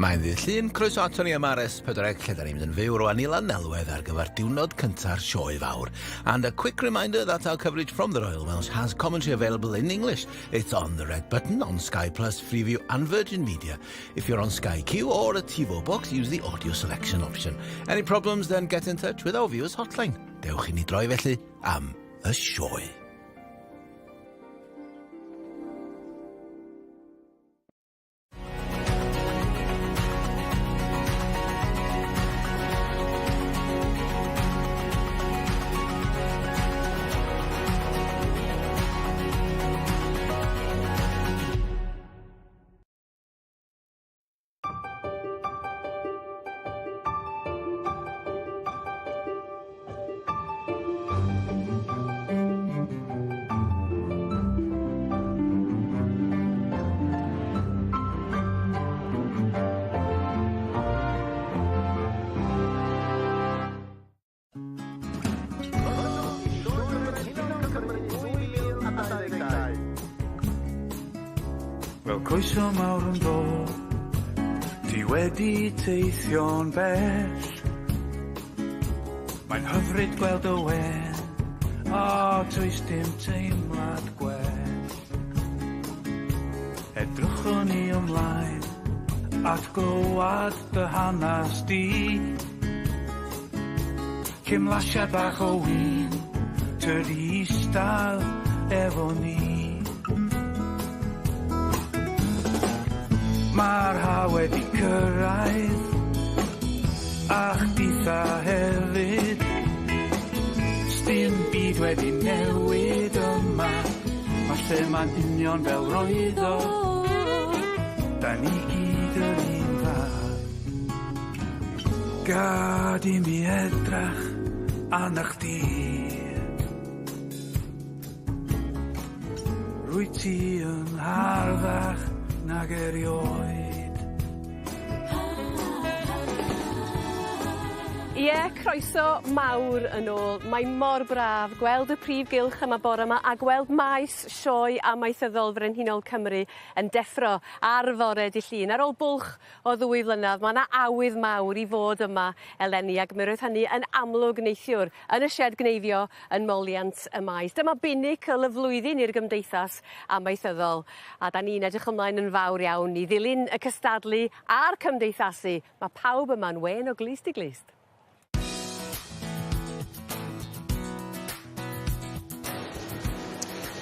Mae'n ddydd Llun, croeso ato ni yma ar S4C lle da ni'n mynd yn fyw rwan i Lanelwedd ar gyfer diwrnod cynta'r sioe fawr. And a quick reminder that our coverage from the Royal Welsh has commentary available in English. It's on the red button on Sky Plus, Freeview and Virgin Media. If you're on Sky Q or a TiVo box, use the audio selection option. Any problems, then get in touch with our viewers hotline. Dewch i ni droi felly am y sioe. Wel, croeso mawr yn dod. Ti wedi teithio'n bell. Mae'n hyfryd gweld y wen. O, toes dim teimlad gwell. Edrychwn ni ymlaen at glywad dy hanas di. Cymlasiad bach o win, tyrd i eistedd efo ni. Mae'r ha wedi cyrraedd, a chditha hefyd. Sdim byd wedi newid yma, mae'r lle ma'n union fel roedd o. Da ni gyd yr un fath. Gad i mi edrach arna chdi. Rwyt ti yn harddach nag erioed. Ie, croeso mawr yn ôl. Mae mor braf gweld y prif gylch yma bore yma a gweld maes sioe amaethyddol Frenhinol Cymru yn deffro ar fore dy Llun. Ar ôl bwlch o ddwy flynedd, mae yna awydd mawr i fod yma eleni ac mi roedd hynny yn amlwg neithiwr yn y sied gneifio yn moliant y maes. Dyma binicl y flwyddyn i'r gymdeithas amaethyddol a da ni'n edrych ymlaen yn fawr iawn i ddilyn y cystadlu a'r cymdeithasu. Mae pawb yma'n wên o glust i glust.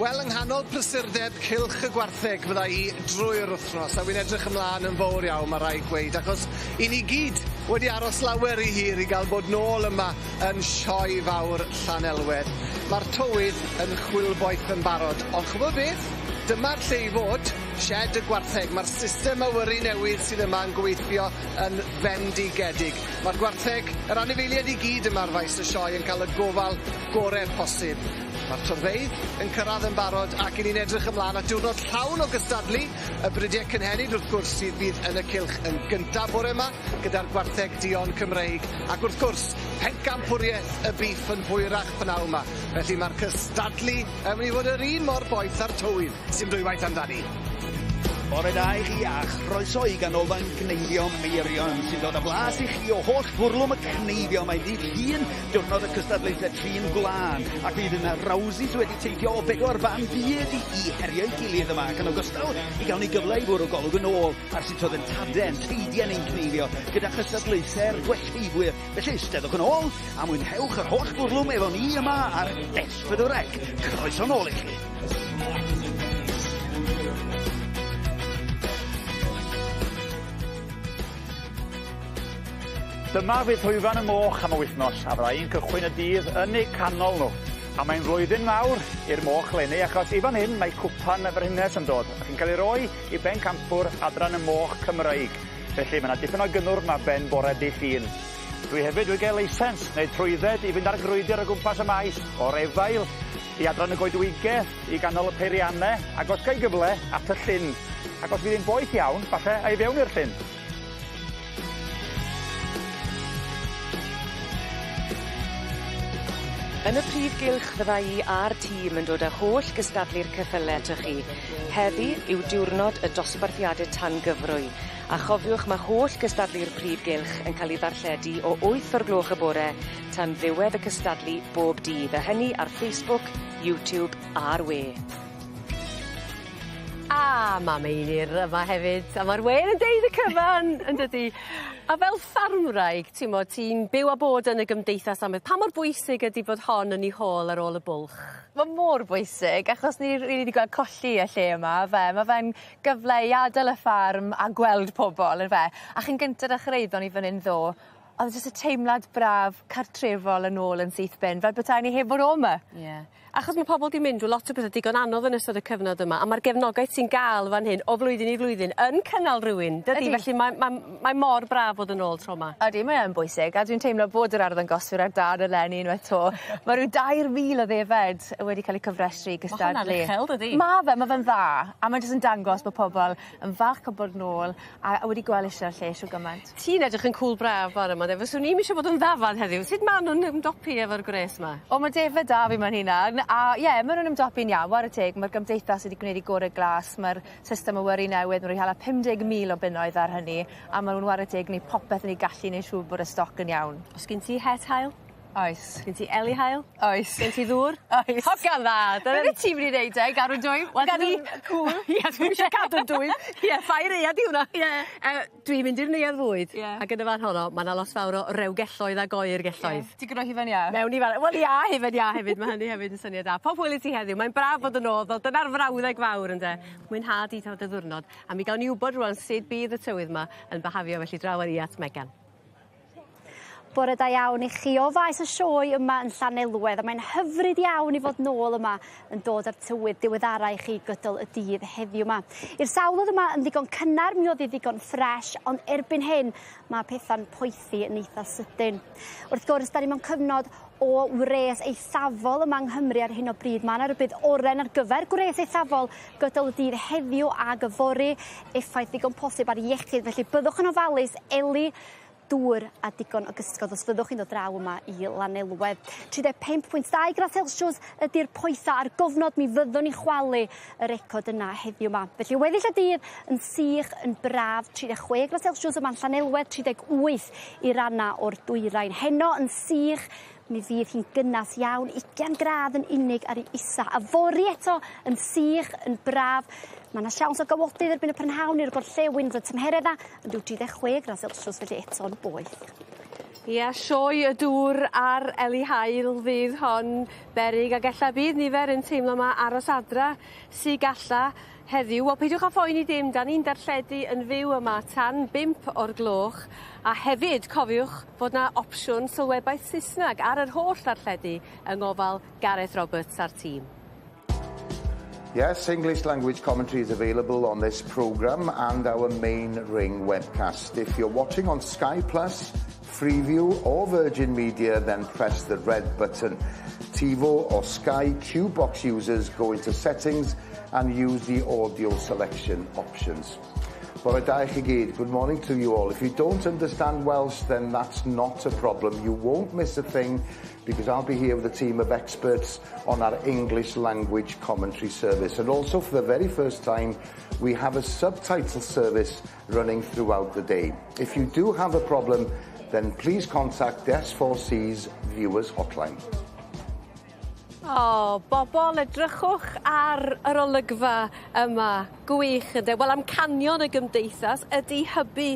Wel, yng nghanol prysurdeb cylch y gwartheg fydda i drwy'r wythnos, a wi'n edrych ymlaen yn fawr iawn, mae rhaid gweud, achos i ni gyd wedi aros lawer i hir i gael bod nôl yma yn sioe fawr Llanelwedd. Mae'r tywydd yn chwilboeth yn barod, ond ch'mod beth? Dyma'r lle i fod, sied y gwartheg. Mae'r system awyru newydd sydd yma yn gweithio yn fendigedig. Mae'r gwartheg, yr anifeiliaid i gyd yma ar faes y sioe yn cael y gofal gore posib. Mae'r torfeydd yn cyrraedd yn barod ac 'yn ni'n edrych ymlaen at diwrnod llawn o gystadlu, y bridiau cynhenid wrth gwrs sydd fydd yn y cylch yn gyntaf bore 'ma gyda'r gwartheg duon Cymreig ac wrth gwrs pencampwriaeth y bîff yn hwyrach p'nawn 'ma. Felly mae'r cystadlu yn mynd i fod yr un mor boeth â'r tywydd, sim dwywaith amdani. Bore da i chi a chroeso i Ganolfan Cneifio Meirion sy'n dod â blas i chi o holl fwrlwm y cneifio. Mae'n ddydd Llun, diwrnod y cystadlaethau trin gwlân, ac fydd yna Rawsies wedi teithio o bedwar ban byd i herio'i gilydd yma, ac yn ogystal i gael ni gyfle i fwrw golwg yn ôl ar sut oedd yn tadau, yn teidiau ni'n cneifio gyda chystadlaethau'r gwellteifwyr. Felly, steddwch yn ôl a mwynhewch yr holl fwrlwm efo ni yma ar S4C. Croeso nôl i chi. Dyma fydd llwyfan y moch am y wythnos, a fydda i'n cychwyn y dydd yn eu canol nhw. A mae'n flwyddyn mawr i'r moch leni, achos i fan hyn mae cwpan y Frenhines yn dod, ac yn cael ei roi i bencampwr adran y moch Cymreig. Felly mae 'na dipyn o gynnwrf 'ma ben bore dydd Llun. Dwi hefyd wedi gael leisens, neu trwydded, i fynd ar grwydr o gwmpas y maes, o'r efail i adran y goedwigedd, i ganol y peirianne, ac os ga i gyfle, at y llyn. Ac os fydd hi'n boeth iawn, falle a i fewn i'r llyn. Yn y prif gylch fydda i a'r tîm yn dod â holl gystadlu'r ceffyle atoch chi. Heddi yw diwrnod y dosbarthiade tan gyfrwy. A chofiwch ma' holl gystadlu'r prif gylch yn ca'l 'i ddarlledu o 8 o'r gloch y bore tan ddiwedd y cystadlu bob dydd, a hynny ar Facebook, YouTube a'r we. A ma' Meinir yma hefyd a ma'r wên yn deud y cyfan yndydi? A fel ffarmwraig t'mo' ti'n byw a bod yn y gymdeithas amaeth pa mor bwysig ydi bod hon yn 'i hôl ar ôl y bwlch? Ma' mor bwysig achos ni rili 'di gweld colli y lle yma yfe ma' fe'n gyfle i adel y ffarm a gweld pobol on'd yfe? A chyn gynted â chyraeddon ni fyn 'yn ddo' o'dd jyst y teimlad braf cartrefol yn ôl yn syth bin fel petai ni heb fod o 'ma. Ie. Achos ma' pobol 'di mynd drw lot o pethe digon anodd yn ystod y cyfnod yma a ma'r gefnogaeth ti'n ga'l fan hyn o flwyddyn i flwyddyn yn cynnal rywun dydi? Ydi. Felly mae ma' mae mor braf fod yn ôl tro 'ma. Ydi mae yn bwysig a dwi'n teimlo bod yr arddangoswyr ar dân eleni unwaith 'to. Ma' ryw 3,000 o ddefaid wedi ca'l 'u cofrestru i gystadlu. Ma' hwnna'n uchel dydi? Ma' fe ma' fe'n dda a mae jyst yn dangos bo' pobol yn falch o bod nôl a wedi gwel' isie'r lle shw gymaint. Ti'n edrych yn cŵl braf bore 'ma de fyswn i'm isio bod yn ddafad heddiw sut ma' nw'n ymdopi efo'r gwres 'ma? O ma' defed 'da fi ma'n hunan a ie ma' nw'n ymdopi'n iawn 'ware teg ma'r gymdeithas wedi gwneud 'u gore glas ma'r system awyru newydd ma' n'w 'di hala 50,000 o bunnoedd ar hynny a ma' nw'n 'ware teg neud popeth yn 'u gallu neu' siŵr bod y stoc yn iawn. O's gin ti het haul? Oes. Gen ti eli haul? Oes. Gen ti ddŵr? Oes. Hogan dda! Be' wyt ti myn' i neud te i gadw'n dwym? Wel Gadw'n dwi... cŵl? Ie dwi'm isio cadw'n dwym. Ie ffair aea 'di hwnna. Ie. Dwi'n mynd i'r neuadd fwyd. Ie. Ac yn y fan honno ma' 'na lot fawr o rewgelloedd ag oergelloedd. Ie. Digon o hufen iâ? Mewn i fan wel ia hufen iâ hefyd ma' hynny hefyd yn syniad da. Pob hwyl i ti heddiw mae'n braf bod yn ôl fel dyna'r frawddeg fawr ynde? Mwynha di dy ddiwrnod a mi gawn ni wbod rŵan sud bydd y tywydd 'ma yn byhafio felly draw â ni at Megan. Bore da iawn i chi o faes y sioe yma yn Llanelwedd a mae'n hyfryd iawn i fod nôl yma yn dod â'r tywydd diweddara i chi gydol y dydd heddiw 'ma. I'r sawl oedd yma yn ddigon cynnar mi oedd hi ddigon ffres ond erbyn hyn mae pethau'n poethi yn eitha sydyn. Wrth gwrs 'da ni mewn cyfnod o wres eithafol yma yng Nghymru ar hyn o bryd. Mae 'na rybudd oren ar gyfer gwres eithafol gydol y dydd heddiw ag yfory. Effaith ddigon posib ar iechyd felly byddwch yn ofalus eli dŵr a digon o gysgod os fyddwch chi'n dod draw yma i Lanelwedd. 35.2 gradd Celsius ydy'r poetha ar gofnod mi fyddwn ni chwalu y record yna heddiw 'ma. Felly weddill y dydd yn sych yn braf 36 gradd Celsius yma'n Llanelwedd 38 i ranna o'r dwyrain. Heno yn sych mi fydd hi'n gynnas iawn 20 gradd yn unig ar ei isa. A fory eto yn sych yn braf. Mae 'na siawns o gawodydd erbyn y prynhawn i'r gorllewin fod tymheredd yn ryw 36 gradd Celsius felly eto'n boeth. Ia, sioe y dŵr ar eli haul fydd hon beryg ag ella bydd nifer yn teimlo 'ma aros adra sy galla heddiw. Wel peidiwch â phoeni dim, 'dan ni'n darlledu yn fyw yma tan bump o'r gloch a hefyd cofiwch fod 'na opsiwn sylwebaeth Saesneg ar yr holl ddarlledu yng ngofal Gareth Roberts a'r tîm. Yes, English language commentary is available on this programme and our main ring webcast. If you're watching on Sky Plus, Freeview or Virgin Media, then press the red button. TiVo or Sky Q box users go into settings and use the audio selection options. Bore da i chi gyd. Good morning to you all. If you don't understand Welsh, then that's not a problem. You won't miss a thing because I'll be here with a team of experts on our English language commentary service. And also, for the very first time, we have a subtitle service running throughout the day. If you do have a problem, then please contact the S4C's Viewers Hotline. O, bobol edrychwch ar yr olygfa yma. Gwych ynde? Wel amcanion y gymdeithas ydi hybu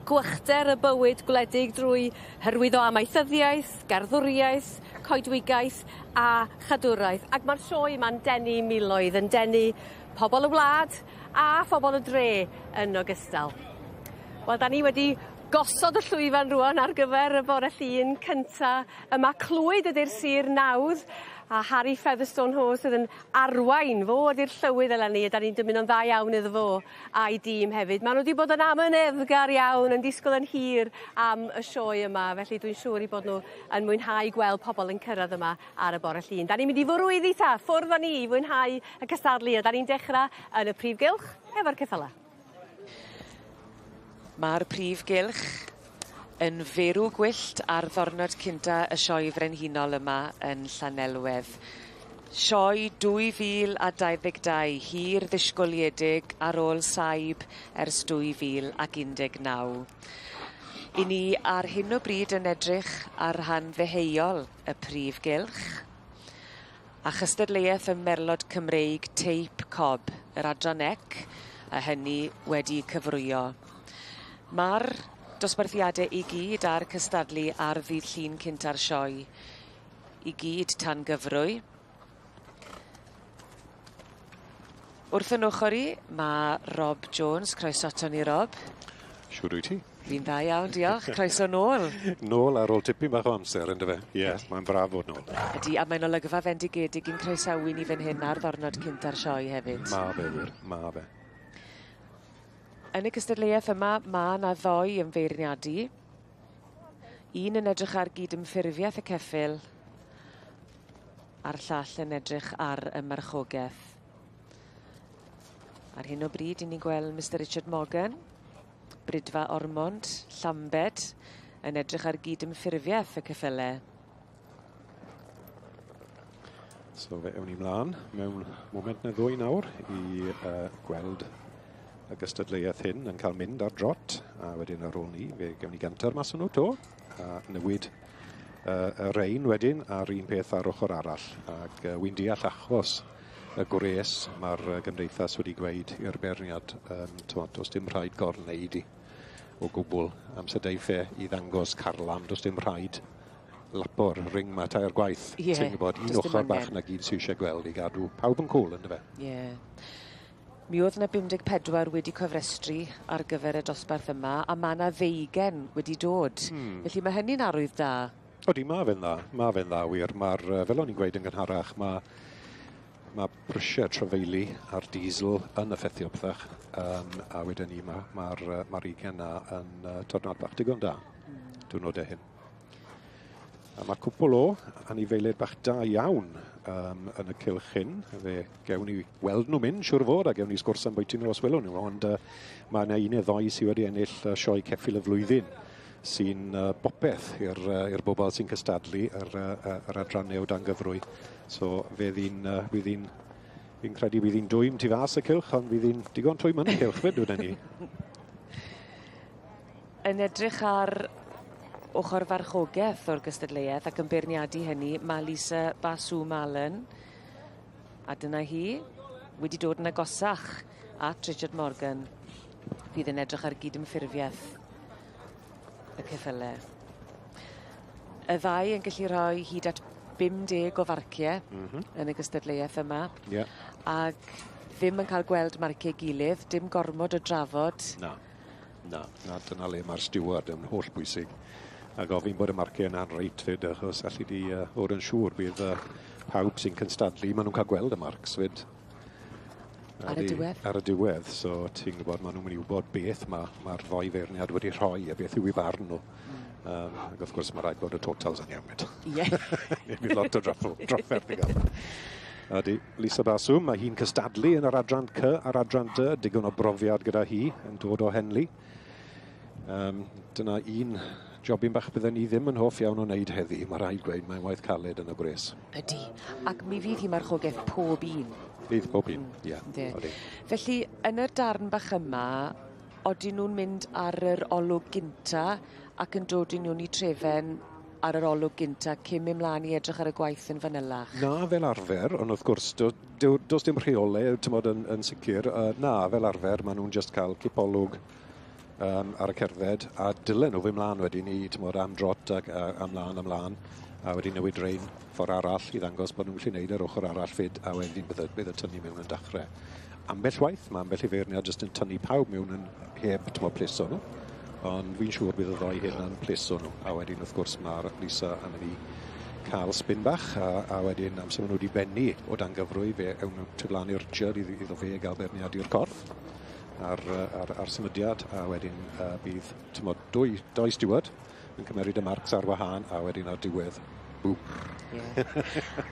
gwychder y bywyd gwledig drwy hyrwyddo amaethyddiaeth, garddwriaeth, coedwigaeth a chadwraeth. Ac ma'r sioe yma'n denu miloedd, yn denu pobol y wlad a phobol y dre yn ogystal. Wel 'dan ni wedi gosod y llwyfan rŵan ar gyfer y bore Llun cynta yma. Clwyd ydi'r sir nawdd a Harry Featherstone Ho sydd yn arwain fo ydi'r llywydd eleni a 'dan ni'n dymuno'n dda iawn iddo fo a'i dîm hefyd. Ma' n'w 'di bod yn amyneddgar iawn yn disgwyl yn hir am y sioe yma felly dwi'n siŵr 'u bod n'w yn mwynhau gweld pobol yn cyrraedd yma ar y bore Llun. 'Dan ni'n mynd i fwrw iddi ta, ffwrdd â ni i fwynhau y cystadlu a 'dan ni'n dechra yn y prif gylch efo'r ceffyla. Ma'r prif gylch yn ferw gwyllt ar ddornod cynta y sioe frenhinol yma yn Llanelwedd. Sioe 2022 hir ddisgwyliedig ar ôl saib ers 2019. 'Yn ni ar hyn o bryd yn edrych ar rhan ddeheuol y prif gylch a chystadleuaeth y Merlod Cymreig Teip Cob, yr adran ec, a hynny wedi cyfrwyo. Ma'r dosbarthiade i gyd a'r cystadlu ar ddydd Llun cynta'r sioe i gyd tan gyfrwy. Wrth 'yn ochor i ma' Rob Jones, croeso ato ni Rob. Shwd wyt ti? Fi'n dda iawn diolch, croeso nôl. Nôl ar ôl tipyn bach o amser yndyfe? Ie, mae'n braf fod nôl. Ydi, a mae'n olygfa fendigedig i'n croesawu ni fan hyn ar ddornod cynta'r sioe hefyd. Ma' fe wir, ma' fe. Yn y cystadleuaeth yma, ma' 'na ddoi yn feirniadu. Un yn edrych ar gydymffurfiaeth y ceffyl a'r llall yn edrych ar y marchogeth. Ar hyn o bryd, 'yn ni'n gweld Mr Richard Morgan, Bridfa Ormond, Llambed, yn edrych ar gydymffurfiaeth y ceffyle. So fe ewn ni mlaen mewn moment neu ddwy nawr i gweld y gystadleuaeth hyn yn cael mynd ar drot, a wedyn ar ôl ni fe gewn ni ganter mas o'n nhw to, a newid y rein wedyn a'r un peth ar ochr arall. Ac wy'n deall achos y gwres mae'r gymdeithas wedi gweud i'r beirniad, t'mod, does dim rhaid gorwneud i o gwbl. Amser deiff e i ddangos carlam, does dim rhaid lapo'r ring ma tair gwaith. Ti'n gwybod, un does dim ochr bach angen. na gyd sy eisiau gweld i gadw pawb yn cŵl, yndyfe? Ie. Mi oedd 'na 54 wedi cofrestru ar gyfer y dosbarth yma, a ma' 'na ddeugen wedi dod. Felly mae hynny'n arwydd da. Odi, ma' fe'n dda. Ma' fe'n dda wir. Ma'r, fel o'n i'n gweud yn gynharach, ma' prisiau trafeili a'r diesel yn effeithio pethach. A wedyn ni, ma ugen na yn tornad bach digon da. Diwrnodau hyn. A mae cwpl o anifeiliaid bach da iawn yn y cylch hyn. Fe gewn ni weld nhw mynd, siŵr o fod, a gewn ni sgwrs am bwyty nhw os welwn nhw. Ond mae yna un neu ddoi sydd wedi ennill sioe ceffyl y flwyddyn, sy'n bopeth i'r bobl sy'n cystadlu yr adrannau o dan gyfrwy. So fe fydd hi'n, fi'n credu bydd hi'n dwym tu fas y cylch, ond fydd hi'n digon twym yn y cylch fyd, dweden ni. Yn edrych ar ochr farchogaeth o'r gystadleuaeth ac yn beirniadu hynny, mae Lisa Basw Malen, a dyna hi, wedi dod yn agosach at Richard Morgan, fydd yn edrych ar gydymffurfiaeth y ceffyle. Y ddau yn gallu rhoi hyd at 50 o farciau yn y gystadleuaeth yma. Ac ddim yn cael gweld marciau gilydd, dim gormod o drafod. Na, na, na, dyna le mae'r steward yn holl bwysig. A gofyn bod y marciau yna'n reit fyd, achos allu di fod yn siŵr bydd pawb sy'n cystadlu, maen nhw'n cael gweld y marcs fyd. Ar y diwedd. Ar y diwedd, so ti'n gwybod, maen nhw'n mynd i wybod beth mae'r ddoi feirniad wedi rhoi a beth yw eu barn nhw. Ac wrth gwrs mae rhaid bod y totals yn iawn fyd. Neu bydd lot o drafferth i gael. Ydy, Lisa Basw, mae hi'n cystadlu yn yr adran C a'r adran D, digon o brofiad gyda hi yn dod o Henley. Dyna un jobyn bach bydden ni ddim yn hoff iawn o wneud heddi, mae rhaid gweud, mae'n waith caled yn y gwres. Ydy, ac mi fydd hi marchogaeth pob un. Fydd pob un, ie. Odi. Felly, yn y darn bach yma, odyn nhw'n mynd ar yr olwg gynta ac yn dod i nhw'n i trefen ar yr olwg gynta cyn mynd mlaen i edrych ar y gwaith yn fanylach? Na, fel arfer, ond wrth gwrs, does dim rheolau, t'mod, yn sicr. Na, fel arfer, maen nhw'n just cael cipolwg ar y cerdded, a dylen nhw fynd mlaen wedyn i, t'mod, am drot ac ymlaen, ymlaen, a wedyn newid rein ffordd arall i ddangos bod nhw'n gallu gwneud yr ochr arall fyd, a wedyn bydd y tynnu mewn yn dechrau. Ambell waith, mae ambell i feirniad jyst yn tynnu pawb mewn yn heb, t'mod, pleso nhw. Ond fi'n siŵr bydd y ddoi hyn yn pleso nhw. A wedyn, wrth gwrs, mae'r Lisa yn mynd i cael spin bach, a wedyn amser maen nhw wedi bennu o dan gyfrwy, fe ewn nhw tu flaen i'r Richard iddo fe gael beirniadu'r corff ar symudiad, a wedyn bydd, t'mod, doi steward yn cymeryd y marcs ar wahân, a wedyn ar diwedd, bŵ.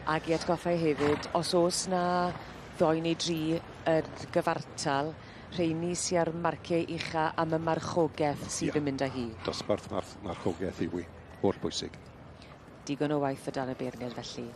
Ac i atgoffa hefyd, os oes na ddoi neu dri yr gyfartal, rheini sy ar marciau ucha am y marchogaeth sydd yn mynd â hi. Dosbarth marchogaeth yw i, holl bwysig. Digon o waith o dan y beirniad felly.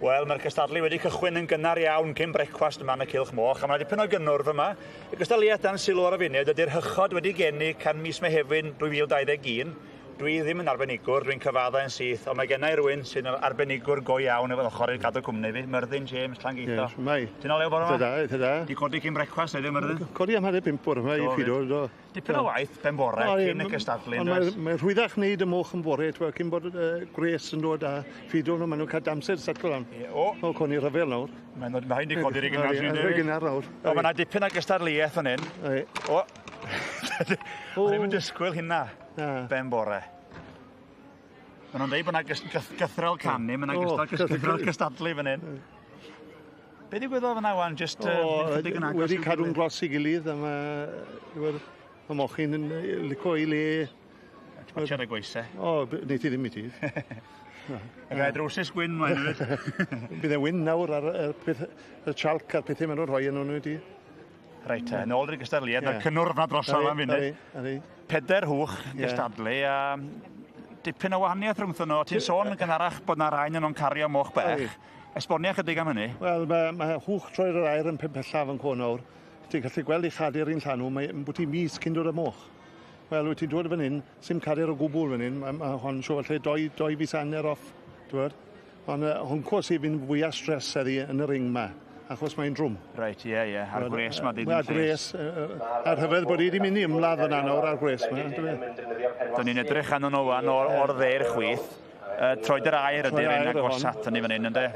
Wel, mae'r cystadlu wedi cychwyn yn gynnar iawn cyn brecwast yma yn y Cylch Moch, a mae dipyn o gynnwrf yma. Y gystadleuaeth dan sylw ar y funud ydy'r hychod wedi geni can mis Mehefin 2021. Dwi ddim yn arbenigwr, dwi'n cyfadda yn syth, ond mae gennau rhywun sy'n arbenigwr go iawn efo'r ochr i gadw cwmni fi, Myrddin James, Llangeitho. Yes, mai. Ti'n olew bore yma? Eitha da, eitha da. Di codi cyn brecwast heddiw, Myrddin? Codi am 4:30 bore yma i ffido, do. Dipyn o waith ben bore cyn y cystadlu, Ond mae rhwyddach wneud y moch yn bore, t'wel, cyn bod gwres yn dod a ffido nhw, maen nhw'n cael damser setlo lan. O. O, coni rhyfel nawr. Mae'n ma di codi rhy gynnar. Rhy gynnar nawr. O, mae yna dipyn o gystadleuaeth fan hyn. O. O'n i'm yn disgwyl hynna ben bore. Maen nhw'n dweud bod yna gythrel canu, mae yna gythrel cystadlu fan hyn. Be ddigwyddodd fyna wan? Just, chydig yn agos? Wedi cadw'n glos i gilydd, a mae mochyn yn lico i le. Twtsiad y gweisau. O, wneud i ddim i ti. Y gai drowsus gwyn mae'n hefyd. Bydd e wyn nawr ar y chalc a'r pethau maen nhw'n rhoi yn nhw'n wedi. Reit, yn ôl i'r gystadleuaeth, mae'r cynnwrf 'na drosodd am funud. 4 hwch gystadlu a dipyn o wahaniaeth rhwngthyn nhw. Ti'n sôn yn gynharach bod 'na rai nhw'n cario moch bech. Esbonia chydig am hynny. Wel, mae hwch troi'r yr aer yn pellaf yn côn nawr. Ti'n gallu gweld ei chadur un llanw, mae'n bwti mis cyn dod y moch. Wel, wyt ti'n dod fan hyn, sim cadur o gwbl fan hyn, mae hon siŵr falle 2 fis hanner off, ti'n Ond hwncw sy'n fynd fwyaf stres heddi yn y ring ma, achos mae'n drwm. Reit, ie, ie, a'r gwres ma ddim A'r gwres, a'r rhyfedd bod i wedi mynd i ymladd yna nawr a'r gwres ma. Dyn ni'n edrych arnyn nhw wan o'r dde'r chwith. Troed yr aer ydy'r un agosat yn fan hyn, yndê?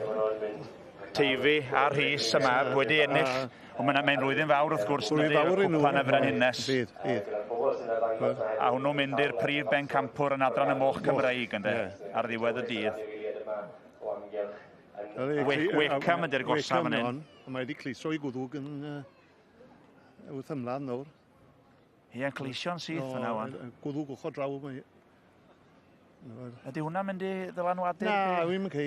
Teifi a Rhys y mab wedi ennill. Ond mae'n flwyddyn fawr wrth gwrs, ydy, cwpan y Frenhines. Bydd, bydd. A hwnnw'n mynd i'r prif bencampwr yn adran y moch Cymreig, yndê, ar ddiwedd y dydd. Wecam ydy'r gosaf fan hyn. Mae wedi cliso i gwddwg yn wrth ymlaen nawr. Ie, clisio'n syth fyna wan. Gwddwg ochr draw. Ydy hwnna'n mynd i ddylanwadu? Na, wy'n mynd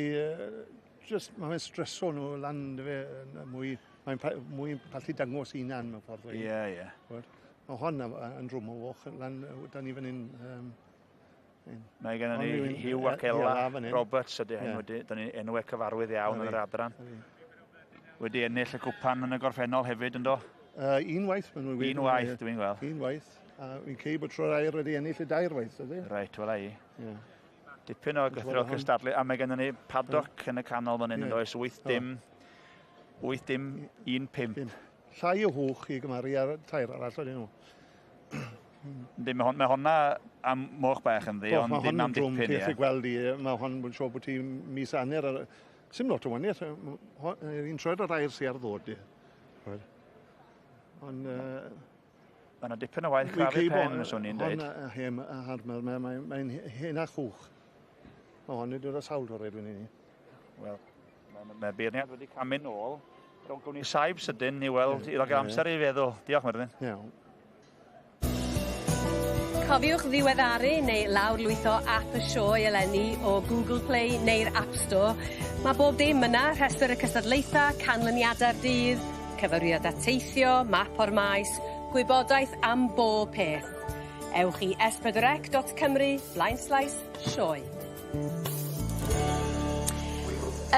just, mae'n streso nhw lan, fe, mwy, mae'n mwy pallu dangos hunan mewn ffordd. Ie, ie. Mae hon yn drwm o foch, lan, da ni fan hyn. Mae gennym ni Hugh ac Ella Roberts ydy enw, da ni enwau cyfarwydd iawn yn yr adran. Wedi ennill y cwpan yn y gorffennol hefyd, yndo? Un waith. Un waith, dwi'n gweld. Un waith. A fi'n cei bod tro'r air wedi ennill y dair waith, ydy? Reit, wela i. Dipyn o gythrel cystadlu, a mae gennym ni paddock yn y canol fan hyn, yn oes, 8-0, 1-5. Llai o hwch i gymaru ar tair arall oedden nhw. Yndi, mae honna am moch bach ynddi, ond ddim am dipyn, ie. Ti'n gweld i, mae hon yn siŵr bod ti mis hanner ar... Sim lot o waniaeth, un troed o'r air sy'n ar ddod, i. Ond... Mae yna dipyn o waith crafu pen, swn i'n dweud. Hon a mae'n hen a chwch. Mae hon wedi dod â sawl torri dwi'n i. Wel, mae beirniad wedi camu nôl. Gawn ni saib sydyn i weld, i gael amser i feddwl. Diolch, Myrddin. Iawn. Cofiwch ddiweddaru neu lawrlwytho app y sioe eleni o Google Play neu'r App Store. Mae bob dim yna, rhestr y cystadlaethau, canlyniadau'r dydd, cyfeiriadau teithio, map o'r maes, gwybodaeth am bob peth. Ewch i s4c.cymru/sioe.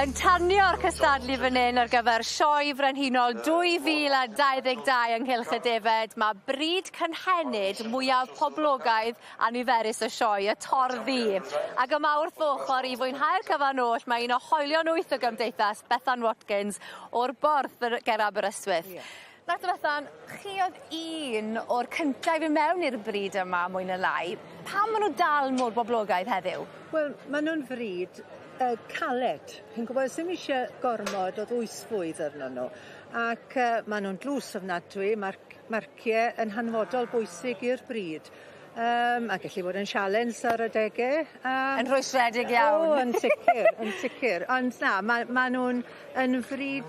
Yn tanio'r cystadlu fan hyn ar gyfer Sioe Frenhinol 2022 ynghylch y defaid, mae bryd cynhenid mwyaf poblogaidd a niferus y sioe, y torddu. Ac yma wrth ochr i fwynhau'r cyfan oll, mae un o hoelion wyth o gymdeithas, Bethan Watkins, o'r Borth ger Aberystwyth. Yeah. Nawr te Bethan, chi oedd un o'r cyntaf i fynd mewn i'r bryd yma mwy na lai. Pam maen nhw dal mor boblogaidd heddiw? Wel, maen nhw'n fryd caled. Chi'n gwybod, sdim isie gormod o ddwysfwyd arno nhw. Ac maen nhw'n dlws ofnadwy, mae'r marciau yn hanfodol bwysig i'r bryd. A gallu bod yn sialens ar adegau. Yn rhwystredig iawn. O, yn sicr, yn sicr. Ond na, maen nhw'n yn fryd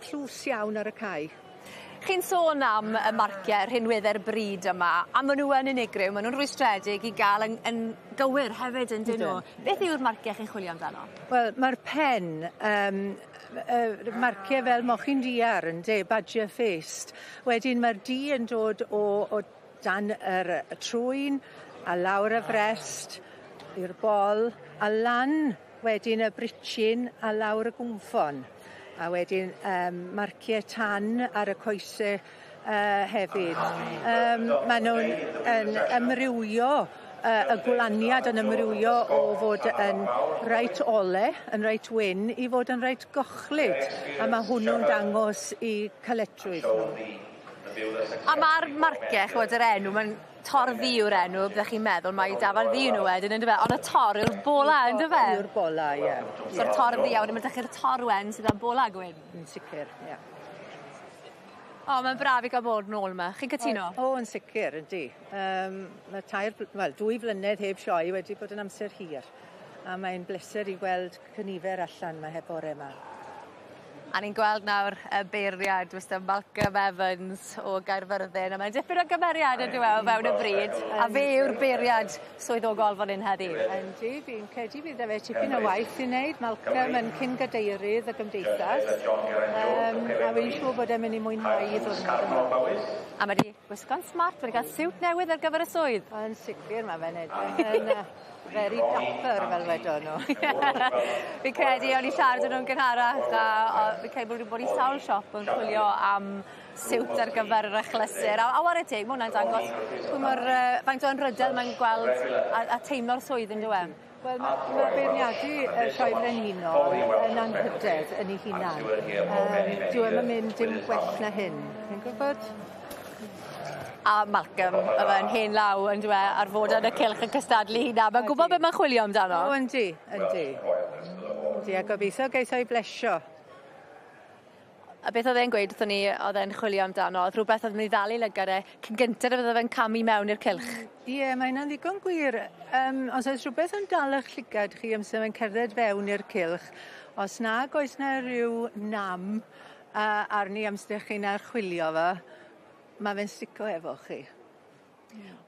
tlws iawn ar y cae. Chi'n sôn am y marciau, rhinweddau'r bryd yma, a maen nhw yn unigryw, maen nhw'n rhwystredig i gael yn gywir hefyd, yn dyn nhw. Beth yw'r marciau chi'n chwilio amdano? Wel, mae'r pen, marciau fel mochyn diar, ynde, badger faced. Wedyn mae'r du yn dod o dan yr trwyn, a lawr y frest, i'r bol, a lan Wedyn y britching a lawr y gwmffon. A wedyn yym marcie tan ar y coese yy hefyd. Yym ma' nw'n yn amrywio yy y gwlaniad yn amrywio o fod yn reit ole, yn reit wyn, i fod yn reit gochlyd. A ma' hwnnw'n dangos 'u caletrwydd nhw. A ma'r marcie ch'mod yr enw ma'n Torddu yw'r enw byddech chi'n meddwl mai dafarn ddu yw n'w wedyn on'd yfe? On' y tor yw'r bola on'd yfe? Yw'r bola ie. So'r torddu a wedyn ma' 'dych chi'r torwen sydd â bola gwyn. Yn sicir ie. O ma'n braf i ga'l bod nôl 'ma. Chi'n cytuno? O yn sicir yndi. Yym ma' tair bl- wel dwy flynedd heb sioe wedi bod yn amser hir. A mae'n bleser i gweld cynifer allan 'ma he- bore 'ma. A ni'n gweld nawr y beirniad Mister Malcolm Evans o Gaerfyrddin a mae'n dipyn o gymeriad on'd yw e o fewn y bryd a fe yw'r beirniad swyddogol fan 'yn heddi. Yndi fi'n credu bydd 'da fe tipyn o waith i wneud Malcolm yn cyn gadeirydd y gymdeithas yym a fi'n siŵr bod e'n myn' i mwynhau 'i ddiwrnod yma. A ma' 'di gwisgo'n smart ma' 'di ga'l siwt newydd ar gyfer y swydd. Yn sicir ma' fe'n edrych yn yy Very dapper fel wedon nhw. Fi'n credu o'n i siarad â nw'n gynharach a o fi'n credu bo' n'w 'di bod i sawl siop yn chwilio am siwt ar gyfer yr achlysur a a 'ware teg ma' wnna'n dangos pwy mor yy faint o anrhydedd mae'n gweld a a teimlo'r swydd on'd yw e? Wel ma' ma' beirniadu y Sioe Frenhinol yn anrhydedd yn 'i hunan. Yym dyw e'm yn mynd dim gwell na hyn. Fi'n gwybod? A Malcolm ma' fe'n hen law on'd yw e ar fod yn y cylch yn cystadlu 'i hunan ma'n gwbo be' ma'n chwilio amdano. O yndi yndi. Yndi a gobeithio geith o'i blesio. A beth o'dd e'n gweud wrthon ni o'dd e'n chwilio amdano o'dd rhwbeth o'dd myn' i ddal 'i lygad e cyn gynted â fydde fe'n camu mewn i'r cylch. Ie mae ynna'n ddigon gwir yym os oes rhwbeth yn dal 'ych llygad chi amser mae'n cerdded fewn i'r cylch os nag oes 'na ryw nam yy arni amser chi'n archwilio fo ma' fe'n stico efo chi.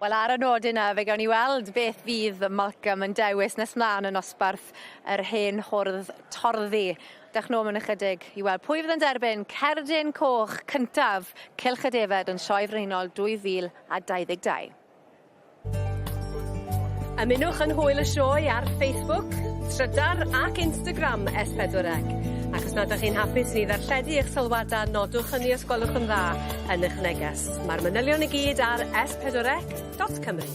Wel ar y nodyn 'na fe gawn ni weld beth fydd Malcolm yn dewis nes mlan yn nosbarth yr hen hwrdd torddi. Dewch nôl mewn ychydig i weld pwy fydd yn derbyn cerdyn coch cyntaf Cylch y Defed yn Sioe Frenhinol 2022. Ymunwch yn hwyl y sioe ar Facebook, Trydar ac Instagram S4C. Ac os nad ydych chi'n hapus i ni ddarlledu eich sylwadau, nodwch hynny os gwelwch yn dda yn eich neges. Mae'r manylion i gyd ar s4c.cymru.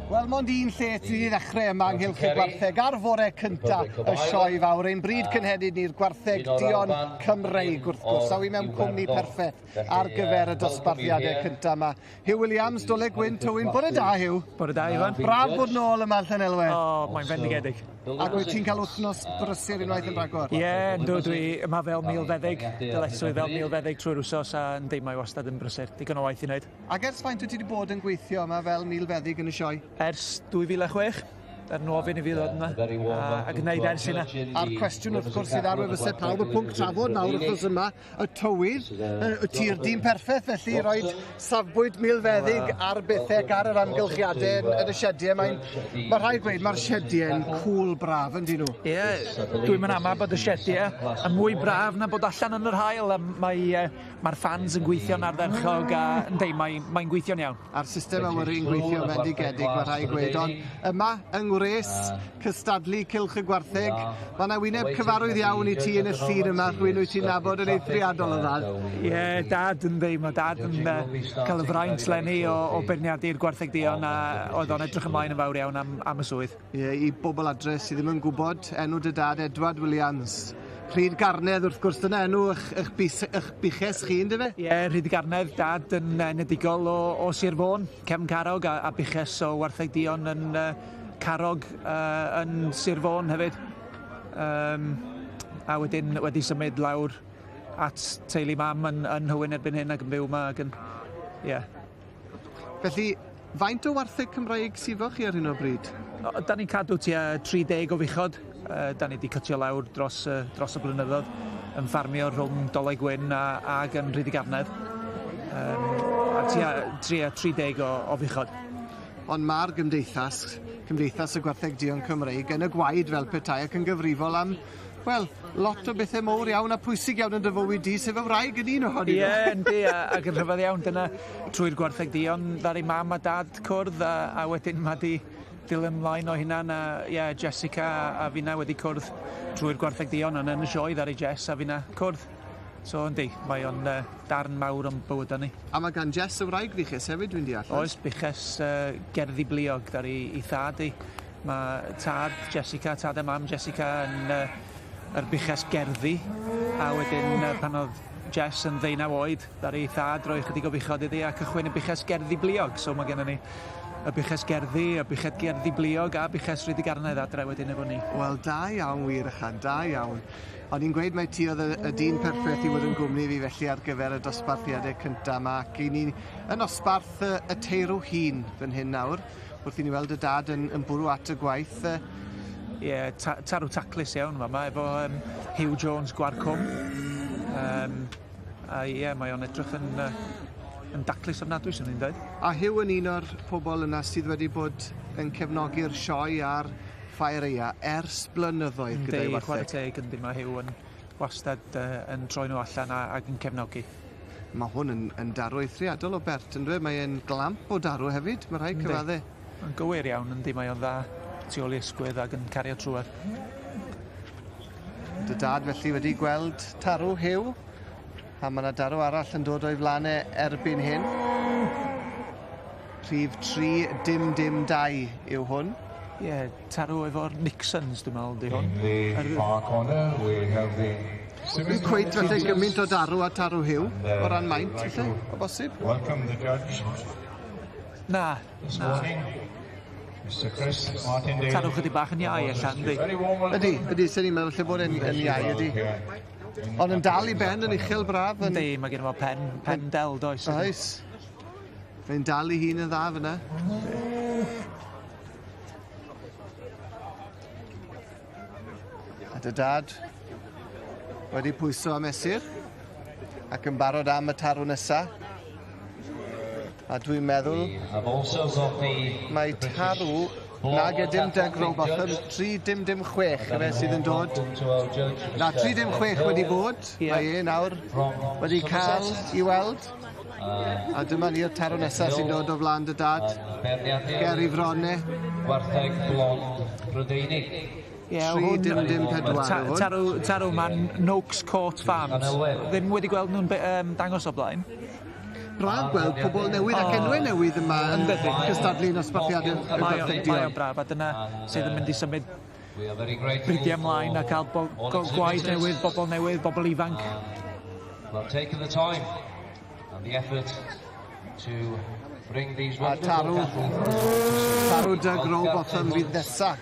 Wel, mond un lle sydd i ddechrau yma ynghylch y gwartheg ar fore cynta y sioe fawr, ein bryd cynhenid ni'r gwartheg duon Cymreig wrth gwrs, a wi mewn cwmni perffaith ar gyfer y dosbarthiadau cynta yma. Huw Williams, Dole Gwyn, Tywyn, bore da Huw. Bore da Ifan. Braf bod nôl yma yn Llanelwedd. O, mae'n fendigedig. Ac wyt ti'n cael wythnos brysur unwaith yn rhagor? Ie, yeah, yndw, dwi yma fel milfeddyg, dyletswydd fel milfeddyg trwy'r wsos a yndi, mae wastad yn brysur, digon o waith i wneud. Ac ers faint wyt ti wedi bod yn gweithio yma fel milfeddyg yn y sioe? Ers 2006 er nhw ofyn i fi ddod yma a, a gwneud ers hynna. A'r cwestiwn wrth gwrs sydd ar wefusau pawb, y pwnc trafod nawr wrth yma, y tywydd, y tir dyn perffaith felly i roed safbwynt milfeddyg ar bethau ac ar yr amgylchiadau yn, yn y siediau. Mae'n, mae rhaid gweud, mae'r siediau'n cwl braf yn dyn nhw. Ie, yeah, dwi'n mynd ama bod y siediau yn mwy braf na bod allan yn yr haul. A mae, mae'r fans yn gweithio'n ardderchog a yndi, mae'n mae gweithio'n iawn. A'r system awyru yn gweithio'n fendigedig, mae rhaid gweud. Ond yma, yng Ngwres, cystadlu Cylch y Gwartheg, mae yna wyneb cyfarwydd iawn i ti yn y llun yma, rhywun wyt ti'n nabod yn eithriadol o dda. Ie, yeah, dad yn ddi, mae dad yn uh, cael y fraint lenni o, o beirniadu'r Gwartheg Duon a oedd o'n edrych ymlaen yn fawr iawn am, am y swydd. Ie, i bobl adre sydd ddim yn gwybod, enw dy dad Edward Williams. Rhyd Garnedd, wrth gwrs, dyna enw eich, eich, bus, eich buches chi, ynddo fe? Ie, yeah, Rhyd Garnedd, dad yn enedigol o, o Sir Fôn, Cefn Carog a, a buches o Wartheg Duon yn uh, Carog uh, yn Sir Fôn hefyd. Um, a wedyn wedi symud lawr at teulu mam yn, yn Nhywyn erbyn hyn ac yn byw yma ac yn... Ie. Yeah. Felly, faint o wartheg Cymraeg sydd efo chi ar hyn o bryd? Da ni'n cadw tua 30 o fuchod. Da ni wedi cytio lawr dros, dros y blynyddoedd yn ffarmio rhwng Dolau Gwyn a, ag yn Rhydygarnedd. Um, a tua, tua 30 o, o fuchod. Ond mae'r gymdeithas, Cymdeithas y Gwartheg Duon Cymreig, yn y gwaed fel petai ac yn gyfrifol am, wel, lot o bethau mowr iawn a pwysig iawn yn dy fywyd di, sef y wraig yn un ohonyn nhw. Ie, yeah, yndi, ac yn rhyfedd iawn, dyna trwy'r Gwartheg Duon ddaru mam a dad cwrdd, a, a wedyn mae di dilyn ymlaen o hynna, na, yeah, Jessica a finna wedi cwrdd drwy'r gwartheg duon, ond yn y sioe ddaru Jess a finna cwrdd. So yndi, mae o'n darn mawr o'n bywydau ni. A mae gan Jess y wraig fuches hefyd, dwi'n deall? Oes, buches gerddi bliog ddaru i thad i. Mae tad Jessica, tad a mam Jessica yn yr buches gerddi, a wedyn pan oedd Jess yn 19 oed, ddaru ei thad roi chydig o fuchod iddi a cychwyn y buches gerddi bliog. So mae gennym ni y buches gerddi, y buched gerddi bliog a buches Rhyd y Garnedd adre wedyn efo ni. Wel, da iawn wir ychan, da iawn. O'n i'n gweud mai ti oedd y, y dyn perffaith i fod yn gwmni fi felly ar gyfer y dosbarthiadau cyntaf yma, ac i ni yn nosbarth y, y teirw hŷn fan hyn nawr, wrth i ni weld y dad yn, yn bwrw at y gwaith. Ie, yeah, ta tarw taclus iawn fama efo Hugh Jones Gwarcwm. A ie, yeah, mae o'n edrych yn, yn daclus ofnadwy, swn i'n dweud. A Hugh yn un o'r pobl yna sydd wedi bod yn cefnogi'r sioe a'r ffair aea ers blynyddoedd gyda'i Yndi, wartheg. chwarae teg, yndi, mae Hugh yn wastad yn troi nhw allan ac yn cefnogi. Mae hwn yn, yn darw eithriadol o bert, yn dweud? Mae e'n glamp o darw hefyd, mae rhaid cyfadde. Yn gywir iawn, yndi, mae o'n dda tu ôl i ysgwydd ac yn cario trwad. Dy dad felly wedi gweld tarw Hugh, a mae yna darw arall yn dod o'i flaen e erbyn hyn. Rhif 3 dim dim 2 yw hwn. Ie, yeah, tarw efo'r Nixons, dwi'n meddwl, di hwn. In the far corner we have the Ddim cweit felly gymaint o darw a tarw Hugh, o ran maint, felly, o bosib. Welcome the judge Na, this na. morning, Mr Chris Martindale. Tarw chydig bach yn iau ella, yndi? Ydy, ydy, sy'n ni'n meddwl lle bod yn, yn iau, ydy. Ond yn dal i ben yn uchel braf. Yn... Yndi, mae gen fo pen, pen del, does? Oes. Mae'n dal i hun yn dda fyna. A dy dad wedi pwyso a mesur ac yn barod am y tarw nesa. A dwi'n meddwl mae tarw nag ydym Doug Rowbotham 3 dim dim 6 yfe sydd yn dod. Na 3 dim 6 wedi bod. Mae e nawr wedi cael i weld. A dyma ni'r tarw nesaf sy'n dod o flaen dy dad. Ger i frone. Gwartheg blond Prydeinig. Ie, 3 dim dim 4 yw hwn. Tarw, tarw ma'n Noakes Court Farms. Ddim wedi gweld nhw'n dangos o blaen. Braf gweld pobl newydd ac enwau newydd yma yn cystadlu yn osbarthiadau y gwartheg Mae duon. o'n braf, a dyna sydd yn mynd i symud bridiau ymlaen a cael gwaed newydd, bobl newydd, bobl ifanc. Well, taken the time and the effort to bring these A tarw, tarw Doug Rowbotham fydd nesa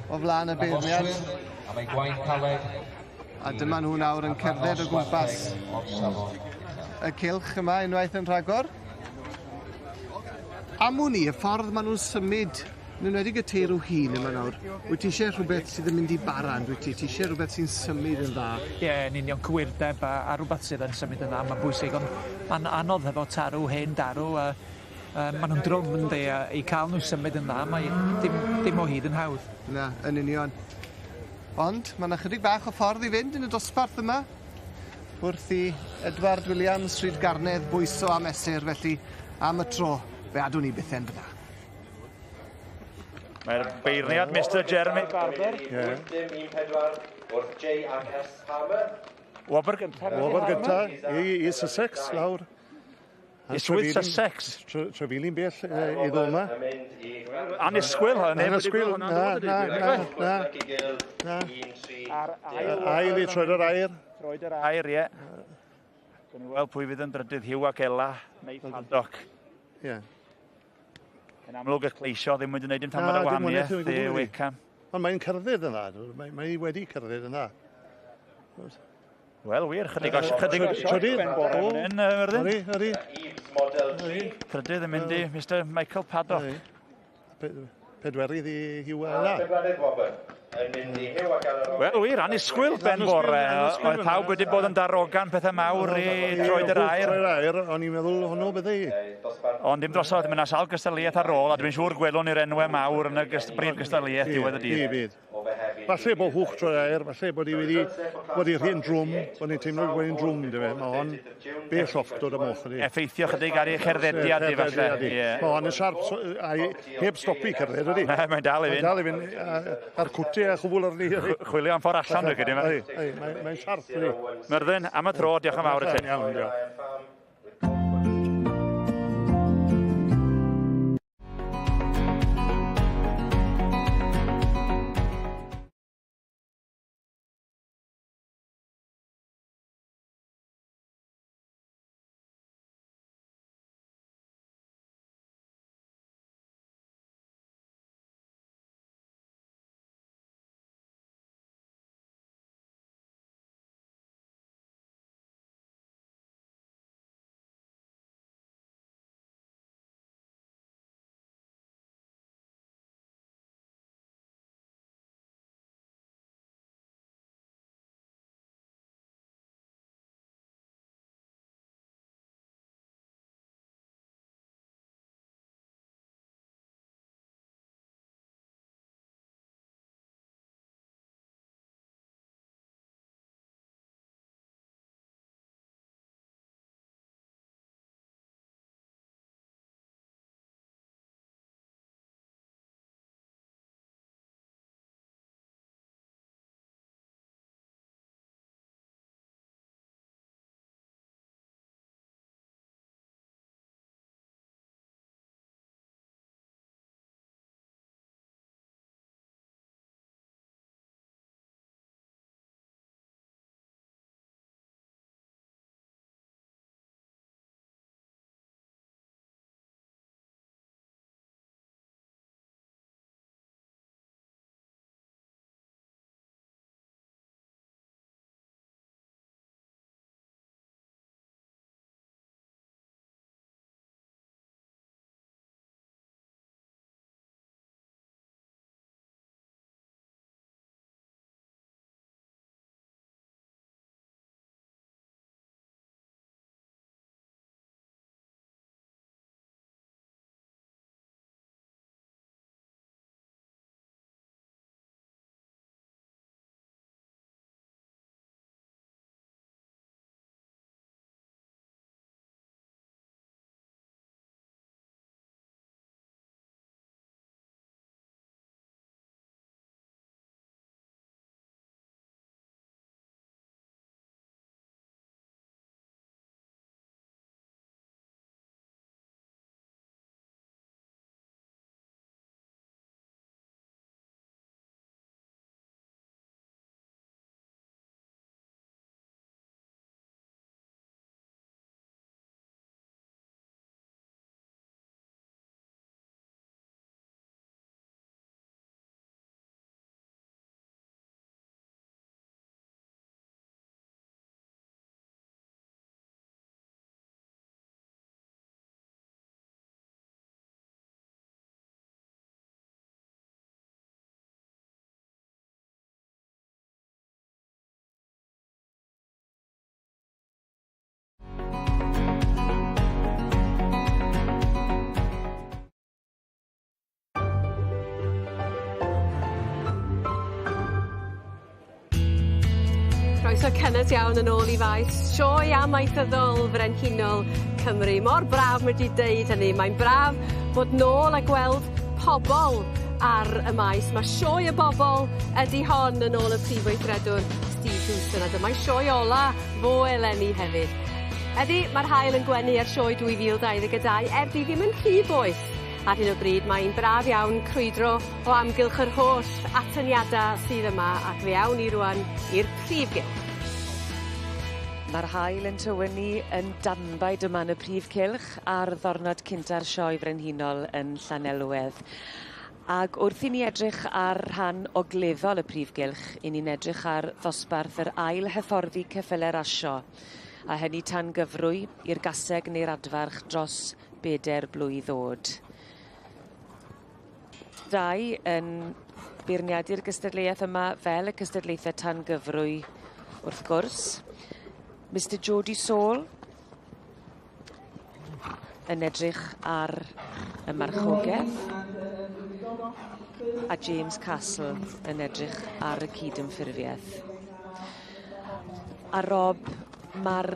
o flaen y beirniad. Am ei gwaith caled. A dyma nhw nawr yn cerdded o gwmpas y cylch yma unwaith yn rhagor. Am wn i, y ffordd maen nhw'n symud, yn enwedig y teirw hŷn yma nawr, wyt ti eisiau rhywbeth sydd yn mynd i bara, wyt ti? Ti eisiau rhywbeth sy'n symud yn dda? Ie, yeah, yn union cywirdeb a rhywbeth sydd yn symud yn dda, mae'n bwysig, ond mae'n anodd hefo tarw, hen darw, a maen nhw'n drwm yndi, a i cael nhw symud yn dda, mae dim o hyd yn hawdd. Na, yn union. Ond mae yna chydig bach o ffordd i fynd yn y dosbarth yma. Wrth i Edward Williams, Stryd Garnedd, bwyso a mesur, felly am y tro, fe adwn ni byth yn fyna. Mae'r beirniad Mr Jeremy Barber. Ie. Dim 1-4 wrth J ac S Palmer. Wobr gyntaf. Wobr gyntaf i Sussex lawr. I Swydd Sussex. Trefili'n bell i ddod yma. Annisgwyl, Annisgwyl, na, na, na, na. Na. Ail i troed yr air. Troed yr air, ie. Gawn ni weld pwy fydd yn drydydd, Hugh ac Ella neu Paddock. Ie. Yn amlwg y cleisio ddim wedi gwneud dim tamad o Na, dim wahaniaeth wahaniaeth o i gwbl, ydi. Wickham. Ond mae'n cerdded yn dda. Mae wedi cerdded yn dda. Wel, wir, chydig o chydig o sioc Trydydd. ben bore O. fan hyn, Myrddin. Ydi, ydi. Eves Model 3. Trydydd yn mynd i Mr Michael Paddock. Pedwerydd i Hugh A Ella. pedwerydd wobr yn mynd i Hugh ac Ella Roberts. Wel, wir, annisgwyl ben bore. Oedd pawb wedi bod yn darogan pethau mawr i troed yr air. Troed yr air, o'n i'n meddwl hwnnw bydde i. Ond dim drosodd, mae yna sawl gystadleuaeth ar ôl, a dwi'n siŵr gwelwn ni'r enwau mawr yn y brif gystadleuaeth diwedd y dydd. Bydd. O Fehefin Falle bod hwch trwy'r air, falle bod hi wedi bod hi rhywun drwm, bod ni'n teimlo bod hi'n drwm, dy fe. Mae hon bell off dod y moch ydi. Effeithio chydig ar ei cherddediad i falle. Ie. Mae hon yn siarp, a heb stopi cerdded ydi. Mae'n dal i fynd. Mae'n dal i fynd, a'r cwti a chwbl arni. Chwilio am ffordd allan dwi'n credu. Mae'n siarp ydi. Myrddin, am y tro, diolch yn fawr i ti. Iawn, diolch. Croeso cynnes iawn yn ôl i faes Sioe Amaethyddol Frenhinol Cymru. Mor braf ma' 'di deud hynny. Mae'n braf bod nôl a gweld pobol ar y maes. Ma' sioe y bobol ydi hon yn ôl y prif weithredwr Steve Hewson a dyma'i sioe ola fo eleni hefyd. Heddi ma'r haul yn gwenu ar sioe 2022 er 'di ddim yn rhy boeth ar hyn o bryd mae'n braf iawn crwydro o amgylch yr holl atyniada sydd yma ac fe awn ni rŵan i'r prif gylch. Ma'r haul yn tywynnu yn danbaid yma yn y prif cylch ar ddornod cynta'r Sioe Frenhinol yn Llanelwedd. Ag wrth i ni edrych ar rhan ogleddol y prif gylch, 'yn ni'n edrych ar ddosbarth yr ail hyfforddi ceffyle rasio, a hynny tan gyfrwy i'r gaseg neu'r adfarch dros beder blwydd o'd. Dau yn beirniadu'r gystadleuaeth yma fel y cystadlaethe tan gyfrwy wrth gwrs. Mr Jody Saul yn edrych ar y marchogeth. A James Castle yn edrych ar y cydymffurfieth. A Rob, ma'r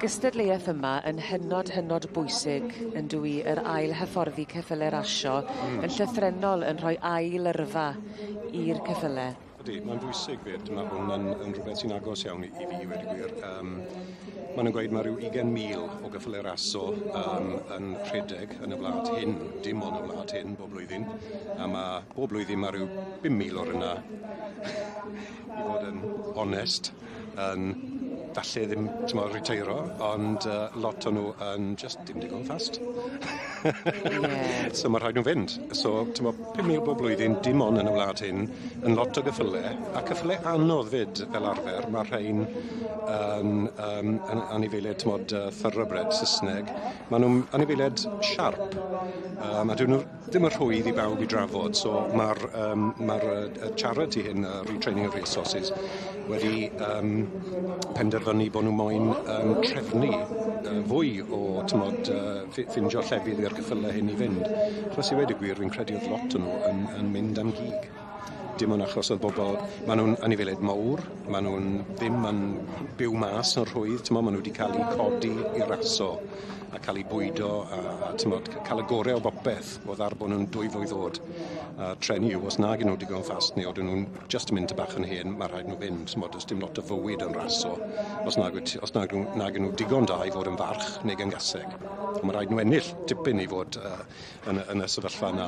gystadleuaeth yma yn hynod hynod bwysig yn dyw 'i yr ail hyfforddi ceffyle rasio yn llythrennol yn rhoi ail yrfa i'r ceffyle. Ydy, mae'n bwysig 'fyd. Ma' hwn yn rhywbeth sy'n agos iawn i fi, wedi gwir. Ma' nhw'n gweud mae rhyw 20,000 o geffyle raso yn rhedeg yn y wlad hyn, dim ond y wlad hyn, bob blwyddyn. A ma' bob blwyddyn mae rhyw 5,000 o'r yna, i fod yn onest, yn falle ddim, t'mo', riteiro, ond lot o nhw yn just dim digon fast. So mae rhaid nhw fynd. So, t'mo', 5,000 bob blwyddyn, dim ond yn y wlad hyn, yn lot o geffyle, a ceffyle anodd 'fyd fel arfer. Mae rhain yn anifeiliaid, t'mod, thoroughbred Saesneg. Maen nhw'n anifeiliaid siarp. A dyn nhw ddim yn rhwydd i bawb i drafod, so mae'r ma charity hyn, Retraining of Racehorses, wedi penderfynu bod nhw moyn trefnu fwy o, t'mod, ffindio llefydd i'r ceffylau hyn i fynd. Achos i weud y gwir, fi'n credu oedd lot o nhw yn mynd am gig. Dim ond achos oedd bobl, maen nhw'n anifeiliaid mawr, maen nhw'n ddim yn byw mas yn rhwydd, t'mod, maen nhw wedi cael eu codi i raso a cael eu bwydo a t'mod, cael y gorau o bopeth oedd ar bod nhw'n 2 flwydd oed. A treni yw, os nag nhw digon fast neu oedden nhw'n just yn mynd bach yn hen, mae rhaid nhw fynd. T'mod, does dim lot o fywyd yn raso os nag nhw digon da i fod yn farch neu yn gaseg. Ond mae rhaid nhw ennill dipyn i fod yn y sefyllfa yna.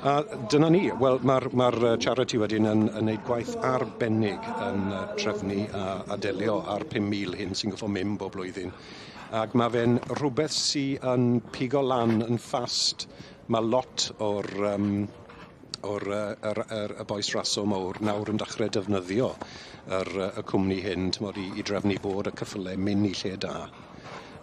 A dyna ni, wel, mae'r ma charity wedyn yn neud gwaith arbennig yn trefnu a delio ar 5,000 hyn sy'n goffo mynd bob blwyddyn. Ac mae fe'n rhywbeth sy'n yn pigo lan yn fast. Mae lot o'r y bois raso mawr nawr yn dechrau defnyddio y cwmni hyn, t'mod, i drefnu bod y ceffylau mynd i lle da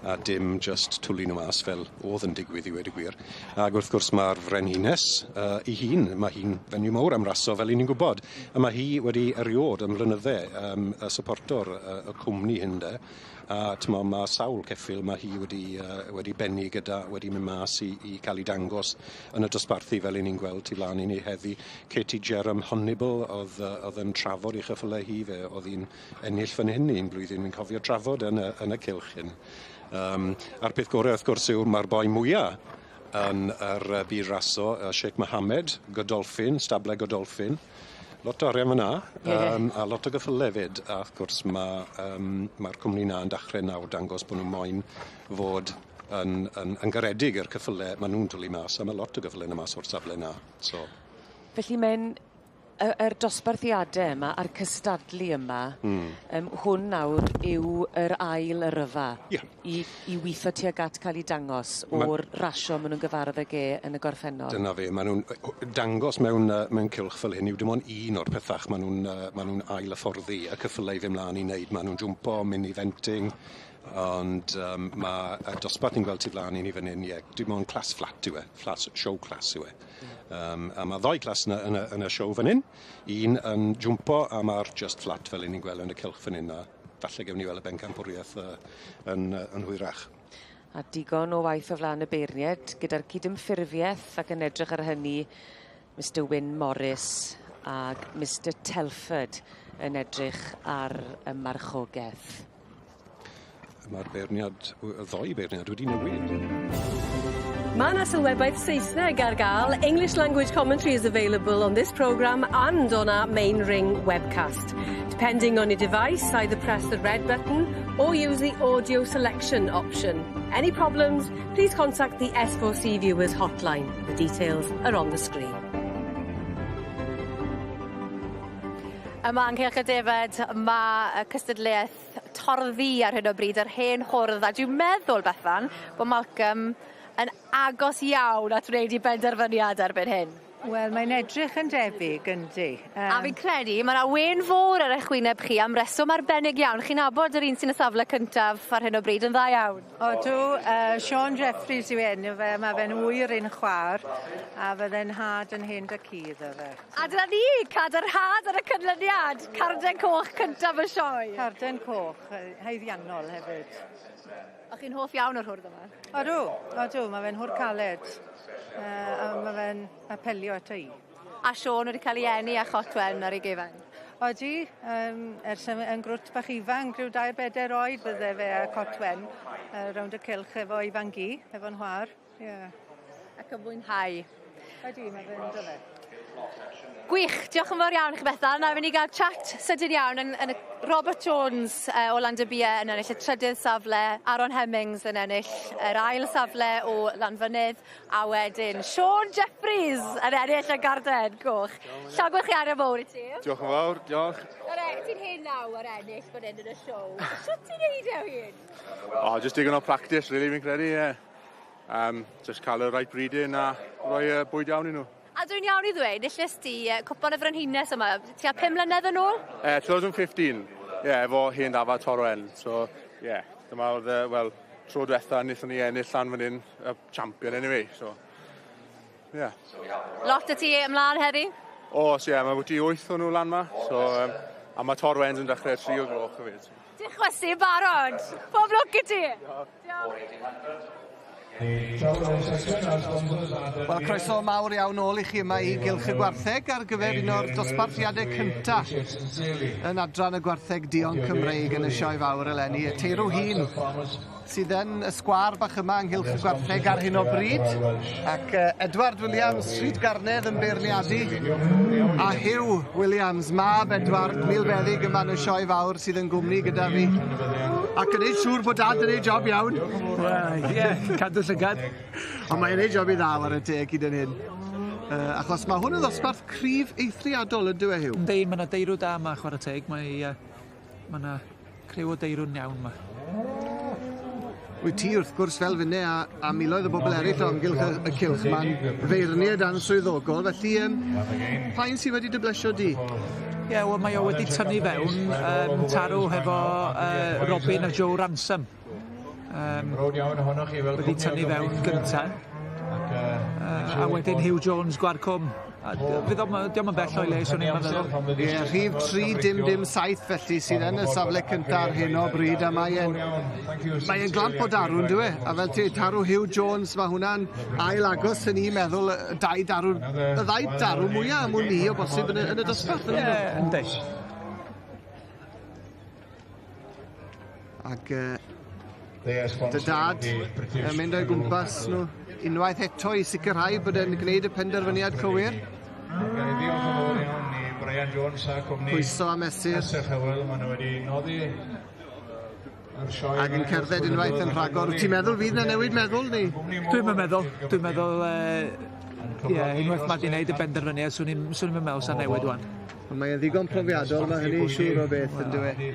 a dim just twlu nhw mas fel oedd yn digwydd i weud y gwir. Ac wrth gwrs mae'r frenhines ei hun, mae hi'n fenyw mawr am raso fel i ni'n gwybod. A mae hi wedi eriod am flynydde y supporto'r y cwmni hyn de. A t'mo, mae sawl ceffyl mae hi wedi bennu gyda, wedi mynd mas i cael ei dangos yn y dosbarthu fel i ni'n gweld tu flaen i ni heddi. Katie Jerram Honnibal oedd yn trafod ei cheffylau hi, fe oedd hi'n ennill fan hyn un blwyddyn, fi'n cofio trafod yn y cylch hyn. A'r peth gorau wrth gwrs yw mae'r boi mwyaf yn yr byd raso, Sheikh Mohammed, Godolphin, stable Godolphin. Lot o arian fyna, a lot o geffylau 'fyd. A wrth gwrs mae'r ma cwmni na yn dechrau nawr dangos bod nhw moyn fod yn garedig i'r ceffylau maen nhw'n twlu mas, a mae lot o geffylau yna mas o'r safle na. So, Felly mae'n yr dosbarthiadau yma a'r cystadlu yma, hwn nawr yw yr ail yrfa i weithio tuag at cael ei dangos o'r rasio maen nhw'n gyfarwydd ag e yn y gorffennol. Dyna fe, maen nhw'n dangos mewn cylch fel hyn yw dim ond un o'r pethach maen nhw'n ail hyfforddi y ceffylau i fynd mlaen i wneud. Maen nhw'n jwmpo, mynd i eventing, ond mae y dosbarth ni'n gweld tu flaen i ni fan hyn, ie, dim ond class flat yw e, flat show class yw e. A mae ddoi class yn y show fan hyn, un yn jwmpo a mae'r just flat fel 'yn ni'n gweld yn y cylch fan hyn, a falle gewn ni weld y bencampwriaeth yn hwyrach. A digon o waith o flaen y beirniad gyda'r cydymffurfiaeth ac yn edrych ar hynny Mr Wyn Morris ag Mr Telford yn edrych ar y marchogaeth. Mae'r beirniad, y ddoi beirniad wedi newid. Mae yna sylwebaeth Saesneg ar gael. English language commentary is available on this programme and on our main ring webcast. Depending on your device, either press the red button or use the audio selection option. Any problems, please contact the S4C Viewers hotline. The details are on the screen. Yma yng Nghylch y Defed, mae y cystadleuaeth torddi ar hyn o bryd, yr hen hwrdd, a dwi'n meddwl, Bethan, bod Malcolm yn agos iawn at wneud i benderfyniad erbyn hyn. Wel, mae'n edrych yn debyg, yndi. A fi'n credu, mae yna wên fawr ar eich wyneb chi am reswm arbennig iawn. Chi'n nabod yr un sy'n y safle cyntaf ar hyn o bryd yn dda iawn. Odw, Sean Jeffries yw enw fe, mae fe'n ŵyr un chwaer, a fydde'n nhad yn hen dad-cu iddo fe. A dyna ni, cadarnhad ar y canlyniad. Carden coch cyntaf y sioe. Carden coch, haeddiannol hefyd. O chi'n hoff iawn o'r hwrdd yma? Odw, odw, mae fe'n hwrdd caled. A mae fe'n apelio ato i. A Siôn wedi cael ei eni â chot wen ar ei gefen. Odi, ers yn grwt bach ifanc, rhyw 2-4 oed bydde fe a cot wen rownd y cylch efo ei fan-gu, efo'n chwaer. Yeah. Ac yn mwynhau. Ydy, mae fe'n do fe. Gwych, diolch yn fawr iawn i chi Bethan. A fynd i gael chat sydyn iawn yn y Robert Jones o Landybie yn ennill y trydydd safle, Aaron Hemmings yn ennill yr ail safle o Lanfynydd, a wedyn Sean Jeffries yn ennill y garden goch. Llongyfarchiadau mowr i ti. Diolch yn fawr, diolch. Ore, ti'n hen naw ar ennill fan hyn yn y siow. Sut ti'n neud e hyn? Oh, just digon o practice, really, fi'n credu, ie. Yeah. Just cael y right breeding a rhoi y bwyd iawn i nhw. A dwi'n iawn i ddweud, enilles ti cwpan y Frenhines yma, tua 5 mlynedd yn ôl? 2015, ie, yeah, efo hen ddafad Torwen. So, ie, yeah, dyma oedd, wel, tro diwetha wnaethon ni ennill lan fan hyn, y champion anyway, so, ie. Yeah. Lot o ti ymlaen heddi? Oes, ie, yeah, mae wedi wyth o'n nhw lan ma, so, a mae Torwens yn dechrau 3 o gloch hefyd. Ti'n chwysu barod. Pob lwc i ti. Wel, croeso mawr iawn ôl i chi yma i Gylch y Gwartheg ar gyfer un o'r dosbarthiadau cynta yn adran y gwartheg duon Cymreig yn y sioe fawr eleni. Y teirw hŷn sydd yn y sgwâr bach yma yng Nghylch y Gwartheg ar hyn o bryd. Ac Edward Williams, Stryd Garnedd yn beirniadu. A Hugh Williams, mab Edward, milfeddyg yma yn y sioe fawr sydd yn gwmni gyda fi. Ac yn neud siŵr bod dad yn neud job iawn. Wel, ie, cadw llygad. Ond mae'n neud job i dda ar y teg hyd yn hyn. Achos mae hwn yn ddosbarth cryf eithriadol yn dyw e, Hugh? Yndi, mae yna deirw da yma, chwarae teg. Mae ma yna criw o deirw'n iawn yma. Wyt ti wrth gwrs fel finne a miloedd o bobl eraill o amgylch y cylch ma'n feirniad answyddogol, felly pa un sydd wedi dy blesio di? Ie, yeah, wel mae o wedi tynnu fewn tarw hefo Robin a Joe Ransom. Wedi tynnu fewn gynta. A wedyn Hugh Jones Gwarcwm. A fydd o'm, dio'm yn bell o'i le, swn i'n meddwl. Ie, rhif 3007 felly sydd yn y safle cynta ar hyn o bryd a mae e'n glamp o darw yn dyw e? A fel ti, tarw Hugh Jones, mae hwnna'n ail agos yn i'n meddwl y dau darw, y ddau darw mwyaf am wn i o bosib yn y dosbarth. Ie, yndi. Ac dy dad yn mynd o'i gwmpas nhw unwaith eto i sicrhau bod e'n gwneud y penderfyniad cywir. Gan i ddiolch yn fawr iawn i Brian Jones a cwmni Pwyso a mesur. Esech Hywel, maen nhw wedi noddi yr sioe. Ac yn cerdded unwaith yn rhagor. Wyt ti'n meddwl fydd na newid meddwl ni? Dwi'n meddwl. Dwi'n meddwl, ie, unwaith mae di wneud y benderfyniad, swn i'n meddwl sa'n newid wan. Ond mae e'n ddigon profiadol, mae hynny'n siŵr o beth yn dyw e.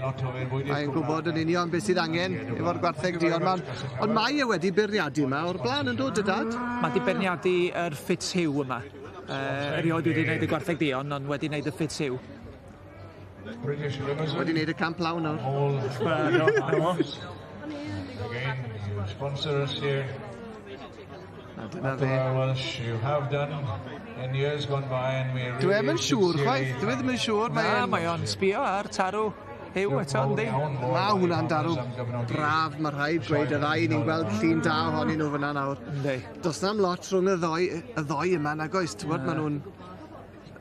Mae'n gwybod yn union beth sydd angen efo'r gwartheg duon 'ma. Ond mae e wedi beirniadu yma o'r blaen yn dod y dad? Mae di beirniadu yr Fitzhugh yma. Erioed wedi gwneud y gwartheg duon, ond wedi gwneud y Fitzhugh. Wedi gwneud y camp lawn nawr. Again, you sponsor us here. A dyna fe. Welsh, you have done in years gone by and we really Dwi ddim yn siŵr chwaith, dwi ddim yn siŵr. Na, mae o'n sbio ar tarw Hugh eto, yndi? Mae hwnna'n darw braf, mae rhaid gweud y ddau, ni'n gweld llun da ohonyn nhw fyna nawr. Yndi. Does na'm lot rhwng y ddoi yma nag oes, ti'n gwybod, maen nhw'n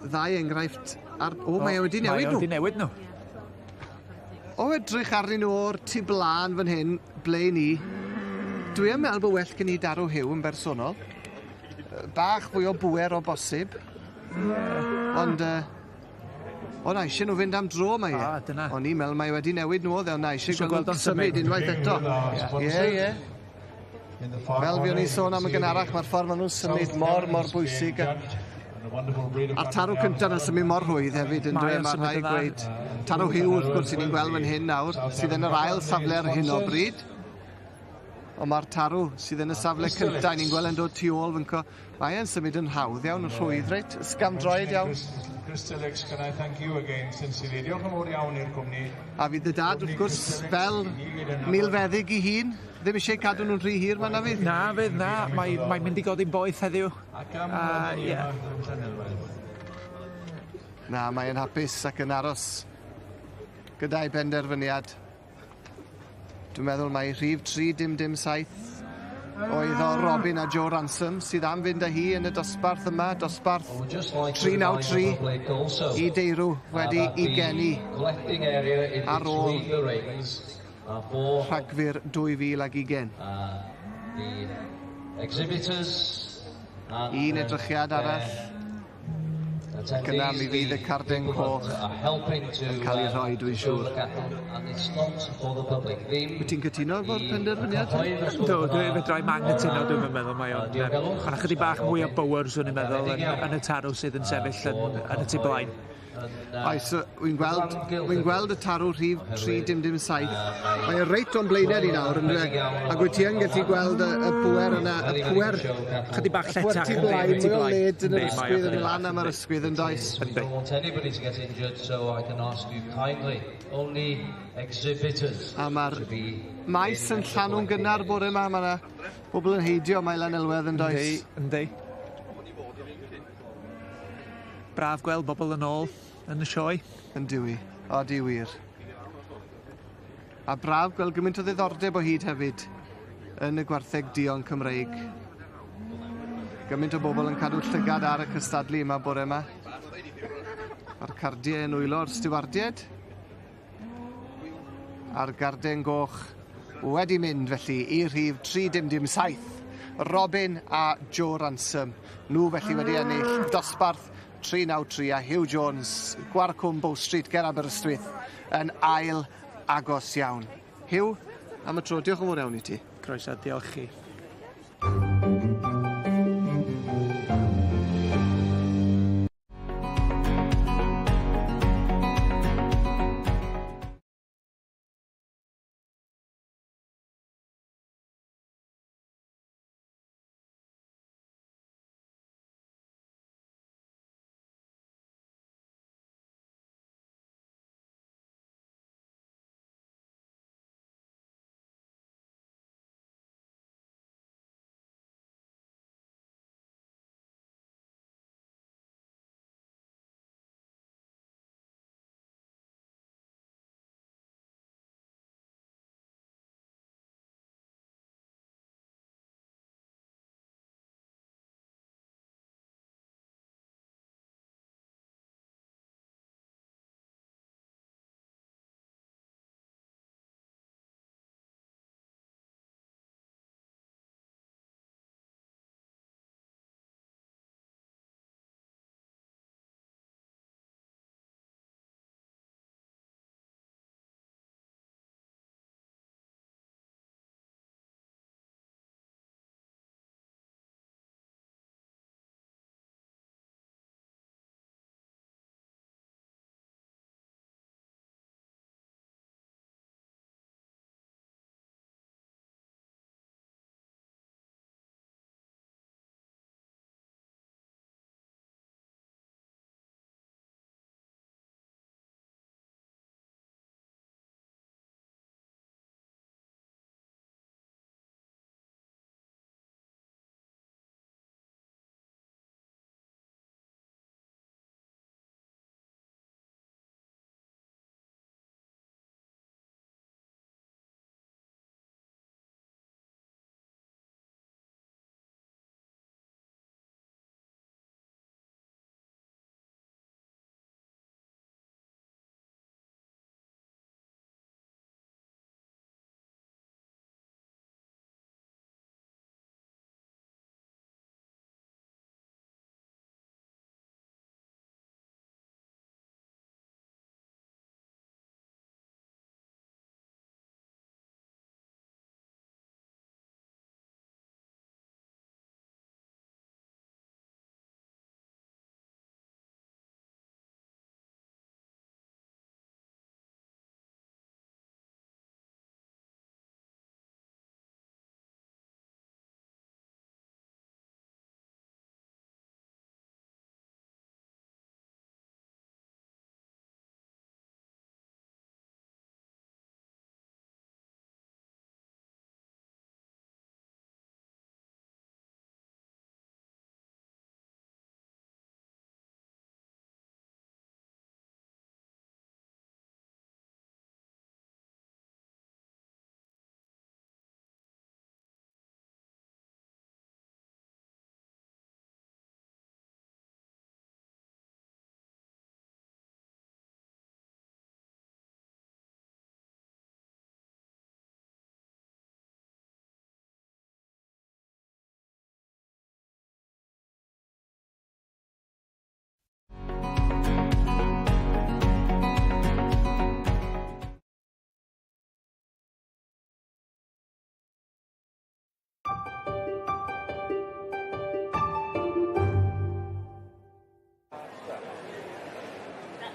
ddau enghraifft ar... O, mae e wedi newid Mae nhw. o wedi newid nhw. O edrych arnyn nhw o'r tu blaen fan hyn, ble ni, dwi yn meddwl bod well gen i darw Hugh yn bersonol. Bach fwy o bwer o bosib. Ond, o na, eisiau nhw fynd am dro mae e. Ah, dyna. O'n i'n meddwl mae wedi newid nhw oedd e, ond na, eisiau Isio gweld gweld nhw'n o'n symud symud. unwaith eto. Ie. Fel fi o'n i'n sôn am y gynharach, mae'r ffordd maen nhw'n symud mor, mor bwysig. A'r tarw cyntaf yn symud mor rhwydd hefyd yn Mae dweud, o'n mae symud rhaid yn dda. gweud. Tarw Hugh, wrth gwrs, i ni'n gweld fan hyn nawr, sydd yn yr ail safle ar hyn o bryd. Ond mae'r tarw sydd yn y safle cyntaf, ni'n gweld yn dod tu ôl fynco. Mae e'n symud yn hawdd iawn, yn rhwydd, reit? Ysgafndroed iawn. Crystalix, can I thank you again sincerely. Diolch yn fawr iawn i'r cwmni. A fydd y dad, wrth gwrs, fel milfeddyg i hun, ddim eisiau cadw nhw'n rhy hir, ma na fydd? Na, fydd, na. Mae mynd i godi'n boeth heddiw. Ac am noddi ie. yma yn Llanelwedd. Na, mae'n hapus ac yn aros gyda'i benderfyniad. Dwi'n meddwl mai rhif 3007 Oedd o Robin a Joe Ransom sydd am fynd â hi yn y dosbarth yma, dosbarth 393 i deirw wedi i geni ar ôl Rhagfyr 2020. Un edrychiad arall. Ac yna mi fydd y carden coch yn cael ei rhoi, dwi'n siŵr. Wyt ti'n cytuno efo'r penderfyniad? Yndw, dwi fedra i'm anghytuno, dwi'm yn meddwl mae o'n... Um, Mae'n chydig bach mwy o bywr, swn i'n meddwl, yn, yn y tarw sydd yn sefyll yn, yn y tu blaen. Oes, wy'n gweld, wy'n gweld y tarw rhif 3 dim dim 7. Mae e reit o'n blaenau ni nawr, yn dweud. Ac wyt ti yn gallu gweld y pwer yna, y pwer... Chydig bach y pwer lletach tu yndi, blaen, tu mwy o blaen. led yn yr Yndi, mae o ysgwydd, yn chydig lan bach, am yr yndi. ysgwydd yn does. Yndi. Don't want anybody to get injured, so I can ask you kindly, only exhibitors A mae'r to be maes yn llanw'n gynnar bore yma, mae yna bobl yn heidio mae Lanelwedd yn does. Yndi, yndi. Braf gweld bobl yn ôl yn y sioe. Yn diwi, o di wir. A braf gweld gymaint o ddiddordeb o hyd hefyd yn y gwartheg duon Cymreig. Gymaint o bobl yn cadw llygad ar y cystadlu yma bore yma. A'r cardiau yn wylo'r stiwardied. A'r garden goch wedi mynd felly i rhif 3 dim dim 7. Robin a Joe Ransom. Nhw felly wedi ennill dosbarth 393 a Hugh Jones, Gwarcwm Bow Street ger Aberystwyth yn ail agos iawn. Hugh, am y tro, diolch yn fawr iawn i ti. Croeso, diolch chi.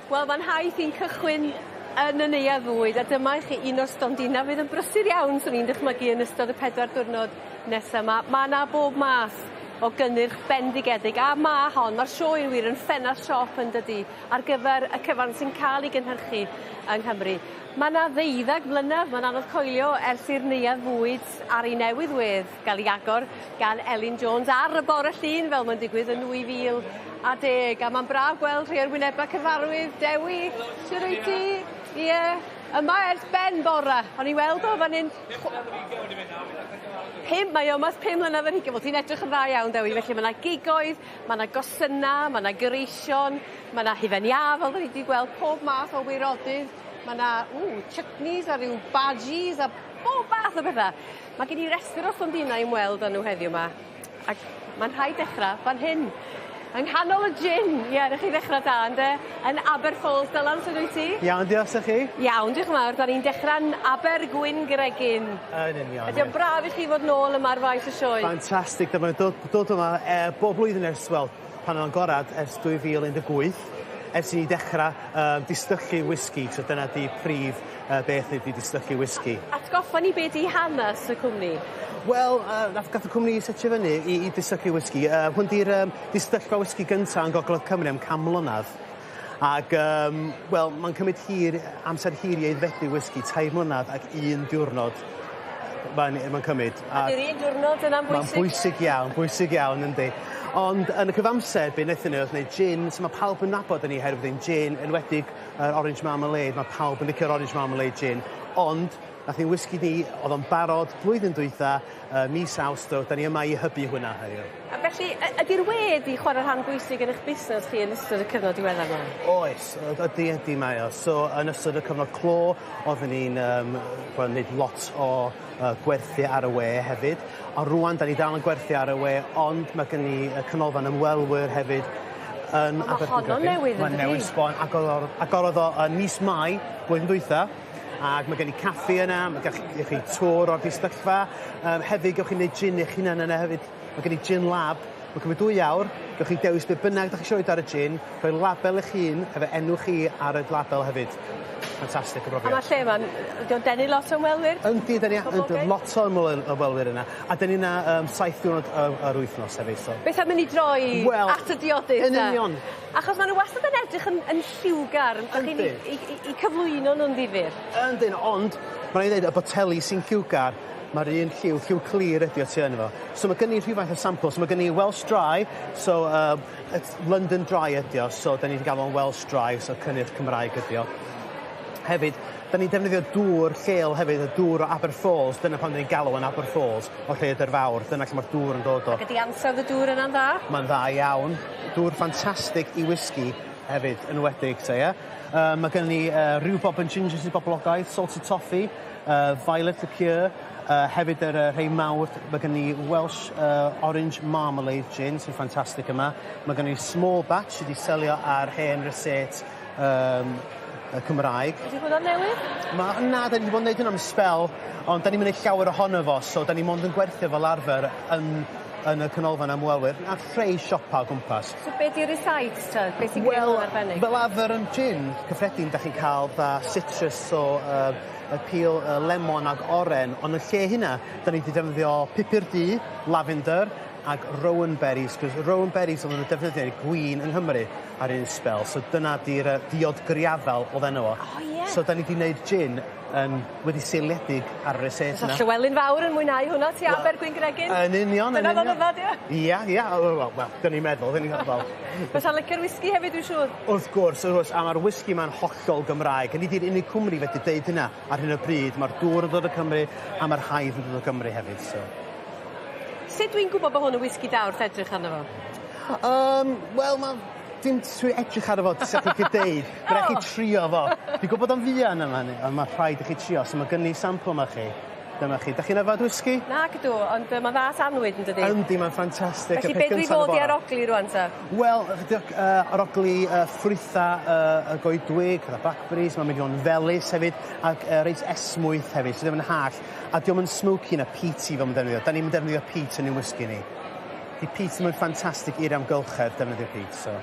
Wel ma'n nhaith i'n cychwyn yn y neuadd fwyd a dyma i chi un o'r stondina fydd yn brysur iawn swn i'n dychmygu yn ystod y pedwar diwrnod nesa 'ma. Ma' 'na bob math o gynnyrch bendigedig a ma' hon ma'r sioe wir yn ffenast siop yndydi ar gyfer y cyfan sy'n ca'l 'i gynhyrchu yng Nghymru. Ma' 'na ddeuddag mlynadd ma'n anodd coelio ers i'r neuadd fwyd ar ei newydd wedd ga'l 'i agor gan Elin Jones ar y bore Llun fel mae'n digwydd yn 2010 a ma'n braf gweld rhai o'r wyneba' cyfarwydd. Dewi, shwd wyt ti? Ie, yma ers ben bora. O'n i weld o fan 'yn Pum mae o yma ers pum mlynedd ar hugen. Wel ti'n edrych yn dda iawn Dewi felly ma' 'na gigoedd, ma' 'na gosynna, ma' 'na greision, ma' 'na hufen iâ fel 'dan ni 'di gweld pob math o wirodydd, ma' 'na ww chutneys a ryw bajis a bob math o betha. Mae gen i restr o stondinau i ymweld â nhw heddiw 'ma ac ma'n rhaid dechra fan hyn. Yng nghanol y gin! Ie, 'na chi ddechra da ynde? Yn Aber Falls. Dylan, sud wyt ti? Iawn, diolch, a chi? Iawn, diolch yn fawr. 'Dan ni'n dechra'n Abergwyngregyn. Yn union. Ydi o'n braf i chi fod nôl yma ar faes y sioe? Ffantastig, dyma dod dod yma bob blwyddyn ers, wel, pan o'n gorad ers 2018, ers i ni dechra distyllu wisgi, so dyna 'di prif beth ydi distyllu wisgi. Atgoffa ni be' 'di hanes y cwmni? Wel nath gath y cwmni 'i setio fyny i i distyllu wisgi. Hwn 'di'r distyllfa wisgi gynta yn Gogledd Cymru am can mlynadd. Ag wel ma'n cymryd hir amser hir i aeddfedu wisgi, tair mlynadd ag un diwrnod mae'n mae'n cymryd. A 'di'r un diwrnod yna'n bwysig? Ma'n bwysig iawn, bwysig iawn yndi. Ond yn y cyfamser be' nethon ni o'dd neud gin, so ma' pawb yn nabod ni herwydd ein gin, enwedig yr Orange Marmalade, ma' pawb yn licio'r Orange Marmalade gin, ond nath ein wisgi ni, o'dd o'n barod blwyddyn dwytha, yy mis Awst, so 'dan ni yma i hybu hwnna heddiw. A felly y- ydi'r we 'di chware rhan bwysig yn 'ych busnes chi yn ystod y cyfnod diweddar 'ma? Oes, ydi ydi mae o. So yn ystod y cyfnod clo oedden ni'n yym wel neud lot o gwerthu ar y we hefyd. A rŵan 'dan ni dal yn gwerthu ar y we ond ma' gen ni y canolfan ymwelwyr hefyd yn Wel ma' honno'n newydd yndydi? Ma'n newydd sbon agorodd agorodd o yn mis Mai blwyddyn dwytha ag ma' gen ni caffi yna ma' gall gewch chi tour o'r distyllfa yym hefyd gewch chi neud gin eich hunan yna hefyd. Ma' gen ni gin lab ma'n cymryd dwy awr gewch chi dewis be' bynnag 'dach chi isio roid ar y gin rhoi label eich hun efo enw chi ar y label hefyd. Ffantastig o brofiad. A ma'r lle 'ma'n ydi o'n denu lot o ymwelwyr? Yndi 'dan ni yndw lot o ymwelwyr yna. A 'dan ni yna yym saith diwrnod y yr wythnos hefyd so. Beth am i ni droi at y diodydd Yn union. Achos ma' n'w wastad yn edrych yn yn lliwgar yn 'dach chi'n 'u 'u 'u 'u cyflwyno nw'n ddifyr. Yndyn ond ma' rai' ddeud y boteli sy'n lliwgar ma'r un lliw, lliw clir ydi o tu yno fo. So ma' gyn ni rhywfaint o sampl so ma' gyn ni Welsh Dry so yy London Dry ydi o so 'dan ni 'di galw o'n Welsh Dry so cynnyrch Cymraeg ydi o. Hefyd 'dan ni'n defnyddio dŵr lleol hefyd y dŵr o Aber Falls dyna pam 'dan ni'n galw o'n Aber Falls o Rhaeadr Fawr dyna lle ma'r dŵr yn dod o. Ac ydi ansawdd y dŵr yna'n dda? Ma'n dda iawn. Dŵr ffantastig i wisgi hefyd enwedig 'te ie? Yy ma' gynnon ni rhiwbob and ginger sy'n boblogaidd, salted toffee, violet liqueur, hefyd yr rhei mawr, ma' gynnon ni Welsh Orange Marmalade Gin sy'n ffantastig yma. Ma' gynnon ni small batch sy 'di selio ar hen rysáit y Cymraeg. Ydi hwnna'n newydd? Ma' na 'dan ni 'di bod yn neud hwn am sbel ond 'dan ni'm yn neud llawer ohono fo so 'dan ni mond yn gwerthu o fel arfer yn yn y canolfan amwelwyr a rhei siopa o gwmpas. So be' 'di rysáit ta? Be' sy'n gwneud hwn arbennig? Wel fel arfer yn gin cyffredin 'dach chi'n ca'l 'tha citrus so y pîl y lemon ag oren ond yn lle hynna 'dan ni 'di defnyddio pupur du, lavender ag rowan berries 'c'os rowan berries odden nw'n defnyddio i gwin yng Nghymru ar un sbel so dyna 'di'r yy diod griafal o'dd enw fo. O ie? So 'dan ni 'di neud gin yn wedi seiliedig ar y rysáit Fysa yna. Llywelyn Fawr yn mwynhau hwnna tua Abergwyngregyn? Yn union yn Dyna union. fo'n yfad ie? Ia ia wel wel wel 'dyn ni'n meddwl 'dyn ni'n wel. Fysa'n licio'r wisgi hefyd dwi'n siŵr. Wrth gwrs wrth gwrs a ma'r wisgi 'ma'n hollol Gymraeg. A ni 'di'r unig cwmni fedru deud hynna ar hyn o bryd. Ma'r dŵr yn dod o Cymru a ma'r haidd yn dod o Gymru hefyd so. Sut dwi'n gwbod bo' hwn yn wisgi da wrth edrych arno fo? Wel ma' dim trwy edrych arno fo sa chi 'llu deud. Ma' rai' chi trio fo. Dwi'n gwbod o'n fuan am hynny on' ma' rhaid i chi trio so ma' gyn ni sampl 'ma chi. Dyma chi. 'Dach chi'n yfad wisgi? Nac ydw ond yy ma'n dda at annwyd yndydi? Yndi ma'n ffantastig. Felly be' dwi fod i arogli rŵan 'ta? Wel arogli ffrwytha y goedwig, fatha blackberries, ma'n mynd i fod yn felys hefyd ac reit esmwyth hefyd so ddim yn hallt. A 'di o'm yn smoky na peaty fel ma'n defnyddio. 'Dan ni'm yn defnyddio peat yn 'yn wisgi ni. 'Di peat ddim yn ffantastig i'r amgylchedd defnyddio peat so.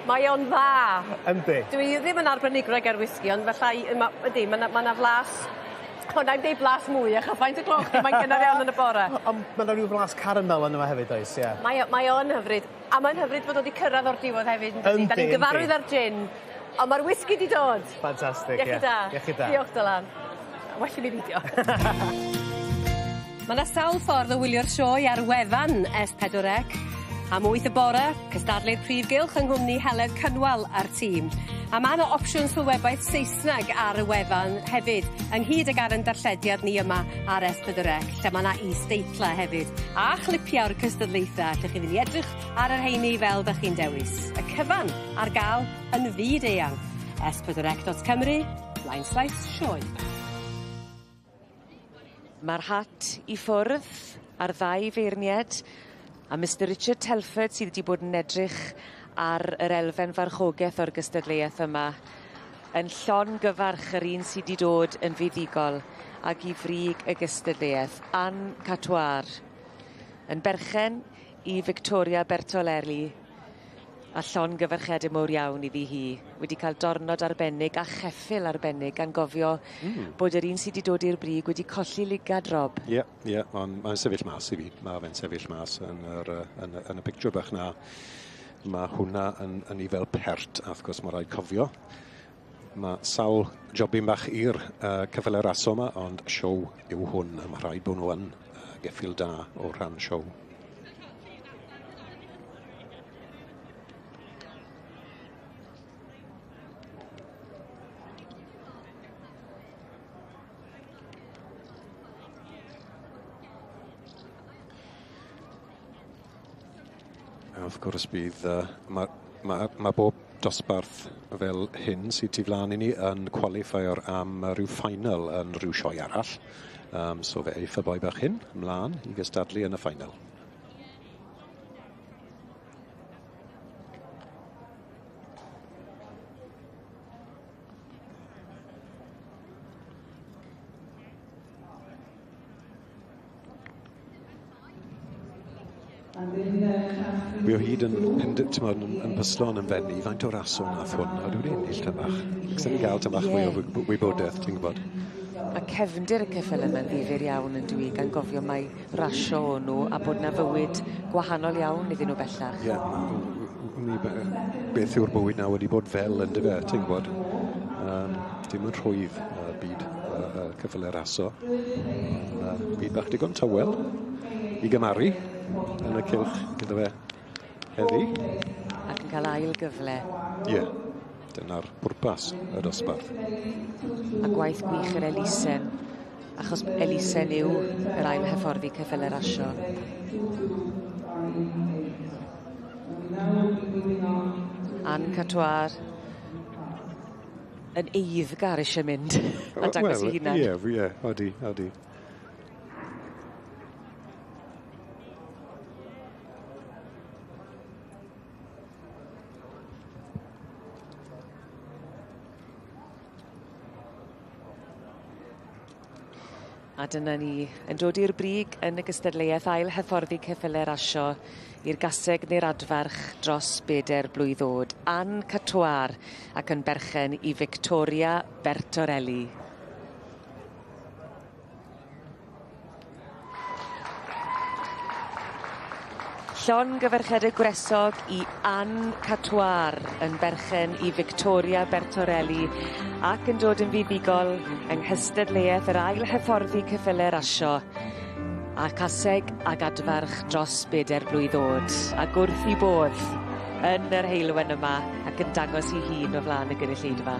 Mae o'n dda. Yndi. Dwi ddim yn arbenigwraig ar wisgi ond fallai ma' ydi ma' 'na ma' 'na flas o 'nai'm deud blas mwy achos faint o gloch 'di mae'n gynnar iawn yn y bore. Ond ma' 'na ryw flas caramel yno fo hefyd oes ie. Mae o mae o yn hyfryd a mae'n hyfryd fod o 'di cyrradd o'r diwedd hefyd yndydi? Yndi 'Dan ni'n gyfarwydd â'r gin on' ma'r wisgi 'di dod. Ffantastig ie. Iechyd da. Iechyd da. Diolch Dylan. Well i mi beidio. Ma' 'na sawl ffordd o wylio'r sioe ar wefan S4C. Am 8 y bore, cystadlu'r prif gylch yng nghwmni Heledd Cynwal a'r tîm. A ma' 'na opsiwn sylwebaeth Saesneg ar y wefan hefyd, ynghyd ag ar 'yn darllediad ni yma ar S4C, lle ma' 'na is-deitla hefyd, a chlipiau o'r cystadlaetha, allwch chi fynd i edrych ar y rheini fel 'dach chi'n dewis. Y cyfan ar ga'l yn fyd eang. S4C.Cymru, blaenslaes sioe. Ma'r hat i ffwrdd a'r ddau feirnied a Mr Richard Telford sydd wedi bod yn edrych ar yr elfen farchogeth o'r gystadleuaeth yma yn llongyfarch yr un sy 'di dod yn fuddugol ag i frig y gystadleuaeth, Anne Catoire, yn berchen i Victoria Bertoleri a llongyfarchiade mowr iawn iddi hi. Wedi cael dornod arbennig a cheffyl arbennig gan gofio bod yr un sy 'di dod i'r brig wedi colli ligad Rob. Ie, ie, ond mae'n sefyll mas i fi. Ma' fe'n sefyll mas yn yr yy yn y yn y pictiwr bach 'na. Ma' hwnna yn yn 'i fel pert a wrth gwrs ma' raid cofio ma' sawl jobyn bach i'r yy ceffyle raso 'ma ond show yw hwn a ma' rhaid bo' nw yn yy geffyl da o rhan show. A wrth gwrs bydd yy ma' ma' ma' bob dosbarth fel hyn sy tu flan i ni yn qualifier am ryw final yn rhyw sioe arall. So fe eiff y boi bach hyn mlan i gystadlu yn y final. Wi o hyd yn t'mod yn yn pyslo yn 'yn mhen i faint o raso nath hwn a dwi wedi ennill tym bach. Os o'n i ga'l tym bach mwy o wybodaeth ti'n gwbod. Ma' cefndir y ceffyle 'ma'n ddifyr iawn yndyw 'i gan gofio mai rasio o'n nw a bod 'na fywyd gwahanol iawn iddyn nw bellach. Ie wn i beth yw'r bywyd 'na wedi bod fel yndyfe ti'n gwbod. Dim yn rhwydd byd ceffyle raso. Ond byd bach digon tawel i gymaru yn y cylch gyda fe heddi. Ac yn cael ail gyfle. Ie, dyna'r pwrpas y dosbarth. A gwaith gwych yr elusen, achos elusen yw yr ail hyfforddi ceffyle rasio. Anne Catoire yn eiddgar eisiau mynd a dangos i hunan. Ie, ie, odi, odi. A dyna ni, yn dod i'r brig yn y gystadleuaeth ail hyfforddi ceffyle rasio i'r gaseg neu'r adfarch dros beder blwydd o'd. Anne Catoire ac yn berchen i Victoria Bertorelli. Llongyfarchiadau gwresog i Anne Catoire yn berchen i Victoria Bertorelli ac yn dod yn fuddugol yng nghystadleuaeth yr ail hyfforddi ceffyle rasio a caseg ag adfarch dros beder blwydd o'd ac wrth 'i bodd yn yr heulwen yma ac yn dangos 'i hun o flan y gynulleidfa.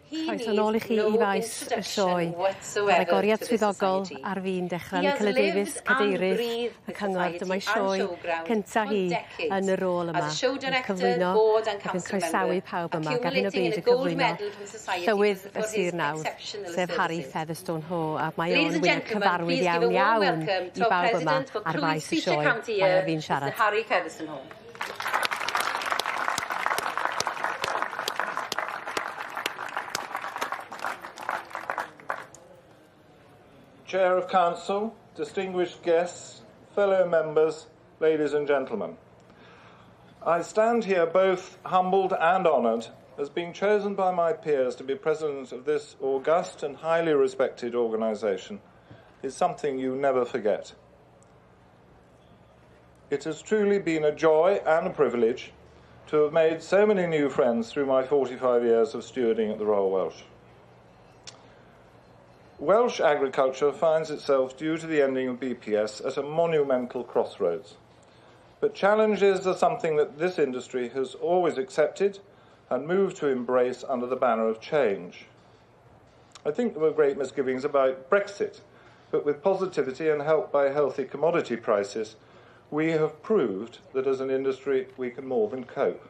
Croeso nôl i chi i faes y sioe. Mae'r agoriad swyddogol ar fin dechrau. Nicola Davies, cadeirydd y cyngor, dyma'i sioe cynta hi yn y rôl yma. Yn cyflwyno ac yn croesawu pawb yma ac ar hyn o bryd yn cyflwyno llywydd y sir nawr, sef Harry Featherstone Ho, a mae o'n wyneb cyfarwydd iawn iawn i bawb yma ar faes y sioe. Mae ar fin siarad. Harry Featherstone Ho. Chair of Council, distinguished guests, fellow members, ladies and gentlemen. I stand here both humbled and honoured as being chosen by my peers to be president of this august and highly respected organisation is something you never forget. It has truly been a joy and a privilege to have made so many new friends through my 45 years of stewarding at the Royal Welsh. Welsh agriculture finds itself, due to the ending of BPS, at a monumental crossroads. But challenges are something that this industry has always accepted and moved to embrace under the banner of change. I think there were great misgivings about Brexit, but with positivity and help by healthy commodity prices, we have proved that as an industry we can more than cope.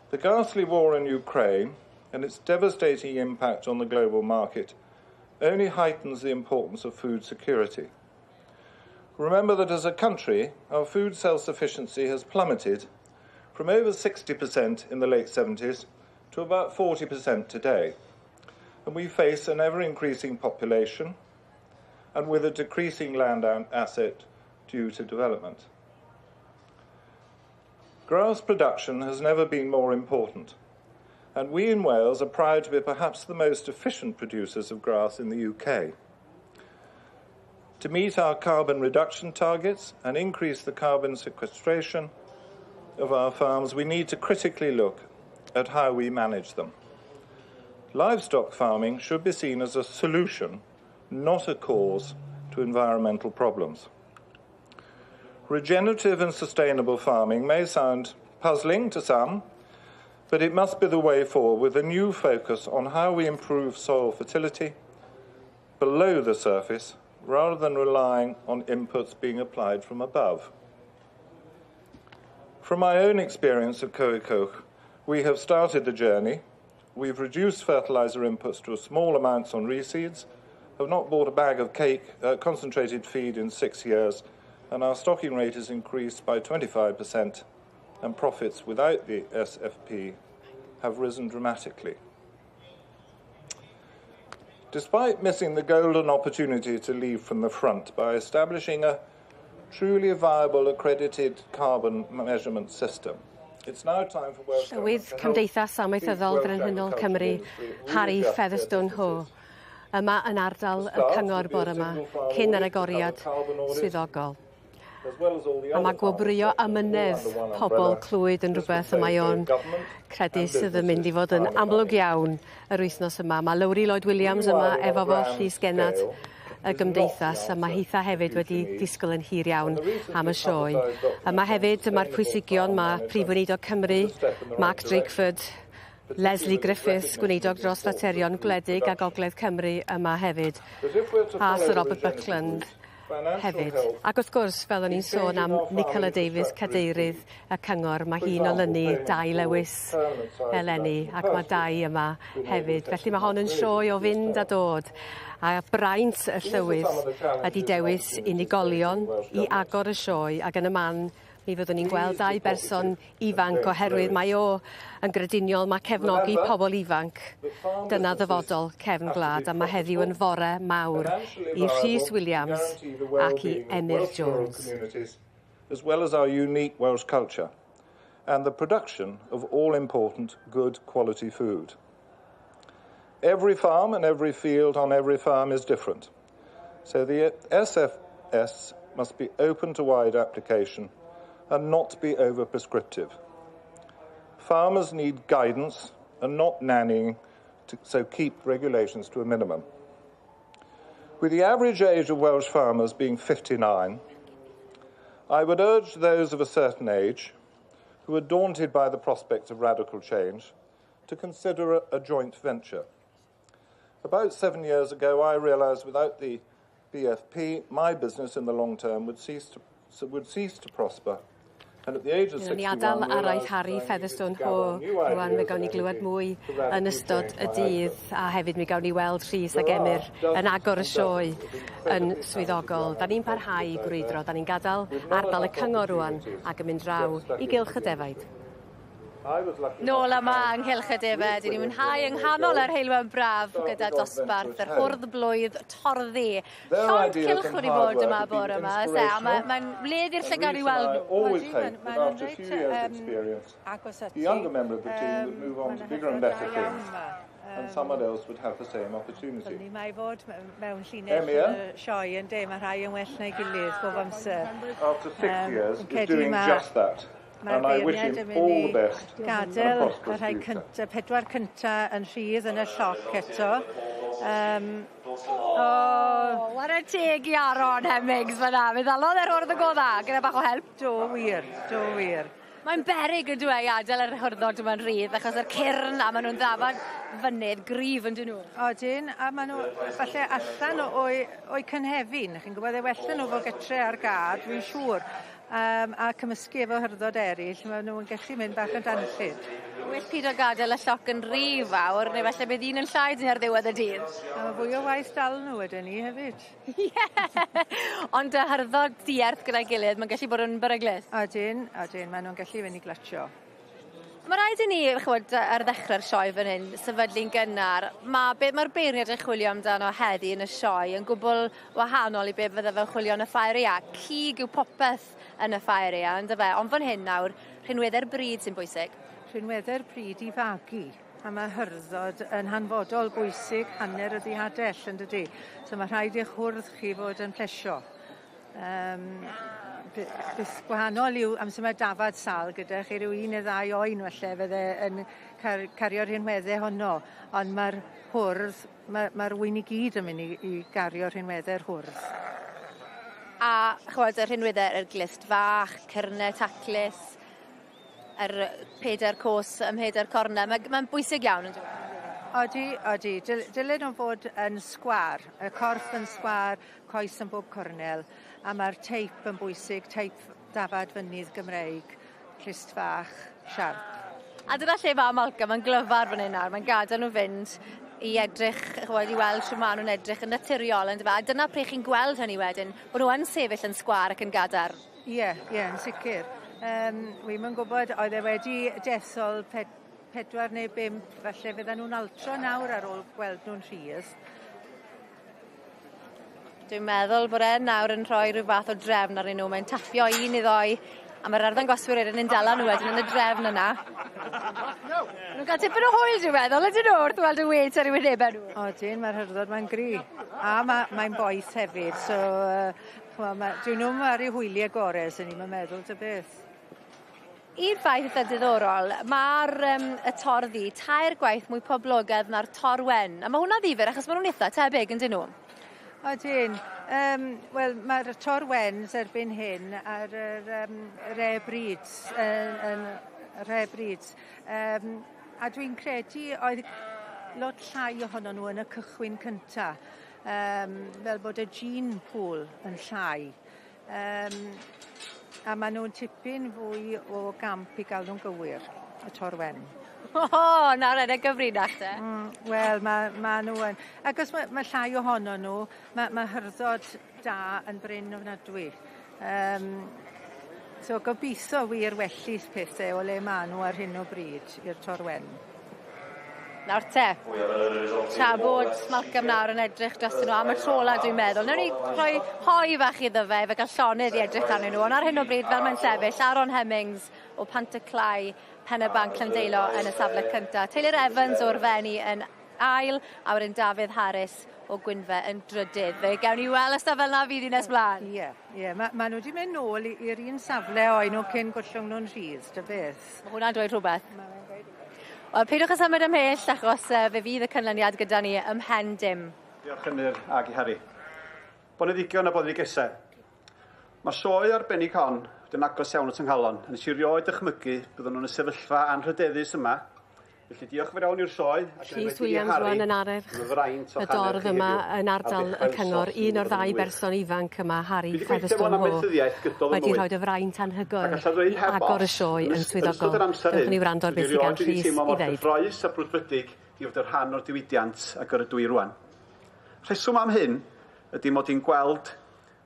The ghastly war in Ukraine and its devastating impact on the global market only heightens the importance of food security. Remember that as a country, our food self-sufficiency has plummeted from over 60% in the late 70s to about 40% today. And we face an ever-increasing population and with a decreasing land asset due to development. Grass production has never been more important, and we in Wales are proud to be perhaps the most efficient producers of grass in the UK. To meet our carbon reduction targets and increase the carbon sequestration of our farms, we need to critically look at how we manage them. Livestock farming should be seen as a solution, not a cause to environmental problems. Regenerative and sustainable farming may sound puzzling to some, but it must be the way forward with a new focus on how we improve soil fertility below the surface rather than relying on inputs being applied from above. From my own experience of Coed Coch, we have started the journey. We've reduced fertiliser inputs to small amounts on reseeds, have not bought a bag of cake, concentrated feed in 6 years, and our stocking rate has increased by 25%, and profits without the SFP have risen dramatically. Despite missing the golden opportunity to lead from the front by establishing a truly viable accredited carbon measurement system, it's now time for Welsh Llywydd Cymdeithas Amaethyddol Frenhinol Cymru, Harry Featherstone Ho, yma yn ardal y cyngor bore yma, cyn yr agoriad swyddogol. A mae gwobrwyo amynedd pobl Clwyd yn rhywbeth y mae o'n credu sydd yn mynd i fod yn amlwg iawn yr wythnos yma. Mae Lowri Lloyd Williams yma efo fo Llys Genad y gymdeithas, a mae hitha hefyd wedi disgwyl yn hir iawn am y sioe. Yma hefyd mae'r pwysigion, mae Prif Weinidog Cymru, Mark Drakeford, Lesley Griffiths, gweinidog dros faterion gwledig a Gogledd Cymru yma hefyd, a Sir Robert Buckland hefyd. Ac wrth gwrs, fel o'n i'n sôn am Nicola Davies, cadeirydd y cyngor, mae hi'n olynu Dai Lewis eleni, ac mae Dai yma hefyd. Felly mae hon yn sioe o fynd a dod. A braint y llywydd ydi dewis unigolion i agor y sioe, ac yn y man mi fyddwn ni'n gweld dau berson ifanc oherwydd mae o yn grediniol, mae cefnogi pobl ifanc, dyna ddyfodol cefn gwlad, a mae heddiw yn fore mawr i Rhys Williams ac i Emyr Jones. As well as our unique Welsh culture and the production of all important good quality food. Every farm and every field on every farm is different. So the SFS must be open to wide application and not be over-prescriptive. Farmers need guidance and not nannying, so keep regulations to a minimum. With the average age of Welsh farmers being 59, I would urge those of a certain age who are daunted by the prospect of radical change to consider a joint venture. About 7 years ago, I realised without the BFP, my business in the long term would cease to prosper. And at the age of 61, Ni adael araith Harry Featherstone Ho rwan, fe gawn ni glywed mwy yn ystod y dydd, a hefyd mi gawn ni weld Rhys ac Emyr yn agor y sioe yn swyddogol. Da ni'n parhau i gwrydro, da ni'n gadael ardal y cyngor rwan ac yn mynd draw i gylch y defaid. Nôl yma yng nghylch y defaid, ni'n mwynhau yng nghanol yr heulwen braf gyda dosbarth yr hwrdd blwydd torddi. Llond cylch wedi bod yma bore yma, oes e? A mae'n wledd i'r llygad i weld nhw. Always hope that after a few years' experience, the younger member of the team would move on to bigger and better things, and someone else would have the same opportunity. Ni mae fod mewn llinell y sioe yn de, mae rhai yn well na'i gilydd bob amser. After 6 years, is doing just that. And I wish him all the best and a Gadael y prosperous rhai future. cynta, pedwar cynta yn rhydd yn y lloc eto. O, ware teg i Aaron Hemmings fan'na. Fe ddalodd e'r hwrdd y go dda, gyda bach o help. Do wir, do wir. Mae'n beryg yn dyw e i adael yr hwrddod yma'n rhydd, achos yr cyrn a maen nhw'n ddafad fynydd gryf yn dyn nhw. Odyn, a maen nhw falle allan o'u cynhefin. Chi'n gwybod, e well nhw fod gytre ar gad, dwi'n siŵr. A cymysgu efo hyrddod eraill, maen nhw'n gallu mynd bach yn danllyd. Well pido gadael y lloc yn rhy fawr, neu falle bydd un yn llai dyn ar ddiwedd y dydd. A mae fwy o waith dal nhw wedyn ni hefyd. Ie! Ond y hyrddod dierth gyda'i gilydd, mae'n gallu bod yn beryglus. Odyn, odyn, maen nhw'n gallu fynd i glatsio. Mae rhaid i ni, ch'mod, ar ddechrau'r sioe fan hyn, sefydlu'n gynnar. Mae'r beirniad yn chwilio amdano heddi yn y sioe yn gwbl wahanol i be fydde fe'n chwilio yn y ffair aeaf. Cig yw popeth yn y ffair aeaf, yndyfe? Ond fan hyn nawr, rhinweddau'r bryd sy'n bwysig. Rhinweddau'r bryd i fagu. A mae hyrddod yn hanfodol bwysig hanner y ddiadell, yn dydi? So mae rhaid i'ch hwrdd chi fod yn plesio. Beth gwahanol yw amser mae dafad sal gyda chi rhyw un neu ddau oen falle fydde yn cario'r rhinweddau honno, ond mae'r hwrdd, mae'r wyn i gyd yn mynd i gario'r rhinweddau'r hwrdd. A ch'mod, y rhinweddau, yr glust fach, cyrnau taclus, yr pedair cos ym mhedair cornel, mae'n bwysig iawn yn dwi? Odi, odi. Dylen nhw fod yn sgwâr, y corff yn sgwâr, coes yn bob cornel, a mae'r teip yn bwysig, teip dafad fynydd Gymreig, clust fach, siarp. A dyna lle mae Malcolm yn glyfar fan hyn nawr, mae'n gadael nhw fynd i edrych, ch'mod, i weld shwd ma' nhw'n edrych yn naturiol, yndyfe? A dyna pryd chi'n gweld hynny wedyn, bod nhw yn sefyll yn sgwâr ac yn gadarn. Ie, ie, yn sicr. Wi'm yn gwybod, oedd e wedi dethol 4 neu 5, falle fydden nhw'n altro nawr ar ôl gweld nhw'n rhydd. Dwi'n meddwl bod e nawr yn rhoi rhyw fath o drefn arnyn nhw. Mae'n taffio un i ddoi, a mae'r arddangoswyr wedyn yn dala nhw wedyn yn y drefn yna. Nhw'n cael tipyn o hwyl, dwi'n meddwl, ydyn nhw, wrth weld y wet ar eu wynebau nhw. Odyn, mae'r hyrddod mae'n gry. A mae'n boeth hefyd, so dyn nhw'm ar eu hwyliau gorau, swn i'm yn meddwl, ta beth. Un ffaith eitha diddorol, mae'r y torddi tair gwaith mwy poblogaidd na'r torwen. A mae hwnna ddifyr achos maen nhw'n eitha tebyg, yn dyn nhw? Odyn. Wel, mae'r torwens erbyn hyn ar yr rare breeds. Yn rare breeds. A dwi'n credu oedd lot llai ohono nhw yn y cychwyn cynta. Fel bod y gene pool yn llai. A maen nhw'n tipyn fwy o gamp i gael nhw'n gywir, y torwen. O, nawr yn y gyfrinach te. Wel, ma nhw yn. Ac os ma llai ohono nhw, ma hyrddod da yn brin ofnadwy. So gobeithio wir wellith pethau o le ma nhw ar hyn o bryd i'r torwen. Nawr te, tra bod Malcolm nawr yn edrych dros nhw am y tro ola dwi'n meddwl. Nawn ni rhoi hoi fach iddo fe, fe gael llonydd i edrych arnyn nhw. Ond ar hyn o bryd, fel mae'n sefyll, Aaron Hemmings o Pantaclai, Pen y Banc Llandeilo yn y safle cyntaf. Taylor Evans o'r Fenni yn ail, a wedyn Dafydd Harris o Gwynfe yn drydydd. Fe gawn ni weld os na fel na fydd hi nes mlaen. Ie, ie. Ma nhw wedi mynd nôl i'r un safle oen nhw cyn gollwng nhw'n rhydd, dy beth. Mae hwnna'n dweud rhywbeth. Wel, peidiwch â symud ymhell, achos fe fydd y canlyniad gyda ni ymhen dim. Diolch Emyr ag i Harry. Boneddigion a boneddigesau. Mae sioe arbennig hon wedi yn agos iawn at yng nghalon, a nes i rioed dychmygu byddwn nhw'n y sefyllfa anrhydeddus yma Felly diolch yn fawr iawn i'r sioe. Rhys Williams rwan yn arerch y dorf yma yn ardal y cyngor, un o'r ddau berson ifanc yma, Harry Featherstone Ho, wedi rhoi y fraint anhygoel i agor y sioe yn swyddogol. Dewch ni wrando ar beth sydd gan Rhys i ddeud. Cyffrous a brwdfrydig i fod yn rhan o'r diwydiant ag yr ydw i rwan. Rheswm am hyn ydy mod i'n gweld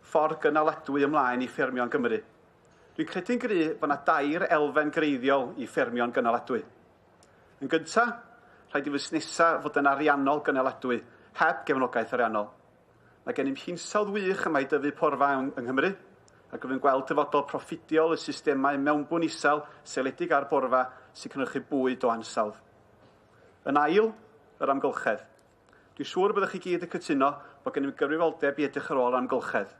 ffordd gynaladwy ymlaen i ffermio yn Gymru. Dwi'n credu'n gry bod yna dair elfen greiddiol i ffermio'n gynaladwy. Yn gyntaf, rhaid i fusnesau fod yn ariannol gynaladwy, heb gefnogaeth ariannol. Mae gennym hinsawdd wych yma i dyfu porfa yng Nghymru, ac rwy'n gweld dyfodol proffidiol y systemau mewnbwn isel seiliedig ar borfa sy'n cynhyrchu bwyd o ansawdd. Yn ail, yr amgylchedd. Dwi'n siŵr byddwch chi gyd yn cytuno bod gennym gyfrifoldeb i edrych ar ôl amgylchedd.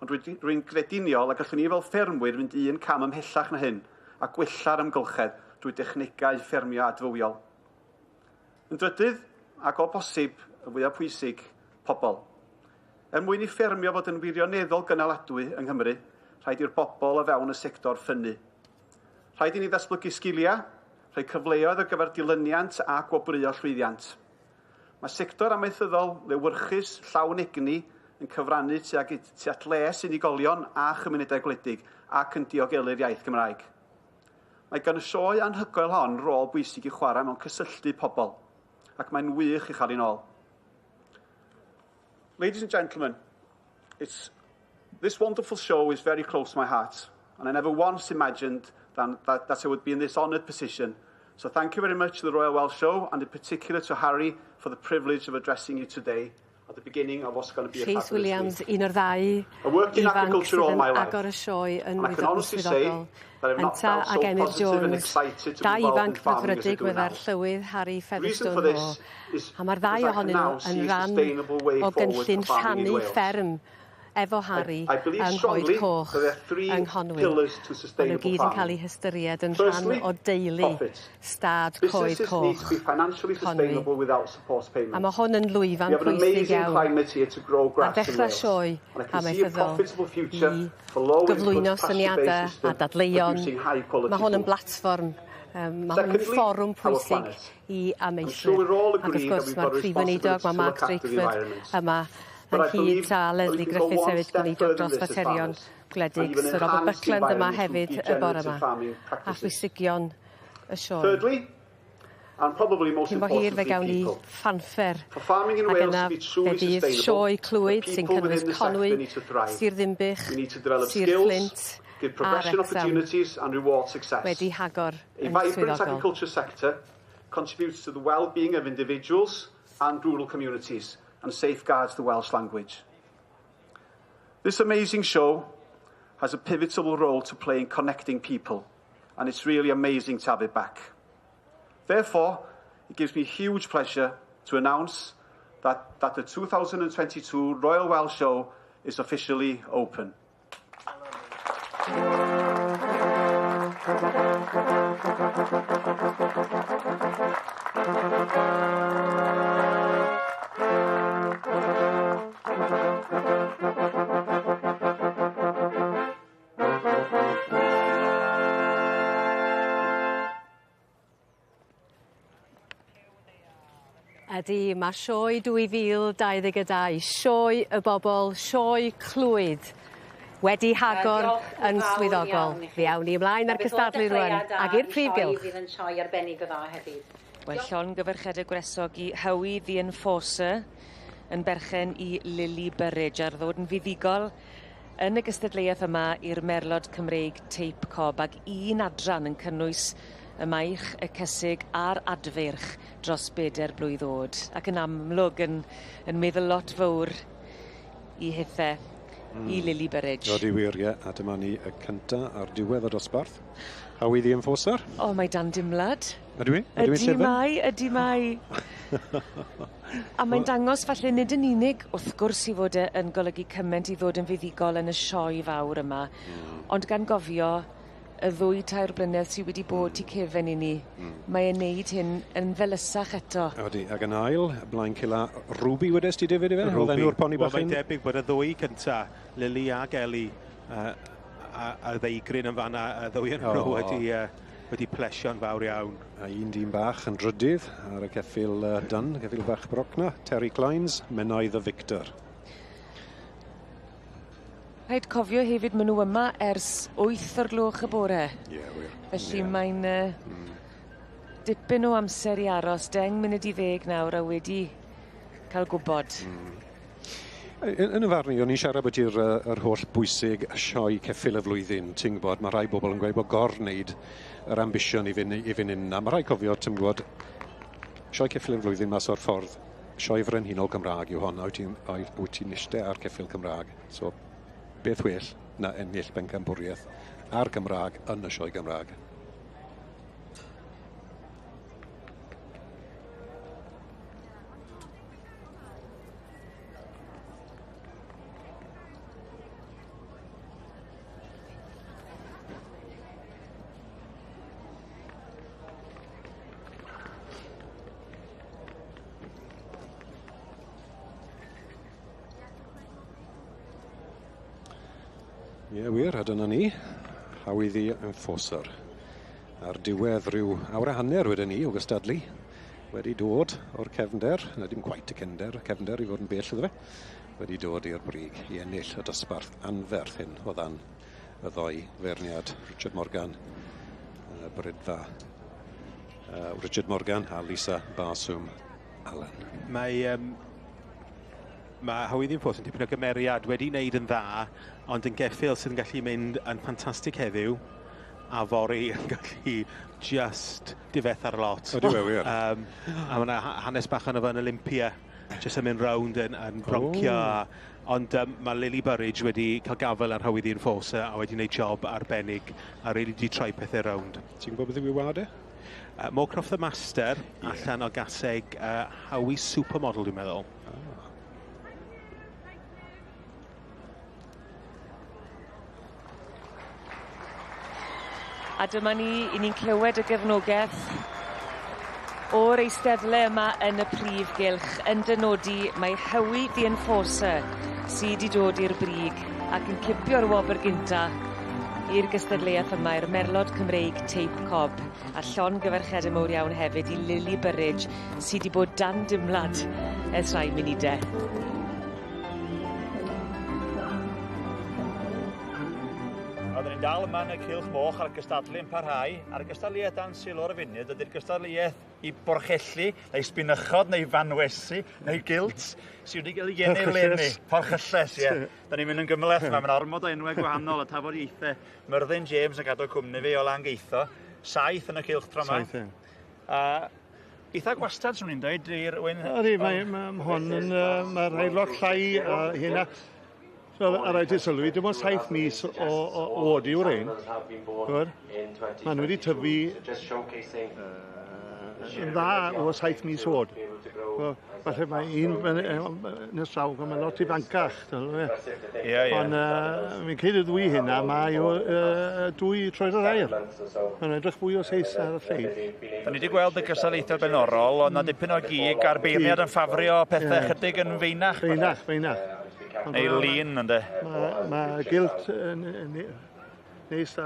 Ond rwy'n grediniol a gallwn ni fel ffermwyr fynd un cam ymhellach na hyn a gwella'r amgylchedd drwy dechnegau ffermio adfywiol. Yn drydydd, ac o bosib, y fwyaf pwysig, pobl. Er mwyn i ffermio fod yn wirioneddol gynaladwy yng Nghymru, rhaid i'r bobl o fewn y sector ffynnu. Rhaid i ni ddatblygu sgiliau, rhoi cyfleoedd ar gyfer dilyniant a gwobrwyo llwyddiant. Mae sector amaethyddol lewyrchus llawn egni yn cyfrannu tuag at les unigolion a chymunedau gwledig ac yn diogelu'r iaith Gymraeg. Mae gan y sioe anhygoel hon rôl bwysig i chwarae mewn cysylltu pobl, ac mae'n wych i chael un ôl. Ladies and gentlemen, this wonderful show is very close to my heart, and I never once imagined that I would be in this honoured position. So thank you very much to the Royal Welsh Show, and in particular to Harry for the privilege of addressing you today at the beginning of what's going to be a Rhys Williams, un o'r ddau ifanc sydd yn agor y sioe yn swyddogol. Ynta ac Emyr Jones, dau ifanc brwdfrydig wedi'r llywydd Harry Featherstone Ho. A mae'r ddau ohonyn nhw yn rhan o gynllun rhannu fferm efo Harry yng Nghoed Coch yng Nghonwy. Maen nhw gyd yn cael eu hystyried yn rhan o deulu stad Coed Coch Conwy. A mae hwn yn lwyfan pwysig iawn ar ddechrau sioe amaethyddol i gyflwyno syniadau a dadleuon. Mae hwn yn blatfform. Mae hwn yn fforwm pwysig i amaethwyr. Ac wrth gwrs mae'r prif weinidog, mae Mark Drakeford yma, ynghyd â Lesley Griffiths hefyd, gweinidog dros faterion gwledig, Sir Robert Buckland yma hefyd y bore yma, a phwysigion y sioe. Cyn bo hir fe gawn ni ffanffer, ac yna fe fydd sioe Clwyd sy'n cynnwys Conwy, Sir Ddinbych, Sir Fflint a Wrexham wedi hagor yn swyddogol. Contributes to the well-being of individuals and rural communities and safeguards the Welsh language. This amazing show has a pivotal role to play in connecting people, and it's really amazing to have it back. Therefore, it gives me huge pleasure to announce that the 2022 Royal Welsh Show is officially open. Ydy, mae sioe 2022, sioe y bobl, sioe Clwyd, wedi hagor yn swyddogol. Fe awn ni ymlaen ar cystadlu rwan, ag i'r prif gylch. Fydd yn sioe arbennig o dda hefyd. Wel, llongyfarchiadau gwresog i Howie the Enforcer yn berchen i Lily Burridge ar ddod yn fuddugol yn y gystadleuaeth yma i'r Merlod Cymreig Teip Cob, ac un adran yn cynnwys y maich, y cysig a'r adfeirch dros 4 blwydd oed, ac yn amlwg yn meddwl lot fawr i hithau, i Lily Burridge. Odi wir, ie, a dyma ni y cynta ar diwedd y dosbarth. Howie the Enforcer. O, mae dan dimlad. Ydw i? Ydw i'n Ydy llyfr? mae, ydy mae. A mae'n dangos falle nid yn unig, wrth gwrs, i fod e yn golygu cymaint i ddod yn fuddugol yn y sioe fawr yma, ond gan gofio y 2-3 blynedd sydd wedi bod tu cefen i ni, mae e'n neud hyn yn felysach eto. Odi, ac yn ail, blaen cila Ruby wedes ti, David, ife? Oedd enw'r poni Wel, bach mae'n hyn? debyg bod y ddwy cynta, Lily ag Ellie, a ddeigryn yn fanna, y ddwy yn nhw wedi wedi plesio'n fawr iawn. A un dyn bach yn drydydd ar y ceffyl dyn, ceffyl bach Brocna, Terry Clines, Menai the Victor. Rhaid cofio hefyd maen nhw yma ers 8 o'r gloch y bore. Ie, yeah, wir. Felly yeah. Mae'n dipyn o amser i aros, 9:50 nawr a wedi cael gwybod. Yn y farn i, o'n i'n siarad bod i'r yr holl bwysig sioe ceffyl y flwyddyn, ti'n gwybod, mae rhai bobl yn gweud bod gor-wneud yr ambition i fynd i fynd yna. Mae rhai cofio, ti'n gwybod, sioe ceffyl y flwyddyn mas o'r ffordd, sioe frenhinol Gymraeg yw hon, a wyt ti'n eistedd ar ceffyl Cymraeg. So, beth well na ennill bencampwriaeth a'r Gymraeg yn y sioe Gymraeg. Ie, wir, a dyna ni. Howie the Enforcer. Ar diwedd rhyw awr a hanner wedyn ni o gystadlu. Wedi dod o'r cefnder, na dim quite y cefnder, cefnder i fod yn bell iddo fe. Wedi dod i'r brig i ennill y dosbarth anferth hyn o ddan y ddoi feirniad Richard Morgan, Brydfa. Richard Morgan a Lisa Barsum Allen. Mae Howie the Enforcer yn dipyn o gymeriad, wedi wneud yn dda, ond yn geffyl sydd yn gallu mynd yn ffantastig heddiw, a fory yn gallu just difetha'r ar lot. Ydy, wir. A mae yna hanes bach yna fe yn Olympia, jyst yn mynd rownd yn broncio. Ond mae Lily Burridge wedi cael gafael ar Howie the Enforcer a wedi gwneud job arbennig a really di troi pethau rownd. Ti'n gwybod beth yw ei wad e? Moorcroft the Master, allan o gaseg Howie Supermodel, dwi'n meddwl. A dyma ni, i ni'n clywed y gefnogaeth o'r eisteddle yma yn y prif gylch yn dynodi mae Howie the Enforcer sydd wedi dod i'r brig ac yn cipio'r wobr gynta i'r gystadleuaeth yma i'r Merlod Cymreig Teip Cob a llongyfarchiadau mowr iawn hefyd i Lily Burridge sydd wedi bod dan dimlad ers rhai munudau. Oedden ni'n dal yma yn y cylch moch a'r gystadlu yn parhau, a'r gystadleuaeth dan sylw ar y funud ydy'r gystadleuaeth i borchellu, neu sbinychod, neu fanwesu, neu gilt, sydd wedi cael ei geni eleni. Porchylles, ie. Da ni'n mynd yn gymhleth yma, mae'n ormod o enwau gwahanol a tafodieithau. Myrddin James yn gadw cwmni fi o Langeitho. 7 yn y cylch tro yma. 7, ie. A eitha gwastad, swn i'n dweud, i'r wyn... Ydy, mae hon yn... Mae rhai lot llai a hynna. So, a rhaid i sylwi, dim ond 7 mis o oed yw'r ein. Maen nhw wedi tyfu yn dda o 7 mis oed. Falle mae un nes draw, mae'n lot ifancach. Ie, ie. Ond fi'n credu y ddwy hynna, mae o 2 troed yr air. Mae'n edrych fwy o seis ar y lleill. Da ni wedi gweld y gystadlaethau blaenorol, ond na dipyn o gig a'r beirniad yn ffafrio pethau chydig yn feinach. Feinach, feinach. Neu lean, ynddo? Mae gilt neis a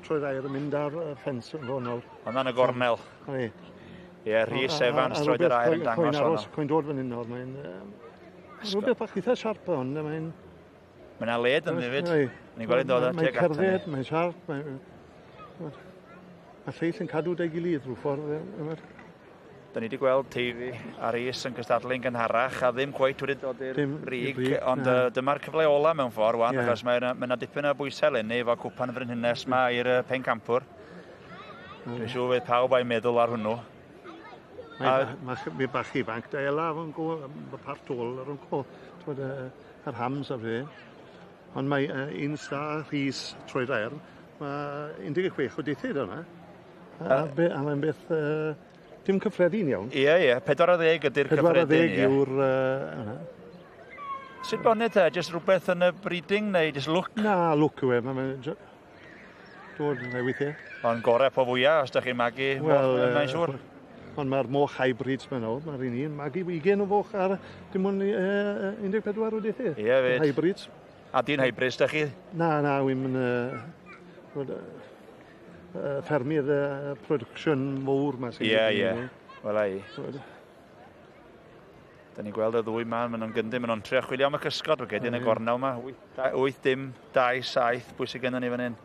troed air yn mynd ar y ffens yn fo nawr. Ond yn y gornel. Ie, Rhys Evans troed yr air yn dangos hwnnw. Coen dod fan hyn nawr, mae'n... Rhywbeth bach eitha siarp hwn, mae'n... Mae'n aled yn hefyd. Ni'n gweld yn dod at Mae'n cerdded, mae'n siarp, mae'n... Mae lleill yn cadw dy gilydd rhyw ffordd. Da ni wedi gweld Teifi a Rhys yn cystadlu'n gynharach a ddim cweit wedi dod i'r brig, ond dyma'r cyfle ola mewn ffordd wan, achos mae yna dipyn o bwysau eleni efo cwpan Frenhines ma i'r pencampwr. Dwi'n siŵr fydd pawb a'i meddwl ar hwnnw. Mae bach ifanc da Ela fo'n go, mae part ôl ar o'n go, yr hams a fe. Ond mae un sta Rhys troed air, mae 16 o deithiau yna. A mae'n beth... Dim cyffredin iawn. Ie, ie. 40 ydy'r cyffredin. 40 yw'r... Sut bonnet te? Jyst rhywbeth yn y breeding neu jyst lwc? Na, lwc yw e. Mae'n dod yn weithiau. Ond gorau po fwyaf os ydych chi'n magu moch, mae'n siŵr. Ond mae'r moch hybrids yma nawr, mae'r un un magu 20 o foch ar dim ond 14 o deithiau. Ie, fyd. Hybrids. A di'n hybrids, ydych chi? Na, na, wy'n... ffermydd production mowr 'ma sy'n Ie, ie. Wela i. Da ni'n gweld y ddwy 'ma, maen nhw'n gyndyn, maen nhw'n trio chwilio am y cysgod, rwy'n credu, yn y gornel 'ma. 8 dim, 2, 7, pwy sydd gennym ni fan hyn?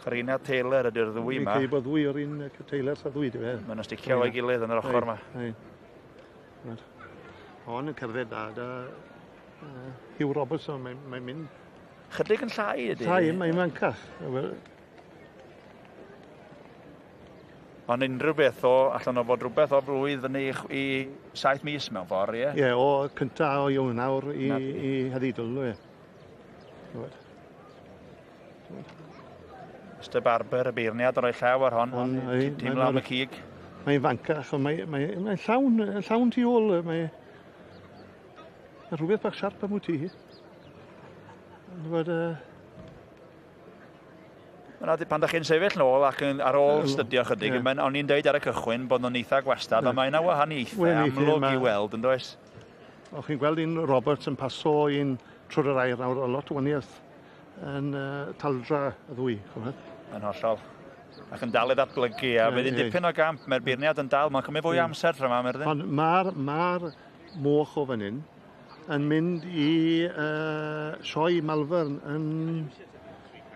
Corina Taylor ydy'r ddwy Fi'n 'ma. credu bod ddwy o'r un Taylor sa ddwy, dy fe. Maen nhw'n sticio efo'i gilydd yn yr ochr 'ma. Reit. Hon yn cerdded da, da Hugh Robertson, mae'n mae mynd. Chydig yn llai ydy. Llai, mae'n fancach. Wel, Ond unrhyw beth o, allan o fod rhywbeth o flwydd fyny i 7 mis mewn ffordd, ie? Ie, o cynta o Ionawr i, Na ti. i heddi dwl, ie. Reit. Mr Barber, y beirniad, yn rhoi llaw ar hon. Hon, ei, Teimlo am y cig. Mae'n fancach, ond mae, mae, mae llawn, llawn tu ôl. Mae, mae rhywbeth bach siarp am wyt ti. Ond Yna, pan da chi'n sefyll nôl ac yn, ar ôl stydio chydig, o'n i'n deud ar y cychwyn bod nhw'n eitha gwastad, ond mae yna wahaniaethau Wel, neithiau, amlwg i weld, yn does? O, chi'n gweld un Roberts yn paso un trwy'r yr air nawr, o lot o waniaeth yn taldra y ddwy, ch'mod? Yn hollol. Ac yn dal i ddatblygu, a bydd hi'n dipyn o gamp, mae'r beirniad yn dal, mae'n cymryd fwy o amser tra yma, Myrddin. Ond mae'r ma moch o fan hyn yn mynd i sioe Malvern yn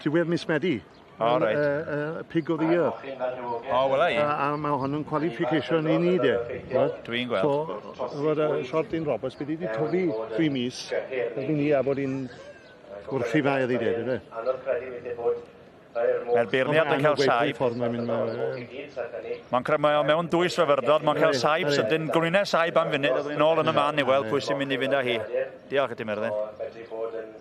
diwedd mis Medi. O, reit. Pig of the Year. O, wela i. A mae hon yn qualification i ni, de. Dwi'n gweld. So, fod siort un Roberts, bydd wedi tyfu 3 mis, erbyn ni a bod hi'n wrthi fa iddi, de, de. Anodd credu weithiau bod rhai'r moch Mae'r beirniad yn cael saib. Ffordd mae'n mynd, ma' Mae o mewn dwys fyfyrdod, mae'n cael Ydi, saib ydi. sydyn, gwneud saib am funud, a ddod ni'n ôl yn y man i weld pwy sy'n mynd i fynd â hi. Diolch i ti, Myrddin. Medru bod yn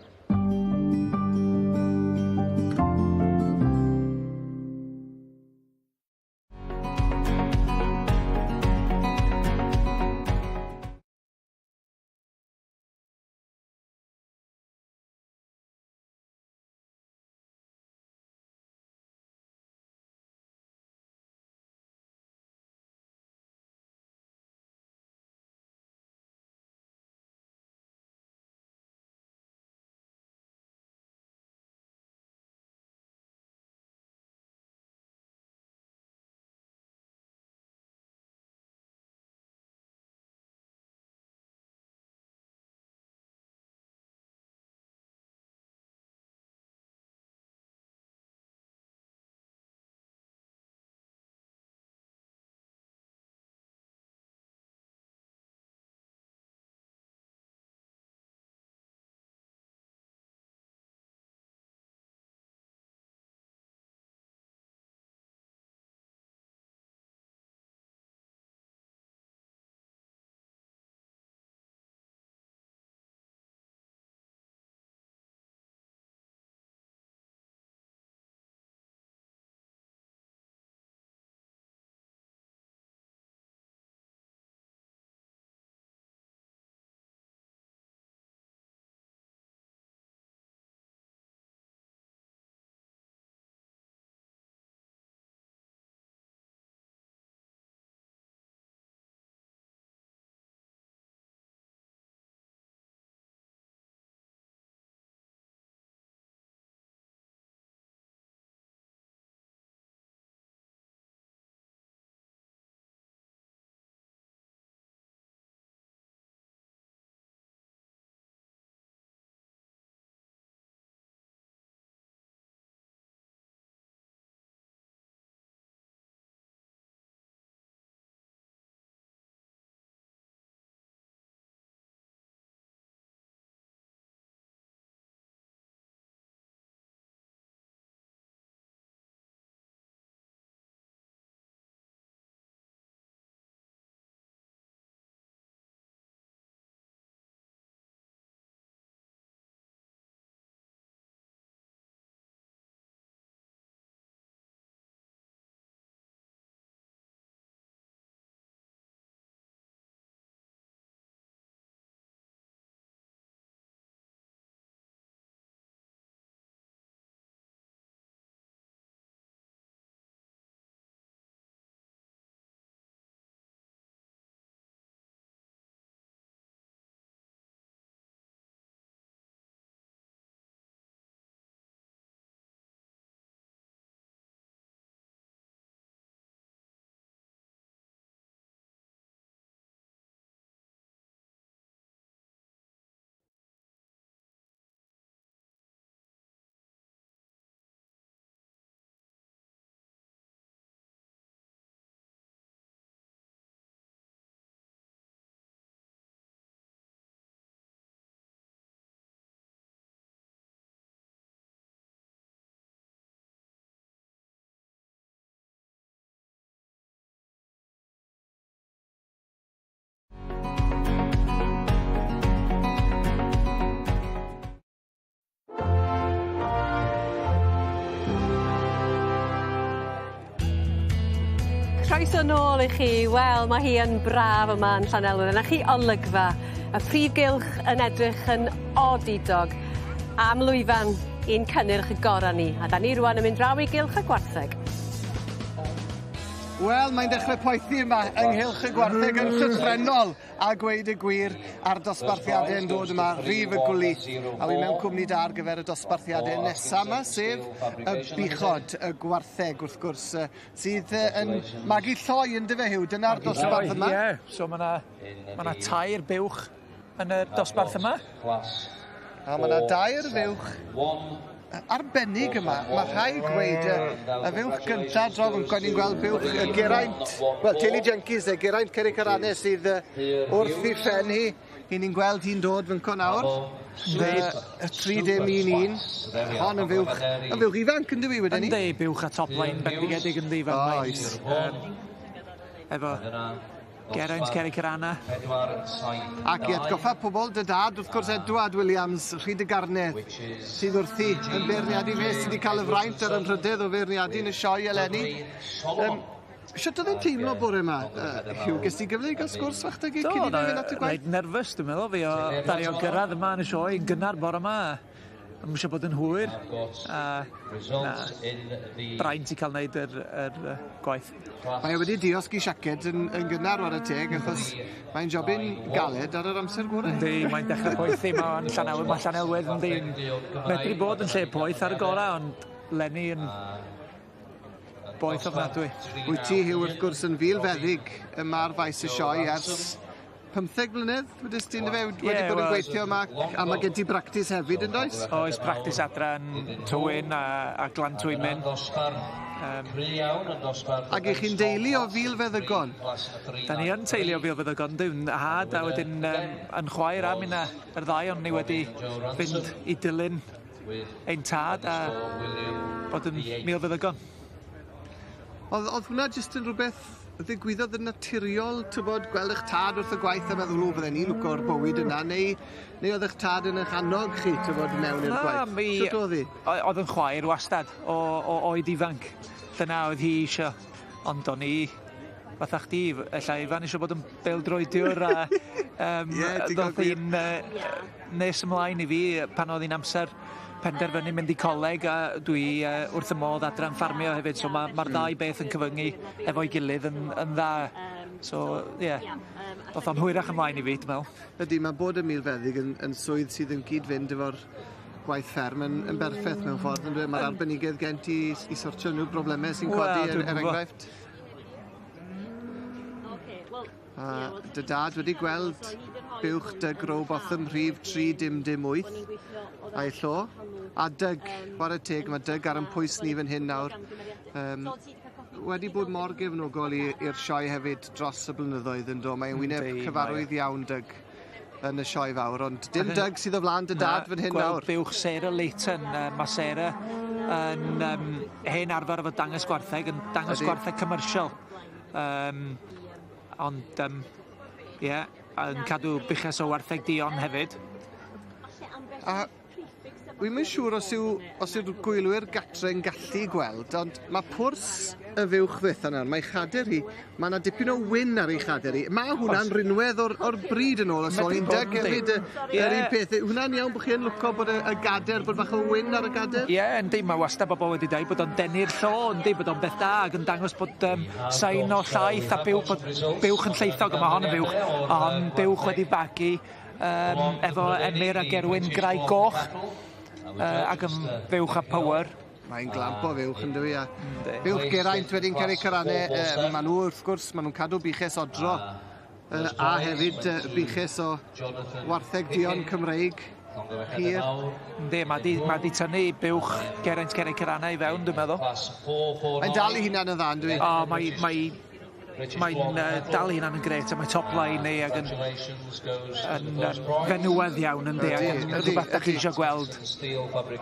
Croeso nôl i chi. Wel, mae hi yn braf yma yn Llanelwedd. 'Na chi olygfa. Y prif gylch yn edrych yn odidog am lwyfan i'n cynnyrch gora ni. A 'dan ni rŵan yn mynd draw i gylch y gwartheg. Wel, mae'n dechrau poethi yma ynghylch y gwartheg yn llythrennol a gweud y gwir a'r dosbarthiadau yn dod yma, rhif y gwli. A wi mewn cwmni da ar gyfer y dosbarthiadau nesaf yma, sef y buchod, y gwartheg wrth gwrs, sydd yn magu lloi yn dyfe Huw, dyna'r dosbarth yma. Ie, so mae yna ma tair buwch yn y dosbarth yma. A mae yna dair fuwch arbennig yma. Mae rhaid gweud y fuwch gyntaf draw fan 'co, ni'n gweld buwch Geraint, wel, teulu Jenkins, Geraint Cericarane sydd wrth i phen hi. I ni'n gweld hi'n dod fan 'co nawr. Y 3.11. Hon yn fuwch ifanc yn dywi wedyn ni? Yndi, buwch a top line bendigedig yndi fel Oes. Efo Geraint Cericarana. Ac i atgoffa pobl, dy dad, wrth gwrs, Edward Williams, Rhyd y Garnedd, sydd wrthi yn beirniadu fe, sydd wedi cael y fraint ar anrhydedd o feirniadu yn y sioe eleni. Sut oedd e'n teimlo bore yma, Huw? Ges ti gyfle i gael sgwrs fach 'da cyn i ni fynd at y gwaith? Reit nervous, dwi'n meddwl, fi o ddaru o gyrraedd yma yn y sioe yn gynnar bore yma. Ddim eisiau bod yn hwyr. A na, braint i cael wneud yr gwaith. Mae e wedi diosg i siaced yn gynnar whare teg, achos mae'n jobyn galed ar yr amser gorau. Yndi, mae'n dechrau poethi, mae'n Llanelwedd, mae Llanelwedd yndi, medru bod yn lle poeth ar y gorau, ond 'leni yn boeth ofnadwy. Wyt ti, Huw, wrth gwrs, yn filfeddyg yma ar faes y sioe ers 15 mlynedd, wedys ti, yndyfe? Wedi bod yn gweithio yma, a mae gen ti bractis hefyd, yn does? Oes, practis adra yn Tywyn a Glan Twymyn. Ac i chi'n deulu o filfeddygon? Da ni yn teulu o filfeddygon, dwi'n nhad a wedyn yn chwaer a minna, yr ddau ond ni wedi fynd i dilyn ein tad a bod yn milfeddygon. Oedd hwnna jyst yn rhywbeth ddigwyddodd yn naturiol, tybod, gweld eich tad wrth y gwaith a meddwl, o, bydden ni'n lwco'r bywyd yna, neu oedd eich tad yn eich annog chi, tybod, mewn i'r gwaith? Mi... Sut oedd hi? Oedd yn chwaer wastad, o oed ifanc. Dyna oedd hi eisiau. Ond o'n i, fatha chdi, ella Ifan, eisiau bod yn bêl-droediwr a ddoth hi'n nes ymlaen i fi pan oedd hi'n amser penderfynu mynd i coleg, a dwi wrth y modd adran ffarmio hefyd, so mae'r ddau beth yn cyfyngu efo'i gilydd yn dda. So, ie, yeah, doth o'n hwyrach ymlaen i fi, dwi'n meddwl. Ydy, mae bod yn milfeddyg yn swydd sydd yn cyd-fynd efo'r gwaith fferm yn berffaith mewn ffordd, yn dweud, mae'r arbenigedd gen ti i sortio nhw broblemau sy'n codi, er enghraifft. A dy dad wedi gweld buwch Doug Rowbotham rhif 3008 a'i llo. A Doug, chwarae teg, mae Doug ar yn pwys ni fan hyn nawr. Wedi bod mor gefnogol i'r sioe hefyd dros y blynyddoedd yn do. Mae'n wyneb cyfarwydd iawn, Doug, yn y sioe fawr, ond dim Doug sydd o flaen dy dad fan hyn nawr. Gweld buwch Sarah Leighton, mae Sarah yn hen arfer efo dangos gwartheg, yn dangos gwartheg commercial. Ond, ie, yn cadw buches o wartheg duon hefyd. A wi'm yn siŵr os yw'r gwylwyr gatre yn gallu gweld, ond mae pwrs y fuwch ddwytha nawr, mae chader hi, mae yna dipyn o wyn ar ei chader hi. Mae hwnna'n rinwedd o'r bryd yn ôl, os o'n i'n Doug hefyd, yr un peth. Hwnna'n iawn bod chi yn lwco bod y gader, bod bach o wyn ar y gader? Ie, yndi, mae wastad bobl wedi dweud bod o'n denu'r llo, yndi, bod o'n beth da ac yn dangos bod sain o llaeth a bod buwch yn llaethog, a mae hon yn fuwch, ond buwch wedi fagu efo Emyr a Gerwyn Graig Goch. Ac yn fuwch a power. Mae'n glamp o fuwch yn dywi, a buwch Geraint wedyn Cericarane, maen nhw wrth gwrs, maen nhw'n cadw buches odro, a hefyd buches o wartheg duon Cymreig pur. Yndi, mae di tynnu buwch Geraint Cericarane i fewn, dwi'n meddwl. Mae'n dal i hunan yn dda, yn dywi? O, mae'n dal i hunan yn gret, a mae top line ni ac yn fenywedd iawn yn ac yn rhywbeth da chi eisiau gweld,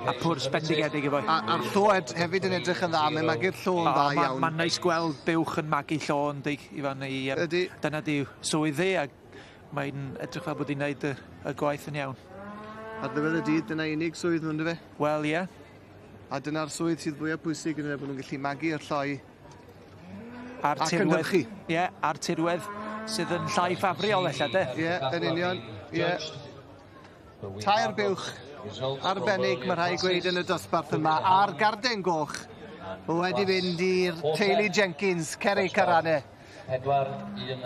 a pwrs bendigedig efo. A'r llo hefyd yn edrych yn dda, mae'n magu'r llo yn dda iawn. Mae'n neis gweld buwch yn magu llo yn di, Ifan, dyna di swydd hi, ac mae'n edrych fel bod hi'n gwneud y gwaith yn iawn. Ar ddiwedd y dydd, dyna unig swydd nhw'n dyfe? Wel, ie. A dyna'r swydd sydd fwyaf pwysig yn bod nhw'n gallu magu'r lloi A'r A tirwedd. cynhyrchu. Ie, a'r tirwedd sydd yn llai ffafriol ella de. Ie, yn union. Ie. Tair buwch arbennig, mae rhaid gweud yn y dosbarth yma, a'r garden goch wedi fynd i'r teulu Jenkins, Cerig Carane.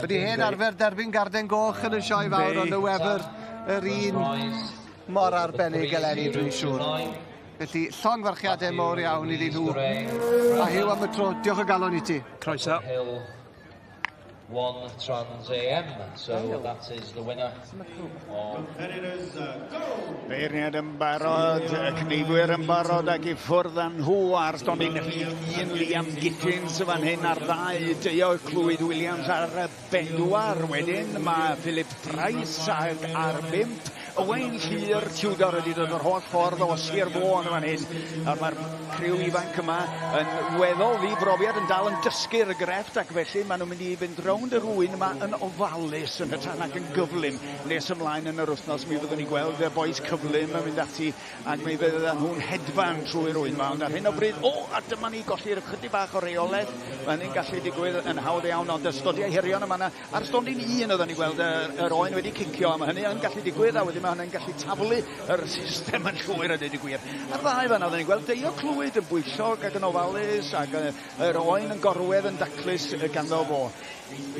Wedi hen arfer derbyn garden goch yn y sioe fawr, ond y wefr yr un mor arbennig eleni, dwi'n siŵr. Felly, llongyfarchiadau mawr iawn iddyn nhw. A Huw am y tro, diolch o galon i ti. Croeso. Hill 1 Trans AM. So that is the winner of Beirniad yn barod, y cneifwyr yn barod ac i ffwrdd â nhw ar stondin rhif 1 Liam Gittins y fan hyn ar ddau Deio Clwyd Williams ar y bedwar wedyn mae Philip Price ag ar bump Owain Llyr Tudor wedi dod yr holl ffordd o Sir Fôn yn fan hyn a mae'r criw ifanc yma yn weddol ddi-brofiad yn dal yn dysgu'r grefft ac felly maen nhw'n mynd i fynd rownd yr ŵyn yma yn ofalus yn hytrach nag yn gyflym nes ymlaen yn yr wythnos mi fyddwn ni'n gweld y bois cyflym yn mynd ati ac mi fyddan nhw'n hedfan trwy'r ŵyn yma ond ar hyn o bryd o a dyma ni golli'r ychydig bach o reolaeth mae hynny'n gallu digwydd yn hawdd iawn ond y stodiau hirion yma yna ar stondin un oedden ni'n gweld yr oen wedi cicio a mae hynny yn gallu digwydd a wedyn mae hynny'n gallu taflu yr system yn llwyr a dweud y gwir. Ar ddau fan oedden ni'n gweld Deio Clwyd yn bwyllog ac yn ofalus ac yr oen yn gorwedd yn daclus ganddo fo.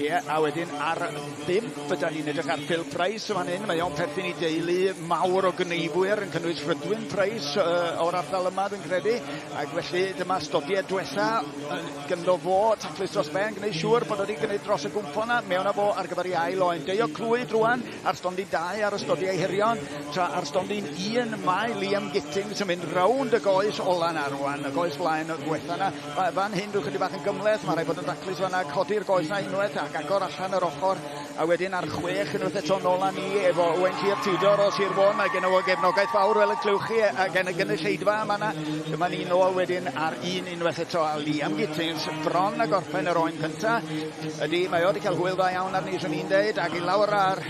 Ie, a wedyn ar bump ydan ni'n edrych ar Phil Price yn fan hyn. Mae o'n perthyn i deulu mawr o gneifwyr yn cynnwys Rhydwyn Price o'r ardal yma, dwi'n credu. Ac felly dyma stodiau diwetha gynddo fo, taclus dros ben, gwneud siŵr bod o wedi gwneud dros y gwmpo 'na, mewn â fo ar gyfer ei ail oen. Deio Clwyd rwan ar stondin 2 ar y stodiau hirion, tra ar stondin 1 mae Liam Gittins yn mynd rownd y goes ola 'na rwan, y goes flaen y ddiwetha 'na. Fan hyn rhyw chydig bach yn gymhleth, mae rhaid bod yn daclus fan'na, codi'r goes 'na unwaith ac agor allan yr ochr, a wedyn ar 6 unwaith eto nôl â ni efo Owain Llyr Tudor o Sir Fôn. Mae genno fo gefnogaeth fawr fel y clywch chi a gen y gynulleidfa yma 'na. Dyma ni nôl wedyn ar un unwaith eto a Liam Gittins bron a gorffen yr oen cynta. Ydy, mae o wedi cael hwyl dda iawn arni, swn i'n deud, ac i lawr ar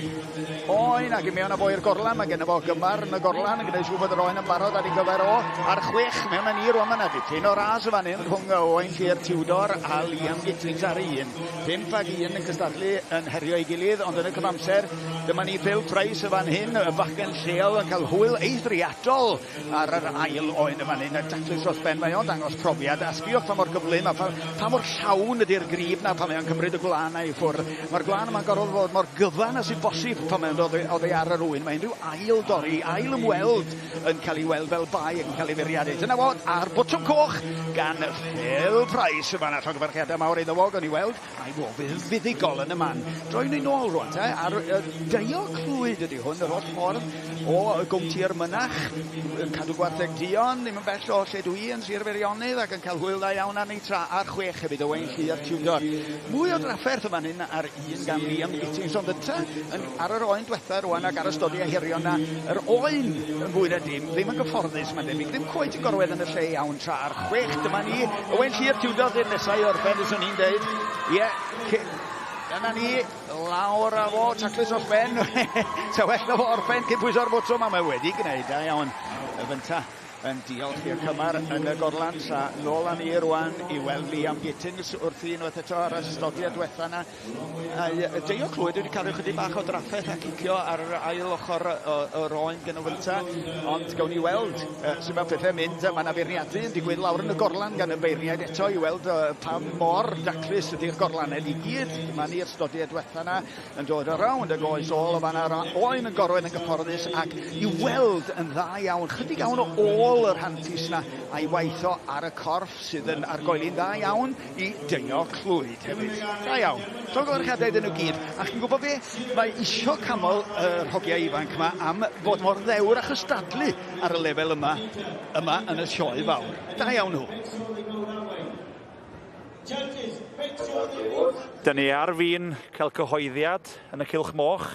oen ac i mewn â fo i'r gorlan. Mae genno fo gymar yn y gorlan yn gwneud siŵr bod yr oen yn barod ar ei gyfer o. Ar 6 mewn â ni rwan, mae 'na dipyn o ras y fan hyn rhwng Owain Llyr Tudor a Liam Gittins ar un. 5 ag 1 yn cystadlu yn herio ei gilydd, ond yn y cyfamser, dyma ni Phil Price y fan hyn, y bachgen lleol yn cael hwyl eithriadol ar yr ail oen y fan hyn, y daclus dros ben, mae o'n dangos profiad, a sbiwch pa mor gyflym a pa mor llawn ydy'r grib na pan mae o'n cymryd y gwlân i ffwrdd. Mae'r gwlân yma'n gorfod fod mor gyfan â sy'n bosib pan mae'n dod oddi ar yr ŵyn. Mae unrhyw ail dorri, ail ymweld yn cael ei weld fel bai ac yn cael ei feirniadu. Dyna fo, ar botwm coch gan Phil Price. Yma na llongyfarchiadau mawr iddo fo, gawn ni weld. Mae fo fuddugol yn y man. Droi ni nôl rwan te, ar Deio Clwyd ydy hwn, yr holl ffordd o Gwmtir Mynach, yn cadw gwartheg duon, ddim yn bell o lle dwi yn Sir Feirionnydd ac yn cael hwyl dda iawn arni tra ar 6 hefyd Owain Llyr Tudor. Mwy o drafferth yma hyn ar un gan Liam Gittins, ond ynte ar yr oen diwetha rwan ac ar y stodiau hirion na, yr oen yn fwy na dim, ddim yn gyfforddus mae'n debyg, ddim cweit yn gorwedd yn y lle iawn tra ar 6 dyma ni, Owain Llyr Tudor di'r nesau o'r ben, swn i'n deud. Ie, dyna ni, lawr â fo, taclus off ben. Ta well na fo orffen cyn pwyso'r botwm, a mae wedi gwneud, da iawn. Y fynta yn diolch i'r cymar yn y gorlan, tra nôl â ni rwan i weld Liam Gittins wrth unwaith eto ar y stodiad diwetha yna. A Deio Clwyd wedi cael ychydig bach o drafferth a cicio ar yr ail ochr yr oen gen o fynta, ond gawn ni weld sut mae pethau'n mynd. Mae yna feirniadu yn digwydd lawr yn y gorlan gan y beirniaid eto i weld pa mor daclus ydy'r gorlaned i gyd. Dyma ni'r stodiad diwetha yna yn dod around y goes ôl o fanna'r oen yn gorwedd yn gyfforddus ac i weld yn dda iawn, chydig iawn o ôl yr hantis na a'i waith o ar y corff sydd yn argoeli'n dda iawn i Deio Clwyd hefyd. Da iawn. Llongyfarchiadau iddyn nhw gyd. A chi'n gwybod be? Mae isio canmol yr hogiau ifanc yma am fod mor ddewr a chystadlu ar y lefel yma yn y sioe fawr. Da iawn nhw. Dyn ni ar fin cael cyhoeddiad yn y Cylch Moch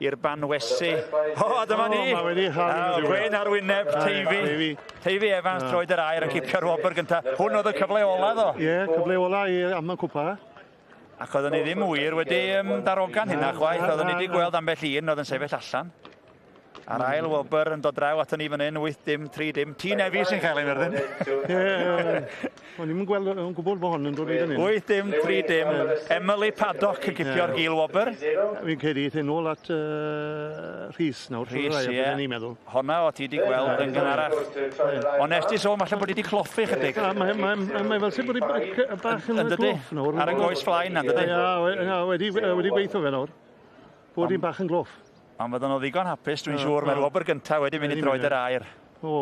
i'r banwesu. O, dyma ni! O, mae wedi chael Gwen ar wyneb Teifi. Teifi Evans troed yr air a cipio'r wobr gyntaf. Hwn oedd y cyfle ola ddo. Ie, cyfle ola i am y cwpa. Ac oedden ni ddim wir wedi darogan hynna chwaith. Oedden ni wedi gweld ambell un oedd yn sefyll allan. A'r ail wobr yn dod draw aton ni fan hyn, 8 dim 3 dim. Tŷ Nefi sy'n cael ei Myrddin. Ie, o'n i'm yn gweld, yn gwybod bod hon yn dod i fan hyn. 8 dim 3 dim. Emily Paddock yn cipio'r gil wobr. Fi'n credu eith nôl at Rhys nawr. Rhys, ie. Ni'n meddwl. Honna o ti di gweld yn gynharach. Ond nes ti sôn falle bod i di cloffi chydig. Mae fel sy'n bod i bach yn Yn dydi? gloff nawr. Ar y goes flaen, yn dydi? Ie, wedi gweithio fe nawr. Bod hi'n bach yn gloff. Ond fydden nhw ddigon hapus, dwi'n siŵr, mae'r wobr gyntaf wedi mynd i droed yr aur. O.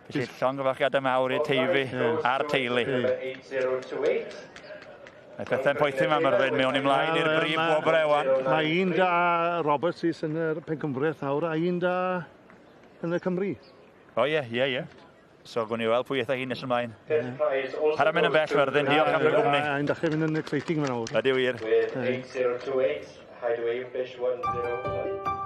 Felly llongyfarchiadau mawr i'r Teifi a'r teulu. Mae pethau'n poethi ma Myrddin, mewn ymlaen i'r brif wobr ewan. Mae un da Roberts is yn yr pencampwriaeth nawr, a un da yn y Cymru. O ie. So, gwn i weld pwy eitha hi nes ymlaen. Para mynd yn bell, Myrddin, diolch am dy gwmni. A'n dechrau mynd yn exciting fan nawr. Ydy wir. With 8028, Hideaway Fish 105.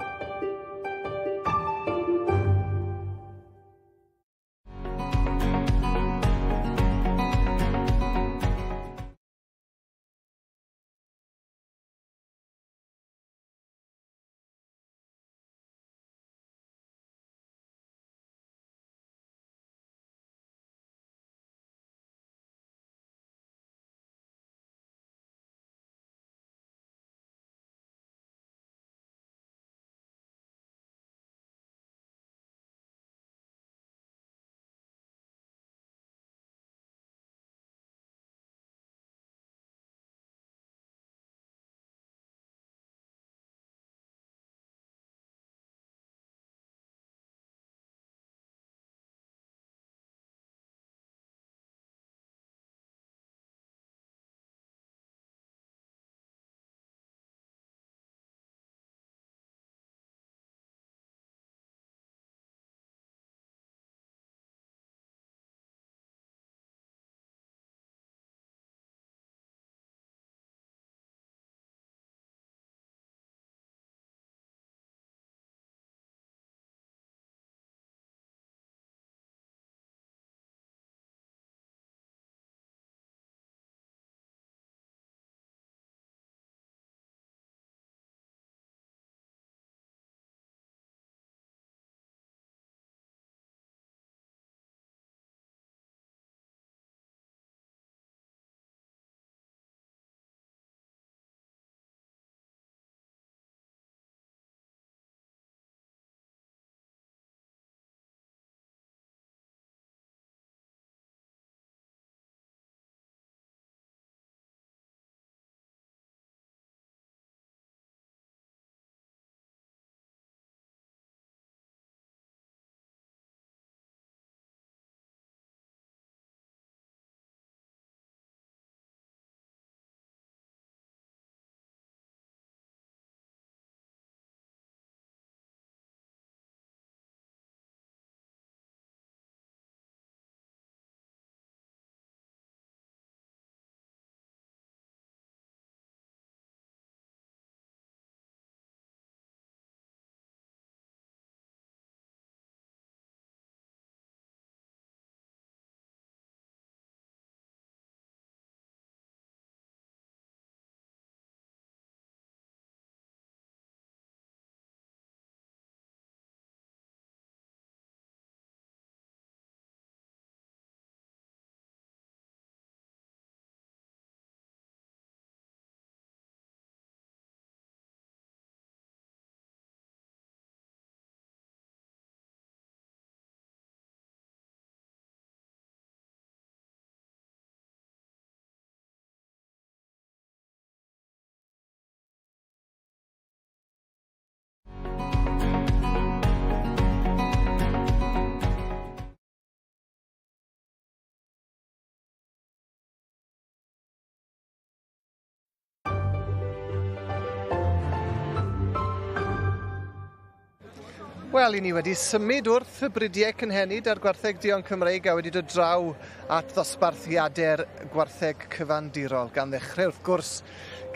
Wel, i ni wedi symud wrth y bridiau cynhenid a'r gwartheg duon Cymreig a wedi dod draw at ddosbarthiadau'r gwartheg cyfandirol, gan ddechrau wrth gwrs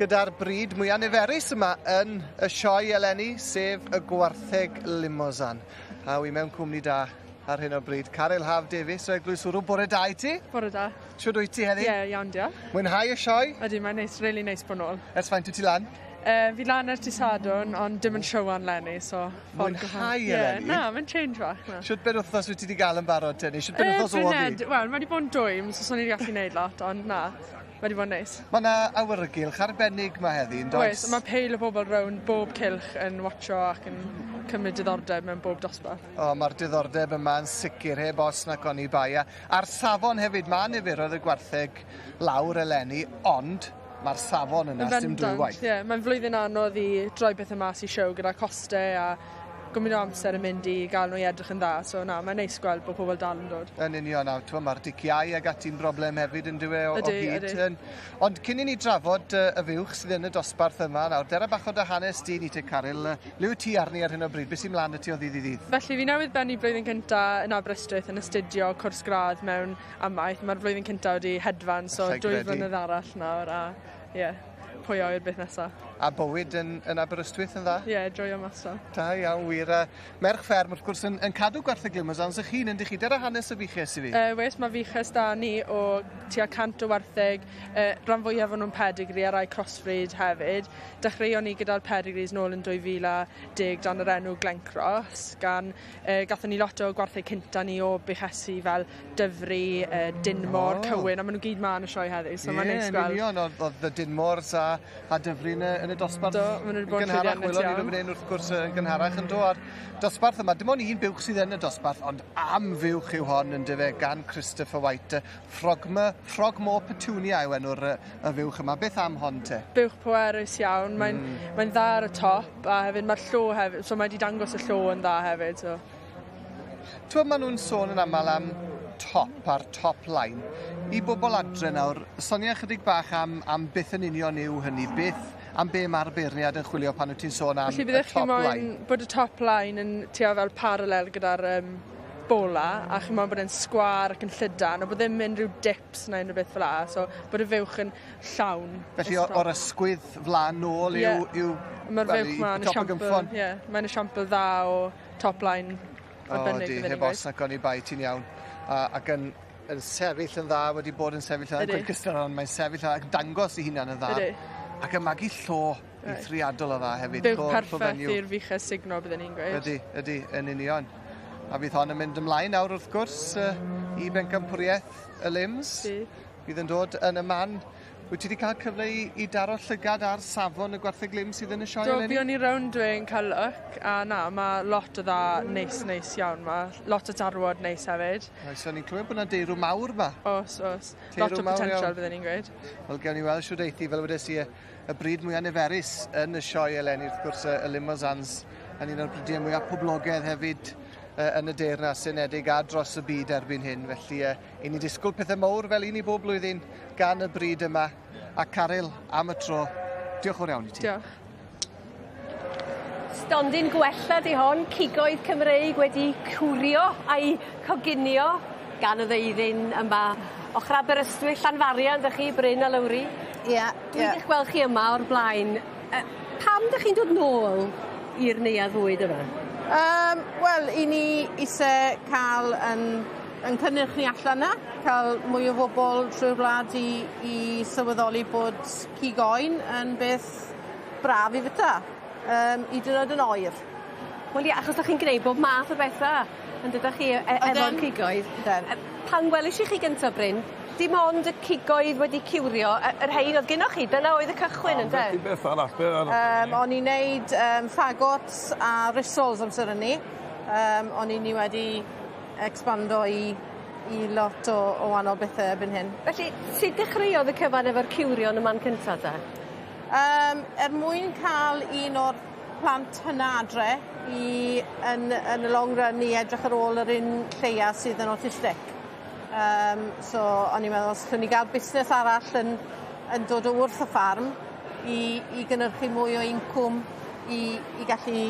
gyda'r brid mwyaf niferus yma yn y sioe eleni, sef y gwartheg Limousin. A wi mewn cwmni da ar hyn o bryd. Caryl Haf Davies o Eglwys Wrw, bore da i ti? Bore da. Shwd wyt ti heddi? Ie, yeah, iawn diolch. Mwynhau y sioe? Ydy, mae'n neis, really neis bod nôl. Ers faint wyt ti lan? Fi lan ers dydd Sadwrn, ond dim yn showan 'leni, so ffordd Mwynhau eleni? Na, mae'n change fach na. Shwt benwthnos wyt ti 'di ga'l yn barod te, neu shwt benwthnos o'dd hi? Wel, mae 'di bod yn dwym, so so'n i 'di gallu neud lot, ond na, mae 'di bod yn neis. Ma' 'na awyrgylch arbennig 'ma heddi yndoes? Oes, ma' peil o bobl rownd bob cylch yn watsio ac yn cymryd diddordeb mewn bob dosbarth. O, ma'r diddordeb yma yn sicr, heb os nac oni bai. A, a'r safon hefyd, ma' niferoedd y gwartheg lawr eleni, ond ma'r safon yna, sdim dwywaith. Ie, mae'n flwyddyn anodd i droi pethe mas i show gyda coste a gymaint o amser yn mynd i gael nhw i edrych yn dda, so na, mae'n neis gweld bod pobl dal yn dod. Yn union, a t'mo' ma'r diciâu ag ati'n broblem hefyd on'd yw e o, Ydy, o hyd. ydy. Ond cyn i ni drafod y fuwch sydd yn y dosbarth yma nawr, dere bach o dy hanes di ni te Caryl, le wyt ti arni ar hyn o bryd? Beth sy'n mlaen 'da ti o ddydd i ddydd? Felly fi newydd bennu blwyddyn cynta yn Aberystwyth yn astudio cwrs gradd mewn amaeth. Mae'r flwyddyn cynta wedi hedfan, so Allai 2 gredu. flynedd arall nawr a ie, yeah, pwy a ŵyr beth nesa. A bywyd yn Aberystwyth yn dda? Ie, yeah, joio mas o. Da iawn wir. A merch fferm wrth gwrs yn cadw gwartheg Limousin ych hun yndych chi. Dere hanes y fuches i fi. Wes, mae fuches da ni o tua 100 o wartheg, rhan fwyaf o'n nhw'n pedigree a rai crossbreed hefyd. Dechreuon ni gyda'r pedigrees nôl yn 2010 dan yr enw Glencross, gan gathon ni lot o gwartheg cynta ni o buchesi fel Dyfri, Dinmor, Cywyn, a maen nhw gyd ma yn y sioe heddi, so mae'n Ie, neis yn gweld. union, oedd y Dinmors a Dyfri yn y dosbarth. Do, maen nhw wedi bod yn gynharach, llwyddiannus welon ni nhw iawn. fan hyn wrth gwrs yn gynharach yn do a'r dosbarth yma. Dim ond un buwch sydd yn y dosbarth, ond am fuwch yw hon yn dyfe gan Christopher White. Frogmore Petunia yw enw'r y fuwch yma. Beth am hon te? Buwch pwerus iawn, mae'n mae'n dda ar y top a hefyd mae'r llo hefyd, so mae wedi dangos y llo yn dda hefyd. So. T'wod ma' nhw'n sôn yn aml am top a'r top line. I bobl adre nawr, sonia chydig bach am beth yn union yw hynny, beth am be mae'r beirniad yn chwilio pan wyt ti'n sôn am Felly y byddech chi top moyn line? bod y top line yn tua fel paralel gyda'r bola, a chi moyn bod e'n sgwâr ac yn llydan, a bod ddim unrhyw dips neu unrhyw beth fel 'a, so bod y fuwch yn llawn. Felly o'r ysgwydd flan nôl yw, Ie. yw Mae'r wel, fuwch i ma'n top y esiampl, gynffon. ie, mae'n esiampl dda o top line O, arbennig di, bydden ni'n heb os gweud. nac oni bai, ti'n iawn. Ac yn sefyll yn dda, wedi bod yn sefyll yn dda, Ydi. gweud cystal ond mae'n sefyll yn dda, ac yn dangos ei hunan yn dda. Ydi. Ac yn magu llo eithriadol o dda hefyd. Buwch Llo perffaith fenyw. i'r fuches sugno bydden ni'n gweud. Ydy, ydy, yn union. A fydd hon yn mynd ymlaen nawr wrth gwrs i bencampwriaeth y Lims. Fydd yn dod yn y man. Wyt ti wedi cael cyfle i daro llygad ar safon y gwartheg Lim sydd yn y sioe Do, eleni? buon ni rownd dwi'n cael look, a na, mae lot o dda neis, neis iawn ma. Lot o darwod neis hefyd. Oes, o'n i'n clywed bod yna deirw mawr ma. Oes, oes. Teirw Lot o mawr potential iawn. bydden ni'n gweud. Wel, gewn ni weld shwd eithi, fel wedes i, y bryd mwyaf niferus yn y sioe eleni, wrth gwrs, y Limousins yn un o'r bridiau mwyaf poblogaidd hefyd yn y Deyrnas Unedig a dros y byd erbyn hyn. Felly, i ni disgwyl pethau mawr fel un i bob blwyddyn gan y bryd yma. A Caryl, am y tro, diolch yn fawr iawn i ti. Diolch. Stondin gwella di hon, cigoedd Cymreig wedi cwrio a'i coginio gan y ddeuddyn yma. Ochr Aberystwyth, Llanfarian, dych chi, Bryn a Lowri. Ie, Dwi ie. wedi gweld chi yma o'r blaen. Pam dych chi'n dod nôl i'r neuadd fwyd yma? Wel, i ni eisiau cael yn cynnyrch ni allan na, cael mwy o bobl trwy'r wlad i sylweddoli bod cig oen yn beth braf i fyta, i dyn yn oer. Wel ie, achos dych chi'n gwneud bob math o bethau, yn dydych chi efo'r cigoedd. Ydyn. Pan weles i chi gyntaf, Bryn, dim ond y cigoedd wedi ciwrio, yr hein oedd gynnoch chi, dyna oedd y cychwyn, ynde? Felly beth arall, beth arall? O'n i'n neud ffagots a rissoles amser hynny. O'n i ni wedi expando i lot o wahanol bethau erbyn hyn. Felly, sut dechreuodd y cyfan efo'r ciwrio yn y man cyntaf te? Er mwyn cael un o'r plant hynna adre yn y long run i edrych ar ôl yr un lleia sydd yn autistic. So o'n i'n meddwl os allwn ni gael busnes arall yn dod o wrth y ffarm i gynhyrchu mwy o incwm i gallu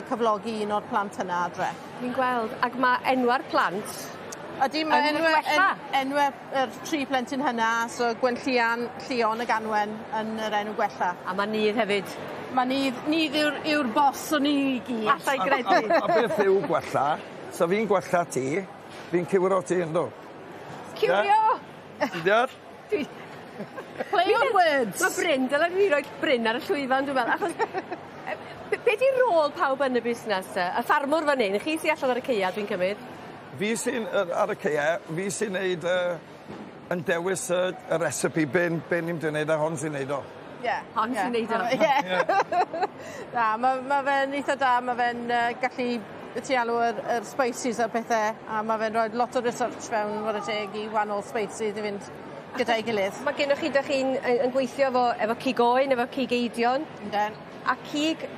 cyflogi un o'r plant hynna adre. Fi'n gweld, ac mae enwa'r plant Ydy, mae yn gwella. enwe yr tri plentyn hynna, so Gwenllian, Llion ac Anwen yn yr enw gwella. A mae Nydd hefyd. Mae Nydd yw'r boss o'n i gyd. Alla i gredu. A beth yw gwella? So fi'n gwella ti, fi'n cywiro ti ynddo. Ciwrio! Ti'n deall? Play on words. Mae Bryn, dylen ni roi Bryn ar y llwyfan, dwi'n meddwl, achos be di rôl pawb yn y busnes te? Y ffarmwr fan hyn, chi sy allan ar y caea, dwi'n cymryd? Fi sy'n ar y caea, fi sy'n neud yn dewis y y recipe be' n- be' ni'n mynd i neud a hon sy'n neud o. Ie. Hon sy'n neud o. Ie. Na ma' ma' fe'n itha da ma' fe'n yy gallu be' ti alw yr yr spices a pethe a ma' fe'n roid lot o research fewn 'ware teg i wanol spices i fynd gyda'i gilydd. Ma' gennoch chi 'dych chi'n yy yn gweithio efo efo cig oen efo cig eidion. Ynden. A cig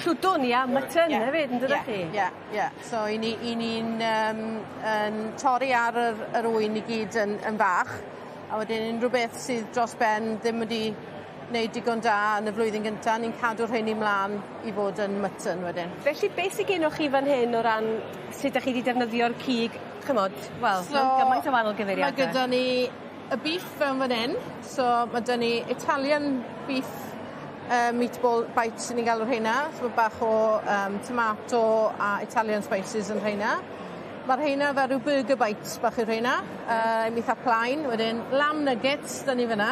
llwdwn ia mutton hefyd yndydach chi? Ie ie so 'yn ni 'yn ni'n yym yn torri ar yr yr ŵyn i gyd yn yn fach a wedyn unryw beth sydd dros ben ddim wedi neud digon da yn y flwyddyn gynta ni'n cadw rheini mlan i fod yn mutton wedyn. Felly beth sy gennoch chi fan hyn o ran sut 'dach chi 'di defnyddio'r cig ch'mod wel So mewn gymaint o wahanol gyfeiriade. Ma' gyda ni y beef fewn fan 'yn so ma' 'da ni Italian beef meatball bites 'yn ni'n galw rheina so ma' bach o yym tomato a Italian spices yn rheina. Ma' rheina fel ryw burger bites bach yw rheina yy itha plaen wedyn lamb nuggets 'da ni fyn 'na.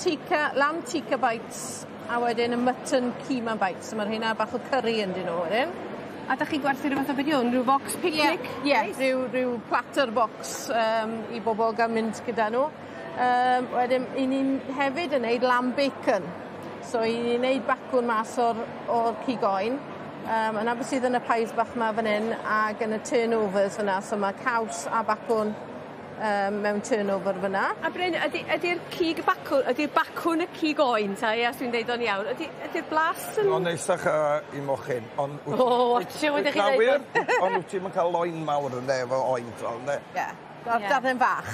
Tikka lamb tikka bites a wedyn y mutton keema bites so ma' rheina bach o curry ynddyn nw wedyn. A 'dach chi'n gwerthu rhyw fath o be' 'di 'wn ryw focs picnic? Ie ie ryw ryw platter box yym i bobol ga'l mynd gyda nw. Wedyn 'yn ni'n hefyd yn neud lamb bacon. So 'yn ni'n neud bacwn mas o'r o'r cig oen. A 'na beth sydd yn y pies bach 'ma fan 'yn ag yn y turnovers fyna so ma' caws a bacwn yym mewn turnover fyn 'na. A Bryn ydi ydi'r cig bacwn ydi'r bacwn y cig oen ta ia os dwi'n deud o'n iawn ydi ydi'r blas yn... O'n neisach yy i mochyn on' wyt... O watsio be' 'dych chi'n ddeud. Na wir on' wt ti'm yn ca'l loyn mawr ynde efo oen t'wel ynde? Ie. Darn fach.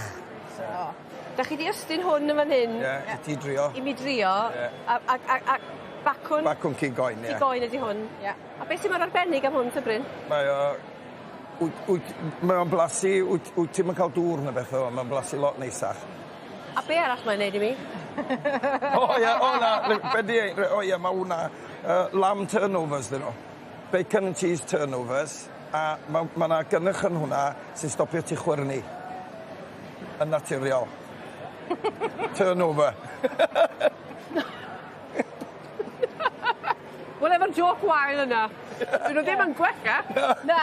So. 'Dach chi 'di ystyn hwn yn fan hyn. Ie i ti drio. I mi drio. Ie. A a a a bacwn... Bacwn cig oen ie. Cig oen ydi hwn. Ie. A beth sy mor arbennig am hwn te Bryn? Mae o wyt wyt mae o'n blasu wyt wyt ti'm yn ca'l dŵr na beth o ma'n blasu lot neisach. A be' arall mae'n neud i mi? O ie o na be' 'di ei- o ie ma' wnna lamb turnovers 'dyn nhw. Bacon and cheese turnovers a ma' ma' 'na gynnyrch yn hwnna sy'n stopio ti chwyrnu. Yn naturiol. Turnover. Wel efo'r jôc wael yna, 'dyn nw ddim yn gwella. Na.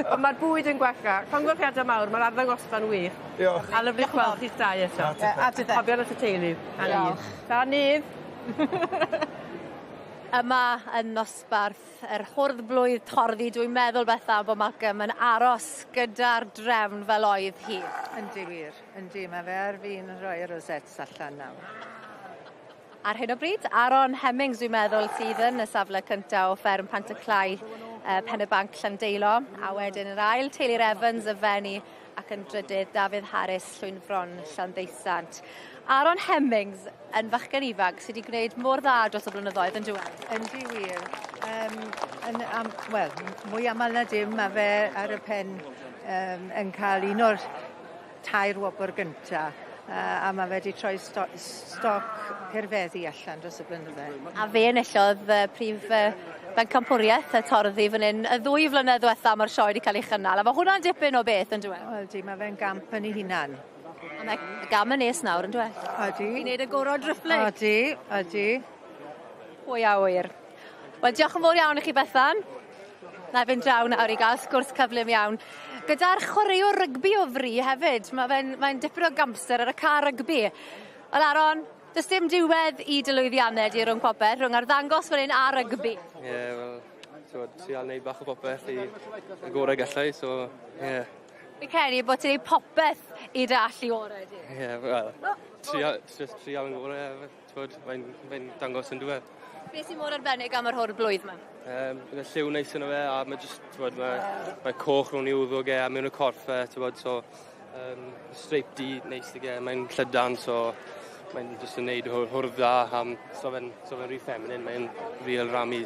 Ond ma'r bwyd yn gwella. Llongyfarchiade mawr, ma'r arddangosfa'n wych. Diolch. A lyfli gweld chi'ch dau eto. A tithe. A tithe. Cofion at y teulu. A ni. Diolch. Da nydd. Yma yn nosbarth yr hwrdd blwydd torddi dwi'n meddwl Bethan bo' Malcolm yn aros gyda'r drefn fel oedd hi. Yndi wir, yndi ma' fe ar fin rhoi y rosettes allan nawr. Ar hyn o bryd, Aaron Hemmings dwi'n meddwl sydd yn y safle cynta o fferm Pant-y-clai Pen y Banc Llandeilo, a wedyn yr ail Taylor Evans y Fenni ac yn drydydd Dafydd Harris Llwynfron Llanddeusant. Aaron Hemmings yn fachgen ifanc sydd wedi gwneud mor dda dros y blynyddoedd yn dyw e? Yndi wir. Yn am, wel, mwy aml na dim ma' fe ar y pen yn cael un o'r tair wobr gynta. A ma' fe 'di troi stoc perfeddi allan dros y blynydde. A fe enillodd prif bencampwriaeth y torddi fan hyn y ddwy flynedd ddiwetha ma'r sioe wedi cael ei chynnal a ma' hwnna'n dipyn o beth on'd yw e? Wel 'di ma' fe'n gamp yn ei hunan. A mae gam yn nes nawr on'd yw e? Odi. I neud y gorau driphlyg. Odi, odi. Pwy a ŵyr. Wel diolch yn fawr iawn i chi Bethan. Na i fynd draw nawr i gael sgwrs cyflym iawn. Gyda'r chwaraewr rygbi o fri hefyd, mae fe'n mae dipyn o gamster ar y car rygbi. Wel Aaron, does dim diwedd i dy lwyddiannau di rhwng popeth, rhwng arddangos fan hyn a rygbi. Ie, yeah, wel, t'wod, trial neud bach o popeth i y gorau gallai, so, ie. Yeah. Fi'n credu bod ti'n neud popeth i dy allu orau di. Ie, yeah, wel, trial, just trial yn gorau, t'wod, mae'n dangos yn diwedd. Beth sy'n mor arbennig am yr hwrdd blwydd 'ma? Mae lliw neis yno fe a mae jyst, t'wod, mae coch rownd i wddwg e a mewn y corff e, t'wod, so streip du neis ag e, mae'n llydan, so mae'n jyst yn neud hwrdd dda, so fe'n so fe rhy feminine, mae'n real rammy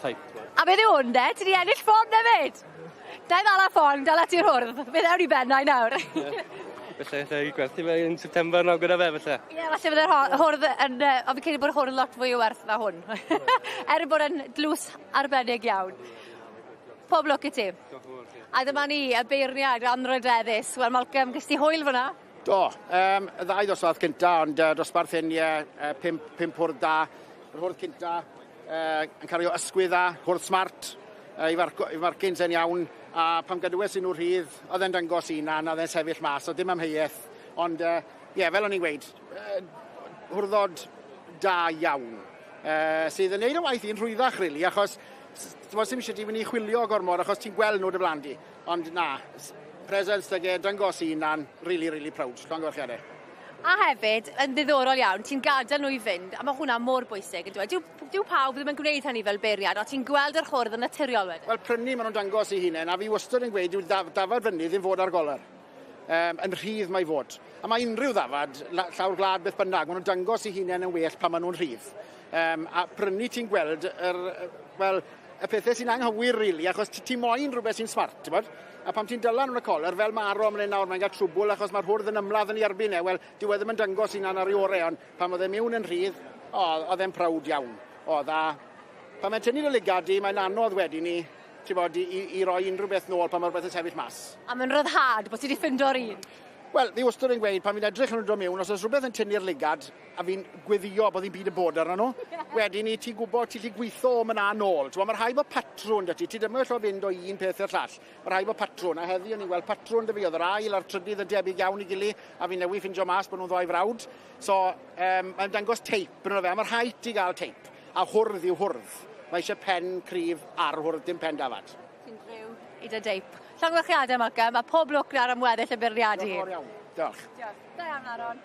type. T'wod. A beth yw hwn de? Ti 'di ennill ffon hefyd? Da i ddala ffon, dala ti'r hwrdd. Fe ddewn i bennau nawr. Ie. Felly allai gwerthu fe yn September nawr gyda fe falle. Ie, falle fydde'r hwrdd yn ond fi'n credu bod hwrdd lot fwy o werth na hwn. Er bod e'n dlws arbennig iawn. Pob lwc i ti. Diolch yn fawr. A dyma ni, y beirniad anrydeddus. Wel Malcolm, ges ti hwyl fyna? Do, y ddau ddosbarth cynta, ond dosbarth hyn, ie, 5 hwrdd da. Yr hwrdd cynta yn cario ysgwydd dda, hwrdd smart, i farcins e'n iawn, a pam gadwes i nhw rhydd, oedd e'n dangos i hunan, oedd e'n sefyll mas, oedd dim amheuaeth, ond ie, fel o'n i'n gweud, hwrddod da iawn, sydd yn neud y waith i'n rhwyddach, really, achos t'mod, sim eisiau ti fynd i chwilio gormod, achos ti'n gweld nhw dy flan di, ond na, presence 'da ge, dangos i hunan, really, really proud. Llongyfarchiadau. A hefyd, yn ddiddorol iawn, ti'n gadael nhw i fynd, a mae hwnna mor bwysig, yn dweud. Dyw pawb ddim yn gwneud hynny fel beirniad, ond ti'n gweld yr hwrdd yn naturiol wedyn. Wel, prynu maen nhw'n dangos i hunain, a fi wastad yn gweud, dyw dafad fyny ddim fod ar goler. Yn rhydd mae fod. A mae unrhyw ddafad, llawr gwlad beth bynnag, maen nhw'n dangos i hunain yn well pan maen nhw'n rhydd. A prynu ti'n gweld wel, y pethau sy'n anghywir, really, achos ti moyn rhywbeth sy'n smart, ti'n bod? A pam ti'n dylan yn y coler, fel mae Aro yn nawr, mae'n cael trwbl achos mae'r hwrdd yn ymladd yn ei erbyn e. Wel, dyw e ddim yn dangos hunan ar ei orau, ond pan oedd e mewn yn rhydd, o, oedd e'n proud iawn. Oedd, a pan mae'n tynnu dy lygad di, mae'n anodd wedyn ni, ti'n bod, i roi unrhyw beth nôl pan mae rhywbeth yn sefyll mas. A mae'n ryddhad bod ti wedi ffindo'r un. Wel, fi wastad yn gweud, pan fi'n edrych yn dod mewn, os oes rhywbeth yn tynnu'r lygad, a fi'n gweddio bod ddim byd yn bod arno nhw, wedyn ni ti'n gwybod ti'n gallu gweithio o myna nôl. Ti'n mae rhaid bod patrwn 'da ti, ti ddim yn gallu fynd o un peth i'r llall. Mae rhaid bod patrwn, a heddi o'n i'n gweld patrwn 'da fi, oedd yr ail a'r trydydd yn debyg iawn i gili, a fi newydd ffindio mas bod nhw'n ddoi frawd. So, mae'n dangos teip yn fe, a mae rhaid ti gael teip. A hwrdd yw hwrdd. Mae eisiau pen cryf ar hwrdd, dim pen dafad. Ti'n driw i dy deip. Llongyfarchiadau, Malcolm, a pob lwc nawr am weddill y beirniadu. Diolch yn fawr iawn. Diolch. Diolch. Da iawn, Aaron.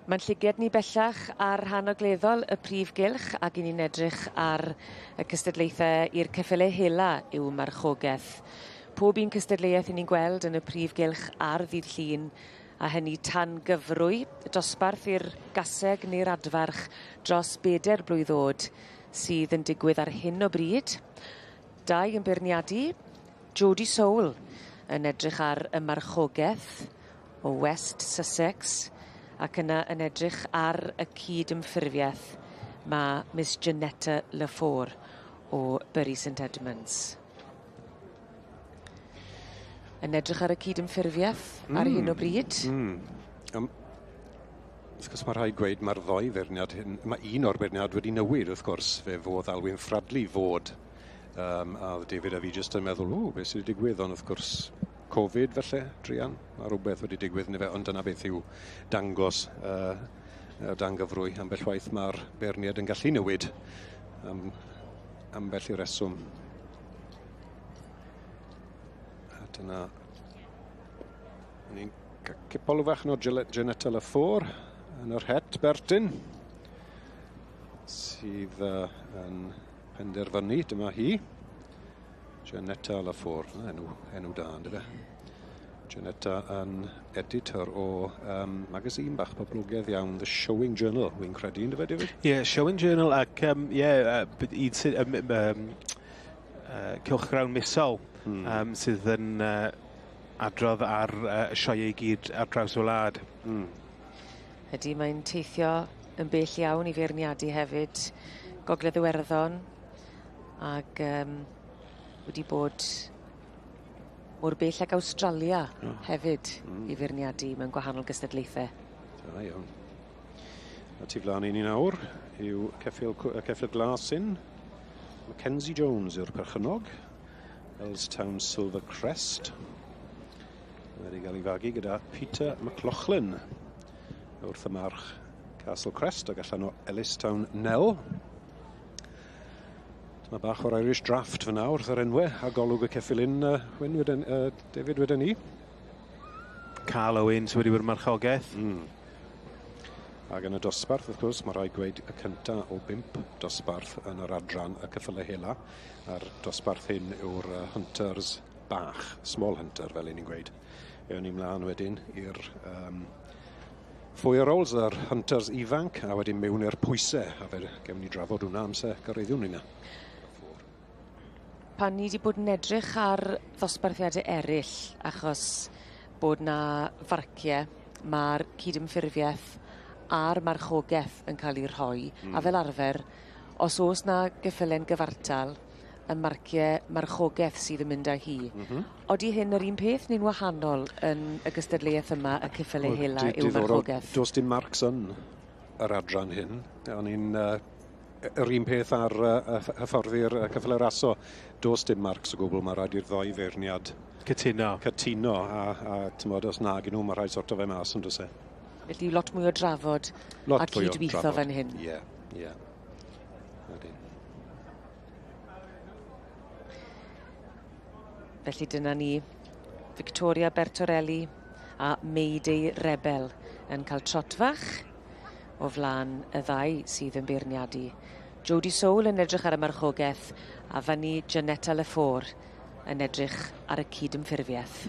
Mae'n llygiad ni bellach ar rhan ogleddol y prif gylch ac i ni'n edrych ar y cystadlaethau i'r ceffyle hela i'w marchogaeth. Pob un cystadleuaeth i ni'n gweld yn y prif gylch ar ddydd Llun, a hynny tan gyfrwy, dosbarth i'r gaseg neu'r adfarch dros 4 blwydd oed sydd yn digwydd ar hyn o bryd. Dau yn beirniadu, Jodie Soul yn edrych ar y marchogaeth o West Sussex ac yna yn edrych ar y cyd-ymffurfiaeth mae Miss Janetta Lafour o Bury St Edmunds. Yn edrych ar y cyd-ymffurfiaeth ar hyn o bryd. Wrth gwrs mae rhaid gweud mae'r ddoi feirniad hyn, mae un o'r beirniad wedi newid wrth gwrs, fe fodd Alwyn Fradley fod. A oedd David a fi jyst yn meddwl, o, beth sydd wedi digwydd, ond wrth gwrs Covid falle, druan, mae rhywbeth wedi digwydd yn fe, ond dyna beth yw dangos dan gyfrwy. Ambell waith mae'r beirniad yn gallu newid am ambell i reswm. A dyna ni'n cipolwg fach o Janetta Lafour yn yr het Bertyn, sydd yn penderfynu, dyma hi, Janetta Lafour, enw da, yndyfe? Janetta yn editor o magazine bach poblogaidd iawn, The Showing Journal, wy'n credu, yndyfe, David? Ie, yeah, Showing Journal ac, cylchgrawn misol sydd yn adrodd ar y sioeau i gyd ar draws y wlad. Ydy, mae'n teithio yn bell iawn i feirniadu hefyd, Gogledd Iwerddon, ac wedi bod mor bell ag Awstralia hefyd i feirniadu mewn gwahanol gystadlaethau. Da iawn. A tu flaen i ni nawr yw ceffyl glas hyn. Mackenzie Jones yw'r perchennog. Ellstown Silver Crest. Wedi cael ei fagu gyda Peter McLaughlin wrth y march Castle Crest ac allan o Ellistown Nell. Dyma bach o'r Irish Draft fyna wrth yr enwau a golwg y ceffyl un, David wedyn ni. Carl Owen sydd wedi bod yn marchogaeth. Ac yn y dosbarth, wrth gwrs, mae rhaid gweud y cyntaf o 5 dosbarth yn yr adran y ceffylau hela. A'r dosbarth hyn yw'r Hunters bach, Small Hunter, fel 'yn ni'n gweud. Ewn ni mlaen wedyn i'r 4-year-olds, yr Hunters ifanc, a wedyn mewn i'r pwysau, a fe gewn ni drafod hwnna amser gyreiddiwn ni na. Pan ni wedi bod yn edrych ar ddosbarthiadau eraill, achos bod na farciau, mae'r cydymffurfiaeth a'r marchogaeth yn cael ei rhoi, a fel arfer, os oes na geffyle'n gyfartal, y marciau marchogaeth sydd yn mynd â hi. Odi hyn yr un peth neu'n wahanol yn y gystadleuaeth yma, y ceffylau hela yw marchogaeth? Does dim marcs yn yr adran hyn. O'n i'n yr un peth ar hyfforddi'r ceffylau raso. Does dim marcs o gwbl, mae rhaid i'r ddoi feirniad cytuno. Cytuno, a t'mod, os nag nhw, mae rhaid sorto fe mas, yn does e. Felly lot mwy o drafod lot a cydweithio fan hyn. Ie, ie. Ydy. Felly dyna ni, Victoria Bertorelli a Mayday Rebel yn cael trot fach o flaen y ddau sydd yn beirniadu. Jodie Soul yn edrych ar y marchogaeth a fyny Janetta Lefour yn edrych ar y cydymffurfiaeth.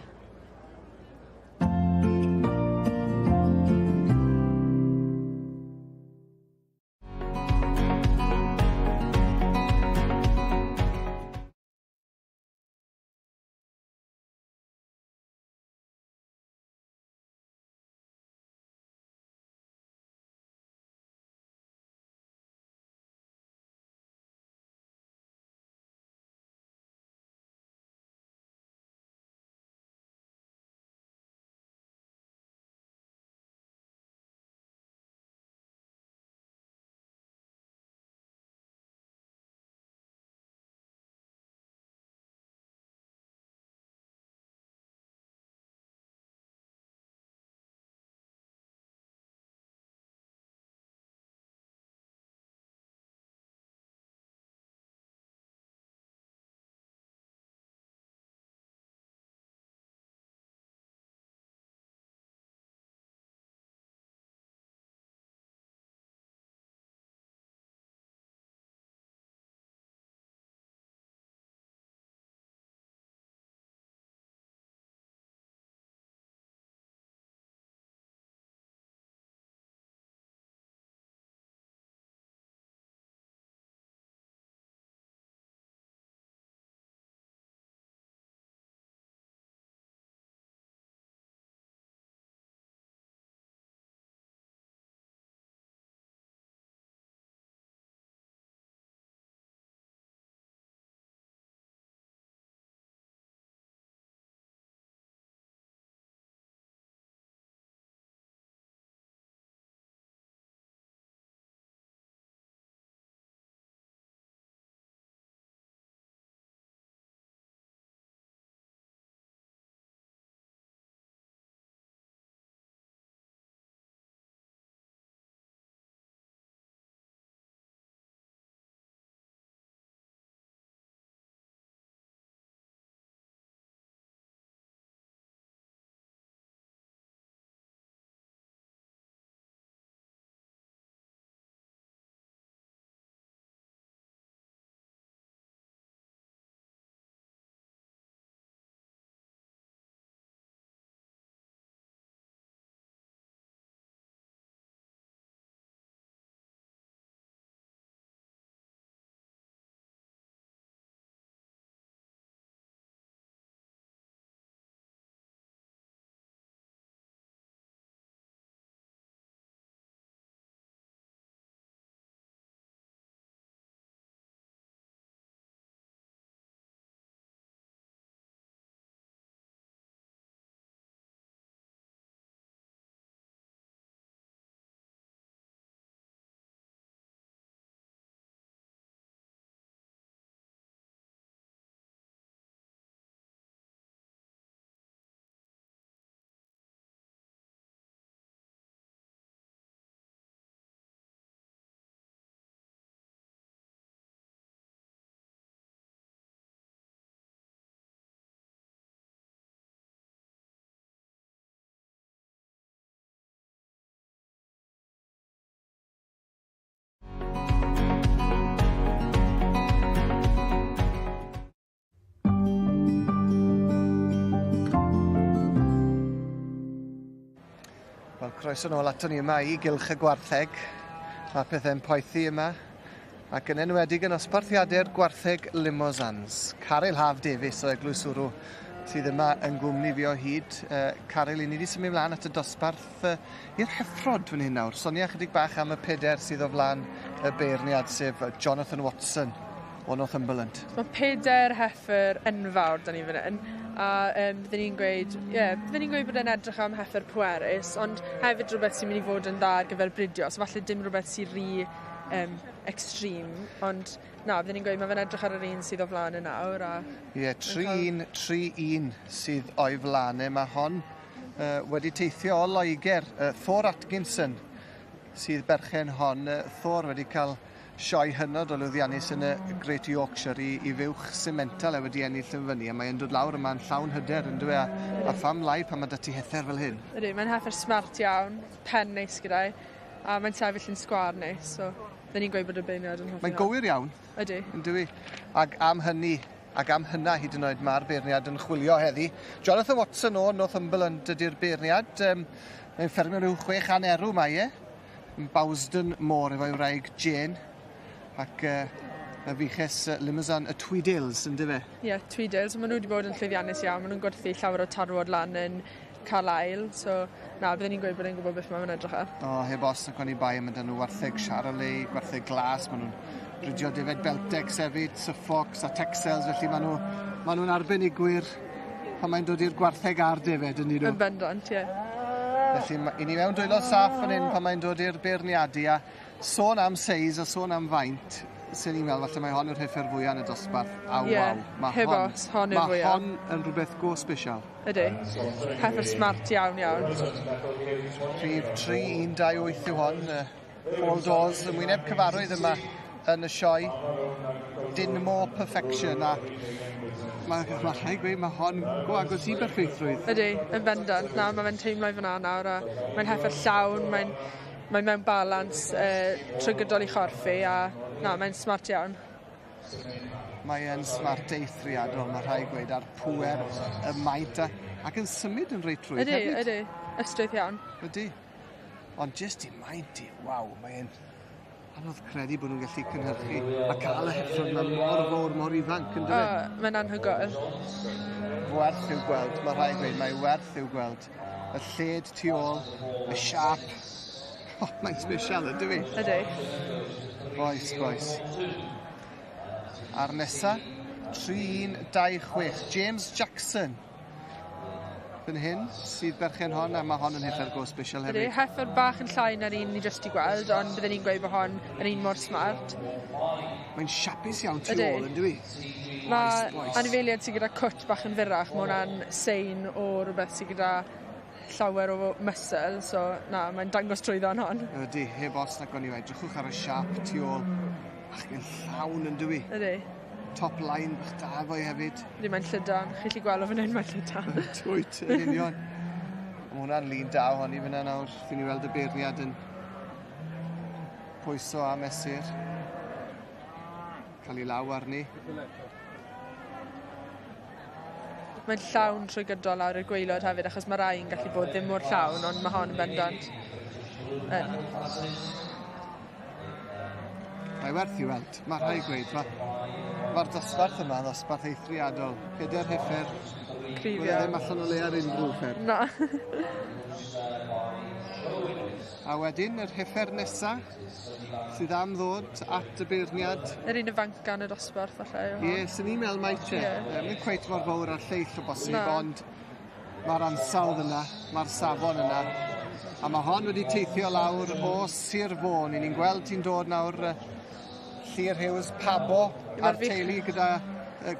Wel, croeso nôl ato ni yma i Gylch y Gwartheg. Mae pethau'n poethi yma, ac yn enwedig yn osbarthiadau'r Gwartheg Limosans. Caryl Haf Davies o Eglwys Wrw sydd yma yn gwmni fi o hyd. Caryl, i ni wedi symud mlaen at y dosbarth i'r heffrod fan hyn nawr. Sonia chydig bach am y peder sydd o flaen y beirniad, sef Jonathan Watson. o Northumberland. Mae 4 heffer enfawr 'da ni fan hyn, a bydden ni'n gweud, ie, yeah, bydden ni'n gweud bod e'n edrych am heffer pwerus, ond hefyd rhywbeth sy'n mynd i fod yn dda ar gyfer bridio, so falle dim rhywbeth sy'n rhy extreme, ond na, bydden ni'n gweud mae fe'n edrych ar yr un sydd o flaen e nawr. Ie, yeah, 3-1-3-1 sydd o'i flaen e. Mae hon wedi teithio o Loegr. Thor Atkinson sydd berchen hon. Thor wedi cael sioe hynod o lwyddiannus yn y Great Yorkshire i fuwch Simmental e wedi ennill yn fyny, a mae'n dod lawr yma'n llawn hyder yn dyw e, a pham lai pan mae 'da ti heffer fel hyn? Ydy, mae'n heffer smart iawn, pen neis gyda'i, a mae'n sefyll yn sgwâr neis, so bydden ni'n gweud bod y beirniad yn hoffi. Mae'n gywir iawn. Ydy. Yn dyw? Ac am hynny, ac am hynna hyd yn oed, mae'r beirniad yn chwilio heddi. Jonathan Watson o Northumberland ydy'r beirniad. Mae'n ffermio rhyw 600 erw mae e. Yn Bowsden Moor efo'i wraig Jane. Ac y fuches Limousin y Tweedales, yn dyfe? Ie, yeah, Tweedales. Maen nhw wedi bod yn llwyddiannus iawn. Maen nhw'n gwerthu llawer o tarwod lan yn Carlisle. So, na, bydden ni'n gweud bod e'n gwybod beth mae'n edrych ar. O, heb os ac o'n i bai, mae 'da nhw wartheg Charolais, gwartheg glas, maen nhw'n bridio defaid Beltex hefyd, Suffolks a Texels, felly maen nhw'n arbenigwyr pan mae'n dod i'r gwartheg a'r defaid, yn nhw? Yn bendant, ie. Felly, i ni mewn dwylo saff fan hyn pan mae'n dod i'r beirniadu, a sôn am seis a sôn am faint, sy'n ni'n meddwl, falle mae hon yw'r heffer fwyaf yn y dosbarth, a yeah, waw, mae hon, hon, hon mae hon yn rhywbeth go special. Ydy, heffer smart iawn iawn. Rhif 3128 yw hon, Paul Dawes, yn wyneb cyfarwydd yma yn y sioe. Dinmore Perfection, a mae rhaid gweud mae hon go agos i berffeithrwydd. Ydy, yn bendant. Na, mae fe'n teimlo i fyna nawr, a mae'n heffer llawn, mae'n mewn balans trwy gydol ei chorff i, a na, mae'n smart iawn. Mae e'n smart eithriadol, mae rhaid gweud, a'r pŵer, y maint, ac yn symud yn reit rhwydd hefyd. Ydy, ydy, ystwyth iawn. Ydy. Ond jyst i maint i, waw, mae'n anodd credu bod nhw'n gallu cynhyrchu a cael y heffrod yma mor fawr, mor ifanc, yn dweud? Mae'n anhygoel. Werth i'w gweld, mae rhaid gweud, mae werth i'w gweld. Y lled tu ôl, y siâp. Oh, mae'n special, ydy fi? Ydy. Oes, oes. A'r nesa, 3126, James Jackson. Fan hyn, sydd berchen hon, a mae hon yn heffer go special hefyd. Ydy, heffer bach yn llai na'r un ni jyst i gweld, ond bydden ni'n gweud bod hon yn un mor smart. Mae'n siapus iawn tu ôl, yn dwi? Mae anifeiliaid sydd gyda cwt bach yn fyrrach, mae hwnna'n sein o rhywbeth sydd gyda llawer o muscle, so na, mae'n dangos trwyddo yn hon. Ydy, heb os nag o'n i wedi. Drychwch ar y siap tu ôl, ach, yn llawn yn dwi? Ydy. Top line bach da efo'i hefyd. Ydy, mae'n llydan. Chi'n gallu gweld o fan hyn, mae'n llydan. Dwyt, yn union. Mae hwnna'n lun da ohoni fyna nawr. Fi'n i weld y beirniad yn pwyso a mesur. Cael ei law arni. Mae'n llawn trwy gydol lawr i'r gwaelod hefyd, achos mae rai yn gallu bod ddim mor llawn, ond mae hon yn bendant. Mae werth i weld, mae rhaid gweud. Mae'r dosbarth yma yn ddosbarth eithriadol. 4 heffer. Cryf iawn. Ddim allan o le ar unrhyw ffer. Na. A wedyn, yr heffer nesa sydd am ddod at y beirniad. Yr un ifanca yn y dosbarth, falle. Ie, sy'n ni'n meddwl mai te. Ddim cweit mor fawr a'r lleill o bosib, ond mae'r ansawdd yna, mae'r safon yna. A mae hon wedi teithio lawr o Sir Fôn. I ni'n gweld ti'n dod nawr Llyr Hughes, Pabo a'r teulu gyda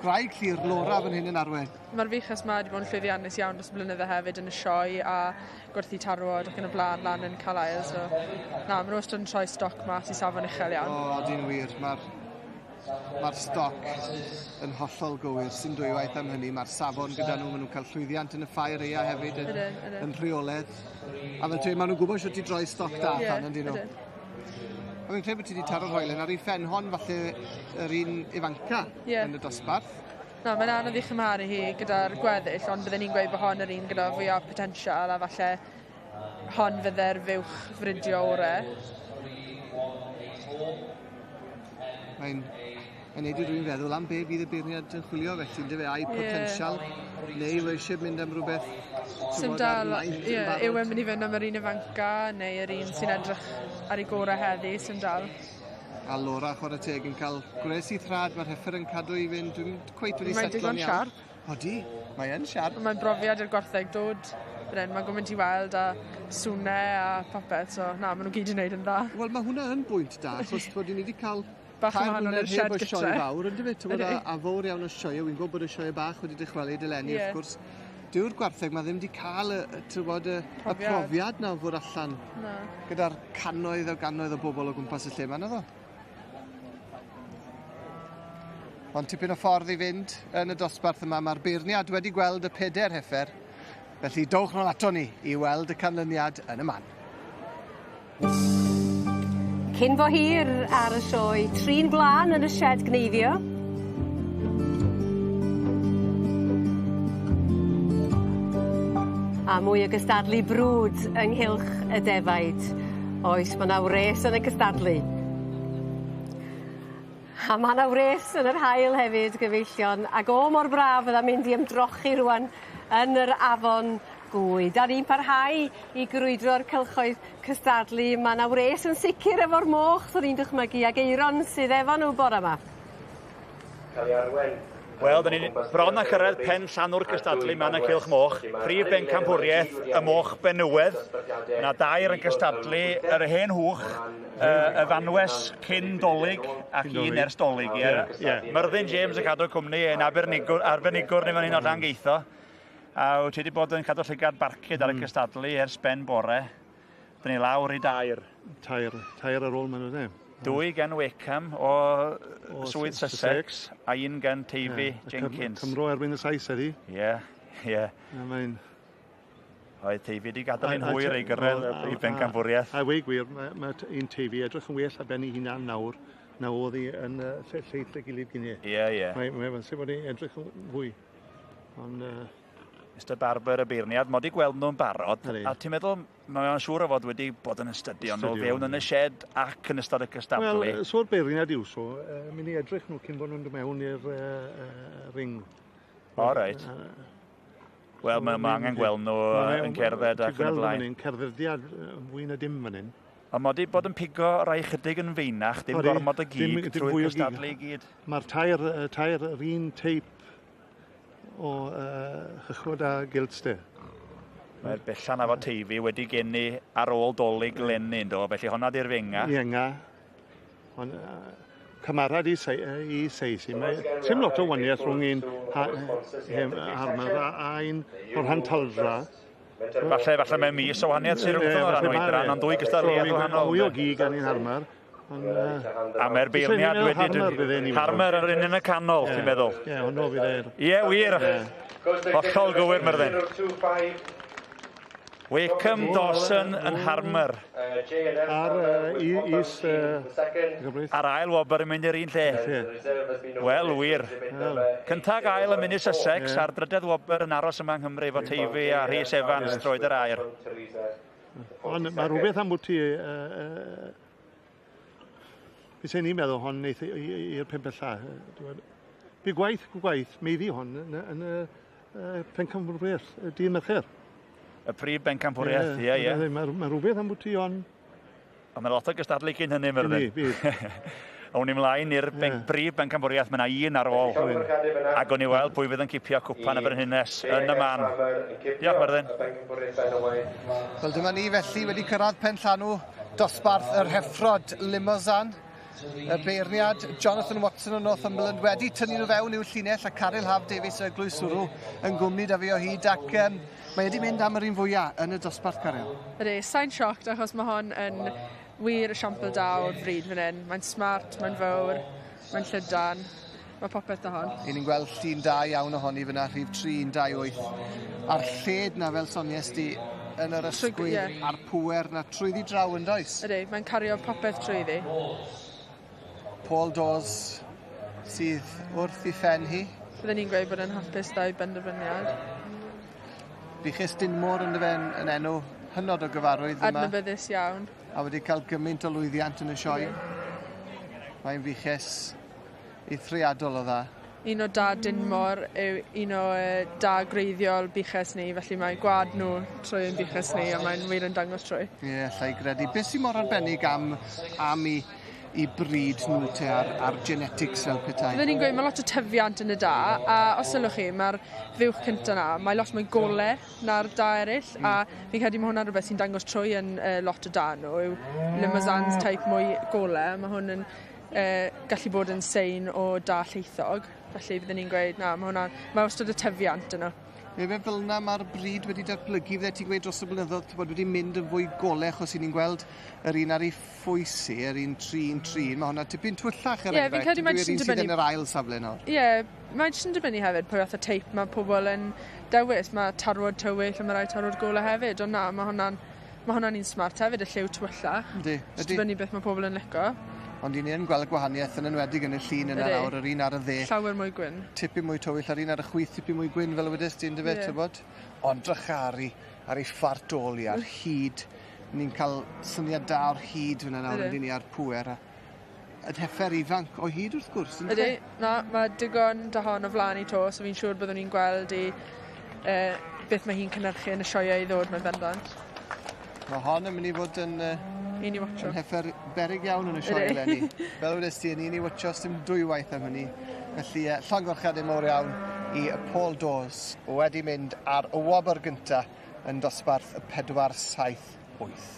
gwraig Llyr, Laura, fan hyn yn arwain. Mae'r fuches ma wedi bod yn llwyddiannus iawn dros y blynydde hefyd yn y sioe a gwerthu tarwod ac yn y blaen lan yn Carlisle. So, na, maen nhw wastad yn troi stoc mas i safon uchel iawn. O, di'n wir. Mae'r stoc yn hollol gywir, sy'n dwywaith am hynny. Mae'r safon gyda nhw, maen nhw'n cael llwyddiant yn y ffair eia hefyd yn rheoledd. A fel ti'n, maen nhw'n gwybod sut i droi stoc da allan, yndyn nhw? A fi'n credu bod ti wedi taro'r hoelen ar ei phen hon, falle yr un ifanca yn y dosbarth. Na, mae'n anodd i chymharu hi gyda'r gweddill, ond bydden ni'n gweud bod hon yr un gyda fwyaf potensial, a falle hon fydde'r fuwch fridio orau. Mae'n neud i rywun feddwl am be fydd y beirniad yn chwilio felly, yndyfe, a'i potensial, neu yw eisiau mynd am rhywbeth Sy'n dal, ie, yw e'n mynd i fynd am yr un ifanca, neu yr un sy'n edrych ar ei gorau heddi, sy'n dal. A Laura, chwarae teg, yn cael gwres i thrad, mae'r heffer yn cadw i fynd, dwi'n cweit wedi Mae'n setlo'n digon iawn. siarp. Odi, mae yn siarp. Mae'n brofiad i'r gwartheg dod fan hyn, mae'n gymaint i weld a swnau a popeth, so na, maen nhw gyd yn neud yn dda. Wel, mae hwnna yn bwynt da, achos twod, ni wedi cael Bach yn tair wahanol mlynedd i'r heb shed o sioe gytre. fawr, yn dyfe? T'mod, Ydi. a fawr iawn o sioe, wy'n gwybod bod y sioe bach wedi dychwelyd eleni, Ie. wrth gwrs. Dyw'r gwartheg ma ddim wedi cael y, t'wbod, y Profiad. profiad na o fod allan Na. gyda'r cannoedd o gannoedd o bobl o gwmpas y lle ma, naddo? Ond tipyn o ffordd i fynd yn y dosbarth yma. Mae'r beirniad wedi gweld y peder heffer. Felly dowch nôl ato ni i weld y canlyniad yn y man. Cyn fo hir ar y sioe, trin gwlân yn y sied gneifio. A mwy o gystadlu brwd ynghylch y defaid. Oes, ma' 'na wres yn y cystadlu. A ma' 'na wres yn yr haul hefyd, gyfeillion, ag o mor braf fydda mynd i ymdrochi rŵan yn yr afon Gwy. 'Dan ni'n parhau i grwydro'r cylchoedd cystadlu. Ma' 'na wres yn sicir efo'r moch, swn i'n dychmygu, ag Eiron sydd efo nhw bora 'ma. Cael ei arwen. Wel, da ni bron â chyrraedd pen llanw'r cystadlu 'ma yn y Cylch Moch. Prif bencampwriaeth y moch benywedd. Yna dair yn cystadlu yr hen hwch, y fanwes cyn Dolig ac un ers Dolig. Ie. Ie. Myrddin James yn cadw cwmni yn arbenigwr, arbenigwr ni fan hyn o Llangeitho. A wyt ti wedi bod yn cadw llygad barcud ar y cystadlu ers ben bore. Dyn ni lawr i dair. Tair, tair ar ôl maen nhw, ne? Dwy gan Wakeham o, O Swydd Sussex a un gan Teifi Ie, y Jenkins. Cymro erbyn y Sais ydi. Ie, ie. A mae'n... Oedd Teifi wedi gadael yn hwyr i gyrraedd i bencampwriaeth. A wei gwir, mae ma un Teifi edrych yn well ar ben ei hunan nawr na oedd hi yn lleill y gilydd gynnu. Ie, ie. Mae mae'n sef bod hi edrych yn fwy. Ond... Mr Barber y beirniad, mod i gweld nhw'n barod, a ti'n meddwl, mae'n siŵr o fod wedi bod yn astudio nhw fewn yn y shed ac yn ystod y cystadlu. Wel, so'r beirniad yw so, mynd i edrych nhw cyn bod nhw'n dod mewn i'r ring. O, reit. Wel, mae ma angen gweld nhw yn cerdded ac yn y blaen. Ti'n cerddediad fwy na dim fan hyn. Ond mod i bod yn pigo rai chydig yn feinach, dim gormod o gig trwy'r cystadlu i gyd. Mae'r tair yr un teip o hychod a gilt de. Mae'r bellan efo Teifi wedi geni ar ôl Dolig leni, do, felly honna di'r fenga. Ienga. Ond cymarad i seis. Sim lot o waniaeth rhwng un Harmer a un o'r Hantaldra. Falle mae mis o waniaeth sy'n rhwngthyn o ran oedran, ond dwy gystadleuaeth wahanol. Mwy o gig gan un Harmer. A mae'r beirniad wedi... Harmer yr un yn y canol, ti'n meddwl? Ie, hwnnw fydd e'r... Ie, wir. Hollol gywir, Myrddin. Wakeham, Dawson yn Harmer. Ar is... Ar ail wobr yn mynd i'r un lle. Wel, wir. Cyntaf ail yn mynd i Sussex, a'r drydedd wobr yn aros yma yng Nghymru efo Teifi a Rhys Evans troed yr air. Ond mae rhywbeth am bwti... Fi sy'n ni'n meddwl hon neith i'r penbella. Bu gwaith meiddi hon yn y pencampwriaeth, y dydd Mercher. Y prif bencampwriaeth, ie, ie. Mae rhywbeth am bwti hon. Ond mae lot o gystadlu cyn hynny, Myrddin. Bydd. Awn ni mlaen i'r brif bencampwriaeth, mae yna un ar ôl. Ac o'n i weld pwy fydd yn cipio cwpan y Brenhines yn y man. Diolch, Myrddin. Wel, dyma ni felly wedi cyrraedd pen llanw dosbarth yr heffrod Limousin. Y beirniad Jonathan Watson o Northumberland wedi tynnu nhw fewn i'w llinell a Caryl Haf Davies y Glwyswrw yn gwmni da fi o hyd ac mae wedi mynd am yr un fwyaf yn y dosbarth, Caryl. Ydy, sa'n shocked achos mae hon yn wir esiampl da o'r fryd fan hyn. Mae'n smart, mae'n fawr, mae'n llydan, mae popeth da hon. I ni'n gweld llun da iawn ohoni fyna, rhif 3, 1, 2, 8. A'r lled na fel sonies di yn yr ysgwydd a'r pŵer na trwyddi draw yn does? Ydy, mae'n cario popeth trwyddi. Paul Dawes sydd wrth i phen hi. Byddwn ni'n gweud bod yn hapus da i benderfyniad. Buches Dinmor yn dyfen yn enw hynod o gyfarwydd yma. Adnabyddus iawn. A wedi cael gymaint o lwyddiant yn y sioe. Mae'n fuches eithriadol o dda. Un o da Dinmor yw un o da gwreiddiol buches ni, felly mae gwad nhw trwy yn buches ni a mae'n wir yn dangos trwy. Ie, yeah, allai gredu. Beth sy'n mor arbennig am i i bryd nhw te a'r, ar genetics fel petai. Byddwn ni'n gweud mae lot o tyfiant yn y da, a os sylwch chi, mae'r fuwch cynta na, mae lot mwy gole na'r da eraill, a fi'n credu mae hwnna'n rhywbeth sy'n dangos trwy yn lot o da nhw, yw Limousins type mwy gole, mae hwn yn gallu bod yn sein o da llaethog, felly byddwn ni'n gweud na, mae hwnna'n, mae wastad y tyfiant yno. Efe fel yna mae'r bryd wedi datblygu, fydde ti'n gweud dros y blynyddoedd, ti'n bod wedi mynd yn fwy gole, achos i ni'n gweld yr un ar ei phwys i, yr un 3-1-3, mae hwnna tipyn twyllach er Ie, fi'n credu mae jyst yn sydd dibynnu- yn yr ail safle nawr. Ie, yeah, mae jyst yn dibynnu hefyd pwy fath o teip mae pobl yn dewis. Mae tarwod tywyll a mae rai tarwod gole hefyd, ond na, mae hwnna'n ma hwnna'n un smart hefyd, y lliw tywylla. Yndi, Jyst ydi. dibynnu beth mae pobl yn lico. Ond i ni yn gweld y gwahaniaeth yn enwedig yn y llun yna Ydi. nawr, yr un ar y dde. Llawer mwy gwyn. Tipyn mwy tywyll, a'r un ar y chwith tipyn mwy gwyn fel y wedes di, yndyfe, Ie. tybod? Ond drycha ar ei, ar ei phart ôl i, ar hyd. Ni'n cael syniad da o'r hyd fyna nawr, Ydi. yndyn ni, a'r pŵer. A yn heffer ifanc o hyd wrth gwrs, yndyfe? Ydy, na, mae digon da hon o flaen i to, so fi'n siŵr byddwn ni'n gweld i beth mae hi'n cynhyrchu yn y sioeau i ddod mae'n bendant. Mae hon yn mynd i fod yn... Un i watcho. Yn heffer beryg iawn yn y sioe Ydi. eleni. Fel wedes ti, yn un i watcho, dim dwywaith am hynny. Felly, llongyfarchiadau mawr iawn i Paul Dawes wedi mynd ar y wobr gynta yn dosbarth y 4 7 8.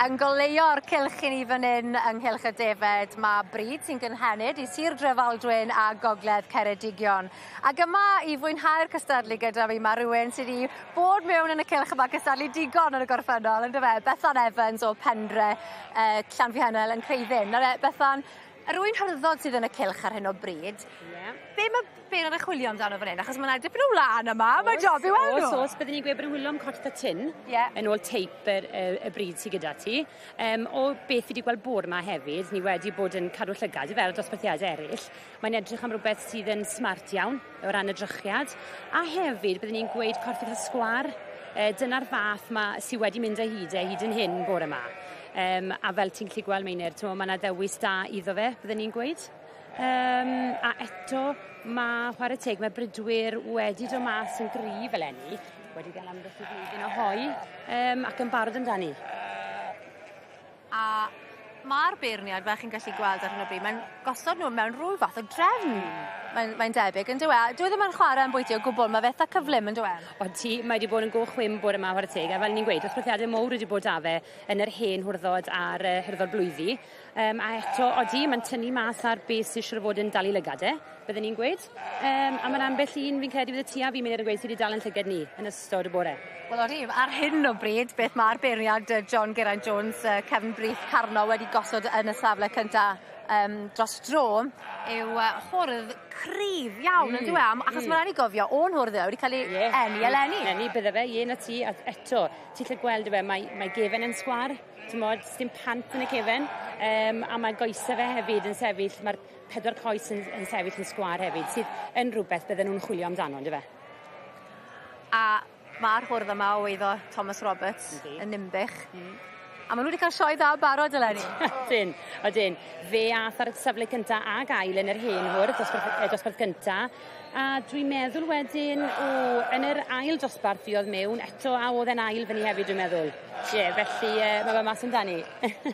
Yn goleuo'r cylch i ni fan hyn yng Nghylch y Defed, mae bryd sy'n gynhenid i Sir Drefaldwyn a Gogledd Ceredigion. Ac yma i fwynhau'r cystadlu gyda fi, mae rhywun sydd wedi bod mewn yn y cylch yma cystadlu digon yn y gorffennol, yndyfe? Bethan Evans o Pendre, Llanfihangel yn Creuddyn. Nawr, Bethan, rwy'n hyrddod sydd yn y cylch ar hyn o bryd. Yeah. Be mae beirniad yn chwilio amdano fan hyn? Achos mae yna dipyn o wlân yma, mae job i weld nhw. Oes, oes, byddwn ni'n gweud bod yn chwilio am corff a tyn, yn ôl teip y bryd sydd gyda ti. O beth fi wedi gweld bore yma hefyd, ni wedi bod yn cadw llygad, fel dosbarthiadau eraill. Mae'n edrych am rhywbeth sydd yn smart iawn o ran y drychiad. A hefyd, byddwn ni'n gweud corff eitha sgwar. Dyna'r fath ma sydd wedi mynd â hyd e hyd yn hyn bore yma. A fel ti'n gallu gweld, Meinir, mae yna ddewis da iddo fe, byddwn ni'n gweud. A eto, mae chwarae teg, mae brydwyr wedi dod mas yn gryf eleni, wedi cael ambell i flwyddyn o hoi, ac yn barod amdani. A mae'r beirniad, fel chi'n gallu gweld ar hyn o bryd, mae'n gosod nhw mewn rhyw fath o drefn. Mae'n debyg, yn dyw e? Dyw e ddim yn chwarae yn bwyty o gwbl, mae fe eitha cyflym, yn dyw e? Ond ti, mae wedi bod yn go chwim bore yma, chwarae teg, a fel ni'n gweud, dosbarthiadau mowr wedi bod â fe yn yr hen hwrddod a'r hyrddod blwyddi. A eto, odi, mae'n tynnu mas ar beth sy'n siŵr o fod yn dal i lygad e, byddwn ni'n gweud. A mae'n ambell un fi'n credu fydd y ti a fi'n mynd i'r gweud sydd wedi dal yn llygad ni yn ystod y bore. Wel, odi, ar hyn o bryd, beth mae'r beirniad John Geraint Jones, Cefn Brith Carno wedi gosod yn y safle cynta dros dro, yw hwrdd cryf iawn, yn dyw e? Achos mae'n rhaid i gofio, o'n hwrdd e wedi cael ei eni eleni. Eni, bydde fe, ie na ti, a eto, ti'n gallu gweld yw e, mae gefen yn sgwar, t'mod, sdim pant yn y cefen, a mae goesau fe hefyd yn sefyll, mae'r pedwar coes yn sefyll yn sgwar hefyd, sydd yn rhywbeth bydden nhw'n chwilio amdano, yndyfe? A mae'r hwrdd yma o eiddo Thomas Roberts yn Nimbych. A maen nhw wedi cael sioe dda barod eleni. Odyn, odyn. Fe ath ar y safle cynta ag ail yn yr hen hwrdd, dosbarth cynta. A dwi'n meddwl wedyn, yn yr ail dosbarth fi oedd mewn, eto a oedd e'n ail fyny hefyd, dwi'n meddwl. Ie, felly mae fe mas amdani.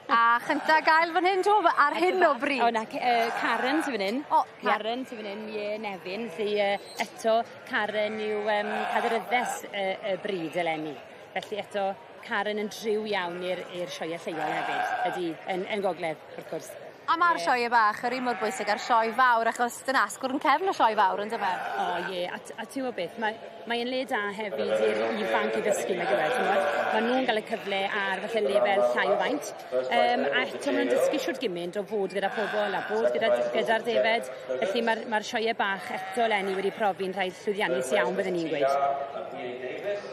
A chynta gael fan hyn, to, ar hyn o bryd. O, na, Karen sy fan hyn. O, ie. Karen sy fan hyn, ie, Nefyn. Felly eto, Karen yw caderyddes y bryd eleni. Felly eto, Karen yn driw iawn i'r sioeau lleol hefyd, ydy, yn Gogledd, wrth gwrs. A mae'r sioe bach yr un mor bwysig â'r sioe fawr, achos dyna asgwrn cefn y sioe fawr, yndyfe? O ie, a ti'n gwybod beth, mae'n le da hefyd i'r ifanc i ddysgu, nag yw e, ti'n gwybod? Maen nhw'n cael y cyfle ar falle lefel llai o faint, a eto maen nhw'n dysgu shwt gymaint o fod gyda pobl a bod gyda'r defed, felly mae'r sioeau bach eto eleni wedi profi'n rhai llwyddiannus iawn, byddwn ni'n gweud.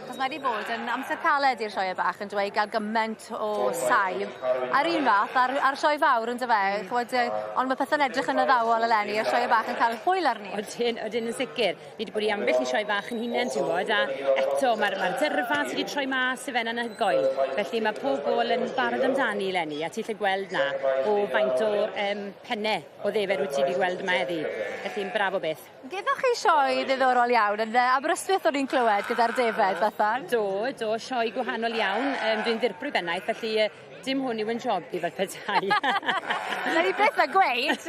Achos mae wedi bod yn amser caled i'r sioe bach yn dweud gael gymaint o saib. A'r un fath ar sioe fawr yn dyfe, ch'mod, ond mae pethau'n edrych yn addawol eleni, a'r sioe bach yn cael hwyl arni. Odyn, odyn yn sicr. Ni wedi bod i ambell i sioe fach yn hunain, ti'n gwybod, a eto mae'r dyrfa sydd wedi troi mas i fe'n anhygoel. Felly mae pobl yn barod amdani eleni, a ti'n gallu gweld na o faint o pennau o ddefed wyt ti wedi gweld yma heddi. Felly'n braf o beth. Geddoch chi sioe ddiddorol iawn yn Aberystwyth o'n i'n clywed gyda'r defed, Bethan. Bethan. Do, do, sioe gwahanol iawn. Dwi'n ddirprwy bennaeth, felly dim hwn yw yn job i fel petai. Na ni byth yn gweud.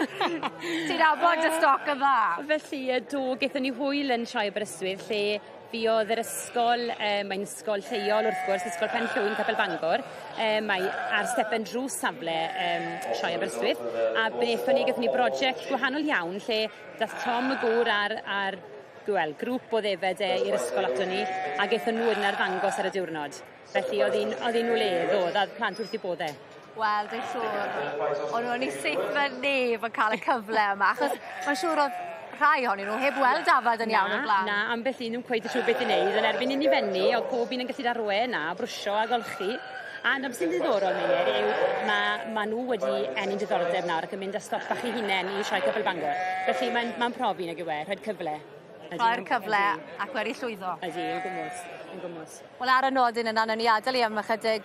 Ti'n nabod y stoc yn dda. Felly, do, gaethon ni hwyl yn sioe Aberystwyth, lle fuodd yr ysgol, mae'n ysgol lleol wrth gwrs, Ysgol Pen Llwyn, Capel Bangor, mae ar stepen drws safle Sioe Aberystwyth, a bethon ni, gaethon ni brosiect gwahanol iawn, lle dath Tom y gŵr ar wel, grŵp o ddefed i'r ysgol ato ni, a gaethon nhw wedyn arddangos ar y diwrnod. Felly oedd hi'n wledd, oedd, a plant wrth i bodde. Wel, dwi'n siŵr, o'n nhw'n ei seithfed nef yn cael y cyfle yma, achos mae'n siŵr oedd rhai ohonyn nhw heb weld dafad yn iawn o'r blaen. Na, ambell un nhw'n cweith yn siŵr beth i wneud, ond erbyn i ni fenni, oedd pob un yn gallu darwe na, brwsio a golchi. A na beth sy'n ddiddorol, Meilir, yw ma nhw wedi ennyn diddordeb nawr ac yn mynd â stoc bach eu hunain i Sioe Capel Bangor. Felly mae'n profi nag yw e, rhoi'r cyfle. Rhoi'r cyfle ac wedi llwyddo. Ydy, yn gwmws, yn gwmws. Wel, ar y nodyn yna, nawn ni adael i am ychydig.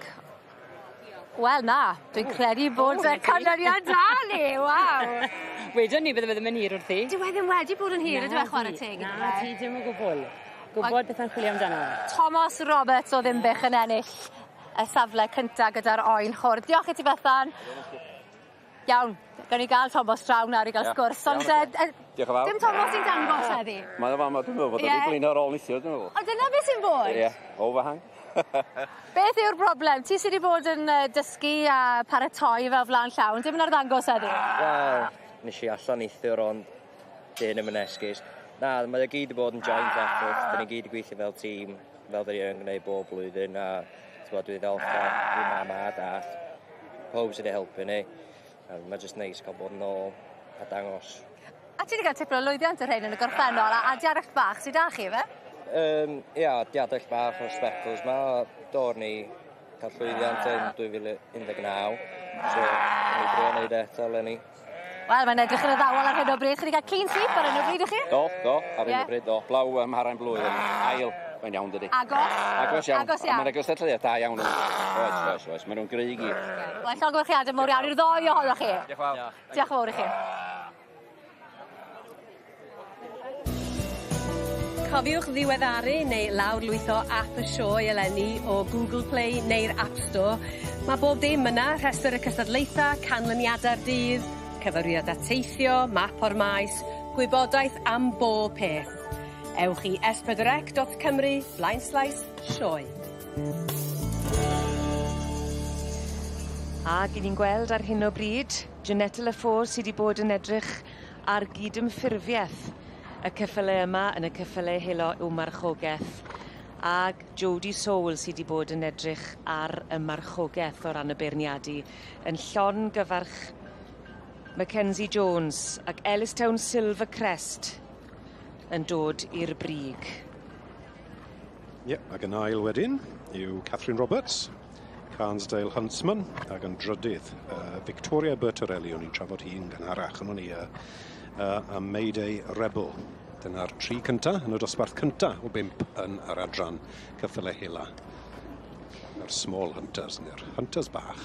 Wel, na, dwi'n credu bod y canlyniad da ni, waw! Wedon ni bydde fe ddim yn hir wrthi. Dyw e ddim wedi bod yn hir, ydw e, chwarae teg iddo fe. Na, ti ddim o gwbl. Gwybod beth yn chwilio amdano. Thomas Roberts o Ddinbych yn ennill y safle cynta gyda'r oen chwrdd. Diolch i ti, Bethan. Iawn, gawn ni gael Thomas draw nawr i gael sgwrs. Ond Diolch yn fawr. Dim Thomas sy'n dangos heddi. Mae o fama, dwi'n meddwl bod wedi blino ar ôl neithiwr, dwi'n meddwl. Ond dyna beth sy'n bod? Ie, overhang. Beth yw'r broblem? Ti sydd wedi bod yn dysgu a paratoi fel flaen llawn, dim yn arddangos heddi? Wel, nes i allan neithiwr ond dyn ddim yn esgus. Na, mae o gyd wedi bod yn joint effort, dyn ni gyd wedi gweithio fel tîm, fel dyn ni yn gwneud bob blwyddyn, a dwi ddiolchgar i mam a dad, pawb sydd wedi helpu ni. A mae jyst neis cael bod yn ôl a dangos. A ti wedi cael tipyn o lwyddiant yr hyn yn y gorffennol, a diarell bach sydd â chi, fe? Ia, diadell bach o'r speckles ma. Dor ni cael llwyddiant yn 2019, so ni drio wneud eto eleni. Wel, mae'n edrych yn addawol ar hyn o bryd. Chi wedi cael clean sweep ar hyn o bryd, ych chi? Do, do, ar hyn o bryd, do. Blaw ym Mharain Blwydd, ail, mae'n iawn, dydi. Agos? Agos iawn. Agos iawn. Mae'n agos at da iawn. Oes, oes, oes. Maen nhw'n gry i gyd. Wel, llongyfarchiadau mawr iawn i'r ddoi ohonoch chi. Diolch yn fawr. Diolch yn fawr i chi. Cofiwch ddiweddaru neu lawrlwytho app y sioe eleni o Google Play neu'r App Store. Mae bob dim yna, rhestr y cystadlaethau, canlyniadau'r dydd, cyfeiriadau teithio, map o'r maes, gwybodaeth am bob peth. Ewch i s4c.cymru/sioe. Ac 'yn ni'n gweld ar hyn o bryd, Jeanette Lafour sy 'di bod yn edrych ar gydymffurfieth y ceffyle yma yn y ceffyle helo i'w marchogeth ag Jodie Soul sy 'di bod yn edrych ar y marchogeth o ran y beirniadu yn llon gyfarch Mackenzie Jones ac Ellistown Silver Crest yn dod i'r brig. Ie, ac yn ail wedyn yw Catherine Roberts, Carnsdale Huntsman, ac yn drydydd Victoria Bertorelli, o'n i'n trafod hi'n gynharach, o'n i a Mayday Rebel. Dyna'r tri cynta yn y dosbarth cynta o 5 yn yr adran ceffyle hela. Yr small hunters, neu'r hunters bach.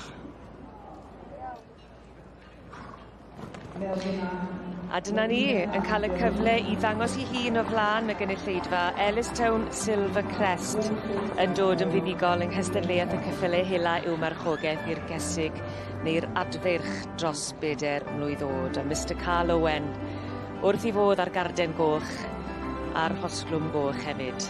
A dyna ni yn cael y cyfle i ddangos ei hun o flaen y gynulleidfa Ellistown Silver Crest yn dod yn fuddugol yng nghystadleuaeth y ceffyle hela i'w marchogaeth i'r gesig neu'r adfeirch dros 4 mlwydd oed. A Mr Carl Owen wrth i fodd ar garden goch a'r rhosglwm goch hefyd.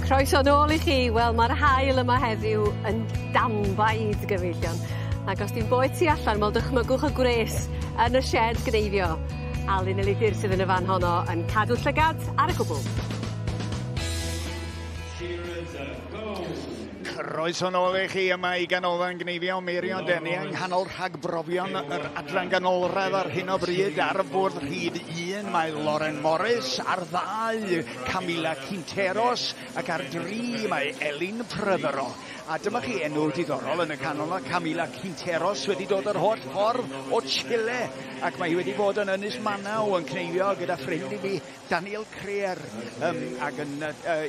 Croeso nôl i chi. Wel, mae'r haul yma heddiw yn danbaid, gyfeillion. Ac os di'n boeth tu allan, wel dychmygwch y gwres yn y sied gneifio. Alun Elidir sydd yn y fan honno yn cadw llygad ar y cwbl. Croeso nôl i chi yma i Ganolfan Gneifio Meirion Denny yng nghanol rhagbrofion yr adran ganolradd ar hyn o bryd. Ar y bwrdd rhif 1 mae Lauren Morris, ar 2 Camila Quinteros ac ar 3 mae Elin Prothero. A dyma chi enw diddorol yn y canol 'na, Camila Quinteros wedi dod yr holl ffordd o Chile ac mae hi wedi bod yn Ynys Manaw yn cneifio gyda ffrind i fi Daniel Creer, ac yn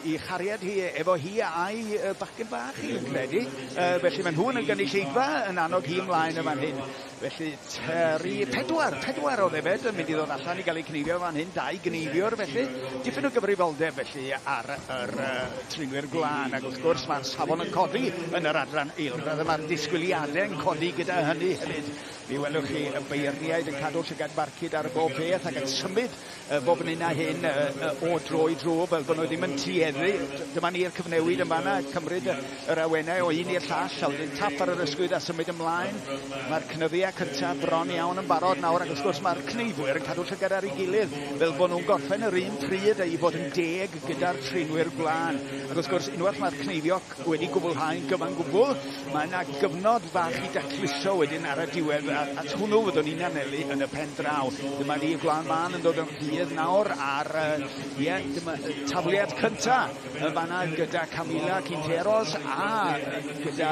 i chariad hi efo hi a'i bachgen bach hi, yn credu. Felly maen nhw yn y gynulleidfa yn annog hi ymlaen yn fan hyn. Felly 3, 4, 4 o ddefed yn mynd i ddod allan i gael eu cneifio fan hyn, 2 gneifiwr felly. Dipyn o gyfrifoldeb felly ar yr trinwyr gwlân, ac wrth gwrs mae'r safon yn codi yn yr adran eilradd, a mae'r disgwyliadau yn codi gyda hynny hefyd. Mi welwch chi y beirniaid yn cadw llygad barcud ar bob peth ac yn symud bob yn hyn a hyn o dro i dro fel bod nhw ddim yn tueddu. Dyma ni'r cyfnewid yn fanna, cymryd yr awenau o un i'r llall, a wedyn tap ar yr ysgwydd a symud ymlaen. Mae'r cnyddiau cyntaf bron iawn yn barod nawr, ac wrth gwrs mae'r cneifwyr yn cadw llygad ar ei gilydd fel bod nhw'n gorffen yr un pryd a'i fod yn deg gyda'r trinwyr gwlân. Ac wrth gwrs, unwaith mae'r cneifio wedi gwblhau'n gyfan gwbl, mae yna gyfnod fach i dacluso wedyn ar y diwedd, a at hwnnw fyddwn ni'n anelu yn y pen draw. Dyma ni, Gwlân Mân yn dod yn rhydd nawr ar, ie, dyma tafliad cynta yn fanna gyda Camila Quinteros a gyda,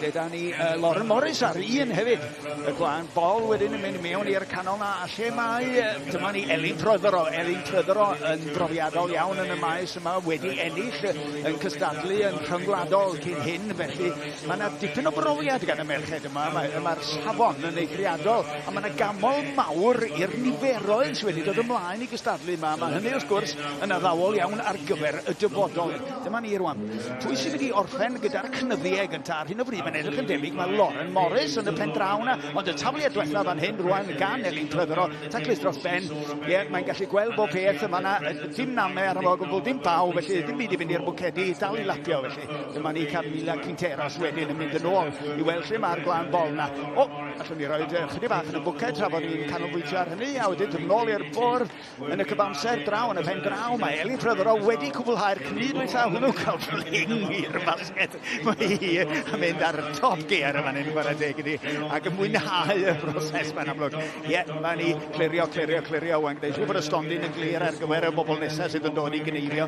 lle da ni, Lauren Morris ar un hefyd. Y gwlân bol wedyn yn mynd mewn i'r canol na, a lle mae, dyma ni, Elin Prothero. Elin Prothero yn brofiadol iawn yn y maes yma, wedi ennill yn cystadlu yn rhyngwladol cyn hyn, felly mae yna dipyn o brofiad gan y merched yma, mae'r mae safon yn eithriadol, a mae yna gamol mawr i'r niferoedd sydd wedi dod ymlaen i gystadlu yma. Mae hynny wrth gwrs yn addawol iawn ar gyfer y dyfodol. Dyma ni rwan. Pwy sy'n mynd i orffen gyda'r cnyddiau gyntaf? Ar hyn o bryd mae'n edrych yn debyg mae Lauren Morris yn y pen draw yna, ond y tafliad diwethaf fan hyn rwan gan Elin Prothero, taclus dros ben. Ie, mae'n gallu gweld bob peth yma yna, dim namau arno fo o gwbl, dim baw, felly dim byd i fynd i'r bwcedi, dal i lapio felly. Dyma ni Camila Quinteros wedyn yn mynd yn ôl i weld lle mae'r gwlân bol yna. O, allwn ni roi chydig bach yn y bwced tra bod ni'n canolbwyntio ar hynny, a wedyn dod nôl i'r bwrdd. Yn y cyfamser, draw yn y pen draw, mae Elin Prothero wedi cwblhau'r cnyd dwytha hwnnw cael fling i'r basged. Mae hi yn mynd ar top gear yma hyn, chwarae teg iddi, ac yn mwynhau y broses mae'n amlwg. Ie, mae ni clirio, clirio, clirio, wan, gwneud siŵr bod y stondin yn glir ar gyfer y bobl nesaf sydd yn dod i gneifio.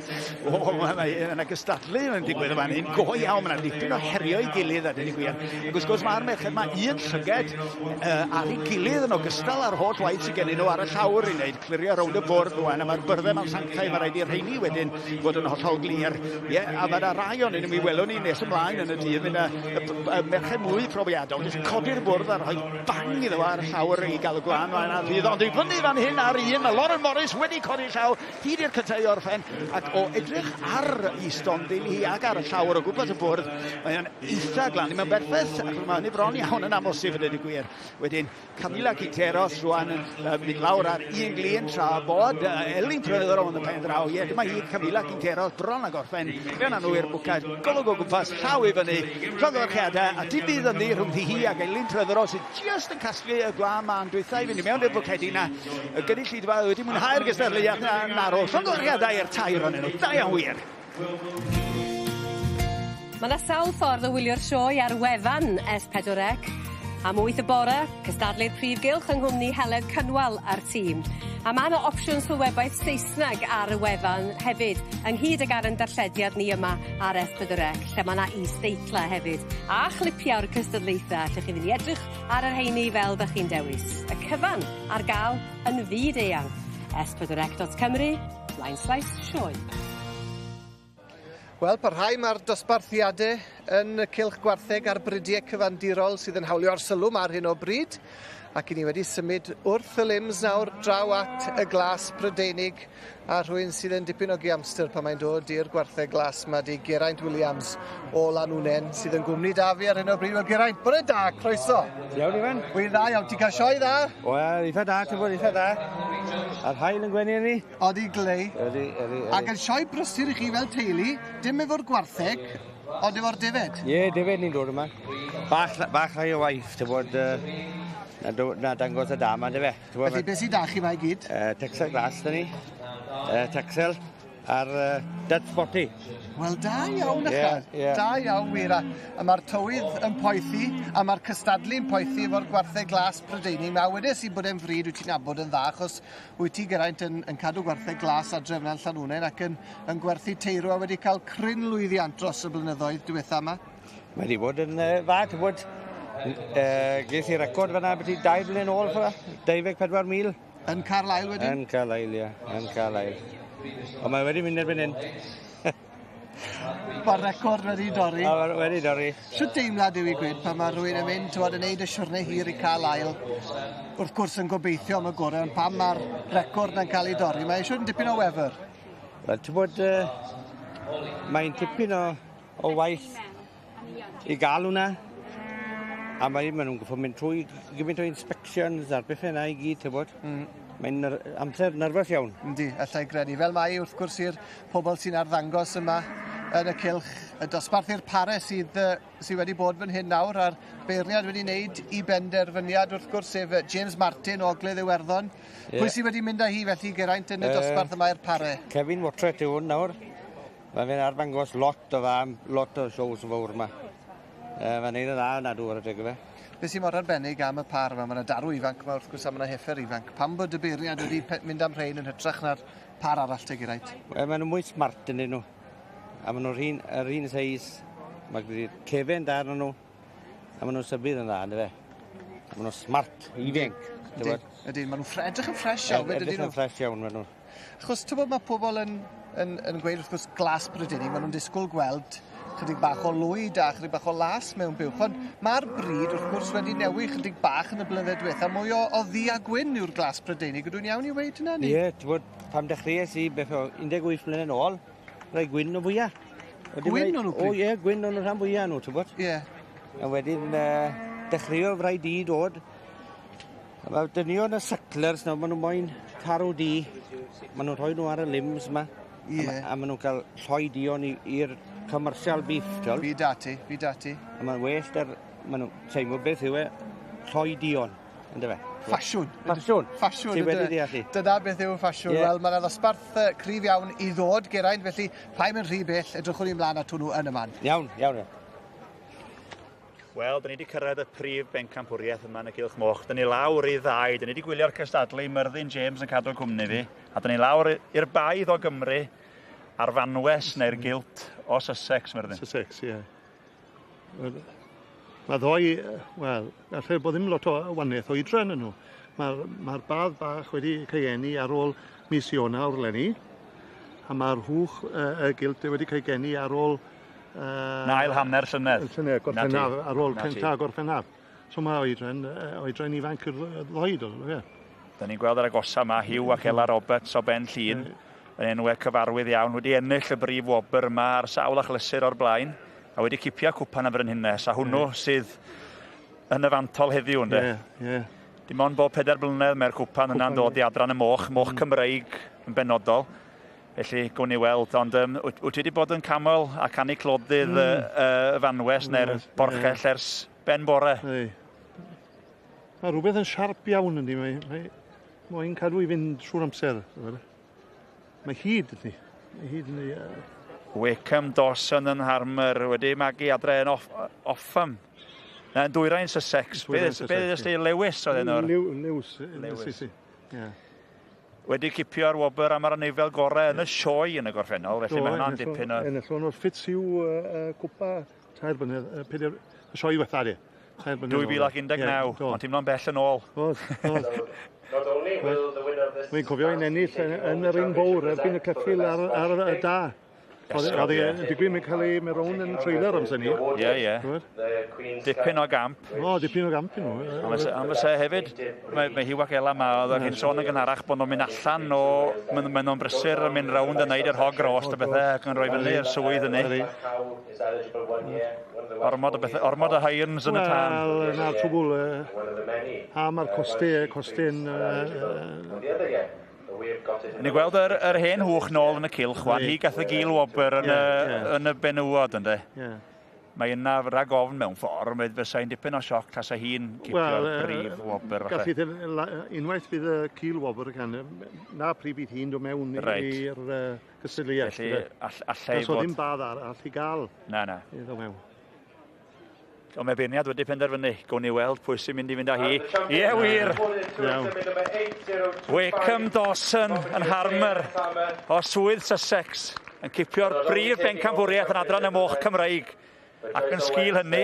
O, mae yna gystadlu yn digwydd yma hyn, go iawn, mae yna dipyn o herio i gilydd a dweud y gwir. Ac wrth gwrs mae'r merched, mae un llyged ar ei gilydd yn ogystal â'r holl waith sydd gennyn nhw ar y llawr i wneud clirio rownd y bwrdd rwan, a mae'r byrddau ma'n sanctaidd, mae rhaid i'r rheini wedyn fod yn hollol glir. Ie, yeah, a mae yna rai o'n nhw, mi welwn ni nes ymlaen yn y dydd, fydd yna y merched mwy profiadol, jyst codi'r bwrdd a rhoi bang iddo ar y llawr i gael y gwlân fan a rhydd, ond i fyny fan hyn ar un, mae Lauren Morris wedi codi llaw, hyd i'r cyntaf i orffen, ac o edrych ar ei stondin hi ac ar y llawr o gwmpas y bwrdd, mae o'n eitha glan, ddim yn berffaith, ac mae hynny bron iawn yn amhosib yn dweud y gwir. Wedyn, Camila Quinteros rwan yn mynd lawr ar un glin tra bod Elin Prothero yn y pen draw. Ie, dyma hi, Camila Quinteros, bron a gorffen. Fewn â nhw i'r bwcad, golwg o gwmpas, llaw i fyny, llongyfarchiadau, a dim byd ynddi rhwng hi ac Elin Prothero sydd jyst yn casglu y gwlân mân dwytha i fynd i mewn i'r bwcedi yna. Y gynulleidfa wedi mwynhau'r gystadleuaeth yn arw. Llongyfarchiadau i'r tair ohonyn nhw. Da iawn wir. Mae 'na sawl ffordd o wylio'r sioe ar wefan S4C. Am 8 y bore, cystadlu'r prif gylch yng nghwmni Heledd Cynwal a'r tîm. A ma' 'na opsiwn sylwebaeth Saesneg ar y wefan hefyd, ynghyd ag ar 'yn darllediad ni yma ar S4C, lle ma' 'na is-deitla hefyd, a chlipiau o'r cystadlaethe, allwch chi fynd i edrych ar y rheini fel 'dach chi'n dewis. Y cyfan ar ga'l yn fyd eang. S4C.Cymru, blaenslaes sioe. Wel, parhau mae'r dosbarthiadau yn y cylch gwartheg a'r brydiau cyfandirol sydd yn hawlio'r sylw ar hyn o bryd. Ac i ni wedi symud wrth y limbs nawr draw at y glas Prydeinig a rhywun sydd yn dipyn o giamster pan mae'n dod i'r gwartheg glas yma di Geraint Williams o Lanwnen sydd yn gwmni da fi ar hyn o bryd. Wel Geraint, bore da, croeso. Iawn Ifan. Wy'n dda iawn, ti'n cael sioe dda? Wel, eitha da, ti'n bod eitha da. A'r haul yn gwenu ni? Odi glei. Ydi, ydi, ydi. Ac yn sioe brysur i chi fel teulu, dim efo'r gwartheg, ond efo'r defed. Ie, defed ni'n dod yma. Bach, bach rhai o waith, ti'n bod, na, na dangos y dam, ynddo fe. Felly, beth sydd da chi ma i gyd? Texel Glas, da ni. Texel a'r Dutch Spotty. Wel, da iawn, yeah, yeah. Da iawn, wir. A mae'r tywydd yn poethi, a mae'r cystadlu'n poethi efo'r gwartheg glas Prydeinig. Mae wedes i bod e'n fryd wyt ti'n nabod yn dda, achos wyt ti, Geraint, yn, yn cadw gwartheg glas adre fyna'n Llanwnen ac yn, yn gwerthu teirw a wedi cael cryn lwyddiant dros y blynyddoedd diwetha yma. Mae wedi bod yn dda, ti'n bod, ges i record fyna beth i 2 blynedd nôl, 24,000. Yn Carlisle wedyn? Yn Carlisle, ie. Yn Carlisle. Ond mae wedi mynd erbyn hyn. Mae'r record wedi dorri. O, wedi dorri. Shwt deimlad yw i gweud pan mae rhywun yn mynd, t'wod, yn neud y siwrne hir i Carlisle, wrth gwrs yn gobeithio am y gorau, ond pan mae'r record na'n cael ei dorri, mae eisiau yn dipyn o wefr. Wel, ti'n bod, mae'n tipyn o, o waith i gael hwnna. A mae maen nhw'n goffod mynd trwy gymaint o inspections a'r bethau yna i gyd, ti'n bod. Mae'n amser nerfus iawn. Yndi, allai gredu. Fel mae wrth gwrs i'r pobl sy'n arddangos yma yn y cylch, y dosbarth i'r pare sydd, sydd wedi bod fan hyn nawr, a'r beirniad wedi wneud i benderfyniad wrth gwrs, sef James Martin o Ogledd Iwerddon. Yeah. Pwy sydd wedi mynd â hi felly, Geraint, yn y dosbarth yma i'r pare? Kevin Watret yw hwn nawr. Mae fe'n arddangos lot o fam, lot o shows fawr yma. Mae'n neud yn dda yn adw ar y deg fe. Beth sy'n mor arbennig am y par yma, mae yna darw ifanc yma wrth gwrs a mae yna heffer ifanc. Pam bod y beirniad wedi mynd am rhain yn hytrach na'r par arall te, Geraint? Wel, maen nhw mwy smart yn nhw. A maen nhw'r un, yr un seis. Mae gyda'r cefen da arnyn nhw. A maen nhw'n sybydd yn dda, ynddo fe. Maen nhw'n smart, ifanc. Ydy, ydy, maen nhw'n edrych yn ffres iawn. Edrych yn ffres iawn, maen nhw. Achos, ti'n bod, mae pobl yn, yn, yn gweud wrth gwrs glas Brydeinig, maen nhw'n disgwyl gweld chydig bach o lwyd a chydig bach o las mewn buwch, ond mae'r bryd wrth gwrs wedi newid chydig bach yn y blynyddoedd diwetha, mwy o, o ddu a gwyn yw'r glas Prydeinig. Ydw i'n iawn i weud hynna? Ie, yeah, ti'n bod, pam dechreuais i beth o 18 blynedd yn ôl, rai gwyn o fwyaf. Gwyn o'n nhw? O ie, gwyn o'n nhw rhan fwyaf nhw, ti'n bod. Ie. A wedyn dechreuodd rai di dod. A mae dynion y sucklers nawr, maen nhw moyn tarw di. Maen nhw'n rhoi nhw ar y limbs yma. Ie. A maen nhw'n cael lloi dion i'r commercial beef, tol. Fi dati, fi dati. A mae'n well dar, maen nhw, teimlo beth yw e, lloi dion, ynddo fe? Ffasiwn. Ffasiwn. Ffasiwn. Ti wedi deall i. Dyna beth yw ffasiwn. Yeah. Wel, mae yna ddosbarth cryf iawn i ddod, Geraint, felly paid mynd rhy bell, edrychwn ni ymlaen at hwnnw yn y man. Iawn, iawn. Wel, da ni wedi cyrraedd y prif bencampwriaeth yma yn y Cylch Moch. Da ni lawr i ddau, da ni wedi gwylio'r cystadlu, Myrddin James yn cadw cwmni fi, a da ni lawr i'r baedd o Gymru a'r fanwes neu'r gilt o Sussex, Myrddin. Sussex, ie. Yeah. Mae ddoi, wel, allai bod ddim lot o waniaeth oedran yn nhw. Mae'r mae badd bach wedi cael ei eni ar ôl mis Ionawr leni, a mae'r hwch y gilt wedi cael ei geni ar ôl Na ail hanner llynedd. Llynedd, Gorffennaf, ar ôl cynta Gorffennaf. So mae oedran, oedran ifanc yw'r ddoed, ie. Da ni'n gweld yr agosa yma, Hugh ac Ella Roberts o Ben Llŷn, yn enwau cyfarwydd iawn, wedi ennill y brif wobr yma ar sawl achlysur o'r blaen, a wedi cipio cwpan y Frenhines, a hwnnw sydd yn y fantol heddiw, ynddo? Ie, ie. Dim ond bob 4 blynedd mae'r cwpan yna'n dod i adran y moch, moch Cymreig yn benodol. Felly, gwn i weld, ond wyt ti wedi bod yn camol a canu clodydd y fanwes neu'r borchell ers ben bore? Ei. Mae rhywbeth yn siarp iawn yndi, mae, mae moyn cadw i fynd trwy'r amser. Mae hyd yndi. Mae hyd yndi. Wakeham, Dawson yn Harmer wedi magu adre yn Offham. Na, yn dwyrain Sussex. Beth ysdi Lewis oedd enw'r? Lewis. Lewis. Ie. Wedi cipio'r wobr am yr anifail gorau yn y sioe yn y gorffennol, felly mae hwnna'n dipyn o... Enillon nhw'r Fitzhugh cwpa 3 blynedd, 4, y sioe diwetha di. 2019, ond teimlo'n bell yn ôl. Oedd, oedd. Mae'n cofio i'n ennill yn yr un fawr erbyn y ceffyl ar, ar y da. Oedd e'n digwydd mae'n cael ei mewn yn trailer amser ni. Ie, ie. Dipyn o gamp. O, dipyn o gamp i nhw. Am fysa hefyd, mae, mae Hugh ac Ella yma, oedd chi'n sôn yn gynharach bod nhw'n mynd allan o, maen nhw'n brysur yn mynd rownd yn neud yr hog roast a bethau ac yn rhoi fyny i'r swydd yny. Ormod o bethau, ormod o irons yn y tân. Wel, na'r trwbl. A mae'r costau'n. Ni gweld yr hen hwch nôl yn y cylch, wan. Hi gath y gil wobr yn, yn y benywod, ynddo? Ie. Mae yna rag ofn mewn ffordd, mae fysai'n dipyn o sioc tasa hi'n cipio'r brif wobr. Gallu unwaith bydd y cil wobr yn na pryd bydd hi'n dod mewn i'r gystadleuaeth. Felly, allai fod. Ddim badd arall i gael. Na, na. I ddod mewn. Ond mae beirniad wedi penderfynu. Gawn ni weld pwy sy'n mynd i fynd â hi. Ie, wir! Wakeham Dawson yn Harmer o Swydd Sussex yn cipio'r brif bencampwriaeth yn adran y moch Cymreig ac yn sgil hynny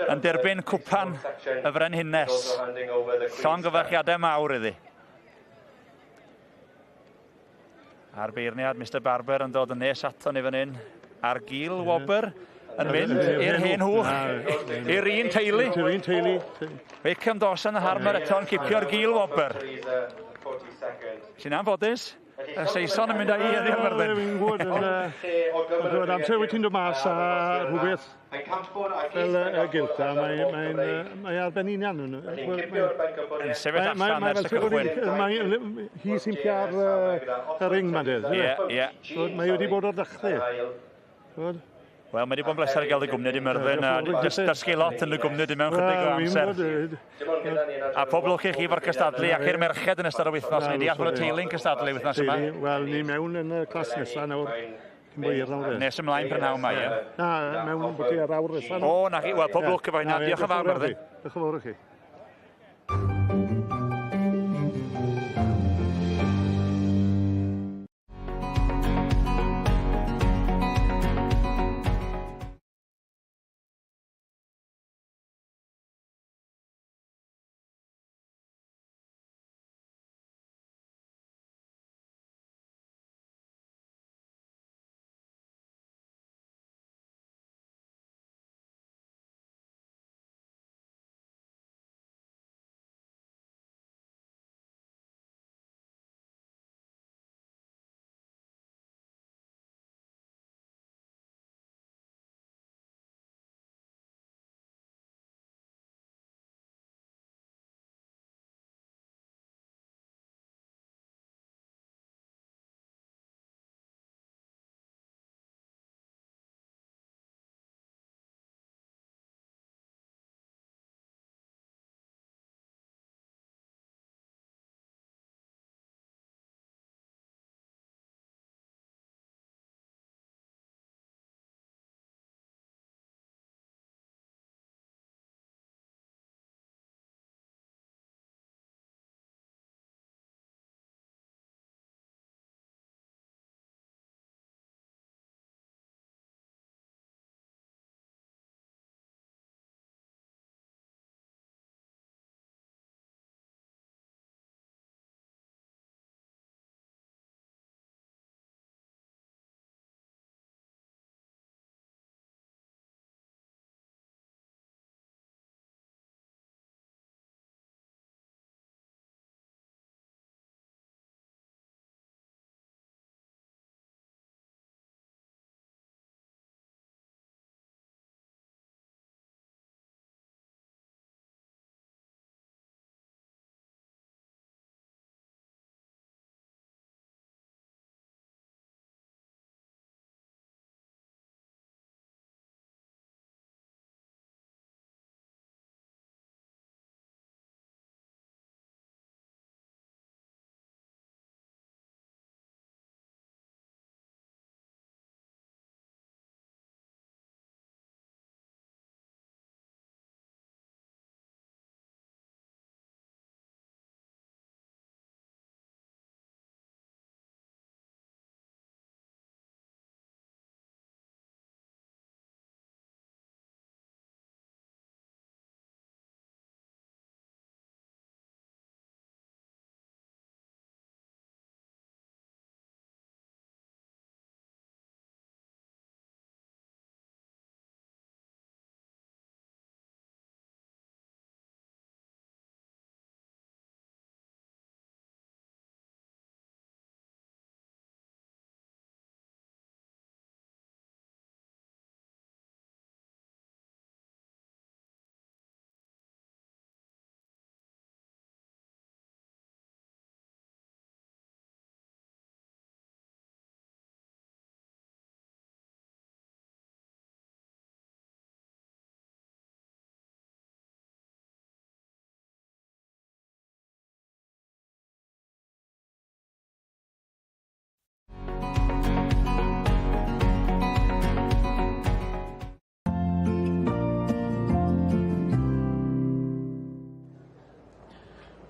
yn derbyn cwpan y Frenhines. Llongyfarchiadau mawr iddi. A'r beirniad Mr Barber yn dod yn nes ato ni fan hyn. A'r gil wobr yn mynd i'r hen hwch, i'r un teulu. I'r un teulu. Wakeham Dawson a Harmer eto'n cipio'r gil wobr. Sy'n anffodus, y Saeson yn mynd â hi heddiw, Myrddin. Fi'n gwybod, yn amser wyt ti'n dod mas a rhywbeth fel y gilta, mae ar ben union. Yn sefyll allan ers y cychwyn. Hi sy'n pia'r y ring ma'n dweud. Ie, ie. Mae wedi bod o'r dechrau. Wel, mae wedi bod yn bleser i gael dy gwmni di, Myrddin, a dysgu lot yn y gwmni di mewn chydig o amser. A pob lwc i chi fo'r cystadlu ac i'r merched yn ystod y wythnos. Ni'n deall bod y teulu'n cystadlu wythnos yma. Wel, ni mewn yn y clas nesaf nawr. Cyn bo hir nawr. Nes ymlaen prynhawn yma, ie? Na, mewn bwti ar awr nesaf. O, na chi. Wel, pob lwc efo hynna. Diolch yn fawr, Myrddin. Diolch yn fawr i chi.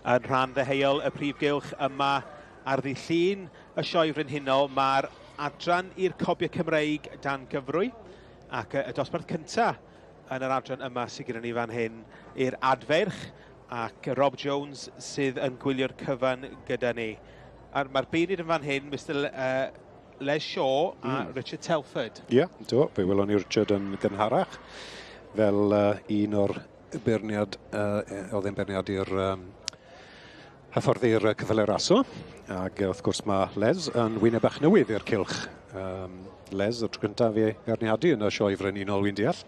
Yn rhan ddeheuol y prif gylch yma ar ddydd Llun y Sioe Frenhinol, mae'r adran i'r Cobiau Cymreig dan gyfrwy ac y dosbarth cyntaf yn yr adran yma sydd gyda ni fan hyn i'r adferch ac Rob Jones sydd yn gwylio'r cyfan gyda ni. A'r mae'r beirniad yn fan hyn, Mr Les Shaw a Richard Telford. Ie, yeah, do, fe welon ni Richard yn gynharach fel un o'r beirniad, oedd e'n beirniadu'r hyfforddi'r cyffelyr raso. Ac wrth gwrs mae Les yn wyneb bach newydd i'r cylch. Les, y tro cyntaf i feirniadu yn y Sioe Frenhinol, wy'n deall.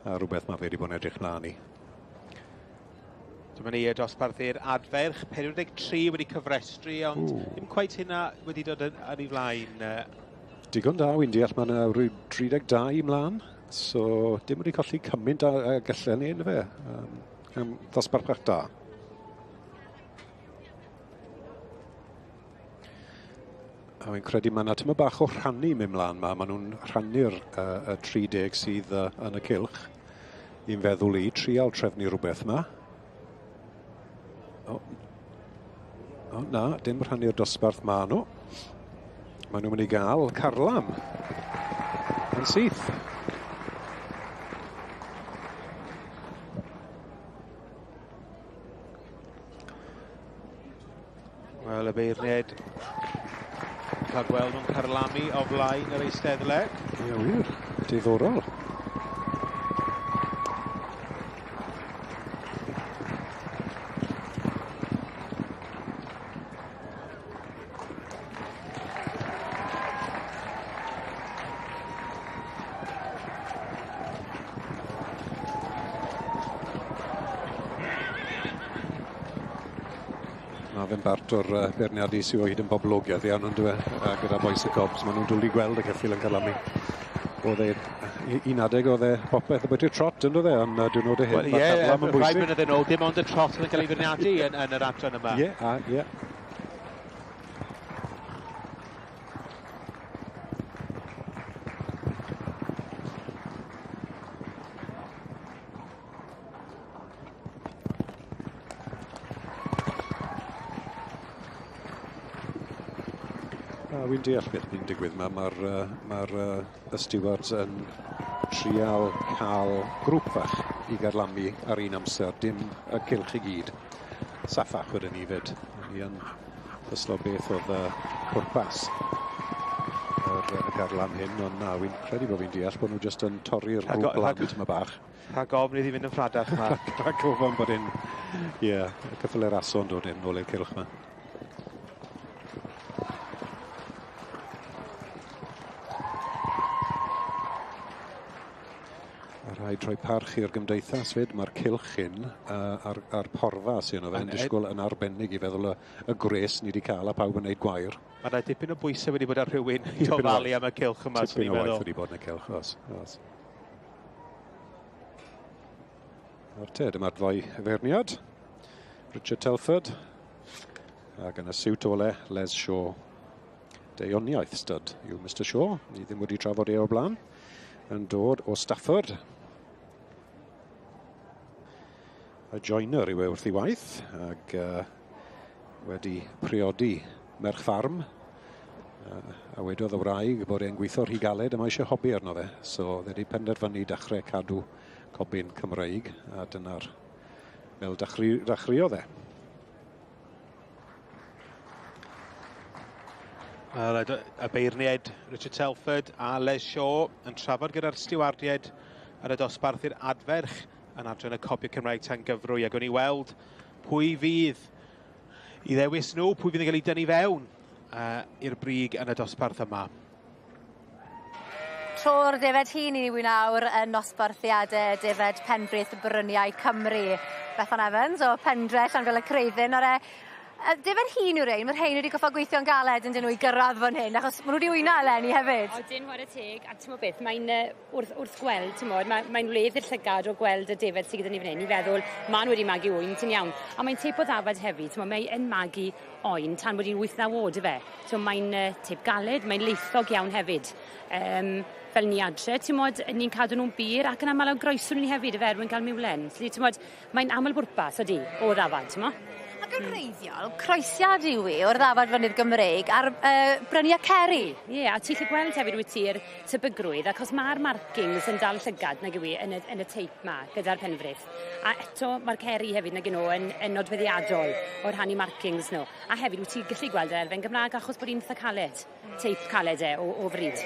A rhywbeth mae fe wedi bod yn edrych mlaen i. Dyma ni y dosbarth i'r adferch, 43 wedi cyfrestru, ond ddim cweit hynna wedi dod yn ei flaen. Digon da, wy'n deall, mae yna rhyw 32 mlaen, so dim wedi colli cymaint a gallen ni, ynddo fe. Dosbarth bach da. A fi'n credu mae yna tyma bach o rhannu mynd mlaen ma. Maen nhw'n rhannu'r y 30 sydd yn y cylch. I'n feddwl i, trial trefnu rhywbeth yma. O, o na, dim rhannu'r dosbarth ma nhw. Maen nhw'n mynd i gael carlam yn syth. Wel, y beirniaid cael gweld nhw'n carlamu o flaen yr eisteddle. Ie, wir. Diddorol. Mae fe'n bart o'r beirniadu sydd o hyd yn boblogaidd iawn, ond gyda bois y Cobs, maen nhw'n dwlu gweld y ceffyl yn carlamu. Oedd e, un adeg oedd e popeth ambiti'r trot, yn dod e, ond diwrnodau hyn, mae carlam yn bwysig. Rhai blynyddoedd yn ôl, dim ond y trot oedd yn cael ei feirniadu yn yr adran yma. Ie, ie. Wy'n deall beth sy'n digwydd yma. Mae'r y stewards yn trial cael grŵp fach i garlamu ar un amser, dim y cylch i gyd. Saffach wedyn ni fyd. Ni yn ffyslo beth oedd y pwrpas yr garlam hyn, ond na, wy'n credu bod fi'n deall bod nhw jyst yn torri'r grŵp lan tyma bach. Rhag ofn iddi fynd yn ffradach yma. Rhag ofn bod hyn, ie, y ceffylau raso'n dod in nôl i'r cylch yma. Rhaid rhoi parch i'r gymdeithas fyd, mae'r cylch hyn a'r porfa sy'n yno fe yn disgwyl yn arbennig i feddwl y gwres ni wedi cael a pawb yn gwneud gwair. Mae yna dipyn o bwysau wedi bod ar rhywun i ofalu am y cylch yma, swn i'n meddwl. Tipyn o waith wedi bod yn y cylch, oes. Oes. Nawr te, dyma'r ddoi feirniad. Richard Telford. Ac yn y siwt ole, Les Shaw. Deioniaeth stud yw Mr Shaw. Ni ddim wedi trafod e o'r blaen. Yn dod o Stafford. A joiner yw e wrth ei waith, ac wedi priodi merch ffarm. A wedodd y wraig bod e'n gweithio rhy galed a mae eisiau hobi arno fe. So, fe wedi penderfynu dechrau cadw cobyn Cymreig, a dyna'r fel dechreuodd e. Wel, y beirniaid Richard Telford a Les Shaw yn trafod gyda'r stiwardiaid ar y dosbarth i'r adferch yn adran y Cobiau Cymraeg tan gyfrwy. A gwn i weld pwy fydd i ddewis nhw, pwy fydd yn cael ei dynnu fewn i'r brig yn y dosbarth yma. Tro'r defed hyn i ni nawr yn nosbarthiadau defed Penfrith Bryniau Cymru. Bethan Evans o Pendre, Llanfair y Creuddyn, o'r defed hyn yw'r ein, mae'r rhain wedi goffa gweithio'n galed yn dyn nhw i gyrraedd fan hyn, achos maen nhw wedi wyna eleni hefyd. Odyn, chwarae teg, a ti'n beth, mae'n wrth gweld, ti'n modd, mae'n wledd i'r llygad o gweld y defed sydd gyda ni fan hyn, i feddwl, maen nhw wedi magu oen, ti'n iawn. A mae'n teip o ddafad hefyd, ti'n modd, mae'n magu oen tan bod hi'n 8-9 oed, ife. So mae'n teip galed, mae'n leithog iawn hefyd. Fel ni adre, ti'n modd, ni'n cadw nhw'n bur ac yn aml am groeswn ni hefyd, ife, er mwyn cael miwlen. Felly, ti'n modd, mae'n aml bwrpas, ydi, o ddafad, ti'n modd. Ac yn wreiddiol, croesiad yw e o'r ddafad fynydd Gymreig a'r bryniau ceri. Ie, a ti'n gallu gweld hefyd wyt ti'r tebygrwydd, achos mae'r markings yn dal llygad nag yw i yn y teip 'ma gyda'r penfrith. A eto mae'r ceri hefyd nag 'yn nhw yn nodweddiadol o'r rhan i markings nhw. A hefyd wyt ti'n gallu gweld yr elfen Gymraeg achos bod hi'n itha caled, teip caled e o fryd.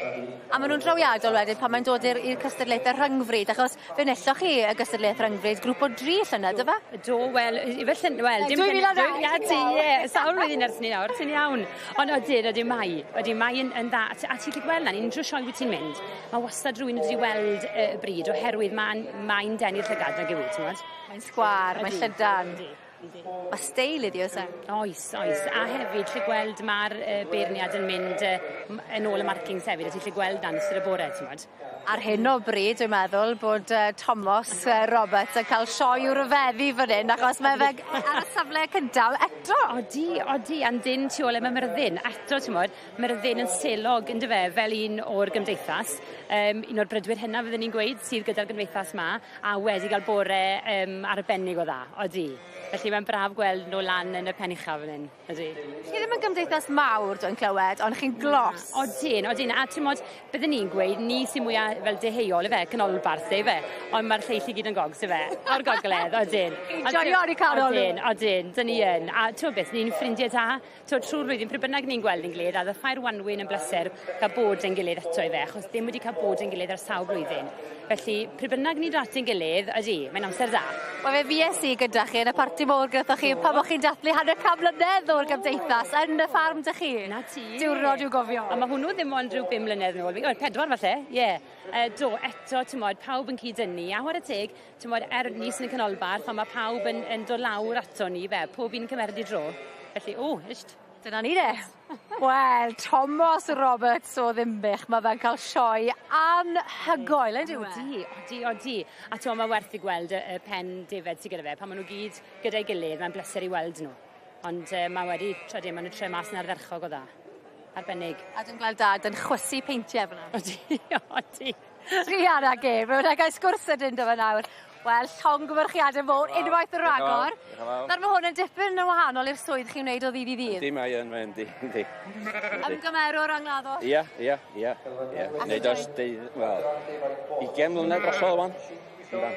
A maen nhw'n drawiadol wedyn pan mae'n dod i'r cystadlaethau rhyngfryd, achos fe enilloch chi y gystadleuaeth rhyngfryd grŵp o dri llynedd, do fe? Do, wel, ife llyn... Wel, dim... 2009! Ia, ti, ie, sawl blwyddyn ers 'ny nawr, ti'n iawn. Ond odyn, odyn mae, odyn mae yn dda. A ti'n gallu gweld lan, unrhyw sioe wyt ti'n mynd, mae wastad rhywun wedi weld y bryd oherwydd mae'n mae denu'r llygad nag yw i, ti'n gwybod? Mae'n sgwâr, mae'n llydan. Mae steil iddi, oes e? Oes, oes. A hefyd, lle gweld mae'r beirniad yn mynd yn ôl y markings hefyd, a ti'n lle gweld dan ystod y bore, ti'n gwybod? Ar hyn o bryd, dwi'n meddwl bod Tomos Roberts yn cael sioe i'w ryfeddu fan hyn, achos mae fe ar y safle cyntaf eto. Odi, odi, a'n dyn tu ôl e mae Myrddin. Eto, ti'n gwybod, Myrddin yn selog, yndyfe, fel un o'r gymdeithas. Un o'r brydwyr hynna, fydden ni'n gweud, sydd gyda'r gymdeithas ma, a wedi cael bore arbennig o dda, odi. Felly mae'n braf gweld nhw lan yn y pen uchaf fan hyn, ydy. Chi ddim yn gymdeithas mawr, dwi'n clywed, ond chi'n glos. Odyn, odyn. A ti'n modd, bydden ni'n gweud, ni sy'n mwyaf fel deheuol, ife, canolbarth, ife, ond mae'r lleill i gyd yn gogs, ife, o'r gogledd, odyn. Chi'n joio ar eu canol nhw. Odyn, odyn, dyn ni yn. A ti'n beth, ni'n ffrindiau da, ti'n trwy'r flwyddyn, pryd bynnag ni'n gweld ein gilydd, a oedd y ffair wanwyn yn bleser cael bod ein gilydd eto, ife, achos ddim wedi cael bod ein gilydd ar sawl blwyddyn. Felly, pryd bynnag ni'n dod at ein gilydd, ydy, mae'n amser da. Wel, fe fues i gyda chi yn y parti mowr gyda chi pan o'ch chi'n dathlu 50 mlynedd o'r gymdeithas yn y ffarm 'da chi. Na ti. Diwrnod i'w gofio. A mae hwnnw ddim ond rhyw 5 mlynedd yn ôl, wel, 4 falle, ie. Do, eto, ti'n modd, pawb yn cyd-dynnu, a chwarae teg, ti'n modd, er ni sy'n y canolbarth, ond mae pawb yn dod lawr ato ni, fe, pob un yn cymeryd i dro. Felly, o, isht. Dyna ni de. Wel, Tomos Roberts o Ddinbych, mae fe'n cael sioe anhygoel, yn dyw e? Odi, odi, odi. A ti'n mae werth i gweld y pen defed sydd gyda fe. Pan maen nhw gyd gyda'i gilydd, mae'n bleser i weld nhw. Ond mae wedi, trydydd, maen nhw'n troi mas yn ardderchog o dda. Arbennig. A dwi'n gweld dad yn chwysu peintiau fyna. Odi, odi. Druan ag e, fe wna gael sgwrs ydyn dy fe nawr. Wel, llongyfarchiadau mowr, unwaith yn rhagor. Nawr mae hwn yn dipyn yn wahanol i'r swydd chi'n wneud o ddydd i ddydd. Yndi, mae yn, mae yndi, yndi. Ymgymerwr angladdol. Ia, ia, ia, ia. Neud oes wel, 20 mlynedd drosodd wan. Yndan.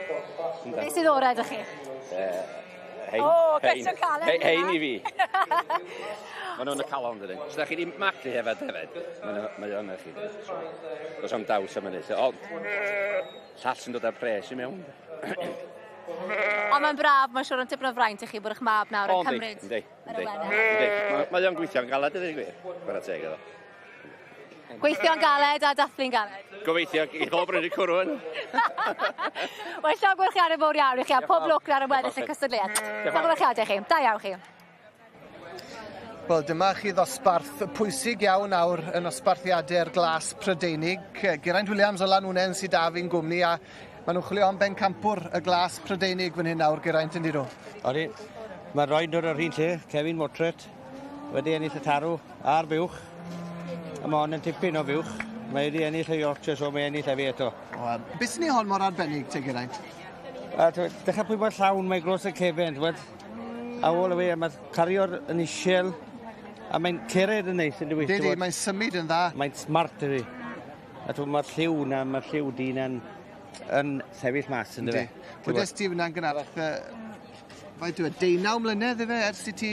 Beth sydd orau ydych chi? Hein. O, cwestiwn caled. Hein i fi. Maen nhw'n y calon, dydyn. Os da chi wedi magu hefyd hefyd, mae o'n chi. Does am daws am hynny. Ond, llall sy'n dod â'r pres i mewn. Ond mae'n braf, mae'n siŵr yn tipyn o fraint i chi bod eich mab nawr yn cymryd yr awenau. Yndi, mae o'n gweithio'n galed, ydy gwir. Chwarae teg iddo. Gweithio'n galed a dathlu'n galed. Gobeithio, i ddol brynu cwrw yn. Wel, llongyfarchiadau mowr iawn i chi a pob lwc ar y weddill y cystadleuaeth. Llongyfarchiadau chi, da iawn chi. Wel, dyma chi ddosbarth pwysig iawn nawr yn nosbarthiadau'r glas Prydeinig. Geraint Williams o Lanwnnen sydd da fi'n gwmni, a maen nhw'n chwilio am bencampwr y glas Prydeinig fan hyn nawr, Geraint, yn dydw? Odi, mae roed o'r un lle, Kevin Watret, wedi ennill y tarw a'r fuwch. A mae hon yn tipyn o fuwch. Mae wedi ennill y Yorkshire, so mae ennill efi eto. Beth sy'n ei hon mor arbennig te, Geraint? Dechrau pwy bod llawn, mae glos y cefen, ti'n A ôl y we, mae cario'r yn isiel, a mae'n cered yn neis, yn dwi. Dydy, mae'n symud yn dda. Mae'n smart, ydy. A ti'n mae'r lliw na, mae'r lliw di na'n yn sefyll mas, yn dwi. Wedes ti fyna'n gynharach, faint yw e, 19 mlynedd ife, ers i ti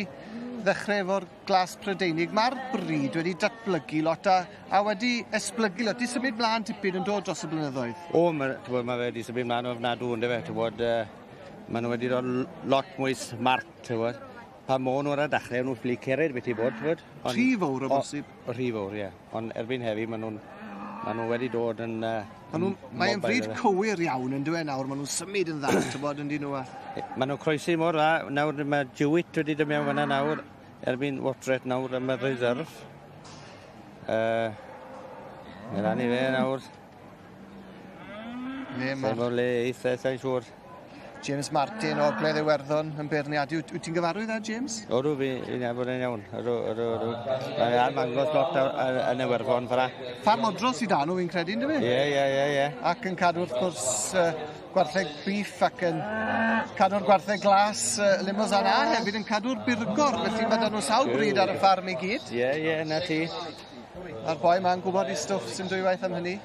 ddechrau efo'r glas Prydeinig. Mae'r bryd wedi datblygu lot a wedi esblygu lot. Di symud mlaen tipyn yn dod dros y blynyddoedd? O, mae fe wedi symud mlaen o ofnadw, yn dyfe. Maen nhw wedi dod lot mwy smart, ti'n gwybod. Pa môn nhw ar y dechrau, nhw'n ffili cered beth i bod, ti'n gwybod. Rhy fawr o bosib. O, rhy fawr, ie. Ond erbyn heddi, maen nhw wedi dod yn... Mae'n fryd cywir iawn yn dweud nawr, maen nhw'n symud yn dda, ti'n bod, yn dyn nhw. Maen nhw'n croesi mor dda, nawr mae Jewett wedi dod mewn fan'na nawr, erbyn Watret nawr am y reserve. Mae ran i fe nawr. Ne, mae'r... Sa'n le eitha, sa'n siŵr. James Martin o Ogledd Iwerddon yn beirniadu. Wyt ti'n gyfarwydd â James? Odw, fi'n nabod e'n iawn. Odw, odw, odw. Mae'n arddangos lot yn Iwerddon fyna. Ffarm odro sydd â nhw, fi'n credu, ynddo fe? Ie, ie, ie, ie. Ac yn cadw wrth gwrs gwartheg beef ac yn cadw'r gwartheg glas Limousin a hefyd yn cadw'r burgor, felly mae 'da nhw sawl brîd ar y ffarm i gyd. Ie, ie, 'na ti. A'r boi ma'n gwybod 'i stwff sy'n dwywaith am hynny.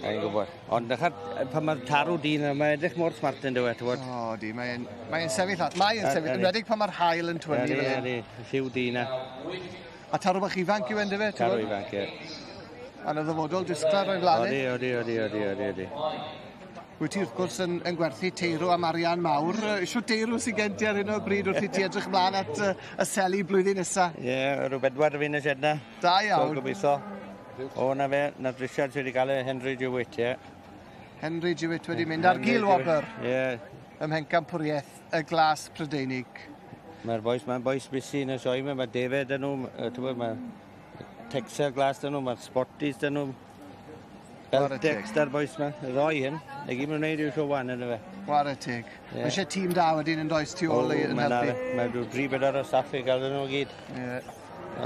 Mae'n gwybod. Ond nachar, pan mae'r tarw dyn yma, mae'n edrych mor smart yn dweud, ti'n O, di, mae'n mae sefyll at. Mae'n sefyll, yn enwedig pan mae'r haul yn twynnu fel hyn. Ydy, lliw dyn na. A tarw bach ifanc yw yndyfe? Tarw ifanc, ie. A na ddyfodol disglair o'i flaen. Odi, odi, odi, odi, odi, odi. Wyt ti wrth gwrs yn, yn gwerthu teirw am arian mawr. Shwt deirw sy'n gen ti ar hyn o bryd wrth i ti edrych ymlaen at y seli blwyddyn nesa? Ie, yeah, rhyw bedwar fi yn y shed na. Da iawn. So, gobeithio. O, na fe, na Richard sydd wedi cael e Henry Jewett, ie. Henry Jewett wedi mynd ar gil wobr. Ie. Yeah. Ym mhencampwriaeth y glas Prydeinig. Mae'r boys, mae'n boys busy yn y sioe, mae David yn nhw, ti'n gwybod, mae Texel glas dyn nhw, mae'r Spotties dyn nhw. Beltex da'r boys ma, y ddoi hyn. Na gyd maen nhw'n neud yw show wan yna fe. Ware teg. Yeah. Mae eisiau tîm da wedyn yn does tu ôl i yn helpu. Mae rhyw dri bedwar o staff i gael nhw gyd. Ie.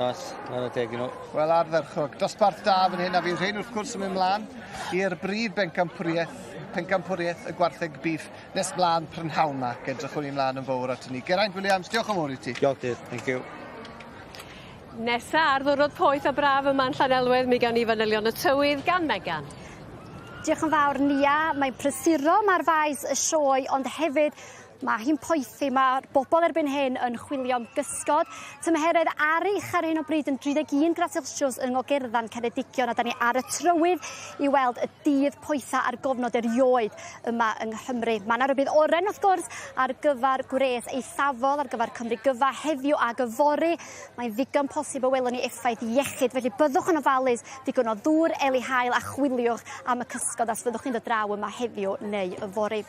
Os, ware teg i nhw. Wel, ardderchog. Dosbarth da fan hyn, a fydd rhain wrth gwrs yn mynd mlaen i'r brif bencampwriaeth, pencampwriaeth y gwartheg beef nes mlaen prynhawn ma. Edrychwn ni mlaen yn fawr at ni. Geraint Williams, diolch yn fawr i ti. Diolch ti, thank you. Nesa ar ddwrnod poeth a braf yma'n Llanelwedd, mi gawn ni fanylion y tywydd gan Megan. Diolch yn fawr Nia, mae'n prysuro ma'r faes y sioe ond hefyd mae hi'n poethi, mae'r bobl erbyn hyn yn chwilio am gysgod. Tymheredd ar eich ar hyn o bryd yn 31 gradd Celsius yng Ngogerddan Ceredigion a da ni ar y trywydd i weld y dydd poetha ar gofnod erioed yma yng Nghymru. Mae yna rybudd oren wrth gwrs ar gyfer gwres eithafol ar gyfer Cymru gyfa heddiw ag yfory. Mae'n ddigon posib y welwn ni effaith iechyd, felly byddwch yn ofalus, digon o ddŵr, eli haul a chwiliwch am y cysgod os fyddwch chi'n dod draw yma heddiw neu yfory.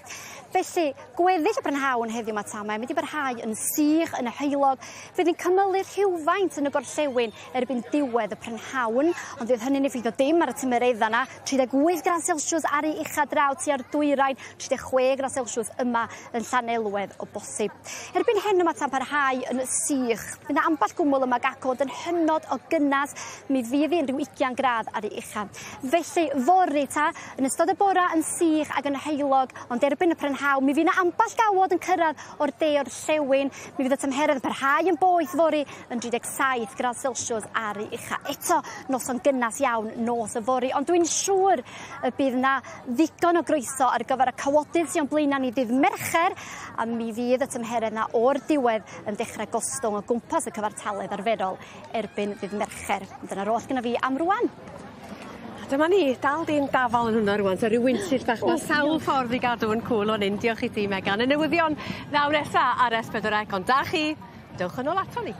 Felly, gweddill y prynhawn heddiw ma ta, mae'n mynd i barhau yn sych, yn heulog. Fydd hi'n cymylu rhywfaint yn y gorllewin erbyn diwedd y prynhawn, ond fydd hynny'n effeithio dim ar y tymeredda yna. 38 gradd Celsius ar ei ucha draw tua'r dwyrain, 36 gradd Celsius yma yn Llanelwedd o bosib. Erbyn hyn yma ta'n parhau yn sych. Fydd yna ambell gwmwl yma ac ond yn hynod o gynnas, mi fydd hi'n rhyw 20 gradd ar ei ucha. Felly, fory ta, yn ystod y bora yn sych ac yn heulog, ond erbyn y prynhawn, mi fydd yna ambell gawod yn cyrraedd o'r de orllewin. Mi fydd y tymheredd yn parhau yn boeth fory yn 37 gradd Celsius ar ei ucha. Eto, noson gynnas iawn nos yfory, ond dwi'n siŵr y bydd yna ddigon o groeso ar gyfer y cawodydd sy'n o'n blaenau ni ddydd Mercher, a mi fydd y tymheredd yna o'r diwedd yn dechrau gostwng o gwmpas y cyfartaledd arferol erbyn ddydd Mercher. Dyna'r oll gyda fi am rwan. Dyma ni, dal di'n dafal yn hwnna rwan, so rhyw wyntyll bach. Mae sawl ffordd i gadw yn cwl o'n un. Diolch i ti, Megan. Y newyddion ddaw nesa ar S4C, ond da chi, dewch yn ôl ato ni.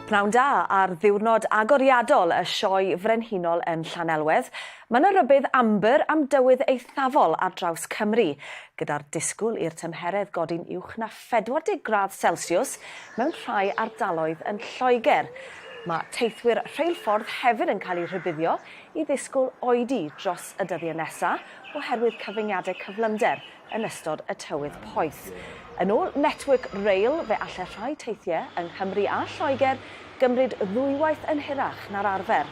Pnawn da ar ddiwrnod agoriadol y Sioe Frenhinol yn Llanelwedd. Mae yna rybudd ambr am dywydd eithafol ar draws Cymru, gyda'r disgwyl i'r tymheredd godi'n uwch na 40 gradd Celsiws mewn rhai ardaloedd yn Lloegr. Mae teithwyr rheilffordd hefyd yn cael eu rhybuddio i ddisgwyl oedi dros y dyddiau nesaf oherwydd cyfyngiadau cyflymder yn ystod y tywydd poeth. Yn ôl Network Rail, fe allai rhai teithiau yng Nghymru a Lloegr gymryd ddwywaith yn hirach na'r arfer.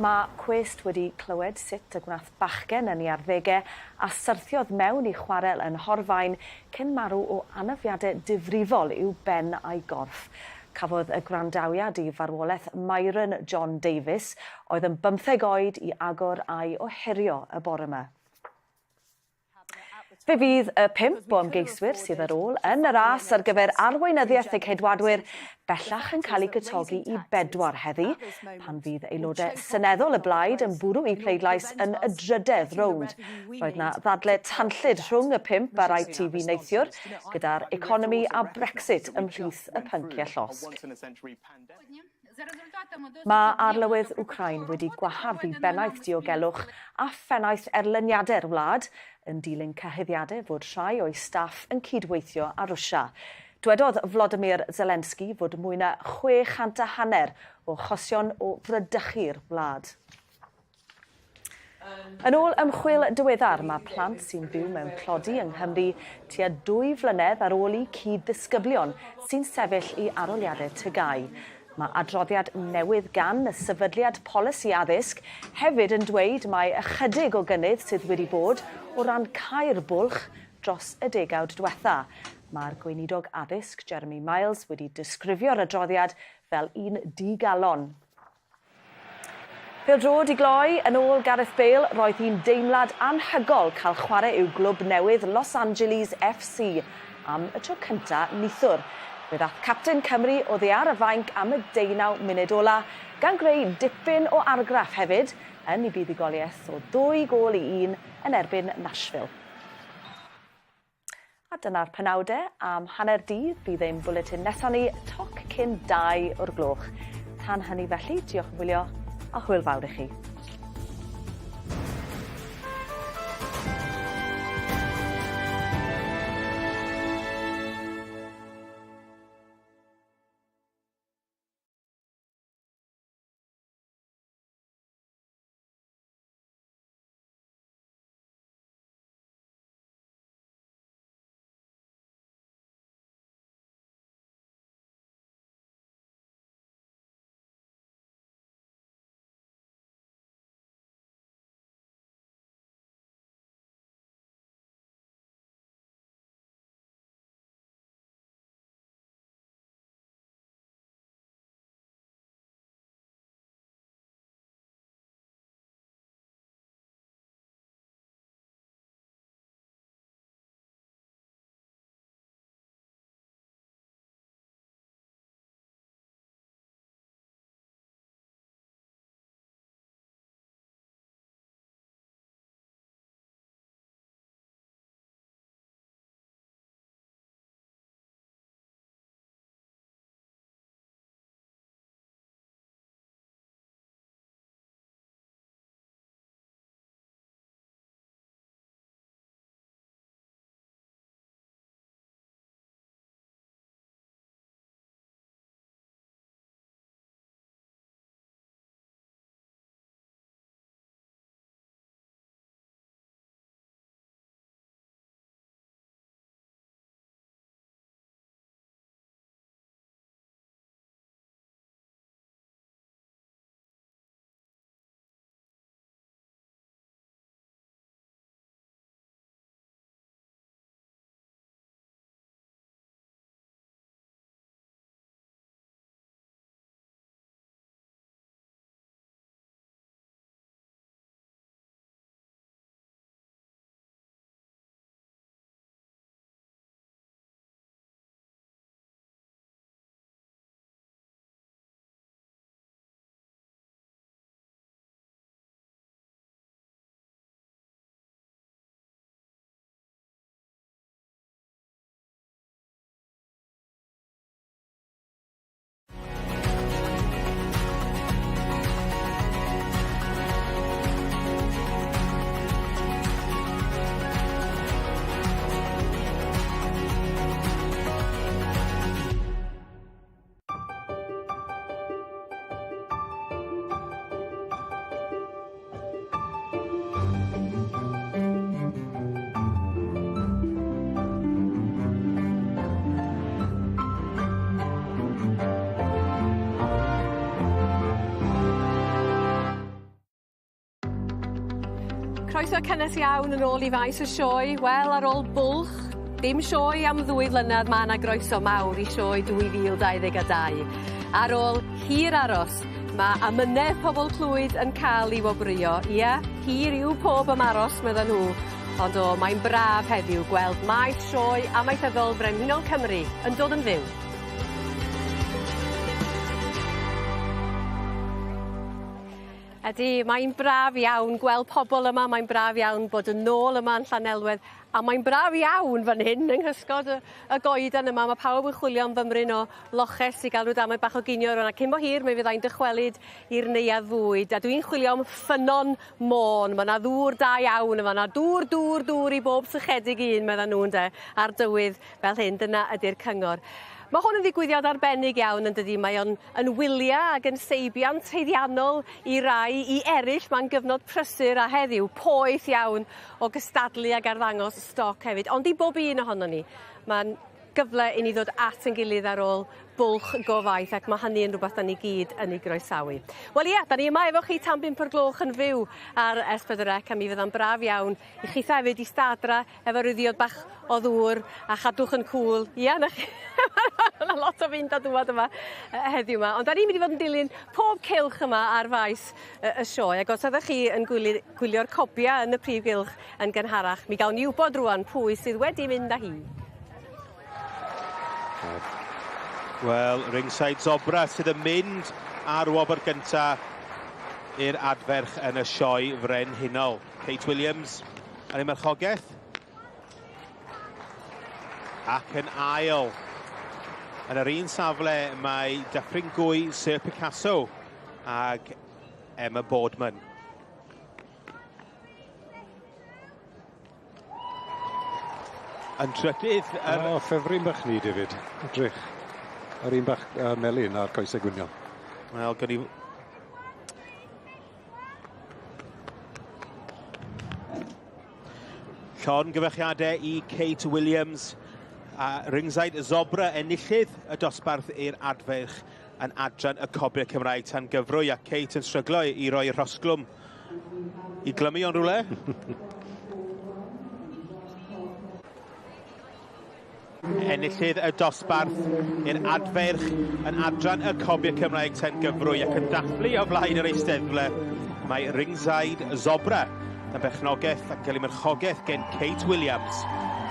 Mae cwest wedi clywed sut y gwnaeth bachgen yn ei arddegau a syrthiodd mewn i chwarel yn Nhorfaen cyn marw o anafiadau difrifol i'w ben a'i gorff. Cafodd y gwrandawiad i farwolaeth Myron John Davies, oedd yn bymtheg oed, i agor a'i ohirio y bore 'ma. Fe fydd y pump o ymgeiswyr sydd ar ôl yn y ras ar gyfer arweinyddiaeth y Ceidwadwyr bellach yn cael eu cwtogi i bedwar heddi, pan fydd aelodau seneddol y blaid yn bwrw eu pleidlais yn y drydedd rownd. Roedd 'na ddadle tanllyd rhwng y pump ar ITV neithiwr, gyda'r economi a Brexit ymhlith y pynciau llosg. Mae Arlywydd Wcráin wedi gwahardd i bennaeth diogelwch a phennaeth erlyniadau'r wlad yn dilyn cyhuddiadau fod rhai o'i staff yn cyd-weithio â Rwsia. Dwedodd Volodymyr Zelensky fod mwy na 600 a hanner o achosion o fradychu'r wlad. Yn ôl ymchwil diweddar, mae plant sy'n byw mewn tlodi yng Nghymru tua dwy flynedd ar ôl eu cyd-ddisgyblion sy'n sefyll i arholiadau TGAU. Mae adroddiad newydd gan y Sefydliad Polisi Addysg hefyd yn dweud mai ychydig o gynnydd sydd wedi bod o ran cau'r bwlch dros y degawd diwetha'. Mae'r Gweinidog Addysg, Jeremy Miles, wedi disgrifio'r adroddiad fel un digalon. Pêl-droed i gloi, yn ôl Gareth Bale, roedd hi'n deimlad anhygol cael chwarae i'w glwb newydd Los Angeles FC am y tro cynta' nithwr. Fe ddath capten Cymru oddi ar y fainc am y deunaw munud ola', gan greu dipyn o argraff hefyd yn ei buddugoliaeth o ddwy gôl i un yn erbyn Nashville. A dyna'r penawde am hanner dydd. Bydd ein bwletin nesa ni toc cyn 2 o'r gloch. Tan hynny felly, diolch am wylio a hwyl fawr i chi. Croeso cynnes iawn yn ôl i faes y sioe. Wel, ar ôl bwlch, dim sioe am ddwy flynedd, mae yna groeso mawr i sioe 2022. Ar ôl hir aros, mae amynedd pobl Clwyd yn cael ei wobrwyo. Ia, hir yw pob ymaros, medden nhw. Ond o, mae'n braf heddiw gweld maes sioe amaethyddol Frenhinol Cymru yn dod yn fyw. Ydy, mae'n braf iawn gweld pobl yma, mae'n braf iawn bod yn ôl yma yn Llanelwedd, a mae'n braf iawn fan hyn yng nghysgod y, y goeden yma. Mae pawb yn chwilio am fymryn o loches i gael rhyw damaid bach o ginio rŵan, a cyn bo hir mi fyddai'n dychwelyd i'r neuadd fwyd, a dwi'n chwilio am ffynnon Môn. Mae 'na ddŵr da iawn yn fan'na. Dŵr, dŵr, dŵr i bob sychedig un, meddan nhw ynde, ar dywydd fel hyn. Dyna ydy'r cyngor. Mae hwn yn ddigwyddiad arbennig iawn yn dydi? Mae o'n yn wylia ac yn seibiant haeddiannol i rai, i eraill mae'n gyfnod prysur a heddiw poeth iawn o gystadlu ag arddangos stoc hefyd. Ond i bob un ohonon ni, mae'n gyfle i ni ddod at ein gilydd ar ôl bwlch go faith ac mae hynny yn rhywbeth da ni gyd yn ei groesawu. Wel ie, da ni yma efo chi tan bump o'r gloch yn fyw ar S4C a mi fydda'n braf iawn i chi hefyd i stadra efo rhyw ddiod bach o ddŵr a chadwch yn cŵl. Ia, 'na chi. Ma' 'na lot o fynd a dŵad yma heddiw 'ma. Ond 'dan ni'n mynd i fod yn dilyn pob cylch yma ar faes y sioe ac os oeddech chi yn gwyli gwylio'r cobia yn y prif gylch yn gynharach mi gawn ni wybod rŵan pwy sydd wedi mynd â hi. Wel, Ringside Zobra sydd yn mynd ar wobr gynta i'r adferch yn y sioe frenhinol. Kate Williams yn ei marchogaeth. Ac yn ail, yn yr un safle mae Dyffryn Gwy Sir Picasso ag Emma Boardman. Yn trydydd... Yr... O, ffefryn bach ni, David. Edrych. Yr un bach melyn a'r coesau gwynion. Wel, gawn ni... Llon gyfechiadau i Kate Williams a Ringside Zobra enillydd y dosbarth i'r adferch yn adran y Cobiau Cymraeg tan gyfrwy a Kate yn stryglo i roi rhosglwm i glymu o'n rhywle. Enillydd y dosbarth i'r adferch yn adran y Cobiau Cymraeg tan gyfrwy ac yn dathlu o flaen yr eisteddfle mae Ringside Zobra yn berchnogaeth ac yn cael ei marchogaeth gen Kate Williams.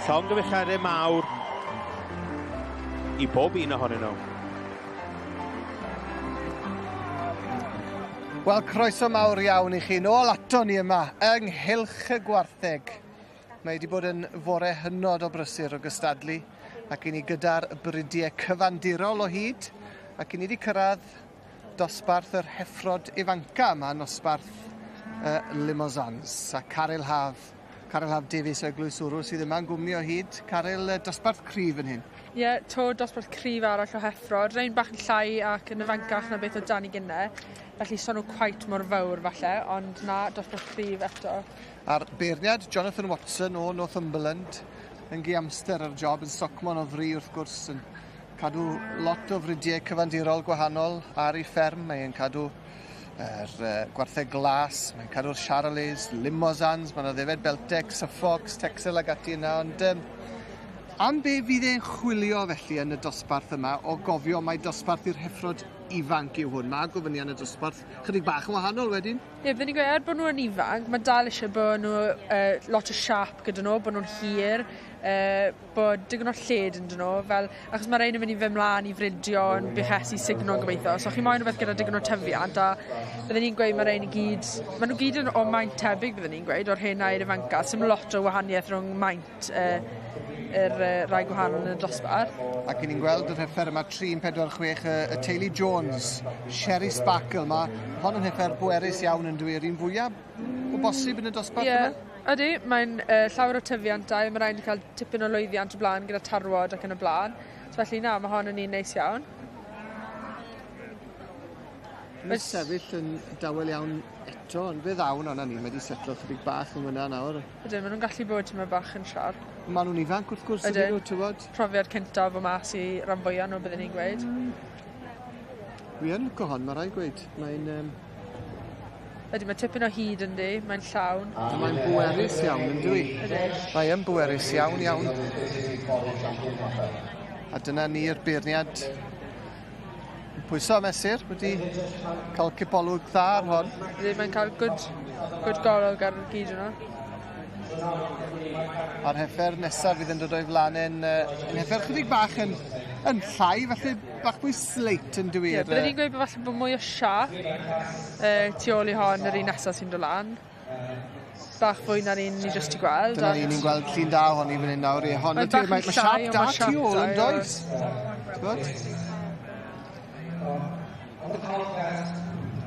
Llongyfarchiadau mawr i bob un ohonyn nhw. Wel, croeso mawr iawn i chi nôl ato ni yma yng Nghylch y Gwartheg. Mae wedi bod yn fore hynod o brysur o gystadlu ac i ni gyda'r bridiau cyfandirol o hyd ac i ni wedi cyrraedd dosbarth yr heffrod ifanca yma, nosbarth y Limousins a Caryl Haf Caryl Haf Davies o Eglwys Wrw sydd yma'n gwmni o hyd. Caryl, dosbarth cryf yn hyn. Ie, yeah, to dosbarth cryf arall o heffrod. Rhain bach yn llai ac yn ifancach na beth oedd dan i gynne. Felly so nhw quite mor fawr falle, ond na, dosbarth cryf eto. A'r beirniad Jonathan Watson o Northumberland yn giamster ar y job, yn stocmon o fri wrth gwrs, yn cadw lot o fridiau cyfandirol gwahanol ar ei fferm. Mae'n cadw yr gwartheg glas, mae'n cadw'r Charolais, Limousins, mae yna ddefed Beltex, Suffolks, Texel ag ati yna, ond um, am be fydd e'n chwilio felly yn y dosbarth yma, o gofio mai dosbarth i'r heffrod ifanc yw hwn. Mae gofynion y dosbarth chydig bach yn wahanol wedyn. Ie, yeah, byddwn i'n gweud, er bod nhw yn ifanc, mae dal eisiau bod nhw lot o siap gyda nhw, bod nhw'n hir, bod digon o lled ynddyn nhw, fel, achos mae rhain yn mynd i fynd mlaen i fridio yn buchesu sugno gobeithio, so chi moyn rhywbeth gyda digon o tyfiant, a byddwn ni'n gweud mae rhain i gyd, maen nhw gyd yn o maint tebyg byddwn ni'n gweud, o'r hen a'r ifanca, sy'n lot o wahaniaeth rhwng maint yr rai gwahanol yn y dosbarth. Ac ni'n gweld yr heffer yma 346 y, y teulu Jones, Sherry Sparkle. Mae hon yn heffer bwerus iawn yn dwi, yr un fwyaf o bosib yn y dosbarth yeah. yma? Ydy, mae'n llawer o tyfiant da, mae rhaid i cael tipyn o lwyddiant o blaen gyda tarwod ac yn y blaen. So felly na, mae hon yn un neis iawn. Mae'n sefyll yn dawel iawn eto, ond fe ddawn o'na ni, mae wedi setlo chydig bach yn fyna nawr. Ydyn, maen nhw'n gallu bod tyma bach yn siarp. Maen nhw'n ifanc wrth gwrs, ydyn nhw, tywod? Profiad cyntaf o mas i ran fwyaf nhw, byddwn ni'n gweud. Dwi yn lico hon, mae rhaid gweud. Mae'n... Um, Ydy, mae tipyn o hyd yndi, mae'n llawn. A mae'n bwerus iawn, yn dwi? Mae yn bwerus iawn, iawn. A dyna ni'r beirniad yn pwyso a mesur, wedi cael cipolwg dda ar hon. Ydy, mae'n cael good, good golwg ar gyd yno. A'r heffer nesaf fydd yn dod o'i flaen yn, yn heffer chydig bach yn, yn llai, felly bach mwy sleit yn dwi. Ie, byddwn i'n gweud bod falle bod mwy o siap tu ôl i hon yr un nesaf sy'n dod lan. Bach fwy na'r un ni jyst i gweld. Dyna ni, ni'n gweld llun da ohoni fan hyn nawr. Ie, hon Mae ydi, bach yn mae, mae siap llai, ond da mae siap tu ôl da, yn ie. does? T'wod?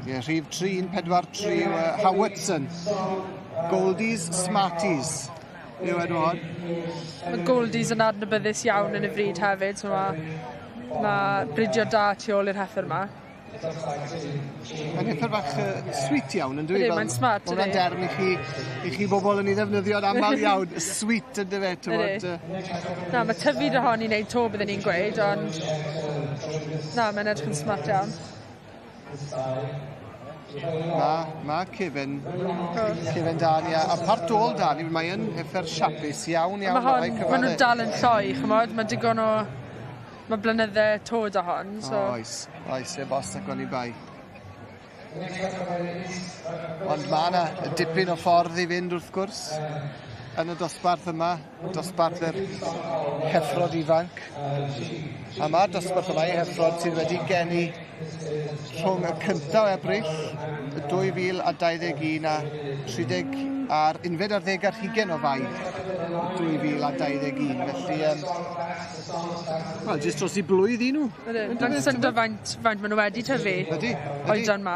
Ie, rhif 3, 1, 4, 3 yw Howardson. Goldies Smarties yw enw hon. Mae Goldies yn adnabyddus iawn yn y fryd hefyd, so mae ma bridio da tu ôl i'r heffer yma. Mae'n heffer bach sweet iawn yn dwi? Ydy, mae'n smart, Hwnna'n ydy. derm i chi bobl yn ei ddefnyddio'n aml iawn. Sweet yn dyfe, Ydy. t'wod. Na, mae tyfu dy hon i wneud to byddwn ni'n gweud, ond na, mae'n edrych yn smart iawn. Ma Kevin, Kevin da ni, a part ôl da ni, mae yn heffer siapus iawn iawn. Mae hon, ma' rhaid ma nhw'n cyfadde. dal yn lloi, ch'mod, mae digon o, mae blynydde to da hon, so. Oes, oes, e bos ac o'n i bai. Ond mae yna dipyn o ffordd i fynd wrth gwrs yn y dosbarth yma, dosbarth yr heffrod ifanc. A mae'r dosbarth yma i heffrod sydd wedi geni rhwng y 1 o Ebrill 2021 a 30 a'r unfed ar ddeg ar hugen o Fai 2021. Felly, wel, jyst dros i blwydd i nhw. Ydyn, Mae'n syndod faint, faint maen nhw wedi tyfu. Ydy. Oedran ma.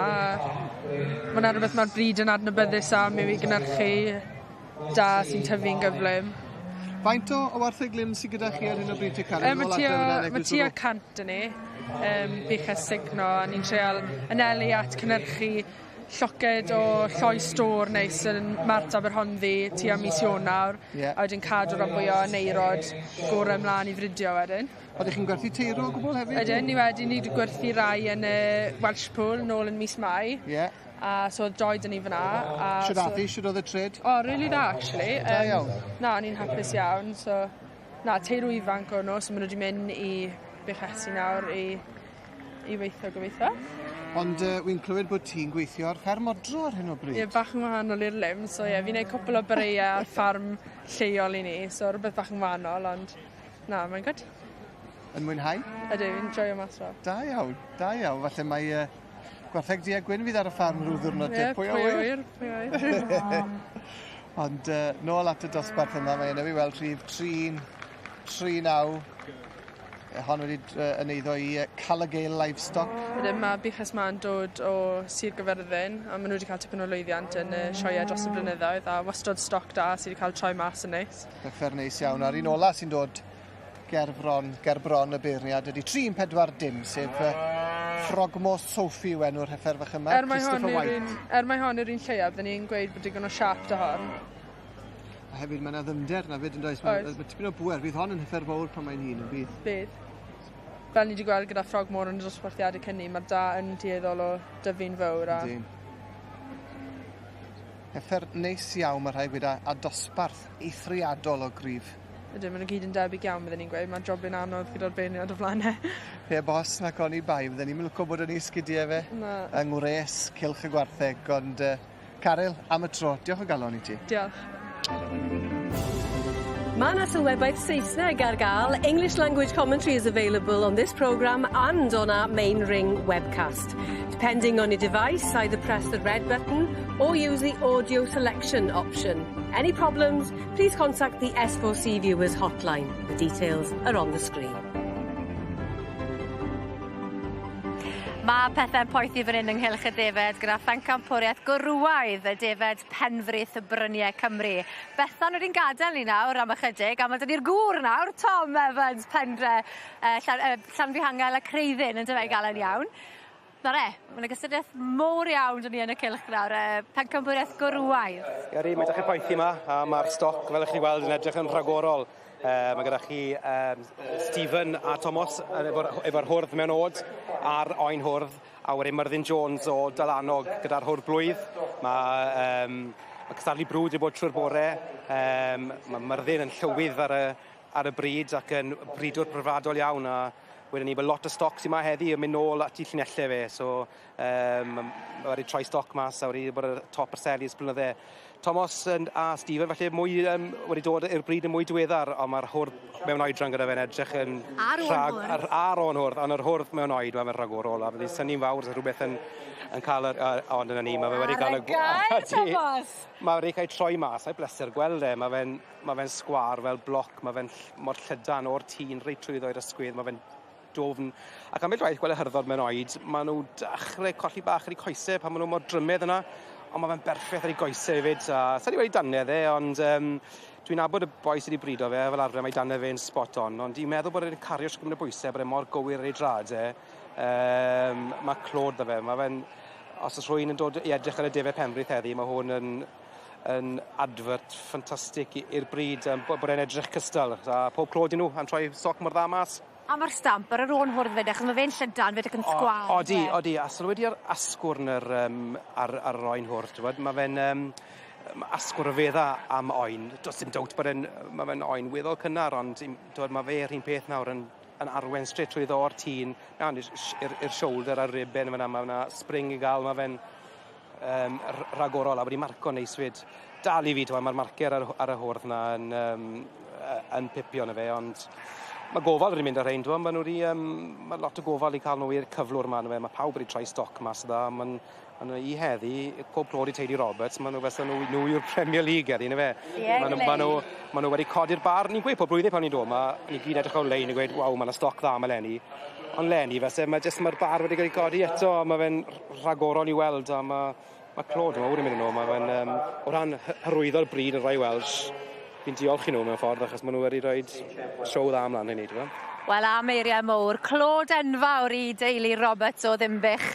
Mae'n rhywbeth mae'r bryd yn adnabyddus am yw i gynhyrchu da sy'n tyfu'n gyflym. Faint o wartheg lym sydd gyda chi ar hyn o bryd, te Karen? Mae Nôl tua, adre fan'na yn ma Eglwys tua Rwg. 100 yn ni, buches sugno, a ni'n treial anelu at cynhyrchu lloced o lloi stôr neis yn Mart Aberhonddu tua mis Ionawr, Ie. a wedyn cadw rhan fwy o aneirod gorau ymlaen i fridio wedyn. Ydych chi'n gwerthu teiro o gwbl hefyd? Ydyn, ni wedi gwerthu rai yn y Welshpool nôl yn mis Mai. Ie. A so oedd doi dyn ni fyna. A Shwd ath hi, shwd oedd y trade? O, really dda, actually. Da iawn. Na, o'n i'n hapus iawn, so... Na, teirw ifanc o'n nhw, so maen nhw wedi mynd i buchesu nawr i weithio gobeithio. Ond wy'n clywed bod ti'n gweithio ar fferm odro ar hyn o bryd. Ie, bach yn wahanol i'r lim, so ie, fi'n neud cwpl o bareiau ar ffarm lleol i ni, so rhywbeth bach yn wahanol, ond na, mae'n good. Yn mwynhau? Ydw, fi'n joio mas o. Da iawn, da iawn. Falle mae gwartheg du a gwyn fydd ar y ffarm rhyw ddiwrnod. Ie, te. pwy a ŵyr, pwy a ŵyr. Ond nôl at y dosbarth yma, mae yna fi weld rhif 3, 3, 9. Hon wedi yn eiddo i Calagale Livestock. Wedyn mae buches ma'n dod o Sir Gyfyrddin, a maen nhw wedi cael tipyn o lwyddiant yn y sioeau dros y blynyddoedd, a wastod stoc da sydd wedi cael troi mas yn neis. Heffer neis iawn. A'r un ola sy'n dod ger bron y beirniad ydy 3, 4, dim, sef Frogmore Sophie yw enw'r heffer fach yma, Er mai hon Christopher yw'r White. un, er mai hon yw'r un lleiaf, dyn ni'n gweud bod digon o siap da hon. A hefyd mae yna ddyfnder na fyd yn does? Mae Oes. ma tipyn o bŵer. Fydd hon yn heffer fawr pan mae'n hun yn bydd. Bydd. Fel ni wedi gweld gyda Frogmore yn y dosbarthiadau cynni, mae'r da yn dueddol o dyfu'n fawr. A... Yndi. Heffer neis iawn mae rhaid gweud a dosbarth eithriadol o gryf. Ydyn, maen nhw gyd yn debyg iawn, bydden ni'n gweud. Mae'n jobyn anodd gyda'r beirniad o flaen e. Pe bos nac o'n i bai, bydden ni'n licio bod yn ei sgidiau fe. Na. Yng ngwres cylch y gwartheg, ond Caryl, am y tro, diolch o galon i ti. Diolch. Mae yna sylwebaeth Saesneg ar gael. English language commentary is available on this programme and on our main ring webcast. Depending on your device, either press the red button or use the audio selection option. Any problems, please contact the S4C Viewers hotline. The details are on the screen. Mae pethe'n poethi fan hyn ynghylch y defed gyda phencampwriaeth gwrywaidd y defed Penfrith y Bryniau Cymru. Bethan wedi'n gadael ni nawr am ychydig, a mae 'da ni'r gŵr nawr, Tom Evans, Pendre, Llanfihangel a Creuddyn, yn dyfe, Galen iawn. Nawr e, ma' 'na gystadleuaeth mowr iawn 'da ni yn y cylch nawr, pencampwriaeth gwrywaidd. Ydy, mae'n dechrau poethi yma, a mae'r stoc, fel ych chi weld, yn edrych yn rhagorol. Mae gyda chi Stephen a Thomas efo'r hwrdd mewn od a'r oen hwrdd, A wedyn Myrddin Jones o Dalanog gyda'r hwrdd blwydd. Mae ma cystadlu brwd wedi bod trwy'r bore. Mae Myrddin yn llywydd ar y bryd ac yn bridwr profiadol iawn a wedyn ni bod lot o stoc sy'n ma heddi yn mynd nôl at ei llinellau fe. So mae wedi troi stoc mas a wedi bod ar top y seli ers blynydde. Thomas a Stephen falle mwy wedi dod i'r bryd yn mwy diweddar, ond mae'r hwrdd mewn oedran gyda fe'n edrych yn... Ar ôl hwrdd. Ar ôl hwrdd, ond yr hwrdd mewn oed, mae'n rhagorol, a bydd synnu'n fawr os rhywbeth yn cael yr... Ond yna ni, mae fe wedi cael... Ar y gair, Thomas! Mae wedi cael troi mas, a'i bleser gweld e, mae fe'n ma fe sgwâr fel bloc, mae fe'n mor llydan o'r tîn reit trwyddo i'r ysgwydd, mae fe'n dofn. Ac ambell waith gweld y hyrddod mewn oed, maen nhw dechrau colli bach ar eu coesau pan maen nhw mor drymedd yna, ond mae fe'n berffaith ar ei goesau hefyd. A sa i wedi dannedd e, ond dwi'n nabod y boi sydd wedi brido fe, fel arfer mae dannedd fe'n spot on, ond dwi'n meddwl bod e'n cario shwt gymaint o bwysau, bod e mor gywir ar ei drad e. Mae clod 'da fe, mae fe'n... Os oes rhywun yn dod i edrych ar y defaid Penbrith heddi, mae hwn yn advert ffantastig i'r bryd, bod e'n edrych cystal. A pob clod i nhw am troi stoc mor dda mas. A mae'r stamp ar yr ôn hwrdd fyd, achos mae fe'n llydan fyd ac yn sgwâr. Odi, odi. A sylwedi ar asgwrn yr, ar yr oen hwrdd, ti'n gwbod, mae fe'n asgwrn rhyfedda am oen. Does dim doubt bod e'n, mae fe'n oen weddol cynnar, ond ti'n gwbod, mae fe yr un peth nawr yn arwen straight trwyddo o'r tîn, mewn i'r shoulder a'r riben fyna, mae yna spring i gael, mae fe'n rhagorol a wedi marco neis fyd. Dal i fi, ti'n mae'r marcer ar y hwrdd na yn pipio na fe, ond mae gofal wedi mynd ar rhain, ti'n mae wedi, mae lot o gofal i cael nhw i'r cyflwr yma, mae pawb wedi troi stoc mas dda, mae'n i heddi, pob clod i teulu Roberts, maen nhw fysa nhw yw'r Premier League heddi, na fe? Ie, ma nhw wedi codi'r bar, ni'n gweud pob blwyddyn pan ni'n dod yma, ni gyd edrych o'r lein a gweud, waw, mae yna stoc dda am eleni. Ond leni, fyse, mae jyst mae'r bar wedi cael ei godi eto, a mae fe'n rhagorol i weld, a mae clod mawr yn mynd yn ôl, mae fe'n, o ran hyrwyddo'r bryd yn Royal Welsh, fi'n diolch i nhw mewn ffordd, achos maen nhw wedi rhoi siow dda ymlaen i ni, ti'n gwybod? Wel, am eiriau mowr, clod enfawr i deulu Roberts o Ddinbych.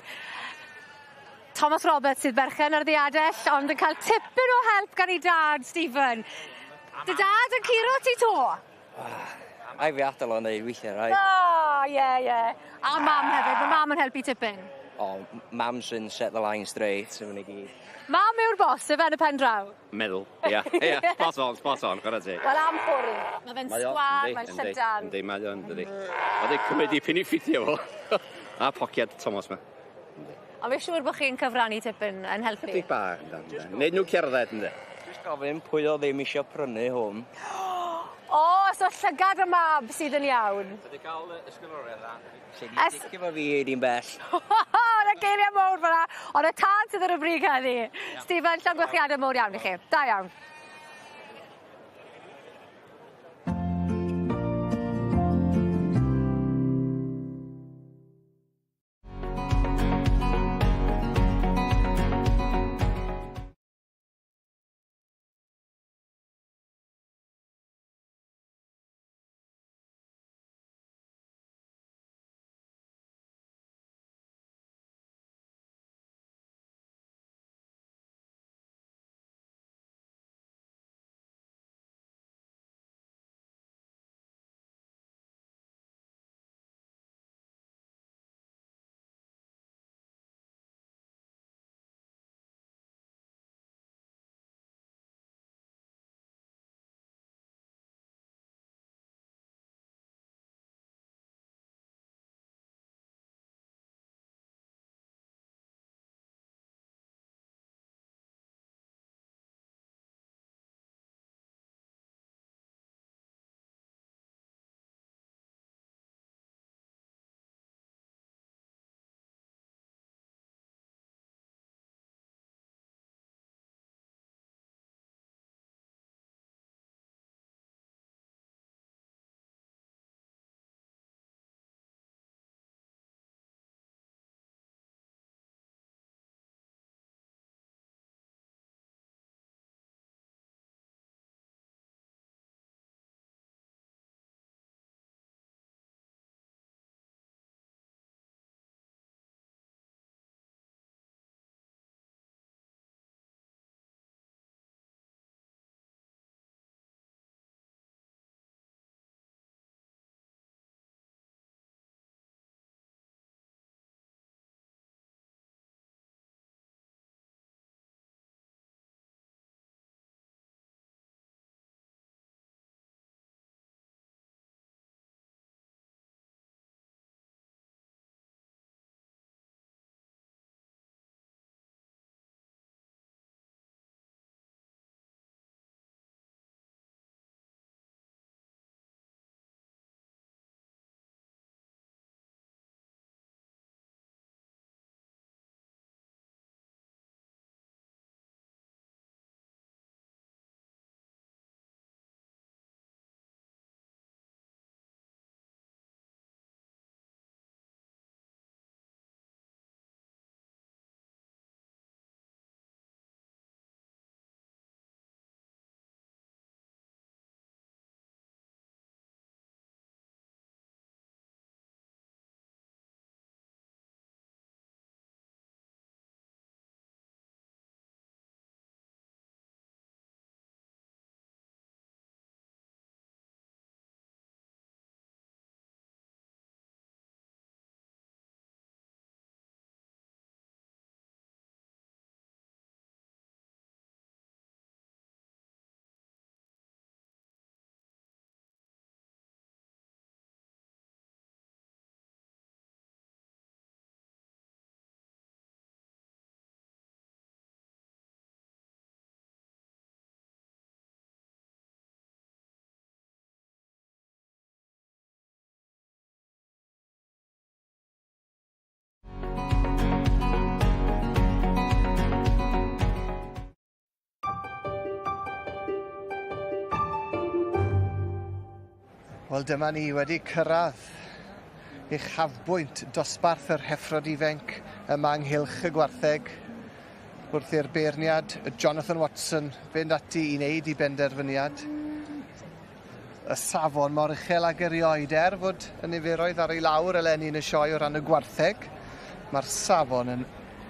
Thomas Roberts sydd berchen ar ddiadell, ond yn cael tipyn o help gan ei dad, Stephen. Dy dad yn curo ti to? Ai fi adael o'n neud weithiau, rai. O, ie, ie. A mam hefyd, mae mam yn helpu tipyn. O, mam sy'n set the line straight, sy'n mynd i gyd. Mam yw'r boss, efe yn y pen draw? Meddwl, ia. Ia, spot on, spot on, chwarae teg. Wel, am hwrdd. Mae fe'n sgwâr, mae'n llydan. Yndi, mae o'n, dydi. Oedd e'n cymryd dipyn i ffitio fo. A pociad Thomas ma. Ond fi'n siŵr bod chi'n cyfrannu tipyn yn helpu. Chydig bach, yndan. Neud nhw cerdded, ynddo. Jyst gofyn pwy o ddim eisiau prynu hwn. O, so llygad y mab sydd yn iawn. Wedi cael ysgoloriaeth dda. Sydd wedi dicio fo fi i'n bell. O'na geiriau mowr fyna, ond y tad sydd ar y brig heddi. Stephen, llongyfarchiadau mowr iawn i chi. Da iawn. Wel dyma ni wedi cyrraedd uchafbwynt dosbarth yr heffrod ifanc yma ynghylch y gwartheg wrth i'r beirniad Jonathan Watson fynd ati i wneud i benderfyniad. Y safon mor uchel ag erioed er fod y niferoedd ar ei lawr eleni yn y sioe o ran y gwartheg. Mae'r safon yn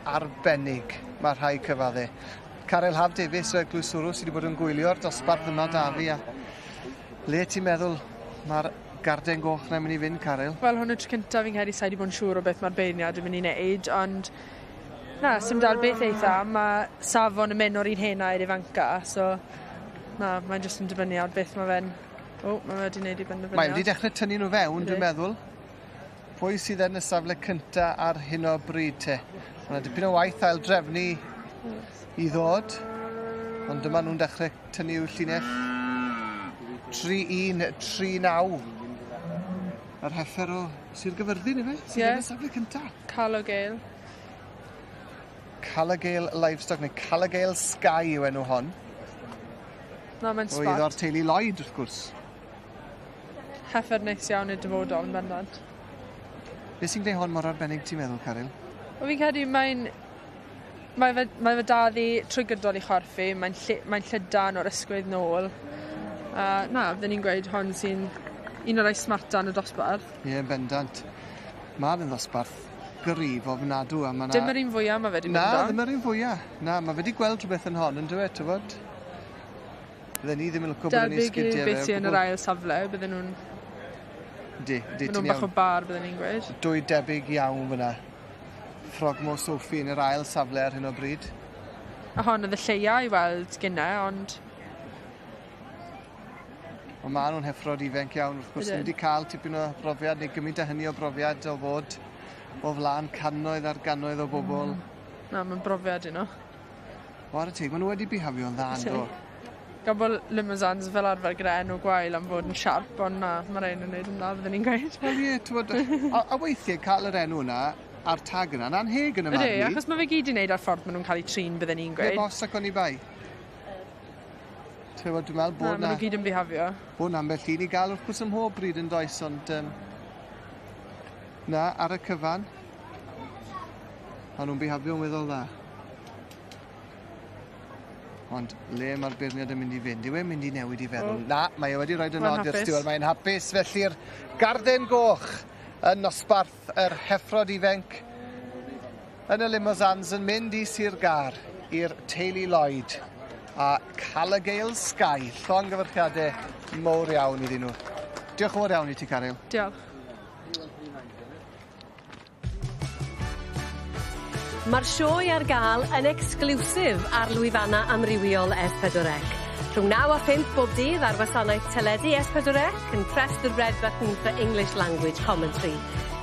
arbennig, mae rhai cyfadde. Caryl Haf Davies o Eglwyswrw sydd wedi bod yn gwylio'r dosbarth yma da fi a le ti'n meddwl mae'r garden goch na'n mynd i fynd, Caryl? Wel, hwn yw'r tro cyntaf fi'n credu sa'i 'di bod yn siŵr o beth mae'r beirniad yn mynd i wneud, ond na, sim dal beth eitha, mae safon yn mynd o'r un hena i'r ifanca, so na, mae'n jyst yn dibynnu ar beth mae fe'n... O, mae fe wedi wneud i benderfyniad. Mae wedi dechrau tynnu nhw fewn, dwi'n meddwl. Pwy sydd yn y safle cynta ar hyn o bryd te? Mae yna dipyn o waith ail drefnu i ddod, ond dyma nhw'n dechrau tynnu i'w llinell. 3-1, 3-9. Yr heffer o Sir Gyfyrddin, ife? Sydd yn y safle cynta. Calogale. Calogale Livestock, neu Calogale Sky yw enw hon. Na, mae'n smart. Oedd o'r teulu Lloyd, wrth gwrs. Heffer neis iawn i'r dyfodol yn bendant. Beth sy'n gwneud hon mor arbennig ti'n meddwl, Caryl? Wel fi'n credu mae'n mae fe mae fe 'da ddi trwy gydol 'i chorff hi, mae'n lle- mae'n llydan o'r ysgwydd nôl. A na, fydden i'n gweud hon sy'n un o'r rai smarta yn y dosbarth. Ie, yn bendant. Ma' fe'n ddosbarth gryf ofnadw a ma' 'na... Dim yr un fwya ma' fe 'di mynd Na, am. ddim yr un fwya. Na, ma' fe 'di gweld rhwbeth yn hon on'd yw e, t'wbod? Fydden ni ddim yn lico bod yn ei Debyg i sgidie fe beth o sy yn yr gwbwl. ail safle, bydden nhw'n... Yndi, yndi, Maen ti'n nhw'n bach o iawn. bar, bydden ni'n gweud. Dwy debyg iawn fyna. Frogmore Sophie yn yr ail safle ar hyn o bryd. A hon oedd y lleia i weld gynne, ond... Ond ma' nhw'n heffrod ifanc iawn, wrth gwrs. Ydyn. Ddim wedi cael tipyn o brofiad, neu gymaint â hynny o brofiad o fod o flaen cannoedd ar gannoedd o bobl. Na, mae'n brofiad i nhw. Whare teg, ma' nhw wedi bihafio'n dda, yndo? Gan bod Limousins fel arfer gyda enw gwael am fod yn siarp, ond na, ma' rain yn neud yn dda, fydden ni'n gweud. Wel ie, t'mod, a weithie ca'l yr enw 'na a'r tag yna, yn anheg yn y marn Ydi, i. achos ma' fe gyd i wneud â'r ffordd ma' nhw'n cael eu trin, bydden ni'n gweud. Heb os ac oni bai. T'mod, dwi'n meddwl bod Na, ma' 'na... nhw gyd yn bihafio. Bod 'na ambell un i ga'l wrth gwrs ym mhob bryd yn does, ond na, ar y cyfan, ma' nhw'n bihafio'n weddol dda. Ond le mae'r beirniad yn mynd i fynd? Yw e'n mynd i newid i feddwl? O. Na, mae e wedi rhoi y Mae'n nod i'r hapus. stiward. Mae'n hapus. Felly'r garden goch yn nosbarth yr heffrod ifanc yn y Limousins yn mynd i Sir Gâr i'r teulu Lloyd a Calagale Sky. Llongyfarchiadau mowr iawn iddyn nhw. Diolch yn fawr iawn i ti, Caryl. Diolch. Mae'r sioe ar gael yn exclusive ar lwyfanna amrywiol S4C. Rhwng 9 a 5 bob dydd ar wasanaeth teledu S4C and press the red button for English language commentary.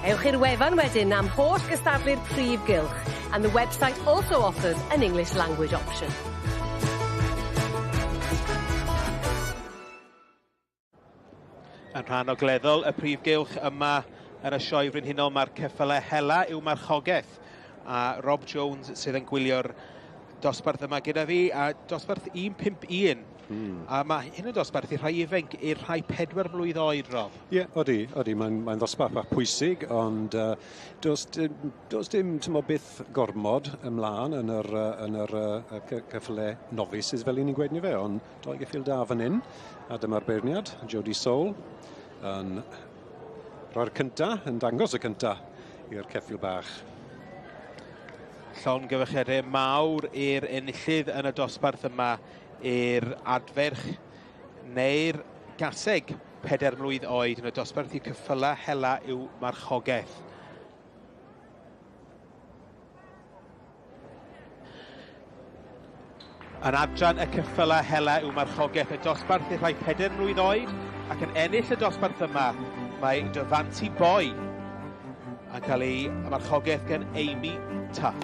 Ewch i'r wefan wedyn am holl gystadlu'r prif gylch and the website also offers an English language option. Yn rhan ogleddol y prif gylch yma yn y sioe frenhinol mae'r ceffylau hela yw marchogaeth a Rob Jones sydd yn gwylio'r dosbarth yma gyda fi a dosbarth 151. A mae hyn yn dosbarth i'r rhai ifanc i'r rhai 4 mlwydd oed, Rob. Ie, yeah, odi, odi, mae'n mae ddosbarth bach pwysig, ond does, does dim tymor byth gormod ymlaen yn yr, yn yr ceffylau novices fel 'yn ni'n gweud ni fe, ond doi geffyl da fan hyn, a dyma'r beirniad, Jodie Soul, yn rhoi'r cynta, yn dangos y cynta i'r ceffyl bach. Llongyfarchiadau mawr i'r enillydd yn y dosbarth yma i'r adferch neu'r gaseg 4 mlwydd oed yn y dosbarth i'w ceffylau hela i'w marchogaeth. Yn adran y ceffylau hela i'w marchogaeth y dosbarth i'r rhai 4 mlwydd oed ac yn ennill y dosbarth yma mae Davanti Boy yn cael ei marchogaeth gan Amy Tuff.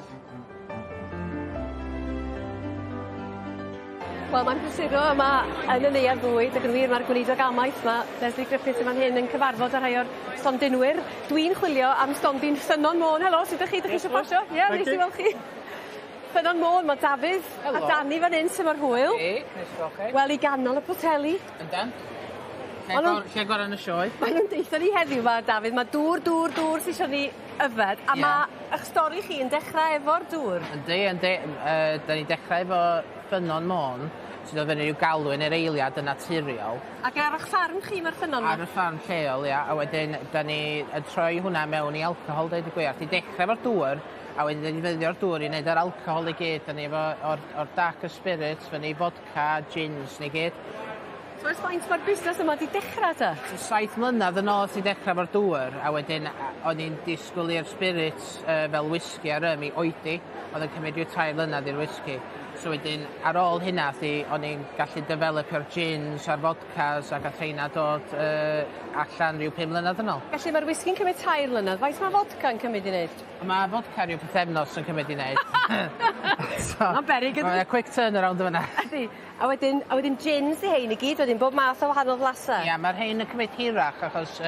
Wel, mae'n prysuro yma yn y neuadd fwyd, ac yn wir mae'r gweinidog amaeth 'ma, Lesley Griffiths yn fan hyn yn cyfarfod â rhai o'r stondinwyr. Dwi'n chwilio am stondin Ffynnon Môn. Helo, sut ydych chi? Dych chi eisiau pasio? Ie, neis i weld chi. Ffynnon Môn, mae Dafydd a Dani fan hyn sy'n mor hwyl. Hey, neis i gweld chi. Wel, i ganol y poteli. Yndan. Lle lle gora' yn y sioe. Ma' nw'n deutho ni heddiw 'ma Dafydd ma' dŵr dŵr dŵr sy isio ni yfed a ma' 'ych stori chi yn dechra efo'r dŵr. Yndi yndi 'dan ni'n dechrau efo Ffynnon Môn sydd o fyny ryw galwyn yr eiliad yn naturiol. Ac ar 'ych ffarm chi ma'r ffynnon 'ma? Ar y ffarm lleol ia a wedyn 'dan ni yn troi hwnna mewn i alcohol deud y gwir. Ti dechra efo'r dŵr a wedyn defnyddio'r dŵr i neud yr alcohol i gyd. 'Dan ni efo o'r o'r darker spirits fyny i fodca, gins ni gyd. So ers faint ma'r busnes yma 'di dechra 'te? So saith mlynadd yn ôl es i dechra efo'r dŵr a wedyn o'n i'n disgwyl i'r spirits fel whisky a rym i oedi. O'dd yn cymryd ryw tair mlynadd i'r whisky. So wedyn ar ôl hynna ath 'i o'n i'n gallu developio'r gins a'r fodcas ac ath rheina dod allan ryw pum mlynadd yn ôl. Felly ma'r whisky'n cymryd tair mlynadd. Faint ma' fodca'n cymryd i neud? Ma' fodca ryw pythefnos yn cymryd i neud. So Ma'n beryg yndi? Mae o quick turnaround yn fan 'na. Ydi. A wedyn a wedyn gins 'di hein i gyd wedyn bob math o wahanol flasa? Ia ma'r rhein yn cymryd hirach achos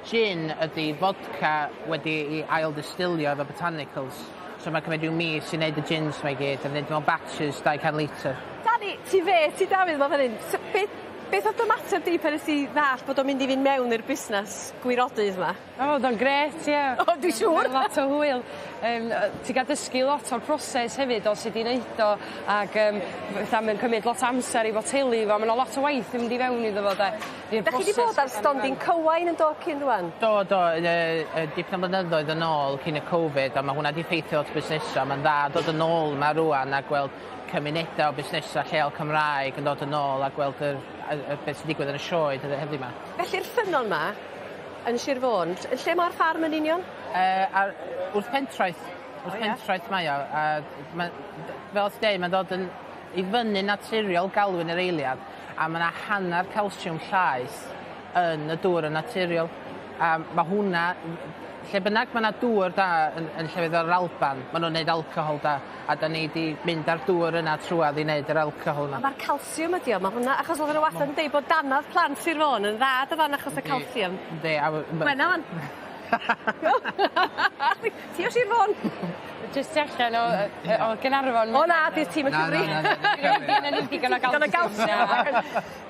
gin ydi fodca wedi 'i ail ddistilio efo botanicals. So ma'n cymryd ryw mis i neud y gins 'ma i gyd a neud mewn batches 200 litr. Dani, ti fe, ti Dafydd 'ma fan 'yn. So beth beth o'dd dy ymateb di pan nes di ddallt bod o'n mynd i fynd mewn i'r busnas gwirodydd 'ma? O o'dd o'n grêt ie. O dwi siŵr. Lot o hwyl. Ti ga'l dysgu lot o'r proses hefyd o sud i neud o ag fatha mae'n cymyd lot o amser i fotelu fo ma' 'na lot o waith yn mynd i fewn iddo fo 'de. I'r 'Dach chi 'di bod ar stondin Cywain yn do cyn rŵan? Do do dipyn o blynyddoedd yn ôl cyn y Covid a ma' hwnna 'di effeithio lot busnesa ma'n dda dod yn ôl 'ma rŵan a gweld cymuneda o busnesa lleol Cymraeg yn dod yn ôl a gweld yr y y beth sy'n digwydd yn y sioe dyddie heddiw 'ma. Felly'r ffynnon 'ma yn Sir Fôn ll- lle ma'r ffarm yn union? Ar wrth Pentraeth. Wrth Pentraeth mae o a ma' fel ti'n deud ma'n dod yn i fyny naturiol galwyn yr eiliad a ma' 'na hannar calsiwm llaeth yn y dŵr yn naturiol a ma' hwnna lle bynnag ma' 'na dŵr da yn yn llefydd fel yr Alban ma' nw'n neud alcohol da a 'dan ni 'di mynd â'r dŵr yna trwadd i neud yr alcohol 'ma. A ma'r calsiwm ydi o ma' hwnna achos odden n'w wastad yn deud bod danadd plant Sir Fôn yn dda dydan achos y calsiwm. Yndi a Gwena 'wan. Ti o Sir Fôn? Jyst tu allan o yy o Gaernarfon. O na 'di'r tîm yn cyfri. Na na na na. Gynnon ni digon o Digon o galsiwm.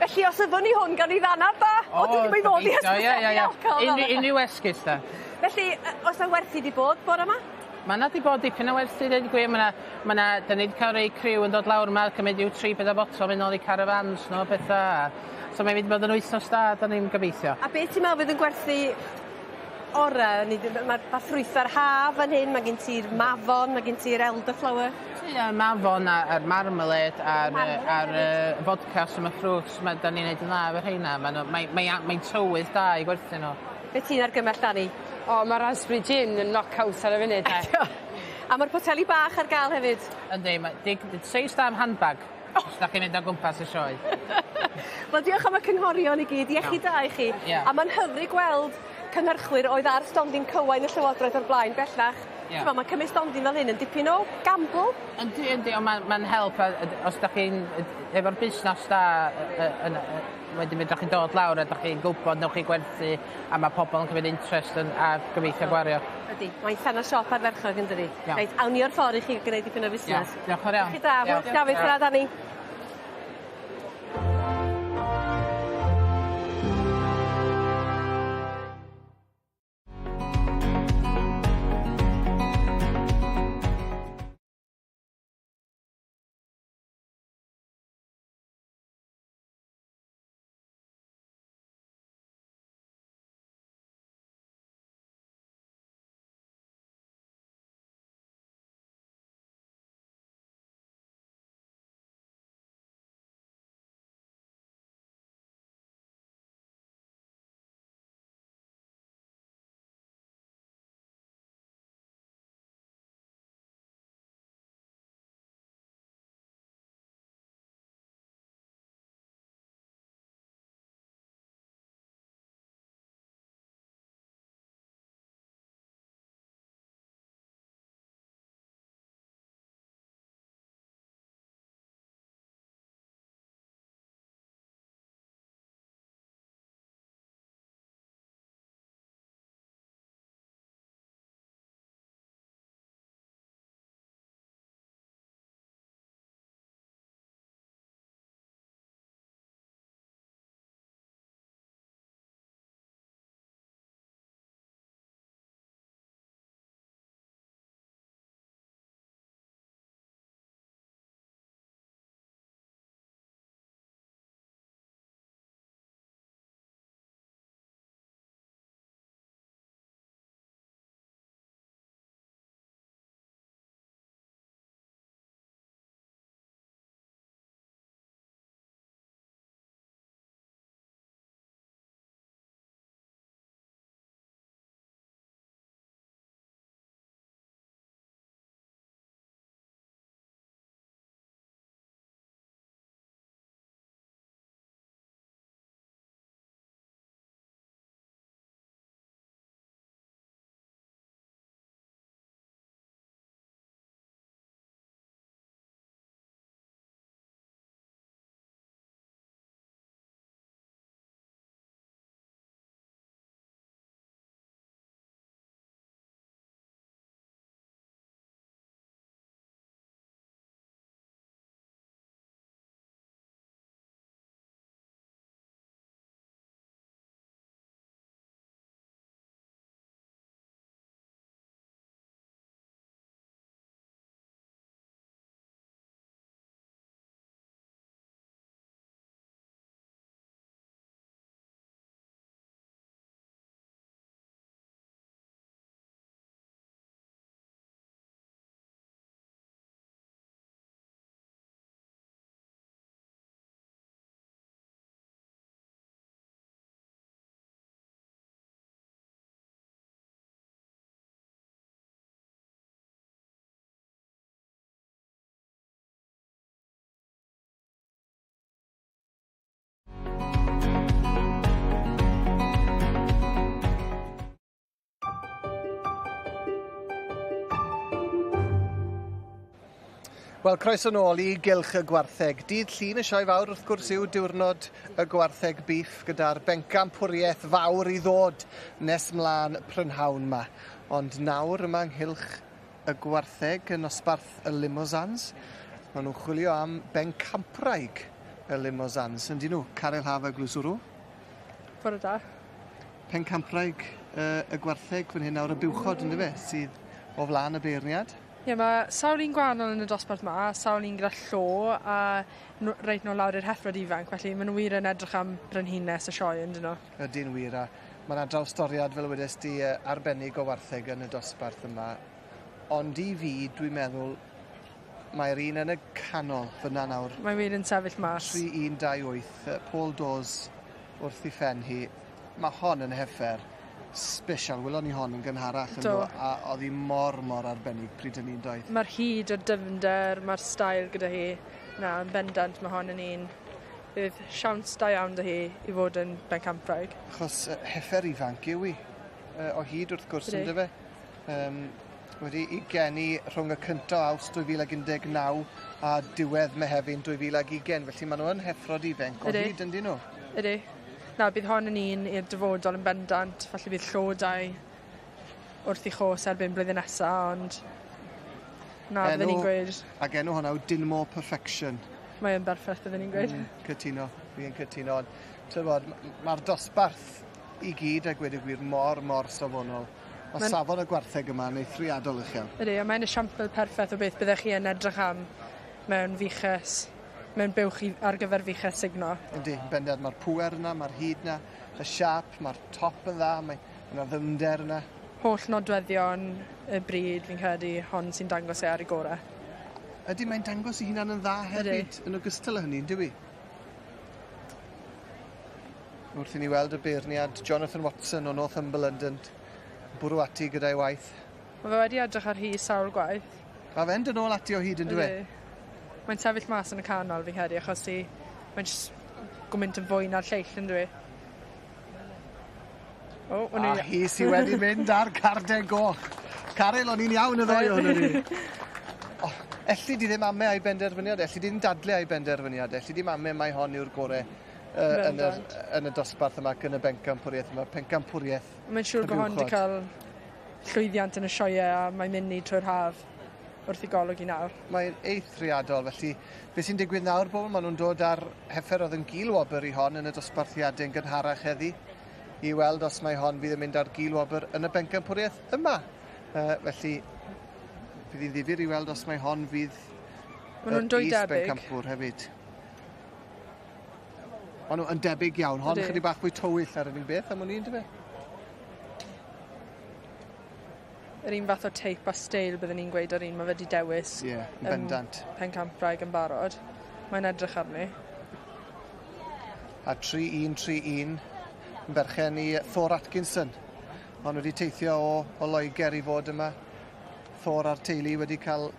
Felly os yfwn ni hwn gawn ni ddanadd da? O dwi ddim i fod i hysbysebu alcohol. Unryw esgus 'de. Felly o's 'na werthu 'di bod bore 'ma? Ma' 'na 'di bod dipyn o werthu deud y gwir ma' 'na ma' 'na 'dyn ni 'di ca'l rei criw yn dod lawr 'ma cymyd ryw tri pedair botel myn' nôl i carafans n'w a petha a so mae'n mynd i bod yn wythnos da 'dan ni'n gobeithio. A be' ti'n me'wl fydd yn gwerthu ora yn ma' ma' ffrwytha'r haf fan hyn ma' gen ti'r mafon ma' gen ti'r elderflower. Ie y mafon a a'r marmalade a'r yy a'r yy fodca summer fruits ma' 'dan ni'n neud yn dda efo rheina ma' n'w mae mae a- mae'n tywydd da i gwerthu n'w. Be' ti'n argymell Dani? O ma' raspberry gin yn knock out ar y funud 'de. A ma'r poteli bach ar ga'l hefyd. Yndi ma' dig- seis da am handbag. Os 'dach chi'n mynd o gwmpas y sioe. Wel diolch am y cynghorion i gyd. Iechyd da i chi. Ia. A ma'n hyfryd gweld cynhyrchwyr oedd ar stondin cywain y Llywodraeth o'r blaen bellach. Ia. T'mo' ma' cymryd stondin fel hyn yn dipyn o gamble. Yndi yndi on' ma'n ma'n help a os 'dach chi'n efo'r busnas da yn wedyn fedrwch chi dod lawr a 'dach chi'n gwbod newch chi gwerthu a ma' pobol yn cymryd interest yn a gobeithio gwario. Ydi mae'n llanast siop ardderchog yndydi? Iawn. Reit awn ni o'r ffor i chi gneud dipyn o fusnes. Iawn. Diolch fawr iawn. Iechyd da. Hwyl Dafydd tara Dani. Wel, croeso nôl i Gylch y Gwartheg. Dydd Llun y Sioe Fawr, wrth gwrs, yw diwrnod y Gwartheg Beef gyda'r bencampwriaeth fawr i ddod nes mlaen prynhawn 'ma. Ond nawr yma ynghylch y gwartheg yn nosbarth y Limousins, maen nhw'n chwilio am bencampwraig y Limousins. Yndyn nhw, Caryl Haf a Glwswrw. Bore da. Pencampwraig y gwartheg fan hyn nawr, y buwchod, yndyfe, sydd o flaen y beirniad. Ie, mae sawl un gwahanol yn y dosbarth 'ma, sawl un gyda llo a reit nôl lawr i'r heffrod ifanc, felly maen nhw wir yn edrych am brenhines y sioe yn dyn nhw. Ydy'n wir, a mae yna drawstoriad, fel wedes di, arbennig o wartheg yn y dosbarth yma. Ond i fi, dwi'n meddwl, mae'r un yn y canol fyna nawr. Mae wir yn sefyll mas. 3128, Paul Dawes wrth ei phen hi. Mae hon yn heffer special. Welon ni hon yn gynharach yn do, a oedd hi mor, mor arbennig pryd hynny'n doedd. Mae'r hyd, y dyfnder, mae'r stael gyda hi. Na, yn bendant mae hon yn un. Bydd siawns da iawn 'da hi i fod yn bencampwraig. Achos heffer ifanc yw hi o hyd wrth gwrs, ynddo fe? Wedi i geni rhwng y cyntaf o Awst 2019 a diwedd Mehefin 2020, felly maen nhw yn heffrod ifanc o hyd, yndyn nhw? Ydy. Na, bydd hon yn un i'r dyfodol yn bendant. Falle bydd llodau wrth i chos erbyn blwyddyn nesa, ond na, byddwn ni'n gweud. Ac enw hwnna yw Dinmore Perfection. Mae yn berffaith, byddwn ni'n gweud. Cytuno, fi yn cytuno. Ond mae'r dosbarth i gyd, a gweud y gwir, mor, mor safonol. Mae safon y gwartheg yma yn eithriadol uchel. Ydy, a mae'n esiampl perffaith o beth byddech chi yn edrych am mewn fuches, mewn buwch ar gyfer fuches sugno. Yndi, yn bendant, mae'r pŵer yna, mae'r hyd yna, y siâp, mae'r top yn dda, mae yna ddyfnder yna. Holl nodweddion y bryd, fi'n credu, hon sy'n dangos e ar ei gorau. Ydy, mae'n dangos ei hunan yn dda hefyd, yn ogystal â hynny, yndyw i? Wrth i ni weld y beirniad Jonathan Watson o Northumberland yn bwrw ati gyda'i waith. Mae fe wedi edrych ar hi sawl gwaith. Mae fe'n dod nôl ati o hyd, yn dyw e? Mae'n sefyll mas yn y canol, fi'n credu, achos i, mae'n jyst gwmynt yn fwy na'r lleill, yn dyw e? O, a hi sydd wedi mynd ar carden goch. Caryl, o'n i'n iawn y ddoi ohonon ni. Oh, elli di ddim ame a'i benderfyniad, elli di ddim dadle a'i benderfyniad, elli di ddim ame mai hon yw'r gore yn y dosbarth yma ac yn y bencampwriaeth yma, pencampwriaeth. Mae'n siŵr bod hon wedi cael llwyddiant yn y sioeau a mae'n mynd ni trwy'r haf wrth i golwg i nawr. Mae'n eithriadol, felly beth sy'n digwydd nawr, bobl, maen nhw'n dod ar heffer oedd yn gilwobr i hon yn y dosbarthiadau yn gynharach heddi, i weld os mae hon fydd yn mynd ar gilwobr yn y bencampwriaeth yma. Felly, bydd hi'n ddifyr i weld os mae hon fydd yr is-bencampwr hefyd. Maen nhw yn debyg iawn. Hon chydig bach fwy tywyll ar yr un beth, am wn i, yndyfe? Yr un fath o teip a steil byddwn ni'n gweud o'r un mae fe wedi dewis. Ie, yeah, yn bendant. Pencampwraig yn barod. Mae'n edrych arni. A 3-1-3-1 yn berchen i Thor Atkinson. Ond wedi teithio o Loegr i fod yma. Thor a'r teulu wedi cael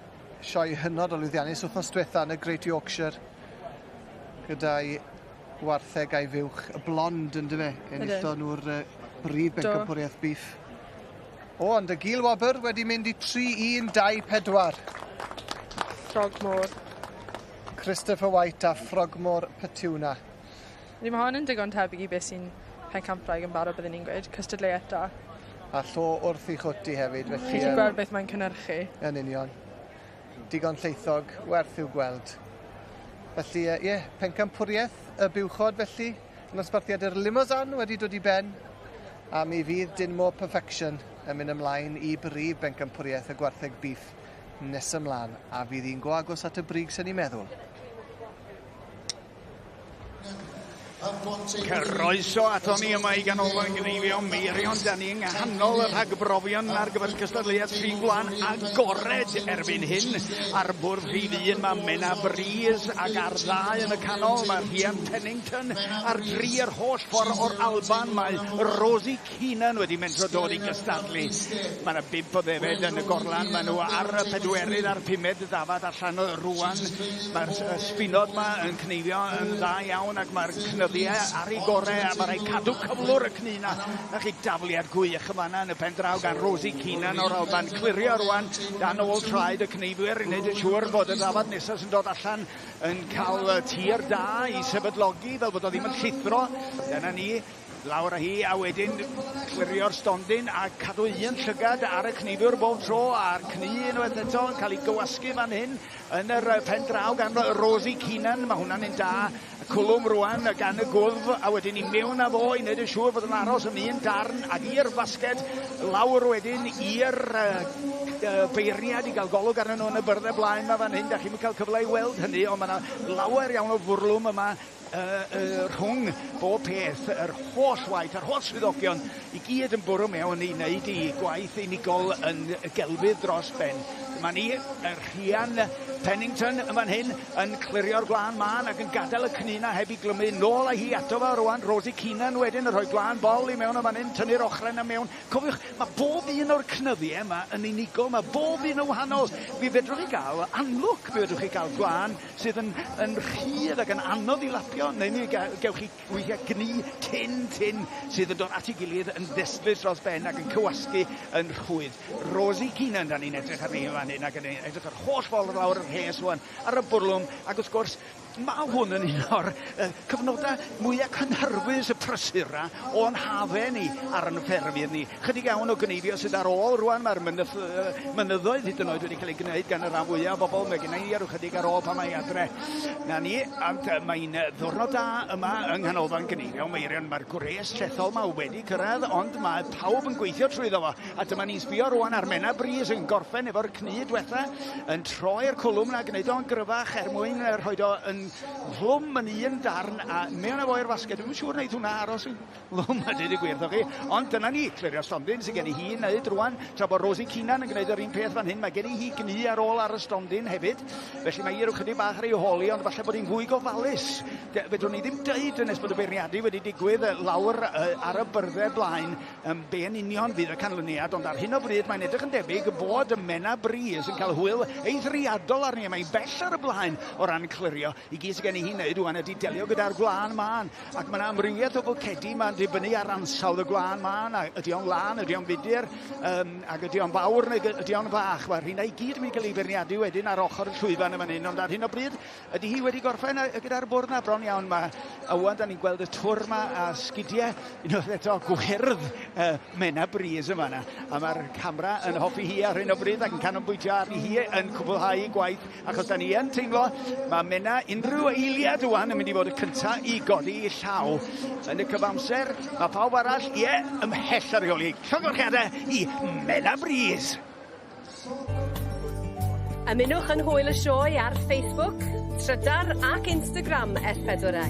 sioe hynod o lwyddiannus wythnos diwetha yn y Great Yorkshire gyda'i wartheg a'i fuwch, y blond yndyfe, enillon nhw'r brif bencampwriaeth beef. O, ond y gilwobr wedi mynd i 3-1-2-4. Frogmore. Christopher White a Frogmore Petuna. Ydy, mae hon yn digon tebyg i beth sy'n pencampwraig yn barod, byddwn ni'n gweud, cystadleuaeth da. A llo wrth i chwti hefyd, felly... Chi 'di gweld beth mae'n cynhyrchu. Yn union. Digon lleithog, werth i'w gweld. Felly, ie, yeah, pencampwriaeth y buwchod felly, yn nosbarthiad yr Limousin wedi dod i ben, a mi fydd Dinmore Perfection yn mynd ymlaen i brif bencampwriaeth y gwartheg beef nes ymlaen, a fydd hi'n go agos at y brig sy'n ni'n meddwl. Croeso aton ni yma i Ganolfan Gneifio Meirion. Da ni yng nghanol y rhagbrofion ar gyfer cystadleuaeth Rhif Gwlân agored erbyn hyn. Ar bwrdd rhif 1 mae Menna Breeze ac ar ddau yn y canol mae Rhian Pennington. Ar dri yr holl ffordd o'r Alban mae Rosie Keenan wedi mentro dod i gystadlu. Mae yna 5 o ddefed yn y gorlan. Mae nhw ar y pedwerydd a'r pumed ddafad allan rwan. Mae'r sbinod yma yn cneifio yn dda iawn ac mae'r cnyfau cnyddiau ar ei gorau, a mae rhaid cadw cyflwr y cnu 'na. 'Na chi dafliad gwych yn fan'na yn y pen draw gan Rosie Keenan o'r Alban. Clirio rwan dan ôl traed y cneifwyr i wneud yn siŵr bod y ddafad nesaf sy'n dod allan yn cael tir da i sefydlogi fel bod o ddim yn llithro. Dyna ni. Lawr â hi a wedyn clirio'r stondin a cadw un llygad ar y cneifiwr bob tro a'r cnu unwaith eto yn cael ei gywasgu fan hyn yn yr pen draw gan Rosie Keenan. Mae hwnna'n un da. Y cwlwm rwan gan y gwddf a wedyn i mewn â fo i wneud yn siŵr fod yn aros yn un darn ac i'r fasged lawr wedyn i'r beirniad i gael golwg arnyn nhw yn y byrddau blaen 'ma fan hyn. Da chi'm yn cael cyfle i weld hynny ond mae yna lawer iawn o fwrlwm yma rhwng bob peth, yr holl waith, yr holl swyddogion i gyd yn bwrw mewn i wneud i gwaith unigol yn gelfydd dros ben. Dyma ni, Rhian Pennington yn fan hyn yn clirio'r gwlân mân ac yn gadael y cnu 'na heb i glymu. Nôl â hi ato fo rwan, Rosie Keenan wedyn yn rhoi gwlân bol i mewn yn fan hyn, tynnu'r ochrau 'na mewn. Cofiwch, mae bob un o'r cnyddiau yma yn unigol, mae bob un yn wahanol. Mi fedrwch chi gael anlwc, mi fedrwch chi gael gwlân sydd yn yn rhydd ac yn anodd i lapio, neu mi gewch chi weithiau gnu tyn tyn sydd yn dod at ei gilydd yn ddestlus dros ben ac yn cywasgu yn rhwydd. Rosie Keenan, da ni'n edrych arni yn fan hyn ac yn edrych yr holl ffordd lawr yr rhes rwan ar y bwrlwm ac wrth gwrs mae hwn yn un o'r cyfnodau mwyaf cynhyrfus y prysura o'n hafe ni ar yn ffermydd ni. Chydig iawn o gneifio sydd ar ôl rwan, mae'r mynyddoedd hyd yn oed wedi cael ei gwneud gan y rhan fwyaf o bobl, mae gen i ar ychydig ar ôl pan mae adre. Na ni, ond mae'n ddiwrnod da yma yng Nghanolfan Gneifio Meirion. Mae'r gwres llethol ma wedi cyrraedd, ond mae pawb yn gweithio trwyddo fo. A dyma ni'n sbio rwan ar Menna Breeze yn gorffen efo'r cnu diwetha, yn troi'r cwlwm na gwneud o'n gryfach er mwyn rhoi o yn flwm yn un darn a mewn â fo i'r fasged. Dwi'm yn siŵr wneith hwnna aros yn lwm a dweud y gwir wrthoch chi. Ond dyna ni, clirio stondin sydd gen i hi wneud rwan, tra bod Rosie Keenan yn gwneud yr un peth fan hyn. Mae gen i hi gnu ar ôl ar y stondin hefyd, felly mae hi rhyw chydig bach ar ei hôl hi, ond falle bod hi'n fwy gofalus. Fedrwn ni ddim deud nes bod y beirniadu wedi digwydd lawr ar y byrddau blaen Ym be yn union fydd y canlyniad, ond ar hyn o bryd mae'n edrych yn debyg bod Menna Breeze yn cael hwyl eithriadol arni, a mae'n bell ar y blaen o ran clirio. I gyd sydd gen i hi wneud rwan ydy delio gyda'r gwlân mân, ac mae yna amrywiaeth o fwcedi, mae'n dibynnu ar ansawdd y gwlân mân, a ydy o'n lân, ydy o'n fudur, ac ydy o'n fawr neu ydy o'n fach. Mae'r rheina i gyd yn mynd i gael ei feirniadu wedyn ar ochr y llwyfan yn fan hyn, ond ar hyn o bryd ydy hi wedi gorffen gyda'r bwrdd 'na bron iawn. Mae Iwan, da ni'n gweld y twr 'ma a sgidiau, unwaith eto gwyrdd Menna Breeze yma yna. A mae'r camera yn hoffi hi ar hyn o bryd ac yn canolbwyntio arni hi yn cwblhau ei gwaith, achos da ni yn teimlo mae Menna unrhyw eiliad wan yn mynd i fod y cyntaf i godi i llaw. Yn y cyfamser, mae pawb arall, ie, ymhell ar ei ôl hi. Llongyfarchiadau i Menna Breeze! Ymunwch yn hwyl y sioe ar Facebook, Trydar ac Instagram S4C.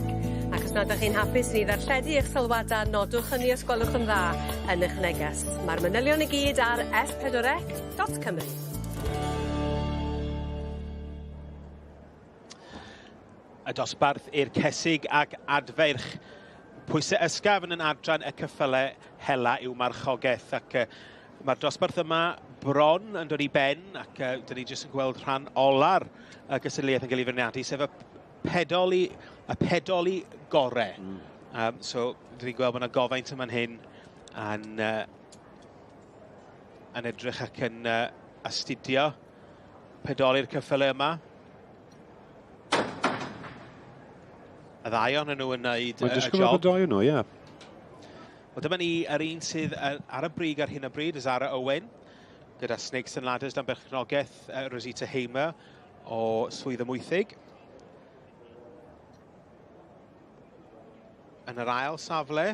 Ac os nad ydych chi'n hapus i ni ddarlledu eich sylwadau, nodwch hynny os gwelwch yn dda yn eich neges. Mae'r manylion i gyd ar s4c.cymru. Y dosbarth i'r cesig ac adfeirch. Pwysau ysgafn yn adran y cyffyle hela yw marchogaeth ac mae'r dosbarth yma bron yn dod i ben ac dyn ni jyst yn gweld rhan ola'r gystadleuaeth yn cael ei feirniadu, sef y pedoli, y pedoli gore. So, dyn ni'n gweld bod yna gofaint yma'n hyn yn, yn edrych ac yn astudio pedoli'r cyffyle yma. Y ddau ohonyn nhw yn wneud y Mae'n disgwyl y dau nhw, ie. Wel, dyma ni yr un sydd ar y brig ar hyn o bryd, Zara Owen, gyda Snakes and Ladders dan berchnogaeth Rosita Hamer o Swydd Amwythig. Yn yr ail safle,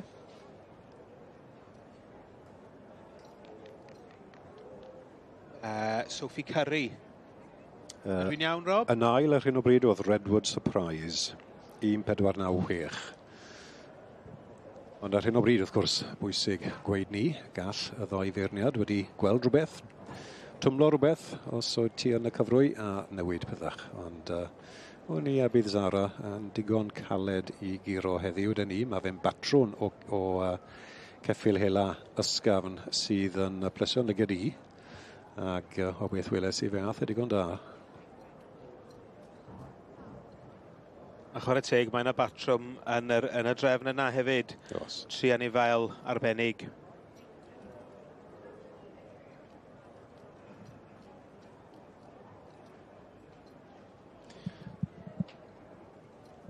Sophie Curry. Dwi'n iawn, Rob? Yn ail ar hyn o bryd oedd Redwood Surprise, 1496. Ond ar hyn o bryd, wrth gwrs, bwysig gweud ni, gall y ddau feirniad wedi gweld rhywbeth, twmlo rhywbeth, os oedd ti yn y cyfrwy, a newid pethach. Ond o'n i a bydd Zara yn digon caled i guro heddiw, dyn ni. Mae fe'n batrwn o, o ceffyl hela ysgafn sydd yn plesio lygad i. Ac o beth weles i fe ath e digon da. A A chwarae teg, mae yna batrwm yn y drefn yna hefyd. Oes. Tri anifail arbennig.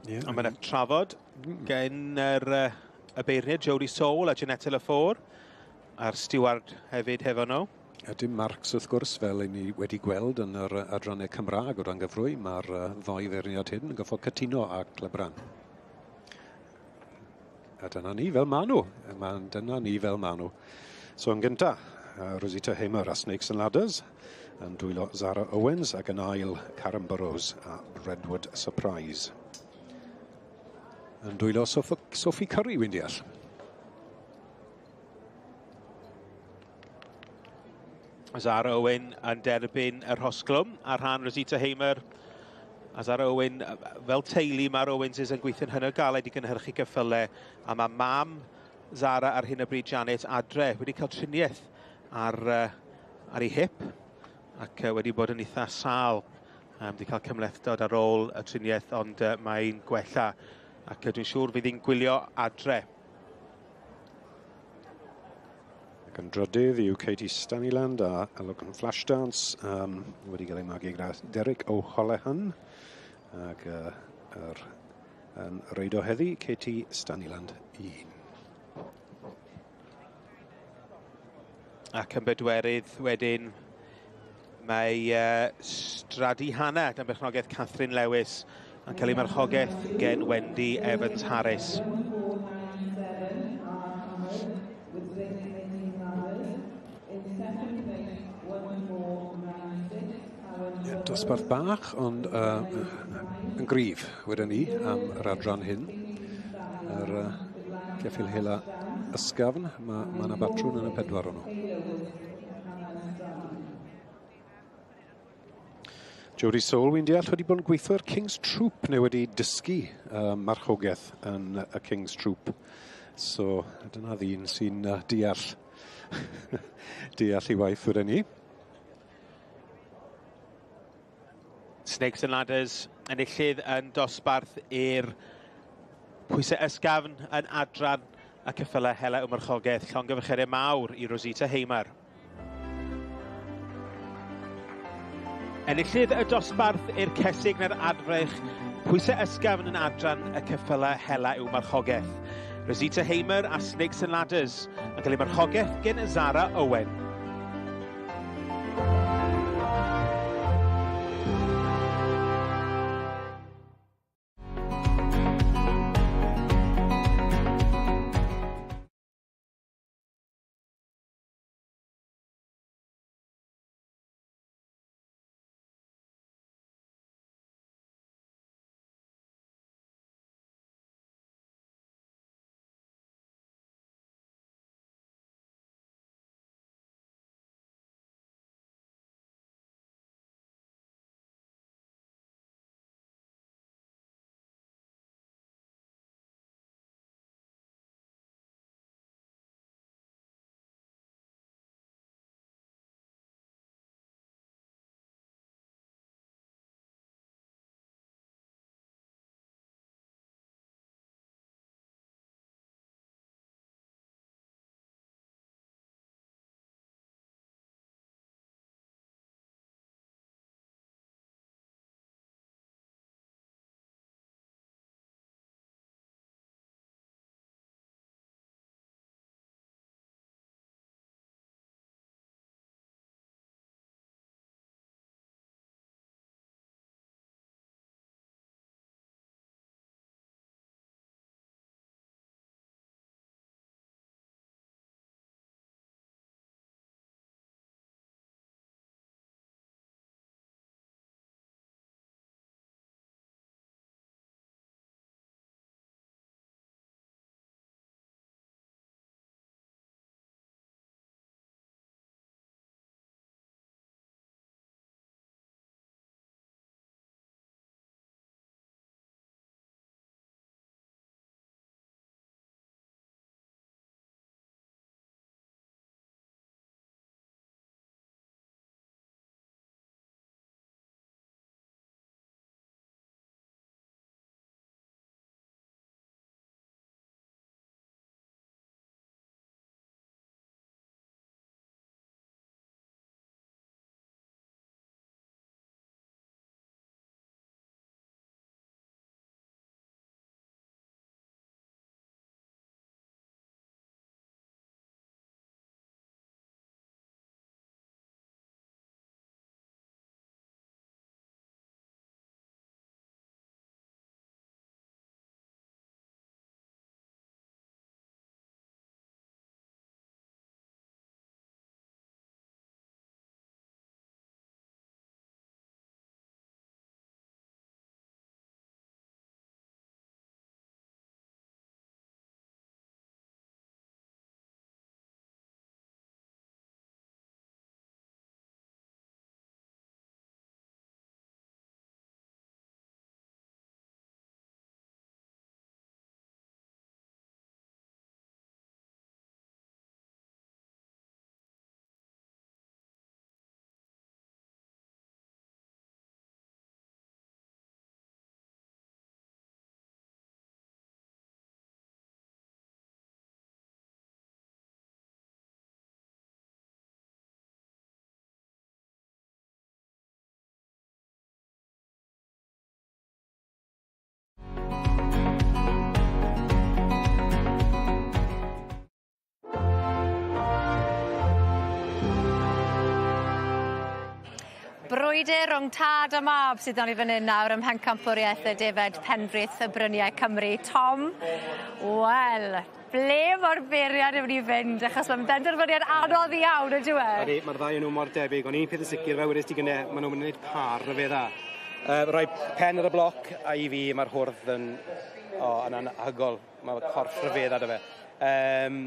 Yeah. A mae yna trafod gen y beirniad Jodie Soul a Jeanette Lafour a'r steward hefyd hefo nhw. A dim marcs wrth gwrs, fel i ni wedi gweld yn yr adrannau Cymraeg o ran gyfrwy, mae'r ddoi feirniad hyn yn goffod cytuno â Clebran. A dyna ni fel maen nhw. Dyna ni fel maen nhw. So yn gynta, Rosita Hamer a Snakes and Ladders, yn dwylo Zara Owens, ac yn ail Karen Burrows a Redwood Surprise. Yn dwylo Sophie Curry, wy'n deall. Zara Owen yn derbyn y rhosglwm ar rhan Rosita Hamer. A Zara Owen, fel teulu, mae'r Owenses yn gweithio'n hynod galed i gynhyrchu ceffylau. A mae mam Zara ar hyn o bryd, Janet, adre, wedi cael triniaeth ar ei hip ac wedi bod yn eitha sâl. Wedi cael cymhlethdod ar ôl y triniaeth, ond mae'n gwella. Ac dwi'n siŵr fydd hi'n gwylio adre. Ac yn drydydd yw Katie Staniland a Logan Flashdance, wedi cael ei magu gyda Derek O'Hollehan, ac yn reido heddi, Katie Staniland 1. Ac yn bedwerydd wedyn mae Stradi Hanna dan berchnogaeth Catherine Lewis yn cael ei marchogaeth gen Wendy Evans Harris. Dosbarth bach, ond yn gryf, wedyn ni, am yr adran hyn. Yr ceffyl hela ysgafn, ma' 'na batrwm yn y pedwar o'n nhw. Jodie Soul, wy'n deall, wedi bod yn gweithio ar King's Troop, neu wedi dysgu marchogaeth yn y King's Troop. So, dyna ddyn sy'n deall ei waith, wedyn ni. Snakes and Ladders enillydd yn dosbarth i'r pwysau ysgafn yn adran y ceffylau hela y marchogaeth. Llongyfarchiadau mawr i Rosita Hamer. Enillydd y dosbarth i'r cesig neu'r adfreich, pwysau ysgafn yn adran y ceffylau hela i'w marchogaeth. Rosita Hamer a Snakes and Ladders yn cael ei marchogaeth gen Zara Owen. Brwydr rhwng tad a mab sydd 'da ni fan 'yn nawr ym Mhencampwriaeth y Defaid Penfrith y Bryniau Cymru. Tom, wel, ble ma'r beirniad yn myn' i fynd achos ma'n benderfyniad anodd iawn on'd yw e? Ydi, ma'r ddau o nw mor debyg on' un peth yn sicir fel wedes di gynne ma' nw myn' i neud pâr ryfedda. Yy rhoi pen ar y bloc a i fi ma'r hwrdd yn o yn anhygol. Ma' corff rhyfedda 'da fe. Yym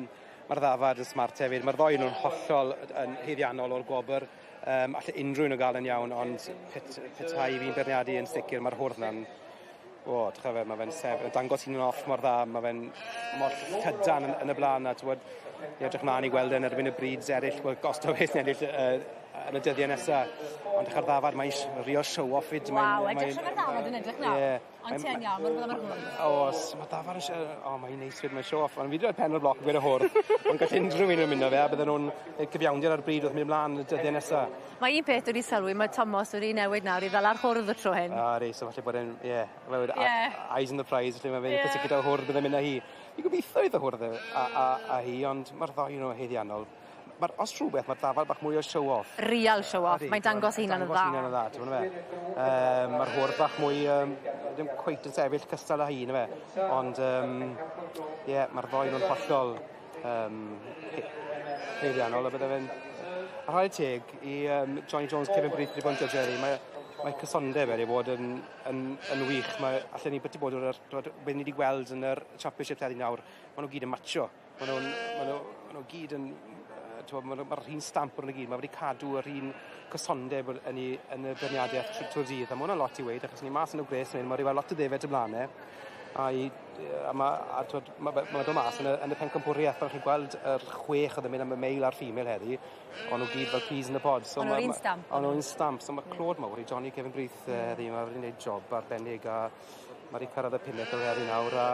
ma'r ddafad yn smart hefyd ma'r ddou o nw'n hollol yn haeddiannol o'r gwobr. Yym alle unrhyw un o ga'l e'n iawn ond pet- petai fi'n beirniadu yn sicir ma'r hwrdd 'na'n o dych a fe ma' fe'n sef- yn dangos hunan off mor dda ma' fe'n mor llydan yn yn y bla'n a t'wod ni edrych mlan i gweld e yn erbyn y brids eryll wel os taw fe sy'n ennill yy yn y dyddie nesa. Ond dych ar ddafad mae real show off 'fyd mae'n... Waw edrych ar y ddafad yn edrych nawr. Ie. Ond ti yn iawn, ma'n rwbeth am yr hwrdd. O's, ma' dafad yn o mae'n neis 'fyd, mae'n show off. Ond fi 'di roi pen ar bloc yn gweud y hwrdd. Ond gall unrhyw un ymuno fe a bydden nw'n neud cyfiawnder ar bryd wrth mynd mlan y dyddie nesa. Mae un peth dwi 'di sylwi mae Tomos wedi newid nawr i ddala'r hwrdd y tro hyn. O ydi, so falle bod e'n ie, fel weud Ie. eyes on the prize felly ma' fe'n Ie. yeah. gyda hwrdd bydde'n mynd â hi. Fi gobeithio iddo hwrdd e a a a hi ond ma'r ddou o nhw haeddiannol. Ma'r os rhywbeth ma'r ddafad bach mwy o show off. Real show off. Mae'n dangos hunan yn dda. Dangos hunan yn dda, t'mod fe? Yym ma'r hwrdd bach mwy yym ddim cweit yn sefyll cystal â hi na fe? Ond yym ie ma'r ddou nw'n hollol yym haeddiannol a bydde fe'n a rhai teg i yym Johnny Jones Kevin Brith wedi bod yn jydge heddi mae mae cysondeb e 'di bod yn yn yn wych mae allen ni bytu bod o'r t'wod be' ni 'di gweld yn yr championship heddi nawr ma' nw gyd yn matsio. Ma' nw'n ma' nw ma' nw gyd yn yy t'mo' ma' nw ma'r un stamp arnyn nw gyd ma' wedi cadw yr un cysondeb yr yn 'u yn y beirniadeth trw trw'r dydd a ma' wnna'n lot i weud achos ni mas yn y gwres fan 'yn ma' 'di weld lot o ddefed o bla'n e a i yy a ma' a t'wod ma' fe ma' do' mas yn y yn y pencampwrieth fel chi'n gweld yr chwech o'dd yn mynd am y male a'r female heddi o'n nw gyd fel peas in a pod so O'n nw'r un stamp. O'n nw'n un stamp so ma' clod mowr i Johnny Cefn Brith yy heddi ma' wedi neud job arbennig a ma' 'di cyrradd y pinnacle heddi nawr a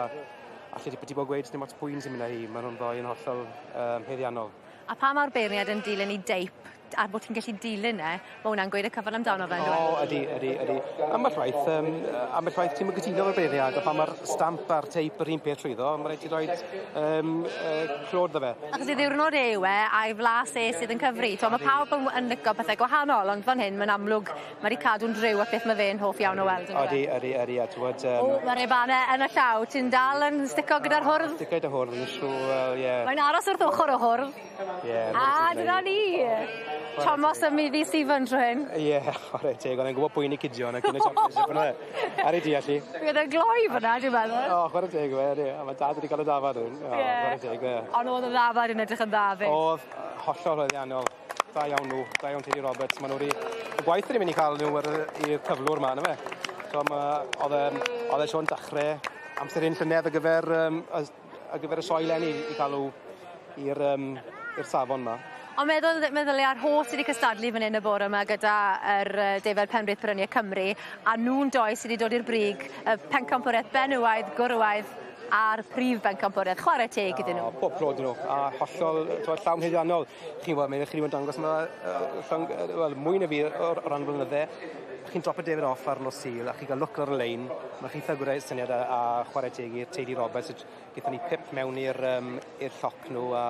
alle di biti bod gweud dim ots pwy un sy'n mynd â hi ma' nw'n ddoi yn hollol yym haeddiannol. A pa mor beirniad yn dilyn 'i deip a bod ti'n gallu dilyn e, ma' wnna'n gweud y cyfan amdano fe on'd yw e? O ydi ydi ydi. Ambell waith yym ambell waith ti'm yn gytuno efo'r beirniad a pan ma'r stamp a'r teip yr un peth trwyddo ma' raid ti roid yym yy clod 'dy fe. Achos ei ddiwrnod e yw e a'i flas e sydd yn cyfri. T'mo' ma' pawb yn w- yn lico pethe gwahanol ond fan hyn ma'n amlwg Ma' 'di cadw'n driw at beth ma' fe'n hoff iawn o weld on'd yw e? Odi odi odi a t'wod yym... O ma'r rebane yn y llaw ti'n dal yn stico gyda'r hwrdd? Stico 'da hwrdd fi'n siŵr wel ie. Mae'n aros wrth ochor y hwrdd. Ie. A dyna ni! Tomos ym Muddy Stephen tro hyn. Ie chware teg o'n i'n gwbo pwy yn 'i cidio yn y cyn y championship on'd o'dd e? Ar ei deall 'i. Mi o'dd e'n gloi fyn 'na dwi'n meddwl. O chware teg i fe ydi a ma' dad wedi ca'l y dafad 'wn. O Ie. chware teg ie. On' o'dd y ddafad yn edrych yn dda 'fyd. O'dd hollol haeddiannol. Da iawn nhw, da iawn teulu Roberts, ma' nhw 'di... Y gwaith 'dyn ni myn' i ca'l nhw ar yy i'r cyflwr 'ma on'd yfe? So ma' o'dd e'n o'dd e Sion dachre amser hyn llynedd ar gyfer yym ar gyfer y sioe leni i ca'l nhw i'r yym i'r safon 'ma. On' meddwl meddylia ar holl sy 'di cystadlu fan 'yn y bore 'ma gyda yr yy Defaid Penrith Brynie Cymru a nw'n doi sy 'di dod i'r brig y pencampwriaeth benywaidd, gwrywaidd a'r prif bencampwriaeth. Chware teg iddyn nhw. O, pob clod iddyn nhw a hollol t'mod llawn haeddiannol. Chi'n gwbod mae chi 'di bod yn dangos 'ma yy llong yy wel mwy na fi o o ran blynydde. Chi'n dropo David off ar nos Sul a chi ga'l look ar y lein ma' chitha gyda syniad a a chware teg i'r teulu Roberts 'fyd gethon ni pip mewn i'r yym i'r lloc nhw a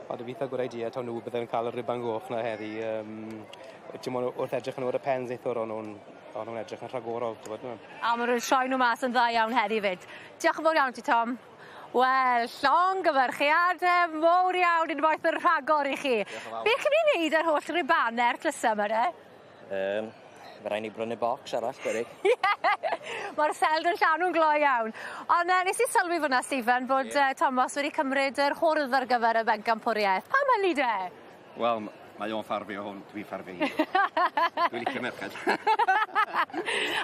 o dy itha good idea taw nw bydde'n ca'l y ruban goch 'na heddi yym dim on' wrth edrych yn ôl y pens neithwr o'n nw'n o'n nw'n edrych yn rhagorol t'bod ma'... A ma' nw'n troi nw mas yn dda iawn heddi 'fyd. Diolch yn fowr iawn ti Tom. Wel, llongyfarchiade mowr iawn unwaith yn rhagor i chi. Beth chi'n myn' i neud â'r holl rubane'r tlysa 'ma de? Ma' rai' ni brynu bocs arall debyg. Ie! Ma'r seld yn llanw'n gloi iawn. On' yy nes i sylwi fyn 'na Stephen bod yy Tomos wedi cymryd yr hwrdd ar gyfer y bencampwrieth. Pam hynny de? Wel mae o'n ffarfio hwn, dwi'n ffarfio hi. Dwi'n licio merched.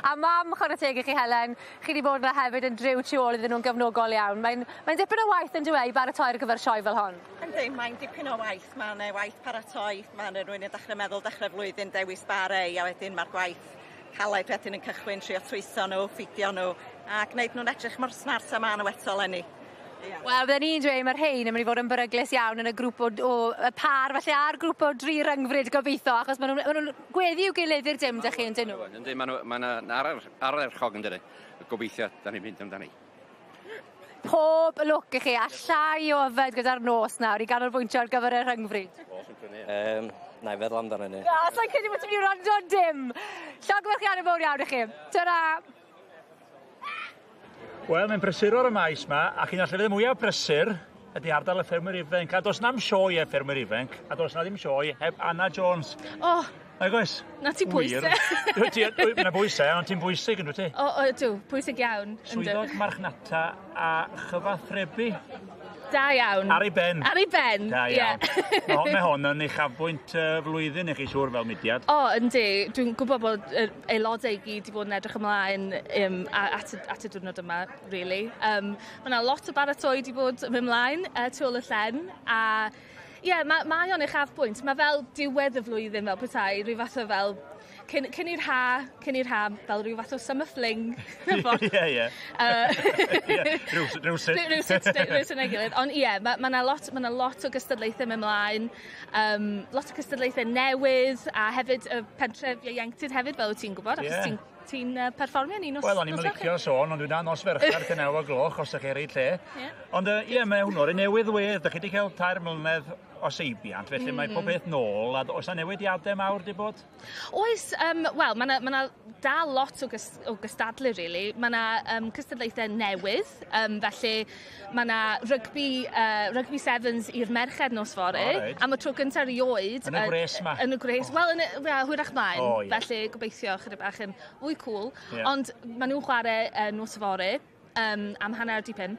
A mam, chware teg i chi Helen, chi 'di bod 'na hefyd yn driw tu ôl iddyn nw'n gefnogol iawn. Mae'n mae'n dipyn o waith on'd yw e i baratoi ar gyfer sioe fel hon? Yndi, mae'n dipyn o waith. Ma' 'ne waith paratoi, ma' 'ne rywun yn dechre meddwl dechre flwyddyn dewis bare a wedyn ma'r gwaith caled wedyn yn cychwyn trio twyso n'w, ffidio n'w a gneud nw'n edrych mor smart a ma' n'w eto leni. Wel fydden i'n dweud ma' rhein yn myn' i fod yn beryglus iawn yn y grŵp o d- o y pâr falle a'r grŵp o dri rhyngfryd gobitho achos ma' nw'n ma' nw'n gweddu i'w gilydd i'r dim 'dych chi on'd 'yn nw? Yndi ma' n'w ma' 'na ar yr ardderchog yndydi? Gobeithio 'dan ni'n mynd amdani. Pob lwc i chi a llai o yfed gyda'r nos nawr i ganolbwyntio ar gyfer y rhyngfryd. Yym Na i feddwl amdano ni. Na, sai'n credu bod ti'n mynd i wrando dim. Llongyfarchiadau mowr iawn i chi. Tara! Wel, mae'n prysuro ar y maes 'ma, ac un o'r llefydd mwyaf prysur ydy ardal y ffermwyr ifanc, a does na'm sioe heb ffermwyr ifanc, a does 'na ddim sioe heb Anna Jones. O! Nag oes? Na ti pwyse. Wyt ti, ma' 'na bwyse, ond ti'n bwysig yndwyt ti? O, o, ydw, pwysig iawn. Swyddog marchnata a chyfathrebu. Da iawn. Ar ei ben. Ar ei ben. Da iawn. Yeah. Mae hon, hon yn uchafbwynt flwyddyn i chi siŵr fel mudiad. O, yndi. Dwi'n gwybod bod yr aelodau i gyd wedi bod yn edrych ymlaen at, at y diwrnod yma, really. Mae yna lot o baratoi wedi bod yn mynd ymlaen tu ôl y llen, a ie, yeah, mae o'n uchafbwynt. Mae fel diwedd y flwyddyn fel petai, rhyw fath o fel cyn i'r ha, fel rhyw fath o summer fling. Ie, ie. Rhywsut. Rhywsut, rhywsut neu gilydd. Ond ie, mae ma lot, ma lot o gystadlaethau mynd ymlaen, lot o cystadlaethau newydd, a hefyd y pentref ieuenctid hefyd, fel wyt ti'n gwybod, achos yeah. ti'n perfformio ni nos Wel, o'n i'n licio sôn, ond dwi'n nos Fercher tua 9 o gloch, os ydych chi ar lle. Yeah. Ond ie, yeah, mae hwnnw'r newydd wedd. Dych chi wedi cael 3 mlynedd o seibiant, felly mae pob beth nôl, a oes 'na newidiadau mawr di bod? Oes, wel, mae yna ma dal lot o gystadlu, really. Mae yna cystadlaethau newydd, felly mae yna rugby sevens i'r merched nos fory, O, reit. am y tro gyntaf erioed. Yn y gwres 'ma? Yn y gwres, wel, well, hwyrach mlaen, O, ie. felly gobeithio chydig bach yn fwy cool. Ie. Ond maen nhw'n chwarae nos fory am 4:30,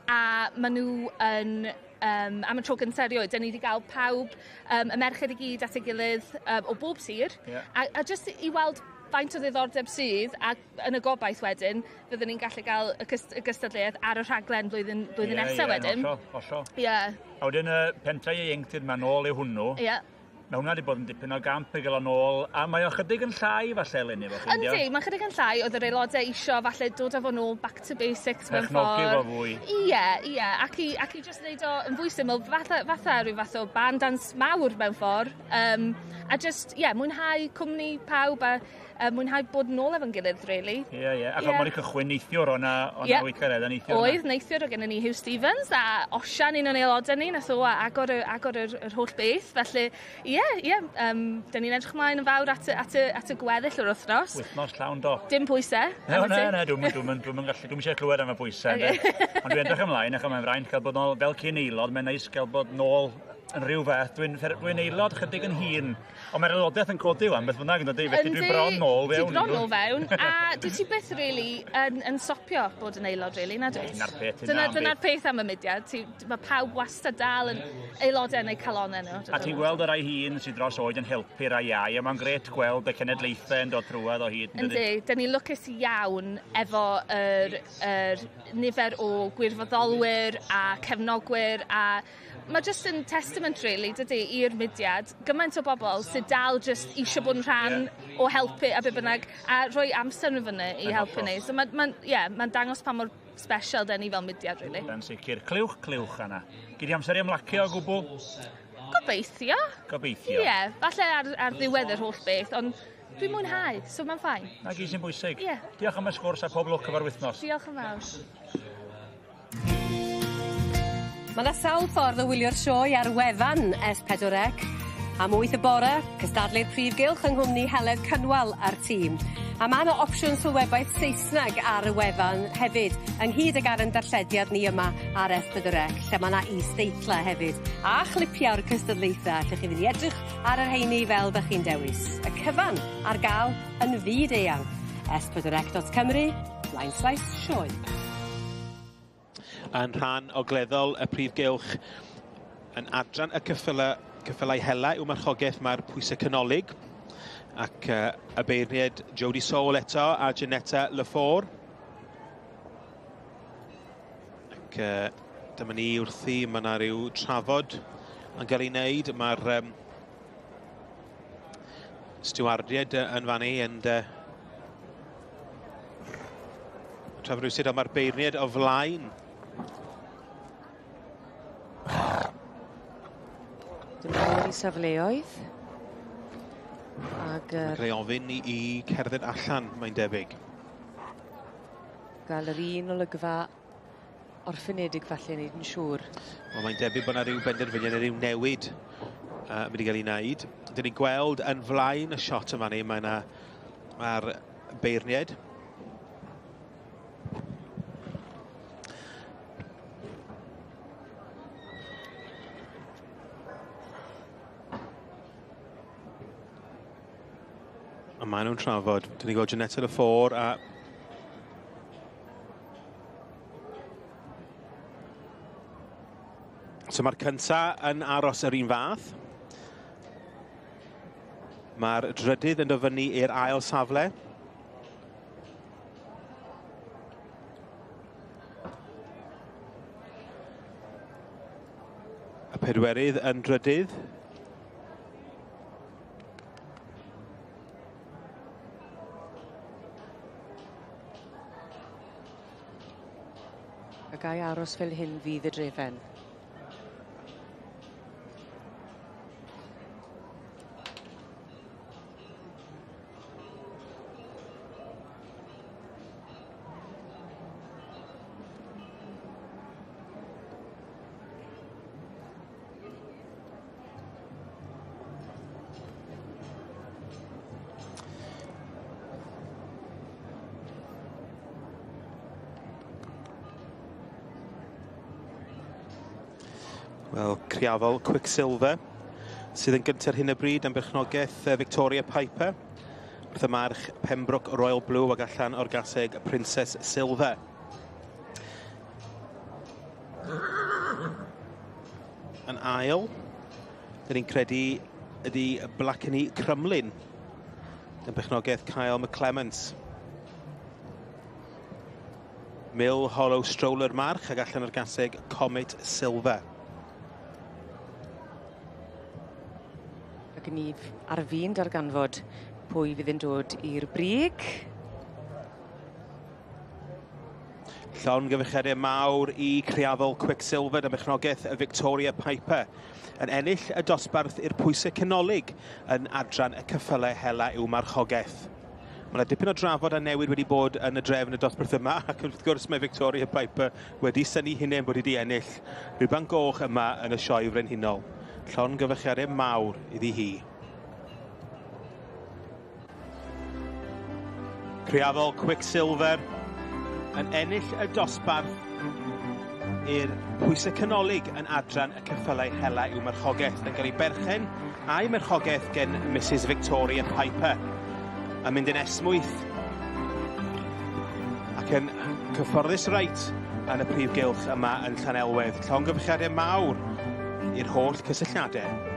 a maen nhw yn am y tro gyntaf erioed, dyn ni wedi cael pawb, y merched i gyd at ei gilydd o bob sir, a jyst i weld faint o ddiddordeb sydd, a yn y gobaith wedyn, fyddwn ni'n gallu cael y gystadleuaeth ar y rhaglen blwyddyn nesaf wedyn. Hollol, hollol. Ie, A wedyn y pentre ieuenctid 'ma nôl i hwnnw. Mae hwnna wedi bod yn dipyn o gamp i gael o nôl, a mae o chydig yn llai falle eleni, efo chi, Yndi, mae'n chydig yn llai, oedd yr aelodau isio falle dod â fo nôl back to basics mewn Perchnogi ffordd. fo fwy. Ie, ac i just wneud o yn fwy syml, fatha rhyw fath o barn dance mawr mewn ffordd. A just, ie, yeah, mwynhau cwmni pawb a mwynhau bod nôl efo'n gilydd, really. Ie. Ac yeah. Mae'n cychwyn neithiwr o'na Ie. weithgareddau neithiwr. Oedd, neithiwr, oedd gennym ni Hugh Stevens a Osian, un o'n aelodau ni, nath o agor yr holl beth. Felly, ie, dyn ni'n edrych ymlaen yn fawr at y gweddill o'r wythnos. Wythnos llawn dop. Dim pwysau. Na, na, na, dwi'n gallu, dwi'n eisiau clywed am y pwysau. Ocê. Ond dwi'n edrych ymlaen, achos mae'n fraint cael bod nôl, fel cyn aelod, mae'n neis cael bod nôl yn rhyw fath. Dwi aelod chydig yn hŷn, ond mae'r aelodaeth yn codi wan, beth bynnag, yn dydi, felly dwi'n bron nôl fewn. Ti bron nôl fewn, a dwi ti byth really yn stopio bod yn aelod, really, na dwyt? Na'r peth, Dyna, na, dyna'r peth am y mudiad. Mae pawb wastad dal yn aelodau yn eu calonau nhw. A ti'n gweld y rai hŷn sydd dros oed yn helpu rai iau, a mae'n gret gweld y cenedlaethau yn dod trwadd o hyd. yn dydi? Yndi, dyn ni'n lwcus iawn efo yr nifer o gwirfoddolwyr a cefnogwyr a mae jyst yn testament, really, dydy, i'r mudiad. Gymaint o bobl sydd dal jyst eisiau bod yn rhan o helpu a be bynnag, a rhoi amser nhw fyny i Yn helpu hollol. ni. So mae'n ma, yeah, ma dangos pa mor special dyn ni fel mudiad, really. Yn sicr. Clywch, clywch, Anna. Gyd i amser i ymlacio o gwbl? Gobeithio. Gobeithio. Ie, yeah, falle ar ddiwedd yr holl beth, ond dwi'n mwynhau, so mae'n fine. Na gyd sy'n bwysig. Ie. Diolch am y sgwrs a pob lwc efo'r wythnos. Diolch yn fawr. Mae yna sawl ffordd o wylio'r sioe ar wefan S4C. Am 8 y bore, cystadlu'r prif gylch yng nghwmni Heledd Cynwal a'r tîm. A mae yna opsiwn sylwebaeth Saesneg ar y wefan hefyd, ynghyd ag ar ein darllediad ni yma ar S4C, lle mae yna is-deitlau hefyd, a chlipiau o'r cystadlaethau, lle chi fynd i edrych ar yr heini fel ddech chi'n dewis. Y cyfan ar gael yn fyd eang. S4C.Cymru, blaenslaes sioe. Yn rhan ogleddol y prif gylch yn adran y ceffylau hela yw marchogaeth mae'r pwysau canolig ac y beirniad Jodie Soul eto a Janetta Lefor. Ac dyma ni wrthi, mae yna rhyw trafod yn cael ei wneud. Mae'r stiwardiaid yn fan yn trafod rhywsut, ond mae'r beirniad o flaen. Dyma ôl i safleoedd. Ag Mae'n cael ei ofyn i cerdded allan, mae'n debyg. Gael yr un olygfa orffenedig falle, wneud yn siŵr. Wel, mae'n debyg bod yna rhyw benderfyniad neu rhyw newid mynd i gael ei wneud. Dyn ni'n gweld yn flaen y shot yma ni, mae yna mae'r beirniaid. A maen nhw'n trafod. Dyn ni'n gweld Jeanette y Ffor a So mae'r cynta yn aros yr un fath. Mae'r drydydd yn dod fyny i'r ail safle. Y pedwerydd yn drydydd. A gai aros fel hyn fydd y drefen. Wel, Criafol Quicksilver, sydd yn gyntaf ar hyn o bryd yn berchnogaeth Victoria Piper. Wrth y march Pembroke Royal Blue ac allan o'r gaseg Princess Silver. Yn ail, dyn ni'n credu ydy Blackeny Crumlin yn berchnogaeth Kyle McClements. Mill Hollow Stroller march ac allan o'r gaseg Comet Silver. Ac ni ar fin darganfod pwy fydd yn dod i'r brig. Llongyfarchiadau mawr i Criafol Quicksilver yn berchnogaeth Victoria Piper yn ennill y dosbarth i'r pwysau canolig yn adran y ceffylau hela i'w marchogaeth. Mae yna dipyn o drafod a newid wedi bod yn y drefn y dosbarth yma, ac wrth gwrs mae Victoria Piper wedi synnu hunain bod wedi ennill rhuban goch yma yn y sioe frenhinol. Llongyfarchiadau mawr iddi hi. Criafol Quicksilver yn ennill y dosbarth i'r pwysau canolig yn adran y ceffylau hela i'w marchogaeth yn cael ei berchen a'i marchogaeth gen Mrs Victoria Piper. Yn mynd yn esmwyth ac yn cyfforddus reit yn y prif gylch yma yn Llanelwedd. Llongyfarchiadau mawr i'r holl cysylltiadau.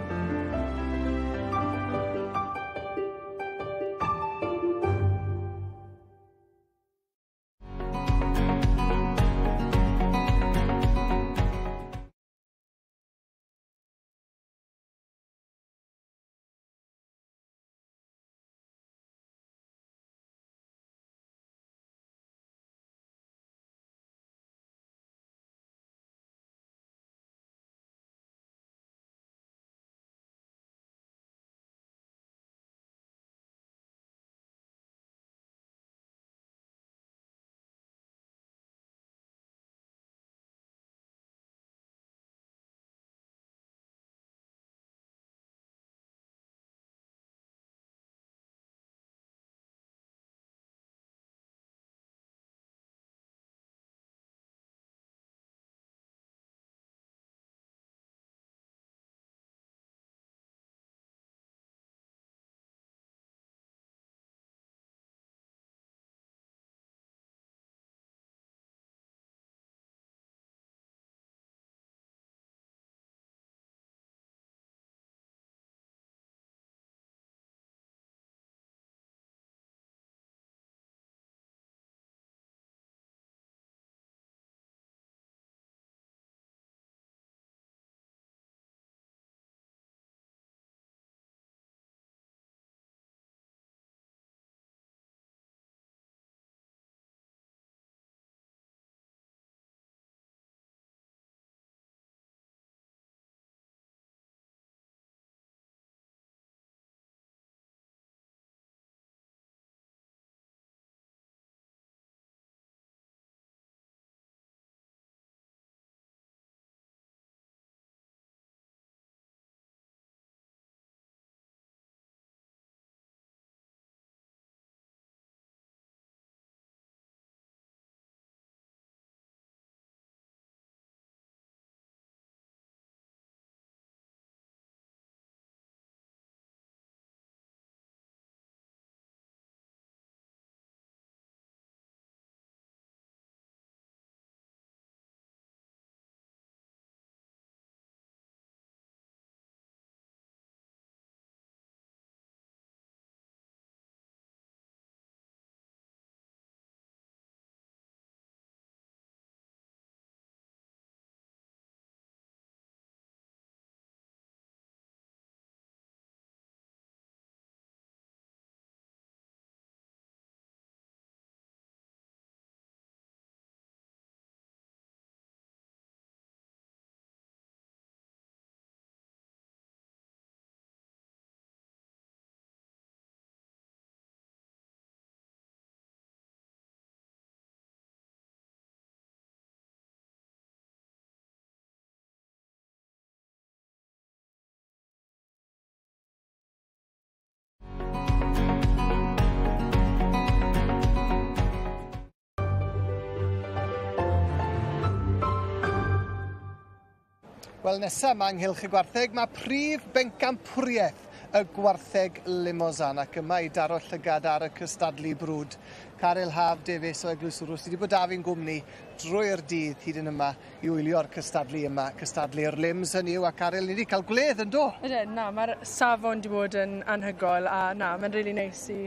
Wel, nesa 'ma ynghylch y gwartheg, mae prif bencampwriaeth y gwartheg Limousin ac yma i daro llygad ar y cystadlu brwd. Caryl Haf Davies o Eglwyswrw sydd wedi bod â fi'n gwmni drwy'r dydd hyd yn yma i wylio'r cystadlu yma, cystadlu'r limbs hynny yw, a Caryl, ni wedi cael gwledd yn do? Ydyn, na, mae'r safon wedi bod yn anhygoel a na, mae'n rili neis i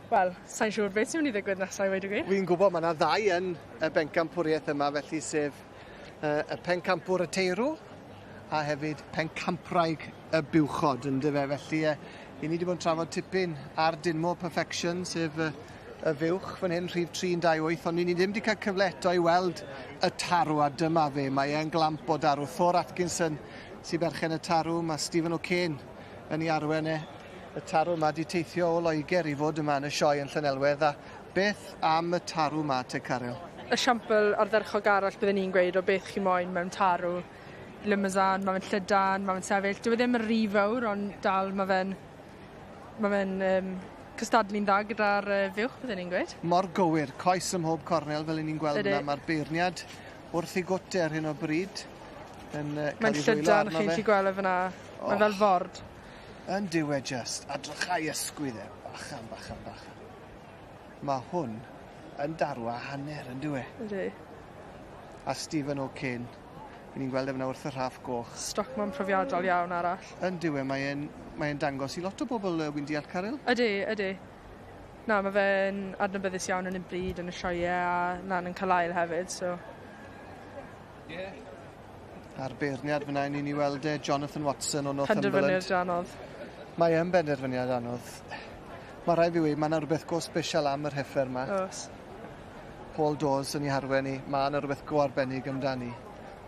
wel, sa'n siŵr beth sy'n mynd i ddigwydd nesaf i weud y gwir. Fi'n gwybod mae yna ddau yn y bencampwriaeth yma, felly sef y pencampwr y teirw a hefyd pencampwraig y buwchod, yndyfe? Felly, i ni wedi bod yn trafod tipyn ar Dinmore Perfection, sef y fuwch fan hyn, rhif 328, ond ni ddim wedi cael cyfle eto i weld y tarw, a dyma fe, mae e'n glamp o darw. Thor Atkinson sy'n berchen y tarw, mae Stephen O'Kane yn ei arwen e. Y tarw yma wedi teithio o Loegr i fod yma yn y sioe yn Llanelwedd, a beth am y tarw yma te, Caryl? Esiampl ardderchog arall byddwn ni'n gweud o beth chi moyn mewn tarw. Limousin, mae fe'n llydan, mae fe'n sefyll. Dyw e ddim yn rhy fawr, ond dal mae fe'n ma fe'n cystadlu'n dda gyda'r fuwch, byddwn ni'n gweud. Mor gywir, coes ym mhob cornel fel 'yn ni'n gweld Ydi. yna. Mae'r beirniad wrth ei gwt e ar hyn o bryd yn cael Mae'n ei ddwylo llydan, arno chi'n fe. gallu gweld e fyna. Mae fel ford. Yn dyw e just, a drychau ysgwydd e, bachan, bachan, bachan. Mae hwn yn darw a hanner, yn dyw e? Ydi. A Stephen O'Kane, wy ni'n gweld e fyna wrth y rhaff goch. Stockman profiadol iawn arall. Yn dyw e, mae'n mae dangos i lot o bobl wy'n deall, Caryl? Ydy, ydy. Na, mae fe'n adnabyddus iawn yn y bryd, yn y sioeau a lan yn Carlisle hefyd, so... A'r beirniad fyna ni'n ei weld e, Jonathan Watson o Northumberland. Penderfyniad anodd. Mae e'n benderfyniad anodd. Mae rhaid fi weud, mae yna rhywbeth go special am yr heffer yma. Oes. Paul Dawes yn ei harwen i, mae yna rhywbeth go arbennig amdani.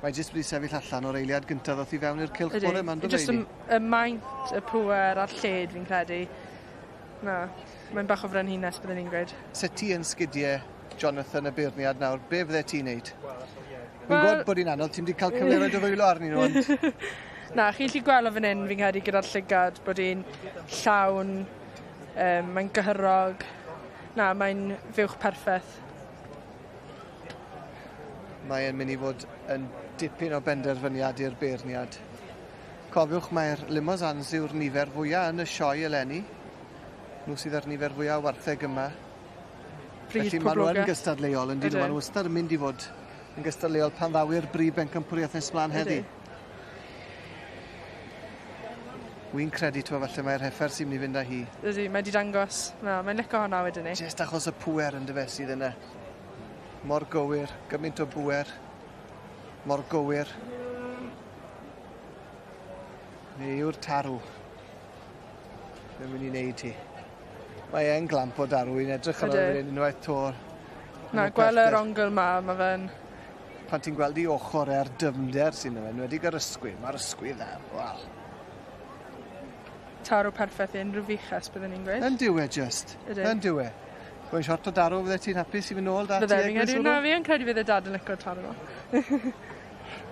Mae jyst wedi sefyll allan o'r eiliad gyntaf ddoth i fewn i'r cylch bore yma, ynddo fe Jyst i y, ni? y maint, y pŵer a'r lled fi'n credu. Na, mae'n bach o frenhines byddwn ni'n gweud. Se ti yn sgidiau Jonathan y beirniad nawr, be fydde ti'n neud? Fi'n Wel- gwybod bod hi'n anodd, ti'n wedi cael cyfle roi dy ddwylo arnyn nhw, ond Na, chi'n gallu gweld o fan hyn fi'n credu gyda'r llygad bod hi'n llawn, mae'n gyhyrog. Na, mae'n fuwch perffaith. mae e'n mynd i fod yn dipyn o benderfyniad i'r beirniad. Cofiwch mae'r Limousins yw'r nifer fwyaf yn y sioe eleni. Nhw sydd â'r nifer fwyaf o wartheg yma. Bryd Felly maen nhw yn poblogaidd. gystadleuol yn dyn nhw. Ydyn. Maen nhw wastad yn mynd i fod yn gystadleuol pan ddaw i'r brif bencampwriaeth nes mlaen heddi. Ydi. Wy'n credu t'mo' falle mae'r heffer sy'n mynd i fynd â hi. Ydy, mae 'di dangos. Na, mae'n lico hwnna wedyn 'ny. Jyst achos y pŵer yndyfe sydd yna. Mor gywir, gymaint o bŵer. Mor gywir. Fe yw'r tarw. Fe'n mynd i wneud hi. Mae e'n glamp o darw, i'n edrych arno fe Ydi. fan hyn unwaith 'to. Na, Yn y gwel yr pellter. ongl 'ma, ma' fe'n... Pan ti'n gweld 'i ochor e a'r dyfnder sy'n yna, enwedig yr ysgwydd, mae'r ysgwydd 'na, wel. Tarw perffaith i unrhyw fuches, byddwn ni'n gweud. Yn dyw e jyst. Ydi. Yn dyw e. Mae'n siort o darw, fydde ti'n hapus i fynd nôl da ti Bydde, fi'n Eglwys credu, Wrw? na, fi yn credu fydd y dad yn lico'r tarw 'ma.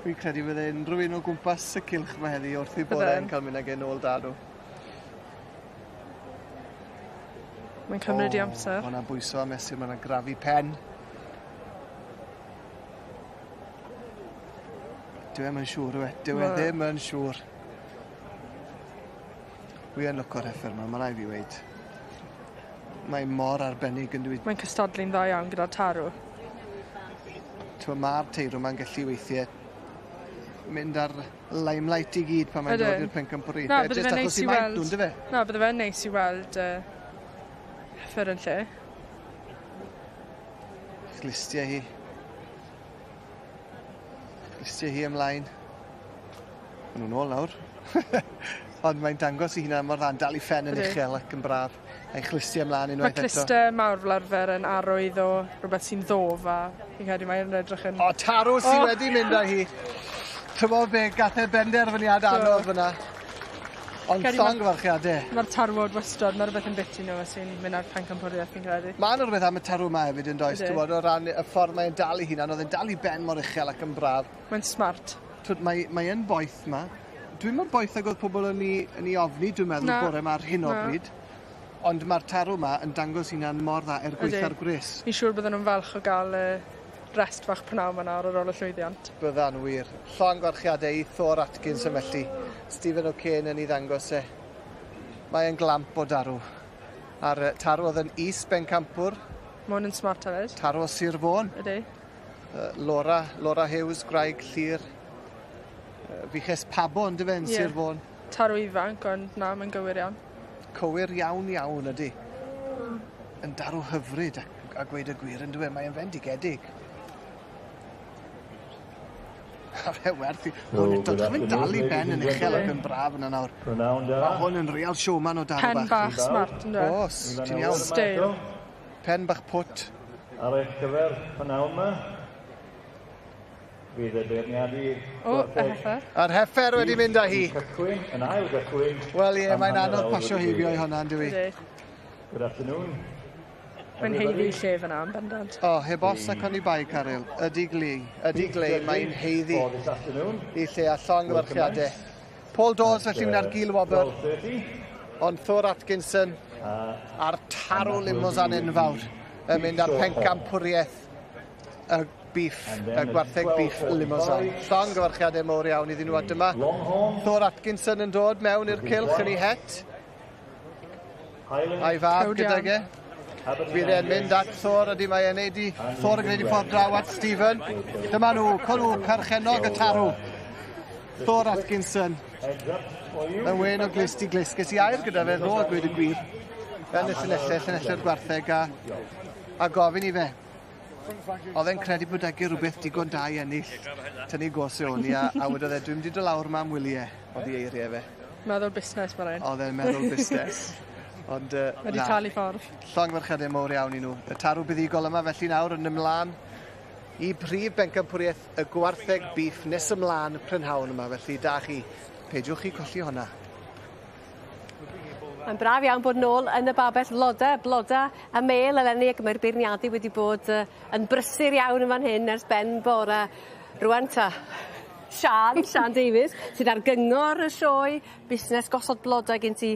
Fi'n credu fydde unrhyw un o gwmpas y cylch 'ma heddi wrth i Bydden. bodd yn cael mynd ag e nôl 'da nhw. Mae'n cymryd i amser. Ma' 'na bwyso a mesur, ma' 'na grafu pen. Dyw e'm yn siŵr yw e? Dyw e Na. ddim yn siŵr. Wi yn lwco'r heffer 'ma, ma' rai' fi weud. Mae mor arbennig yn dwi. Mae'n cystadlu'n dda iawn gyda'r tarw. T'mo' ma'r teirw 'ma'n gallu weithie mynd ar limelight i gyd pan mae'n dod Ydyn. i'r pencampwriaethe. Na, bydde Jyst fe'n achos neis i i maint weld... nhw, yndyfe? Na, bydde fe'n neis i weld heffer yn lle. Chlustie hi. Chlustie hi ymlaen. Ma' nhw nôl nawr. Ond mae'n dangos i hunan mor dda'n dal 'i phen yn Ydi. uchel ac yn braf. A'i chlustie ymlaen Mae unwaith eto. cluste mawr fel arfer yn arwydd o rhywbeth sy'n ddof a fi'n credu mae'n edrych yn... O, tarw sy O! wedi mynd â hi. T'mo' be, gath e benderfyniad Do. anodd fyna. Ond Credu ma- llongyfarchiade. Mae'r tarwod wastad, mae rhywbeth yn biti nhw sy'n mynd ar pencampwriaeth fi'n credu. Ma' 'na rwbeth am y tarw 'ma hefyd yn does, Ydi. t'mod, o ran y ffordd mae'n dal 'i hunan, o'dd e'n dal 'i ben mor uchel ac yn braf. Mae'n smart. Twd, mae, mae yn boeth 'ma. Dwi'm mor boeth ag o'dd pobol yn 'i, yn 'i ofni, dwi'n meddwl, Na. bore 'ma ar hyn o Na. bryd. Ond ma'r tarw 'ma yn dangos hunan mor dda er Ydi. gwaetha'r gwres. Fi'n siŵr bydden nhw'n falch o gael rest fach prynawn 'ma nawr ar ôl y llwyddiant. Bydda'n wir. Llongyfarchiadau i Thor Atkinson felly. Stephen O'Kane yn ei ddangos e. Mae e'n glamp o darw. A'r tarw oedd yn is bencampwr. Ma' hwn yn smart hefyd. Tarw o Sir Fôn. Ydy. Laura, Laura Hughes, gwraig Llyr. Fuches Pabo on'd yfe yn Ie. Sir Fôn. Tarw ifanc ond na mae'n gywir iawn. Cywir iawn iawn ydy. Yn darw hyfryd a, a gweud y gwir yndyw e, mae'n fendigedig. A fe werth i... Hwn eto, good mae'n dal i afternoon, ben yn ladies and uchel ac gentlemen. yn braf yna nawr. Prynawn da. Mae hwn yn real showman o darw Pen bach. bach smart yndyw e? Oes, ti'n iawn. Steil. Pen bach pwt. Ar eich cyfer prynawn yma, fydd y beirniadu... O, y heffer. A'r heffer wedi mynd â hi. Cychwyn, yn ail gychwyn. Wel ie, am mae'n hanner anodd awr pasio wedi heibio i deg. hwnna, yndyw i? Ydy. Good afternoon. Mae'n haeddu lle fyna yn bendant. O, heb os ac oni bai, Caryl. Ydy gli, ydy glei, mae'n haeddu For this afternoon. i lle a llongyfarchiadau. Paul Dawes felly mynd ar gil wobr, 12:30. ond Thor Atkinson a'r tarw Limousin enfawr yn mynd ar pencampwriaeth y beef, y gwartheg beef Limousin. Llongyfarchiadau mowr iawn iddyn nhw a dyma Thor Atkinson yn dod mewn i'r cylch yn ei het. A'i fab Proud gydag e. iawn. Fydd e'n mynd at Thor, ydy mae e'n neud i Thor yn gwneud i ffordd draw at Stephen. Dyma nhw, cwn perchennog y tarw. Thor Atkinson. Yn wen o glust i glust. Ges i air gyda fe ddo a gweud y gwir. Yn y llinellau, llinellau'r gwartheg a, a gofyn i fe. Oedd e'n credu bod ag e rhywbeth digon da i ennill tynnu gos i o'n i a, a wedodd e, dwi'n mynd i dod lawr 'ma am wyliau, oedd ei eiriau fe. Meddwl busnes mae rhaid. Oedd e'n meddwl busnes. Ond Wedi na. talu ffordd. Llongyfarchiadau mowr iawn i nhw. Y tarw buddugol yma felly nawr yn ymlaen i brif bencampwriaeth y gwartheg beef nes ymlaen prynhawn yma. Felly da chi, peidiwch chi colli hwnna. Mae'n braf iawn bod nôl yn y babell floda, bloda a mêl eleni ac mae'r beirniadu wedi bod yn brysur iawn yn fan hyn ers ben bora. Rwan ta. Sian, Sian Davies, sydd ar gyngor y sioe, busnes gosod blodau gen ti.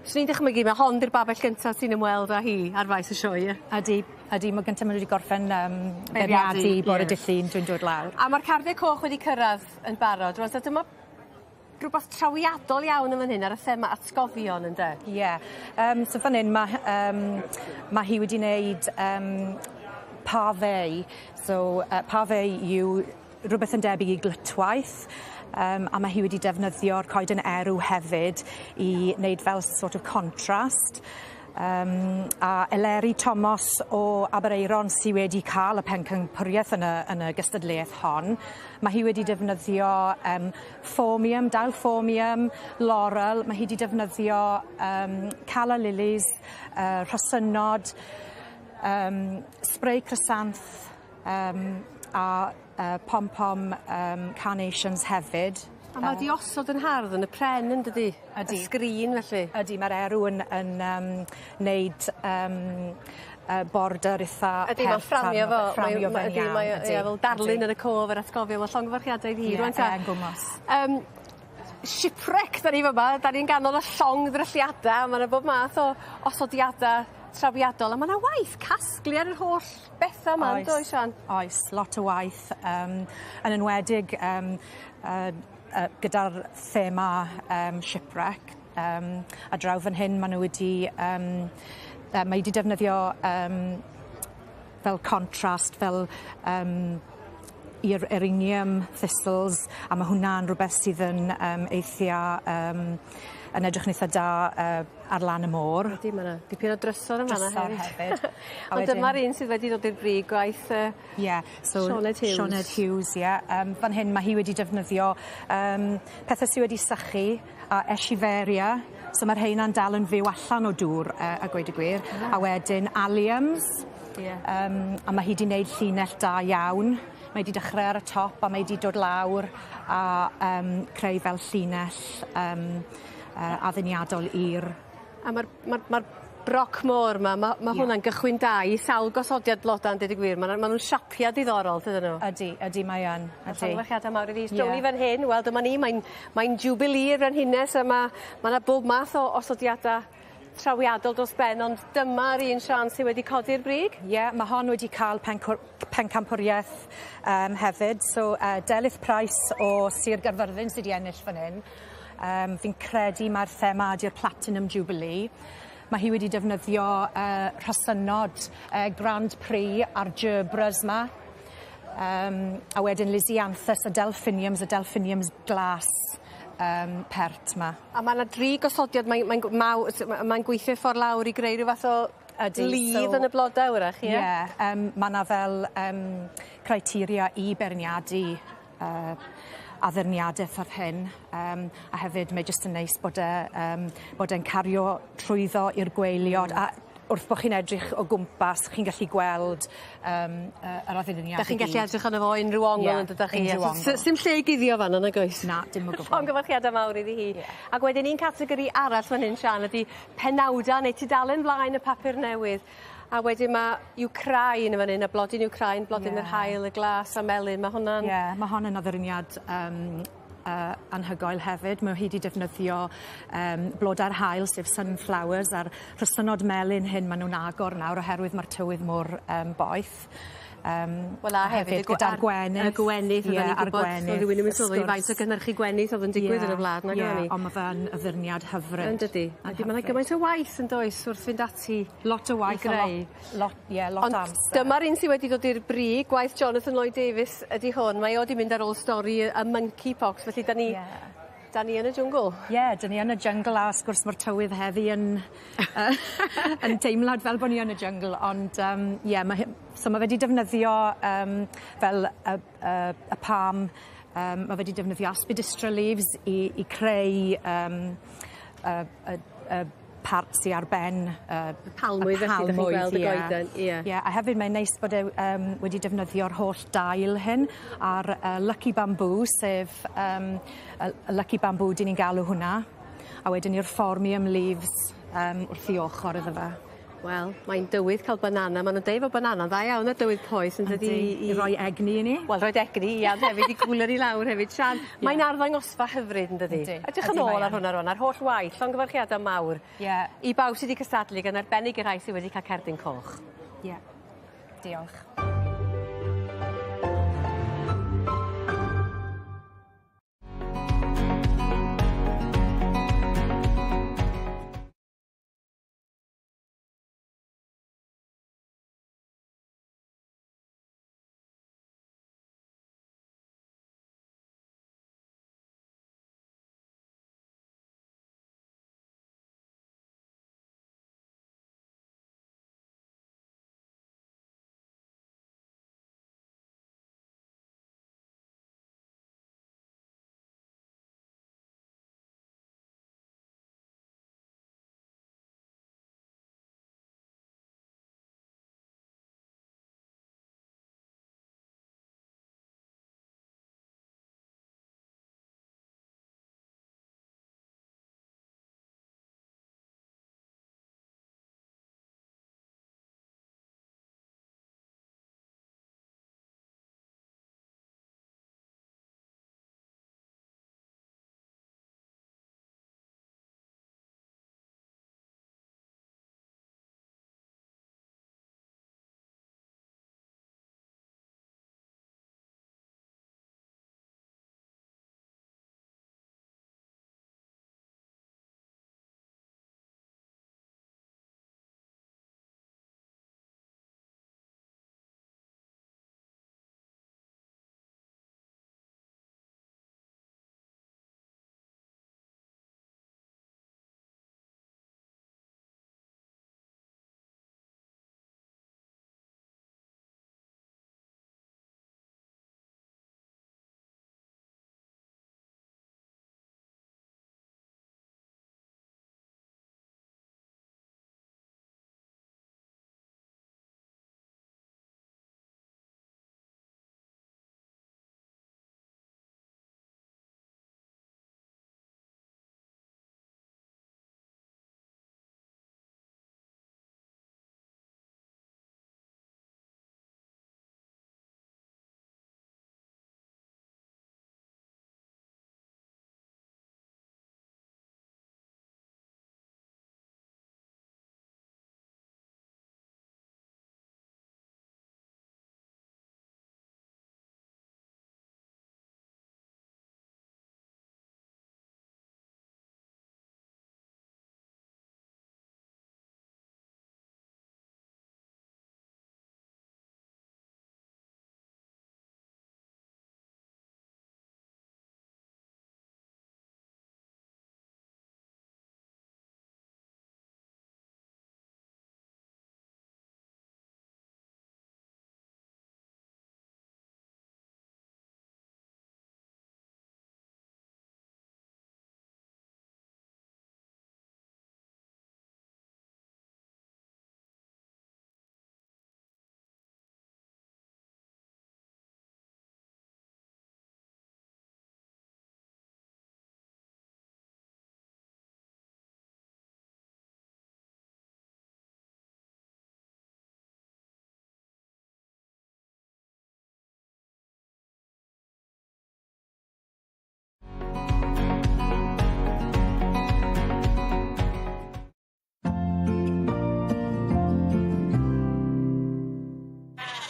Swn i'n dychmygu, mae hon di'r babell gyntaf sy'n ymweld â hi ar faes y sioe, ie? Ydy, ydy, mae gyntaf maen nhw wedi gorffen Beirniadu, beirniadu bore ie. dydd Llun, dwi'n dod lawr. A mae'r cardiau coch wedi cyrraedd yn barod. Rwan, ta dyma rhywbeth trawiadol iawn yn fan hyn ar y thema atgofion, ynde? Ie. Yeah. So fan hyn, mae ma hi wedi wneud pavé. So pavé yw rhywbeth yn debyg i glytwaith. A mae hi wedi defnyddio'r coeden erw hefyd i wneud fel sort of contrast. A Eleri Thomas o Aberaeron sy wedi cael y pencampwriaeth yn y gystadleuaeth hon. Mae hi wedi defnyddio phormium, dail phormium, laurel, mae hi wedi defnyddio calla lilies, rhosynod, spray chrysanth a pom-pom carnations hefyd. A mae 'di osod yn hardd yn y pren yn dydi? Ydi. Y sgrin felly. Ydi, mae'r erw yn neud border itha Ydi, mae'n pert fframio arno fo. fe, fframio fe'n Ydi, iawn, mae o ydi, ie, fel darlun ydi. yn y cof yr atgofio, mae llongyfarchiadau iddi hi. Ie, Rwan ta. yn gwmws. Shipwreck, da ni fyma, da ni'n ganol y llong ddrylliada, ma' 'na bob math o osodiada trawiadol, a ma' 'na waith casglu ar yr holl betha 'ma yndoes Sian? Oes, lot o waith, yn enwedig gyda'r thema shipwreck. A draw fan hyn maen nhw wedi, mae wedi defnyddio fel contrast, fel i'r eryngium thistles, a mae hwnna'n rhywbeth sydd yn eithia yn edrych yn eitha da ar lan y môr. Ydy, ma' 'na dipyn o drysor yn fan'na Drysor hefyd. A Ond wedyn- dyma'r un sydd wedi dod i'r brig gwaith Ie, so Sioned Hughes. Sioned Hughes, ie. Fan hyn mae hi wedi defnyddio pethau sydd wedi sychu a echeveria. So mae'r rheina'n dal yn fyw allan o dŵr, a gweud y gwir. Ah. A wedyn alliums. Ie. A mae hi wedi wneud llinell da iawn. Mae wedi dechrau ar y top a mae wedi dod lawr a creu fel llinell adduniadol i'r A ma'r ma' ma'r broc môr 'ma, ma' ma' Ie. hwnna'n gychwyn da i sawl gosodiad bloda yn deud y gwir. Ma' ma' nw'n siapia diddorol, dydyn nhw? Ydy, ydy mae yn. A Ydy. llongyfarchiadau mawr iddi. Ie. Stori fan hyn, wel dyma ni, mae'n jubilee y frenhines a ma' 'na bob math o osodiada trawiadol dros ben ond dyma'r un Siân sy wedi codi'r brig. Ie, yeah, mae hon wedi cael pencampwriaeth hefyd. So Delyth Price o Sir Gaerfyrddin sydd wedi ennill fan hyn. Fi'n credu mae'r thema ydy'r Platinum Jubilee. Mae hi wedi defnyddio rhosynod Grand Prix a'r gerberas 'ma. A wedyn Lisianthus a Delphiniums, y Delphiniums glas pert 'ma. A ma' 'na dri gosodiad mae'n gweithio ffordd lawr i greu rhyw fath o Ydi, ludd yn y blode 'w'rach ie? Ie, ma' 'na fel criteria i beirniadu addurniade ffordd hyn a hefyd mae jyst yn neis bod e'n cario trwyddo i'r gwaelod a wrth bo' chi'n edrych o gwmpas chi'n gallu gweld yr addurniad 'Dach chi'n gallu edrych arno fo unryw ongl Ie, yn dydach chi? Unryw ongl. Sdim lle i guddio fan 'na nag oes? Na, dim o gwbwl. Llongyfarchiade mawr iddi hi. Ac wedyn un categori arall fan hyn Siân ydi penawda neu tudalen flaen y papur newydd. A wedyn ma' Wcráin yn fan 'yn a blodyn Wcráin, blodyn yr haul, y glas a melyn, ma' hwnna'n Ie, ma' hon yn addurniad anhygoel hefyd. Mae hi 'di defnyddio blodau'r haul, sef sunflowers, a'r rhosynod melyn hyn ma' nw'n agor nawr oherwydd ma'r tywydd mor boeth. Wel a hefyd gyda'r gwenith. Y gwenith Ie, oedden ni'n a'r gwybod gwenith. oedd rhywun yn mynd sylwi wrth faint o gwrs. gynhyrchu gwenith oedd yn digwydd yn y wlad nag Ie, o'n i? ond ma' fe'n addurniad hyfryd. Yn dydi? Ydy ma' 'na gymaint o waith yn does wrth fynd ati Lot o waith i a greu. lot, ie, lot Ond o amser. dyma'r un sydd wedi dod i'r brig, gwaith Jonathan Lloyd Davies ydy hwn. Mae o 'di mynd ar ôl stori y monkeypox, felly 'dan ni 'dan ni yn y jwngl. Ie, yeah, 'dyn ni yn y jyngl a wrth gwrs ma'r tywydd heddi yn teimlad fel bo' ni yn y jyngl ond ie ma' so ma' fe 'di defnyddio fel y palm ma' fe 'di defnyddio aspidistra leaves i creu y part sy ar ben Y palmwydd felly 'dych chi'n gweld y goeden, ie. Ie, a hefyd mae'n neis bod e wedi defnyddio'r holl dail hyn a'r Lucky Bamboo, sef y Lucky Bamboo 'dyn ni'n galw hwnna. A wedyn i'r Phormium leaves wrth i ochr iddo fe. Wel, mae'n dywydd cael banana. Ma' nw'n deud fod banana'n dda iawn ar dywydd poeth yn dydi? Yndi, i roi egni i ni. Wel rhoid egni i a hefyd i cwlio ni lawr hefyd. Sian, mae'n arddangosfa hyfryd yn dydi? Yndi. Edrych yn Ydi, ôl mae ar yn. hwnna rŵan, ar holl waith, llongyfarchiadau mawr. Ie. I bawb sydd wedi cystadlu gan arbennig i'r rhai sydd wedi cael cerdyn coch. Ie. Diolch.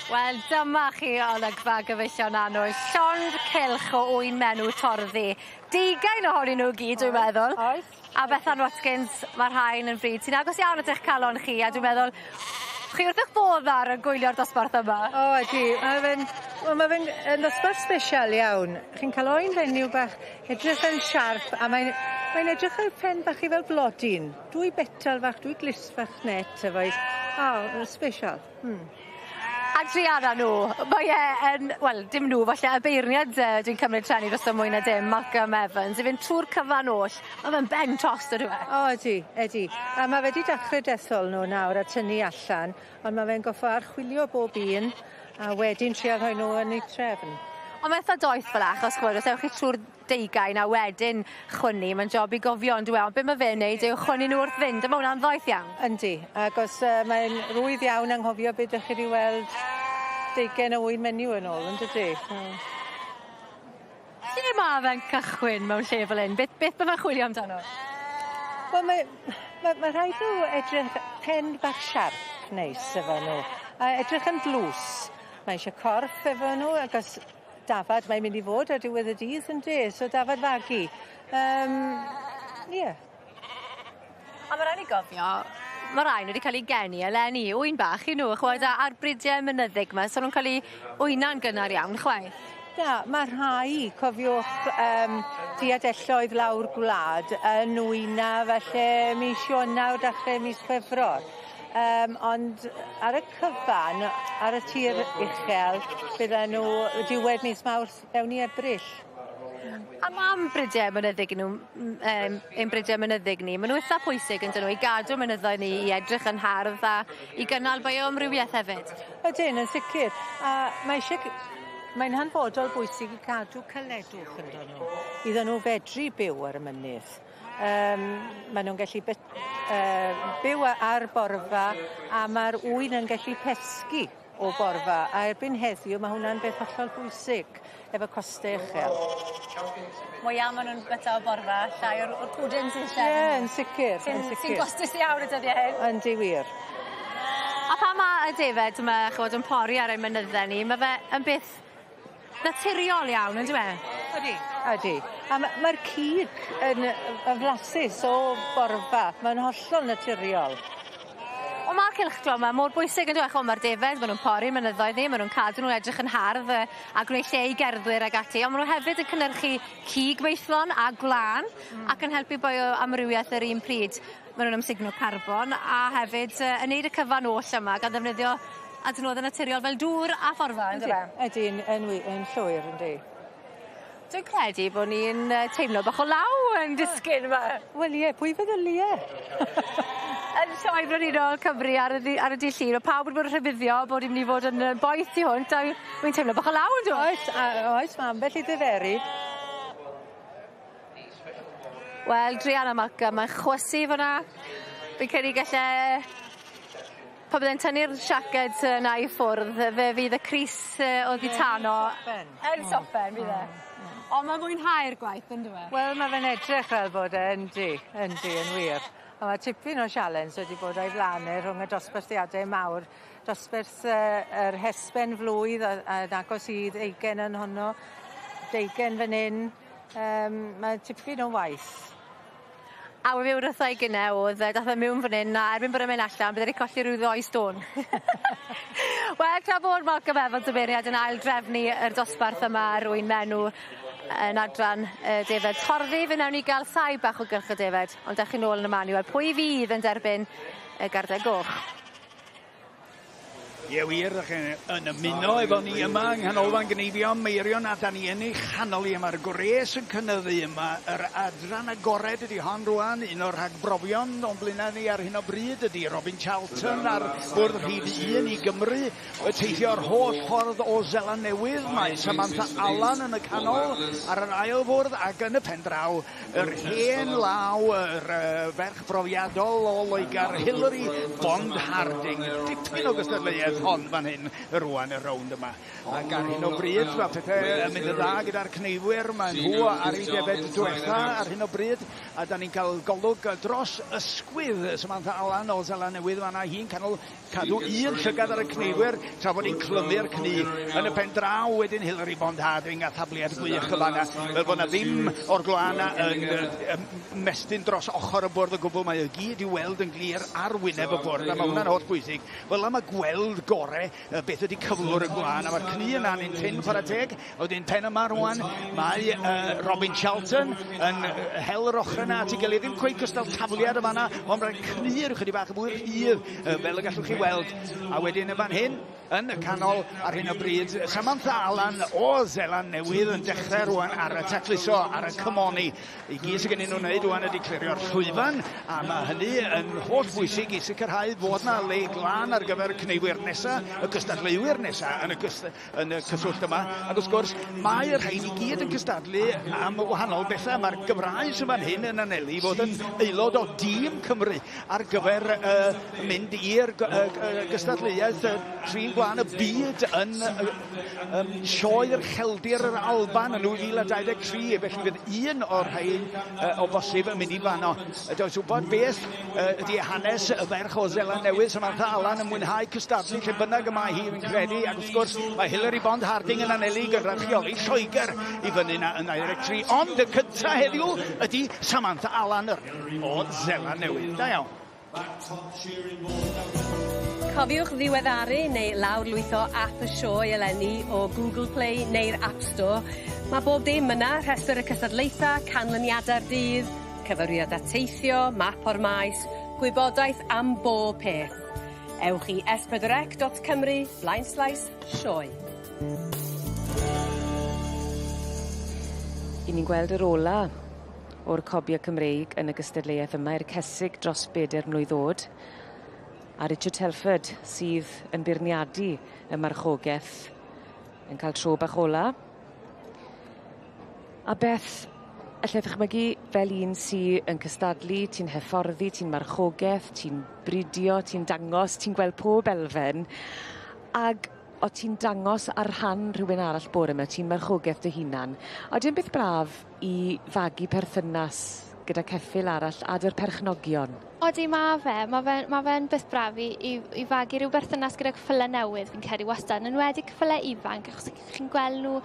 Wel, dyma chi olygfa gyfeillion annwyl. Llond cylch o ŵyn menw torddu. 20 ohonyn nhw gyd, dwi'n meddwl. Oes. A Bethan Watkins, mae'r rhain yn fryd sy'n agos iawn at eich calon chi, a dwi'n meddwl, chi wrth eich bodd ar yn gwylio'r dosbarth yma. O, ydi. Ma' fe'n wel ma' fe'n yn ddosbarth sbesial iawn. Chi'n ca'l oen fenyw bach edrych yn siarp a mae'n mae'n edrych ar pen bach chi fel blodyn. Dwy betal fach, dwy glust fach net efo'i... O, yn sbesial. A druan â nhw, mae e yn, wel, dim nhw, falle y beirniad dwi'n cymryd treni drosto mwy na dim, Malcolm Evans, i fynd trwy'r cyfan oll, ma' fe'n ben tost on'd yw e? O ydi, ydi. A ma' fe 'di dachre dethol nhw nawr a tynnu allan, ond ma' fe'n goffo archwilio bob un a wedyn trial rhoi nhw yn eu trefn. Ond mae'n eitha doeth fel 'a, achos ch'mod, os ewch chi trwy'r deugain a wedyn chwynnu, mae'n job i gofio on'd yw e? Ond be' ma' fe'n neud yw chwynnu nhw wrth fynd, a ma' wnna'n ddoeth iawn. Yndi, ac os mae'n rwydd iawn anghofio be' 'dych chi 'di weld deugen o ŵyn menyw yn ôl, yndydi? So. Lle ma' fe'n cychwyn mewn lle fel 'yn? Beth beth ma' fe'n chwilio amdano? Wel mae ma' ma' rhaid nhw edrych pen bach siarp neis efo nhw, a edrych yn dlws. Mae eisiau corff efo nhw ac os dafad mae'n mynd i fod ar diwedd y dydd yndi? So dafad fagu. Ie. A ma' raid ni gofio, ma' rai nw wedi ca'l 'u geni eleni, ŵyn bach i nhw, ch'mod a a'r bridie mynyddig 'ma, so nw'n ca'l 'u wyna'n gynnar iawn chwaith. Na, ma' rhai, cofiwch diadelloedd lawr gwlad yn wyna falle mis Ionawr, dachre mis Chwefror. Ond ar y cyfan, ar y tir uchel, bydden nhw diwedd mis Mawrth fewn i Ebrill. A mam brydie mynyddig nhw, ein brydie mynyddig ni, ma' nhw itha pwysig yndyn nhw i gadw mynyddoedd ni i edrych yn hardd a i gynnal bioamrywiaeth hefyd. Ydyn, yn sicr. A mae eisiau mae'n hanfodol bwysig i cadw caledwch ynddo nhw, iddyn nhw fedru byw ar y mynydd. Ma' nhw'n gallu byw ar borfa a ma'r ŵyn yn gallu pesgi o borfa a erbyn heddiw ma' hwnna'n beth hollol bwysig efo coste uchel. Mwya ma' nw'n byta o borfa, llai o'r cwdyn sy'n Ie, yn sicr, yn sicr. Sy'n gostus iawn y dyddie hyn. Yndi wir. A pan ma' y defed yma ch'mod yn pori ar ein mynydde ni, ma' fe yn beth naturiol iawn on'd yw e? Ydi, ydi. A ma'r cig yn flasus o borfa, mae'n hollol naturiol. Ond ma'r cylchdro 'ma mor bwysig on'd yw e? Ch'mo' ma'r defed, ma' nw'n pori mynyddoedd ni, ma' nw'n cadw nw edrych yn hardd a gwneud lle i gerddwyr ag ati, on' ma' nw hefyd yn cynyrchu cig maethlon a gwlân ac yn helpu bioamrywiaeth yr un pryd. Ma' nw'n amsugno carbon a hefyd yn neud y cyfan oll yma gan ddefnyddio adnodde naturiol fel dŵr a phorfa on'd yfe? Ydi, yn llwyr yndi. Dwi'n credu bo' ni'n teimlo bach o law yn disgyn 'ma. Wel ie, pwy feddylie? Yn Sioe Frenhinol Cymru ar y ar y dy' Llun, o' pawb wedi bod yn rhybuddio bod 'i myn' i fod yn boeth tu hwnt a wi'n teimlo bach o law on'd yw? Oes a oes ma' ambell i ddiferu. Wel, druan am Malcolm, mae'n chwysu fan 'na. Fi'n credu galle pan bydde'n tynnu'r siaced yna i ffwrdd, fe fydd y crys oddi tano. Yn sopen, fydd e. Ond ma'n mwynhau'r gwaith on'd yw e? Wel, ma' fe'n edrych fel bod e yndi, yndi, yn wir. A ma' tipyn o sialens wedi bod o'i flan e rhwng y dosbarthiade mawr. Dosbarth yr hesben flwydd a yn agos i ddeugen yn honno, deugen fan 'yn. Ma' tipyn o waith. A we' wrtha i gynne o'dd dath e miwn fan 'yn a erbyn bod e'n mynd allan bydde 'di colli ryw ddoi stôn. Wel tra bod Malcolm Evans y beirniad yn ail drefnu yr dosbarth yma rwy'n menw yn adran y defed torddi fe newn ni ga'l saib bach o gylch y defed ond dewch chi nôl yn y man i weld pwy fydd yn derbyn y gardde goch. Ie wir, ydych chi yn ymuno efo ni yma yng Nghanolfan Gneifio Meirion a da ni yn ei chanol i yma'r gwres yn cynyddu yma. Yr adran agored ydy hon rwan, un o'r rhagbrofion o'n blaenau ni ar hyn o bryd ydy Robin Charlton ar fwrdd rhif 1 i Gymru. Y teithio'r holl ffordd o Seland Newydd, mae Samantha Allan yn y canol ar yr ail fwrdd ac yn y pen draw yr hen law, yr ferch brofiadol o Loegr, Hilary Bond Harding. Dipyn o gystadleuaeth. gystadleuaeth hon fan hyn rwan y rownd yma. Ac ar hyn o bryd mae pethau yn mynd yn dda gyda'r cneifwyr, mae nhw ar eu defed diwetha ar hyn o bryd, a da ni'n cael golwg dros ysgwydd Samantha Allan o Seland Newydd fanna, hi'n canol cadw un llygad ar y cneifwyr tra bod hi'n clymu'r cnu yn y pen draw wedyn Hilary Bond Harding a thabliad gwych y fanna, fel bod na ddim o'r glana yn ymestyn dros ochr y bwrdd o gwbl, mae o gyd i'w weld yn glir ar wyneb y bwrdd, a mae hwnna'n holl bwysig. Wel am y gweld gore, beth ydy cyflwr y gwlân, a mae'r cnu yna'n un tyn chwarae teg, a wedyn pen yma rwan, mae Robin Charlton yn hel yr ochr yna at ei gilydd, ddim cweit cystal tafliad y fanna, ond mae'r cnu yn chydig bach yn fwy rhydd, fel y gallwch chi weld. A wedyn yn fan hyn, yn y canol ar hyn o bryd, Samantha Allan o Seland Newydd yn dechrau rwan ar y tacluso, ar y cymoni. I gyd sydd gennyn nhw'n wneud rwan ydy clirio'r llwyfan, a mae hynny yn holl bwysig i sicrhau fod na le glân ar gyfer y cneifwyr nesa, y cystadleuwyr nesa yn y, yn y cyswllt yma. Ac wrth gwrs, mae'r rhain i gyd yn cystadlu am wahanol bethau. Mae'r Gymraes yn fan hyn yn anelu i fod yn aelod o dîm Cymru ar gyfer uh, mynd i'r uh, gystadleuaeth uh, trin gwlân y byd yn um, sioe'r Cheldir yr Alban yn 2023, felly fydd un o'r rhain uh, o bosib yn mynd i fanno. Does wybod beth uh, ydy hanes y ferch o Zeland Newydd, Samantha Allan, yn mwynhau cystadlu lle bynnag y mae hi, fi'n credu, ac wrth gwrs mae Hilary Bond Harding yn anelu gynrychioli Lloegr i fyny na yn 23, ond y cyntaf heddiw ydy Samantha Allan o Zeland Newydd. Da iawn. Cofiwch ddiweddaru neu lawrlwytho app y sioe eleni o Google Play neu'r App Store. Mae bob dim yna, rhestr y cystadlaethau, canlyniadau'r dydd, cyfeiriadau teithio, map o'r maes, gwybodaeth am bob peth. Ewch i s4c.cymru blaenslaes sioe. 'Yn ni'n gweld yr ola o'r cobia Cymreig yn y gystadleuaeth yma i'r cesig dros beder mlwydd o'd. A Richard Telford sydd yn beirniadu y marchogeth yn cael tro bach ola. A Beth, allai ddychmygu fel un sy yn cystadlu, ti'n hyfforddi, ti'n marchogeth, ti'n bridio, ti'n dangos, ti'n gweld pob elfen, ag o' ti'n dangos ar rhan rhywun arall bore 'ma, ti'n marchogeth dy hunan. Odi e'n beth braf i fagu perthynas gyda ceffyl arall a 'dy'r perchnogion? Odi ma' fe ma' fe ma' fe'n beth braf i i i fagu ryw berthynas gyda ceffyle newydd fi'n credu wastad yn enwedig ceffyle ifanc achos chi'n gweld nhw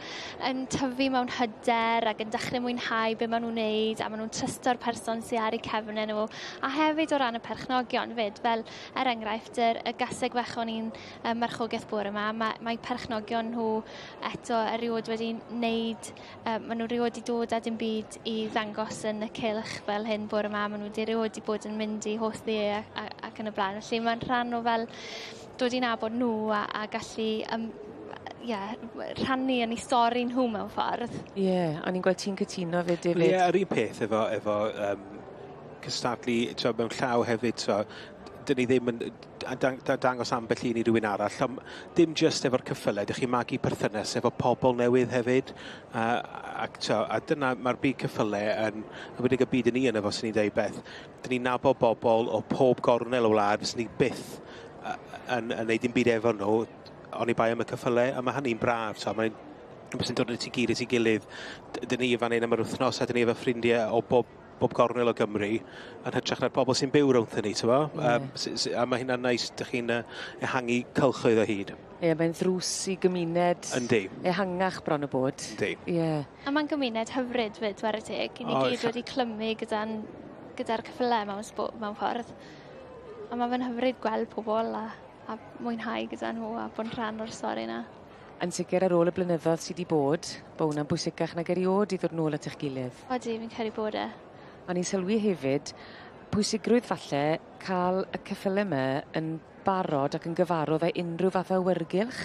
yn tyfu mewn hyder ac yn dechre mwynhau be' ma' nw'n neud a ma' nw'n trysto'r person sy ar eu cefne nhw a hefyd o ran y perchnogion 'fyd fel er enghraifft yr y gaseg fach o'n i'n ym marchogaeth bore 'ma ma' mae perchnogion nhw eto erioed wedi neud yy ma' nhw rioed 'di dod â dim byd i ddangos yn y cylch fel hyn bore 'ma ma' nhw 'di rioed 'di bod yn mynd i holl dde a a ac yn y blaen felly ma'n rhan o fel dod i nabod nhw a a gallu yym ie rhannu yn 'u stori nhw mewn ffordd. Ie o'n i'n gweld ti'n cytuno 'fyd David. Ie yr un peth efo efo yym cystadlu t'o' mewn llaw hefyd t'o' 'dyn ni ddim yn dangos ambell un i rywun arall, ond dim jyst efo'r ceffylau, dych chi'n magu perthynas efo pobl newydd hefyd, ac to, a dyna mae'r byd ceffylau yn, enwedig y byd yn ni yn efo, sy'n ni'n dweud beth, dyn ni'n nabod bobl o pob gornel o wlad, fyswn ni byth yn, yn neud dim byd efo nhw, oni bai am y ceffylau, a mae hynny'n braf, so, mae'n rhywbeth sy'n dod at ei gyd at ei gilydd. Dyn ni fan hyn am yr wythnos, a dyn ni efo ffrindiau o bob bob gornel o Gymru yn hytrach na'r pobl sy'n byw rownd ni, ti'n bo? Yeah. Um, a mae hynna'n neis, dych chi'n ehangu cylchoedd o hyd. Ie, yeah, mae'n ddrws i gymuned Yndi. ehangach bron o bod. Yndi. Ie. Yeah. A mae'n gymuned hyfryd fyd, ware teg. I ni oh, gyd wedi clymu gyda'n gyda'r ceffylau mewn, mewn ffordd. A mae fe'n hyfryd gweld pobl a, a mwynhau gyda nhw a bod yn rhan o'r stori yna. Yn sicr ar ôl y blynyddoedd sy 'di bod, bo' wnna'n bwysicach nag eriôd i ddod nôl at 'ych gilydd. Odi, fi'n credu bod e. O'n i'n sylwi hefyd pwysigrwydd falle ca'l y ceffyle 'my yn barod ac yn gyfarwdd â unrhyw fath o awyrgylch.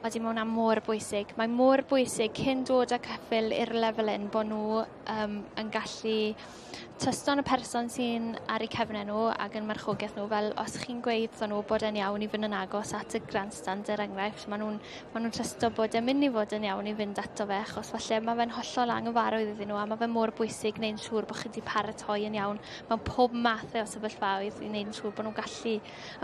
Odi ma' wnna mor bwysig. Mae mor bwysig cyn dod â ceffyl i'r lefel 'yn bo' nw yym yn gallu trysto yn y person sy'n ar eu cefnau nhw ac yn marchogaeth nhw, fel os chi'n gweud wrthon nhw bod e'n iawn i fynd yn agos at y grandstand er enghraifft, maen nhw'n ma nhw trysto bod e'n mynd i fod yn iawn i fynd ato fe, achos falle mae fe'n hollol anghyfarwydd iddyn nhw a mae fe mor bwysig gwneud yn siŵr bod chi wedi paratoi yn iawn mewn pob math o sefyllfaoedd i wneud yn siŵr bod nhw'n gallu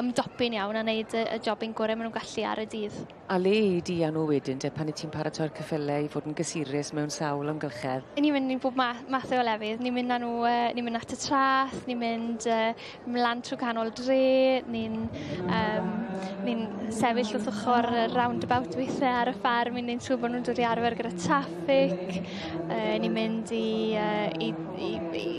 ymdopi'n iawn a wneud y, y jobyn gorau maen nhw'n gallu ar y dydd. A le ei di â nhw wedyn te pan 'yt ti'n paratoi'r cyffyle i fod yn gysurus mewn sawl amgylchedd? 'Yn ni'n mynd i bob ma- math o lefydd. Ni'n mynd â nhw yy ni'n mynd at y trath, ni'n mynd yy mlan trw canol dre, ni'n yym ni'n sefyll wrth ochor y roundabout withe ar y ffarm i neud siŵr bo' nw'n dod i arfer gyda traffig yy ni'n mynd i yy i i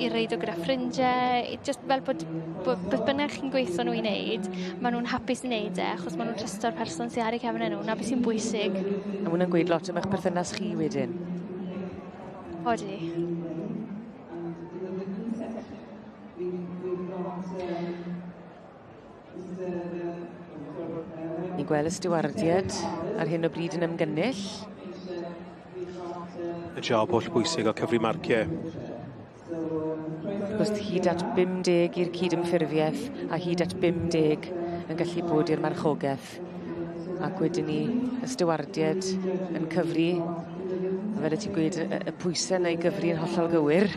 i reido gyda ffrindie i jyst fel bod bo' beth bynnag chi'n gweitho nhw i neud ma' nw'n hapus i neud e achos ma' nw'n trysto'r person sy ar eu cefne nhw 'na be' sy'n bwysig. A ma' wnna'n gweud lot am eich perthynas chi wedyn. Odi. Ni'n gweld y stiwardied ar hyn o bryd yn ymgynnull. Y job holl bwysig o cyfri marciau. Wrth gwrs hyd at 50 i'r cydymffurfieth a hyd at 50 yn gallu bod i'r marchogeth. Ac wedyn ni y stiwardied yn cyfri, a fel y ti'n gweud, y, y pwysau yna i gyfri yn hollol gywir.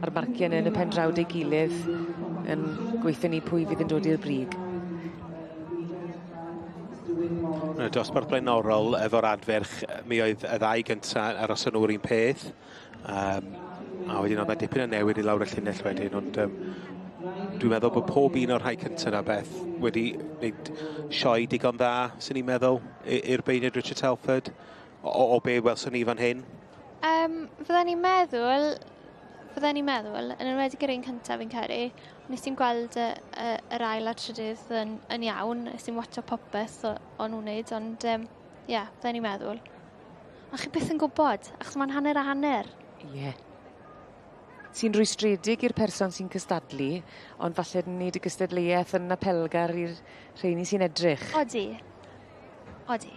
A'r marciau yna yn y pen draw 'da'i gilydd yn gweithio ni pwy fydd yn dod i'r brig. Yn y dosbarth blaenorol efo'r adferch, mi oedd y ddau gynta aroson nhw'r un peth. Um, a wedyn oedd 'na dipyn o newid i lawr y llinell wedyn, ond um, dwi'n meddwl bod pob un o'r rhai cyntaf na beth wedi gwneud sioe digon dda, sy'n ni'n meddwl, i'r beirniad Richard Telford, o, o be welson ni fan hyn. Um, fydden ni'n meddwl, fydden ni'n meddwl, yn enwedig yr un cyntaf fi'n credu, nes i'n gweld y, y, yr ail a'r trydydd yn, yn iawn, nes i'n watcho popeth o, o'n nhw'n neud, ond ie, um, yeah, fydden ni'n meddwl. Ond chi byth yn gwybod, achos mae'n hanner a hanner. Ie. Yeah. Sy'n rwystredig i'r person sy'n cystadlu, ond falle yn neud y gystadleuaeth yn apelgar i'r rheini sy'n edrych. Odi. Odi.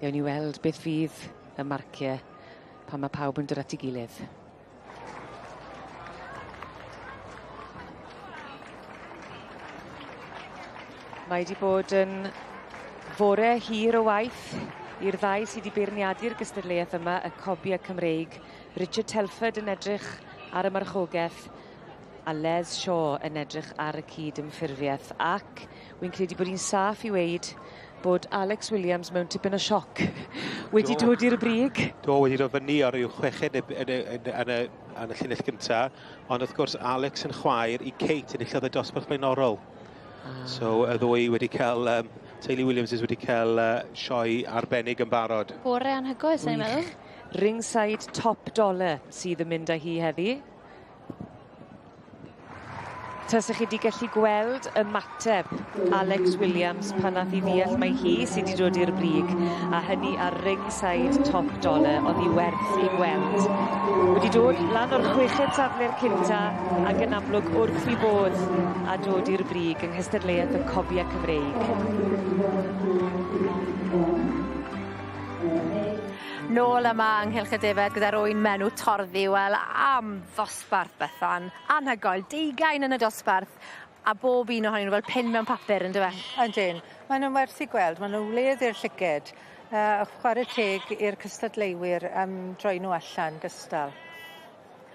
Newn ni weld beth fydd y marcie pan ma' pawb yn dod at 'i gilydd. Mae 'di bod yn fore hir o waith i'r ddau sy 'di beirniadu'r gystadleuaeth yma, y Cobia Cymreig, Richard Telford yn edrych ar y marchogeth a Les Shaw yn edrych ar y cyd-ymffurfieth ac wi'n credu bod hi'n saff i weud bod Alex Williams mewn tipyn o sioc wedi dod i'r brig. Do, wedi dod fyny ar ryw chweched yn y, yn, y, yn, y, yn y llinell gynta, ond wrth gwrs Alex yn chwaer i Kate enillodd y dosbarth blaenorol. Ah. So y ddwy wedi cael, um, teulu Williams wedi cael sioe arbennig yn barod. Bore anhygoel, sa'n i'n meddwl. Ringside top dollar sydd yn mynd â hi heddi. Tasech chi 'di gallu gweld ymateb Alex Williams pan nath 'i ddeall mai hi sy 'di dod i'r brig a hynny ar ringside top dollar o'dd 'i werth 'i gweld. Wedi dod lan o'r chweched safle'r cynta ag yn amlwg wrth 'i bodd a dod i'r brig yng nghystadleuaeth y Cobia Cymreig. Nôl yma yng Nghylch y Defaid gyda'r ŵyn menw torddi wel am ddosbarth Bethan. Anhygoel, deugain yn y dosbarth a bob un ohonyn nhw fel pin mewn papur yndyfe? Ydyn. Ma' nw'n werth 'u gweld ma' nw wledd i'r llyged yy chware teg i'r cystadleuwyr am droi nhw allan gystal.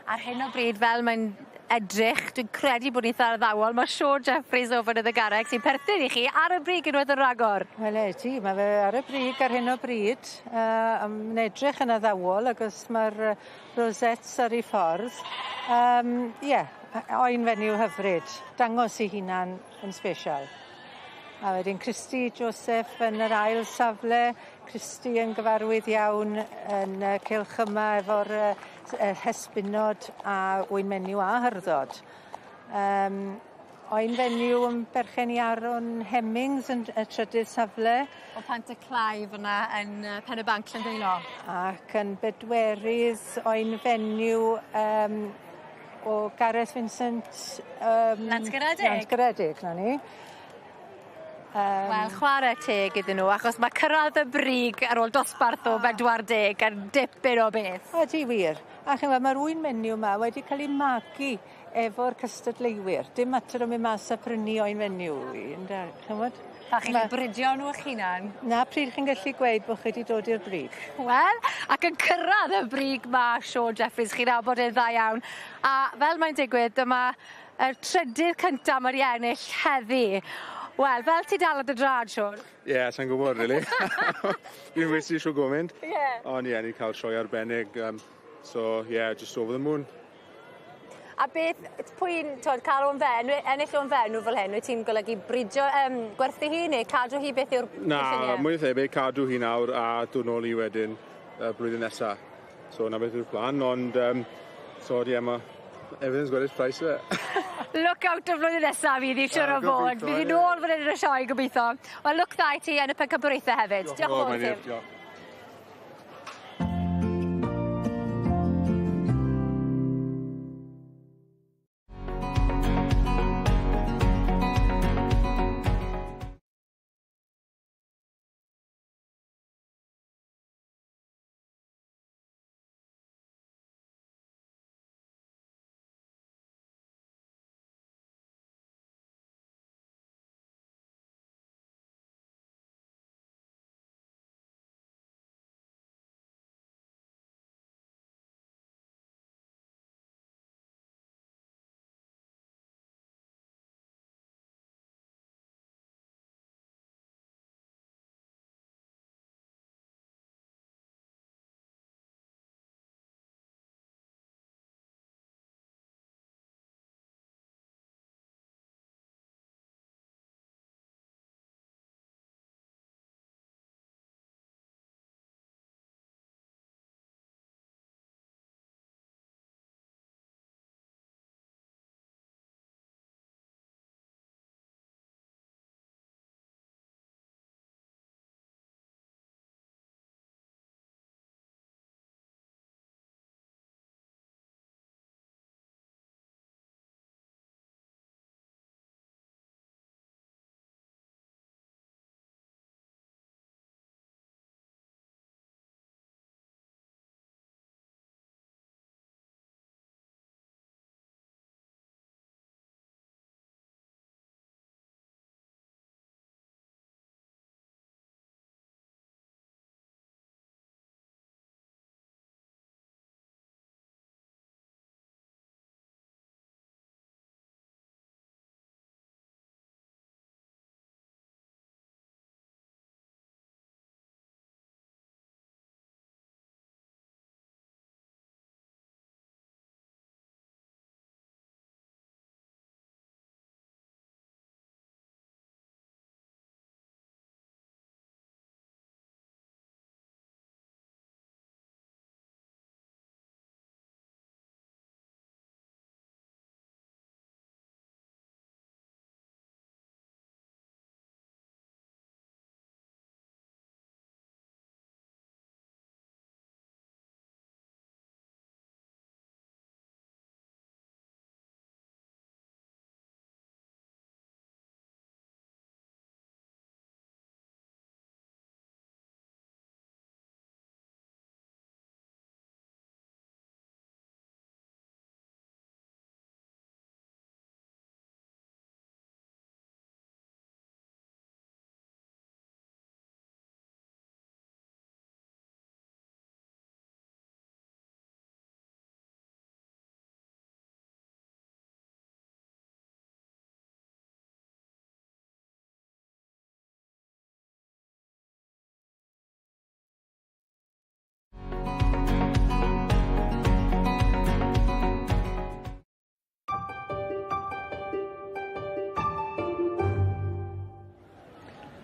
Ar hyn o bryd fel mae'n edrych dwi'n credu bod 'i'n itha addawol ma' Siôn Jeffreys o Fynydd y Garreg sy'n perthyn i chi ar y brig unwaith yn ragor. Wel ydi ma' fe ar y brig ar hyn o bryd yy a ma'n edrych yn addawol agos ma'r yy rosettes ar 'i ffordd. Yym ie oen fenyw hyfryd. Dangos 'i hunan yn sbesial. A wedyn Christy Joseph yn yr ail safle. Christy yn gyfarwydd iawn yn y cylch yma efo'r yy hesbinod a ŵyn menyw a hyrddod. Yym oen fenyw yn berchen i Aaron Hemmings yn y trydydd safle. O Pant y Clai fyna yn yy Pen y Banc Llandeilo. Ac yn bedwerydd oen fenyw yym o Gareth Vincent yym... Nantgaredig. Nantgaredig 'na ni. Yym. Wel chware teg iddyn nhw achos ma' cyrradd y brig ar ôl dosbarth o bedwar deg yn dipyn o beth. Odi wir. A ch'mo' ma'r ŵyn menyw 'ma wedi ca'l 'u magu efo'r cystadleuwyr. Dim mater o myn' mas a prynu oen menyw yw 'i ynde ch'mod? A chi'n bridio n'w 'ych hunan? 'Na pryd chi'n gallu gweud bo' chi 'di dod i'r brig. Wel, ac yn cyrradd y brig ma' Siôn Jeffreys, chi'n nabod e'n dda iawn. A fel mae'n digwydd, dyma yr trydydd cynta ma' 'di ennill heddi. Wel, fel ti dal ar dy drad, Siôn? Ie, yeah, sai'n gwybod, really. Fi'n wisgo shwd gwment. Ie. Yeah. Ond ie, yeah, ni cael sioe arbennig. So, yeah, just over the moon. A beth, pwy'n, twod, cael o'n fen, ennill o'n fenw fel hyn, wyt ti'n golygu bridio, gwerthu hi neu cadw hi, beth yw'r Na, mwy o thebyg, cadw hi nawr a dod nôl i wedyn blwyddyn nesa. So, na beth yw'r plan, ond, so, ie, yeah, ma, everything's got its price, it. Look out y flwyddyn nesa fydd hi, siwr o fod. Fydd hi nôl fan hyn yn y sioe, gobeithio. Wel, lwc dda i ti yn y pencampwriaethau hefyd. Diolch yn fawr i ti. Diolch.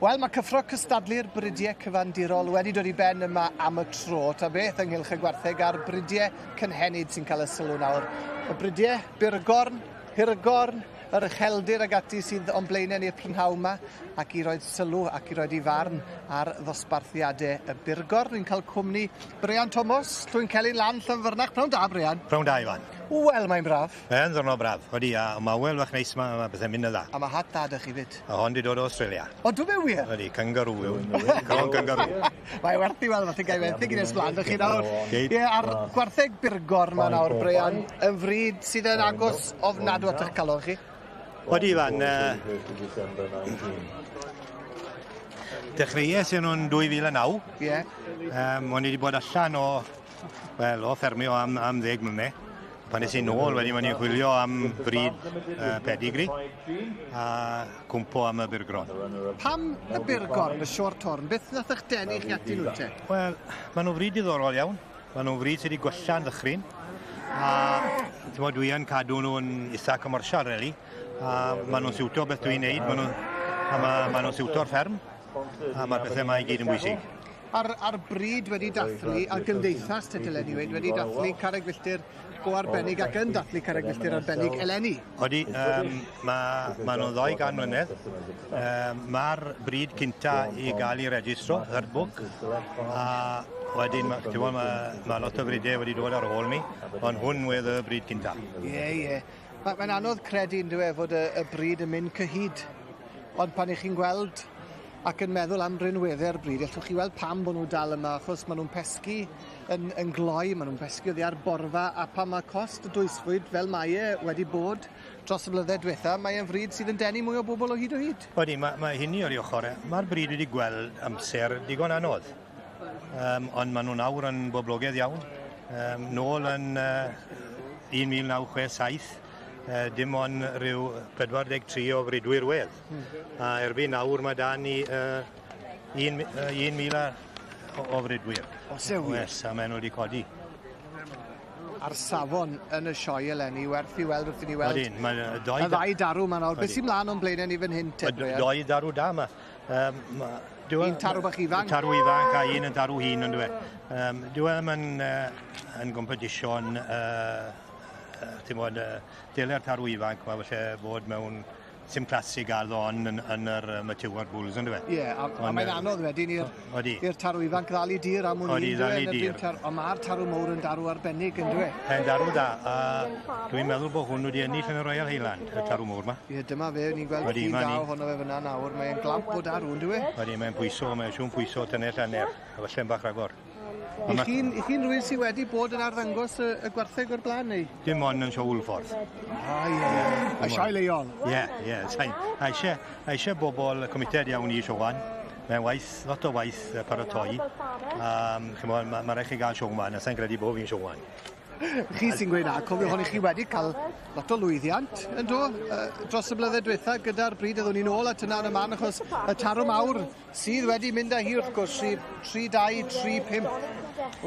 Wel, mae cyffro cystadlu'r bridiau cyfandirol wedi dod i ben yma am y tro. Ta beth ynghylch y gwartheg a'r bridiau cynhenid sy'n cael y sylw nawr. Y bridiau byrgorn, hirgorn, yr ucheldir ag ati sydd o'n blaenau ni'r prynhawn yma. ac i roed sylw ac i roed i farn ar ddosbarthiadau y Burgor. Ni'n cael cwmni Brian Thomas, Llwyn Celyn lan Llanfyrnach. Pnawn da, Brian. Pnawn da, Iwan. Wel, mae'n braf. Mae'n ddwrnod braf. Odi, a mae awel fach neis ma, mae bethau'n mynd yn dda. A mae hat da 'da chi fyd. A hon di dod o Australia. O, dwi'n meddwl wir? Odi, kangaroo yw. Calon kangaroo. Mae werth i weld, falle gai fenthyg i nes mlaen, dych chi nawr. Geid. Ie, a'r gwartheg Burgor ma nawr, Brian, yn fryd sydd yn agos ofnadw at eich calon chi. Odi, Ifan, dechreuais i nhw'n 2009. Ie. O'n i wedi bod allan o, wel, o ffermio am 10 mlynedd. Pan es i nôl, wedyn o'n i'n chwilio am brid pedigree a cwmpo am y Burgron. Pam y Burgorn, y short horn, beth nath eich denu chi atyn nhw te? Wel, maen nhw'n frid diddorol iawn. Maen nhw'n frid sydd wedi gwella'n ddychryn. A t'mod, dwi yn cadw nhw'n eitha commercial, really. A maen nhw'n siwto beth dwi'n neud. Maen nhw, a ma nhw'n siwto'r fferm. A mae'r pethau yma i gyd yn bwysig. A'r bryd wedi dathlu, a'r gymdeithas te dylen ni weud, wedi dathlu carreg filltir go arbennig ac yn dathlu carreg filltir arbennig eleni. Odi, ma nhw'n 200 mlynedd. Mae'r bryd cynta i gael ei registro, herd book, a wedyn, ti'n gwbod, ma lot o bridiau wedi dod ar ôl ni, ond hwn wedd y bryd cynta. Ie, ie. Mae'n anodd credu yn dyw e fod y bryd yn mynd cyhyd. Ond pan ych chi'n gweld ac yn meddwl am rinweddau'r bryd, allwch chi weld pam bod nhw dal yma, achos maen nhw'n pesgu yn gloi, maen nhw'n pesgu oddi ar borfa, a pan mae cost y dwysfwyd fel mae e wedi bod dros y blynydde diwetha, mae e'n fryd sydd yn denu mwy o bobl o hyd o hyd. Odi, mae hynny o'r ochr. Mae'r bryd wedi gweld amser digon anodd. Ond maen nhw nawr yn boblogaidd iawn. Nôl yn 1967, dim ond rhyw 43 o fridwyr wedd. A erbyn nawr mae da ni 1,000 o fridwyr. Oes e wir? Oes, a maen nhw wedi codi. A'r safon yn y sioe eleni, werth i weld wrth i ni weld. Odyn, mae doi... Y ddau darw ma nawr. Beth sy'n mlaen o'n blaenau ni fan hyn te, Brian? Doi darw da yma. Un tarw bach ifanc. Tarw ifanc a un yn tarw hŷn, ond dwi. Dyw e ddim yn competition, ti'n bod, dylai'r tarw ifanc mae falle fod mewn sim classic gael on yn yr mature bulls, ond dwi? Ie, a mae'n anodd wedyn i'r tarw ifanc ddal i dir am wn i. Odi, ddal i dir. Ond mae'r tarw mowr yn darw arbennig, yn dwi? Yn darw da, a dwi'n meddwl bod hwn wedi ennill yn y Royal Highland, y tarw mowr ma. Ie, dyma fe, ni'n gweld llun da ohono fe fyna nawr, mae'n glamp o darw, yn dwi? Odi, mae'n pwyso, mae'n siŵr pwyso tunnell hanner, a falle'n bach rhagor. I chi'n rhywun sydd wedi bod yn arddangos y gwartheg o'r blaen, neu? Dim ond yn sioe Hwlffordd. Ah, ie. Y sioe leol. Ie, ie. A eisiau bobl committed iawn i siowan. Mae'n waith, lot o waith paratoi. Chimod, mae rhaid chi gael showman, a sa'n credu bod fi'n showman. Chi sy'n gweud na, cofiwch hon i chi wedi cael lot o lwyddiant yn do, dros y blynyddoedd diwetha gyda'r bryd oeddwn ni'n ôl at yna yn y man, achos y tarw mawr sydd wedi mynd â hi wrth gwrs, 3, 2, 3, 5,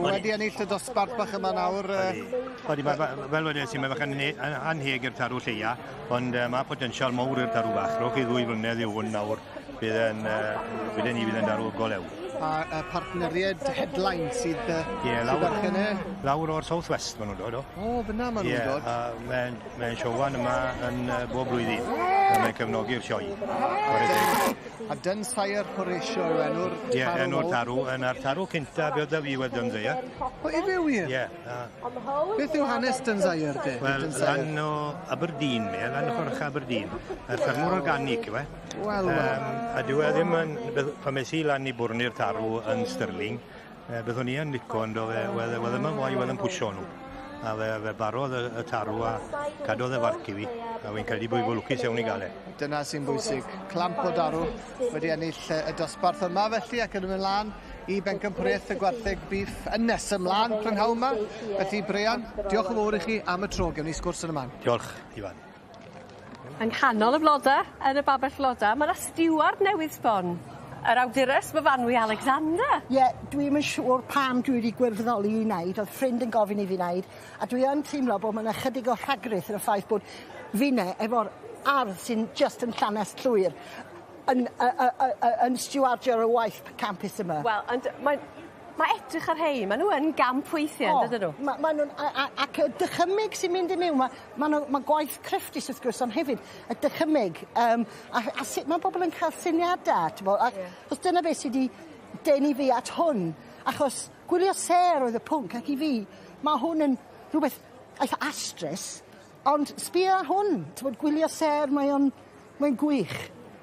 wedi ennill y dosbarth bach yma nawr. Odi, fel wedes i, mae bach yn anheg i'r tarw lleia, ond mae potensial mawr i'r tarw bach. Rhowch chi 2 flynedd i hwn nawr, bydd yn ni fydd yn darw golew. A partneriaid Headline sydd berchen e? Lawr o'r South West maen nhw'n dod o. O, fyna maen nhw'n dod. Ie, a mae'n siowan yma yn bob blwyddyn. A mae'n cefnogi'r sioe. A Dunsyre Horatio yw enw'r tarw. Ie, enw'r tarw. Yna'r tarw cynta be oedd da fi wedd Dunsyre. O, ife wir? Ie. Beth yw hanes Dunsyre de? Wel, lan o Aberdeen, me, lan ochr Aberdeen. Y ffermwr organic yw e. Wel, wel. A dyw e ddim yn... Pan es i lan i bwrnu'r tarw yn Stirling, byddwn i yn lico, ond wedd ddim yn fwy, wedd yn pwysio nhw. A fe barodd y tarw a cadodd y farc i fi, a fi'n credu bod fi'n lwcus iawn i gael e. Dyna sy'n bwysig. Clamp o darw wedi ennill y dosbarth yma felly, ac yn mynd lan i bencampwriaeth y gwartheg beef yn nes ymlaen prynhawn yma. Felly, Brian, diolch yn fawr i chi am y tro. Gewn ni sgwrs yn y man. Diolch, Ifan. Yng nghanol y bloda, yn y babell floda, mae yna stiward newydd sbon. Yr awdures Myfanwy Alexander. Ie, yeah, dwi'm yn siŵr pam dwi wedi gwirfoddoli i wneud, oedd ffrind yn gofyn i fi wneud, a dwi yn teimlo bod yna chydig o rhagrith yn y ffaith bod finne efo'r ardd sy'n just yn llanast llwyr yn stiwardio'r waith campus yma. Wel, ond mae'n... Mae edrych ar rhein, ma' nhw yn gamp weithie on'd ydyn nhw? Ma' ma' nw'n a a ac y dychymyg sy'n mynd i miwn ma' ma' nw ma' gwaith crefftus wrth gwrs ond hefyd y dychymyg yym a a sut ma' bobol yn ca'l syniada t'bo' a... Ie. ...'chos dyna beth sy 'di denu fi at hwn achos gwylio sêr oedd y pwnc ac i fi ma' hwn yn rhwbeth eitha astrus ond sbia ar hwn t'mod gwylio sêr mae o'n mae'n gwych.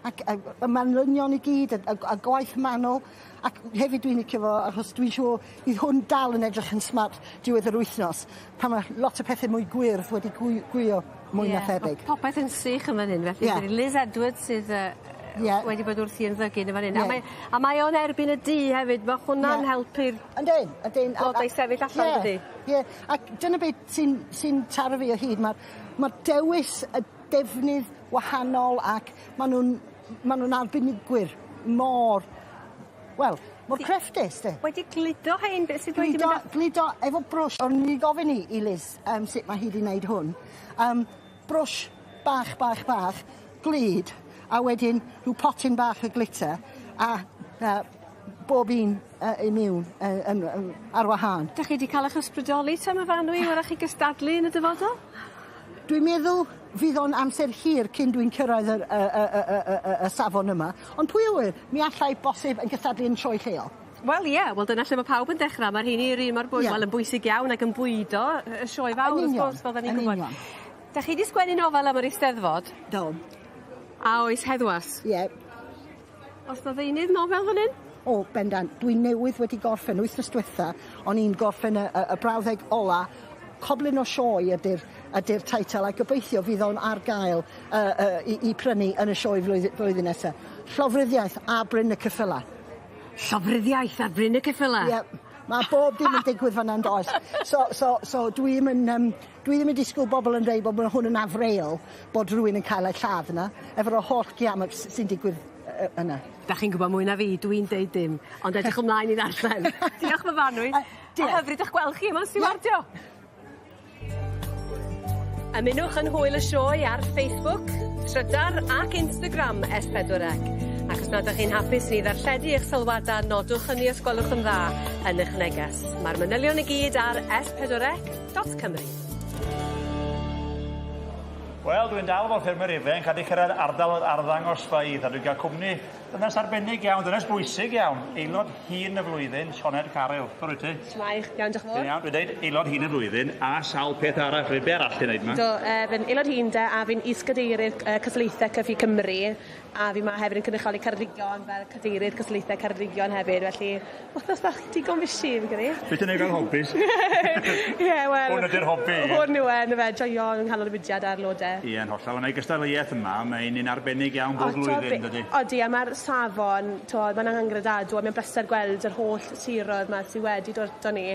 Ac y y manylion i gyd y y y gwaith manwl ac hefyd dwi'n licio fo achos dwi'n siŵr fydd hwn dal yn edrych yn smart diwedd yr wythnos pan ma' lot o pethe mwy gwyrdd wedi gwy- gwyo mwy na thebyg. Ma' popeth yn sych yn fan hyn felly... Ie. Liz Edwards sydd yy Ie. wedi bod wrthi yn ddygyn yn fan 'yn. A Ie. mae a mae o'n erbyn y du hefyd ma' hwnna'n Ie. helpu'r... Yndyn ydyn. Blodau sefyll allan dydi? Ie ac dyna beth sy'n sy'n taro fi o hyd ma'r ma'r dewis y defnydd wahanol ac ma' nw'n ma' nw'n arbenigwyr mor wel mor crefftus 'de. Wedi gludo rhein be' sydd wedi Gludo mynd â... gludo efo brwsh o'n i gofyn i i Liz yym sut ma' hi 'di neud hwn yym brwsh bach bach bach glud a wedyn rhyw potyn bach o glitter a yy bob un yy i miwn yy yn yn ar wahân. 'Dach chi 'di ca'l 'ych ysbrydoli te Myfanwy 'w'rach i gystadlu yn y dyfodol? Dwi'n meddwl fydd o'n amser hir cyn dwi'n cyrraedd yr y y y y y y y safon yma ond pwy a wyr mi allai bosib yn cystadlu yn sioe lleol. Wel ie, wel dyna lle ma' pawb yn dechra ma'r rheini yr un mor bwy- Ie. wel yn bwysig iawn ac yn bwydo y y sioe fawr Yn wrth union. gwrs fel 'dan ni'n Yn gwbod. union. 'Dach chi 'di sgwennu nofel am yr Eisteddfod? Do. A oes heddwas? Ie. O's 'na ddeunydd nofel fan 'yn? O bendant. Dwi newydd wedi gorffen wythnos dwetha o'n i'n gorffen y y y brawddeg ola Coblyn o Sioe ydi'r ydi'r teitl a gobeithio fydd o'n ar gael yy yy i i prynu yn y sioe flwydd- flwyddyn nesa. Llofruddiaeth a Bryn y Ceffyla. Llofruddiaeth ar Bryn y Ceffyla? Ie. Ma' bob dim yn digwydd fan 'na yndoes? So so so dwi'm yn yym dwi ddim yn disgwl bobol yn deud bo' ma' hwn yn afreal bod rywun yn cael eu lladd yna efo'r holl giamats sy'n digwydd yy yna. 'Dach chi'n gwbod mwy na fi, dwi'n deud dim, ond edrych ymlaen i ddarllen. Diolch Myfanwy. Diolch. A hyfryd 'ych gweld chi yma'n stiwardio. Ymunwch yn hwyl y sioe ar Facebook, Trydar ac Instagram S4C. Ac os nad ydych chi'n hapus i ni ddarlledu eich sylwada, nodwch hynny os gwelwch yn dda yn eich neges. Mae'r manylion i gyd ar s4c.cymru. Wel, dwi'n dal efo'r ffermwyr ifanc a 'di cyrraedd ardal yr arddangosfeydd a dwi'n cael cwmni dynes arbennig iawn, dynes bwysig iawn, aelod hŷn y flwyddyn, Sioned Caryl. Sut wyt ti? Shwmae, iawn, diolch yn fawr. Ti'n iawn, dwi'n deud aelod hŷn y flwyddyn a sawl peth arall, be arall ti'n neud 'ma? Do, fi'n aelod hŷn de, a fi'n is-gadeirydd Cystadlaethau Cyffi Cymru, a fi 'ma hefyd yn cynrychioli Ceredigion fel cadeirydd Cystadlaethau Ceredigion hefyd, felly wythnos bach digon fishi fi'n credu. Be ti'n neud fel hobbies? Ie, wel... Hwn ydi'r hobi, ie? Hwn yw e, on'd yfe, joio yng nghanol y mudiad a'r lode. Ie, yn hollol. Ond ei gystadleuaeth yma, mae'n un arbennig iawn bob blwyddyn, dydy? Odi, a mae'r safon, t'wod, mae'n angredadwy, a mae'n bleser gweld yr holl siroedd 'ma sy wedi dod ato ni,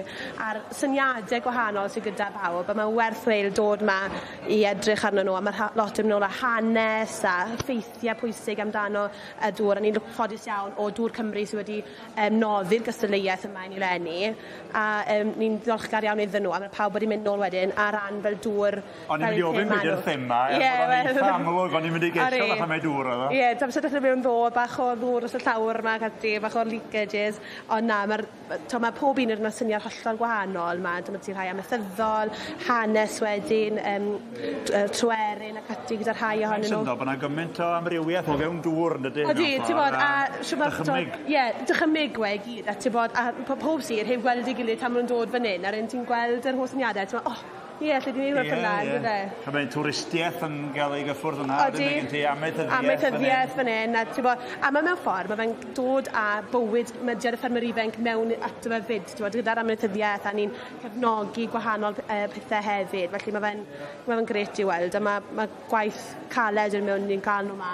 a'r syniade gwahanol sy gyda pawb, a mae'n werth chweil dod 'ma i edrych arnyn nhw, a ma' lot yn mynd nôl â hanes a ffeithiau pwysig amdano y dŵr, a ni'n ffodus iawn o Dŵr Cymru sydd wedi noddi'r gystadleuaeth yma i ni leni, a ni'n ddiolchgar iawn iddyn nhw, a mae pawb wedi mynd nôl wedyn ar ran fel dŵr. O'n i'n mynd i ofyn beth yw'r thema, er bod o'n eitha amlwg, o'n i'n mynd i gesio falle mai dŵr oedd o. Ie, amser dechrau mewn ddo, bach o ddŵr dros y llawr yma ac ati, bach o leakages, ond na, mae'r ma pob un o'r syniad hollol gwahanol 'ma, dyma ti rhai amaethyddol, hanes wedyn, Tryweryn ac ati gyda rhai ohonyn nhw. Mae'n syndod bod 'na gymaint o amrywiaeth o fewn dŵr yn dydy? Odi, ti'n bod, a siwr Ie, dychymyg we i gyd, a ti'n bod, a pob sir heb gweld ei gilydd tan ma' nhw'n dod fan hyn, a wedyn ti'n gweld yr holl syniadau, ti'n meddwl, oh, ie, lle di wneud rhywbeth fel 'na, on'd yfe? A mae twristiaeth yn gael ei gyffwrdd yna. Odi. Wedyn ti amaethyddiaeth. Amaethyddiaeth fan hyn, a ti'n bod, a mae mewn ffordd, mae fe'n dod â bywyd mudiad y ffermwyr ifanc mewn ato fe fyd, ti'n bod, gyda'r amaethyddiaeth, a ni'n cefnogi gwahanol pethau hefyd, felly mae fe'n ma fe grêt i weld, a mae ma gwaith caled yn mewn ni'n cael nhw 'ma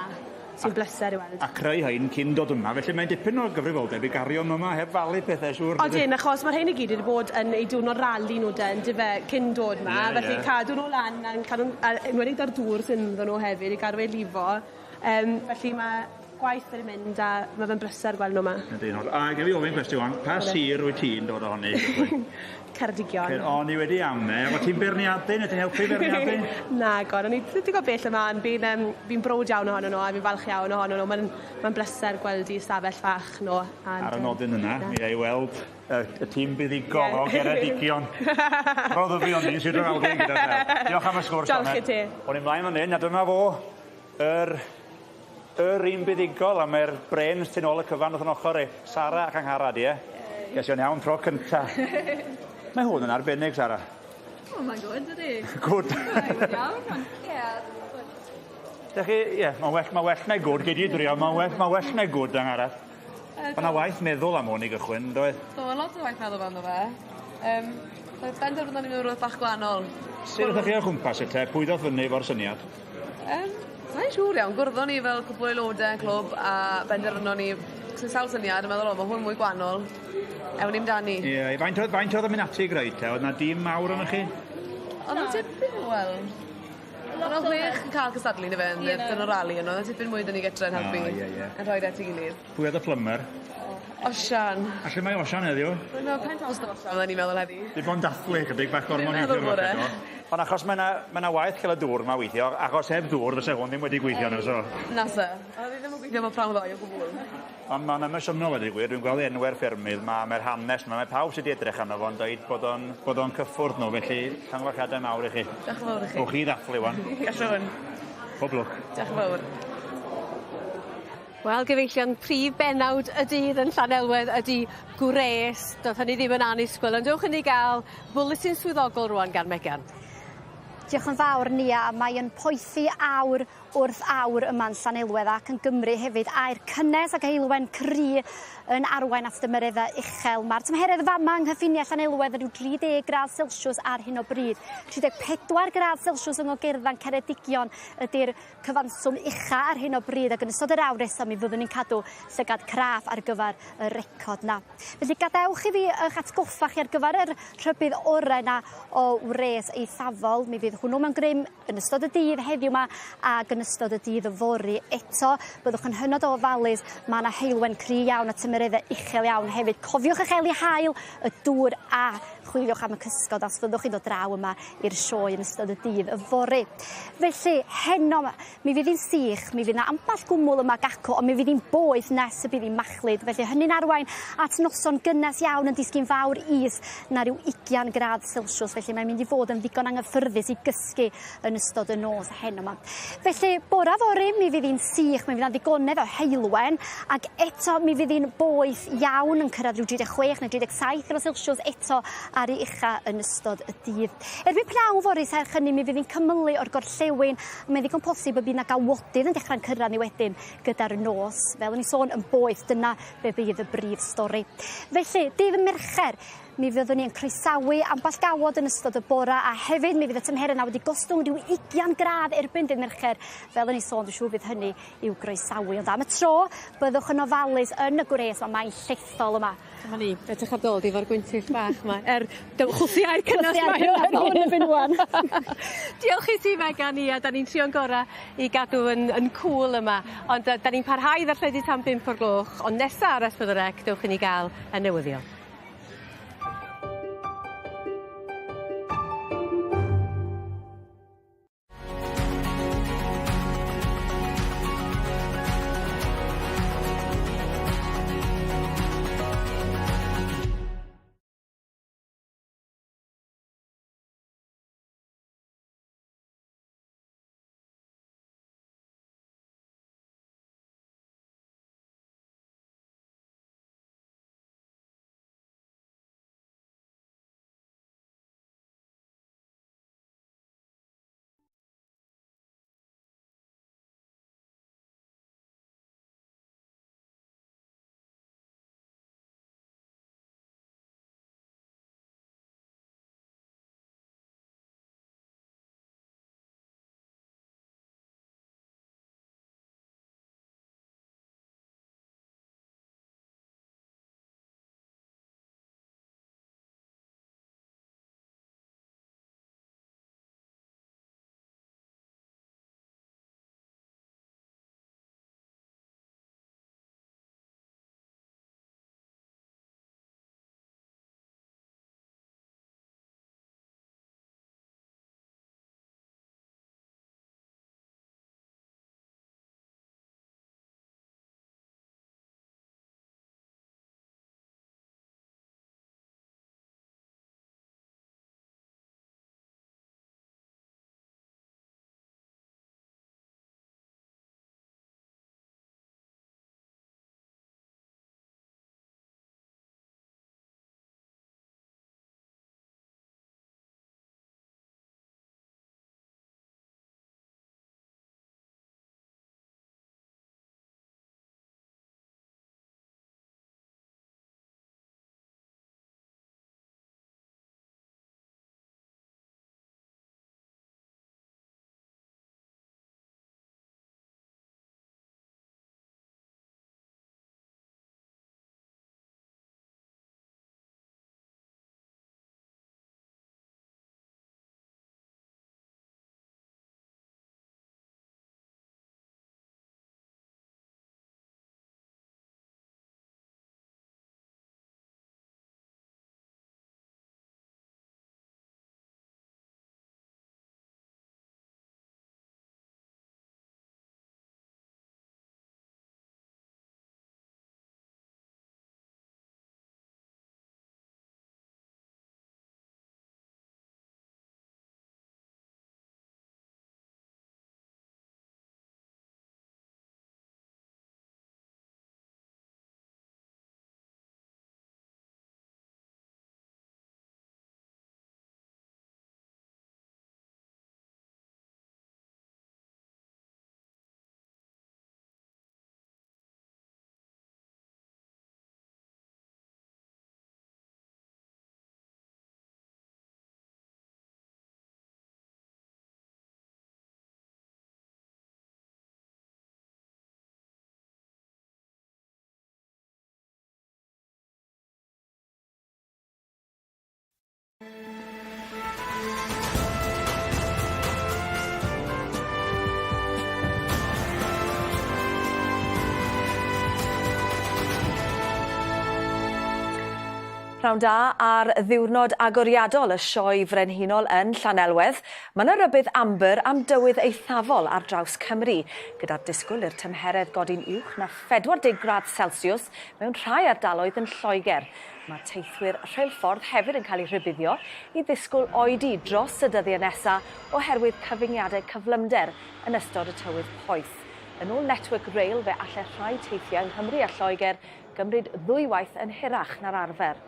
sy'n bleser i weld. A creu hein cyn dod yma, felly mae'n dipyn o gyfrifoldeb i gario nhw yma heb falu pethau, siŵr. Odyn, achos mae'r rhain i gyd wedi bod yn eu diwrnod rali nhw de, yndyfe, cyn dod yma, felly cadw nhw lan, a'n cadw, a enwedig da'r dŵr sy'n ynddyn nhw hefyd, i gadw eu lifo. Felly mae gwaith wedi mynd a ma' fe'n brysur gweld nhw 'ma. Yndi A gaf i ofyn cwestiwn 'wan, pa sir wyt ti'n dod ohoni? Ceredigion. O'n i wedi ame, o ti'n beirniadu neu ti'n helpu beirniadu? Nagon, o'n i digon bell ymlan, fi'n yym fi'n browd iawn ohonyn nhw a fi'n falch iawn ohonyn nhw. Ma'n ma'n bleser gweld 'u stafell fach nhw. And, Ar y nodyn yna, mi ai weld y, y tîm buddugol o Geredigion. Roedd y fi o'n i sydd yn awdl gyda llaw. Diolch am y sgwrs. Diolch i ti. O'n i mlaen fan hyn, a dyma fo, yr yr un buddugol, a mae'r brêns tu nôl y cyfan wrth yn ochr i. Sara ac Angharad, ie? Ges i o'n iawn tro cynta. Mae hwn yn arbennig, Sara. O, mae'n good, ydy. Good. Iawn, ond ie. Dych chi, ie, mae'n well, ma well na good, gei di drio, mae'n well, ma well na good, Angharad. Mae yna waith meddwl am hwn i gychwyn, doedd? Do, mae lot o waith meddwl amdano fe. Um, benderfynon ni mewn rhywbeth bach gwahanol. Sut ydych chi o gwmpas y te? Pwy ddoth fyny efo'r syniad? Um, Sa'n siŵr iawn, gwrddon ni fel cwpl o aelodau yn clwb a benderfynon ni, sy'n sawl syniad, a meddwl, o, mae hwn mwy gwahanol. Ewn ni amdani. Ie, yeah, faint oedd, faint oedd yn mynd ati i greu te? Oedd na dîm mawr yna chi? Ond nhw'n tipyn, wel... Oedd nhw'n chwech yn cael cystadlu na fe, yn dyn nhw'n rali yno. Oedd tipyn mwy dyn ni gytre yn helpu. Ah, ie, ie. Yn rhoi at ei gilydd. Pwy oedd y plumber? Osian. A lle mae Osian heddiw? No, pen tost o Osian, oedden ni'n meddwl heddi. Di bod yn dathlu chydig bach gormod Dwi'n meddwl bod e. Ond achos mae yna ma 'na waith cael y dŵr yma weithio, achos heb ddŵr fysa hwn ddim wedi gweithio na so. Na se. Oedd e ddim yn gweithio am y prawn ddoe o gwbl. Ond mae'n emosiynol wedi gwir, dwi'n gweld enwau'r ffermydd, ma, mae'r hanes yma, mae pawb sydd wedi edrych arno fo'n dweud bod o'n bod o'n cyffwrdd nhw, felly llongyfarchiadau mawr i chi. Diolch yn fawr i chi. Ewch chi ddathlu wan. Gallwn. Pob lwc. Diolch yn fawr. Wel, gyfeillion, prif bennawd y dydd yn Llanelwedd ydy gwres. Doedd hynny ddim yn annisgwyl, ond dewch i ni gael bwletin swyddogol rwan gan Megan. Diolch yn fawr, Nia. Mae yn poethi awr wrth awr yma'n Llanelwedd ac yn Gymru hefyd. Aer cynnes ac heulwen cry yn arwain at dymereddau uchel. Mae'r tymheredd fama yng nghyffiniau Llanelwedd yn rhyw 30 gradd Celsius ar hyn o bryd. 34 gradd Celsius yng Ngogerddan Ceredigion ydy'r cyfanswm ucha ar hyn o bryd ac yn ystod yr awr nesaf mi fyddwn ni'n cadw llygad craff ar gyfer y record na. Felly gadewch i fi eich atgoffa chi ar gyfer yr rhybudd orau na o wres eithafol. Mi fydd hwnnw mewn grym yn ystod y dydd heddiw yma ac yn ystod y dydd yfory eto. Byddwch yn hynod o ofalus, mae yna heulwen cry iawn a tymereddau uchel iawn hefyd. Cofiwch eich eli haul, y dŵr a chwiliwch am y cysgod os fyddwch chi'n dod draw yma i'r sioe yn ystod y dydd yfory. Felly, heno mi fydd hi'n sych, mi fydd yna ambell gwmwl yma gacw, ond mi fydd hi'n boeth nes y bydd hi'n machlud. Felly hynny'n arwain at noson gynnes iawn yn disgyn fawr is na rhyw 20 gradd Celsius. Felly mae'n mynd i fod yn ddigon anghyffyrddus i gysgu yn ystod y nos heno yma. Felly, bora fory, mi fydd hi'n sych, mi fydd yna ddigonedd o heulwen, ac eto mi fydd hi'n boeth iawn yn cyrraedd rhyw 36 neu 37 gradd Celsius eto ar ei ucha yn ystod y dydd. Erbyn pnawn fory serch hynny, mi fydd hi'n cymylu o'r gorllewin, a mae'n ddigon posib y bydd yna gawodydd yn dechrau'n cyrraedd ni wedyn gyda'r nos. Fel o'n i sôn, yn boeth, dyna fe bydd y brif stori. Felly, dydd Mercher, mi fyddwn ni yn croesawu ambell gawod yn ystod y bora a hefyd mi fydd y tymheredd yna wedi gostwng rhyw 20 gradd erbyn dydd Mercher. Fel o'n i sôn, dwi'n siŵr fydd hynny i'w groesawu. Ond am y tro, byddwch yn ofalus yn y gwres, mae mae'n llethol yma. Dyma ni, edrych ar dod efo'r gwyntyll bach yma. Chwthu aer cynnes Chwythu aer mae cynnes o hwn erbyn ŵan. Diolch i ti Megan, ia, da ni'n trio'n gorau i gadw yn cŵl yma. Ond da ni'n parhau i ddarlledu tan 5 o'r gloch, ond nesa ar S4C, dewch i ni gael y newyddion. Pnawn da ar ddiwrnod agoriadol y Sioe Frenhinol yn Llanelwedd. Mae yna rybudd ambr am dywydd eithafol ar draws Cymru, gyda'r disgwyl i'r tymheredd godi'n uwch na 40 gradd Celsius mewn rhai ardaloedd yn Lloegr. Mae teithwyr rheilffordd hefyd yn cael eu rhybuddio i ddisgwyl oedi dros y dyddiau nesaf oherwydd cyfyngiadau cyflymder yn ystod y tywydd poeth. Yn ôl Network Rail fe allai rhai teithiau yng Nghymru a Lloegr gymryd ddwywaith yn hirach na'r arfer.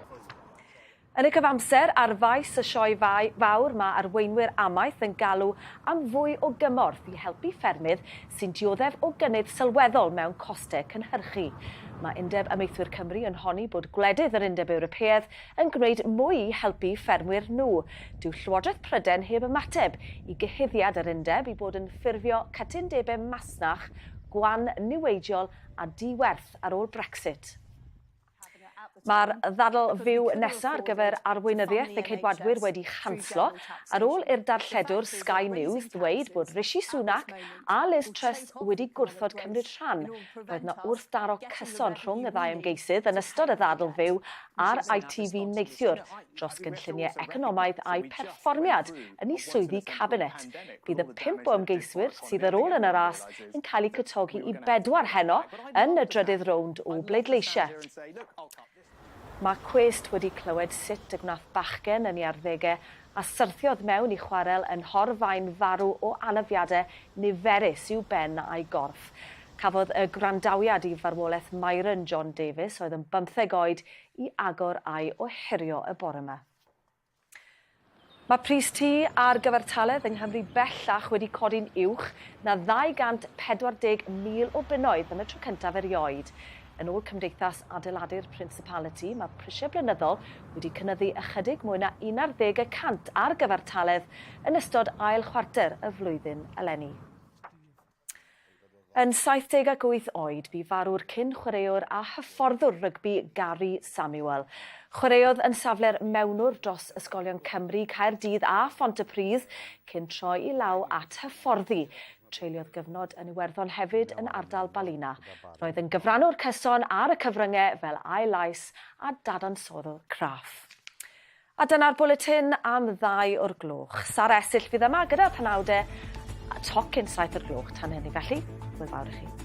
Yn y cyfamser, ar faes y Sioe Fawr mae arweinwyr amaeth yn galw am fwy o gymorth i helpu ffermydd sy'n dioddef o gynnydd sylweddol mewn costau cynhyrchu. Mae Undeb Amaethwyr Cymru yn honni bod gwledydd yr Undeb Ewropeaidd yn gwneud mwy i helpu ffermwyr nhw. Dyw Llywodraeth Prydain heb ymateb i gyhuddiad yr Undeb i bod yn ffurfio cytundebau masnach gwan niweidiol a di-werth ar ôl Brexit. Mae'r ddadl fyw nesaf ar gyfer arweinyddiaeth y Ceidwadwyr wedi chanslo ar ôl i'r darlledwr Sky News ddweud bod Rishi Sunak a Liz Truss wedi gwrthod cymryd rhan. Roedd 'na wrthdaro cyson rhwng y ddau ymgeisydd yn ystod y ddadl fyw ar ITV neithiwr dros gynlluniau economaidd a'u perfformiad yn eu swyddi cabinet. Bydd y pump o ymgeiswyr sydd ar ôl yn y ras yn cael eu cwtogi i bedwar heno yn y drydydd rownd o bleidleisiau. Mae cwest wedi clywed sut y gwnaeth bachgen yn ei arddegau a syrthiodd mewn i chwarel yn Nhorfaen farw o anafiadau niferus i'w ben a'i gorff. Cafodd y gwrandawiad i farwolaeth Myron John Davies, oedd yn bymtheg oed, i agor a'i ohirio y bore 'ma. Mae pris tŷ ar gyfartaledd yng Nghymru bellach wedi codi'n uwch na 240,000 o bunnoedd am y tro cyntaf erioed. Yn ôl Cymdeithas Adeiladu'r Principality, mae prisiau blynyddol wedi cynyddu ychydig mwy na 11 y cant ar gyfartaledd yn ystod ail chwarter y flwyddyn eleni. Yn 78 oed, bu farw'r cyn-chwaraewr a hyfforddwr rygbi Gary Samuel. Chwaraeodd yn safle'r mewnwr dros Ysgolion Cymru, Caerdydd a Phontypridd cyn troi i law at hyfforddi. Treuliodd gyfnod yn Iwerddon hefyd yn ardal Ballina. Roedd yn gyfrannwr cyson ar y cyfryngau fel ail lais a dadansoddwr craff. A dyna'r bwletin am ddau o'r gloch. Sara Esill fydd yma gyda'r penawdau a tocyn 7 o'r gloch tan hynny. Felly, hwyl fawr i chi.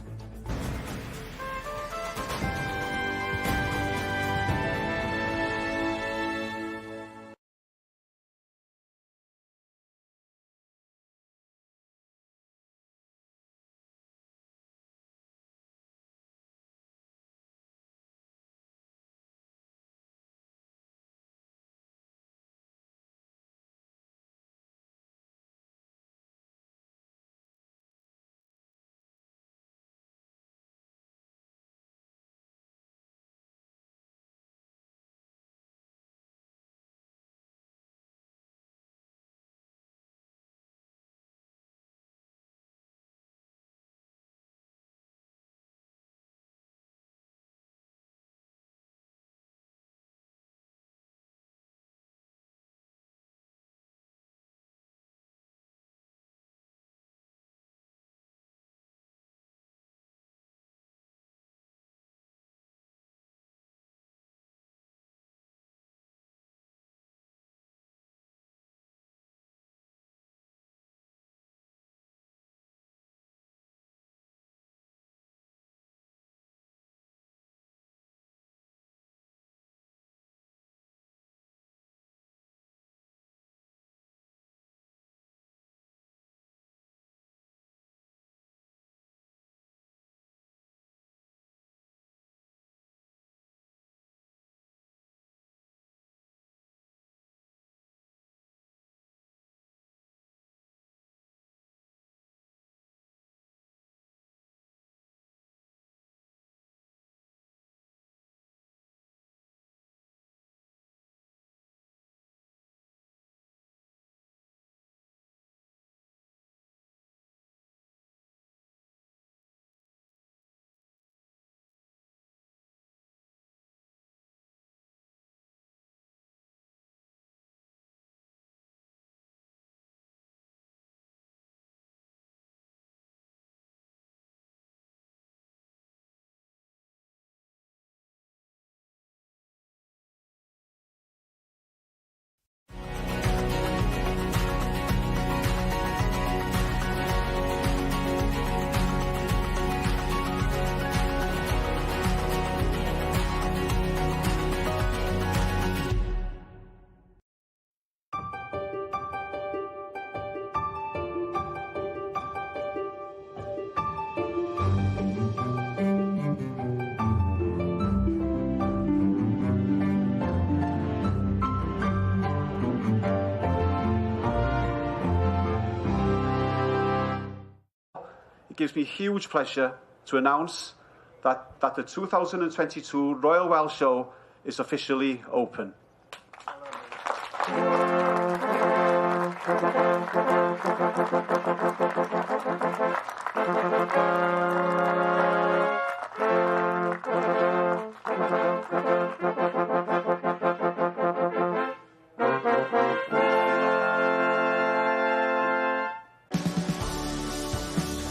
It gives me huge pleasure to announce that the 2022 Royal Welsh Show is officially open.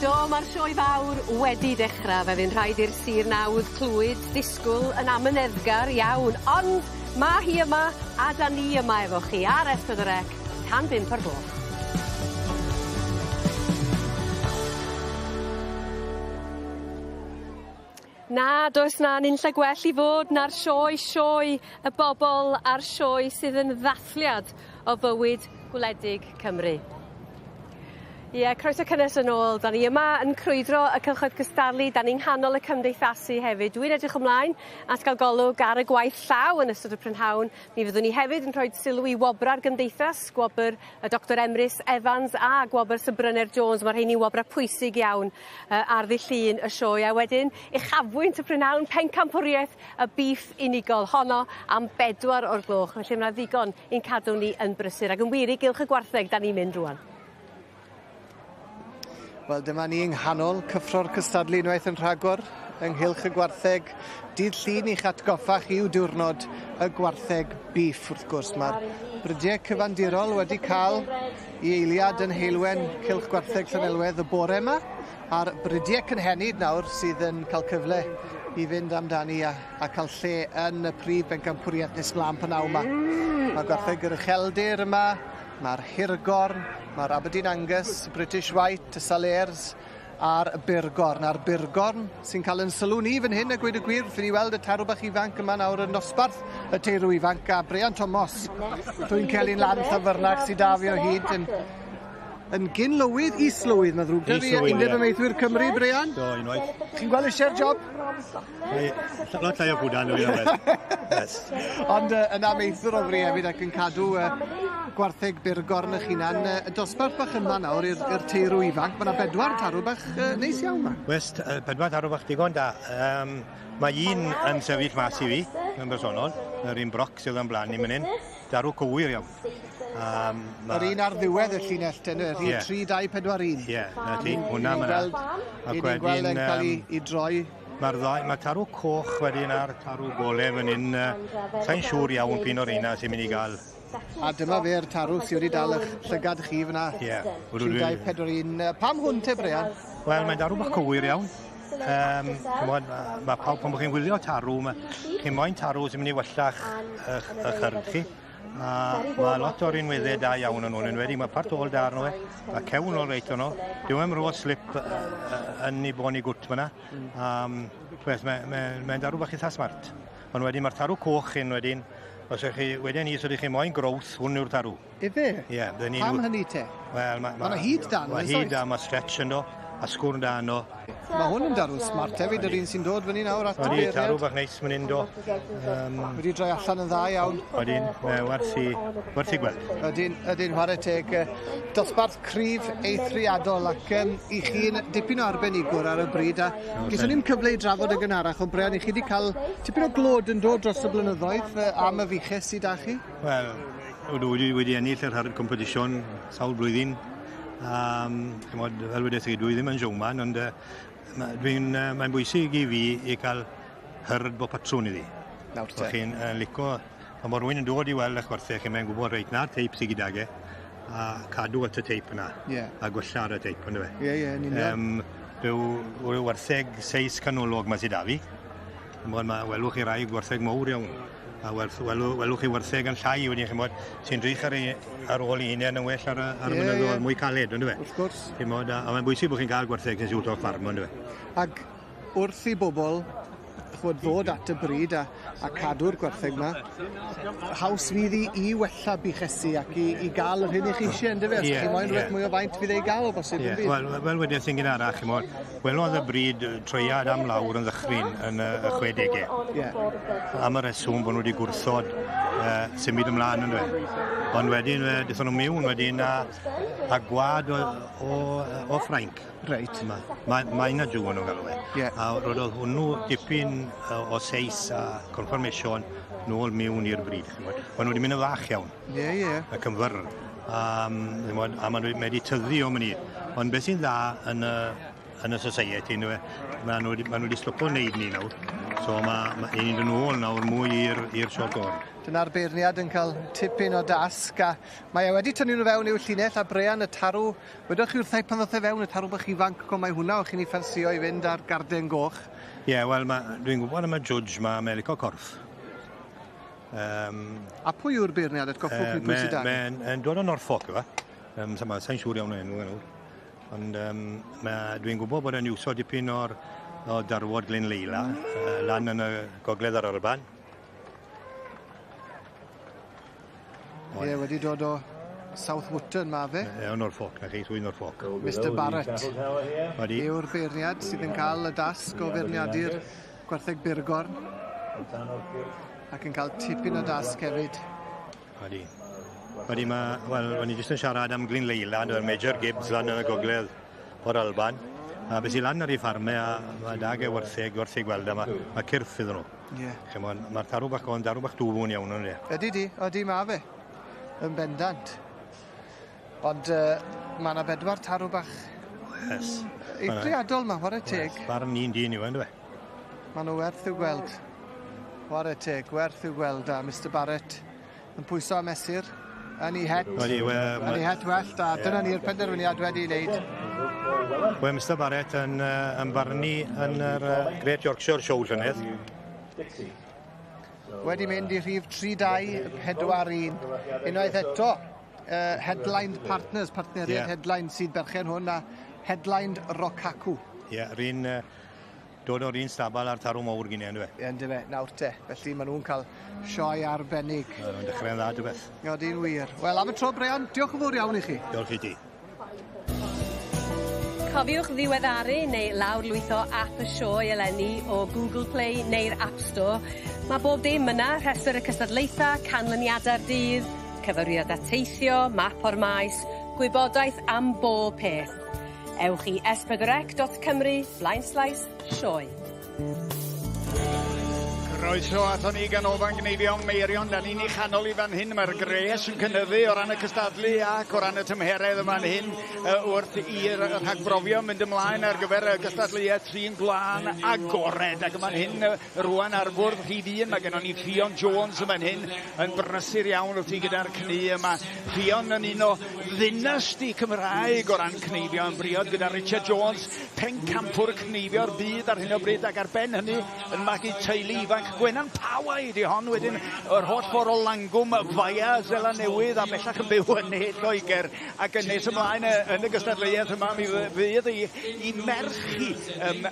Do, ma'r sioe fawr wedi dechra, fe fu'n rhaid i'r sir nawdd Clwyd disgwl yn amyneddgar iawn, ond ma' hi yma a 'dan ni yma efo chi ar S4C tan 5 o'r gloch. Na, does 'na nunlle gwell i fod na'r sioe sioe y bobol a'r sioe sydd yn ddathliad o fywyd gwledig Cymru. Ie, croeso cynnes yn ôl. 'Dan ni yma yn crwydro y cylchoedd cystadlu, 'dan ni'n nghanol y cymdeithasu hefyd. Dwi'n edrych ymlaen at ga'l golwg ar y gwaith llaw yn ystod y prynhawn. Mi fyddwn ni hefyd yn rhoi sylw i wobra'r gymdeithas, gwobr y Dr Emrys Evans a gwobr Sir Bryner Jones. Ma' rheini'n wobra pwysig iawn ar ddy' Llun y sioe. A wedyn uchafbwynt y prynhawn pencampwriaeth y bîff unigol honno am 4 o'r gloch. Felly ma' 'na ddigon i'n cadw ni yn brysur ac yn wir i gylch y gwartheg 'dan ni'n mynd rŵan. Wel, dyma ni yng nghanol cyffro'r cystadlu unwaith yn rhagor ynghylch y gwartheg. Dydd Llun i'ch atgoffa chi yw diwrnod y gwartheg beef, wrth gwrs. Mae'r brydiau cyfandirol wedi cael i eiliad yn heulwen cylch gwartheg Llanelwedd y bore yma, a'r brydiau cynhenid nawr sydd yn cael cyfle i fynd amdani a cael lle yn y prif bencampwriaeth nes mlaen p'nawn yma. Mae gwartheg yr ucheldir yma, mae'r hirgorn, mae'r Aberdeen Angus, British White, y Salers, a'r Byrgorn. A'r Byrgorn sy'n cael yn sylw ni fan hyn a gweud y gwir, wrth i ni weld y tarw bach ifanc yma nawr yn nosbarth y teirw ifanc a Brian Thomas. Dwi'n Celyn lan Llanfyrnach sydd da fi o hyd yn gyn-lywydd, is-lywydd, mae'n ddrwg 'da fi, Undeb Amaethwyr Cymru, Brian. Do, unwaith. Chi'n gweld eisiau'r job? Lot llai o bwdan nhw, yes. Ond yn amaethwr o fri hefyd ac yn cadw gwartheg byrgorn eich hunan. Y dosbarth bach yma nawr i'r teirw ifanc, mae yna 4 tarw bach neis iawn yma. West, 4 tarw bach digon da. Mae un yn sefyll mas i fi, yn bersonol, yr un broc sydd yn blaen i mynd hyn. Darw cywir iawn. Yr un ar ddiwedd y llinell, ten, yr un 3, 2, 4, 1. Ie, na ti, hwnna mae'na. Ac wedyn yn cael ei droi. Mae'r ddau, mae tarw coch wedyn a'r tarw gole fan hyn. Sa'n siŵr iawn p'un o'r un sy'n mynd i gael. A dyma fe'r tarw sydd wedi dal eich llygad chi fyna. Ie. 3, 2, 4, 1. Pam hwn te, Brian? Wel, mae'n darw bach cywir iawn. Mae pawb, pan bod chi'n gwylio tarw, chi'n moyn tarw sy'n mynd i wella'ch eich hyrd chi. A mae lot o'r unweddau da iawn yn hwn, yn wedi, mae part ôl da arno fe, mae cewn ôl reit ono, dyw e'n rho slip yn ei bon i gwt fyna. Mae'n darw bach eitha smart. Ond wedyn mae'r tarw coch hyn wedyn, os ydych chi, wedyn ni, os ydych chi moyn growth, hwn yw'r tarw. Ife? Ie. Pam hynny te? Wel, mae yna hyd dan, Mae hyd da, mae stretch ynddo, a sgwrn da yno. Mae hwn yn darw smart hefyd, yr un sy'n dod fyny nawr at y Odi, tarw bach neis mynd yn do. Wedi droi allan yn dda iawn. Odyn, mae werth i gweld. Ydyn, chwarae teg. Dosbarth cryf eithriadol ac i chi'n dipyn o arbenigwr ar y bryd. A geson ni'n cyfle i drafod y gynharach, ond Brian, i chi wedi cael tipyn o glod yn dod dros y blynyddoedd am y fuches sydd â chi? Wel, dwi wedi ennill yr herd competition sawl blwyddyn. Fel wedes i, dwi ddim yn showman, ond mae'n bwysig i fi i cael herd bod patrwn iddi. Nawr te. Chi'n lico, pan mae rhywun yn dod i weld eich gwartheg, chi'n mae'n gwybod reit na'r teip sydd gydag e, a cadw at y teip yna. A gwella ar y teip, yndyfe. Ie, ie, yn union. Rhyw wartheg seis canolog ma sydd 'da fi. Welwch chi rai gwartheg mowr iawn. A welwch chi wartheg yn llai wedyn, chi'mod, sy'n drych ar ôl ei hunain yn well ar y mynyddoedd mwy caled, yndyfe? Wrth gwrs. Chi'mod, a mae'n bwysig bod chi'n cael gwartheg sy'n siwt o'r ffarm, yndyfe? Ac wrth i bobl ddod at y bryd a cadw'r gwartheg yma, haws fydd i wella buchesi ac i gael yr hyn i chi eisiau, yndyfe? Os chi moyn rhywbeth mwy o faint fydd ei gael o bosib, yn bydd? Wel, fel wedes i'n gynharach, chi'mod, welodd y bryd troiad am lawr yn ddychryn yn y 60au. Am y reswm bod nhw wedi gwrthod symud ymlaen yn dweud. Ond wedyn, dethon nhw mewn wedyn a gwad o Ffrainc. Reit. Mae yna jw nhw'n galw e. Yeah. A roedd hwnnw dipyn o seis a conformation nôl mewn i'r bryd. Maen nhw wedi mynd yn fach iawn. Ie, ie. Ac yn fyr. A maen nhw wedi tyddu o mynd. Ond beth sy'n dda yn y society, maen nhw wedi stopio wneud ni nawr. So mae ni'n dod nôl nawr mwy i'r short horn. Dyna'r beirniad yn cael tipyn o dasg, a mae e wedi tynnu nhw fewn i'w llinell, a Brian y tarw, wedwch chi wrthai pan ddoth e fewn, y tarw bach ifanc, mae hwnna o'ch chi'n ei ffansio i fynd ar garden goch. Ie, yeah, wel, dwi'n gwybod am y judge ma, mae'n licio corff. A pwy yw'r beirniad, atgoffwch ni pwy sydd dan? Mae'n dod o Norfolk, yw e. Sa'n siŵr iawn o enw nawr. Ond dwi'n gwybod bod e'n iwso dipyn o'r darwod Glyn Leila, lan yn y gogledd ar Alban. Ie, wedi dod o South Wootton, ma fe. Ie, o Norfolk, na chi, swydd Norfolk. Mr Barrett yw'r beirniad sydd yn cael y dasg o feirniadu'r gwartheg burgorn. Ac yn cael tipyn o dasg hefyd. Odi. Odi, wel, o'n i jyst yn siarad am Glyn Leila, o'r Major Gibbs lan yn y gogledd o'r Alban. A beth sy'n lan ar ei ffarmau, a mae dag e wertheg gweld, a mae cyrff iddyn nhw. Ie. Mae'r tarw bach o'n darw bach dwfwn iawn o'n Ydy di, ydy ma fe. Yn bendant. Ond mae yna 4 tarw bach eithriadol ma, whare teg. Barn un dyn yw, ynddo fe? Maen nhw werth i'w gweld. Whare teg, werth i'w gweld. A Mr Barrett yn pwyso a mesur yn ei het. Yn ei het wellt, a dyna ni'r penderfyniad wedi ei wneud. Wel, Mr Barrett yn barnu yn yr Great Yorkshire Show llynedd. Wedi mynd i rhif 3241. Unwaith eto, Headlined Partners, partneriaid Headline sydd berchen hwn, a Headlined Rokaku. Ie, yeah, dod o'r un stabal a'r tarw mawr gyda, ynddo fe? Ie, ynddo fe, nawr te. Felly maen nhw'n cael sioe arbennig. Mae'n dechrau'n dda, dy beth. Odi'n wir. Wel, am y tro, Brian, diolch yn fawr iawn i chi. Diolch i ti. Cofiwch ddiweddaru neu lawrlwytho app y sioe eleni o Google Play neu'r App Store. Mae bob dim yna, rhestr y cystadlaethau, canlyniadau'r dydd, cyfeiriadau teithio, map o'r maes, gwybodaeth am bob peth. Ewch i s4c.cymru/sioe. Croeso aton ni ganolfan gneifio Meirion, da ni'n ei chanol i fan hyn, mae'r gres yn cynyddu o ran y cystadlu ac o ran y tymheredd yn fan hyn wrth i'r rhagbrofion mynd ymlaen ar gyfer y gystadleuaeth trin gwlân agored, ac yn fan hyn rwan ar fwrdd rhif 1 mae gennon ni Ffion Jones yn fan hyn yn brysur iawn wrth i gyda'r cnu yma. Ffion yn un o ddynasti Cymraeg o ran cneifio, yn briod gyda Richard Jones, pencampwr cneifio'r byd ar hyn o bryd, ac ar ben hynny yn magu teulu ifanc. Gwenan Pawai ydi hon wedyn, yr holl ffordd o Langwm, Faia, Seland Newydd, a bellach yn byw yn Ne Lloegr, ac yn nes ymlaen yn y gystadleuaeth yma mi fydd i merch hi yn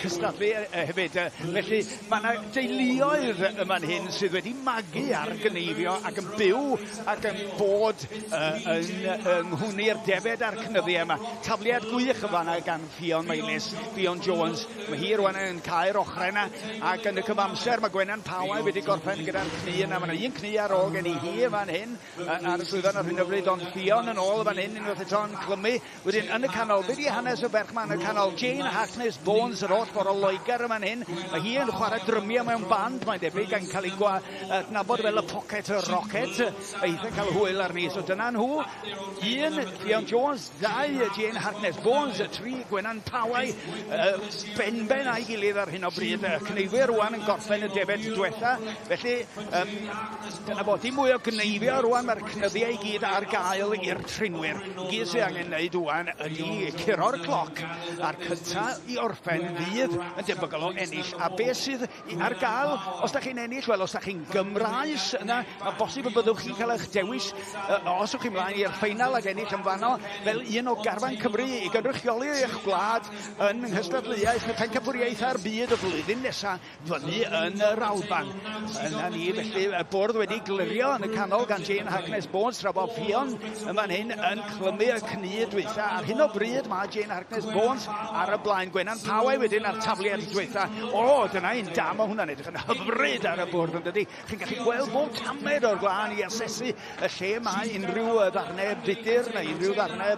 cystadlu hefyd. Felly mae yna deuluoedd yma'n hyn sydd wedi magu ar gneifio ac yn byw ac yn bod yn nghwni'r defed a'r cnyddiau yma. Tafliad gwych yn fanna gan Ffion Meilis, Ffion Jones. Mae hi rwan yn cael ochrau yna, ac yn y cyfamser mae Gwenan Pawai wedi gorffen gyda'r cnu yna. Mae yna un cnu ar ôl gen i hi fan hyn ar y llwyfan ar hyn o bryd, ond Ffion yn ôl fan hyn unwaith eto yn clymu. Wedyn yn y canol, be di hanes y ferch ma yn y canol? Jane Harkness Bones, yr holl ffordd o Loegr yn fan hyn. Mae hi yn chwarae drymiau mewn band, mae'n debyg, yn cael ei adnabod fel y Pocket Rocket. Eitha cael hwyl arni. So dyna nhw. 1, Ffion Jones, 2, Jane Harkness Bones, 3, Gwenan Pawai, benben a'i gilydd ar hyn o bryd. Cneifwyr rwan yn gorffen y defed diwetha. Felly, dyna fo, dim mwy o gneifio rwan, mae'r cnyddiau i gyd ar gael i'r trinwyr. Gyd sydd angen wneud rwan ydy curo'r cloc, a'r cynta i orffen fydd yn debygol o ennill. A beth sydd ar gael, os da chi'n ennill, wel, os da chi'n Gymraes yna, mae bosib y byddwch chi'n cael eich dewis, os yw'ch chi'n mlaen i'r ffeinal ac ennill yn fanno, fel un o garfan Cymru i gynrychioli eich gwlad yn nghystadleuaeth y pencampwriaethau'r byd y flwyddyn nesaf fyny yn yr Alban. Yna ni, felly, y bwrdd wedi glirio yn y canol gan Jane Harkness Bones, tra bod Ffion yn fan hyn yn clymu y cnu dwytha. Ar hyn o bryd mae Jane Harkness Bones ar y blaen. Gwenan Powell wedyn ar tafliad dwytha. O, dyna un da, mae hwnna'n edrych yn hyfryd ar y bwrdd yn dydi. Chi'n gallu gweld bob tamed o'r gwlân i asesu y lle mae unrhyw ddarnau budur neu unrhyw ddarnau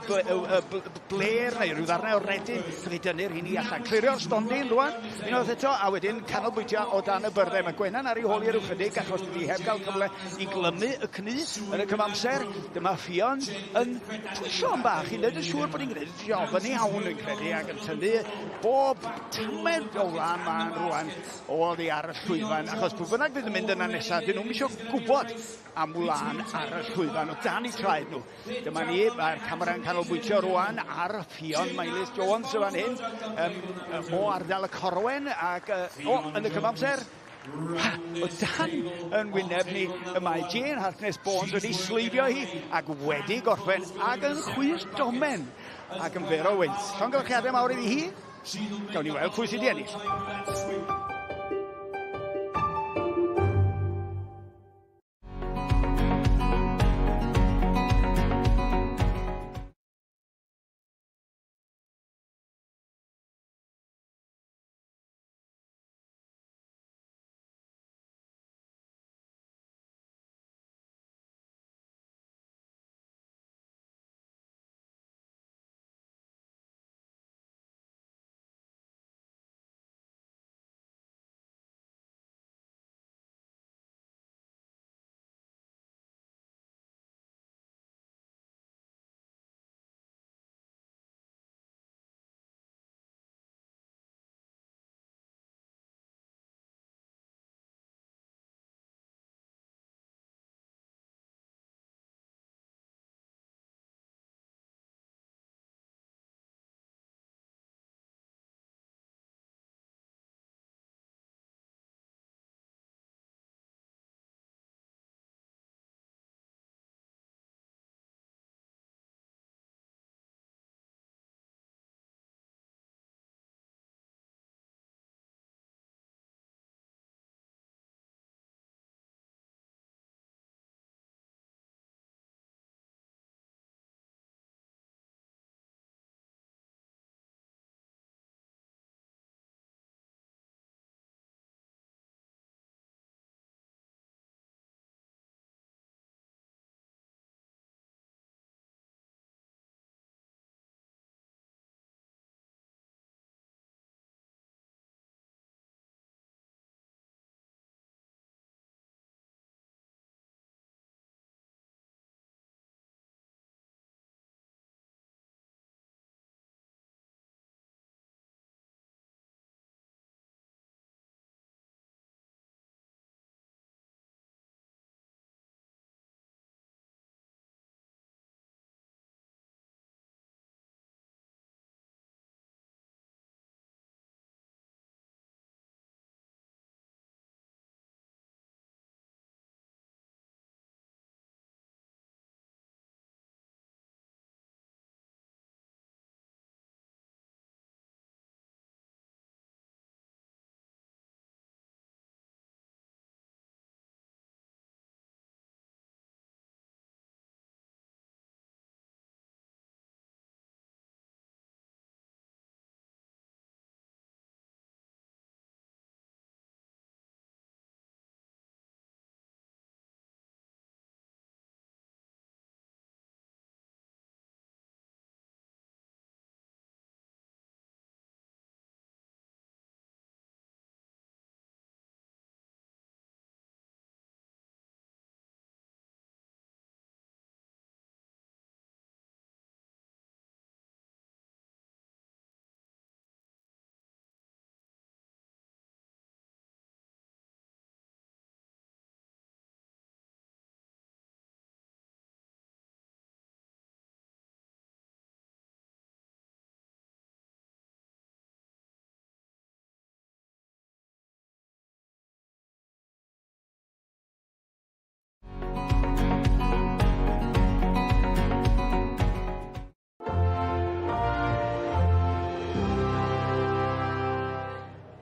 bler neu unrhyw ddarnau o redyn. Chi'n gallu dynnu'r rheini allan. Clirio'r stondin rwan, unwaith eto, a wedyn canolbwyntio o dan y byrddau. Mae Gwenan ar ei hôl i ryw chydig achos dydi heb gael cyfle i glymu y cnu yn y cyfamser. Dyma Ffion yn pwysio am bach i wneud yn siŵr bod hi'n gwneud y job yn iawn yn credu ac yn tynnu bob tamed o wlân mân rwan oddi ar y llwyfan, achos pwy bynnag fydd yn mynd yna nesaf, dyn nhw'm isio gwybod am wlân ar y llwyfan o dan eu traed nhw. Dyma ni, mae'r camera'n canolbwyntio rwan ar Ffion Mylis Jones yn fan hyn, o ardal y Corwen, ac o, yn y cyfamser, ha, o dan yn wyneb ni, y mae Jane Harkness Bones wedi sleifio hi ac wedi gorffen ac yn chwys domen ac yn fer o wynt. Llongyfarchiadau mawr iddi hi. Gawn ni weld pwy sydd wedi ennill.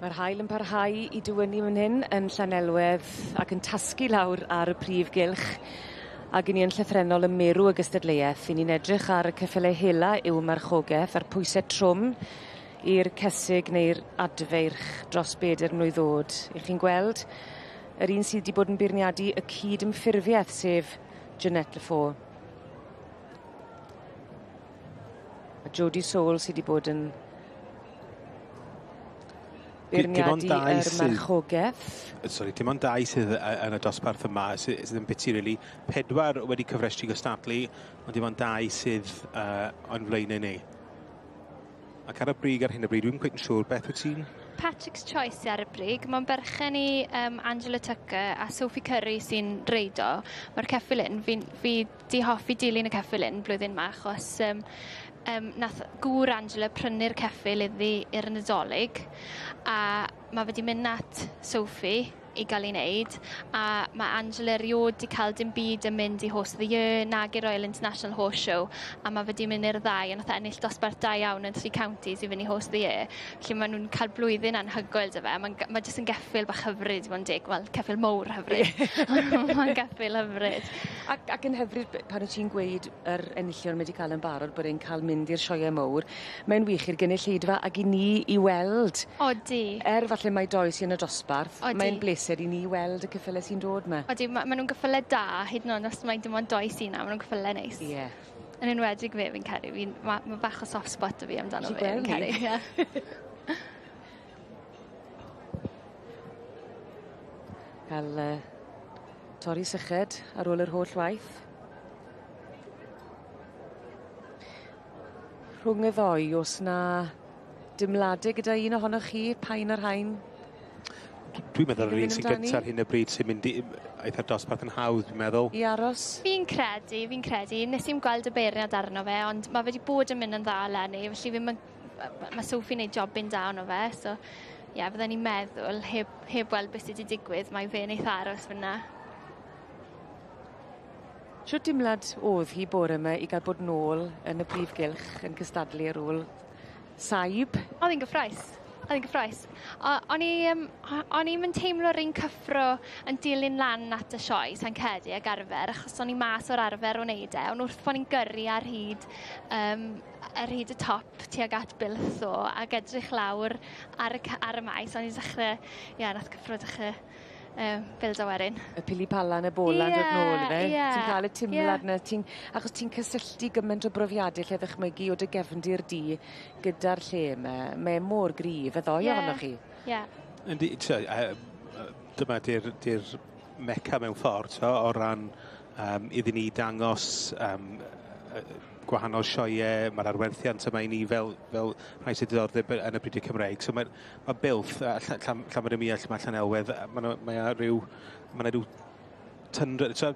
Mae'r haul yn parhau i dywynnu fan hyn yn Llanelwedd ac yn tasgu lawr ar y prif gylch ac 'yn ni yn llythrennol ym merw y gystadleuaeth. 'Yn ni'n edrych ar y ceffyle hela yw marchogeth a'r pwyse trwm i'r cesig neu'r adfeirch dros beder mlwydd o'd. 'Ych chi'n gweld yr un sydd 'di bod yn beirniadu y cyd-ymffurfieth sef Jeanette Lefaux. A Jodie Soul sy 'di bod yn beirniadu yr marchogeth. Sori, dim ond dau sydd yn y dosbarth yma sy sydd yn biti rili. Pedwar wedi cyfrestru gystadlu, ond dim ond dau sydd uh, o'n flaenau ni. Ac ar y brig ar hyn o bryd, dwi'm cweit yn siŵr beth wyt ti'n... Patrick's Choice sy ar y brig. Mae'n berchen i um, Angela Tucker a Sophie Curry sy'n reido. Mae'r ceffyl hyn, fi, fi di hoffi dilyn y ceffyl hyn blwyddyn yma achos um, um, nath gŵr Angela prynu'r ceffyl iddi i'r Nadolig a mae fe di mynd at Sophie i gael ei wneud a mae Angela erioed 'di cael dim byd yn mynd i Horse of the Year nag i'r Royal International Horse Show a mae fe 'di mynd i'r ddau a nath e ennill dosbarth da iawn yn Three Counties i fynd i Horse of the Year. Felly maen nhw'n cael blwyddyn anhygoel 'da fe a mae'n ma' jyst yn geffyl bach hyfryd i fod yn deg, wel ceffyl mowr hyfryd. Mae'n geffyl hyfryd. Ac ac yn hyfryd pan wyt ti'n gweud yr enillion mae 'di ca'l yn barod bod e'n ca'l mynd i'r sioee mowr mae'n wych i'r gynulleidfa ag i ni i weld. Odi. Er falle mai doi sy yn y dosbarth. Odi. Mae'n bleser i ni weld y ceffyle sy'n dod 'ma. Odi ma' ma' nw'n gyffyle da hyd yn o'd os mai dim ond doi sy 'na ma' nw'n gyffyle neis. Ie. Yn enwedig fe fi'n credu fi'n ma' ma' bach o soft spot 'da fi amdano fe fi'n credu ie. Ca'l yy torri syched ar ôl yr holl waith. Rhwng y ddou o's 'na dimlade gyda un ohonoch chi pa un o'r rhain? Dwi'n meddwl yr un sy'n gynta ar hyn o bryd sy'n mynd i eitha'r dosbarth yn hawdd dwi'n meddwl. I aros? Fi'n credu fi'n credu. Nes i'm gweld y beirniad arno fe ond ma' fe 'di bod yn mynd yn dda eleni felly fi'm yn ma' Sophie neud jobyn da ono fe so ie fydden i'n meddwl heb heb weld beth sy 'di digwydd mai fe neith aros fyn 'na. Shwt dimlad o'dd hi bore 'ma i ga'l bod nôl yn y brif gylch yn cystadlu ar ôl saib? O'dd 'i'n gyffrous. O'dd 'i'n gyffrous. O- o'n i yym o- o'n i'm yn teimlo'r un cyffro yn dilyn lan at y sioe sai'n credu ag arfer achos o'n i mas o'r arfer o neud e on' wrth bo' ni'n gyrru ar hyd yym ar hyd y top tuag at Builth ddo ag edrych lawr ar y cy- ar y maes o'n i'n dechre ie nath cyffro dechre yy bildo wedyn. Y pili pala yn y bola yn dod nôl yfe? Ie. Ti'n ca'l y timlad ie. 'na ti'n achos ti'n cysylltu gyment o brofiade lle ddychmygu o dy gefndir di gyda'r lle 'ma. Mae e mor gryf y ddou Ie. ohonoch chi. Ie. Yndi t'o' yy dyma 'di'r 'di'r Mecca mewn ffordd t'o' o ran yym iddyn ni dangos yym gwahanol sioee, ma'r arwerthiant yma i ni fel fel rhai sydd diddordeb yn y bridiau Cymreig. So mae'r ma' Builth a Llanbrymia lle ma' Llanelwedd ma' 'na mae o ryw ma' 'na ryw tyndra t'o'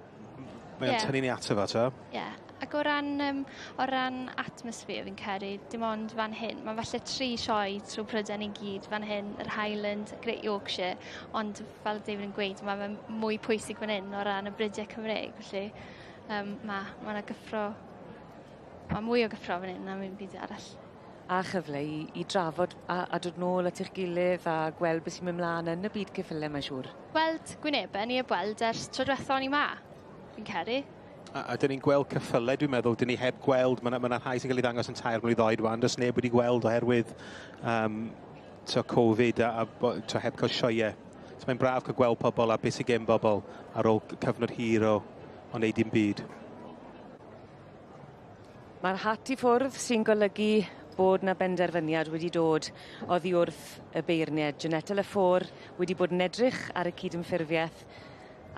mae o'n Ie. tynnu ni ato fo t'o'? Ie. Ac o ran yym o ran atmosphere fi'n credu dim ond fan hyn ma' falle tri sioe trw Prydain i gyd fan hyn yr Highland, Great Yorkshire ond fel David yn gweud ma' fe'n mwy pwysig fan 'yn o ran y bridie Cymreig felly yym ma' ma' 'na gyffro ma' mwy o gyffro fan 'yn na ddim byd arall. A chyfle i i drafod a a dod nôl at eich gilydd a gweld be' sy'n myn' mlan yn y byd ceffyle mae'n siŵr. Gweld gwynebe ni 'eb weld ers tro dwetha o'n i 'ma fi'n credu. A a 'dyn ni'n gweld ceffyle dwi'n meddwl 'dyn ni heb gweld ma' 'na ma' 'na rhai sy'n ga'l 'u ddangos yn tair mlwydd oed 'wan do's neb wedi gweld oherwydd yym t'o' Covid a a bo- t'o' heb ca'l sioee. So mae'n braf ca'l gweld pobol a be' sy gen bobol ar ôl cyfnod hir o o neud dim byd. Ma'r hat i ffwrdd sy'n golygu bod 'na benderfyniad wedi dod oddi wrth y beirnied Jeanette Le Fort wedi bod yn edrych ar y cydymffurfieth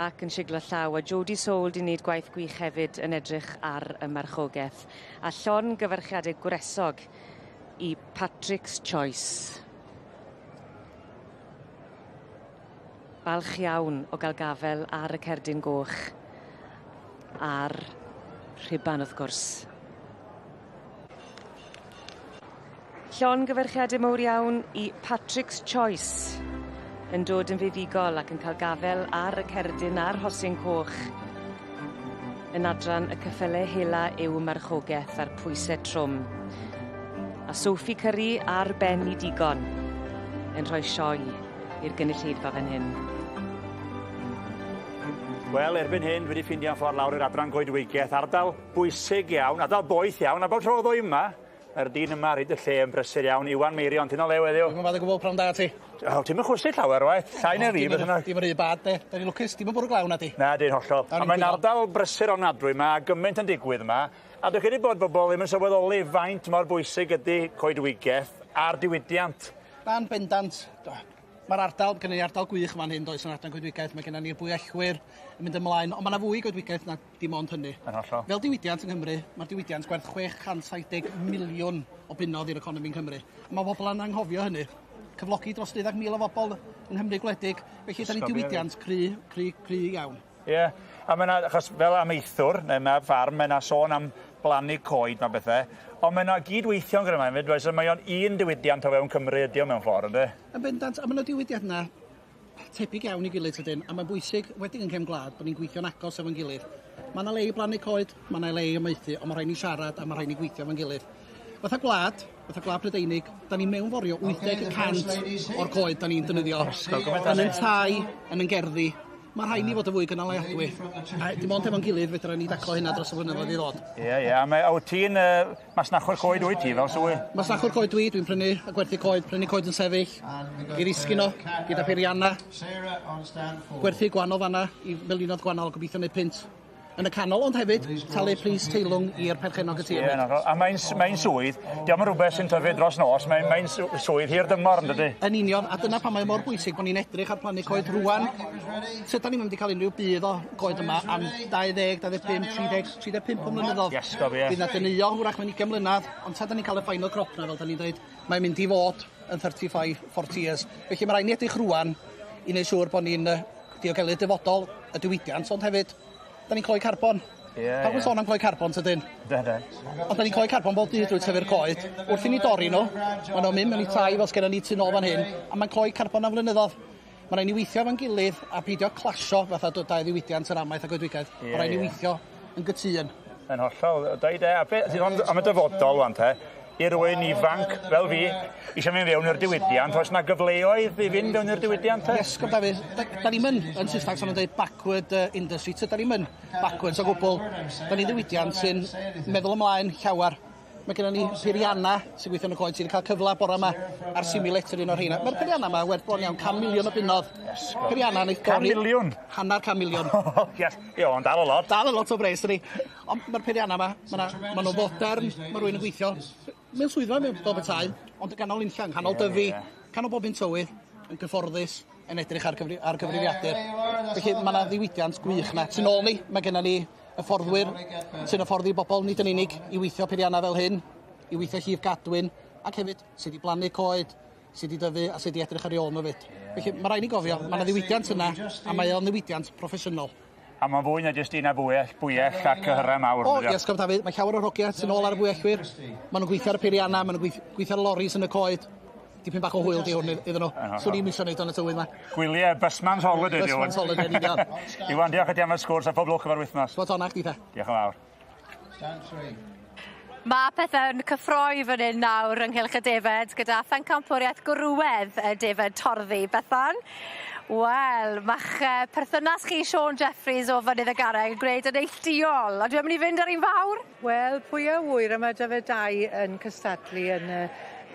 ac yn siglo llaw a Jodie Soul 'di neud gwaith gwych hefyd yn edrych ar y marchogeth. A llongyfarchiade gwresog i Patrick's Choice. Falch iawn o ga'l gafel ar y cerdyn goch a'r rhuban wrth gwrs. Llongyfarchiade mowr iawn i Patrick's Choice yn dod yn fuddugol ac yn ca'l gafel ar y cerdyn a'r rhosyn coch yn adran y cyffyle hela yw marchogeth a'r pwyse trwm. A Sophie Curry ar ben 'i digon. yn rhoi sioe i'r gynulleidfa fan hyn. Wel, erbyn hyn, dwi wedi ffindio'n ffordd lawr i'r adran goedwigaeth, ardal bwysig iawn, ardal boeth iawn, a bob tro ddwy yma, mae'r dyn yma ar hyd y lle yn brysur iawn, Iwan Meirion, ti'n o lew heddiw? Dwi'm yn fath o gwbl, pnawn da ti. O, ti'n mynd chwysu llawer, waith, llai na fi, beth yna. Dim rhy bad, de. Da ni'n lwcus, dim yn bwrw glaw na di. Na, di'n hollol. A mae'n ardal brysur ofnadwy yma, a gymaint yn digwydd yma, a dwi'n credu bod bobl ddim yn sylweddoli faint mor bwysig ydy coedwigaeth a'r diwydiant. Na'n bendant. Mae'r ardal, gynnon ni ardal gwych fan hyn does yn ardal goedwigaeth, mae gennon ni'r bwyellwyr yn mynd ymlaen, ond mae yna fwy i goedwigaeth na dim ond hynny. Yn hollol. Fel diwydiant yng Nghymru, mae'r diwydiant gwerth 670 miliwn o bunnoedd i'r economi yng Nghymru. A mae pobl yn anghofio hynny. Cyflogi dros 12,000 o bobl yng Nghymru gwledig, felly da ni diwydiant cry, cry, cry iawn. Ie, yeah. a mae 'na, achos fel amaethwr, neu mae ffarm, mae 'na sôn am blannu coed ma' bethe, ond mae 'na gyd-weithio'n gyda hefyd, oes, mae o'n un diwydiant o fewn Cymru ydi o mewn ffordd, yndi? Yn bendant, a ma' 'na diwydiant 'na tebyg iawn i gilydd tydyn, a mae'n bwysig, wedig yn cefn gwlad, bod ni'n gweithio'n agos efo'n gilydd. Mae 'na le i blannu coed, mae 'na le i amaethu, ond mae rhaid ni siarad a mae rhaid ni gweithio efo'n gilydd. Fatha gwlad, fatha gwlad Prydeinig, da ni'n mewnforio 80 y cant o'r coed da ni'n defnyddio. Yn yn tai, yn yn gerddi. Mae rhaid ni fod yn fwy gynaliadwy. A dim ond efo'n gilydd fedra ni daclo hynna dros y blynyddoedd i ddod. Ie, ie, a mae, a wyt ti'n uh, masnachwr coed wyt ti, fel swy? Masnachwr coed dwi, dwi'n prynu a gwerthu coed, prynu coed yn sefyll, i risgu nhw, gyda peirianna. Gwerthu gwahanol fanna i melinodd gwahanol, gobeithio wneud punt yn y canol, ond hefyd talu pris teilwng i'r perchennog y tir. Ie, yeah, a mae'n mae swydd, diolch yn rhywbeth sy'n tyfu dros nos, mae'n mae swydd hir dymor, yn dydy? Yn union, a dyna pam mae mor bwysig bod ni'n edrych ar plannu coed rwan. Sut da ni'n mynd i cael unrhyw budd o goed yma am 20, 25, 30, 35 o mlynyddoedd. Iesgob, ie. Bydd na dyneuo hwrach mewn 20 mlynedd, ond ta da ni'n cael y final crop na, fel da ni'n dweud, mae'n mynd i fod yn 35, 40 years. Felly mae rhaid ni edrych rwan i wneud siŵr bod ni'n diogelu dyfodol y diwydiant, ond hefyd da ni'n cloi carbon. Ie, Pawb yn sôn am cloi carbon tydyn? Da, da. Ond da ni'n cloi carbon bob dydd drwy tyfu'r coed. Wrth i ni dorri nhw, maen nhw'n mynd mewn i tai fel sgenna ni tu nôl fan hyn, a mae'n cloi carbon am flynyddoedd. Mae'n rhaid ni weithio efo'n gilydd a peidio clasio fatha dau ddiwydiant yr amaeth a goedwigaeth. Ie, Mae'n rhaid ni ie. weithio yn gytûn. Yn hollol, deud e. A be, ti'n ond am y dyfodol wan te, i rywun ifanc fel fi, eisiau mynd fewn i'r diwydiant, oes na gyfleoedd i fynd fewn i'r diwydiant te? Yes, gwrdd Dafydd, da, da ni'n mynd, yn Saesneg, so'n dweud backward industry, da ni'n mynd backwards o gwbl. Da ni'n ddiwydiant sy'n meddwl ymlaen llawer. Mae gennym ni peirianna sy'n gweithio yn y coed sy'n cael cyfle bore yma ar simulator un o'r rheina. Mae'r peirianna yma werth bron iawn 100 miliwn o bunnoedd. Peirianna wneith dorri... 100 miliwn? Hanner 100 miliwn. Yes, ie, ond dal o lot. Dal a lot o bres, dydi. Ond mae'r peirianna yma, ma nhw'n fodern, mae rhywun yn gweithio mewn swyddfa mewn fel petai, ond yn ganol unlla, yng nghanol Ie, Dyfi, ie. canol bob un tywydd, yn gyfforddus, yn edrych ar, cyfri, ar gyfrifiadur. Felly mae yna ddiwydiant gwych yna. Tu nôl ni, mae gennym ni hyfforddwyr sy'n hyfforddi bobl nid yn unig i weithio peiriannau fel hyn, i weithio llif gadwyn, ac hefyd sydd wedi blannu coed, sydd wedi dyfu a sydd wedi edrych ar ei ôl nhw fyd. Felly mae rhaid ni gofio, mae yna ddiwydiant yna, a mae o'n ddiwydiant proffesiynol. A mae'n fwy na jyst un a bwyell, bwyell a cyhyrau mawr. O, yndydi o? yes, Gof Dafydd, mae llawer o'r hogia sy'n ôl ar y bwyellwyr. Maen nhw'n gweithio ar y peiriannau, maen nhw'n gweithio ar y loris yn y coed. Dipyn bach o hwyl di hwn iddyn nhw. Swn i'n misio neud o'n y tywydd yma. Gwyliau, busman's holiday di hwn. Busman's holiday, yn union. Iwan, diolch i ti am y sgwrs a pob lwc efo'r wythnos. Spot on, a chdi te. Diolch yn fawr. Mae pethau'n cyffroi fan hyn nawr ynghylch y defed gyda phencampwriaeth gwrywedd y defed torddi. Bethan? Wel, ma'ch perthynas chi Siôn Jeffreys o Fynydd y Garreg yn gwneud yn neilltuol. A dwi'n mynd i fynd ar un fawr? Wel, pwy a ŵyr a mae Dyfed Dau yn cystadlu yn y,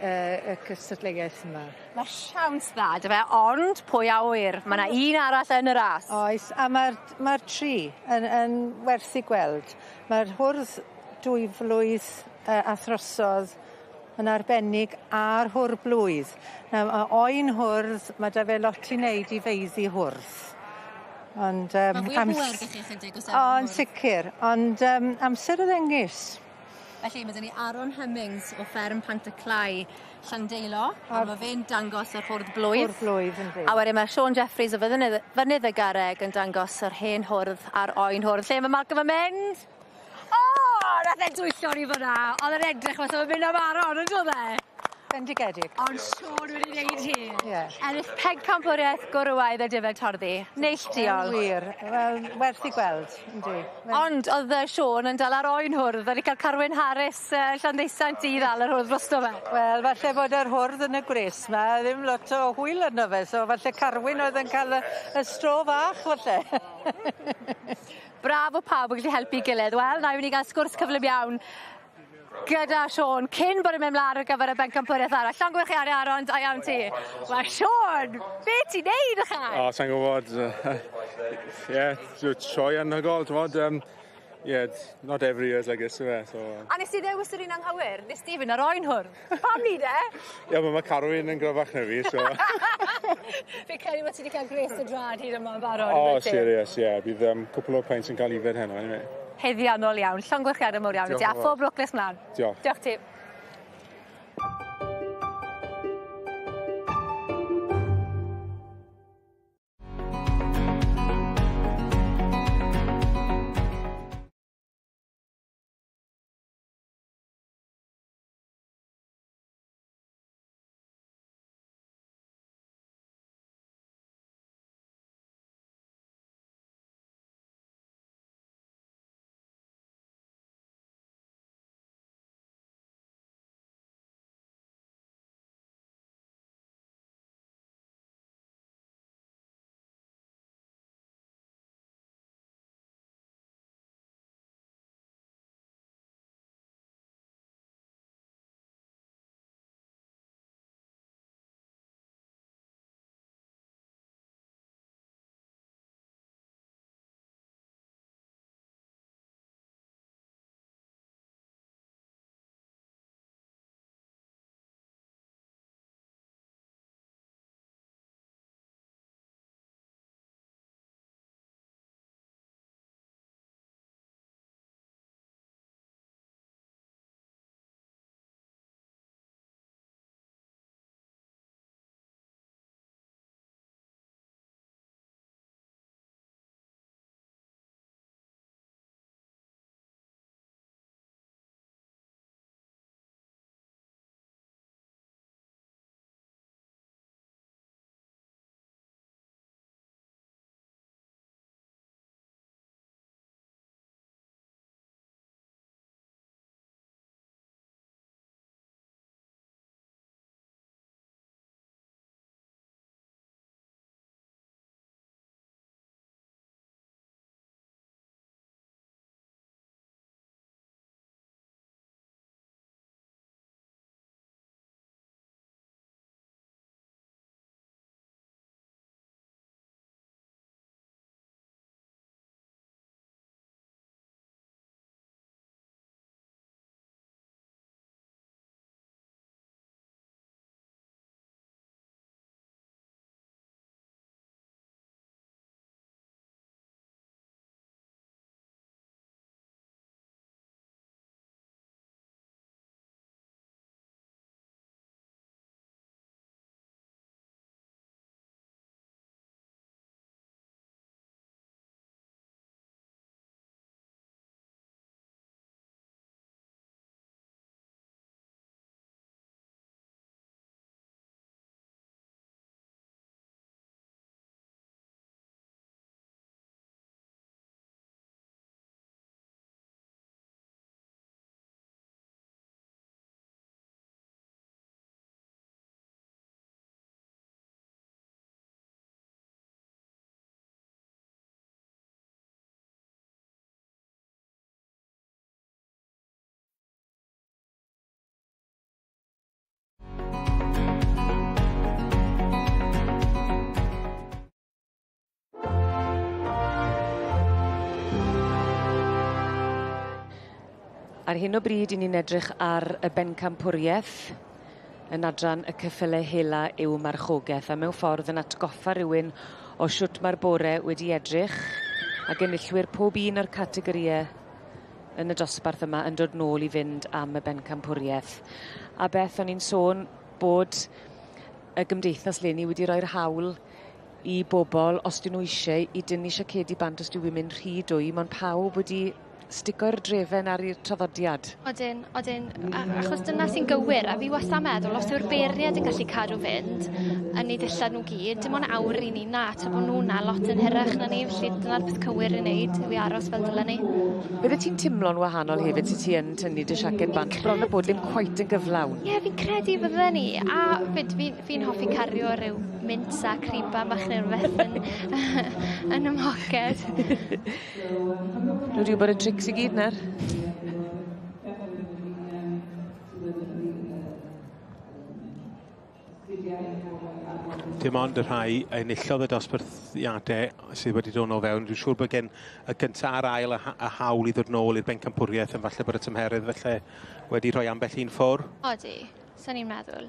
y, y cystadleuaeth yma. Mae siawns dda, dyfe, ond pwy a ŵyr? Mae yna un arall yn y ras. Oes, a mae'r mae tri yn, yn werth i gweld. Mae'r hwrdd dwy flwydd a throsodd yn arbennig a'r hwr blwydd. Nawr, ma' oen hwrdd, mae 'da fe lot i wneud i feiddi hwrdd. Ond Mae fwy o bŵer 'da chi chydig os O, yn sicr, ond amser y ddengys. Felly, mae 'da ni Aaron Hemmings o fferm Pant-y-clai Llandeilo, a mae fe'n dangos yr hwrdd blwydd. Hwrdd blwydd, yndi. A wedyn mae Siôn Jeffreys o Fynydd, Fynydd y Garreg yn dangos yr hen hwrdd a'r oen hwrdd. Lle mae Malcolm yn mynd? O, nath e dwyllo ni fyna. Oedd e'n edrych fatha fe'n mynd am Aaron, yn doedd e? Bendigedig. Ond Siôn wedi wneud hi. Ie. Ennill pencampwriaeth gwrywaidd y defaid torddi. Neilltuol. Yn wir. Wel, werth i gweld, yndi. Ond o'dd Siôn yn dal ar oen hwrdd. Wedi ca'l Carwyn Harris Llanddeusant i ddal yr hwrdd drosto fe. Wel, falle bod yr hwrdd yn y gwres 'ma ddim lot o hwyl arno fe, so falle Carwyn oedd yn ca'l y y stro fach falle. Braf o pawb yn gallu helpu'i gilydd. Wel, 'nai myn' i ga'l sgwrs cyflym iawn gyda Siôn cyn bod e'n mynd mlan ar gyfer y bencampwriaeth arall. Llongyfarchiade Aaron, da iawn ti. Wel Siôn, be' ti'n neud ychan? O, sai'n gwbod. Ie, sioe anhygoel, t'mod, yeah, not every year's like this, yw e, so... A nes ti ddewis yr un anghywir? Nes ti fynd ar oen hwrdd? Pam 'ny de? Ie, ma' Carwyn yn gryfach na fi, so... Fi credu bod ti 'di cael gwres dy drad hyd yma yn barod. O, serious, ie. Bydd cwpl o pints yn cael ifed heno, anyway. Haeddiannol iawn. Llongyfarchiade mowr iawn i ti a phob lwc nes mlan. Diolch. Diolch ti. Ar hyn o bryd 'yn ni'n edrych ar y bencampwrieth yn adran y ceffyle hela yw marchogeth a mewn ffordd yn atgoffa rywun o shwt ma'r bore wedi edrych ac enillwyr pob un o'r categorie yn y dosbarth yma yn dod nôl i fynd am y bencampwrieth. A beth o'n i'n sôn bod y gymdeithas leni wedi roi'r hawl i bobl os 'dyn nhw isie i dynnu siacedi bant os dyw 'i'n mynd rhy dwym ond pawb wedi stico'r drefen ar i'r traddodiad. Odyn, odyn, achos dyna sy'n gywir, a fi wastad meddwl, os yw'r beirniad yn gallu cadw fynd yn eu dillad nhw gyd, dim ond awr i ni na, tra bod nhw na lot yn hirach na ni, felly dyna'r peth cywir i wneud, yw i aros fel dylen ni. Bydde ti'n timlo'n wahanol hefyd sut ti yn tynnu dy siaced bant, bron a bod ddim cweit yn gyflawn? Ie, fi'n credu fydden ni, a fyd fi'n fi hoffi cario rhyw mints a criba bach neu rhywbeth yn, yn y mhoced. Nhw wedi gwybod y trics i gyd nawr. Dim ond y rhai enillodd y dosbarthiadau sydd wedi dod nôl fewn. Dwi'n siŵr bod gen y gyntaf a'r ail y hawl i ddod nôl i'r bencampwriaeth yn falle bod y tymheredd felly wedi rhoi ambell un ffwr. Odi, sa'n i'n meddwl.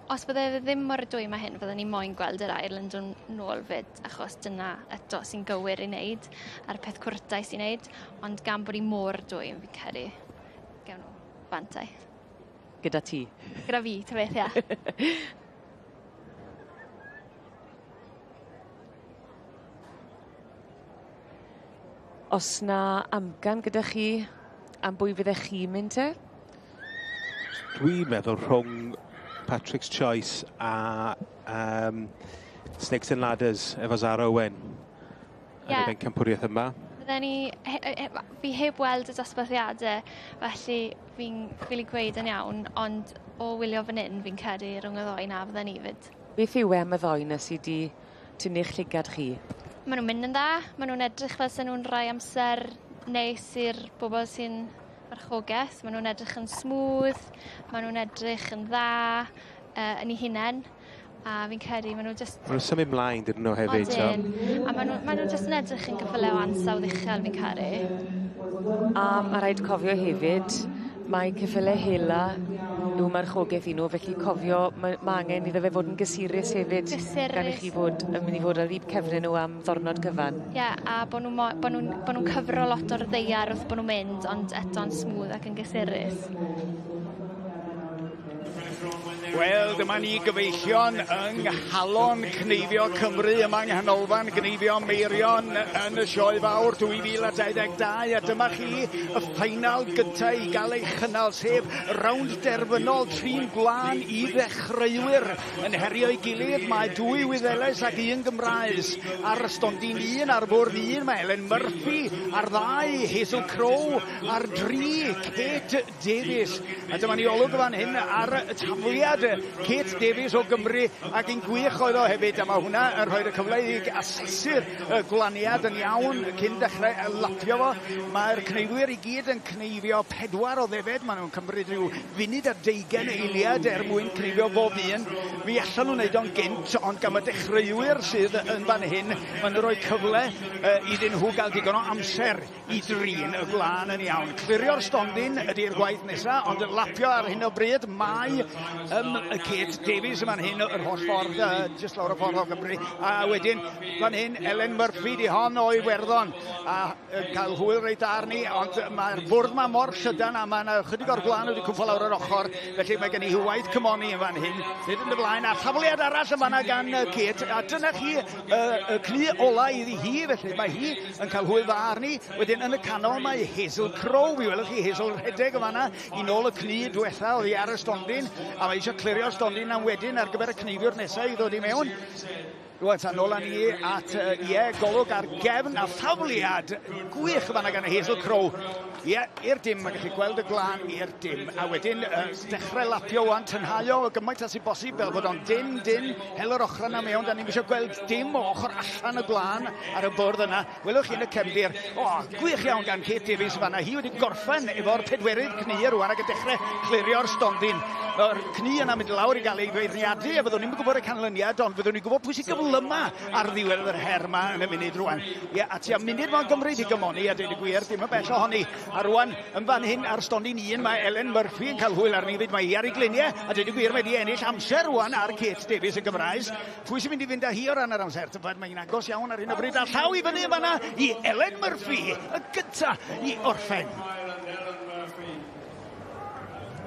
Os bydde fe ddim mor dwym â hyn, fydden ni moyn gweld yr ail yn dod nôl fyd, achos dyna eto sy'n gywir i wneud, a'r peth cwrtais i wneud, ond gan bod hi mor dwym, fi'n credu, gewn nhw fantau. Gyda ti? Gyda fi, ta beth, ia. Os na amcan gyda chi am bwy fyddech chi'n mynd te? Dwi'n meddwl rhwng Patrick's Choice a Snakes and Ladders efo Zara Owen yn y bencampwriaeth yma. Fydden ni, fi heb weld y dosbarthiadau, felly fi'n ffili gweud yn iawn, ond o wylio fan hyn fi'n credu rhwng y ddoi na fydden ni fyd. Beth yw e am y ddoi na sydd wedi tynnu'ch llygad chi? Maen nhw'n mynd yn dda, maen nhw'n edrych fel sy'n nhw'n rhoi amser neis i'r bobl sy'n marchogaeth. Maen nhw'n edrych yn smooth, maen nhw'n edrych yn dda yn eu hunain, a fi'n credu maen nhw just... Maen nhw'n symud mlaen dydyn nhw hefyd. Odyn, a maen nhw just yn edrych yn gyffyle o ansawdd uchel fi'n credu. A mae rhaid cofio hefyd, mae ceffyle hela yw marchogaeth i nhw, felly cofio mae angen iddo fe fod yn gysurus hefyd. Gysurus. Gan i chi fod yn mynd i fod ar eu cefnau nhw am ddornod cyfan. Ie, yeah, a bod nhw'n cyfro lot o'r ddaear wrth bod nhw'n mynd, ond eto'n smooth ac yn gysurus. Wel, dyma ni gyfeillion yng nghalon Cneifio Cymru yma yng Nghanolfan Gneifio Meirion yn y Sioe Fawr 2022, a dyma chi y ffeinal gyntaf i gael ei chynnal, sef rownd derfynol trin gwlân i ddechreuwyr yn herio'i gilydd. Mae dwy Wyddeles ac un Gymraes ar y stondin un, ar fwrdd un mae Ellen Murphy, ar ddau Hazel Crow, ar dri Kate Davies. A dyma ni olwg fan hyn ar y tafliad Kate Davies o Gymru, ac un gwych oedd o hefyd, a mae hwnna yn rhoi'r cyfle i asesu'r gwlaniad yn iawn cyn dechrau lapio fo. Mae'r cneifwyr i gyd yn cneifio 4 o ddefed, maen nhw'n cymryd rhyw funud a 20 eiliad er mwyn cneifio bob un. Mi allan nhw'n neud o'n gynt, ond gan y dechreuwyr sydd yn fan hyn, maen nhw'n rhoi cyfle iddyn nhw gael digon o amser i drin y gwlân yn iawn. Clirio'r stondin ydy'r gwaith nesaf, ond lapio ar hyn o bryd mae Kate Davies yn fan hyn yr holl ffordd, jyst lawr y ffordd o Gymru. A wedyn fan hyn Ellen Murphy di hon o Iwerddon, a cael hwyl reit arni, ond mae'r bwrdd ma mor llydan a mae yna chydig o'r gwlân wedi cwmpo lawr yr ochr, felly mae gen i waith cymoni yn fan hyn. Nid yn y blaen, a thafliad arall yn fanna gan Kate, a dyna chi y cnu ola iddi hi, felly mae hi yn cael hwyl dda arni. Wedyn yn y canol mae Hazel Crow, fi welwch chi Hazel rhedeg yn fanna i nôl y cnu diwetha oddi ar y stondin, a mae eisiau clirio'r stondin am wedyn ar gyfer y cneifiwr nesaf i ddod i mewn. Rwan, ta nôl â ni at, ie, golwg ar gefn a thafliad gwych fanna gan Hazel Crow. Ie, i'r dim, mae gallu gweld y glân i'r dim. A wedyn, dechrau lapio wan, tynhau o gymaint â sy'n bosib, fel bod o'n dyn, hel yr ochr yna mewn, da ni'n eisiau gweld dim o ochr allan y glân ar y bwrdd yna. Welwch chi yn y cefndir, o, gwych iawn gan Kate Davies fanna. Hi wedi gorffen efo'r pedwerydd cnu rwan ac yn dechrau clirio'r stondin. Mae'r cnu yna mynd lawr i gael ei feirniadu, a fyddwn ni'n gwybod y canlyniad, ond fyddwn ni'n gwybod pwy sy'n gyflyma ar ddiwedd yr her yma yn y munud rwan. Ie, a tua munud mae'n gymryd i gymoni, a dweud y gwir, dim yn bell ohoni. A rwan, yn fan hyn ar stondin un, mae Ellen Murphy yn cael hwyl arni fyd, mae hi ar ei gliniau, a dweud y gwir, mae wedi ennill amser rwan ar Kate Davies y Gymraes. Pwy sy'n mynd i fynd â hi o ran yr amser? Tybed, mae'n agos iawn ar hyn o bryd, a llaw i fyny yn fanna i Ellen Murphy, y gynta i orffen.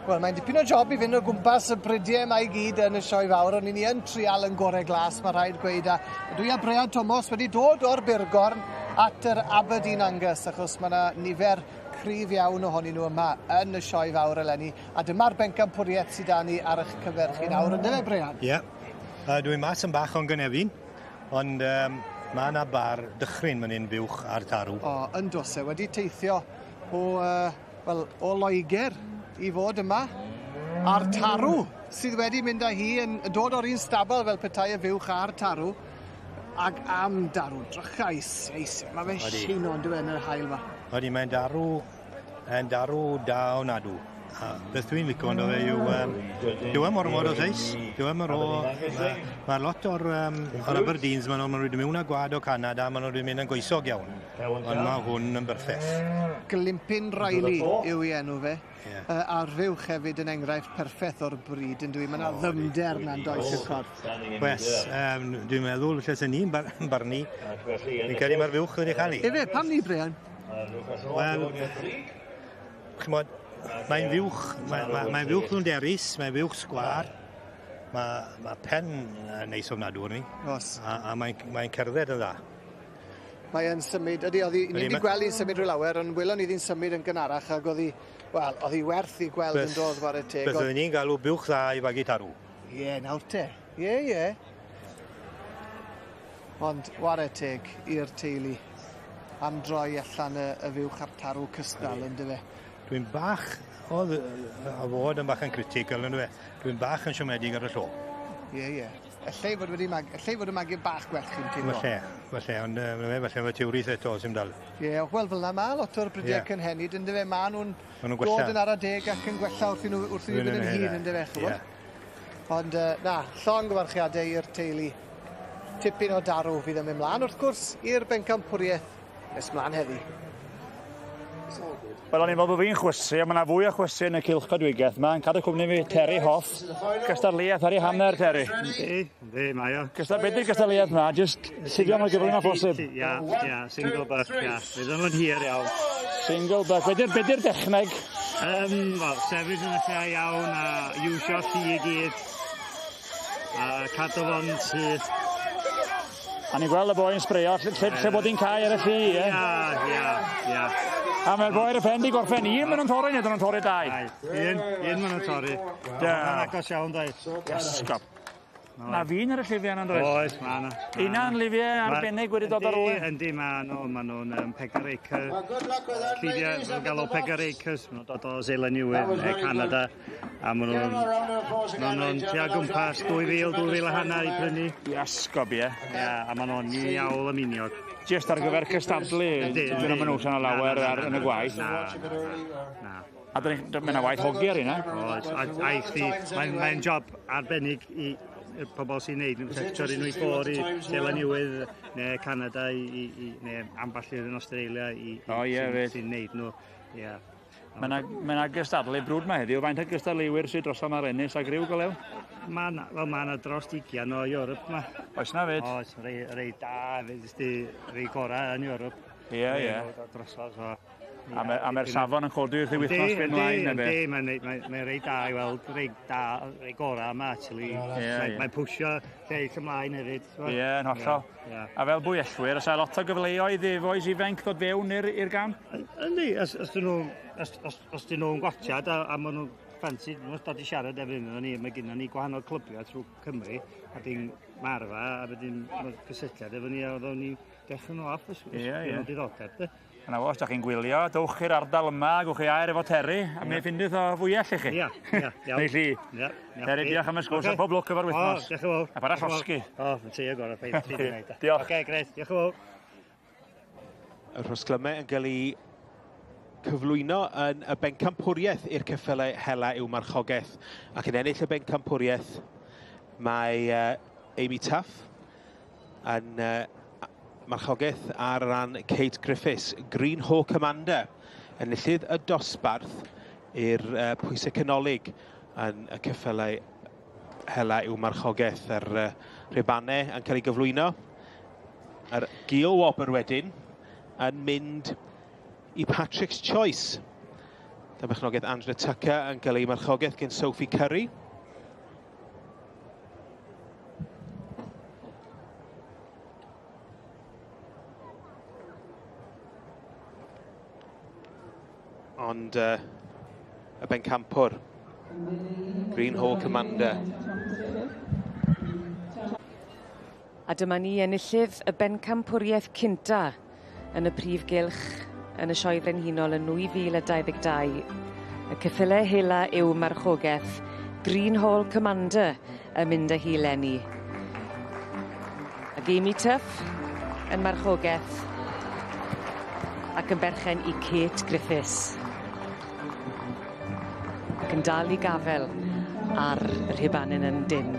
Wel, mae'n dipyn o job i fynd o gwmpas y brydiau yma i gyd yn y Sioe Fawr, ond ni yn trial yn gorau glas, mae rhaid gweud. A dwi a Brian Thomas wedi dod o'r Burgorn at yr Aberdeen Angus, achos mae yna nifer cryf iawn ohonyn nhw yma yn y sioe fawr eleni, a dyma'r bencampwriaeth sydd 'da ni ar eich cyfer chi nawr, yndyfe Brian? Ie. Dwi'n mas yn bach o'n gynefin, ond mae yna bar dychryn fan hyn fuwch a'r tarw. O, yn does e, wedi teithio o, wel, o Loegr i fod yma, a'r tarw sydd wedi mynd â hi yn dod o'r un stabl fel petai y fuwch a'r tarw, ag am darw, drychau seis, mae fe'n shino on'd yw e yn yr haul 'ma. Odi, mae'n darw, yn darw da ofnadw. A beth dwi'n licio ynddo fe yw, dyw e'm ormod o seis, dyw e'm yr o... Mae ma lot o'r, o'r Aberdeens, maen nhw'n ma mewn â gwad o Canada, maen nhw wedi mynd yn goesog iawn. Ond mae hwn yn berffeth. Glimpin Riley yw ei enw fe. Yeah. A'r fuwch hefyd yn enghraifft perffaith o'r bryd yn dwi. Mae yna ddyfnder na'n does i'r corff. Wes, dwi'n meddwl lle sy'n ni'n barnu, fi'n credu mae'r fuwch wedi chael ei. Efe, pam ni, Brian? Wel, ch'mod, mae'n fuwch, mae'n fuwch ddwnderus, mae'n fuwch sgwâr. Mae pen neis ofnadw arni. Os. A mae'n cerdded yn dda. Mae e'n symud, ydy, oedd hi, ni wedi gweld hi'n symud rhyw lawer, ond welon ni ddi'n symud yn gynharach ac oedd hi, wel, oedd hi werth i gweld yn dod whare teg. Beth oedden ni'n galw buwch dda i fagu tarw. Ie, nawr te. Ie, ie. Ond whare teg i'r teulu am droi allan y fuwch a'r tarw cystal, yndyfe. Dwi'n bach o fod yn bach yn critical, yndyfe. Dwi'n bach yn siomedig ar y llo. Ie, ie. Allai fod wedi mag... Allai fod yn magu bach gwell chi'n teimlo. Falle, falle, ond falle mae tiwris eto sy'n dal. Ie, wel fel 'na ma' lot o'r bridiau cynhenid yndyfe, ma' nhw'n dod yn ara deg ac yn gwella wrth i nhw wrth i nhw fynd yn hŷn yndyfe, ch'mod? Ond na, llongyfarchiadau i'r teulu. Tipyn o darw fydd yn mynd mlaen wrth gwrs i'r bencampwriaeth nes mlaen heddi. Wel, o'n i'n meddwl bod fi'n chwysu, a mae yna fwy o chwysu yn y cylch coedwigaeth yma. Yn cadw cwmni fi, Terry Hoff. Cystadleuaeth ar ei hanner, Terry. Yndi, yndi, mae o. Beth yw'r gystadleuaeth yma? Jyst silio mor gyflym â phosib. Ia, ia, single buck, ia. Fydd o'n hir iawn. Single buck. Be di'r dechneg? Wel, sefyll yn y lle iawn a iwsio lli i gyd. A cadw fo'n syth. A ni'n gweld y boi yn sbreio, lle bod hi'n cau ar y lli, ie? Ia, ia, ia. A mae'r boi ar y pen di gorffen, un maen nhw'n torri neu dyn nhw'n torri dau? Un maen nhw'n torri. Da. Mae'n agos iawn, dau. Iesgob. Na fi'n ar y llifiau yna'n does? Oes, ma' 'na. Una'n lifiau arbennig wedi dod ar ôl? Yndi, ma' nhw'n Pegar Acre. Llifiau, maen galw Pegar Acres, maen nhw'n dod o Seland Newydd neu Canada. A maen nhw'n tua gwmpas 2,000, 2,500 i prynu. Iesgob, ie. Ie, a maen nhw'n iawl y miniog. Jyst ar gyfer cystadlu, dyn nhw'n nhw'n yna lawer yn y gwaith. Na, na. A dyn ni'n waith hogi ar hynna. Oes, a i chdi, mae'n job arbennig i pobl sy'n neud, torri nhw i ffwrdd i Seland Newydd neu Canada neu ambell un yn Australia sy'n neud nhw. Ie. Mae yna gystadlu brwd ma heddiw. Faint o gystadleuwyr sydd drosom ar ennill a griw go lew? Mae yna dros 20 o Ewrop ma. Oes na fyd? Oes, rei da, rei gorau yn Ewrop. Ie, ie. Drosodd, so. A mae'r safon yn codi wrth i wythnos fynd mlaen, neu be? Yndi, mae'n rei da i weld, rei da, rei gorau yma, actually. Mae'n pwysio lleill ymlaen hefyd. Ie, yn hollol. A fel bwyellwyr, oes lot o gyfleoedd i fois ifanc ddod fewn i'r gamp? Yndi, os dyn nhw'n gwatiad a maen nhw'n ffansi, nhw'n dod i siarad efo ni, mae gennym ni gwahanol clybiau trwy Cymru, a dyn marfa, a wedyn cysylltiad efo ni, a oedden ni'n dechrau nhw off, os nhw'n diddordeb. Yna fo, os da chi'n gwylio, dowch i'r ardal yma, gwch chi air efo Terry, a mi ffindith o fwyell i chi. Ia, ia, iawn. Neu lli. Terry, diolch am y sgwrs, a pob lwc efo'r wythnos. O, diolch yn fawr. A paid â llosgi. O, mae'n trio gorau, paid ti wedi gwneud. Diolch. Oce, grêt, diolch yn fawr. Y rhosglymau yn cael ei cyflwyno yn y bencampwriaeth i'r ceffylau hela i'w marchogaeth. Ac yn ennill y bencampwriaeth mae Amy Tuff yn marchogaeth ar ran Kate Griffiths, Green Hawk Commander, enillydd y dosbarth i'r pwysau canolig yn y ceffylau hela i'w marchogaeth. Yr rhubanau yn cael ei gyflwyno. Yr gil wobr wedyn yn mynd i Patrick's Choice. Dyma berchnogaeth Angela Tucker yn cael ei marchogaeth gen Sophie Curry. ond y bencampwr, Green Hall Commander. A dyma ni enillydd y bencampwriaeth cynta yn y prif gylch yn y Sioe Frenhinol yn 2022. Y ceffyle hela yw marchogeth Green Hall Commander yn mynd â hi leni. Ac Amy Tuff yn marchogeth ac yn berchen i Kate Griffiths. Ac yn dal i gafel ar y rhubanyn yn dynn.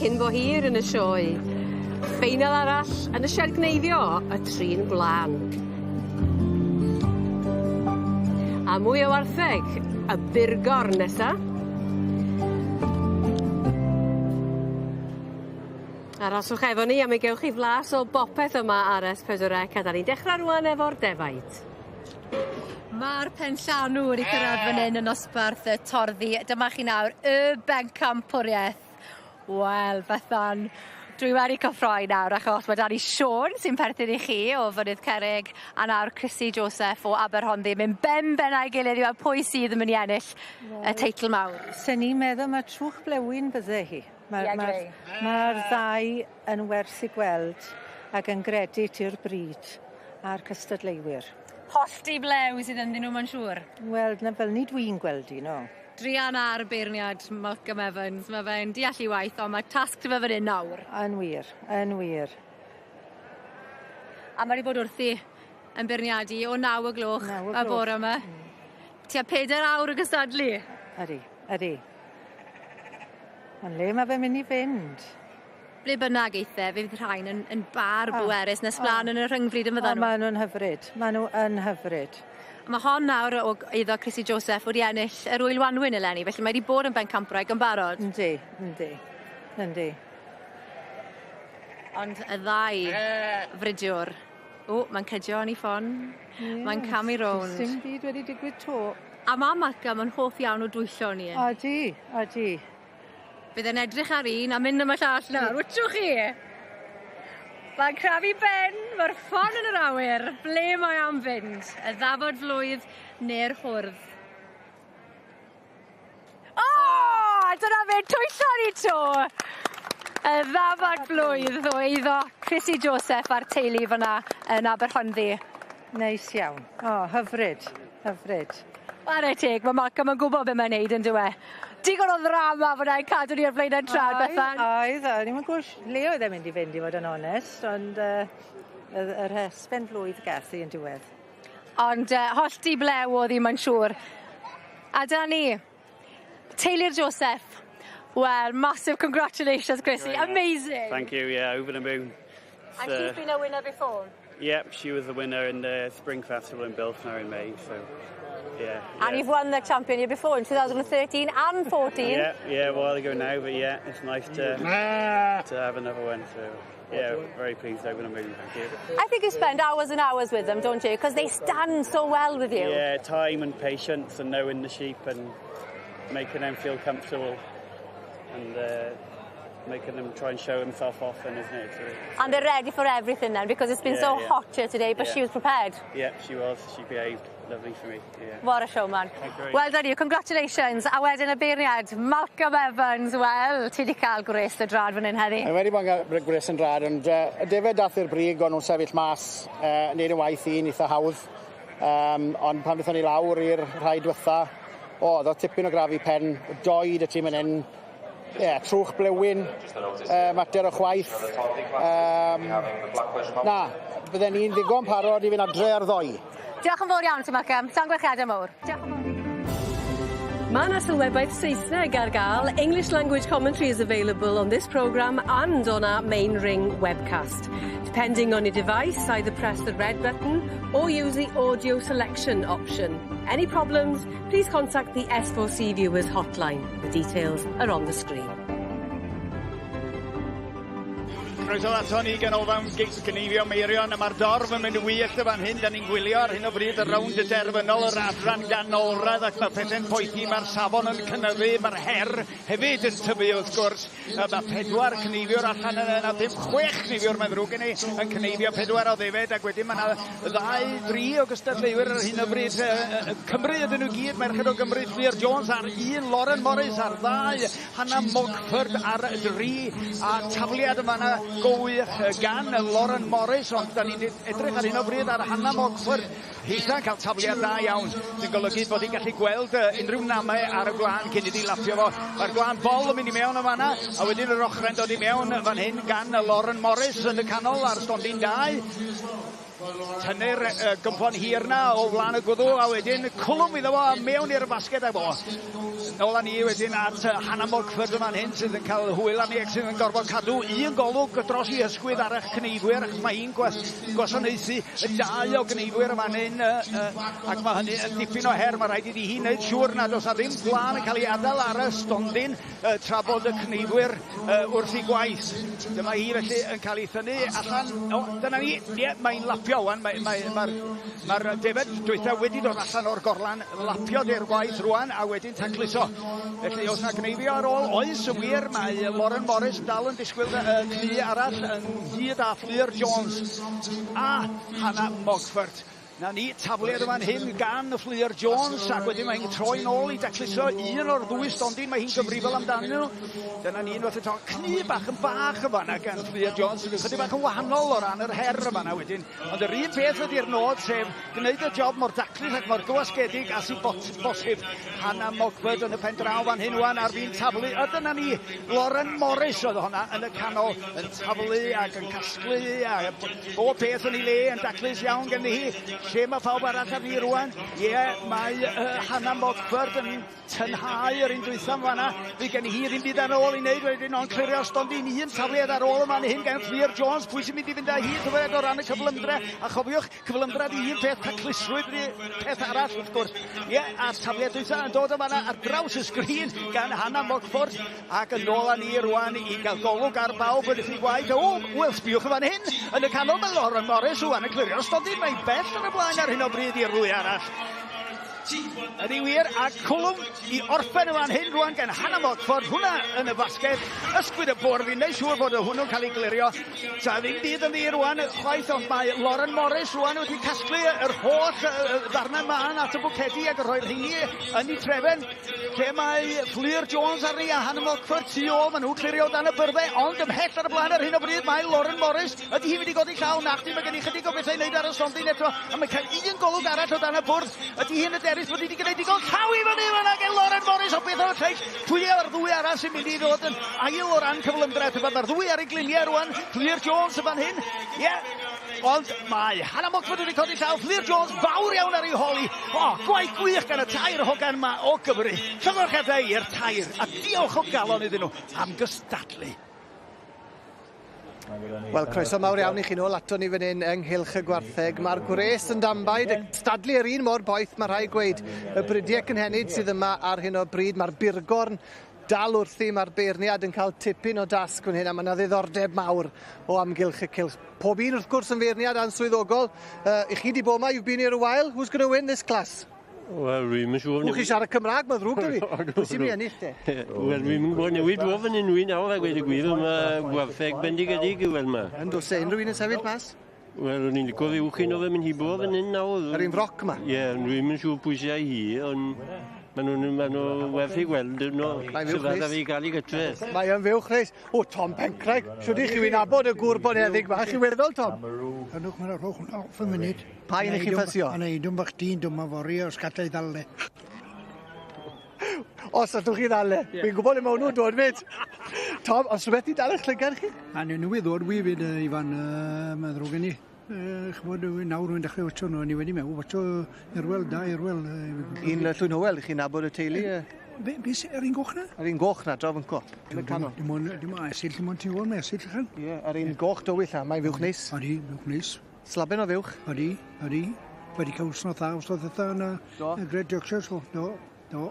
Cyn bo hir yn y sioe. Ffeinal arall yn y sied gneifio, y trin gwlân. A mwy o wartheg, y burgorn nesa. Aroswch efo ni a mi gewch chi flas o bopeth yma ar S4C a 'dan ni'n dechra rŵan efo'r defaid. Ma'r penllanw wedi cyrradd fan 'yn yn nosbarth y torddi. Dyma chi nawr y bencampwrieth. Wel Bethan, Dwi wedi cyffroi nawr achos mae 'da ni Siôn sy'n perthyn i chi o Fynydd Cerrig a nawr Chrissy Joseph o Aberhonddu mynd ben ben a'i gilydd i weld pwy sydd yn mynd i ennill y teitl mawr. Sen i'n meddwl ma' trwch blewyn bydde hi. Mae'r Ie, ma greu. Mae'r ddau yn werth i gweld ac yn gredit i'r bryd a'r cystadleuwyr. Hollti blew sydd ynddyn nhw ma'n siŵr. Wel, 'na fel 'ny dwi'n gweld 'i no. Druan ar beirniad Malcolm Evans, ma' fe'n deall 'i waith on' ma' tasg 'da fe fan 'yn nawr. Yn wir, yn wir. A ma' 'di bod wrthi yn beirniadu o 9 y gloch y bore 'ma. Tua peder awr o gystadlu. Ydi, ydi. Ond le ma' fe myn' i fynd? Ble bynnag eithe fe fydd rhain yn bar bwerus nes mlan yn y rhyngfryd yn fyddan O nhw? ma' nw'n hyfryd, ma' nhw yn hyfryd. Ma' hon nawr o eiddo Chrissy Joseph wedi ennill yr Ŵyl Wanwyn eleni, felly mae 'di bod yn bencampwraig yn barod. Yndi, yndi, yndi. Ond y ddau fridiwr. O, mae'n cydio yn 'i ffon. Mae'n camu rownd. Sim byd wedi digwydd 'to. A ma' Malcolm yn hoff iawn o dwyllo ni. Odi, odi. Bydd e'n edrych ar un a mynd am y llall nawr, wytwch chi? Mae'n crafu ben, mae'r ffon yn yr awyr. Ble mae am fynd? Y ddafod flwydd neu'r hwrdd? O! Dyna fe, twyllo ni 'to! Y ddafad blwydd o eiddo Chrissy Joseph a'r teulu fyna yn Aberhonddu. Neis iawn. O, hyfryd, hyfryd. Ware teg, mae Malcolm yn gwybod be mae'n neud yn dyw e. Digon o ddrama fyna i cadw ni ar flaen ein trad, Bethan. Oedd, o'n i'm yn gwybod le oedd e'n mynd i fynd i fod yn onest, ond yr hesben flwydd gath i yn diwedd. Ond hollti blew oedd hi, mae'n siŵr. A dyna ni, teulu'r Joseph. Well, massive congratulations, Chrissy. Very nice. Amazing. Thank you, yeah, over the moon. And she's been a winner before. Yep, she was the winner in the Spring Festival in Builth in May, so yeah. And you've won the champion year before in 2013 and 14. Yeah, a while ago now, but yeah, it's nice to have another one, so yeah, very pleased, over the moon, thank you. I think you spend hours and hours with them, don't you? Because they stand so well with you. Yeah, time and patience and knowing the sheep and making them feel comfortable and making them try and show himself off and isn't it? So, And they're ready for everything then because it's been so hot here today, but she was prepared. Yeah, she was. She behaved lovely for me. Yeah. What a showman. Thank you very Well done you, congratulations. A wedyn y beirniad, Malcolm Evans, wel, ti wedi cael gwres dy drad fan hyn heddi. Mae wedi bod yn gwres yn drad, ond y defed dath i'r brig, o'n nhw'n sefyll mas, neud y waith i'n eitha hawdd. Ond pan ddaethon ni lawr i'r rhai diwetha, o, oedd o tipyn o grafu pen, doed y tîm yn hyn, ie, yeah, trwch blewyn, mater o chwaith. Na, bydden ni'n ddigon parod i fynd adre ar ddoe. Diolch yn fawr iawn ti, Malcolm. Llongyfarchiadau mawr. Diolch yn fawr. Mae yna sylwebaeth Saesneg ar gael. English language commentary is available on this programme and on our main ring webcast. Depending on your device, either press the red button or use the audio selection option. Any problems, please contact the S4C Viewers hotline. The details are on the screen. Croeso ato ni ganolfan Gneifio Meirion, a mae'r dorf yn mynd wyllt y fan hyn. Da ni'n gwylio ar hyn o bryd y rownd y derfynol yr adran ganolradd ac mae pethau'n poethi, mae'r safon yn cynyddu, mae'r her hefyd yn tyfu wrth gwrs. Mae pedwar cneifiwr allan yna, na ddim chwech cneifiwr mae'n ddrwg gen i yn cneifio pedwar o ddefed ac wedyn mae yna ddau, dri o gystadleuwyr ar hyn o bryd. Cymru ydyn nhw gyd, merched o Gymru, Fflur Jones ar un, Lauren Morris ar ddau, Hannah Mogford ar dri, a tafliad yma yna gwych gan Lauren Morris, ond da ni'n edrych ar hyn o bryd ar Hannah Mogford. Hitha'n cael tafliad da iawn, sy'n golygu bod hi'n gallu gweld unrhyw namau ar y gwlân cyn iddi lapio fo. Mae'r gwlân bol yn mynd i mewn yn fanna, a wedyn yr ochrau'n dod i mewn fan hyn gan Lauren Morris yn y canol ar stondin 2. Tynnu'r gymffon hir na o flaen y gwddw, a wedyn cwlwm iddo fo a mewn i'r basged ag fo. Nôl â ni wedyn at Hannah Mogford yn fan hyn sydd yn cael hwyl arni ac sydd yn gorfod cadw un golwg dros i ysgwydd ar eich cneifwyr achos mae hi'n gwasanaethu y dau o gneifwyr yn fan hyn ac mae hynny yn dipyn o her. Mae rhaid iddi hi wneud siŵr nad oes na ddim gwlân yn cael ei adael ar y stondin tra bod y cneifwyr wrth ei gwaith. Dyma hi felly yn cael ei thynnu allan. O, dyna ni. Ie, mae'n lapio lapio wan, mae'r mae defed dwytha wedi dod allan o'r gorlan, lapio de'r gwaith rwan a wedyn tacluso. Felly os na gneifio ar ôl, oes yn wir, mae Lauren Morris dal yn disgwyl cnu arall ynghyd â Fflur Jones a Hannah Mogford. Na ni, tafliad yma'n hyn gan y Fflur Jones, ac wedyn mae'n troi nôl i dacluso un o'r ddwy stondin, mae hi'n gyfrifol amdanyn nhw. Dyna ni unwaith eto, cnu bach yn bach yma na gan Fflur Jones, sydd ychydig bach yn wahanol o ran yr her yma na wedyn. Ond yr un peth ydy'r nod, sef gwneud y job mor daclus ac mor gywasgedig a sy'n bosib. Hannah Mogford yn y pen draw fan hyn wan ar fin taflu, a dyna ni, Lauren Morris oedd honna yn y canol, yn taflu ac yn casglu, a bob peth yn ei le, yn daclus iawn ganddi hi. Lle mae pawb arall ar ni rwan? Ie, yeah, mae Hannah Mogford yn tynhau yr un dwytha yn fanna. Fydd gen hi ddim byd ar ôl i wneud wedyn, ond clirio stondin un tafliad ar ôl yma hyn gen Fflur Jones. Pwy sy'n mynd i fynd â hi tybed o ran y cyflymdra? A chofiwch, cyflymdra di un peth, taclusrwydd di peth arall wrth gwrs. Ie, yeah, a tafliad dwytha yn dod yma ar draws y sgrin gan Hannah Mogford. Ac yn ôl â ni rwan i gael golwg ar bawb yn y gwaith. O, wel, sbiwch yn fan hyn. Yn y canol mae Lauren Morris rwan yn clirio stondin. Mae'n bell yn y blaen ar hyn o bryd i'r ddwy arall. Ydy wir, a cwlwm i orffen y fan hyn rwan gan Hannah Mogford, hwnna yn y basged, ysgwyd y bwrdd i wneud siŵr fod hwnnw'n cael ei glirio. Ta ddim byd yn ddi rwan, chwaith, ond mae Lauren Morris rwan wedi casglu yr holl ddarnau mân at y bwcedi ac yn rhoi'r rheini yn ei trefen. Lle mae Fflur Jones arni a Hannah Mogford tu ôl, maen nhw'n clirio dan y byrddau, ond ymhell ar y blaen ar hyn o bryd mae Lauren Morris. Ydy hi wedi godi llaw? Nachdi, mae gen i chydig o bethau i wneud ar y stondin eto, a mae'n cael un golwg arall o dan y bwrdd. Ydy hi'n hyderus bod hi wedi gwneud digon? Llaw i fyny fan'na gen Lauren Morris, o beth o'r lleill. Pwy o'r ddwy arall sy'n mynd i ddod yn ail o ran cyflymdra? Mae'r ddwy ar ei gliniau rwan, Fflur Jones y fan hyn. Ie, yeah. Ond mae Hannah Mogford wedi codi llaw, Fflur Jones fawr iawn ar ei holi. O, gwaith gwych gan y tair hogan ma o Gymru. Llongyfarchiadau i'r tair, a diolch o galon iddyn nhw am gystadlu. Wel, croeso mawr iawn i chi nôl ato ni fan hyn ynghylch y gwartheg. Mae'r gwres yn dambaid, y stadlu yr un mor boeth, mae rhaid gweud. Y bridiau cynhenid sydd yma ar hyn o bryd, mae'r burgorn dal wrthi, mae'r beirniad yn cael tipyn o dasg fan hyn, a mae yna ddiddordeb mawr o amgylch y cylch. Pob un wrth gwrs yn feirniad answyddogol. I chi di bod yma, you've been here a while. Who's going to win this class? Wel, dwi'm yn siŵr. Wch chi siarad Cymraeg, mae'n ddrwg da fi. Pwy sy'n mynd i ennill te? Wel, dwi'm yn gwybod newid drwy fan hyn wy'n nawr a gweud y gwir, mae gwartheg bendigedig i weld ma. Yn does e, unrhyw un yn sefyll mas? Wel, o'n i'n licio fe uwch un o fe mynd hibo fan hyn nawr. Yr un froc ma? Ie, dwi'm yn siŵr pwy sy'n hi, ond maen nhw'n ma nhw werth i gweld nhw. Mae'n fuwch neis. Sydd fi gael ei gytre. Mae yn fuwch neis. O, Tom Pencraig. Siwr i chi wy'n nabod y gŵr boneddig ma. Chi'n weddol, Tom? Ynwch, mae'n rhowch off y munud. Pa un i chi'n ffansio? A neud bach dyn dyma fory os gallai ddal le. Os allwch chi ddal le. Fi'n gwybod le mae hwnnw'n dod fyd. Tom, os rhywbeth i dal eich llygad chi? A ni newydd ddod wi fyd, Ifan, mae'n ddrwg gen i. Ch'mod, nawr rwy'n dechrau watcho nhw, ni wedi mewn, watcho Erwel, da Erwel. Un Llwyn Hywel, chi'n nabod y teulu? Be, yr un goch na? Yr un goch na, draw fynco, yn y canol. Dim ond, dim ond esill, dim ond ti'n gwybod, mae esill allan. Ie, yr un goch dywyll na, mae'n fuwch neis. Odi, fuwch neis. Slaben o fuwch. Odi, odi. Wedi cael wsnos dda, wsnos dda yn y Great Yorkshire, so, do, do.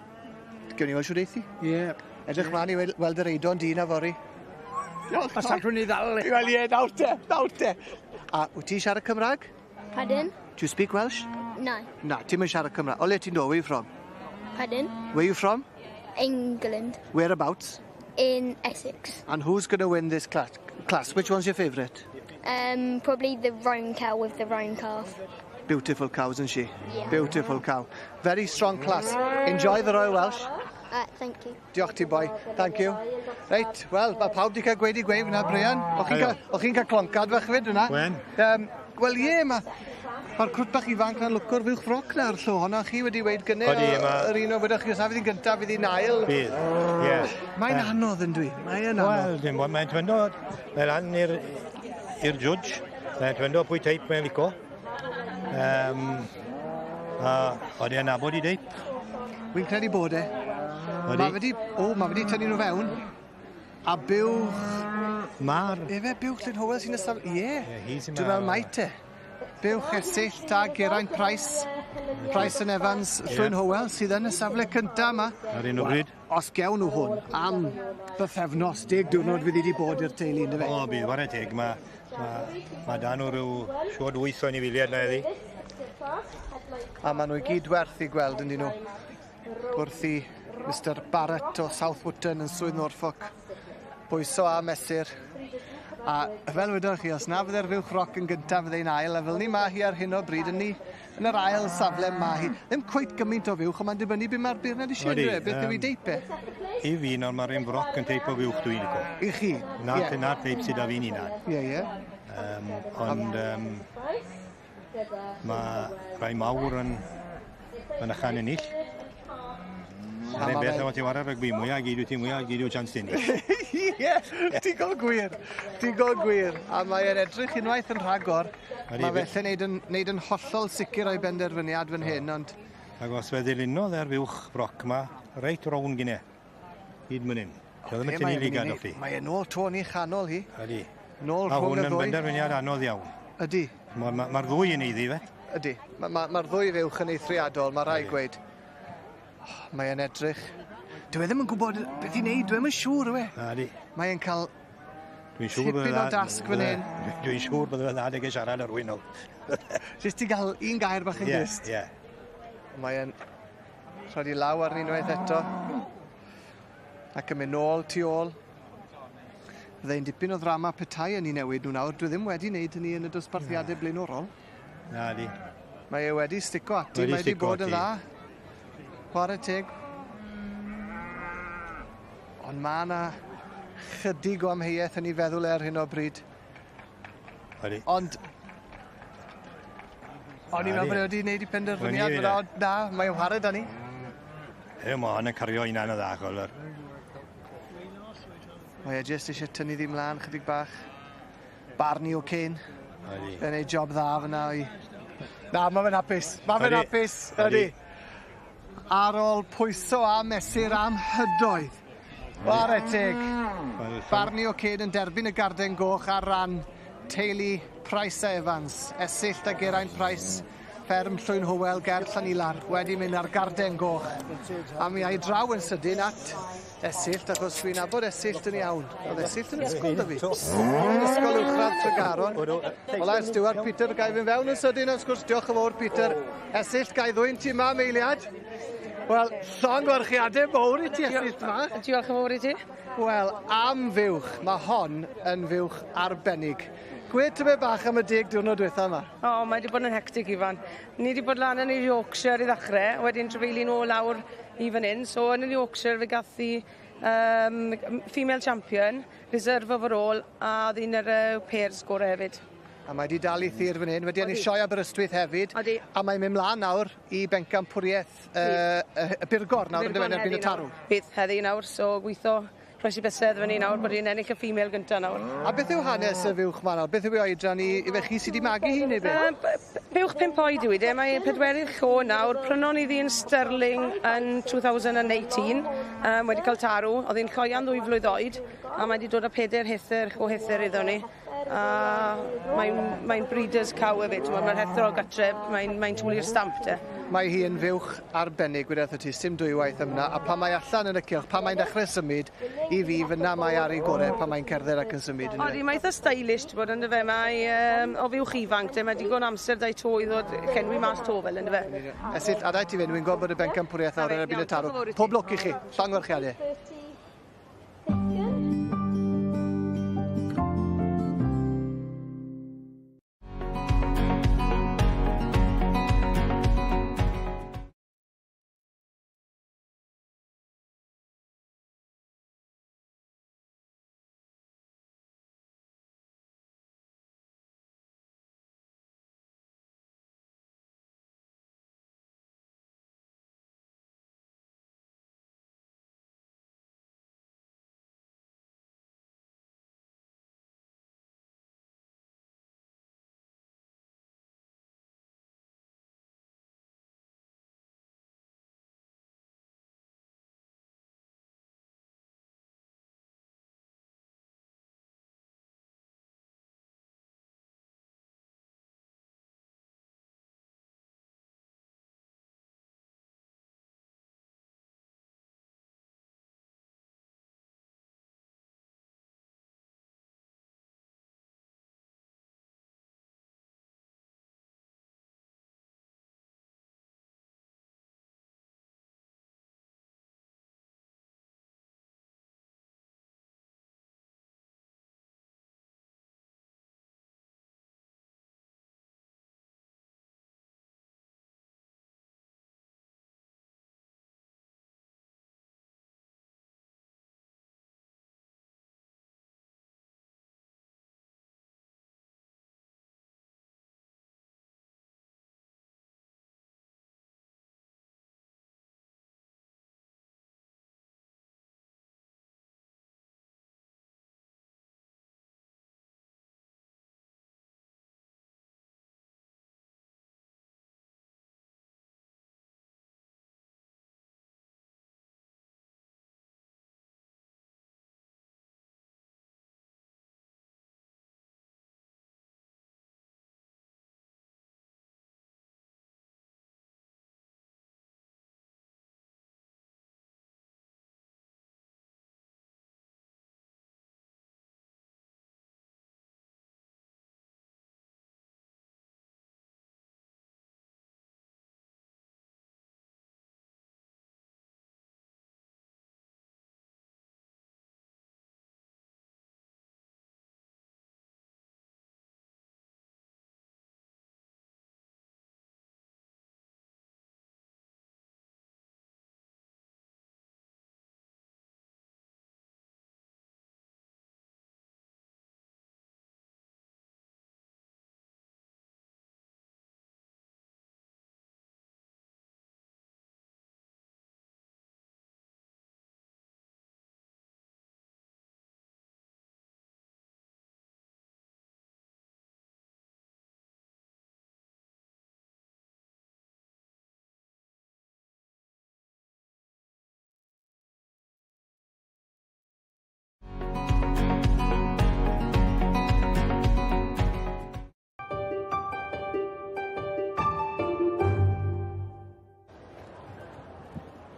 Gewn ni weld siwr eithi? Ie. Edrych mlaen i weld yr eidon dyn a fory. Diolch, Os allwn ni ddal. Wel ie, nawr te, nawr te. A wyt ti'n siarad Cymraeg? Pardon? Do you speak Welsh? No. Na, ti'n mynd siarad Cymraeg. O le ti'n dod? Where you from? Pardon? Where you from? England. Whereabouts? In Essex. And who's going to win this class? Which one's your favourite? Probably the roan cow with the roan calf. Beautiful cow, isn't she? Yeah. Beautiful cow. Very strong class. Enjoy the Royal Welsh. Thank you. Diolch ti, boi. Thank you. Reit, wel, mae pawb wedi cael gweud i gweud fyna, Brian. O'ch chi'n cael cloncad fach fyd fyna? Wen. Wel, ie, mae'r crwt bach ifanc na'n lwcio'r fuwch froc na ar llo honna. Chi wedi weud gynne yr un o wedwch chi, os na fydd hi'n gyntaf, fydd hi'n ail. Bydd, ie. Mae'n anodd yn dwi. Mae'n anodd. Wel, dim ond, mae'n twendo, mae'n lan i'r judge. Mae'n twendo pwy teip mae'n lico. A oedd e'n nabod i deip. Wy'n credu bod e. Mae wedi, mae wedi tynnu nhw fewn. A buwch... Mar. Efe, buwch Llyn Hywel sy'n ystafell... Ie. Dwi'n meddwl mai te. Buwch Esyllt a Geraint Price. Price and Evans, Llwyn Howell, sydd yn y safle cynta yma. Ar un o bryd. Os gewn nhw hwn, am bythefnos, 10 diwrnod fydd wedi bod i'r teulu, ynddo fe? O, bydd, ware teg, ma dan nhw rhyw siwr 8 o anifeiliaid na heddi. A maen nhw i gyd werth i gweld yn nhw. Wrth i Mr Barrett o South Wootton yn Swydd Norfolk bwyso a mesur. A fel wedoch chi, os na fydde'r fuwch roc yn gyntaf fyddai'n ail, a fel ni ma hi ar hyn o bryd, yn ni yn yr ail safle ma hi. Ddim cweit gymaint o fuwch, ond mae'n dibynnu beth mae'r beirniad eisiau, Odi, yndyw e? Beth yw ei deip e? I fi, nawr mae'r un froc yn teip o fuwch dwi'n lico. I chi? Na'r Ie. na teip sydd â fi'n unan. Ie. Ond mae rai mawr yn ychan ennill. A Yr un ma' beth fe- efo ti wara rygbi, mwyaf gyd wyt ti, mwyaf gyd yw chance ti ennill. Ie, digon gwir, digon gwir. A mae'n edrych unwaith yn rhagor. Ydi, Mae felly neud yn hollol sicr o'i benderfyniad fan hyn, ond Ac os fe ddilynodd e'r fuwch froc ma, reit rown gynne, hyd man hyn. Dio ddim yn Be' tynnu mae e'n mynd i ligad neud? off i. Mae e'n ôl to ni chanol hi. Ydi. Nôl A rhwng hwn y yn ddwy. benderfyniad anodd iawn. Ydi. Mae'r ma, ma ddwy yn eiddi fe. Ydi. Mae'r ma ddwy fuwch yn eithriadol, mae rhaid gweud. Oh, mae e'n edrych. Dwi e ddim yn gwybod beth i wneud, dwi ddim yn siŵr yw e. Na di. Mae e'n cael Dwi'n siŵr tipyn o dasg fan hyn. Dwi'n siŵr bydde fe'n dda deg siarad ar rywun nôl. Jyst i gael un gair bach yn Ie, glust. ie. Mae e'n rhoi i law arni unwaith eto. Ac yn mynd nôl tu ôl. Byddai'n dipyn o ddrama petai yn ei newid nhw nawr. Dwi ddim wedi wneud hynny yn y dosbarthiadau blaenorol. Na di. Mae e wedi stico ati, Wedi mae wedi stico bod yn ati. dda. Chwarae teg. Ond mae yna chydig o amheuaeth yn ei feddwl e ar hyn o bryd. Ydi. Ond o'n i'n meddwl bod e wedi wneud ei penderfyniad, O'n i fyna, ond na, mae'n chwarae da ni. E, mae hon yn cario hunan y dda, chwel. Mae e jyst eisiau tynnu ddi mlaen chydig bach. Barney O'Kane. Ydi. Yn ei job dda fyna i... Na, mae fe'n hapus. Mae fe'n Ydi. hapus. Ydi. Ydi. Ar ôl pwyso a mesur am hydoedd. Ware teg. Barney O'Kane yn derbyn y garden goch ar ran teulu Price a Evans. Esyllt a Geraint Price, fferm Llwyn Hywel ger Llanilar, wedi mynd ar garden goch. A mi ai draw yn sydyn at Esyllt, achos dwi'n nabod Esyllt yn iawn. Oedd Esyllt yn ysgol da fi. Yn ysgol uwchradd Tregaron. Ola, Stuart Peter, gai fynd fewn yn sydyn, wrth gwrs, diolch yn fawr, Peter. Esyllt, gai ddwyn ti ma, meiliad. Wel, llongyfarchiadau mawr i ti, Esyllt ma. Diolch yn fawr i ti. Wel, am fuwch, mae hon yn fuwch arbennig. Gwed tymed bach am y 10 diwrnod diwetha yma. O, mae wedi bod yn hectic, Ifan. Ni wedi bod lan yn yr Yorkshire i ddechrau, wedyn trafeilu nôl lawr i fan hyn. So, yn yr Yorkshire fe gath i female champion, reserve overall, a oedd un yr pairs gorau hefyd. A mae wedi dal i thir fan hyn, wedi ennill Odi. sioe Aberystwyth hefyd. Odi. A mae'n mynd mlaen nawr i bencampwriaeth y Burgor nawr, yn erbyn y tarw. Bydd heddi nawr, so gweithio rhoes i bysedd fyny nawr bod hi'n ennill y female gynta nawr. A beth yw hanes y fuwch ma nawr? Beth yw ei oedran i fe chi sydd wedi magu hi neu beth? Buwch 5 oed yw i de, mae pedwerydd llo nawr. Prynon ni ddi'n Sterling yn 2018, wedi cael tarw. Oedd hi'n lloian 2 flwydd oed, a mae wedi dod â 4 hether o hether iddo ni. A mae'n breeders cow hefyd, mae'r hether o gytref, mae'n twli'r stamp de. Mae hi yn fuwch arbennig, gwyd wrth ti, sim dwywaith yma, a pan mae allan yn y cylch, pan mae'n dechrau symud, i fi fyna mae ar ei gorau pan mae'n cerdded ac yn symud. Odi, mae eitha stylish, ti'n bod, ynddo fe, mae o fuwch ifanc, de, mae digon amser da'i to i ddod llenwi mas to fel, ynddo fe. Esyllt, adael ti fynd, wy'n gwybod bod y bencampwriaeth nawr yn erbyn y tarw. Pob lwc i chi, llongyfarchiadau.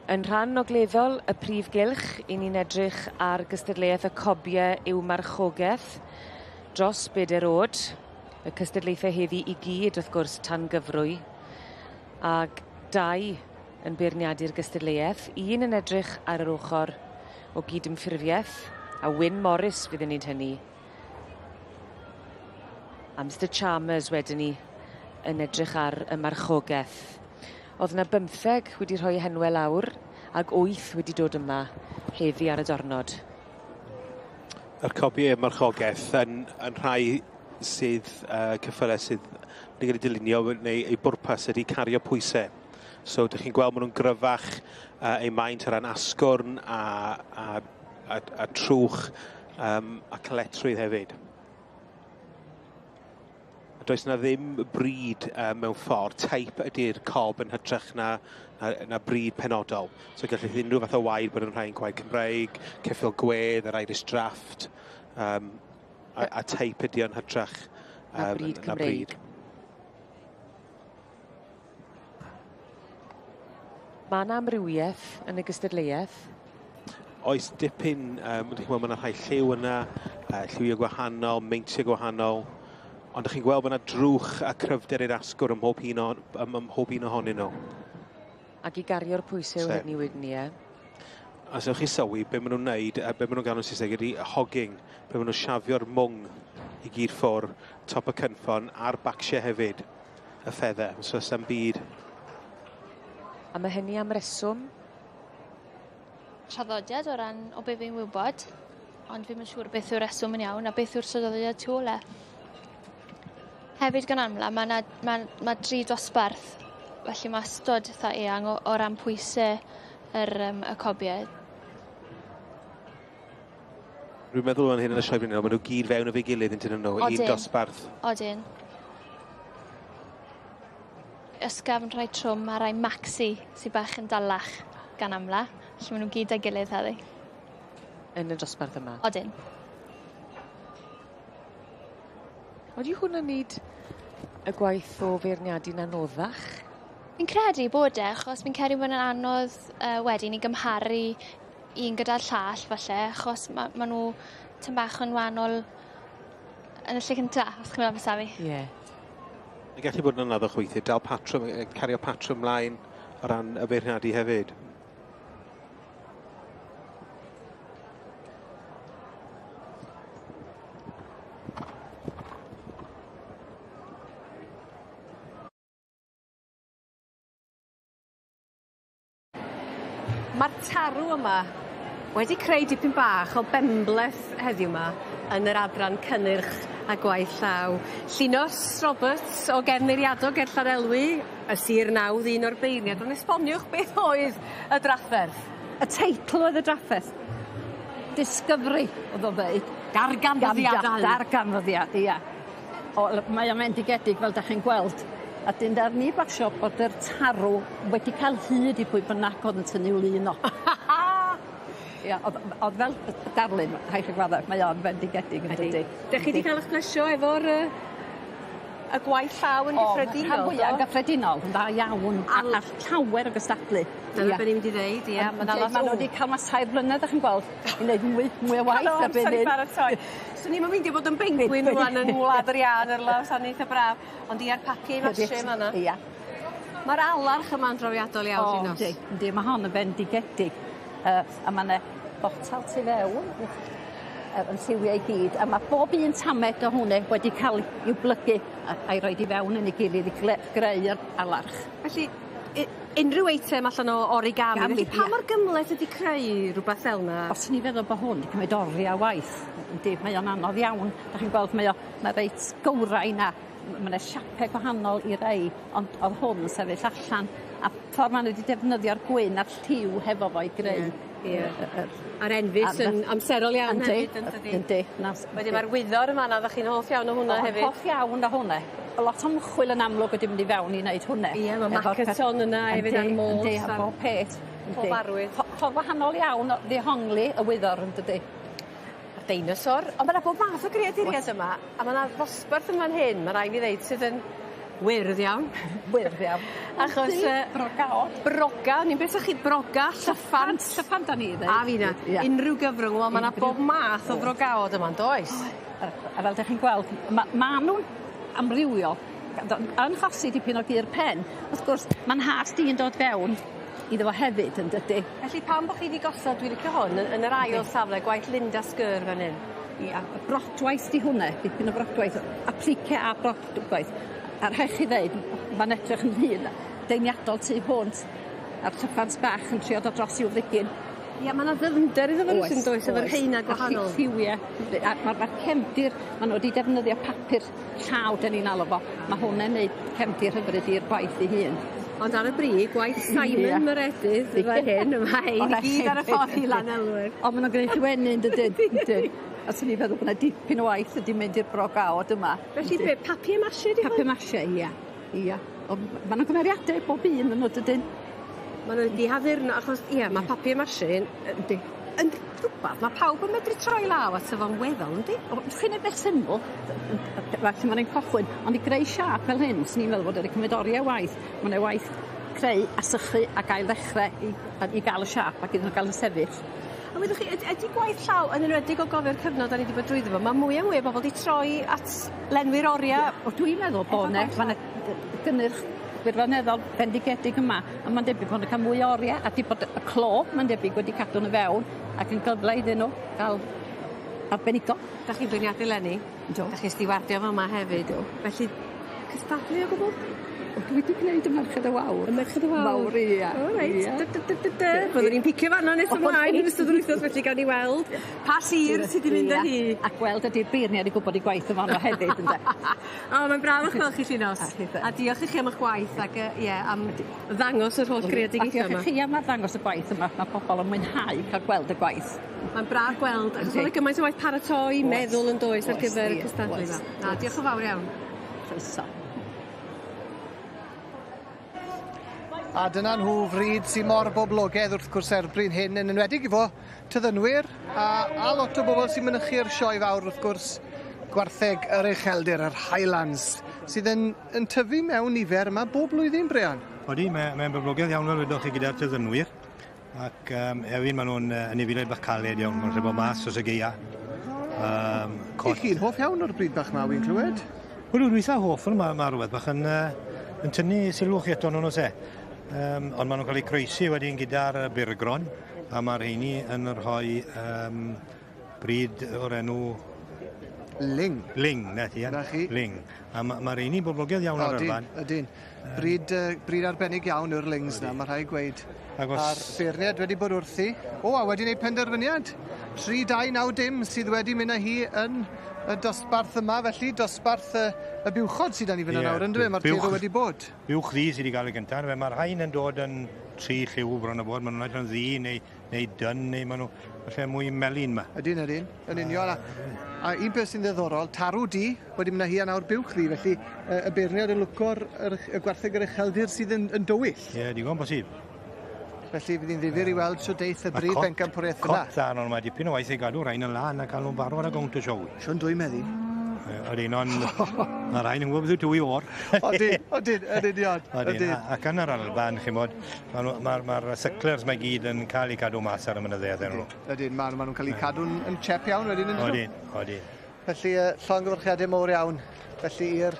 Yn rhan ogleddol y prif gylch, i ni'n edrych ar gystadleuaeth y cobiau i'w marchogaeth dros bedair oed. Y cystadlaethau heddi i gyd, wrth gwrs, tan gyfrwy. Ag dau yn beirniadu'r gystadleuaeth, un yn edrych ar yr ochr o gydymffurfiaeth, a Wyn Morris fydd yn neud hynny. A Mr Chalmers wedyn 'ny yn edrych ar y marchogaeth. O'dd 'na bymtheg wedi rhoi henwe lawr ag wyth wedi dod yma heddi ar y dornod. Yr copie marchogaeth yn yn rhai sydd yy ceffyle sydd wedi cael eu dylunio neu eu bwrpas ydi cario pwyse. So dych chi'n gweld ma' nw'n gryfach yy eu maint o ran asgwrn a a a a trwch yym a caletrwydd hefyd. A does 'na ddim brid yy mewn ffordd, teip ydi'r cob yn hytrach na na na brid penodol. So gallith unrhyw fath o waed bod yn rhai'n gwaed Cymreig, ceffyl gwedd, yr Irish Draft, yym a a teip ydi o'n hytrach Na brid na Cymreig. brid. Ma' 'na amrywieth yn y gystadleuaeth. Oes dipyn yym dych chi'n gweld ma' 'na rhai lliw yna yy lliwie gwahanol, meintie gwahanol ond 'dych chi'n gweld bo' 'na drwch a cryfder i'r asgwr ym mhob un o ym ym mhob un ohonyn nhw. Ac i gario'r pwyse Se. wedyn 'ny wedyn 'ny ie? A os ewch chi sylwi be' ma' nw'n neud yy be' ma' nw'n galw'n Saesneg ydi hogging pe' ma' nw'n siafio'r mwng i gyd ffwr' top y cynffon a'r bacsie hefyd y feather so sa'm byd A ma' hynny am reswm? Traddodiad o ran o be' fi'n wybod ond fi'm yn siŵr beth yw'r reswm yn iawn a beth yw'r traddodiad tu ôl e. Hefyd gan amla ma' 'na ma' ma' dri dosbarth felly ma' ystod itha eang o o ran pwyse yr yym y cobie. Dwi'n meddwl fan hyn yn y Sioe Frenhinol ma' nw gyd fewn efo'i gilydd on'd ydyn nhw? Odyn. Un dosbarth. Odyn. Ysgafn rhai trwm a rai maxi sy bach yn dalach gan amla. Felly ma' nw gyd 'da'i gilydd heddi. Yn y dosbarth yma? Odyn. Odi hwn yn neud y gwaith o feirniadu'n anoddach? Fi'n credu bod e achos fi'n credu bod e'n anodd yy wedyn i gymharu un gyda'r llall falle achos ma' ma' nw tym bach yn wahanol yn y lle cynta os chi'n meddwl amser fi. Ie. Mae'n gallu bod yn anoddach weithie dal patrwm yy cario patrwm mlaen o ran y beirniadu hefyd. Ma'r tarw yma wedi creu dipyn bach o benbleth heddiw 'ma yn yr adran cynnyrch a gwaith llaw. Llinos Roberts o Gefn Eiriadog ger Llanelwy, y sir nawdd un o'r beirniad ond esboniwch beth oedd y drafferth? Y teitl oedd y drafferth. Discovery o'dd o'n ddeud. Darganfyddiadau. Darganfyddiad ia. O l- mae o'n fendigedig fel 'dach chi'n gweld. A 'dyn ddaru ni basio bod yr tarw wedi cael hyd i pwy bynnag o'dd yn tynnu lun o. Ia o'dd o'dd fel darlun rhai' chi gwadde mae o'n fendigedig yndydi? Dych chi 'di ca'l 'ych plesio efo'r yy y gwaith llaw yn gyffredinol? O rhan fwya yn gyffredinol yn dda iawn a a llawer o gystadlu. Dyna be' o'n i mynd i ddeud ia ma' 'na lot Ma' n'w 'di ca'l mas tair blynedd 'dach chi'n gweld i neud mwy mwy o waith erbyn hyn. hyn. Paratoi. Swn i'm yn meindio bod yn bengwin rŵan yng Ngwlad yr Iâ yn yr sa'n eitha braf. Ond ia'r papier mache ma' 'na. Ia. Ma'r alarch yma'n drawiadol iawn O Llinos. yndi yndi ma' hon yn fendigedig. Yy a ma' 'ne botal tu fewn yn lliwia i gyd a ma' bob un tamed o hwnne wedi ca'l i'w blygu a a'i roid i fewn yn ei gilydd i gle- greu yr alarch. Felly unrhyw eitem allan o origami felly pa mor gymleth ydi creu rwbath fel 'na? Os o'n i feddwl bo' hwn 'di cymyd oria o waith yndi mae o'n anodd iawn. 'Dach chi'n gweld mae o ma' reit gywrain a ma' 'ne siape gwahanol i rei ond o'dd hwn yn sefyll allan a ffor ma' n'w 'di defnyddio'r gwyn a'r lliw hefo fo i greu. Ie ie. A'r enfys yn amserol iawn hefyd yndydi? Yndi. Na Wedyn ma'r wyddor yn fan 'na oddach chi'n hoff iawn o hwnna hefyd. Hoff iawn o hwnne. Lot o ymchwil yn amlwg wedi mynd i fewn i neud hwnne. Ie ma' Makaton yna hefyd a'r Morse. Yndi a bob peth. Pob arwydd. Ffordd wahanol iawn o ddehongli y wyddor yndydi? A'r deinosor. Ond ma' 'na bob math o greaduriaid yma a ma' 'na ddosbarth yn fan hyn ma' rai' fi ddeud sydd yn Wyrdd iawn. Wyrdd iawn. Achos brogaod. Broga, ni'n beth chi broga, llyffant. Llyffant 'dan ni ddeud. A fi 'na. Ia. Unrhyw gyfrwng, wel ma' 'na bob math o frogaod yma yndoes? A fel 'dych chi'n gweld, ma' nw'n amrywio yn chosi dipyn o gur pen. Wrth gwrs, ma'n hast i'n dod fewn iddo fo hefyd yndydi? Felly pam bo' chi 'di gosod, dwi licio hwn, yn yr ail safle, gwaith Linda Sgurr fan 'yn? Ia, brodwaith 'di hwnne, dipyn o brodwaith, aplique a brodwaith. A rhaid chi ddeud, ma'n edrych yn llun deniadol tu hwnt, a'r llyffant bach yn trio dod dros i'w frigyn. Ia, ma' 'na ddyfnder iddo fo yn does, efo'r rheina gwahanol. A lliwie, a ma'r cefndir, ma' nw wedi defnyddio papur llaw 'dan ni'n alw fo. Ma' hwnne'n neud cefndir hyfryd i'r gwaith ei hun. Ond ar y brig, gwaith Simon Meredydd fan hyn, ma' hein i gyd ar y ffordd i Lanelwedd. Ond ma' nw'n gneud chi wenu yndydyn? Yndyn. A swn i'n feddwl bo' 'na dipyn o waith wedi mynd i'r brogaod yma. Felly be' papier mache 'di hwn? Papier mache, ia. Ia. Ond ma' 'na gymeriade bob un yn nhw dydyn? Ma' nw wedi haddurno achos ie ma' papier mache yn Yndi. yn rwbath ma' pawb yn medru troi law ato fo'n weddol yndi? O chi'n neud beth syml felly ma'n ein cychwyn ond i greu siâp fel hyn swn i'n meddwl bod o 'di cymryd orie o waith. Ma' 'ne waith creu a sychu ac ail ddechre i ga'l y siâp ac iddyn nw ga'l yn sefyll. A wedwch chi ydi gwaith llaw yn enwedig o gofio'r cyfnod 'dan ni 'di bod drwyddo fo ma' mwy a mwy o bobol 'di troi at lenwi'r oria. O dwi'n meddwl bo' 'ne ma' 'ne gynnyrch gwirioneddol bendigedig yma a ma'n debyg bo' nw'n ca'l mwy o orie a 'di bod y clo ma'n debyg wedi cadw nw fewn ac yn gyfle iddyn nw ga'l arbenigo. 'Dach chi'n beirniadu leni? Yndw. 'Dach chi'n stiwardio fa' 'ma hefyd. Ydw. Felly cystadlu o gwbwl? O dwi 'di gneud y Merched y Wawr. Y Merched y Wawr. Mawr ia. O reit. Ia. Dy dy dy dy dy. Byddwn ni'n picio fanna nes ymlaen yn ystod yr wythnos felly gawn ni weld pa sir sy 'di mynd â hi. A gweld ydi'r beirniad i gwbod 'u gwaith yn fanno hefyd ynde? O mae'n braf 'ych gweld chi Llinos. A chithe. A diolch i chi am 'ych gwaith ac yy ie am ddangos yr holl greadigaethe A yma. diolch i chi am arddangos y gwaith yma. Ma' pobol yn mwynhau ca'l gweld y gwaith. Mae'n braf gweld achos ma' 'na gymaint o waith paratoi, meddwl yn does ar gyfer y cystadlu 'ma. Na diolch yn fawr iawn. Croeso. A dyna nhw fryd sy mor boblogaidd wrth gwrs erbyn hyn, yn enwedig efo tyddynwyr a lot o bobl sy'n mynychu'r sioe fawr wrth gwrs, gwartheg yr ucheldir, yr Highlands, sydd yn tyfu mewn nifer yma bob blwyddyn, Brian. Odi, mae'n boblogaidd iawn fel wedoch chi gyda'r tyddynwyr, ac hefyd maen nhw'n anifeiliaid bach caled iawn, maen nhw'n rhedeg mas dros y gaea. I chi'n hoff iawn o'r bryd bach 'ma, wi'n clywed? Wel, dwi'n eitha hoff o'n ma rhywbeth bach yn tynnu sylw chi ato nhw, oes e? Ond maen nhw'n cael eu croesi wedyn gyda'r burgron, a mae'r rheini yn rhoi bryd o'r enw... Ling. Ling, na ti, ie. Na chi. Ling. A mae'r rheini'n boblogaidd iawn ar yr fan. Ydyn, ydyn. Bryd arbennig iawn yw'r Lings na, mae rhaid gweud. A'r beirniad wedi bod wrthi. O, a wedi gwneud penderfyniad. 3, 2, 9, dim sydd wedi mynd â hi yn y dosbarth yma, felly dosbarth y buwchod sydd 'da ni fyna nawr, yndyfe? Mae'r teirw wedi bod. Buwch ddu sydd wedi cael ei gyntaf, mae'r rhain yn dod yn tri lliw bron o bod, maen nhw'n edrych yn ddu neu dyn, neu maen nhw falle mwy melyn yma. Ydyn, ydyn, yn union. A un peth sy'n ddiddorol, tarw du wedi mynd â hi a nawr buwch ddu, felly y beirniad yn lwco'r y gwartheg yr ucheldir sydd yn dywyll. Ie, digon bosib. Felly fydd hi'n ddifyr i weld shwt deith y brif bencampwriaeth yna. Cot dda, ond mae dipyn o waith i gadw rhain yn lân a cael nhw'n barod ar gownt y sioe. Siwn dwy meddi. Ydyn, ond mae rhain yn gwybod beth yw dwy o'r. Odyn, odyn, yn union. Odyn, ac yn yr Alban, chi'n bod, mae'r sucklers mae gyd yn cael eu cadw mas ar y mynydde nhw. Ydyn, maen nhw'n cael eu cadw'n yn chep iawn wedyn. Odyn, odyn. Felly, llongyfarchiadau mowr iawn. Felly, i'r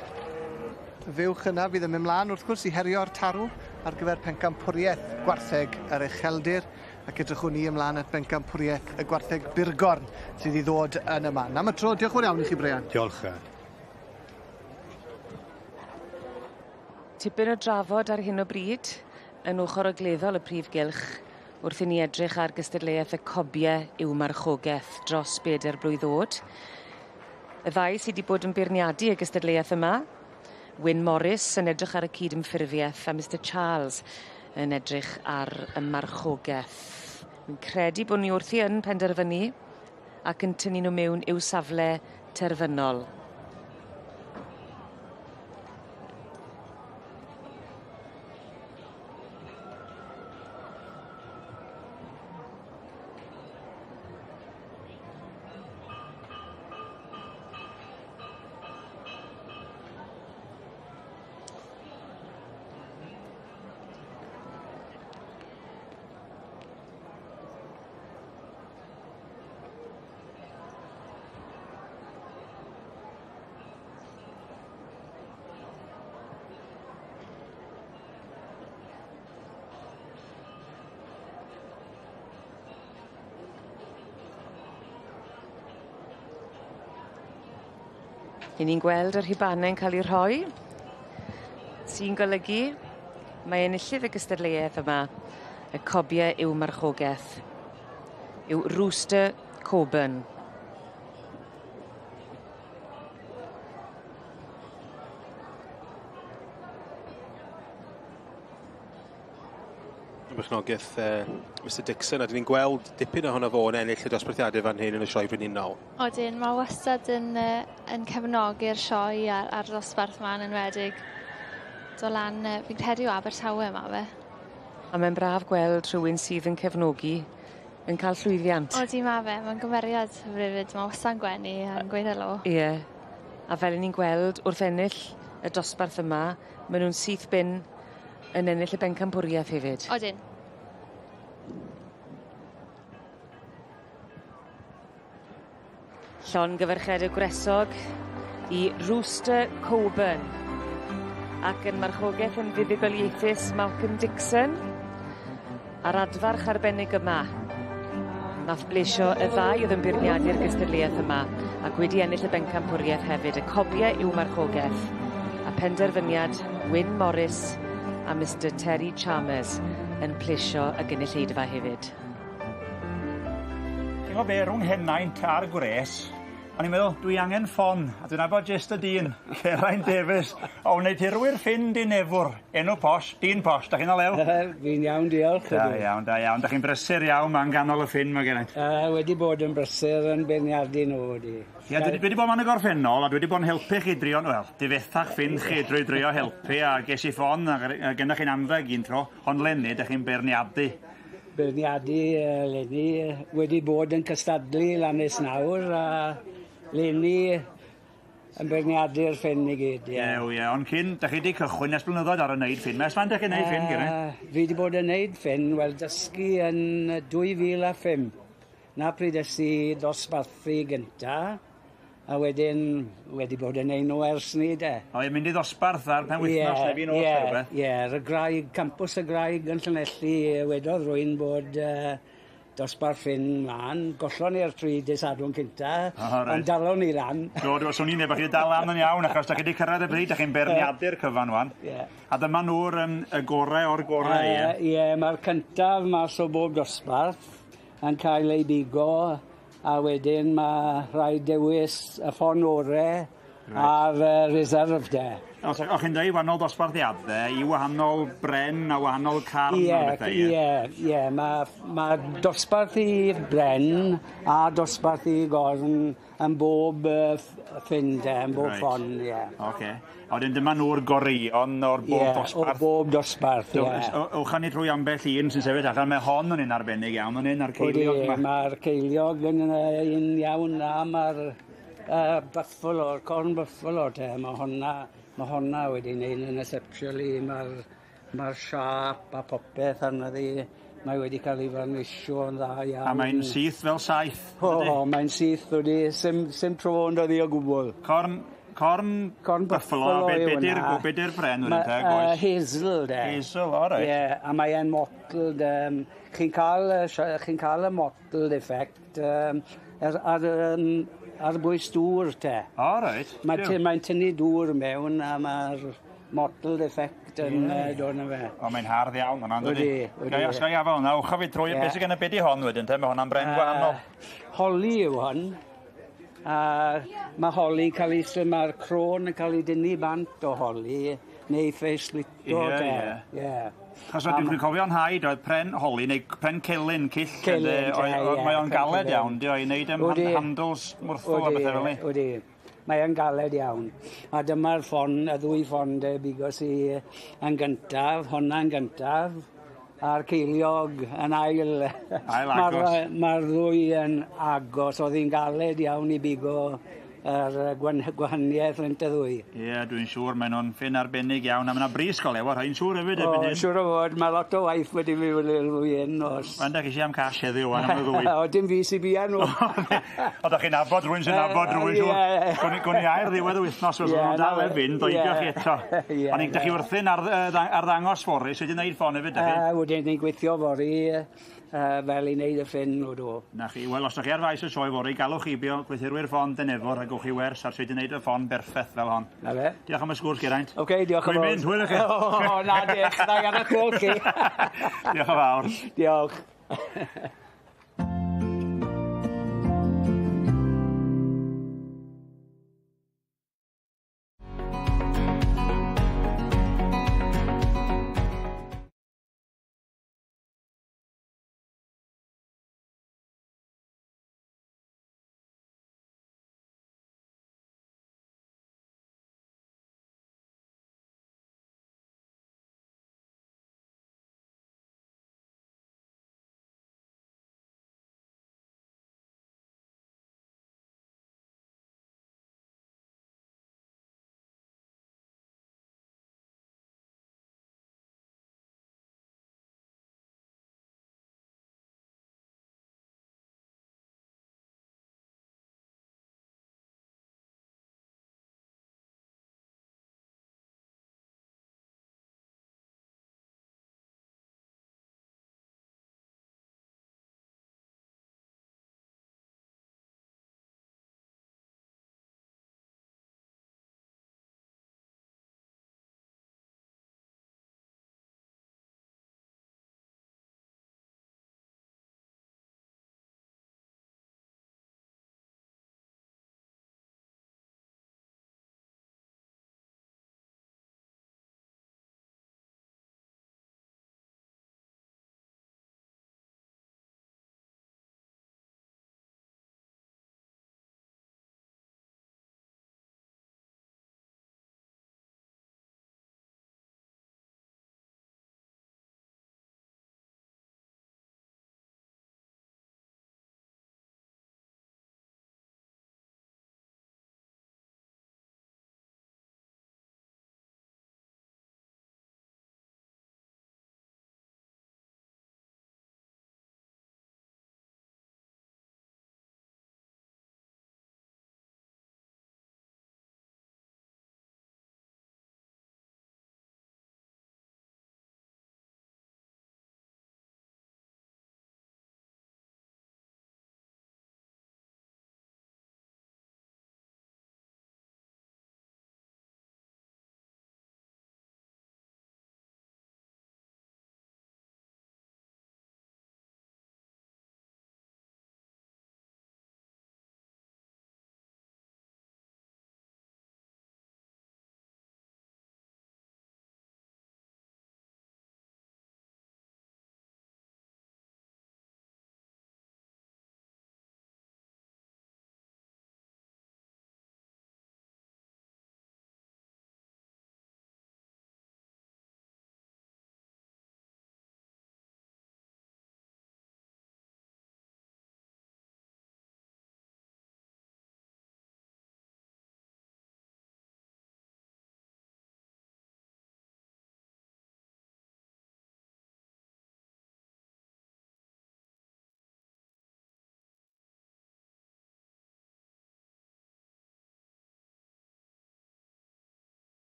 fuwch yna fydd yn mynd mlaen wrth gwrs i herio'r tarw ar gyfer pencampwriaeth gwartheg yr ucheldir, ac edrychwn ni ymlaen at bencampwriaeth y gwartheg burgorn sydd i ddod yn y man. Am y tro, diolch yn fawr iawn i chi, Brian. Diolch. Tipyn o drafod ar hyn o bryd yn ochr ogleddol y prif gylch wrth i ni edrych ar gystadleuaeth y cobiau i'w marchogaeth dros 4 blwydd oed. Y ddau sydd wedi bod yn beirniadu y gystadleuaeth yma, Wyn Morris yn edrych ar y cydymffurfiaeth a Mr Charles yn edrych ar y marchogaeth. Fi'n credu bod ni wrthi yn penderfynu ac yn tynnu nhw mewn i'w safle terfynol. 'Yn ni'n gweld y rhubanau'n cael eu rhoi, sy'n golygu mae enillydd y gystadleuaeth yma, y cobie i'w marchogeth, yw Rooster Coburn. Berchnogaeth Mr Dixon, a dyn ni'n gweld dipyn ohono fo yn ennill y dosbarthiadau fan hyn yn y sioe frenhinol. Odyn, mae wastad yn cefnogi'r sioe a'r dosbarth 'ma'n enwedig. Do lan, fi'n credu o Abertawe ma fe. A mae'n braf gweld rhywun sydd yn cefnogi yn cael llwyddiant. Odi ma fe, mae'n gymeriad hyfryd, mae wastad yn gwenu a'n gweud helo. Ie. A fel 'yn ni'n gweld wrth ennill y dosbarth yma, maen nhw'n syth bin yn ennill y bencampwriaeth hefyd. Odyn. Llongyfarchiadau gwresog i Rooster Coburn. Ac yn marchogaeth yn fuddugoliaethus Malcolm Dixon. A'r adfarch arbennig yma. Nath blesio y ddau oedd yn beirniadu'r gystadleuaeth yma ac wedi ennill y bencampwriaeth hefyd. Y cobie i'w marchogaeth. A penderfyniad Wyn Morris a Mr Terry Chalmers yn plesio y gynulleidfa hefyd. Chi'n gwybod be, rhwng henaint a'r gwres, o'n i'n meddwl, dwi angen ffon, a dwi'n nabod jyst y dyn, Geraint Davies, o wneuthurwyr ffyn Dinefwr, enw posh, dyn posh, da chi'n o lew? Fi'n iawn, diolch. Da iawn, da iawn. Da chi'n brysur iawn ma'n ganol y ffyn, mae Geraint. Wedi bod yn brysur yn beirniadu nhw, wedi. Ie, dwi wedi bod ma'n y gorffennol, a dwi wedi bod yn helpu chi drio, wel, difethach ffyn chi drwy drio helpu, a ges i ffon, a gennych chi'n anrheg un tro, ond leni, da chi'n beirniadu. Beirniadu leni, wedi bod yn cystadlu lan nes nawr, a leni yn beirniadu'r ffyn i gyd, ie. Ie, ie, ond cyn, da chi wedi cychwyn ers blynyddoedd ar y wneud ffyn. Ers fan da chi'n wneud ffyn, Geraint? Fi wedi bod yn wneud ffyn, wel, dysgu yn 2005. Na pryd es i dosbarthu gynta, a wedyn wedi bod yn neud nhw ers ni, de. O, ie, mynd i ddosbarth ar penwythnos neu fi nos neu rhywbeth. Ie, y Graig, campws y Graig yn Llanelli, wedodd rwy'n bod dosbarth ffyn mlaen. Gollon ni'r 3 dydd Sadwrn cynta, ond dalon ni lan. Do, do, swn i'n dweud bod chi wedi dal lan yn iawn, achos da chi wedi cyrraedd y bryd, da chi'n beirniadu'r cyfan wan. Ie. A dyma nhw'r y gorau o'r gorau, ie? Ie, mae'r cyntaf mas o bob dosbarth yn cael ei bigo, a wedyn mae rhaid dewis y ffon ore a'r reserve de. Os o'ch chi'n dweud wahanol dosbarthiadau i wahanol bren a wahanol carn Ie, a bethau, ie? ie, ie. Mae dosbarth i bren a dosbarth i gorn yn bob ffyn de, yn bob ffon, ie. Oce. A wedyn dyma nhw'r goreuon o'r bob dosbarth. o bob dosbarth, ie. Ewch â ni trwy ambell un sy'n sefyll allan. Mae hon yn un arbennig iawn, yn un a'r ceiliog Ydy, yma. Mae'r ceiliog yn un iawn a mae'r buffalo, corn buffalo te, mae honna wedi wneud yn exceptionally, mae'r siâp a popeth arno ddi, mae wedi cael ei farnisio yn dda iawn. A mae'n syth fel saeth. O, mae'n syth wedi, sim tro yn dod i o gwbl. Corn buffalo, be di'r bren wedyn te, goes? Hazel de. Hazel, o reit. Ie, a mae'n mottled, chi'n cael y mottled effect ar bwys dŵr te. O, reit. Mae'n tynnu dŵr mewn a mae'r mottled effect yn dod na fe. O, mae'n hardd iawn hwnna'n dydi? Ydy, Gai os gai afel hwnna, wcha fi trwy, beth sydd gen y beth i hon wedyn te, mae hwnna'n bren gwahanol. Holly yw hon. A mae holly cael ei, mae'r crôn yn cael ei dynnu bant o holly, neu ffeis-lito te. Ie. Achos dwi'n cofio'n haid oedd pren holly neu pren celyn, cyll. Celyn, te, Mae o'n galed iawn, di o, i wneud handles mwrthol a bethau fel ni. Ydy, mae o'n galed iawn. A dyma'r ffon, y ddwy ffon de, bigos i yn gyntaf, honna'n gyntaf, a'r ceiliog yn ail. Ail agos. Mae'r ddwy yn agos, oedd hi'n galed iawn i bigo yr gwahaniaeth rhwng y ddwy. Ie, dwi'n siŵr, maen nhw'n ffyn arbennig iawn, a mae yna bris go lew ar rhain siŵr hefyd. O, siŵr o fod, mae lot o waith wedi mynd i'r ddwy hyn. Mae'n da chi am cash heddiw, wan am y ddwy. O, dim fi sy'n bia nhw. O, da chi'n nabod rhywun sy'n nabod rhywun, siŵr. Gwn i air ddiwedd y wythnos, os nhw'n dal heb fynd, doidio chi eto. Ond da chi wrthyn ar ddangos fory, sydd wedi gwneud ffon hefyd, da chi? Wedyn ni'n gweithio fory. Fel i wneud y ffyn o do. Na chi, wel os ydych chi ar faes y sioe fory, galwch heibio gweithurwyr ffon Dynefwr a gewch chi wers ar sut i wneud y ffon berffeth fel hon. Na fe. Diolch am y sgwrs, Geraint. Oce, diolch yn fawr. Dwi'n mynd, hwyl i chi. O, na, diolch. Na, gan y clwch chi. Diolch yn fawr. Diolch.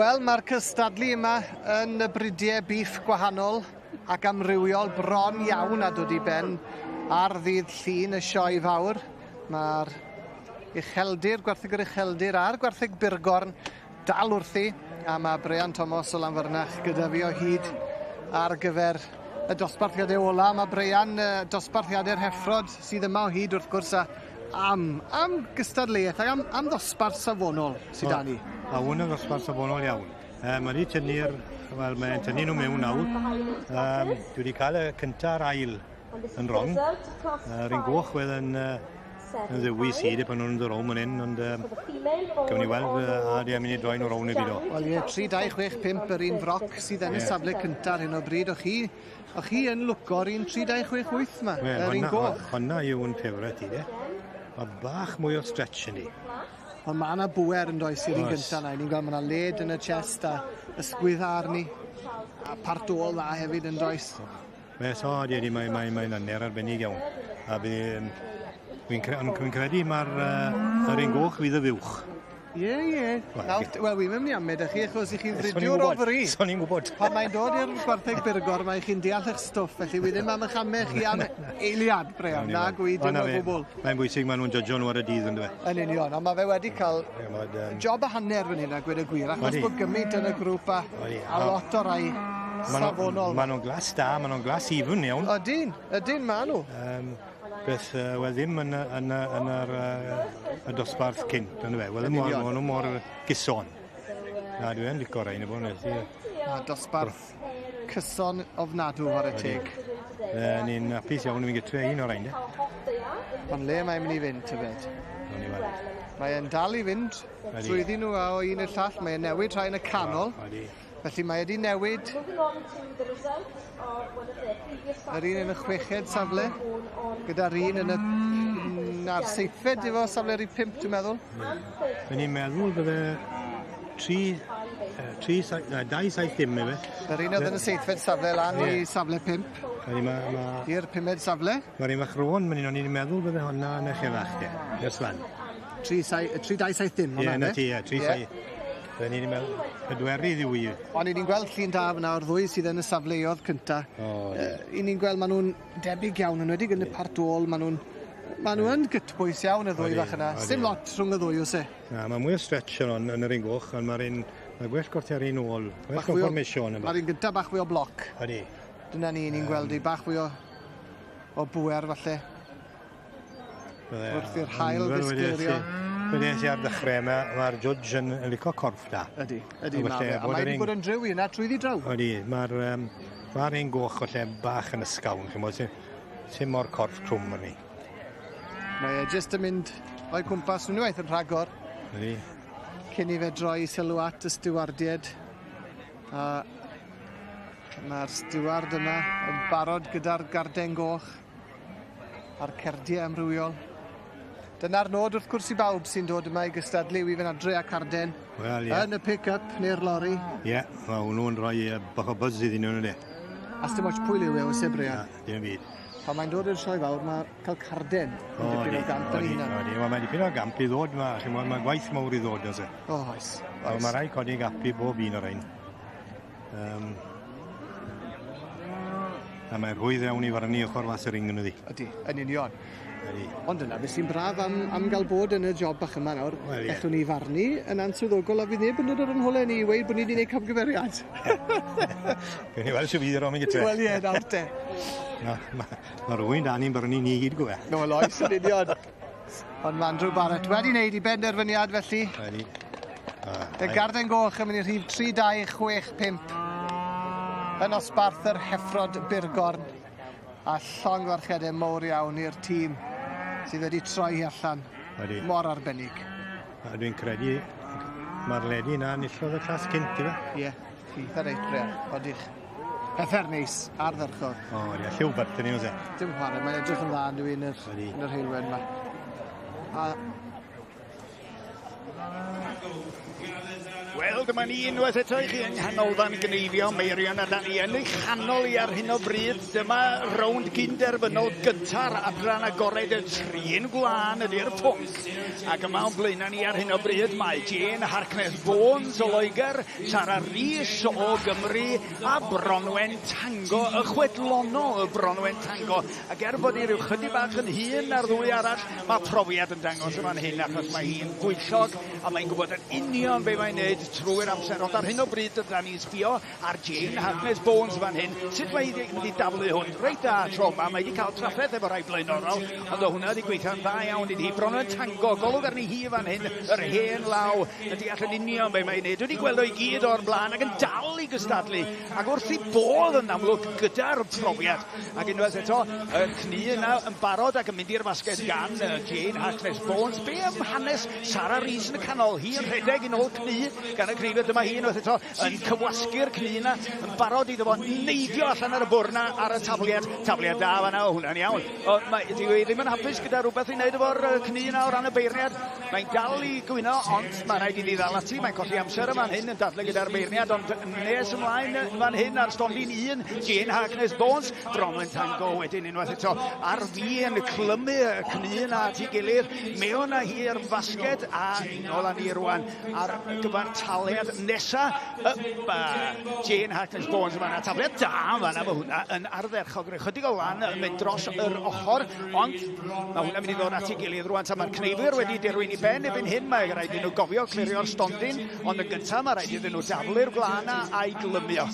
Wel, mae'r cystadlu yma yn y bridiau bîff gwahanol ac amrywiol bron iawn a dod i ben ar ddydd Llun y sioe fawr. Mae'r ucheldir, gwartheg yr ucheldir a'r gwartheg burgorn dal wrthi, a mae Brian Thomas o Lanfyrnach gyda fi o hyd ar gyfer y dosbarthiadau ola. Mae Brian, dosbarthiadau'r heffrod sydd yma o hyd wrth gwrs, a am gystadleuaeth ac am ddosbarth safonol sydd 'da ni. A hwn yn ddosbarth safonol iawn. Mae wedi tynnu'r, wel, mae'n tynnu nhw mewn nawr. Dwi wedi cael y cynta a'r ail yn wrong. Yr un goch oedd yn ddewis i pan nhw'n dod rownd fan hyn, ond gawn ni weld a di am mynd i droi nhw rownd i fi do. Wel ie, 3, 2, 6, 5 yr un froc sydd yn y safle cynta ar hyn o bryd. O'ch chi yn lwco'r un 3, 2, 6, 8 ma, yr un goch. Honna yw'n ffefryn i, de. Mae bach mwy o stretch yn di. Ond mae yna bwer yn does i'r un Oes. gyntaf na. Ni'n gweld mae yna led yn y chest a ysgwydd arni. A part ôl dda hefyd yn does. Mae so, di, di, mae'n mae, mae hanner arbennig iawn. A bydd, fi'n cre dwi credu mae'r yr un goch fydd y fuwch. Ie, ie. Wel, Nawr, wel, wi'n mynd i amed â chi, achos i chi'n So'n i'n fridiwr o gwbod, fri. So'n i'n gwybod. Pan mae'n dod i'r gwartheg burgor, mae chi'n deall eich stwff, felly wi ddim am eich ame chi am eiliad, Brian. Na, gwi, dim o gwbl. Mae'n bwysig maen nhw'n judgo nhw ar y dydd, on'd yw e? Yn union, ond mae fe wedi cael job a hanner fan hyn, a gweud y gwir, achos Odi. bod gymaint yn y grŵp a, Odi. a lot o rai safonol. Maen nhw'n glas da, maen nhw'n glas even iawn. Ydyn, ydyn, maen nhw. Beth, wel ddim yn, y- yn, y- yn yr, y dosbarth cynt, ond fe. Wel, Yn ddim mor, union. maen nhw mor gyson. Na, dwi yn licio rhain y bod yn A dosbarth cyson ofnadw, chwarae teg. Ni'n hapus iawn i fi'n gytre un o'r rhain, de. Ond le mae'n mynd i fynd, tybed? Nawn ni weld. Mae e'n dal i fynd Ydi. trwyddyn nhw a o un i'r llall. Mae e'n newid rhai yn y canol. Ydi. Felly mae wedi newid yr un yn y chweched safle, gyda'r un yn y na'r seithfed efo safle rhif 5, dwi'n meddwl. Fe ni'n meddwl bydde tri, tri, na, 270 efe. Yr un oedd yn y seithfed safle lan i Ie. safle 5, Ydy, ma, ma, i'r pumed safle. Mae'r un fach rôn, mae'n un o'n i'n meddwl bydde honna yn eich efach, de. Ers fan. 3, 2, 7, dim, Ie, hwnna, na ynde? ti, ie, tri Ie. saith. Fe ni'n meddwl, pedwerydd yw i. Ond i ni'n gweld llun da fyna o'r ddwy sydd yn y safleoedd cynta. O, ie. I ni'n gweld maen nhw'n debyg iawn, yn enwedig yn y part ôl, maen nhw'n ma nhw yn gytbwys iawn y ddwy Odi, fach yna. odi. Sim lot rhwng y ddwy, oes e? Na, mae mwy o stretch yn, on, yn yr un goch, ond mae'r un, mae gwell gorter un ôl, gwell Bach fwy o- conformation yma. Mae'r un gynta bach fwy o bloc. Ydy. Dyna ni, ni'n gweld i bach fwy o bwer falle. Bydde- Wrth i'r haul Fel wedes i- ddisgleirio. Wedes i ar ddechrau, mae'r judge yn licio corff da. Ydy, ydy, A ma felly fe. A bod mae yr wedi un- bod yn driw i yna trwyddi draw. Ydy, mae'r ma un goch falle bach yn ysgawn, chi'n bod, sy'n mor corff trwm arni. Mae e jyst yn mynd o'i cwmpas unwaith yn rhagor Ydy. cyn i fe droi sylw at y stiwardied. A mae'r stiward yma yn barod gyda'r garden goch a'r cerdiau amrywiol. Dyna'r nod wrth gwrs i bawb sy'n dod yma i gystadlu yw i fynd adre a carden Wel, ie. yn y pick-up neu'r lori. Ie, mae hwnnw'n rhoi bach o buzz iddyn nhw, ynddi? A sdim ots pwy liw e, oes e, Brian? Na, dim byd. Pan mae'n dod i'r sioe fawr, mae cael carden yn O, dipyn di, o gamp o, yn ei di, hunan. o, di. Wel, mae dipyn o gamp i ddod, ma, chi'n gwbod, mae gwaith mawr i ddod, oes e? O, oes. Ond Mae rhaid codi gap i bob un o'r rhain. A mae'n rhwydd iawn i farnu ochr fas yr ring yn ydi. Ydy, yn union. Ydy. Ond dyna beth sy'n braf am gael bod yn y job bach yma nawr. Wel, ie. Gallwn ni farnu yn answyddogol a fydd neb yn dod ar yn holau ni i weud bod ni wedi gwneud camgymeriad. Gewn ni weld sy'n fydd i'r omyn gytre. Wel ie, nawr te. Mae ma rhywun da ni'n barnu ni i gyd gwe. No, wel oes, yn union. Ond mae Andrew Barrett wedi wneud i benderfyniad felly. Wedi. Y Garden Goch yn mynd i rhif 3, 2, 6, 5. Yn osbarth yr Heffrod Burgorn. A llongyfarchiadau mowr iawn i'r tîm sydd wedi troi hi allan. Wedi. Mor arbennig. A dwi'n credu mae'r ledi na enillodd y clas cynt, ife? Ie, eitha reit, Brian. Odych. Pethau'r neis, ardderchog. O, ie, lliw bert yn ei, oes e? Dim chwarae, mae'n edrych yn dda yn dwi yn yr heulwen yma. A Wel, dyma ni unwaith eto i chi yng Nghanolfan Gneifio Meirion a da ni yn ei chanol i ar hyn o bryd. Dyma rownd gynderfynol gynta'r adran agored y trin gwlân ydy'r pwnc. Ac yma o'n blaenau ni ar hyn o bryd mae Jane Harkness Bones o Loegr, Sara Rees o Gymru a Bronwen Tango, y chwedlonol y Bronwen Tango. Ac er bod hi ryw chydig bach yn hŷn na'r ddwy arall, mae profiad yn dangos yn fan hyn achos mae hi'n bwyllog a mae'n gwybod yn union be mae'n neud trwy'r amser. Ond ar hyn o bryd dyna ni'n sbio ar Jane Harkness Bones fan hyn. Sut mae hi wedi mynd i daflu hwn? Reit da tro yma, mae wedi cael trafferth efo rai blaenorol, ond o hwnna wedi gweithio'n dda iawn iddi hi. Bronwen Tango, golwg arni hi fan hyn, yr hen law, yn deall yn union be mae'n neud. Wedi gweld o i gyd o'r blaen ac yn dal i gystadlu. Ac wrth i bodd yn amlwg gyda'r profiad. Ac unwaith eto, y cnu yna yn barod ac yn mynd i'r fasged gan Jane Harkness Bones. Be am hanes Sara Rees yn y canol? Hi yn rhedeg yn ôl cnu gan y cneifio. Dyma hi unwaith eto yn cywasgu'r cnu 'na, yn barod iddo fo neidio allan ar y bwrdd 'na ar y tafliad. Tafliad da fan'na, o hwnna'n iawn. O, mae, dyw hi ddim yn hapus gyda rhywbeth i wneud efo'r cnu 'na o ran y beirniad. Mae'n dal i gwyno, ond mae rhaid iddi ddal ati. Mae'n colli amser yn fan hyn yn dadlau gyda'r beirniad, ond nes ymlaen fan hyn ar stondin 1, Jane Harkness Bones, Bronwen Tango wedyn unwaith eto ar fin clymu y cnu 'na at ei gilydd, mewn â hi i'r fasged a nôl â ni rwan ar gyfartaliad nesa. Ypa! Jane Harkness Bones yn fan'na, tafliad da yn fan'na, mae hwnna yn ardderchog, rhoi chydig o lan yn mynd dros yr ochr, ond mae hwnna'n mynd i ddod at ei gilydd rwan, ta mae'r cneifwyr wedi dirwyn i ben erbyn hyn, mae rhaid iddyn nhw gofio clirio'r stondin, ond yn gyntaf mae rhaid iddyn nhw daflu'r gwlân 'na a'i glymio.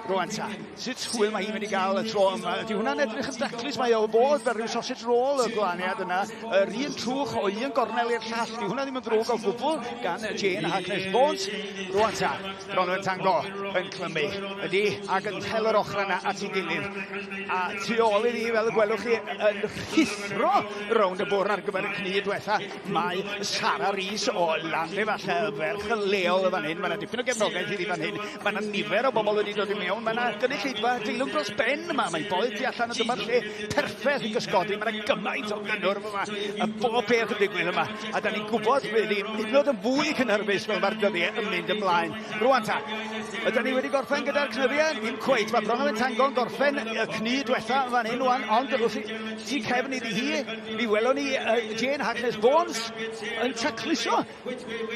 Rwan ta, sut hwyl mae hi'n mynd i gael y tro yma? Ydy hwnna'n edrych yn daclus? Mae o fod fel rhyw sausage roll y glaniad yna, yr un trwch o un gornel i'r llall. Di hwnna ddim yn ddrwg o gwbl gan Jane Harkness Bones. Rwan ta, Bronwen Tango yn clymu. Ydy, ac yn hel yr ochr yna at ei gilydd. A tu ôl iddi, fel y gwelwch chi, yn rhuthro rownd y bwrdd ar gyfer y cnu diwetha, mae Sara Rees o Landefalla, y ferch leol y fan hyn. Mae yna dipyn o gefnogaeth iddi fan hyn. Mae yna nifer o bobl wedi dod i mewn. Mae yna gynulleidfa deilwng dros ben yma. Mae'n boeth tu allan, ond dyma'r lle perffaith i gysgodi. Mae yna gymaint o gynnwrf yma. A bob peth yn digwydd yma. A da ni'n gwybod bydd hi hyd yn oed yn fwy cynhyrfus fel mae'r dyddiau yn mynd ymlaen. Rwan ta, ydan ni wedi gorffen gyda'r cnyddiau? Ddim cweit. Mae Bronwen Tango'n gorffen y cnu diwetha fan hyn rwan, ond wrth i tu cefn iddi hi, mi welwn ni Jane Harkness Bones yn tacluso.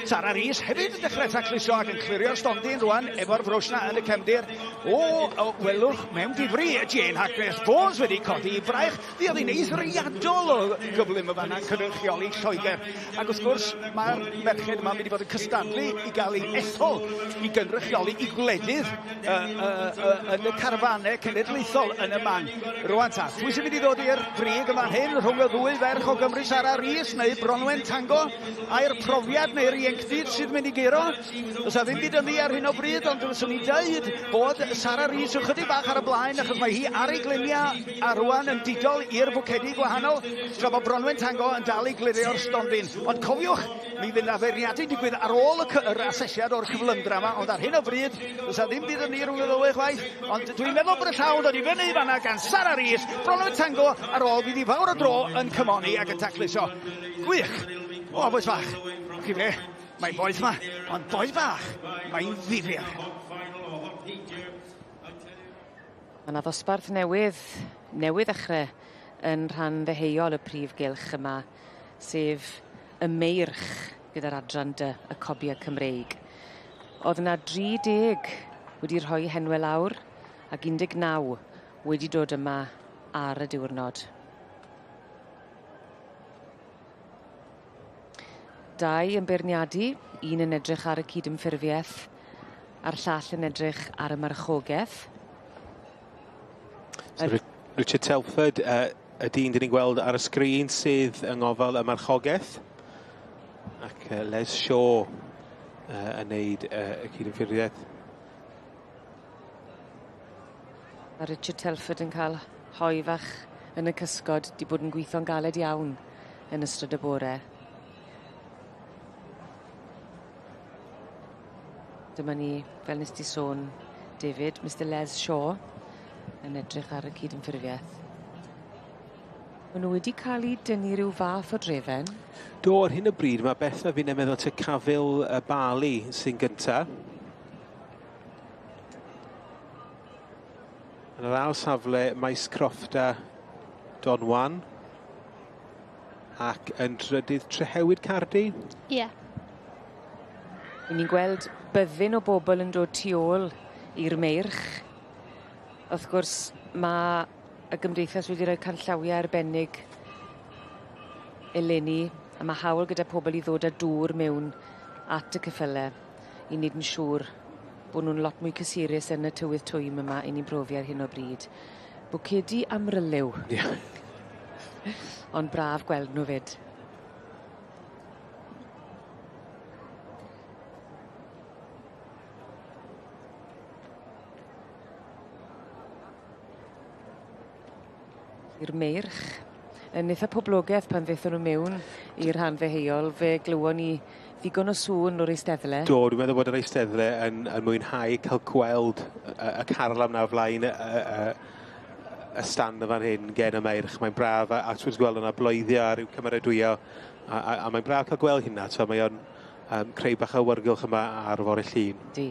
Sara Rees hefyd yn dechrau tacluso ac yn clirio'r stondin rwan efo'r brwsh 'na yn y cefndir. O, o, welwch mewn difri, Jane Harkness Bones wedi codi i braich. Fuodd hi'n eithriadol o gyflym y fanna yn cynrychioli Lloegr. Ac wrth gwrs, mae'r merched yma'n mynd i fod yn cystadlu i gael eu ethol i gynrychioli i gwledydd yn y carfanau cenedlaethol yn y man. Rwan ta, pwy sy'n mynd i ddod i'r brig yn fan hyn rhwng y ddwy ferch o Gymru, Sara Rees neu Bronwen Tango? Ai'r profiad neu'r ieuenctid sydd mynd i guro? Does 'na ddim byd ynddi ar hyn o bryd, ond fyswn i'n dweud bod Sara Rees ychydig bach ar y blaen, achos mae hi ar ei gliniau a rwan yn didol i'r bwcedi gwahanol, tra bod Bronwen Tango yn dal i glirio'r stondin. Ond cofiwch, mi fydd 'na feirniadu'n digwydd ar ôl y, yr asesiad o'r cyflymdra yma, ond ar hyn o bryd, does 'na ddim byd ynddi rhwng y ddwy chwaith, ond dwi'n meddwl bod y llaw yn dod i fyny fanna gan Sara Rees, Bronwen Tango ar ôl, fydd hi fawr o dro yn cymoni ac yn tacluso. Gwych! O, bois bach, chi be? Mae'n boeth ma, ond bois bach, mae'n ddifyr. Mae 'na ddosbarth newydd, newydd ddechre yn rhan ddeheuol y prif gylch yma, sef y meirch gyda'r adran dy y cobia Cymreig. O'dd 'na 30 wedi rhoi henwe lawr ac 19 wedi dod yma ar y diwrnod. Dau yn beirniadu, un yn edrych ar y cydymffurfieth a'r llall yn edrych ar y marchogeth. So Richard Telford, y dyn dyn ni'n gweld ar y sgrin sydd yng ngofal y marchogeth, ac Les Shaw yn neud y cydymffurfiaeth. Ma' Richard Telford yn ca'l hoe fach yn y cysgod, 'di bod yn gwitho'n galed iawn yn ystod y bore. Dyma ni, fel nes di sôn, David, Mr Les Shaw, yn edrych ar y cydymffurfieth. Ma' nw wedi ca'l 'u dynnu ryw fath o drefen. Do, ar hyn o bryd ma' Beth a finne'n meddwl ta Cafil y Bali sy'n gynta. Yn yr ail safle, Maes Croffta Don Wan. Ac yn drydydd Trehewyd Cardi. Ie. Yeah. Ni'n gweld byddin o bobl yn dod tu ôl i'r meirch. Wrth gwrs, ma' y gymdeithas wedi rhoi canllawiau arbennig eleni, a ma' hawl gyda pobl i ddod â dŵr mewn at y ceffyle i neud yn siŵr bo' nw'n lot mwy cysurus yn y tywydd twym yma 'yn ni'n profi ar hyn o bryd. Bwcedi amryliw. Ie. Ond braf gweld nhw 'fyd. I'r meirch yn itha poblogedd pan ddethon nhw mewn i'r rhan ddeheuol fe glywon ni Ddigon o sŵn o'r eisteddle. Do, dwi'n meddwl bod yr eisteddle yn mwynhau cael gweld y carlam 'na o flaen y stand yn fan hyn gen y meirch. Mae'n braf, a ti'n gweld yna bloeddio a rhyw cymeradwyo, a mae'n braf cael gweld hynna. So mae o'n creu bach o awyrgylch yma ar fore Llun. Di.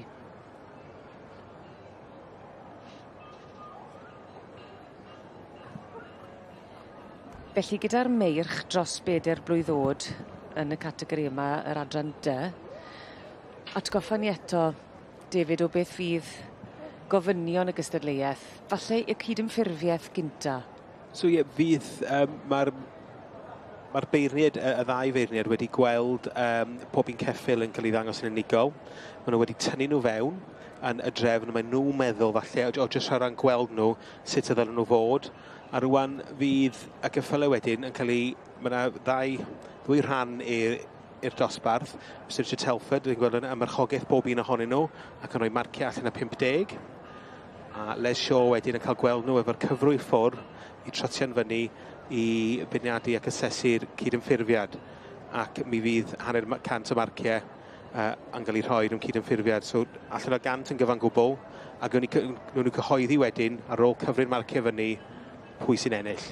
Felly gyda'r meirch dros 4 blwydd o'd yn y categori yma, yr adran D, atgoffa ni eto, David, o beth fydd gofynion y gystadleuaeth, falle y cydymffurfiaeth gynta. So ie, fydd, mae'r beirniad, y ddau feirniad wedi gweld pob un ceffyl yn cael ei ddangos yn unigol. Maen nhw wedi tynnu nhw fewn yn y drefn, maen nhw'n meddwl falle, o jyst o ran gweld nhw, sut y ddylen nhw fod. A rwan fydd y ceffylau wedyn yn cael ei... Mae yna ddwy rhan i'r dosbarth. Mr Richard Telford, dwi'n gweld yn ymyrchogaeth bob un ohonyn nhw ac yn rhoi marciau allan o 50. A Les Shaw wedyn yn cael gweld nhw efo'r cyfrwy ffwr i trotio'n fyny i beirniadu ac asesu'r cydymffurfiad. Ac mi fydd 1/2 o marciau yn cael ei rhoi mewn cydymffurfiad. So allan o 100 yn gyfan gwbl, a gwn nhw cyhoeddi wedyn ar ôl cyfri'r marciau fyny pwy sy'n ennill.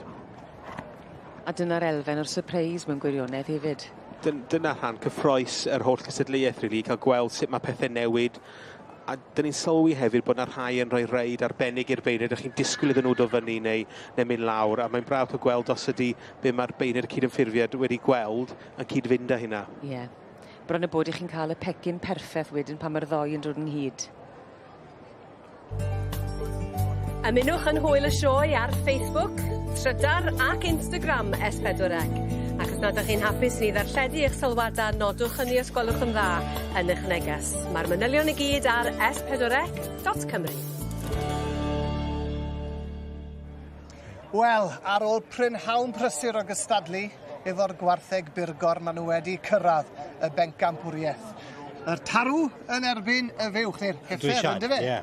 A dyna'r elfen o'r surprise mewn gwirionedd hefyd. Dyna rhan cyffrous yr holl gystadleuaeth, really, cael gweld sut mae pethau newid. A dyn ni'n sylwi hefyd bod yna rhai yn rhoi reid arbennig i'r beirniad. Ydych chi'n disgwyl iddyn nhw dod fyny neu mynd lawr. A mae'n braf cael gweld os ydy be mae'r beirniad cydymffurfiad wedi gweld yn cyd-fynd â hynna. Ie. Yeah. Bron y bod i chi'n cael y pecyn perffaith wedyn pan mae'r ddoi yn dod ynghyd. Ymunwch yn hwyl y sioe ar Facebook, Trydar ac Instagram S4C. Ac os nad ydych chi'n hapus ni ddarlledu eich sylwadau, nodwch hynny os gwelwch yn dda yn eich neges. Mae'r manylion i gyd ar s4c.cymru. Wel, ar ôl prynhawn prysur o gystadlu efo'r gwartheg burgor, maen nhw wedi cyrraedd y bencampwriaeth. Yr tarw yn erbyn y fuwch, neu'r heffer, ynddo fe? Ie.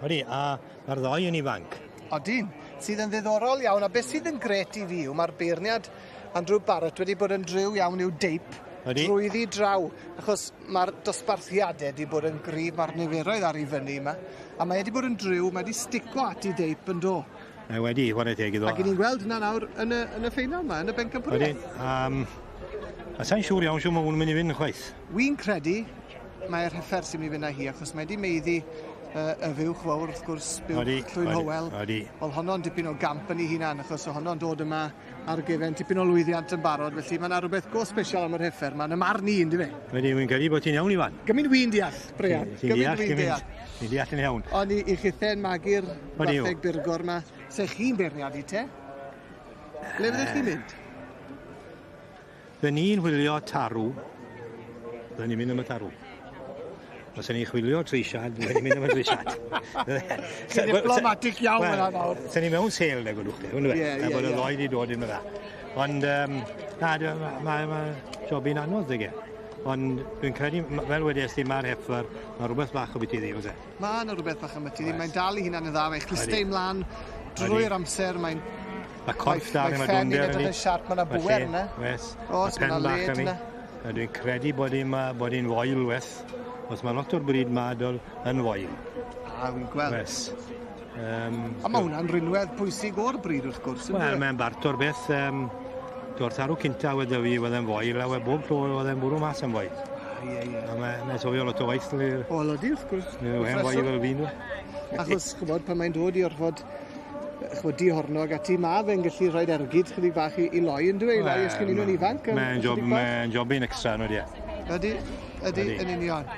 Odi, a mae'r ddoi yn ifanc. Odyn, sydd yn ddiddorol iawn, a beth sydd yn gret i fi yw mae'r beirniad Andrew Barrett wedi bod yn driw iawn i'w deip drwyddi draw, achos mae'r dosbarthiadau wedi bod yn gryf, mae'r niferoedd ar ei fyny yma, a mae wedi bod yn driw, mae wedi stico at ei deip yn do. Mae wedi, chwarae teg iddo. Ac i ni'n gweld hynna nawr yn y ffeinal yma, yn y bencampwriaeth. Odyn, a sa'n siŵr iawn siŵr mae hwn yn mynd i fynd chwaith. Wy'n credu mae'r heffer sy'n mynd i fynd â hi, achos mae wedi meiddi y fuwch fawr, wrth gwrs, buwch Llwyn Howell. Wel, honno'n dipyn o gamp yn ei hunan, achos o honno'n dod yma ar gyfer tipyn o lwyddiant yn barod, felly mae yna rhywbeth go special am yr heffer, mae'n ymar ni, ynddi fe? Wedi, wy'n credu bod ti'n iawn, Ifan. Gymryd wy'n deall, Brian. Ti'n deall, ti'n deall yn iawn. Ond i chithen magu'r gwartheg burgor yma, se chi'n beirniadu te? Le fyddech chi'n mynd? Fy ni'n chwilio tarw, fydden ni'n mynd am y tarw. Os ni'n chwilio treisiad, fydden ni'n mynd am y treisiad. Ti'n diplomatic iawn yna nawr. Se ni mewn sêl, na gwydwch chi, hwnnw fe. A bod y ddoi wedi dod i'n yna. Ond, na, mae jobyn anodd, ddig e. Ond dwi'n credu, fel wedi esti, mae'r heffer, mae rhywbeth bach o beth i ddi, oes e? Mae yna rhywbeth bach am beth i ddi. Mae'n dal i hunan yn dda, mae'n clustau ymlaen drwy'r amser, mae'n... Mae corff da, mae dwnder yn Mae siarp, mae yna bwer yna. Wes, mae pen bach yn ni. Dwi'n credu bod hi'n foel, wes. Os mae lot o'r bryd madol yn foel. A, wy'n gweld. Wes. A mae hwnna'n rinwedd pwysig o'r bryd, wrth gwrs. Wel, mae'n bart o'r beth. Do'r tarw cynta wedi fi oedd yn foel, a bob tro oedd e'n bwrw mas yn foel. Ie, ie. A mae'n sofio lot o waith. O, lodi, wrth gwrs. Mae'n foel fel fi, nhw. Achos, ch'mod, pan mae'n dod i orfod dihornog ati, ma fe'n gallu rhoi ergyd chydig bach i loi, yn dweud, i loi os gen nhw'n ifanc. Mae'n jobyn extra, nhw, ie. Ydy, ydy, yn union.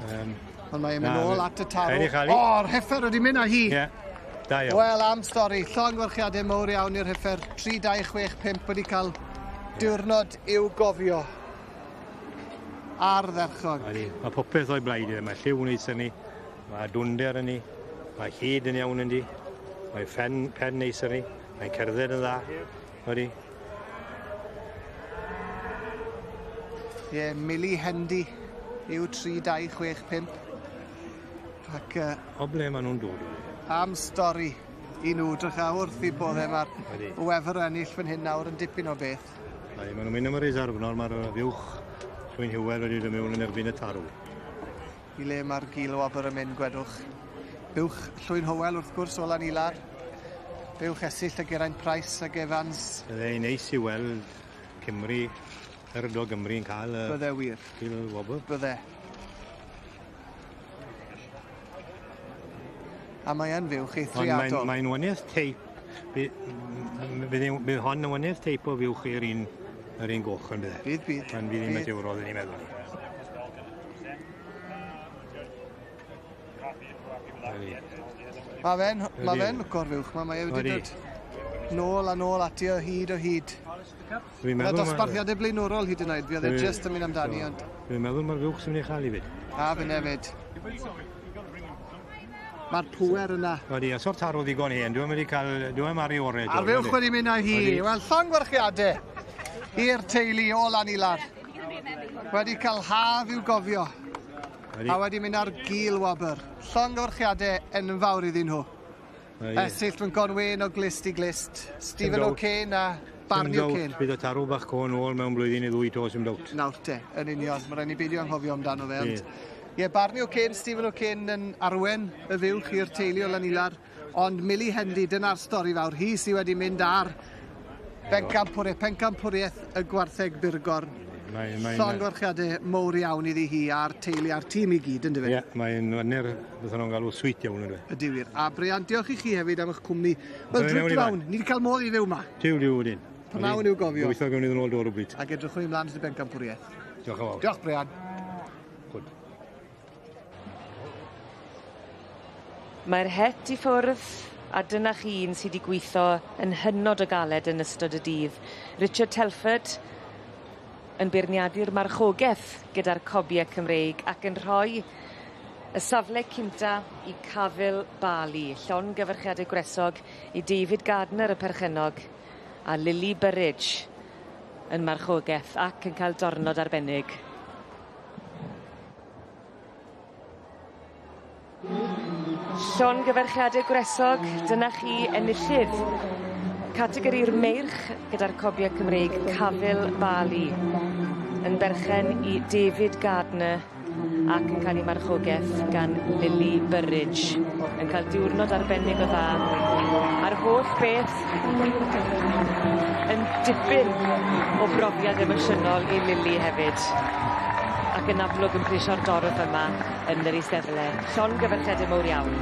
Ond mae'n mynd nôl at y tarw. O'r heffer wedi mynd â hi. Ie, da iawn. Wel, am stori, llongyfarchiadau mawr iawn i'r heffer. 3, 2, 6, 5 wedi cael diwrnod i'w gofio. Ardderchog. Mae popeth o'i blaid iddo. Mae lliw neis yn ni, mae dwnder yn ni, mae hyd yn iawn yn di. Mae pen neis yn ni, mae'n cerdded yn dda. Ydy. Ie, Millie Hendy yw 3, 2, 6, 5. Ac... O ble maen nhw'n dod? Am stori i nhw, drych a wrth i bodde mae'r wefr ennill fan hyn nawr yn dipyn o beth. Ai, maen nhw'n mynd am y reserve nawr, mae'r fuwch Llwyn Hywel wedi dod mewn yn erbyn y tarw. I le mae'r gil o wobr yn mynd, gwedwch. Buwch Llwyn Hywel wrth gwrs o Lanilar. Buwch Esyllt a Geraint Price ag Evans. Bydde neis i weld Cymru, yr o Gymru yn cael y... Bydde wir. Gil wobr. Bydde. A mae yn fuwch eithriadol. Mae'n mae waniaeth teip. Bydd hon yn waniaeth teip o fuwch i'r un, yr un goch yn bydde. Bydd, bydd. Pan fydd hi'n mature, ni'n meddwl. Mae fe'n ma fe lwco'r fuwch, ma, mae e wedi dod nôl a nôl ati o hyd o hyd. Dwi'n Yna meddwl... dosbarthiadau blaenorol hyd yn oed, fi oedd e jyst yn mynd amdani, ond... Dwi'n meddwl mae'r fuwch sy'n mynd i chael i fyd. A fy hefyd. Mae'r pŵer yna. Odi, a so'r tarw ddigon hen, dwi'n wedi cael, dwi'n ar ei orau. A'r fuwch wedi mynd â hi. Wel, llongyfarchiadau i'r teulu o Lanilar. Wedi cael haf i'w gofio. Wedi. A wedi mynd ar gil wobr. Llongyfarchiadau enfawr iddyn nhw. Esyllt yn gonwen o glist i glist. Stephen O'Kane a Barney O'Kane. Bydd y tarw bach co nôl mewn blwyddyn i ddwy to, sy'n dowt. Nawr te, yn union. Mae rhaid ni beidio anghofio amdano fe. Ond ie, Barney O'Kane, Stephen O'Kane yn arwen y fuwch i'r teulu o Lanilar. Ond Millie Hendy, dyna'r stori fawr. Hi sydd wedi mynd ar bencampwriaeth y gwartheg Byrgorn. Llongyfarchiadau mowr iawn iddi hi a'r teulu a'r tîm i gyd, yndyfe? Ie, mae'n hanner, beth nhw'n galw sweet iawn, yndyfe? Ydy wir. A Brian, diolch i chi hefyd am eich cwmni. Wel, drwy drawn, ni wedi cael modd i fyw yma. Diw, diw, wedyn. Pnawn i'w gofio. Gobeithio gawn ni ddod yn ôl dod o bryd. Ac edrychwn ni ymlaen at y bencampwriaeth. Diolch yn fawr. Diolch, Brian. Good. Mae'r het i ffwrdd, a dyna chi un sydd wedi gweithio yn hynod o galed yn ystod y dydd. Richard Telford yn beirniadu'r marchogaeth gyda'r cobiau Cymreig ac yn rhoi y safle cynta i Cafil Bali, llongyfarchiadau gwresog i David Gardner y perchennog a Lily Burridge yn marchogaeth ac yn cael dornod arbennig. Llongyfarchiadau gwresog, dyna chi enillydd categori'r meirch gyda'r cobiau Cymreig Cafil Bali yn berchen i David Gardner ac yn cael ei marchogaeth gan Lily Burridge yn cael diwrnod arbennig o dda a'r holl beth yn dipyn o brofiad emosiynol i Lily hefyd ac yn amlwg yn plesio'r dorf yma yn yr eisteddle. Llongyfarchiadau mowr iawn.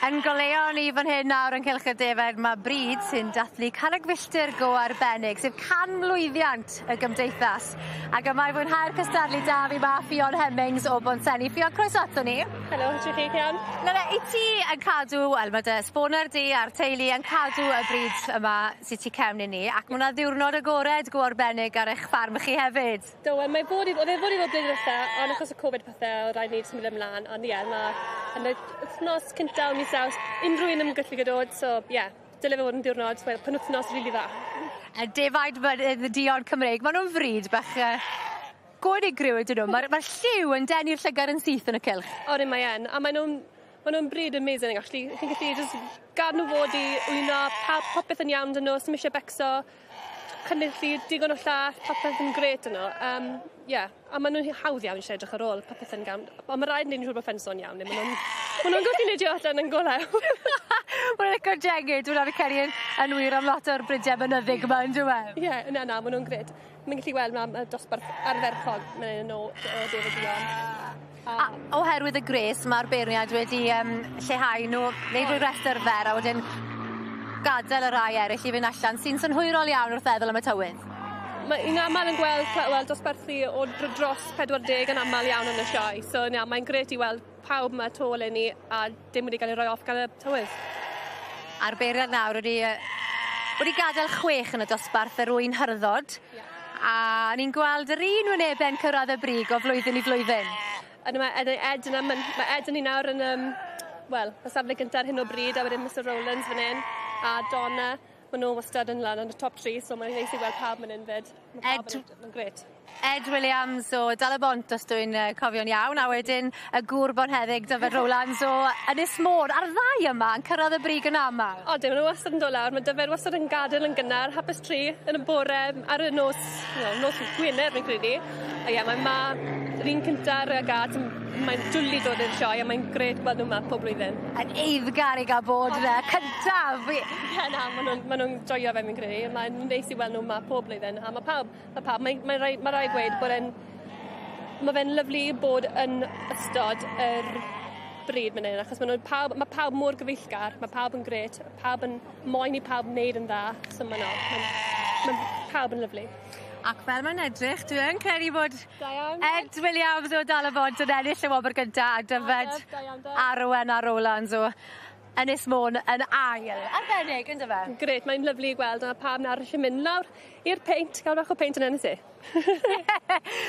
Yn goleuo ni fan hyn nawr yn Cylch y Defed ma' bryd sy'n dathlu carreg filltir go arbennig, sef canmlwyddiant y gymdeithas. Ac yma i fwynhau'r cystadlu 'da fi ma' Ffion Hemmings o Bontsenni. Ffion, croeso ato ni. Helo, shwt 'y chi, chi'n iawn? Nawr 'e, 'yt ti yn cadw, wel ma' dy sboner di a'r teulu yn cadw y bryd yma sy tu cefn i ni, ac ma' 'na ddiwrnod agored go arbennig ar eich ffarm chi hefyd. Do, wel mae fod i o'dd e fod i fod blwyddyn dwetha, ond achos o Covid pethe o'dd raid ni symud ymlan, ond ie ma' yn y wythnos cynta o mis Awst, unrhyw un yn gallu dod, so ie, dyle fe fod yn diwrnod, wel penwthnos rili dda. Y defaid mynydd duon Cymreig, ma' nw'n fryd bach yy go unigryw ydyn nw? Ma'r ma' lliw yn denu'r llygad yn syth yn y cylch. Odyn mae yn, a mae nw'n ma' nw'n bryd amazing actually, chi'n gallu jyst gad nw fod i wyno, pa- popeth yn iawn 'dyn nw, sim isie becso cynnig digon o llath, popeth yn grêt yno. Ie, a ma' nw'n hawdd iawn isie edrych ar ôl, popeth yn iawn. On' ma' raid neud yn siŵr bo' ffenso'n iawn ne' ma' nw'n ma' nw'n gallu neidio allan yn go lew. Ma' nw'n lico jegyd, wnna fi credu yn yn wir am lot o'r brydie mynyddig yma on'd yw e? Ie, na na, ma' nw'n grêt. Ma'n gallu weld ma' ma' dosbarth ardderchog ma' un o o defaid duon. A oherwydd y gres ma'r beirniad wedi lleihau nw, neud ryw rester fer a wedyn gadel y rai eryll i fynd allan sy'n synhwyrol iawn wrth feddwl am y tywydd. Mae ni'n amal yn gweld wel dosbarthu o dros 40 yn amal iawn yn y sioe, so na, mae'n grêt i weld pawb 'ma 'to eleni a dim wedi cael ei roi off gan y tywydd. A'r beirniad nawr wedi wedi gadel 6 yn y dosbarth yr ŵyn hyrddod. Yeah. A ni'n gweld yr un wynebe'n cyrraedd y brig o flwyddyn i flwyddyn. Yna mae Ed, Ed yna, mae Ed yn ni nawr yn, wel, y safle gyntaf ar hyn o bryd, a wedyn Mr Rowlands fan hyn, a Donna, maen nhw wastad yn lan yn y top 3, so mae'n neis i weld pawb fan hyn fyd. Ma' pawb Ed Mae'n grêt. Ed Williams o Dal-y-bont os dwi'n cofio'n iawn, a wedyn y gŵr bonheddig Dyfed Rowlands o Ynys Môn, a'r ddau yma yn cyrraedd y brig yn amal. Odyn, ma' nhw wastad yn dod lawr, ma' Dyfed wastad yn gadael yn gynnar, 3:30 yn y bore ar y nos, no, nos Gwener fi'n credu. A ie, mae ma' yr un cynta ar y gad, mae'n dwli dod i'r sioe a mae'n grêt gweld nhw 'ma pob blwyddyn. Yn eiddgar i ga'l bod yna cyntaf! Ie na, ma' nw'n ma' nw'n joio fe fi'n credu, mae'n neis i weld nhw 'ma pob blwyddyn a ma' pawb ma' pawb mae'n mae rai ma' rai gweud bod e'n ma' fe'n lyfli bod yn ystod yr bryd man 'yn achos ma' nw'n pawb ma' pawb mor gyfeillgar, ma' pawb yn grêt, pawb yn moyn i pawb neud yn dda, so ma' no ma'n ma' pawb yn lyfli. Ac fel mae'n edrych, dwi yn credu bod Da iawn. Ed Williams o Dal-y-bont yn ennill y wobr gynta a Dyfed Da iawn, da. Arwen a Rowlands o Ynys Môn yn ail. Arbennig, on'd yfe? Grêt, mae'n lyfli i gweld a ma' pawb nawr isie mynd lawr i'r peint, ga'l bach o peint yn Ynys e.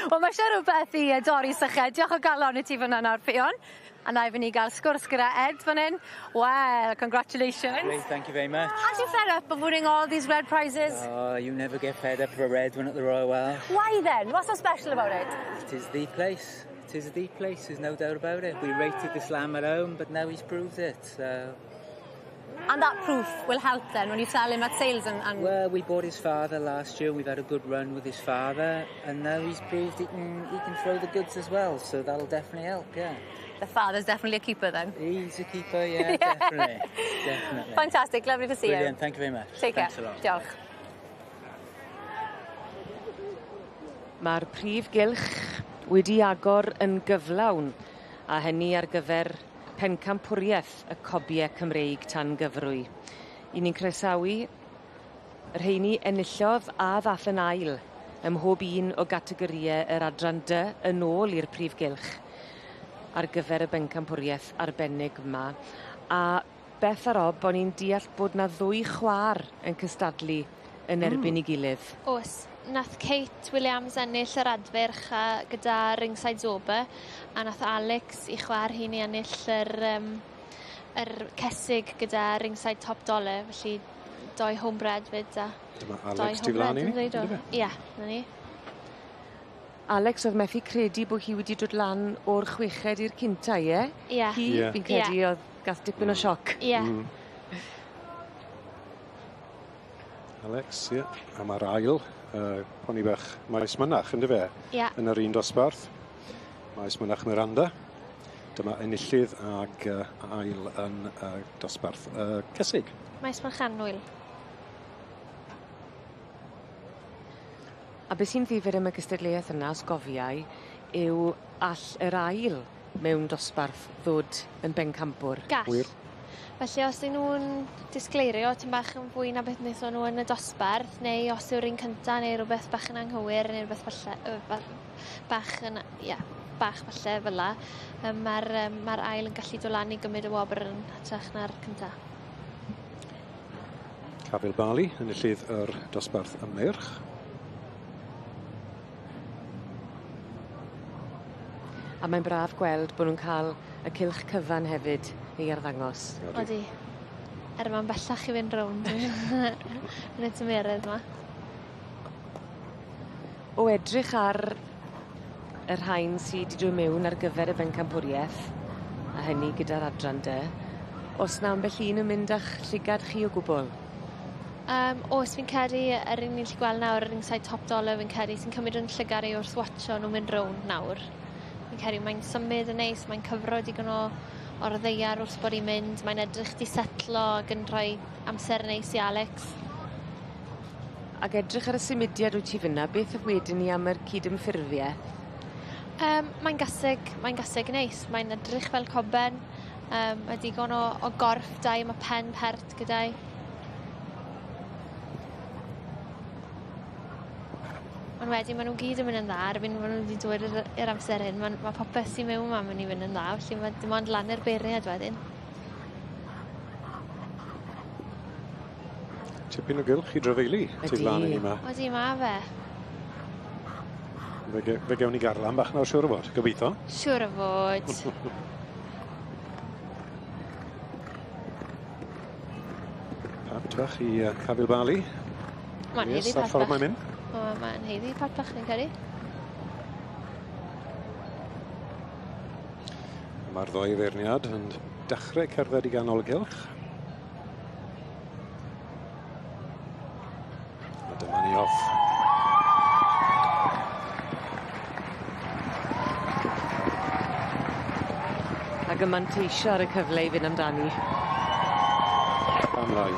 Wel ma' isie rwbeth i dorri syched. Diolch o galon i ti fyn 'na nawr Ffion. A 'nai fyn' i ga'l sgwrs gyda Ed fan 'yn. Wel, congratulations. Great, thank you very much. Aren't you fed up of winning all these red prizes? Oh, you never get fed up of a red one at the Royal Welsh. Why then? What's so special about it? It is the place. It is the place, there's no doubt about it. We rated this lamb at home, but now he's proved it, so... And that proof will help then when you sell him at sales and... Well, we bought his father last year and we've had a good run with his father, and now he's proved he can throw the goods as well, so that'll definitely help, yeah. The father's definitely a keeper then. He's a keeper, yeah, definitely. Definitely. Fantastic, lovely to see Brilliant, you. thank you very much. Take care. Thanks a lot. Diolch. Mae'r prif gylch wedi agor yn gyflawn, a hynny ar gyfer pencampwriaeth y cobiau Cymreig tan gyfrwy. I ni'n croesawu y rheini enillodd a ddath yn ail ym mhob un o gategorïau yr adran D yn ôl i'r prif gylch ar gyfer y bencampwriaeth arbennig yma. A Beth a Rob, o'n i'n deall bod 'na ddwy chwa'r yn cystadlu yn erbyn 'i gilydd. Oes, nath Kate Williams ennill yr adfyrch a gyda Ringside Zoba a nath Alex i chwa'r hun i ennill yr cesig gyda Ringside Top Dollar, felly doi homebred fyd a Dyma doi Alex tu flan i ni, homebred yn yndyfe? Ie, 'na ni. Alex oedd methu credu bod hi wedi dod lan o'r chweched i'r cynta, ie? Ie. Hi, Ie. fi'n credu, oedd gath dipyn o sioc. Ie. Alex, ie. A mae'r ail, poni bach Maes Mynach, yndyfe? Ie. Yn yr un dosbarth. Maes Mynach Miranda. Dyma enillydd ag ail yn dosbarth Cesig. Maes Mynach Annwyl. A beth sy'n ddifyr am y gystadleuaeth yna, os gofiai, yw all yr ail mewn dosbarth ddod yn bencampwr. Gall. Wir. Felly os 'yn nw'n disgleirio tym bach yn fwy na beth wnaethon nhw yn y dosbarth neu os yw'r un cynta neu rwbeth bach yn anghywir neu rwbeth falle bach yn ie bach falle fela yym ma'r yym ma'r ail yn gallu do' lan i gymyd y wobr yn hytrach na'r cynta. Cafil Bali, enillydd yr dosbarth ymyrch. A mae'n braf gweld bo' nw'n ca'l y cylch cyfan hefyd i arddangos. Odi. Er ma'n bellach i fynd rownd yn y tymeredd 'ma. O edrych ar y rhain sy 'di dod mewn ar gyfer y bencampwrieth, a hynny gyda'r adran de, o's 'na ambell un yn mynd â'ch llygad chi o gwbwl? Yym o's fi'n credu yr un ni'n gallu gweld nawr yr un side top dollar fi'n credu sy'n cymryd 'yn llygad i wrth watsio nw mynd rownd nawr. Fi'n credu mae'n symud yn neis mae'n cyfro digon o o'r ddaear wrth bod 'i'n mynd mae'n edrych 'di setlo ag yn rhoi amser neis i Alex. Ag edrych ar y symudiad wyt ti fyn 'na beth wedyn ni am yr cydymffurfieth? Yym mae'n gaseg mae'n gaseg neis mae'n edrych fel coben yym ma' digon o o gorff 'da 'i ma' pen pert gyda'i. Ond wedyn ma' nw gyd yn myn' yn dda erbyn ma' nw 'di dod i'r i'r amser hyn ma'n ma' popeth sy mewn 'ma myn' i fynd yn dda felly ma' dim ond lan i'r beirniad wedyn. Tipyn o gylch i drafeili tu flan i ni 'ma. Odi ma' fe. Fe ge- fe gewn ni garlam bach nawr siŵr o fod, gobeitho. Siŵr o fod. Pat fach i yy Cafil Bali. Ma'n haeddu pat bach. Ffordd mae'n mynd. O mae'n haeddu pat bach fi'n credu. Mae'r ddoi feirniad yn dechrau cerdded i ganol y gylch. A dyma ni off. Ac yn manteisio ar y cyfle i fynd amdani. Pam lai.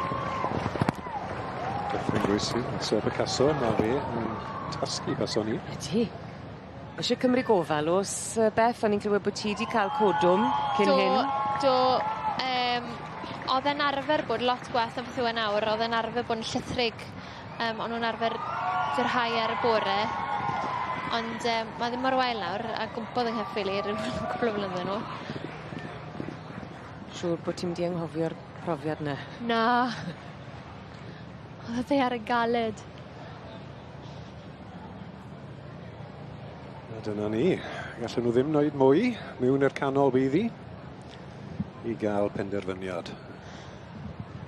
Dyffryn Gwysi, Sir Picasso, ma' fe yn tasgu fason i. Ydi. Isie cymryd gofal o's Beth o'n i'n clywed bo' ti 'di ca'l codwm cyn do, hyn. Do yym o'dd e'n arfer bod lot gweth na beth yw e nawr o'dd e'n arfer bod yn llithrig yym o'n nw'n arfer tyrhau ar y bore ond yym ma' ddim mor wael nawr a gwmpodd 'yng ngheffyl i ryw cwpwl o flynydde nôl. Siŵr bo' ti mynd i anghofio'r profiad 'na. Na. O'dd y ddaear yn galed. A dyna ni. Gallen nhw ddim wneud mwy. Mewn i'r canol bydd hi i gael penderfyniad.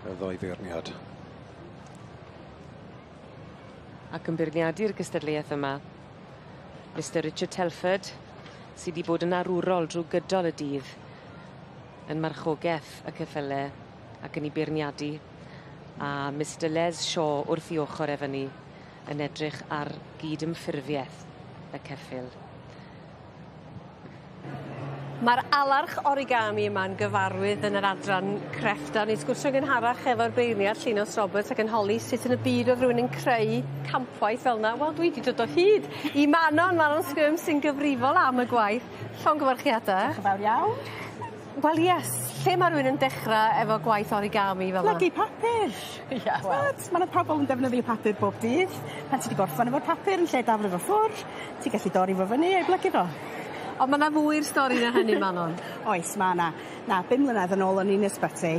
Y ddoi feirniad. Ac yn beirniadu'r gystadleuaeth yma, Mr Richard Telford, sy 'di bod yn arwrol drw gydol y dydd yn marchogeth y ceffyle ac yn 'u beirniadu, a Mr Les Shaw wrth 'i ochor e fyny yn edrych ar gydymffurfieth y ceffyl. Ma'r alarch origami yma'n gyfarwydd yn yr adran creffta. O'n i'n sgwrsio'n gynharach efo'r beirniad Llinos Roberts ac yn holi sut yn y byd o'dd rywun yn creu campwaith fel 'na. Wel dwi 'di dod o hyd i Manon, Manon Sgyrms sy'n gyfrifol am y gwaith. Llongyfarchiade. Diolch yn fawr iawn. Wel yes, lle ma' rywun yn dechra efo gwaith origami fel 'ma? Plygu papur. Ia wel. T'mod ma' 'na pobol yn defnyddio papur bob dydd. Pan ti 'di gorffan efo'r papur yn lle daflu fo ffwr' ti gallu dorri fo fyny a'i blygu fo. On' ma' 'na fwy i'r stori na hynny Manon. Oes ma' 'na. Na bum mlynedd yn ôl o'n i'n ysbyty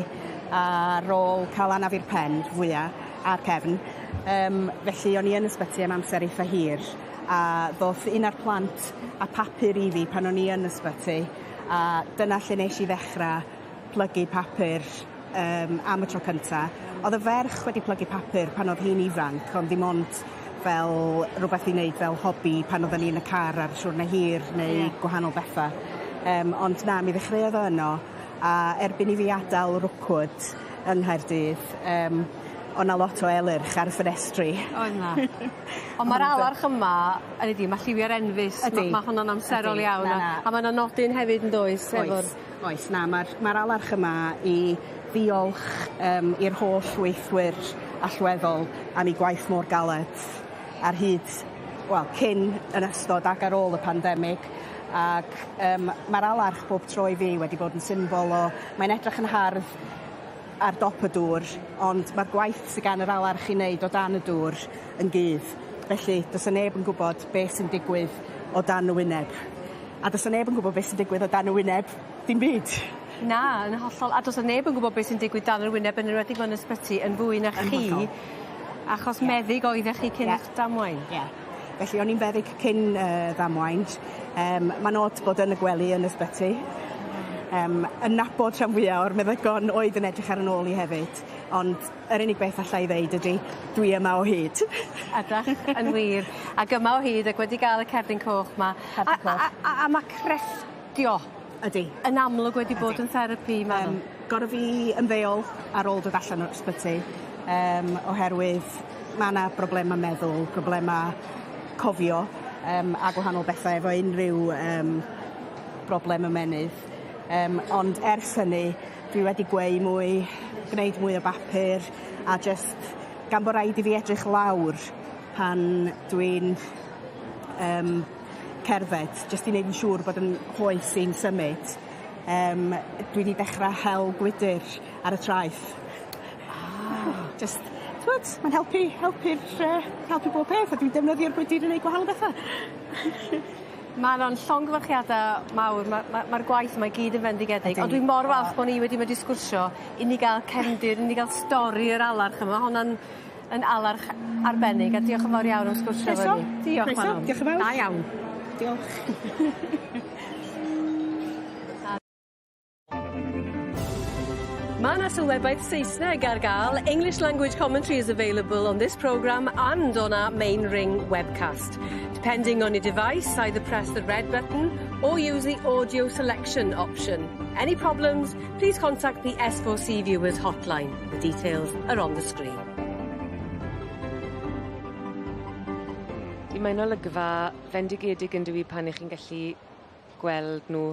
ar ôl ca'l anaf i'r pen fwya a'r cefn yym felly o'n i yn ysbyty am amser eitha hir a ddoth un o'r plant â papur i fi pan o'n i yn ysbyty a dyna lle nesh i ddechra plygu papur yym am y tro cynta. O'dd y ferch wedi plygu papur pan o'dd hi'n ifanc ond ddim ond fel rwbeth i neud fel hobi pan odden ni yn y car ar siwrne hir neu... Ie. ...gwahanol betha. Yym ond na mi ddechreuodd o yno a erbyn i fi adal Rookwood yng Nghaerdydd yym o' 'na lot o elyrch ar y ffenestri. Oedd 'na. On' ma'r alarch yma ynny 'di ma' lliwie'r enfys. Ydi. Ma' ma' honno'n amserol Ydi. iawn Na a na. a ma' 'na nodyn hefyd yndoes efo'r... Oes oes na ma'r ma'r alarch yma i ddiolch yym i'r holl weithwyr allweddol am 'u gwaith mor galed ar hyd wel cyn yn ystod ac ar ôl y pandemig. Ac yym ma'r alarch bob tro i fi wedi bod yn symbol o mae'n edrych yn hardd ar dop y dŵr ond ma'r gwaith sy gan yr alarch i neud o dan y dŵr yn gudd. Felly do's 'a neb yn gwbod beth sy'n digwydd o dan y wyneb. A do's 'a neb yn gwbod beth sy'n digwydd o dan y wyneb dim byd. Na, yn hollol. A do's 'a neb yn gwbod beth sy'n digwydd dan yr wyneb yn enwedig mewn ysbyty yn fwy na chi. Yn hollol. Achos meddyg oeddech chi cyn 'ych damwain. Ie. Felly o'n i'n feddyg cyn y ddamwain. Yym ma'n od bod yn y gwely yn ysbyty. Yym yn nabod rhan fwya o'r meddygon oedd yn edrych ar 'yn ôl i hefyd ond yr unig beth alla i ddeud ydi dwi yma o hyd. Ydach yn wir. Ac yma o hyd ac wedi ga'l y cerdyn coch 'ma. Cerdyn coch. A a a a ma' crefftio. Ydi. Yn amlwg wedi bod yn therapi Manon. Yym gor'o' fi ymddeol ar ôl dod allan o'r ysbyty yym oherwydd ma' 'na broblema meddwl, problema cofio yym a gwahanol bethe efo unrhyw yym broblem ymennydd. Yym ond ers hynny dwi wedi gweu mwy, gneud mwy o bapur a jyst gan bo' raid i fi edrych lawr pan dwi'n yym cerdded jyst i neud yn siŵr bod 'yn nghoes i'n symud yym dwi 'di dechra hel gwydyr ar y traeth. Ah. Jyst t'mod ma'n helpu helpu'r yy helpu bob peth a dwi'n defnyddio'r gwydyr i neud gwahanol betha. Manon llongyfarchiada mawr ma' ma' ma'r gwaith yma i gyd yn fendigedig. Ydi. Ond dwi mor falch bo' ni wedi medru sgwrsio i ni ga'l cefndir i ni ga'l stori yr alarch yma ma' honna'n yn alarch arbennig a diolch yn fawr iawn am sgwrsio efo Croeso. ni. Diolch Croeso. Manon. Diolch yn fawr. Da iawn. Diolch. Ma' 'na sylwebaeth Saesneg ar ga'l. English language commentary is available on this programme and on our main ring webcast. Depending on your device, either press the red button or use the audio selection option. Any problems, please contact the S4C Viewers hotline. The details are on the screen. Di mae'n olygfa fendigedig yndyw 'i pan 'ych chi'n gallu gweld nhw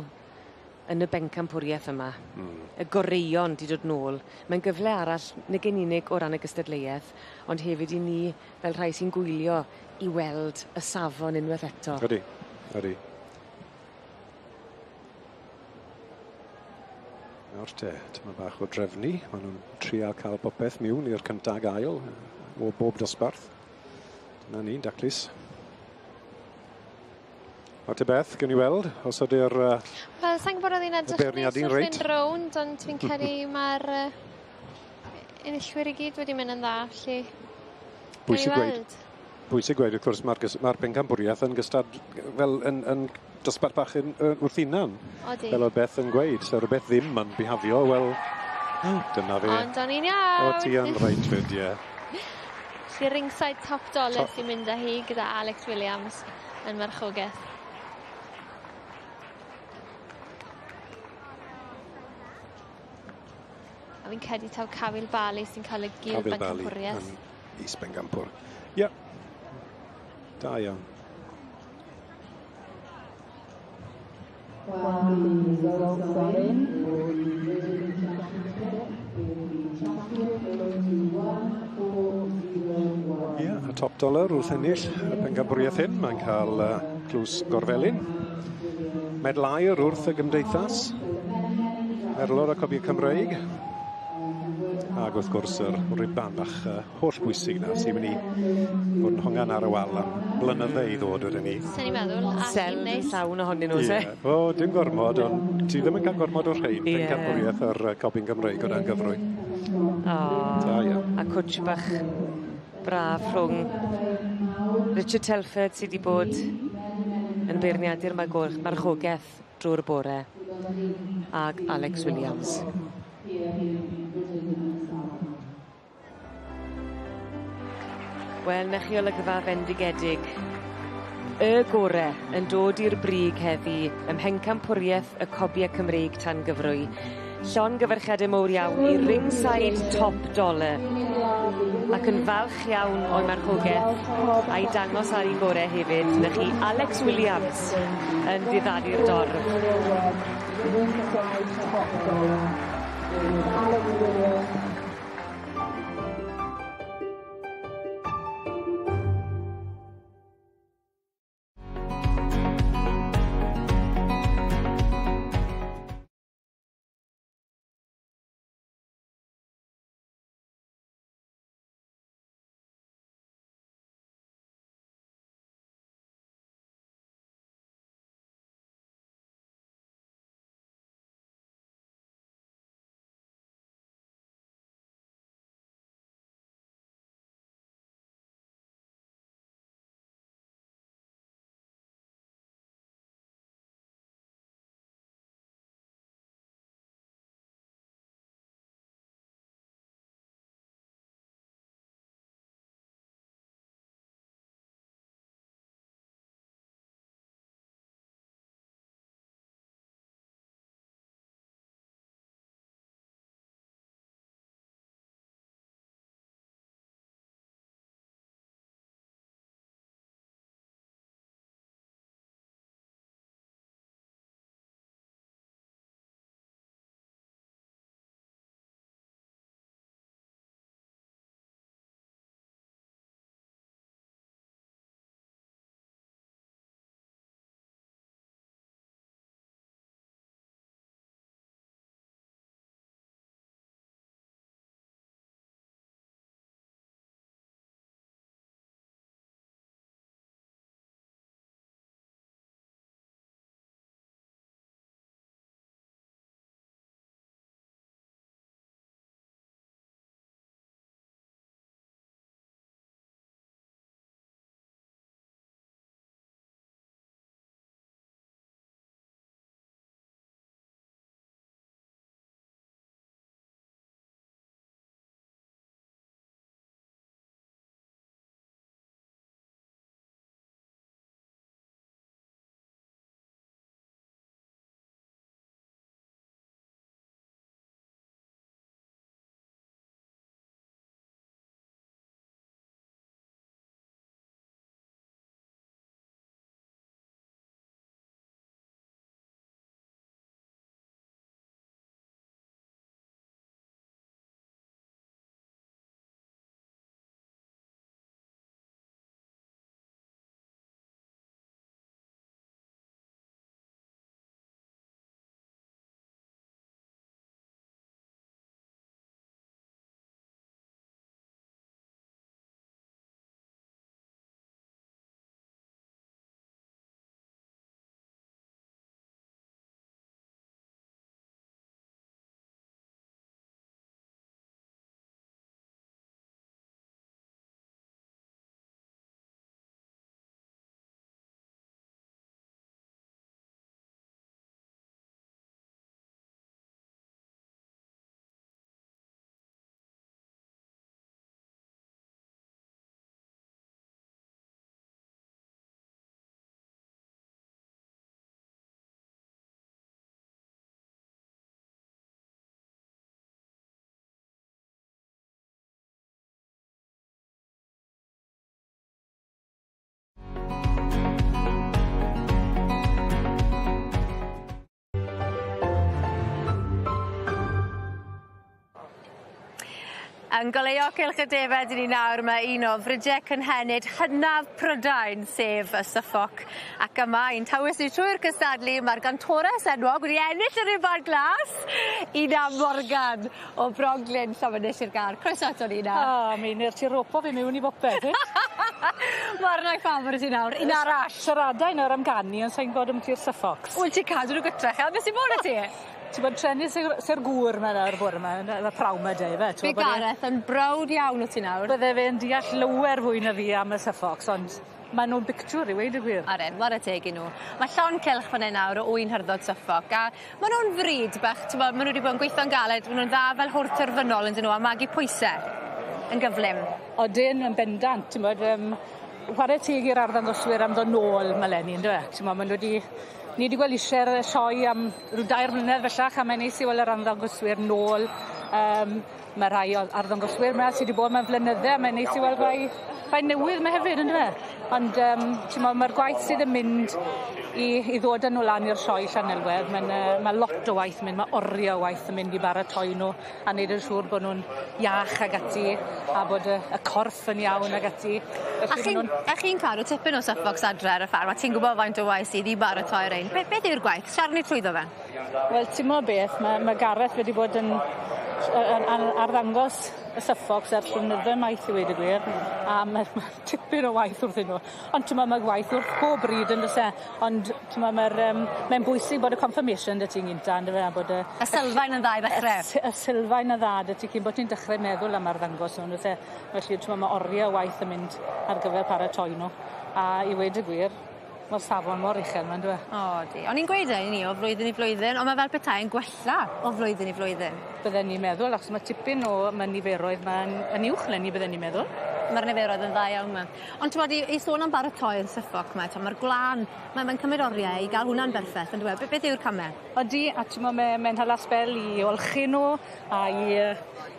yn y bencampwrieth yma. Hmm. Y goreuon 'di dod nôl. Mae'n gyfle arall nag yn unig o ran y gystadleueth ond hefyd i ni fel rhai sy'n gwylio i weld y safon unweth eto. Ydi, ydi. Nawr te, tyma bach o drefnu. Ma' nw'n trial ca'l popeth miwn i'r cynta ag ail o bob dosbarth. Dyna ni'n daclus. Nawr te Beth, gewn ni weld os ydy'r uh, Wel, sa'n gwybod oedd hi'n edrych neis wrth fynd rownd, ond fi'n credu mae'r uh, enillwyr i gyd wedi mynd yn dda, felly Bwysig gweud. Bwysig gweud, wrth gwrs, mae'r ma bencampwriaeth yn gystad fel yn, yn dosbarth bach yn, yn wrth hunan. Odi. Fel oedd Beth yn gweud, so rhywbeth ddim yn bihafio, wel, dyna fe. Ond o'n i'n iawn. O, ti yn reit fyd, ie. Felly ringside top dollar sy'n mynd â hi gyda Alex Williams yn marchogaeth. A fi'n credu taw Cafil Bali sy'n cael y gil bencampwriaeth. Yn is bencampwr. Ie. Da iawn. Ie, y top dollar wrth ennill y pencampwriaeth hyn. Mae'n cael uh, tlws Gorfelyn. Medal aur wrth y gymdeithas. Merlod a Cobiau Cymreig. Ac wrth gwrs yr riban bach uh, holl bwysig na sy'n mynd i fod yn hongan ar y wal am blynydde i ddod wedyn ni. Sy'n ni'n meddwl, a Sel neis. llawn ohonyn nhw, se? Ie. O, dim gormod, ond ti ddim yn cael gormod o'r rhain. Ie. Pencampwriaeth yr uh, Cobyn Gymreig o dan gyfrwy. O, Da iawn. a cwtsh bach braf rhwng Richard Telford sydd wedi bod yn beirniadu'r marchogaeth drwy'r bore ag Alex Williams. Wel, 'na chi olygfa fendigedig. Y gore yn dod i'r brig heddi ym mhencampwriaeth y Cobie Cymreig tan gyfrwy. Llongyfarchiade mowr iawn i Ringside Top Dollar. Ac yn falch iawn o'i marchogeth a'i dangos ar ei gore hefyd. 'Na chi Alex Williams yn diddanu'r dorf. Yn goleuo cylch y defed i ni nawr mae un o fridiau cynhenid hynaf Prydain, sef y Suffolk. Ac yma i'n tywys ni trwy'r cystadlu mae'r gantores enwog wedi ennill y Rhuban Glas, Ina Morgan o Froglyn, Llanfynydd, Sir Gâr. Croeso ato ni, Ina. O, Meinir, ti ropo fi miwn i bopeth, wyt? Ma'r naill fawr i ti nawr, un arall. Siaradai nawr am ganu, ond sai'n gwbod ambiti'r Suffolks. Wel, ti'n cadw nhw gytre, chel, beth sy'n bod 'da ti? Ti'n bod treni sy'r gŵr 'ma nawr bore 'ma yn y prawn 'ma de yfe? Fe Gareth yn browd iawn o ti nawr. Bydde fe'n deall lawer fwy na fi am y Suffolks ond ma' nw'n bictiwr i weud y gwir. Odyn, 'ware teg i nw. Ma' llond cylch fan 'yn nawr o ŵyn hyrddod Suffolk a ma' nw'n frîd bach t'mo' ma' nw 'di bod yn gweitho'n galed ma' nw'n dda fel hwrdd terfynol on'd 'yn nw a magu pwyse yn gyflym. Odyn yn bendant t'mod yym whare teg i'r arddangoswyr am ddod nôl 'ma leni on'd yfe? T'mo' ma' nw 'di Ni 'di gweld isie'r yy sioe am ryw dair mlynedd bellach a mae'n neis i weld yr arddangoswyr nôl yym ma' rhai o arddangoswyr 'ma sy 'di bod 'ma flynydde a mae'n neis i weld rhai rhai newydd 'ma hefyd on'd yfe? Ond yym t'mo' ma'r gwaith sydd yn mynd i i ddod â nw lan i'r sioe Llanelwedd ma'n yy ma' lot o waith yn mynd ma' orie o waith yn mynd i baratoi nw a neud yn siŵr bo' nw'n iach ag ati a bod y y corff yn iawn ag ati. A chi'n a chi'n cadw tipyn o Suffolks adre ar y ffarm a ti'n gwbo faint o waith sydd i baratoi rein. Be- beth yw'r gwaith? Siarad ni trwyddo fe. Wel t'mo' beth ma' ma' Gareth wedi bod yn yn yn arddangos y Suffolks ers blynydde maith i weud y gwir a ma' ma' tipyn o waith wrthyn nhw. Ond t'mo' ma' gwaith wrth pob bryd on'd o's e? Ond t'mo' ma'r yym mae'n bwysig bod y confirmation 'da ti'n gynta on'd yfe a bod y... Y sylfaen yn dda i ddechre. Y y sylfaen yn dda 'da ti cyn bo' ti'n dechre meddwl am arddangos nhw on'd o's e? Felly t'mo' ma' orie o waith yn mynd ar gyfer paratoi nhw a i weud y gwir ma'r safon mor uchel 'ma on'd yw e? O 'di. O'n i'n gweud e 'yn ni o flwyddyn i flwyddyn on' ma' fel petai yn gwella o flwyddyn i flwyddyn. Bydden i'n meddwl achos ma' tipyn o ma' niferoedd 'ma'n yn uwch leni bydden i'n meddwl. Ma'r niferoedd yn dda iawn 'ma. Ond t'mod i i sôn am baratoi'r Suffolk 'ma t'o' ma'r gwlân ma' mae'n cymryd orie i ga'l hwnna'n berffeth on'd yw e? Be- beth yw'r came? Odi a t'mo' ma' mae'n hala sbel i olchi n'w a i yy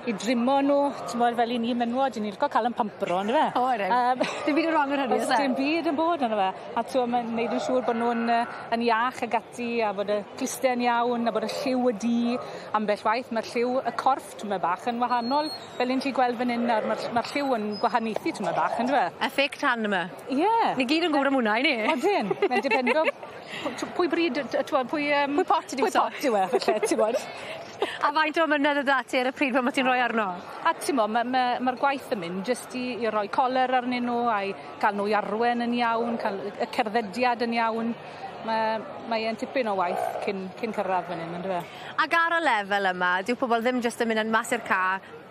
i drimo n'w t'mod fel 'yn ni menwod 'yn ni lico ca'l 'yn pampro on'd yfe? O ydyn. Yym. Dim byd yn rong ar hynny o's e? Dim byd yn bod arno fe. A t'mo' ma'n neud yn siŵr bo' nw'n yy yn iach ag ati a bod y cluste'n iawn a bod y lliw y du ambell waith ma'r lliw y corff tymed bach yn wahanol. Fel 'yn ti gweld fan 'yn nawr ma'r ll- ma'r lliw yn gwahaniaethu tymed bach on'd yw e? Y fake tan yma. Ie. Ni gyd yn gwbod am wnna 'yn ni? Odyn. Mae'n dependo pw- t'w- pwy bryd yy t- t'mod pwy yym... Pwy pot ydyw Pwy pot yw e falle t'mod? A faint o amynedd o'dd 'da ti ar y pryd pan o' ti'n roi arno? A t'mo' ma' ma' ma'r gwaith yn mynd jyst i i roi coler arnyn n'w a i ca'l n'w i arwen yn iawn ca'l y y cerddediad yn iawn. Ma' mae e'n tipyn o waith cyn cyn cyrradd fan 'yn on'd yw e? Ag ar y lefel yma dyw pobol ddim jyst yn mynd yn mas i'r ca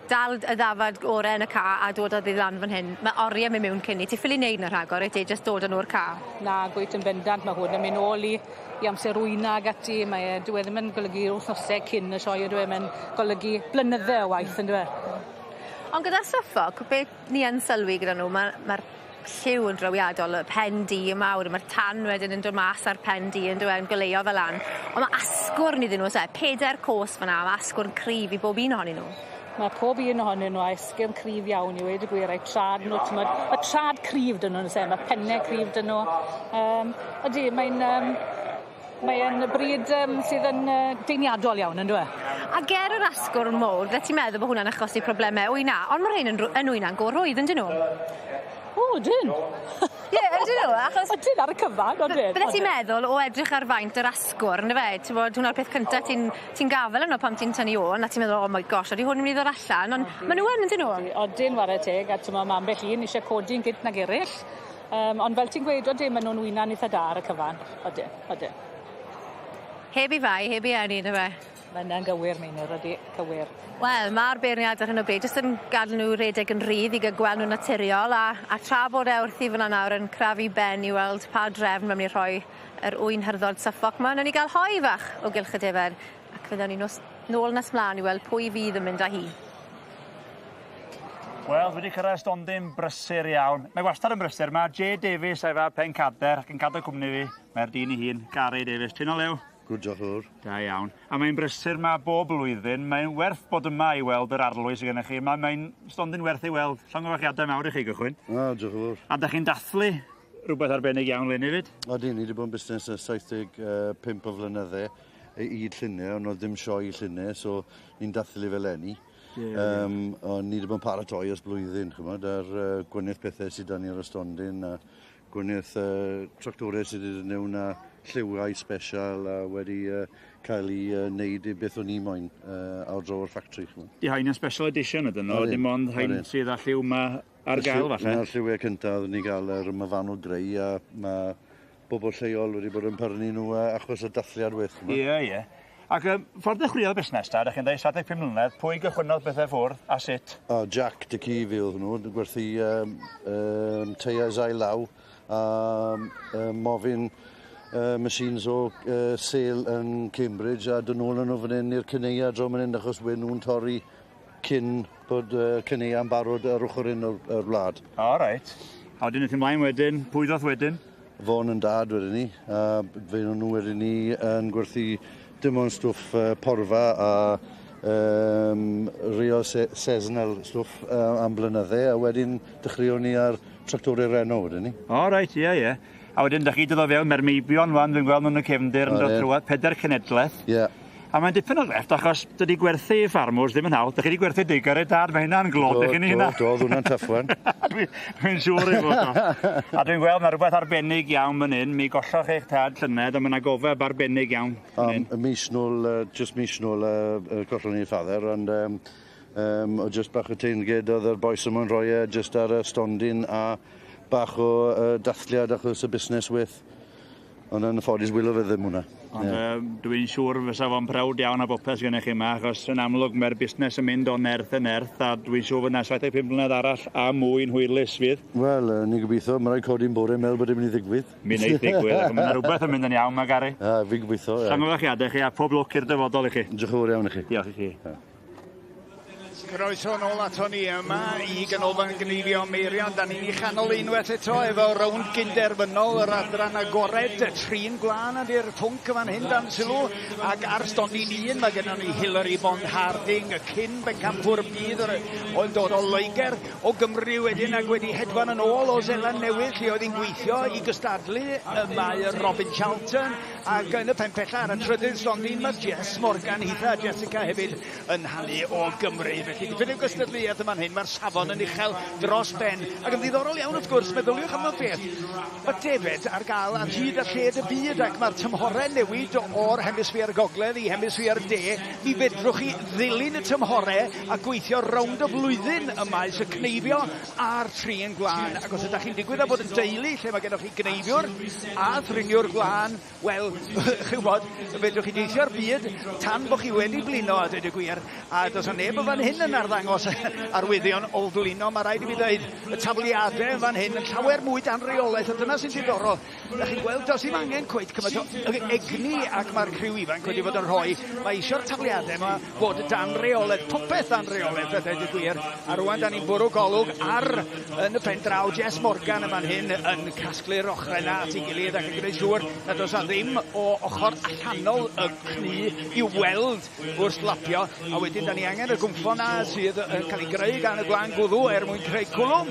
dal y ddafad ore yn y ca a dod â ddi lan fan hyn. Ma' orie myn' miwn cyn 'ny. Ti ffili neud 'na rhagor wyt ti jyst dod â nw o'r ca. Na gwyt yn bendant ma' hwn yn myn' nôl i i amser wyna ag ati mae e dyw e ddim yn golygu wthnose cyn y sioe on'd yw e ma'n golygu blynydde o waith on'd yw e? Ond gyda'r Suffolk be' ni yn sylwi gyda nw ma' ma'r lliw yn drawiadol y pen du mawr a ma'r tan wedyn yn dod mas ar pen du on'd yw e yn goleuo fe lan. On' ma' asgwrn iddyn nw o's e? Peder cos fan 'na ma' asgwrn cryf i bob un ohonyn nw. Ma' pob un ohonyn nw â esgyrn cryf iawn i weud y gwir a'u trad nw t'mod ma' trad cryf 'dyn nw on'd o's e? Ma' penne cryf 'dyn nw. Yym ydi mae'n yym mae yn bryd yym sydd yn yy deiniadol iawn on'd yw e? A ger yr asgwrn mowr fyddet ti'n meddwl bo' hwnna'n achosi probleme wyna on' ma' rhein yn rw- yn wyna'n go rhwydd on'd 'yn nw? O ydyn. Ie ydyn nw achos... Odyn ar y cyfan odyn. Byddet ti'n meddwl o edrych ar faint yr asgwrn on'd yfe t'mod hwnna'r peth cynta ti'n ti'n gafel arno pan ti'n tynnu ôn a ti'n meddwl oh my gosh odi hwn yn myn' i ddod allan on' ma' nw yn yndyn nw? Odyn 'ware teg a t'mo' ma' ambell un isie codi'n gynt nag eryll. Yym ond fel ti'n gweud odi ma' nw'n wyna'n itha da ar y cyfan. Odyn odyn. Heb 'i fai heb 'i eni on'd yfe? Ma' ynna'n gywir Meinir odi cywir. Wel ma'r beirniad ar hyn o bryd jyst yn gadl n'w redeg yn rhydd i ga'l gweld nw'n naturiol a a tra bod e wrthi fyn 'na nawr yn crafu ben i weld pa drefn ma' myn' i rhoi yr ŵyn hyrddod Suffolk 'ma newn ni ga'l hoe fach o gylch y defer ac fe ddown ni nos nôl nes mlan i weld pwy fydd yn mynd â hi. Wel, dwi wedi cyrraedd stondin brysur iawn. Mae wastad yn brysur. Mae Jay Davies a'i fab Pencader ac yn cadw cwmni fi. Mae'r dyn ei hun, Gary Davies. Ti'n o lew? Good, diolch yn fawr. Da iawn. A mae'n brysur ma bob blwyddyn. Mae'n werth bod yma i weld yr arlwy sydd gennych chi. Mae'n mae stondin werth ei weld. Llongyfarchiadau mawr i chi gychwyn. O, diolch yn fawr. A da chi'n dathlu rhywbeth arbennig iawn leni 'fyd? Odyn, ni wedi bod yn busnes ers 75 o flynydde i hyd lluniau, ond oedd dim sioe i lluniau, so ni'n dathlu fel leni. Ond ni wedi bod yn paratoi ers blwyddyn, ch'mod, ar gwahaniaeth pethau sydd 'da ni ar y stondin a gwahaniaeth tractorau sydd wedi dod mewn a lliwiau special a wedi cael ei wneud i beth o'n i moyn ar draw o'r ffactri, ch'mod. Di hain yn special edition ydyn nhw, dim ond hain sydd â lliw 'ma ar gael falle. Na'r lliwiau cyntaf oedden ni gael yr Myfanwy Grey a mae bobl lleol wedi bod yn prynu nhw achos y dathliad weth. Ie, ie. Ac ffordd ddechreuodd y busnes ta, ydych chi'n dweud 75 mlynedd, pwy gychwynnodd bethau ffwrdd a sut? O, Jack dy ci fi oedd hwnnw, gwerthu teiars ail law a mofyn machines o sale yn Cambridge a dod nôl nhw fan hyn i'r cyneia draw fan hyn achos we nhw'n torri cyn bod cyneua'n barod ar ochr un o'r wlad. O, reit. A wedyn aeth ymlaen wedyn, pwy ddoth wedyn? Fon yn dad wedyn ni, a fe nhw wedyn ni yn gwerthu dim ond stwff porfa a real seasonal stwff am blynydde, a wedyn dechreuon ni ar tractorau Renault wedyn ni. O, reit, ie, ie. A wedyn, da chi dod o fewn, mae'r meibion wan, dwi'n gweld nhw'n y cefndir yn dod trwad, 4 cenedlaeth. Ie. A mae'n dipyn o left, achos dydy gwerthu i ffarmwrs ddim yn hawdd. Dych chi wedi gwerthu digar i dad, mae hynna'n glod i chi hynna. Do, do, hwnna'n tough one. Dwi'n siŵr ei fod o. A dwi'n gweld mae rhywbeth arbennig iawn fan hyn. Mi golloch eich tad llynedd, a mae yna gofeb arbennig iawn. Mis nôl, just mis nôl, gollon ni'n father, ond o just bach o teyrnged oedd yr bois yma'n rhoi e just ar y stondin a bach o dathliad achos y busnes with. Ond yn ffodus wylo fe ddim hwnna. Ond dwi'n siŵr fysa fo'n proud iawn o bopeth gennych chi yma, achos yn amlwg mae'r busnes yn mynd o nerth yn nerth, a dwi'n siŵr fod yna 75 mlynedd arall a mwy'n hwylus fydd. Wel, ni'n gobeithio, mae rhaid codi'n bore meddwl bod e'n mynd i ddigwydd. Mi wneud ddigwydd, ac mae yna rhywbeth yn mynd yn iawn, mae Gary. Fi'n gobeithio, ie. Llongyfarchiadau chi a pob lwc i'r dyfodol i chi. Diolch yn fawr iawn i chi. Diolch i chi. Croeso nôl ato ni yma i Ganolfan Gneifio Meirion. Da ni'n ei chanol unwaith eto efo rownd gynderfynol yr adran agored. Trin gwlân ydy'r pwnc yma'n hyn dan sylw. Ac ar stondin un mae gennym ni Hilary Bond Harding, y cyn bencampwr byd oedd dod o Loegr, o Gymru wedyn ac wedi hedfan yn ôl o Seland Newydd lle oedd hi'n gweithio i gystadlu. Mae Robin Charlton ac yn y pen pella ar y trydydd stondin mae Jess Morgan hitha Jessica hefyd yn hanu o Gymru. Felly dipyn o gystadleuaeth yma'n hyn, mae'r safon yn uchel dros ben. Ac yn ddiddorol iawn wrth gwrs, meddyliwch am y beth, mae defaid ar gael ar hyd a lled y byd ac mae'r tymhorau newid o'r hemisffer gogledd i hemisffer de. Mi fedrwch chi ddilyn y tymhorau a gweithio rownd y flwyddyn y maes y cneifio a'r trin gwlân. Ac os ydych chi'n digwydd â bod yn deulu lle mae gennych chi gneifiwr a thriniwr gwlân, wel, chi'n gwybod, fedrwch chi deithio'r byd tan bod chi wedi blino, a dweud y gwir. A does 'na neb yn fan hyn yn arddangos arwyddion o flino. Mae rhaid i fi ddweud, y tafliadau yn fan hyn yn llawer mwy dan reolaeth, a dyna sy'n diddorol. Da chi'n gweld, does ddim angen cweit cymaint o egni ac mae'r criw ifanc wedi bod yn rhoi. Mae eisiau'r tafliadau yma fod dan reolaeth, popeth dan reolaeth, a dweud y gwir. A rwan da ni'n bwrw golwg ar, yn y pen draw, Jess Morgan yn fan hyn yn casglu'r ochrau yna at ei gilydd ac yn gwneud siŵr nad oes 'na ddim o ochr allanol y cnu i'w weld wrth lapio. A wedyn da ni angen y gwmffon na sydd yn cael ei greu gan y gwlân gwddw er mwyn creu cwlwm.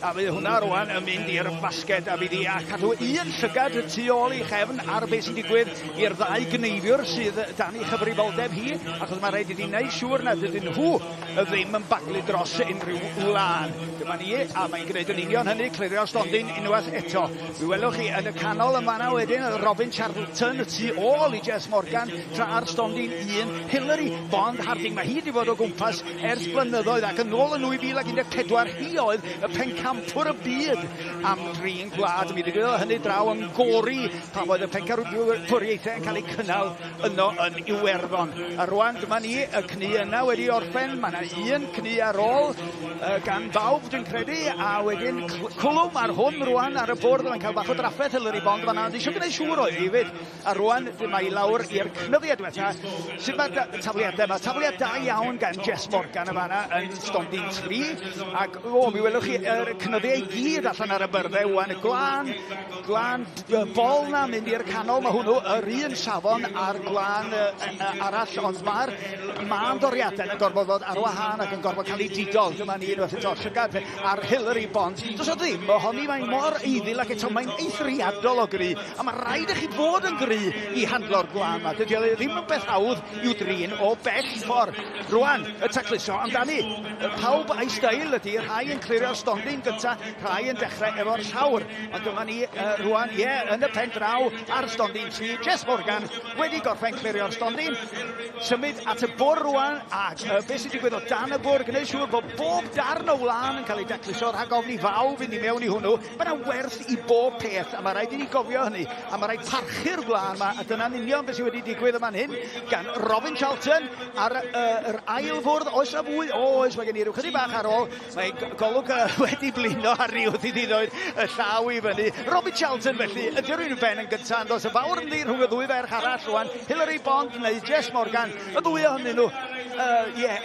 A fydd hwnna rwan yn mynd i'r basged a fydd hi a cadw un llygad y tu ôl i chefn ar beth sy'n digwydd i'r ddau gneifiwr sydd dan ei chyfrifoldeb hi, achos mae rhaid iddi wneud siŵr nad ydyn nhw ddim yn baglu dros unrhyw wlân. Dyma ni, a mae'n gwneud yn union hynny, clirio'r stondin unwaith eto. Mi welwch chi yn y canol yn fanna wedyn, Robin Charlton y tu ôl i Jess Morgan, tra ar stondin un, Hilary Bond Harding. Mae hi wedi bod o gwmpas ers blynyddoedd ac yn ôl yn 2014 hi oedd y pencampwr y byd am drin gwlad. Mi ddigwyddodd hynny draw yn Gori pan oedd y pencampwriaethau yn cael eu cynnal yno yn Iwerddon. A rwan dyma ni, y cnu yna wedi orffen. Mae yna un cnu ar ôl gan bawb dwi'n credu, a wedyn cwlwm ar hwn rwan ar y bwrdd. Mae'n cael bach o drafferth Hilary Bond fan'na, ond eisiau gwneud siŵr oedd hi hefyd. A rwan mae i lawr i'r cnyddiad diwetha. Sut mae'r tafliadau? Mae tafliad da iawn gan Jess Morgan y fan'na yn stondin 3. Ac o, mi welwch chi yr cnyddiau i gyd allan ar y byrddau wan. Y gwlân bol na mynd i'r canol, mae hwnnw yr un safon a'r gwlân arall, ond mae'r mân doriadau yn gorfod fod ar wahân ac yn gorfod cael ei didol. Dyma ni unwaith eto, llygad ar Hilary Bond. Does o ddim ohoni, mae'n mor eiddil ac eto mae'n eithriadol o gry. A mae rhaid i chi fod bod yn gry i handlo'r gwlân 'ma. Dydy o ddim yn beth hawdd i'w drin o bell ffordd. Rwan, y tacluso amdani. Pawb a'i steil ydy, rhai yn clirio'r stondin gynta, rhai yn dechrau efo'r llawr. Ond dyma ni rwan, ie, yn y pen draw ar stondin 3, Jess Morgan wedi gorffen clirio'r stondin. Symud at y bwr rwan, ac beth sy'n digwydd o dan y bwr, gwneud siŵr bod bob darn o wlân yn cael ei dacluso rhag ofn i faw fynd i mewn i hwnnw. Mae yna werth i bob peth, a mae rhaid i ni gofio hynny, a mae rhaid parchu'r gwlân yma, a dyna'n union beth sydd wedi digwydd yma'n hyn gan Robin Charlton ar yr ail fwrdd. Oes na fwy? Oes, mae gen i ryw chydig bach ar ôl. Mae golwg wedi blino ar ryw wrth iddi ddoed y llaw i fyny. Robin Charlton felly, ydy rhywun ben yn gyntaf, ond oes y fawr ynddi rhwng y ddwy ferch arall rwan, Hilary Bond neu Jess Morgan, y ddwy ohonyn nhw,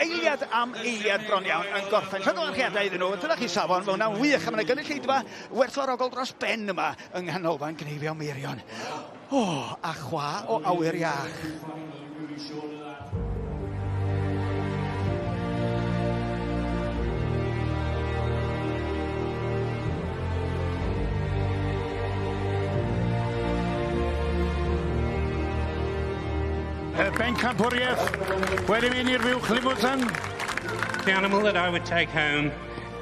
eiliad am eiliad bron iawn yn gorffen. Llongyfarchiadau iddyn nhw, dyna chi safon, mae hwnna'n wych, a mae yna gynulleidfa werthfawrogol dros ben yma yng Nghanolfan Gneifio Meirion. O, a chwa o awyr iach. Y bencampwriaeth wedi mynd i'r fuwch Limousin. The animal that I would take home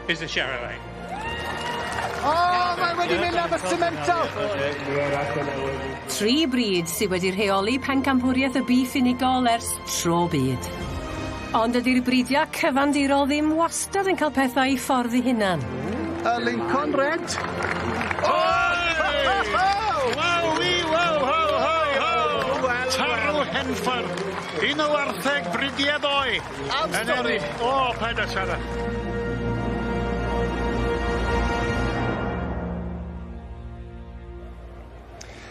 is the Charolais. O, mae wedi mynd am y Simmental! Tri bryd sydd wedi rheoli pencampwriaeth y bîff unigol ers tro byd. Ond ydy'r bridiau cyfandirol ddim wastad yn cael pethau i ffordd eu hunan. Y Lincoln Red. Waw, wi, waw, ho, ho, ho! Tarw Henffordd, un o wartheg bridiau ddoe. Am stori. O, paid â siarad.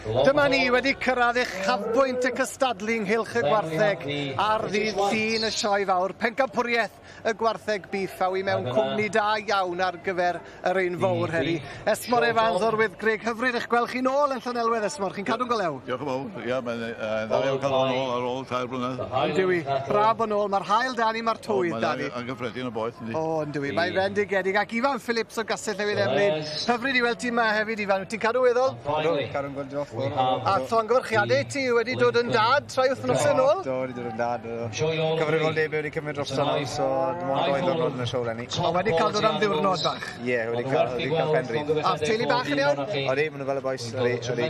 Dyma ni wedi cyrraedd eich chafbwynt y cystadlu ynghylch y gwartheg ar ddydd Llun y Sioe Fawr, pencampwriaeth y gwartheg beef, a wi mewn cwmni da iawn ar gyfer yr un fawr heddi. Esmor Evans o'r Wyddgrug, hyfryd eich gweld chi nôl yn Llanelwedd, Esmor, chi'n cadw'n golew? Diolch yn fawr, ia, mae'n dda iawn cael o'n ôl ar ôl 3 blynedd. Yndyw i, braf bod nôl, mae'r haul da ni, mae'r tywydd da ni. Mae'n gyffredin o boeth, yndi. O, yndyw i, mae'n fendigedig. Ac Ifan Phillips o Gastell Newydd Emlyn, hyfryd i weld ti yma hefyd, Ifan, wyt ti'n cadw weddol? Cadw'n gweld, diolch. A llongyfarchiadau ti wedi dod yn dad rhai wythnosau yn ôl? Do, wedi dod yn dad. Cyfrifoldeb wedi cymryd drosto nawr, so dim ond doi ddwrnod yn y sioe eleni. Ond wedi cael dod am ddiwrnod bach? Ie, wedi cael pen rydd. A teulu bach yn iawn? Odi, maen nhw fel y bois, odi, odi.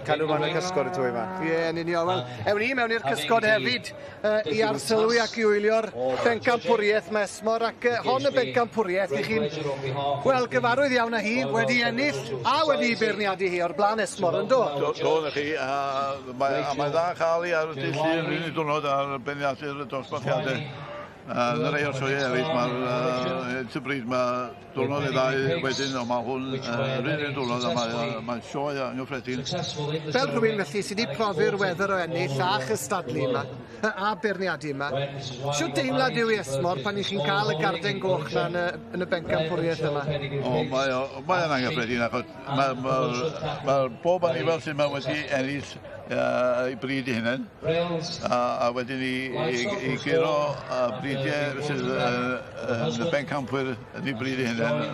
Cadw ma'n y cysgod y twy yma. Ie, yn union. Wel, ewn ni mewn i'r cysgod hefyd i arsylwi ac i wylio'r bencampwriaeth mae Esmor, ac hon y bencampwriaeth i chi'n, wel, gyfarwydd iawn â hi, wedi ennill a wedi beirniadu hi o'r blaen, Esmor, yn do? Do, na chi, a mae'n dda cael ei ar y dydd Llun yr unig diwrnod ar beirniadu'r dosbarthiadau. Yn y rhai o'r sioeau eraill, mae'r y bryd mae diwrnod neu ddau wedyn, ond mae hwn yr un diwrnod a mae'n sioe anghyffredin. Fel rhywun felly sydd wedi profi'r wefr o ennill a chystadlu yma, a beirniadu yma, shwt deimlad yw i Esmor pan i chi'n cael y garden goch na yn y bencampwriaeth yma? O, mae'n anghyffredin, achos mae'r bob anifel sydd yma wedi ennill ei bryd ei hunain, a wedyn i guro bridiau sydd yn y bencampwyr yn ei bryd ei hunain,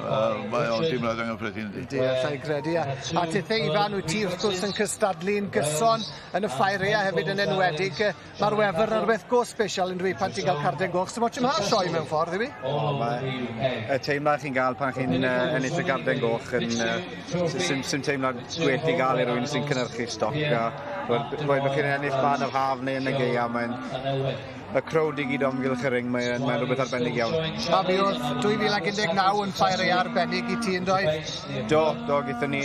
mae o'n deimlad anghyffredin. Yndi, allai gredu. A tithe Ifan, wyt ti wrth gwrs yn cystadlu'n gyson yn y ffairiau hefyd yn enwedig. Mae'r wefr yn rhywbeth go special yn dweud pan ti'n cael carden goch. So moch ymha sioe mewn ffordd, yw i? Y teimlad chi'n gael pan chi'n ennill y garden goch yn sy'n teimlad gwell i gael i rywun sy'n cynhyrchu stoc. Roedd bod chi'n ennill ban yr haf neu yn y gaeaf, mae'n y crowd i gyd o amgylch y ring, mae'n rhywbeth arbennig iawn. A mi oedd 2019 yn ffair aeaf arbennig i ti yn doedd? Do, gaethon ni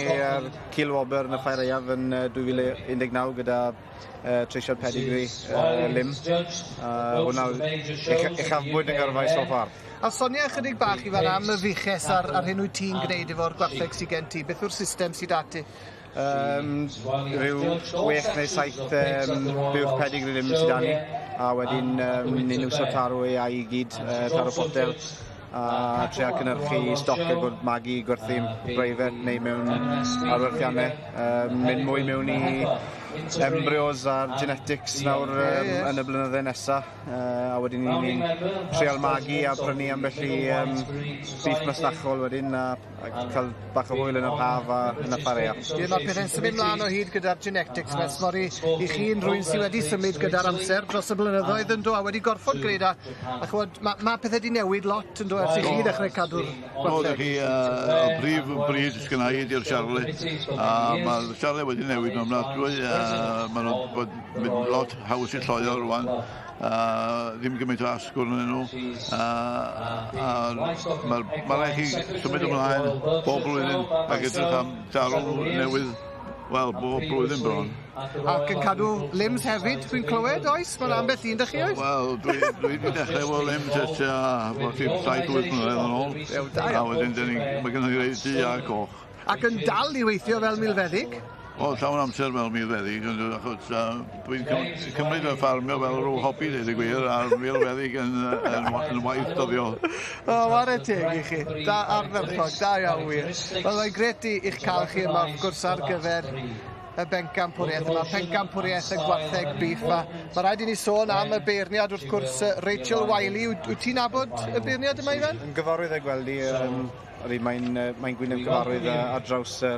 Cilwobr yn y ffair aeaf yn 2019 gyda treisiad pedigree lim. Hwna uchafbwynt yn gyrfa i so far. A sonia ychydig bach i fan am y fuches ar hyn wyt ti'n gwneud efo'r gwartheg sydd gen ti. Beth yw'r system sydd â ti? Rhyw 6 neu 7 buwch pedigree lim sydd â ni, a wedyn ni'n iwso tarw AI i gyd, tarw potel, a treial cynhyrchu stoc er bod magu gwerthu breifat neu mewn arwerthiannau, mynd mwy mewn i embryos a'r genetics nawr yn y blynydde nesa. A wedyn ni'n treial magu a prynu ambell i beef masnachol wedyn a cael bach o hwyl yn yr haf a yn y ffaria. Ie, mae pethau'n symud mlaen o hyd gyda'r genetics, mae stori i chi'n rhywun sydd wedi symud gyda'r amser dros y blynyddoedd yn do, a wedi gorfod gwneud a ch'mod, ma pethau wedi newid lot yn do ers i chi ddechrau cadw'r Do, da chi, y prif bryd sgynna i ydy'r Charolais, a mae'r Charolais wedi newid yn ofnadwy, maen nhw'n bod mynd lot haws i lloio rwan, ddim gymaint o asgwrn yn nhw, a ma raid chi symud ymlaen bob blwyddyn ac edrych am darw newydd, wel, bob blwyddyn bron. Ac yn cadw limbs hefyd, dwi'n clywed, oes? Mae'n ambell un 'da chi, oes? Wel, dwi wedi dechrau efo limbs ers tua 7-8 mlynedd yn ôl. A wedyn, mae gennym ni rei du a coch. Ac yn dal i weithio fel milfeddyg? O, llawn amser fel milfeddyg, achos dwi'n cymryd y ffarmio fel rhyw hobi, dweud y gwir, a'r milfeddyg yn waith dyddiol. O, ware teg i chi. Da, ardderchog, da iawn wir. Wel, mae'n grêt i'ch cael chi yma, wrth gwrs, ar gyfer y bencampwriaeth yma, pencampwriaeth y gwartheg beef. A mae rhaid i ni sôn am y beirniad, wrth gwrs, Rachel Wiley. Wyt ti'n nabod y beirniad yma, Ifan? Yn gyfarwydd â gweld i, ydy, mae'n gwyneb gyfarwydd ar draws y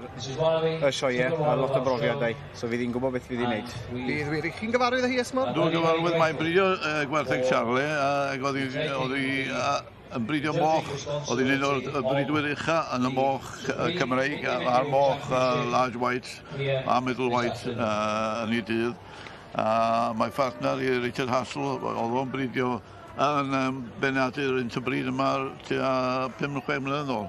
sioeau a lot o brofiadau, so fydd hi'n gwybod beth fydd hi'n neud. Bydd wir. Chi'n gyfarwydd â hi, Esmor? Dwi'n gyfarwydd, mae'n bridio gwartheg Charolais, ac oedd hi yn bridio moch, oedd hi'n un o'r bridwyr ucha yn y moch Cymreig, a'r moch Large White a Middle White yn ei dydd. Mae phartner i Richard Hassell, oedd o'n bridio yn beirniadu'r un bryd yma tua 5-6 mlynedd yn ôl.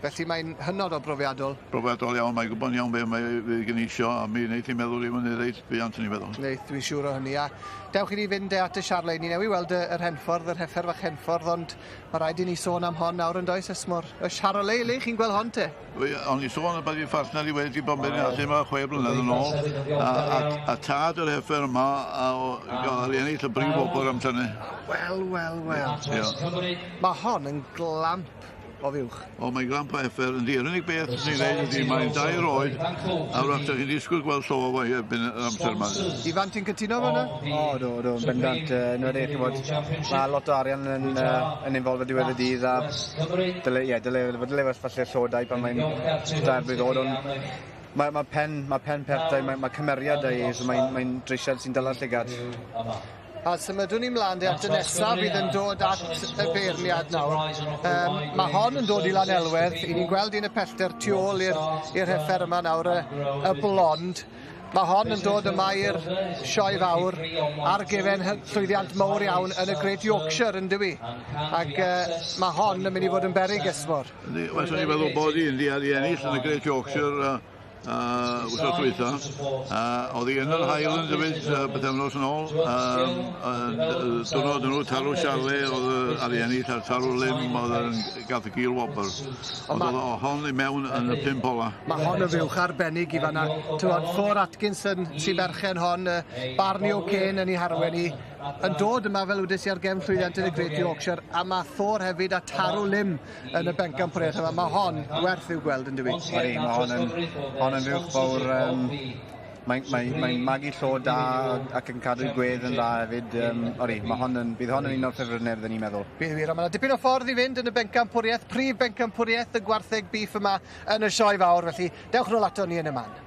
Felly mae'n hynod o brofiadol. Brofiadol iawn, mae'n gwybod iawn be mae gen isio, a mi wneith i meddwl i fyny reit buan, ti'n meddwl. Wneith, dwi'n siŵr o hynny. A dewch i ni fynd at y Charolais. Ni newydd weld yr Henffordd, yr heffer fach Henffordd, ond mae rhaid i ni sôn am hon nawr yn does, Esmor. Y Charolais, le chi'n gweld hon te? O'n i sôn y bod i phartner i wedi bod yn beirniadu yma 6 blynedd yn ôl, a tad yr heffer yma, a gael ei ennill y brif wobr am tynnu. Wel, wel, wel. Mae hon yn glamp o fuwch. O, mae'n glamp o heffer yndi. Yr unig beth ni'n neud ydy, mae'n 2 oed, a wrach chi'n disgwyl gweld llo fo hi erbyn yr amser yma. Ifan, ti'n cytuno fan'na? O, do, do, yn bendant. Yn ch'mod, mae lot o arian yn involved ar diwedd y dydd, a dyle, ie, dyle falle llodau pan mae'n 3 blwydd oed, ond mae pen pertau, mae cymeriad ei, so mae'n dreisiad sy'n dala'r llygad. A symudwn ni mlaen de at y nesaf fydd yn dod at y beirniad nawr. Mae hon yn dod i Lanelwedd. I ni'n gweld un y pellter tu ôl i'r heffer yma nawr, y blond. Mae hon yn dod yma i'r sioe fawr ar gefen llwyddiant mawr iawn yn y Great Yorkshire, yn dywi. Ac mae hon yn mynd i fod yn beryg, Esmor. Wel, swn i'n meddwl bod hi yndi ar ei ennill yn y Great Yorkshire wythnos dwytha. Oedd hi yn yr Highlands hefyd bythefnos yn ôl. Diwrnod nhw tarw Charolais oedd ar ei ennill a'r tarw Lim oedd yn gath y gil wobr. Ond oedd o hon i mewn yn y 5 ola. Mae hon yn fuwch arbennig i fanna. Tywod, Thor Atkinson sy'n berchen hon, Barney O'Kane yn ei harwen hi, yn dod yma fel wedes i ar gefn llwyddiant yn y Great Yorkshire, a mae Thor hefyd a Tarw Lim yn y bencampwriaeth yma. Mae hon werth i'w gweld yn dywi. Ydy, mae hon yn fuwch fawr. Mae magu llo da ac yn cadw'i gwedd yn dda hefyd. Odi, bydd hon yn un o'r ffefrynnau fydden ni'n meddwl. Bydd wir, a mae yna dipyn o ffordd i fynd yn y bencampwriaeth, prif bencampwriaeth y gwartheg beef yma yn y sioe fawr, felly dewch nôl ato ni yn y man.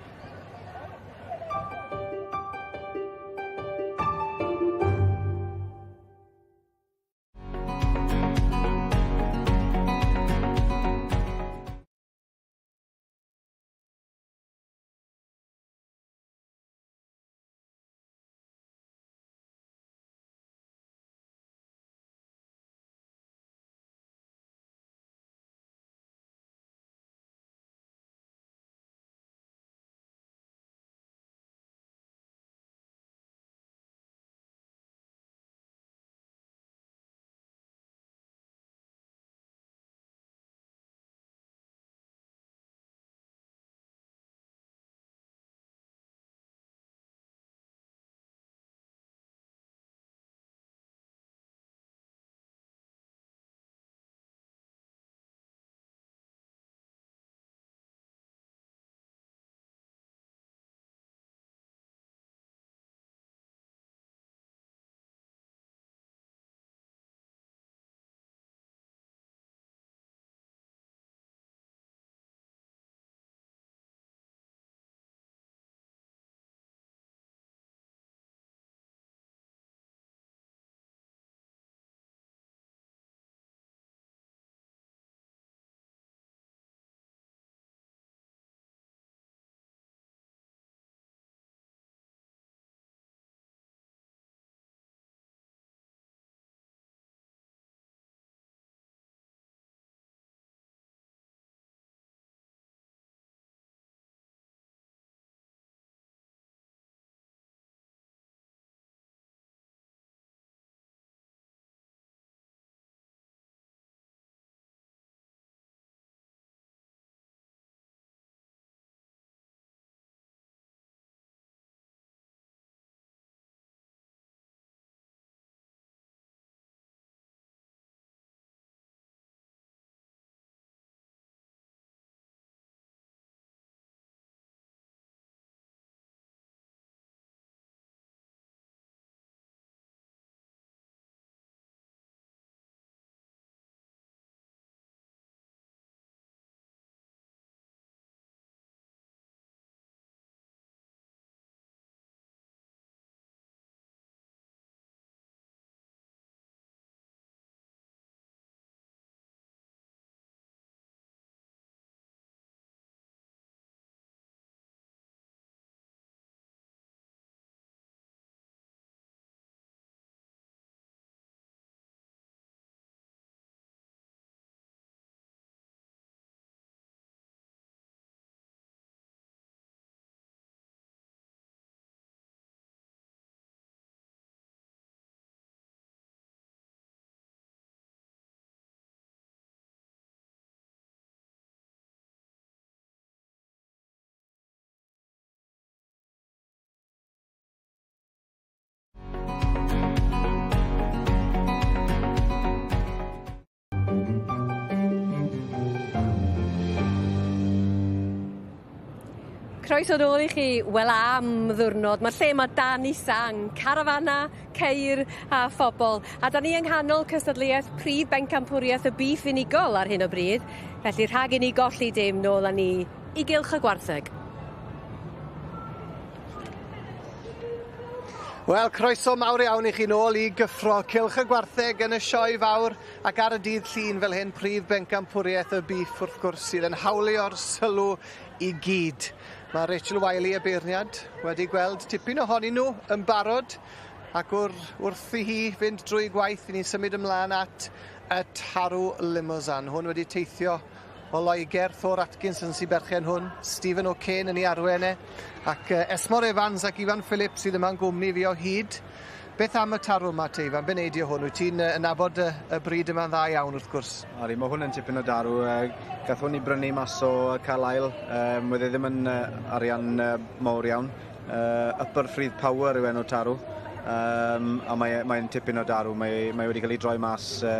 Croeso nôl i chi, wel am ddiwrnod. Mae'r lle 'ma dan 'i sang, carafana, ceir a phobl. A 'dan ni yng nghanol cystadleuaeth prif bencampwriaeth y bîff unigol ar hyn o bryd, felly rhag i ni golli dim nôl â ni i gylch y gwartheg. Wel, croeso mawr iawn i chi nôl i gyffro Cylch y Gwartheg yn y Sioe Fawr ac ar y dydd Llun fel hyn prif bencampwriaeth y bîff wrth gwrs sydd yn hawlio'r sylw i gyd. Mae Rachel Wiley y beirniad wedi gweld tipyn ohonyn nhw yn barod ac wr, wrth i hi fynd drwy gwaith i ni'n symud ymlaen at y Tarw Limousin. Hwn wedi teithio o Loegr, Thor Atkinson sy'n berchen hwn, Stephen O'Kane yn ei arwen e, ac Esmor Evans ac Ifan Phillips sydd yma'n gwmni fi o hyd. Beth am y tarw yma te Ifan, be nei di o hwn? Wyt ti'n yy nabod y y brîd yma'n dda iawn wrth gwrs. Odi ma' hwn yn tipyn o darw yy gath hwn 'i brynu mas o Carlisle yym oedd e ddim yn yy arian yy mawr iawn. Yy Upper Ffridd Power yw enw'r tarw yym a mae e mae'n tipyn o darw mae mae wedi cael ei droi mas yy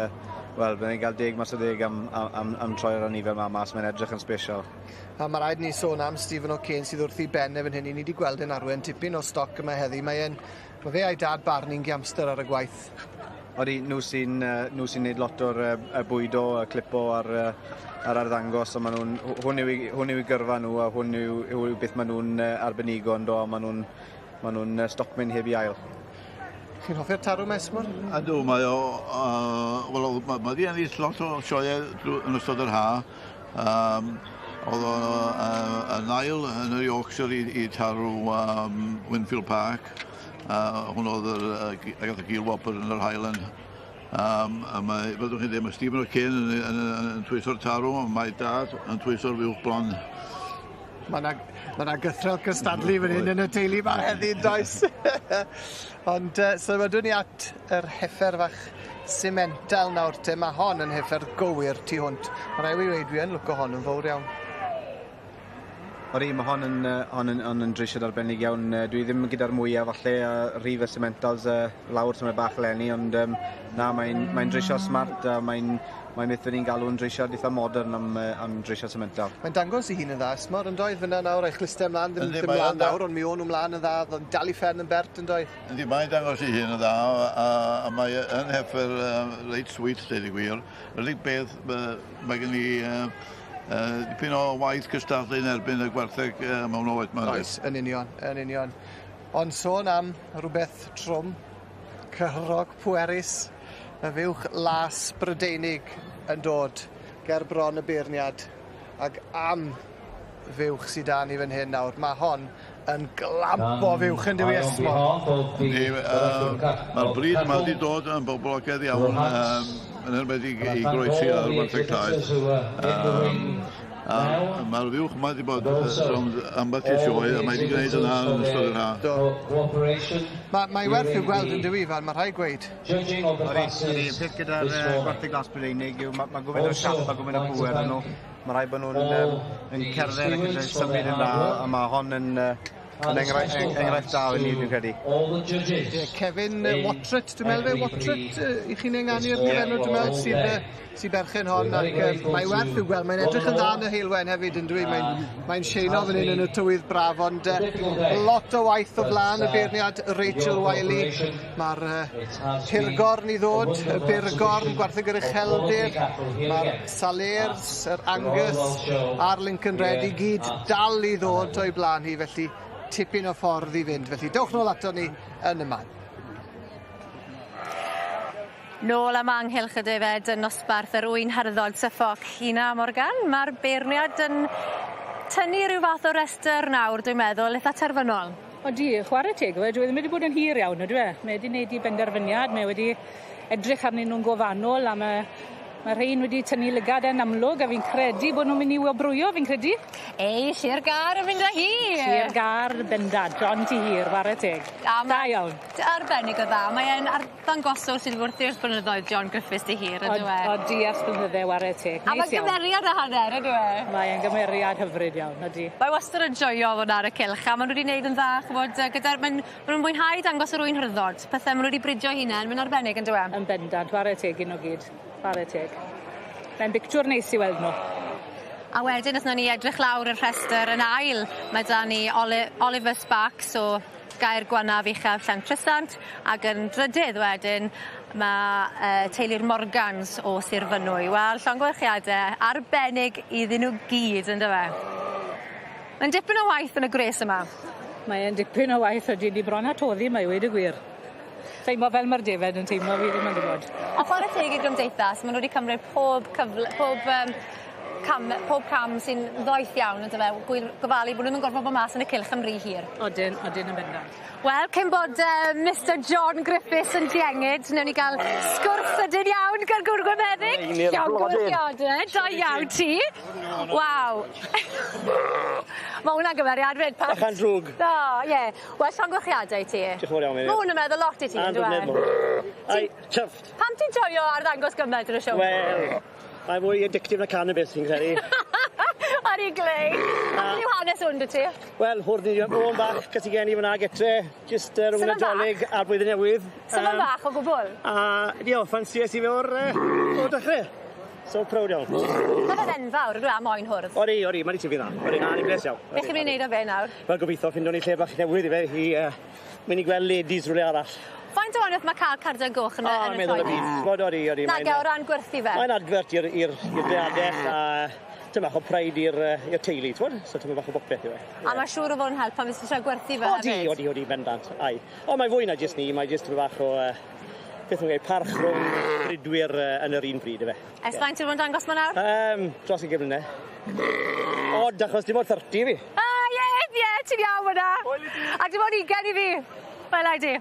wel bydden i'n ga'l deg mas o ddeg am am am am troi'r anifail 'ma mas mae'n edrych yn sbesial. A ma' raid ni sôn am Stephen O'Kane sydd wrth 'i ben e fan hyn 'yn ni 'di gweld e'n arwen tipyn o stoc yma heddi mae e'n Mae fe a'i dad Barney'n giamster ar y gwaith. Odi, nhw sy'n uh, nhw sy'n neud lot o'r uh, y bwydo, y clipo a'r uh, a'r arddangos, a maen nhw'n hwn yw hwn yw gyrfa nhw a hwn yw, yw, yw beth maen nhw'n uh, arbenigo ynddo a maen nhw'n maen nhw'n uh, stocmyn heb i ail. Chi'n hoffi'r tarw mesmwr? Ydw, mae o, uh, wel, mae ma wedi ennill lot o sioeau yn ystod yr ha. Um, oedd o uh, yn ail yn yr Yorkshire i, i tarw um, Winfield Park. Hwn oedd yr, a gath y gil wobr yn yr Highland. A mae, fel ydych chi'n dweud, mae Stephen O'Kane yn, yn, yn, yn twyso'r tarw, mae dad yn twyso'r fuwch blond. Mae yna ma na gythrel cystadlu fan hyn yn y teulu ma heddi, does? Ond uh, symudwn ni at yr heffer fach simental nawr te. Mae hon yn heffer gywir tu hwnt. Mae rai fi weid dwi yn lwco hon yn fawr iawn. Odi ma' hon yn yy hon yn 'on yn drisiad arbennig iawn yy dwi ddim gyda'r mwya falle a rhif y sementals yy lawr tymed bach leni ond yym na mae'n mae'n drisiad smart a mae'n mae'n beth 'dyn ni'n galw'n drisiad itha modern am yy am drisiad semental. Mae'n dangos 'i hun yn dda Esmor yndoedd fyn 'na nawr a'i chluste mlan ddim ddim mlan nawr ond mi o'n nw mlan yn dda o'dd o'n dal 'i phen yn bert yndoedd? Yndi mae'n dangos 'i hun yn dda a a mae yn heffer yy reit sweet deud y gwir. Yr unig beth ma' mae gen i yy Yy dipyn o waith cystadlu yn erbyn y gwartheg yy mewn oed 'ma ynde? Oes, yn union, yn union. Ond sôn am rwbeth trwm, cyhyrog, pwerus, y fuwch las Brydeinig yn dod ger bron y beirniad ag am fuwch sy 'da ni fan hyn nawr. Ma' hon yn glamp o fuwch yndyw 'i Esmor? Yndi yy ma'r bryd yma 'di dod yn boblogaidd iawn yym yn enwedig i groesi ar wartheg llaeth. Yym a ma'r fuwch yma 'di bod rownd ambell i sioe a mae 'di gwneud yn dda yn ystod yr ha. Do. Ma' mae werth i'w gweld yndyw 'i Ifan ma' rhaid gweud. Odi odi y peth gyda'r yy gwartheg glas Brydeinig yw ma' ma' gwmyn o siap a gwmyn o pŵer 'da nw. Mae rhaid bod nhw'n um, yn cerdded ac yn symud yn dda, a mae hon yn, uh, yn enghraifft, enghraifft da i ni, dwi'n credu. Yeah, Kevin Watret, dwi'n meddwl fe, Watret, i chi'n enganu'r cyfenw, dwi'n meddwl, sydd, sy berchen hon, ac mae werth i'w gweld, mae'n edrych yn dda yn y heulwen hefyd, yn dwi, mae'n mae sheino fan hyn yn y tywydd braf, ond lot o waith o flaen y beirniad Rachel Wiley, mae'r hirgorn i ddod, y burgorn, gwartheg yr ucheldir, mae'r Salers, yr Angus a'r Lincoln Red i gyd dal i ddod o'i blaen hi, felly tipyn o ffordd i fynd. Felly dewch nôl ato ni yn y man. Nôl am anghylch y defaid yn nosbarth yr ŵyn hyrddod Suffolk. Hina Morgan, mae'r beirniad yn tynnu rhyw fath o restr nawr, dwi'n meddwl, eitha terfynol. Odi, chwarae teg iddo fe, dyw e ddim wedi bod yn hir iawn, ydyw e? Mae wedi neud 'i benderfyniad, mae wedi edrych arnyn nhw'n go fanwl a ma' ma' rhein wedi tynnu lygad e'n amlwg a fi'n credu bo' nw'n myn' i wobrwyo fi'n credu. Ei, Sir Gâr yn mynd â hi! Sir Gâr bendant, ond ti hir, ware teg. A ma'... Da iawn. Arbennig o dda. Mae e'n arddangoswr sydd wrthi ers blynyddoedd John Griffiths dy hir on'd yw e? Odi ers blynydde ware teg. A ma'n gymeriad a hanner on'd yw e? Mae e'n gymeriad hyfryd iawn, odi. Mae wastad yn joio fod ar y cylch a ma' nw 'di neud yn dda ch'mod yy gyda'r ma'n Ma' nw'n mwynhau dangos yr ŵyn hyrddod, pethe ma' nw 'di bridio hunen, mae'n arbennig on'd yw e? Yn bendant, ware teg i nw gyd. Ware teg. Mae'n bictiwr neis i weld nw. A wedyn os nawn ni edrych lawr y rhestr yn ail, mae 'da ni Oliver Sparks o Gaer Gwanaf Uchaf Llantrisant ac yn drydydd wedyn ma' teulu'r Morgans o Sir Fynwy. Wel, llongyfarchiade arbennig iddyn nhw gyd on'd yfe? Mae'n dipyn o waith yn y gwres yma. Mae e'n dipyn o waith ydi, ni bron a toddi 'ma i weud y gwir. Teimlo fel ma'r defed yn teimlo fi ddim yn gwbod. On' chware teg i'r gymdeithas ma' nw wedi cymryd pob cyfle pob cam pob cam sy'n ddoeth iawn on'd yfe? Gofalu bo' nw ddim yn gorfod bod mas yn y cylch am ry hir. Odyn odyn yn bendant. Wel cyn bod Mistar John Griffiths yn diengyd newn ni ga'l sgwrs sydyn iawn gyda'r gwr gwybeddig. Llongyfarchiade, da iawn ti. Waw. Ma' hwnna'n gymeriad 'fyd Pat. Bachan drwg. O ie. Wel llongyfarchiade i ti. Diolch yn fawr iawn Mary. Ma' hwn yn meddwl lot i ti on'd yw e? Ai, chuffed. Pam ti'n joio arddangos gyment yn y sioe? Wel, mae mwy addictive na cannabis fi'n credu. Ar 'i glei. A beth yw hanes hwn 'dy ti? Wel, hwrdd ni o'n bach ges i geni fyna getre, jyst rhwng Nadolig a'r Blwyddyn Newydd. So fe'n fach o gwbwl? A ie, ffansies i fe o'r dechre. So prowd iawn. Ma' fe'n enfawr on'd yw e am oen hwrdd? Odi, odi, ma' 'di tyfu'n dda. Odi, na, ni'n bles iawn. Beth chi'n myn' i neud â fe nawr? Wel, gobitho ffindo ni lle bach newydd i fe i myn' i gweld ladies rywle arall. Faint o wanieth ma' ca'l carden goch yn y yn y meddwl y byd. T'mod, odi, odi. Nage o ran gwerthu fe? Mae'n adfert i'r deadell a tym bach o pride i'r teulu, t'mod? So tymed bach o bopeth yw e. A ma' siŵr o fod yn help pan fy ti trio gwerthu fe hefyd. Odi, odi, odi, bendant. Ai. O, mae fwy na jyst ni, mae jyst tymed bach o beth nhw'n gweud, parch rhwng bridwyr yn yr un bryd, yfe. Ers faint ti 'di bod yn dangos 'ma nawr? Dros ugen mlynedd. Od, achos dim ond 30 fi. Ah, ie, ie, ti'n iawn fyna. A dim ond ugen i fi. Wela i di.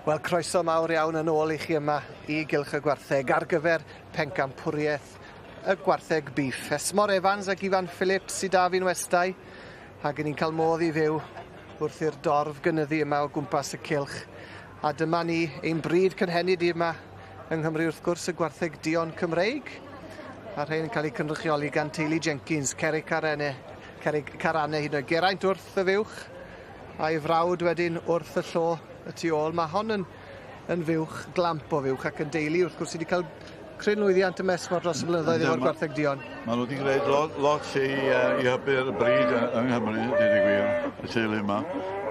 Wel, croeso mawr iawn yn ôl i chi yma i Gylch y Gwartheg ar gyfer pencampwriaeth y Gwartheg Beef. Esmor Evans ac Ifan Phillips sy 'da fi'n westai, ac 'yn ni'n cael modd i fyw wrth i'r dorf gynyddu yma o gwmpas y cylch. A dyma ni, ein bryd cynhenid i yma yng Nghymru wrth gwrs, y Gwartheg Duon Cymreig. A rhain yn cael eu cynrychioli gan teulu Jenkins, Cerig Carene, Cerig Carane hyd yn oed. Geraint wrth y fuwch, a'i frawd wedyn wrth y llo y tu ôl. Mae hon yn, yn fuwch, glamp o fuwch, ac yn deulu wrth gwrs sydd wedi cael cryn lwyddiant ym Mesmor dros y blynyddoedd efo'r gwartheg duon. Maen nhw wedi gwneud lot, lot i hybu'r bryd yng Nghymru, dweud y gwir, y teulu yma.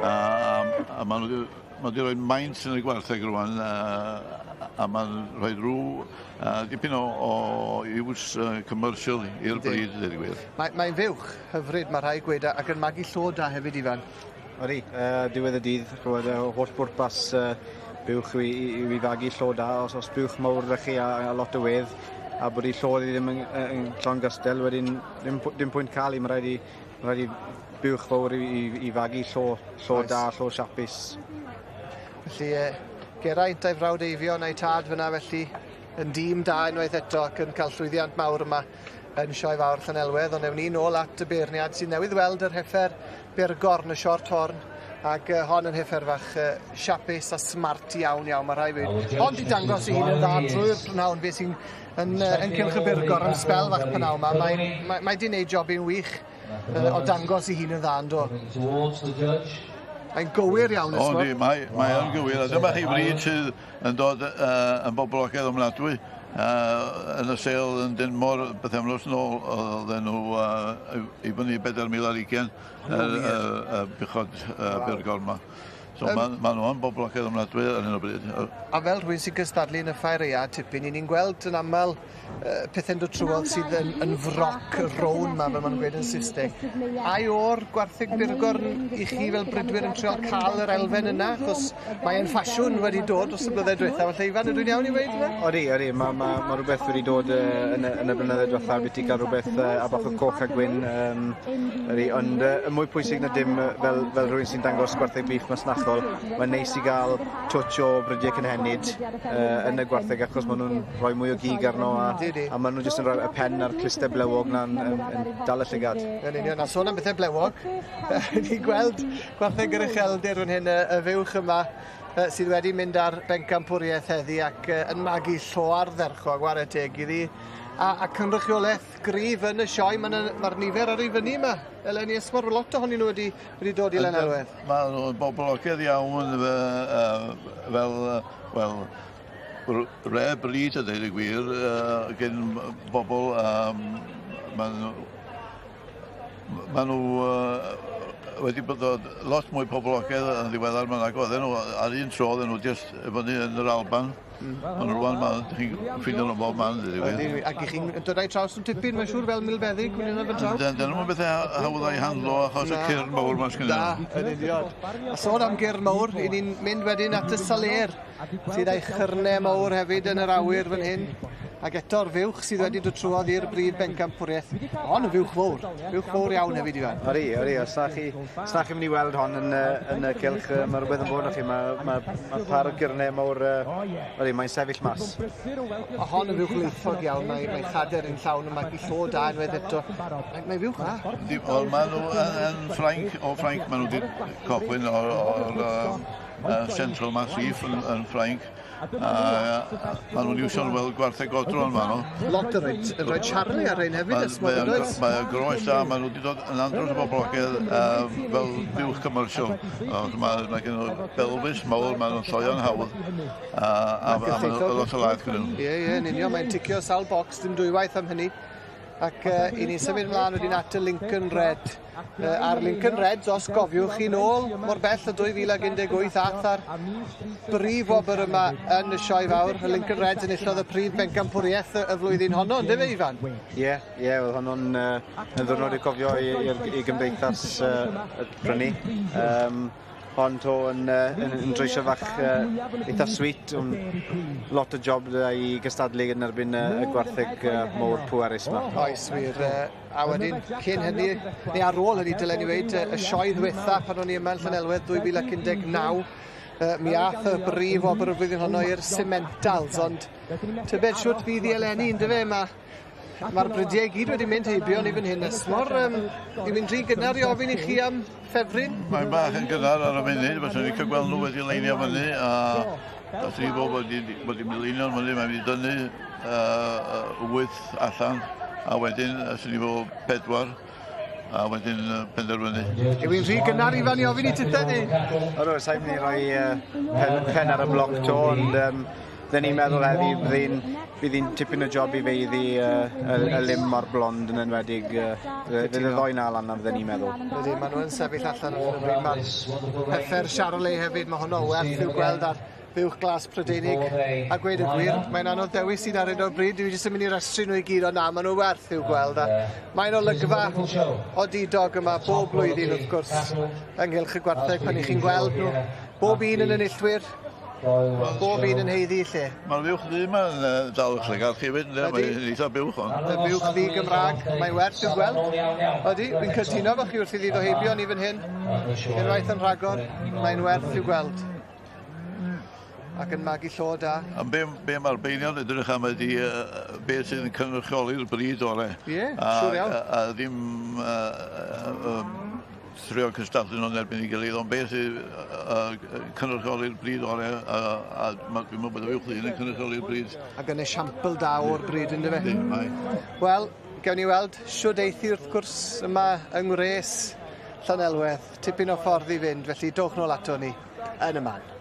A maen nhw wedi rhoi maint yn y gwartheg rwan, a maen rhoi rhyw dipyn o use commercial i'r bryd, dweud y gwir. Mae'n mae fuwch hyfryd, mae rhai gweud, ac yn magu llo da hefyd, Ifan. Odi, diwedd y dydd, ch'mod, holl bwrpas buwch yw i fagu llo da, os buwch mawr 'da chi a lot o wedd, a bod 'i llo ddi ddim yn llond gystel, wedyn dim pwynt cael 'i, ma' raid i buwch fawr i fagu llo da, llo siapus. Felly, Geraint a'i frawd Eifion a'i tad fyna felly yn dîm da unwaith eto ac yn cael llwyddiant mawr yma yn Sioe Fawr Llanelwedd, ond ewn ni nôl at y beirniad sydd newydd weld yr heffer Byrgorn, y short horn, ac hon yn heffer fach siapus a smart iawn iawn, mae rhai weud. Ond i dangos ei hun yn dda drwy'r prynhawn, fe sy'n yn cylch y Byrgorn am sbel fach prynhawn yma, mae di wneud job i'n wych o dangos ei hun yn dda, yndo? Mae'n gywir iawn, Esmor. O, mae o'n gywir. A dyma chi bryd sydd yn dod yn boblogaidd ofnadwy. Yn y sêl yn Dinmor bythefnos nôl, oedden nhw i fyny 4,020 y buchod Byrgorn 'ma. So ma nhw yn boblogaidd ofnadwy ar hyn o bryd. A fel rhywun sy'n cystadlu yn y ffair aeaf tipyn, 'yn ni'n gweld yn aml pethe'n dod trwodd sydd yn froc rown 'ma, fel maen nhw'n gweud yn Saesneg. Ai o'r gwartheg Byrgorn i chi fel bridwyr yn trio cael yr elfen yna? Achos mae e'n ffasiwn wedi dod dros y blynyddoedd diwetha, felly Ifan, ydw i'n iawn i weud hynna? Odi, odi, ma rhywbeth wedi dod yn y blynyddoedd diwetha, beth i gael rhywbeth a bach o coch a gwyn, ydi, ond y mwy pwysig na dim, fel rhywun sy'n dangos gwartheg beef masnachol, mae'n neis i gael twtsh o brydiau cynhenid yn y gwartheg, achos maen nhw'n rhoi mwy o gig arno a maen nhw jyst yn rhoi y pen a'r clustau blewog na'n yn dal y llygad. Yn union, a sôn am bethau blewog, ni'n gweld gwartheg yr ucheldir fan hyn, y fuwch yma, sydd wedi mynd ar bencampwriaeth heddi ac yn magu llo ardderchog, ware teg iddi. A cynrychiolaeth gryf yn y sioe, mae'r nifer ar ei fyny yma. Eleni Esmor, lot ohonyn nhw wedi dod i Lanelwedd. Mae nhw'n boblogaidd iawn fel, wel, rare breed a dweud y gwir gen bobl. Maen nhw wedi bod lot mwy poblogaidd yn ddiweddar 'ma nag oedden nhw. Ar un tro oedden nhw jyst fyny yn yr Alban. Ond rwan ma' chi'n ffindio nhw bob man, dweud y gwir. Ac i chi'n dod â'i traws yn tipyn, mae'n siŵr, fel milfeddyg, mynd yna fy draw? Dyn nhw'n bethau hawdd o'i handlo achos y cyrn mawr ma'n sgynny. Na, yn union. A sôn am gyrn mawr, i ni'n mynd wedyn at y Salêr, sydd â'i chyrnau mawr hefyd yn yr awyr fan hyn. Ac eto'r fuwch sydd wedi dod trwodd i'r brif bencampwriaeth. Hon yn fuwch fawr, fuwch fawr iawn hefyd, Ifan. Ori, ori, os na chi, os na chi'n mynd i weld hon yn y cylch, mae rhywbeth yn bod chi, mae par o gyrnau mawr, ori, mae'n sefyll mas. A hon yn fuwch leithog iawn, mae chader yn llawn, mae hi llo da unwaith eto. Mae fuwch dda. Wel, maen nhw yn Ffrainc, o Ffrainc, maen nhw wedi cochwyn o'r Central Massif yn Ffrainc. A maen nhw'n iwsio'n fel gwartheg godro yn fanno. Lot yn rhoi Charlie ar rhain hefyd, ysmod yn oes? Mae y groes da, maen nhw wedi dod yn andros o boblogaidd fel buwch commercial. Mae gen nhw belfis mawr, maen nhw'n lloio'n hawdd, a maen nhw lot o laeth gyda nhw. Ie, yn union, mae'n ticio sawl bocs, dim dwywaith am hynny. Ac i ni symud ymlaen wedyn at y Lincoln Red. A'r Lincoln Reds, os gofiwch chi nôl mor bell o 2018 ath ar brif wobr yma yn y sioe fawr. Y Lincoln Reds enillodd y prif bencampwriaeth y flwyddyn honno, ynddo fe, Ifan? Ie, oedd honno'n yn ddwrnod i cofio i gymdeithas prynu. Hon to yn dreisio fach eitha sweet, ond lot o job i gystadlu yn erbyn y gwartheg mowr pwerus yma. Oes, wir. A wedyn, cyn hynny, neu ar ôl hynny, dylen ni weud, y sioe ddwetha pan o'n i yma yn Llanelwedd 2019, mi ath y brif wobr y flwyddyn honno i'r Simmentals, ond tybed siwt fydd i eleni, yndyfe? Mae'r brydiau i gyd wedi mynd heibio ni fan hyn. Esmor, i mynd rhy gynnar i ofyn i chi am ffefryn? Mae'n bach yn gynnar ar y munud, fyswn i'n cael gweld nhw wedi leinio fyny, a os ni bod wedi leinio fyny, mae'n mynd i dynnu 8 allan, a wedyn, os ni bod 4, a wedyn penderfynu. Yw hi'n rhy gynnar, Ifan, i ofyn i tithe ni? Ydw, sa'n mynd i roi pen ar y bloc to, ond Dyn ni'n meddwl heddi bydd hi'n tipyn o job i feiddi y lim mor blond yn enwedig. Fydd y ddoi na lan na fydden ni'n meddwl. Ydy, maen nhw'n sefyll allan ar hyn o bryd. Mae'r heffer Charolais hefyd, mae honno werth i'w gweld ar fuwch glas Prydeinig. A gweud y gwir, mae'n anodd dewis un ar hyn o bryd. Dwi jyst yn mynd i restru nhw i gyd, ond na, maen nhw werth i'w gweld. A mae'n olygfa odidog yma bob blwyddyn, wrth gwrs, ynghylch y gwartheg pan i chi'n gweld nhw. Bob un yn enillwyr, bob un yn haeddu lle. Mae'r fuwch ddu yma'n dal eich llygad chi hefyd, ynddo? Mae'n eitha buwch hon. Y buwch ddu Gymraeg, mae'n werth i'w gweld. Ydy, fi'n cytuno efo chi wrth iddi ddod heibio ni fan hyn. Unwaith yn rhagor, mae'n werth i'w gweld. Ac yn magu llo da. A be mae'r beinion edrych am ydy be sydd yn cynrychioli'r bryd orau. Ie, siŵr iawn. A ddim trio cystadlu nhw'n erbyn ei gilydd, ond beth sydd cynrychioli'r bryd orau, a dwi'n meddwl bod y fuwch ddyn yn cynrychioli'r bryd. Ac yn esiampl da o'r bryd, ynddo fe? Yndi, mae. Wel, gewn ni weld shwd eith hi wrth gwrs yma yng Ngwres Llanelwedd. Tipyn o ffordd i fynd, felly dowch nôl ato ni yn y man.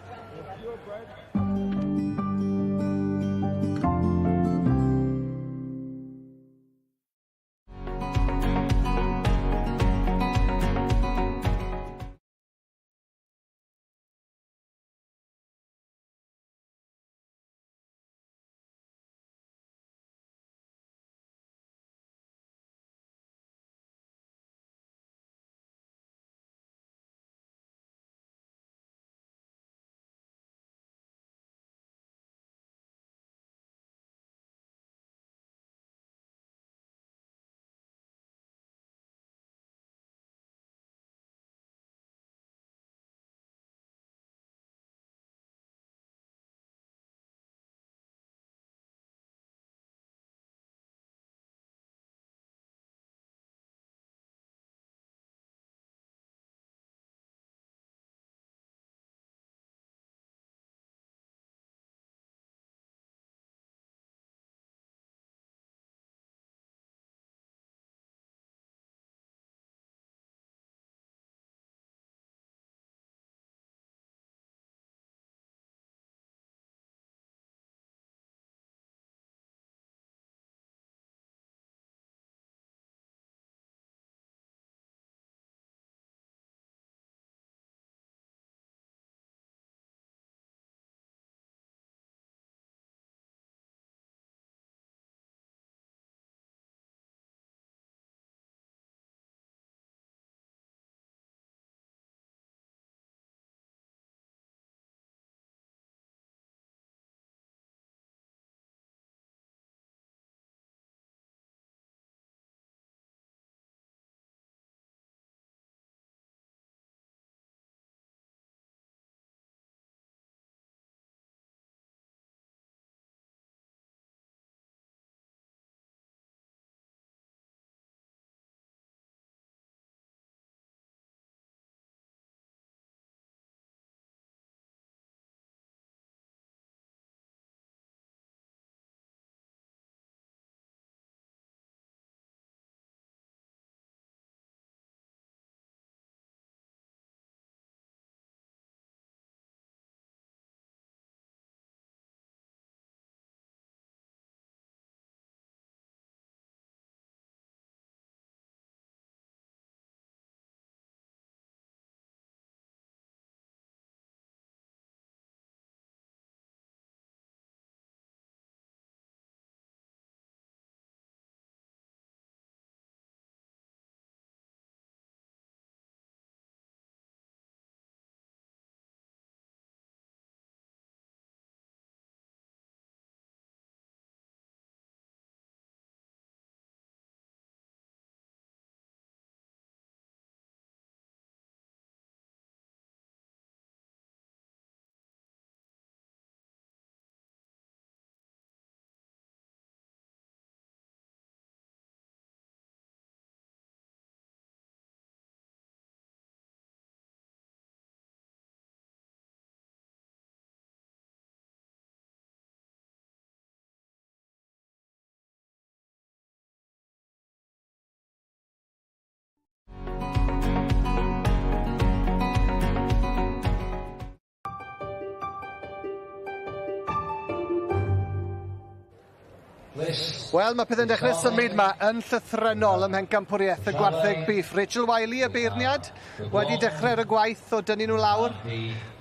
Wel, mae pethau'n dechrau symud ma yn llythrennol ym Mhencampwriaeth y Gwartheg Beef. Rachel Wiley, y beirniad, wedi dechrau ar y gwaith o dynnu nhw lawr.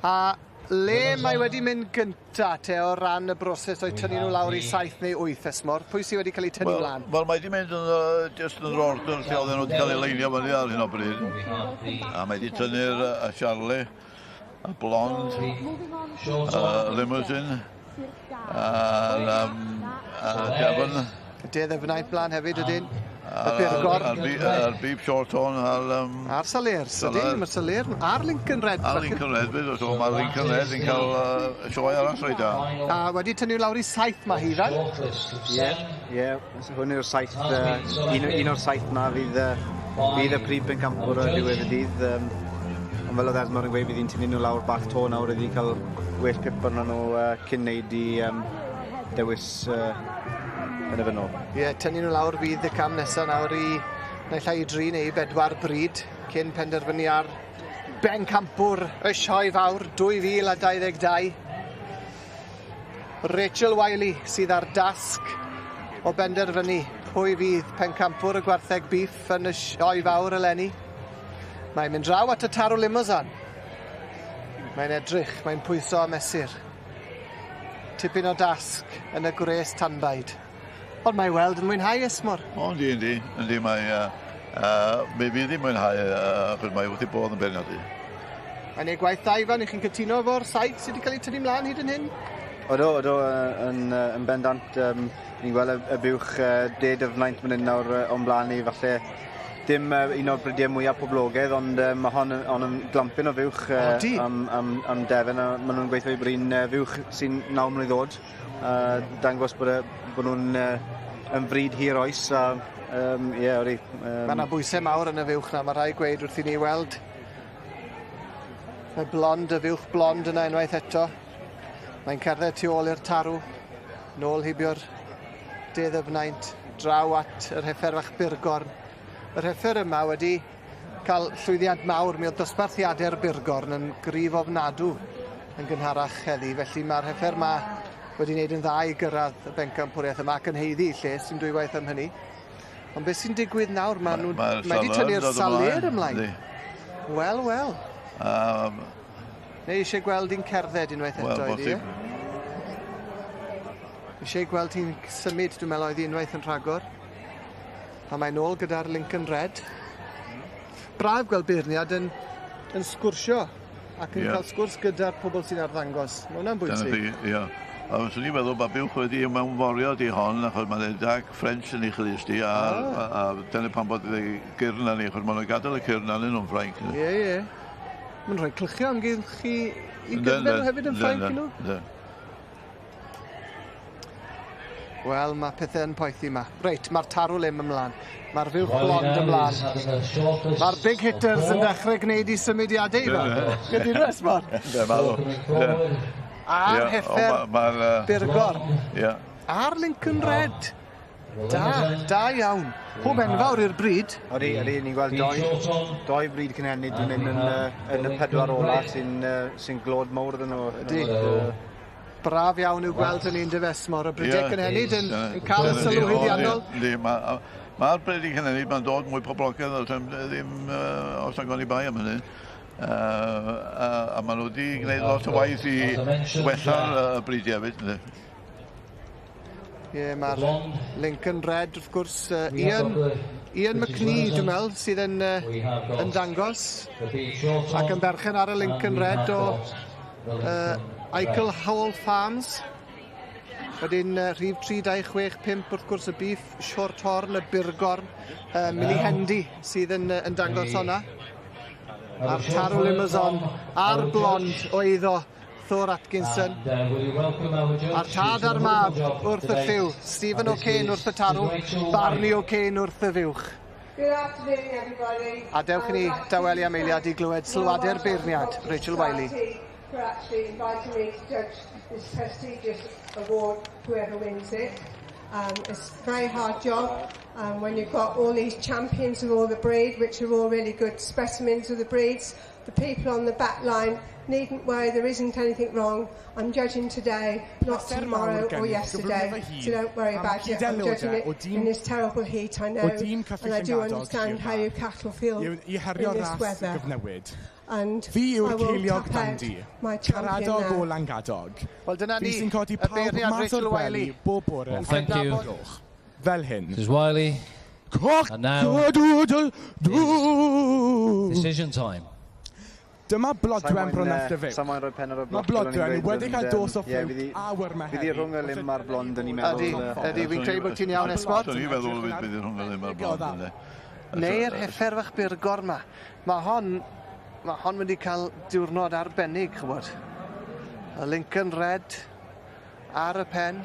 A le mae wedi mynd gynta te o ran y broses o'i tynnu nhw lawr i 7 neu 8 Esmor? Pwy sydd wedi cael eu tynnu mlaen? Wel, mae wedi mynd yn, just yn yr order lle oedden nhw wedi cael ei leinio fyny ar hyn o bryd. A mae wedi tynnu'r Charlie, y Blonde, Limousin, a'r Devon. Y De Ddyfnaint blaen hefyd ydyn. Y Burgor. A'r Beef Shorthorn a'r... A'r Salers, ydyn, mae'r Saler. A'r Lincoln Red. A'r Lincoln Red, fyd, so mae'r Lincoln Red yn cael sioe arall reit da. A wedi tynnu lawr i 7 mae hi, fan? Ie, ie. Hwn yw'r 7, un o'r 7 na fydd y prif bencampwr ar diwedd y dydd. Ond fel oedd Esmor yn gweud, fydd hi'n tynnu nhw lawr bach to nawr iddi cael well pip arno nhw cyn wneud i dewis penderfynol. Ie, tynnu nhw lawr fydd y cam nesaf nawr i naill ai i 3 neu i 4 bryd cyn penderfynu ar bencampwr y sioe fawr 2022. Rachel Wiley sydd ar dasg o benderfynu pwy fydd pencampwr y gwartheg beef yn y sioe fawr eleni. Mae'n mynd draw at y tarw Limousin. Mae'n edrych, mae'n pwyso a mesur. Tipyn o dasg yn y gwres tanbaid. Ond mae weld yn mwynhau Esmor. O, yndi, yndi. Yndi, mae... mi fydd hi'n mwynhau, achos mae wrth ei bodd yn beirniadu. Mae'n ei gwaith da, Ifan, i chi'n cytuno efo'r 7 sydd wedi cael eu tynnu mlaen hyd yn hyn? Odo, odo, yn bendant. Ni'n gweld y buwch De Dyfnaint fan hyn nawr o'n blaen ni, falle dim un o'r bridiau mwyaf poblogaidd, ond mae hon yn glampin o fuwch am Devon, a maen nhw'n gweithio i brin fuwch sy'n 9 mlwydd oed. Dangos bod nhw'n yn fryd hir oes, a ie, ori. Mae yna bwysau mawr yn y fuwch na, mae rhaid gweud wrth i ni weld y blond, y fuwch blond yna unwaith eto. Mae'n cerdded tu ôl i'r tarw, nôl heibio'r De Ddyfnaint, draw at yr heffer fach Burgorn. Yr heffer yma wedi cael llwyddiant mawr, mi oedd dosbarthiadau'r Burgorn yn gryf ofnadw yn gynharach heddi, felly mae'r heffer yma wedi wneud yn dda i gyrraedd y bencampwriaeth yma ac yn haeddu lle, sy'n dwywaith am hynny. Ond beth sy'n digwydd nawr? Mae wedi tynnu'r Saler ymlaen. Wel, wel. Neu eisiau gweld hi'n cerdded unwaith eto, iddi, e? Eisiau gweld hi'n symud, dwi'n meddwl, oedd hi unwaith yn rhagor. A mae'n ôl gyda'r Lincoln Red. Braf gweld beirniad yn sgwrsio ac yn cael sgwrs gyda'r pobl sy'n arddangos. Mae hwnna'n bwysig. Ie. A fyswn i'n meddwl bod buwch wedi mewnforio di hon, achos mae'n dark French yn ei chlust di, a dyna pam bod ei gyrn ni, achos maen nhw'n gadael y cyrn arnyn nhw'n Ffrainc. Ie, ie. Mae'n rhoi clychio amgylch i gyrn nhw hefyd yn Ffrainc nhw. Wel, mae pethau yn poethi yma. Reit, mae'r tarw lim ymlaen. Mae'r fuwch blond ymlaen. Mae'r big hitters yn dechrau gwneud i symudiadau i fel. Gyda Esmor? A'r heffer Burgorn. A'r Lincoln Red. Da, da iawn. Hwb enfawr i'r bryd. Odi, odi, ni'n gweld doi bryd cynhenid yn mynd yn y 4 ola sy'n glod mawr iddyn nhw. Ydy. Braf iawn i'w gweld hynny yn Esmor. Y bridiau cynhenid yn cael y sylw haeddiannol. Mae'r bridiau cynhenid, mae'n dod mwy poblogaidd, ddim os nag o'n i bai am hynny. A maen nhw wedi gwneud lot o waith i wella'r bridiau hefyd. Ie, mae'r Lincoln Red, wrth gwrs, Ian McNee, dwi'n meddwl, sydd yn dangos ac yn berchen ar y Lincoln Red o Eichel Hall Farms. Wedyn rhif 3, 2, 6, 5, wrth gwrs, y Beef Shorthorn, y Burgorn, Millie Hendy sydd yn dangos honna. A'r tarw Limousin, a'r blond o eiddo Thor Atkinson. A'r tad a'r mab wrth y lliw, Stephen O'Kane wrth y tarw, Barney O'Kane wrth y fuwch. A dewch i ni dawelu am eiliad i glywed sylwadau'r beirniad, Rachel Wiley. For actually inviting me to judge this prestigious award, whoever wins it. It's a very hard job when you've got all these champions of all the breed, which are all really good specimens of the breeds. The people on the back line Needn't worry, there isn't anything wrong. I'm judging today, not Pleser tomorrow mawr or gen i yesterday. gyflwyno fy So hun don't worry am about it. I'm judging cyd-aelodau o it dîm in this terrible heat, I o know, dîm Caffi and I do Llangadog, understand Sir how you cattle feel I in herio'r this ras weather. gyfnewid. And Fi I yw'r will ceiliog tap out dandi, my champion Caradog o now. Langadog. Wel, dyna Fi ni, sy'n codi y pawb beirniad mas Rachel o'r gwely Wiley. bob bore. Well, thank you. Fel hyn. Mrs Wiley. Cock And now a doodle doo. decision time. Dyma Blodwen Bronell y Sa moyn rhoi pen ar y Mae bloc. Blodwen wedi cael dos o ffliw a wyrma Fydd hi rhwng y lim a'r blond yn i'n meddwl. Ydy, ydy, fi'n credu bod ti'n iawn, Esmod. Swn i'n feddwl fydd hi rhwng y lim a'r blond. ynde. Neu'r heffer fach burgor ma. Mae hon wedi cael diwrnod arbennig, ch'mod. Y Lincoln Red ar y pen.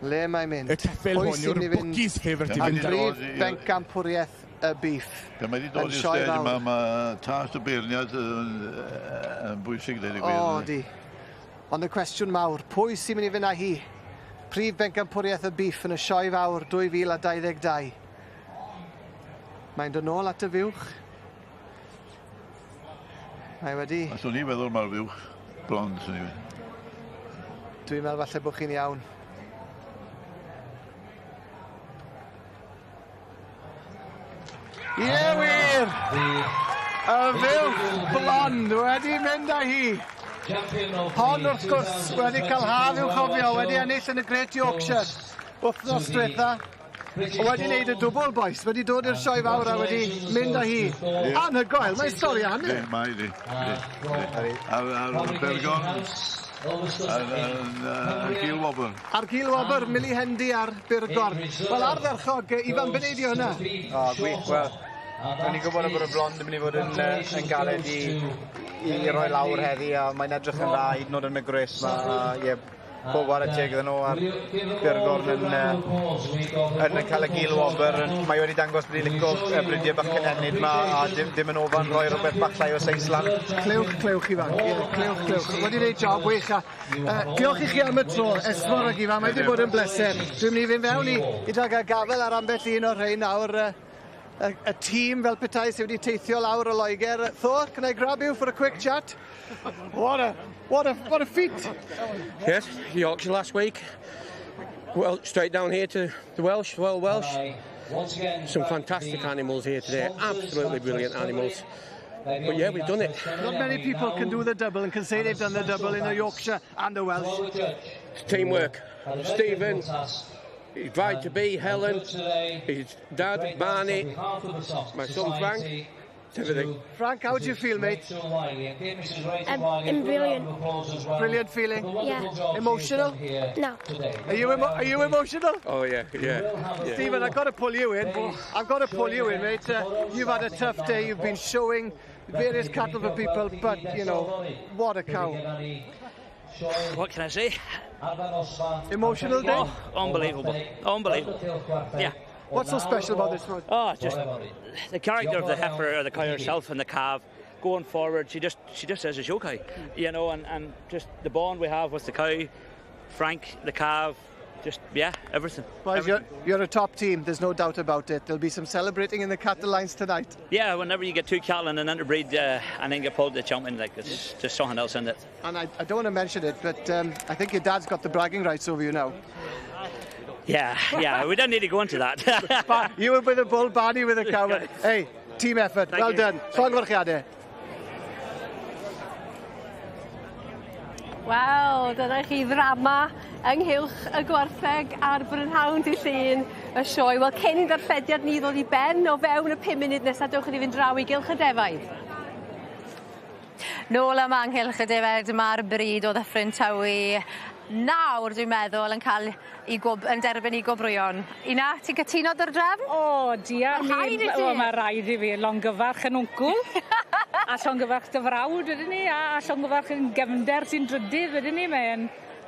Le mae'n mynd? Y ceffyl Pwy hwn sy'n yw'r mynd i fynd bwcis favourite i am fynd brif bencampwriaeth y beef. Pan mae wedi dod Yn i'r sioe stage fawr. yma, mae tast y beirniad yn bwysig, dweud y gwir. O, di. Ond y cwestiwn mawr, pwy sy'n mynd i fynd â hi? Prif bencampwriaeth y beef yn y sioe fawr 2022. Mae'n dod nôl at y fuwch. Mae wedi... A swn i'n feddwl mae'r fuwch blond, swn i'n feddwl. Dwi'n meddwl falle bod chi'n iawn. Ie wir! Y fuwch blond wedi mynd â hi. Hon wrth gwrs wedi cael haf i'w chofio, wedi ennill yn y Great Yorkshire wythnos diwetha. Wedi wneud y dwbl, boys, wedi dod i'r sioe fawr a wedi mynd â hi. Anhygoel, mae'n stori Ie, anhygoel. mae di. Ar Bergon, ar Gil Wobr. Ar Gil Wobr, Millie Hendy ar Burgorn. Wel, ardderchog, Ifan, be wneud i hwnna? O, gwych, wel, o'n i'n gwybod bod y blond yn mynd i fod yn galed i roi lawr heddi, a mae'n edrych yn dda, hyd yn oed yn y gwres 'ma, a ie, pob chwarae teg iddyn nhw a'r Burgorn yn cael y gil wobr. Mae wedi dangos bod hi'n licio y bridiau bach cynhenid 'ma, a dim yn ofan rhoi rhywbeth bach llai o seis lan. Clywch, clywch, Ifan. Ie, clywch, clywch. Wedi gwneud job wych a diolch i chi am y tro, Esmor ac Ifan. Mae wedi bod yn bleser. Dwi'n mynd i fynd fewn i gael gafel ar ambell un o'r rhain nawr. Y tîm fel petai sydd wedi teithio lawr o Loegr. Thor, can I grab you for a quick chat? What a feat! Yes, Yorkshire last week. Well, straight down here to the Welsh, Royal Welsh. Some fantastic animals here today, absolutely brilliant animals. But yeah, we've done it. Not many people can do the double and can say they've done the double in the Yorkshire and the Welsh. It's teamwork. Stephen, his bride to be, Helen, his dad, Barney, my son Frank, it's everything. Frank, how do you feel, mate? I'm brilliant. Brilliant feeling? Yeah. Emotional? No. Are you emotional? Oh yeah. Stephen, I've got to pull you in. I've got to pull you in, mate. You've had a tough day. You've been showing various cattle for people, but, you know, what a cow. What can I say? Emotional day? Oh, unbelievable. Unbelievable. Yeah. What's so special about this one? Oh, just the character of the heifer or the cow herself and the calf going forward. She just is a show cow, you know, and just the bond we have with the cow, Frank, the calf, just, yeah, everything. Boys, you're a top team, there's no doubt about it. There'll be some celebrating in the cattle lines tonight. Yeah, whenever you get two cattle in an interbreed and then get pulled to the champion, like, it's just something else in it. And I don't want to mention it, but I think your dad's got the bragging rights over you now. Yeah, we don't need to go into that. You were with the bull, Barney with the cow. Hey, team effort, Thank well you. done. Llongyfarchiadau. Wel, dyna chi ddrama ynghylch y gwartheg ar Brynhawn dydd Llun y sioe. Wel, cyn i'n ddarllediad ni ddod i ben o fewn y 5 munud nesaf, dewch i ni fynd draw i Gylch y Defaid. Nôl yma ynghylch y defaid, mae'r bryd o Ddyffryn Tywi nawr, dwi'n meddwl, yn cael i gob, yn derbyn i gwobrwyon. Ina, ti'n cytuno dy'r drefn? O, diar Ma' rhaid i ti. O, mae rhaid i fi. Llongyfarch yn wncwl. A llongyfarch dy frawd wedyn ni, a llongyfarch yn gefnder sy'n drydydd wedyn ni. Mae'n...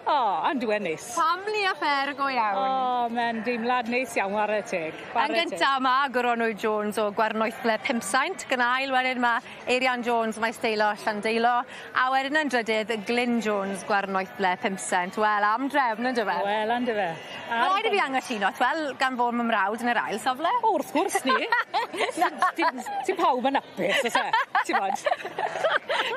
O, ond yw e'n neis. Family affair go iawn. O, mae'n deimlad neis iawn, ware teg. Yn gynta ma' Goronwy Jones o Gwernoethle Pumsaint, gan ail wedyn ma' Eirian Jones Maes Deilo Llandeilo, a wedyn yn drydydd Glyn Jones Gwernoethle Pumsaint. Wel, am drefn on'd yfe? Wel, on'd yfe? Ma' raid i fi anghytuno, t'wel gan fod my mrawd yn yr ail safle. O, wrth gwrs ni. Dim dim pawb yn apus, o's e? T'mod?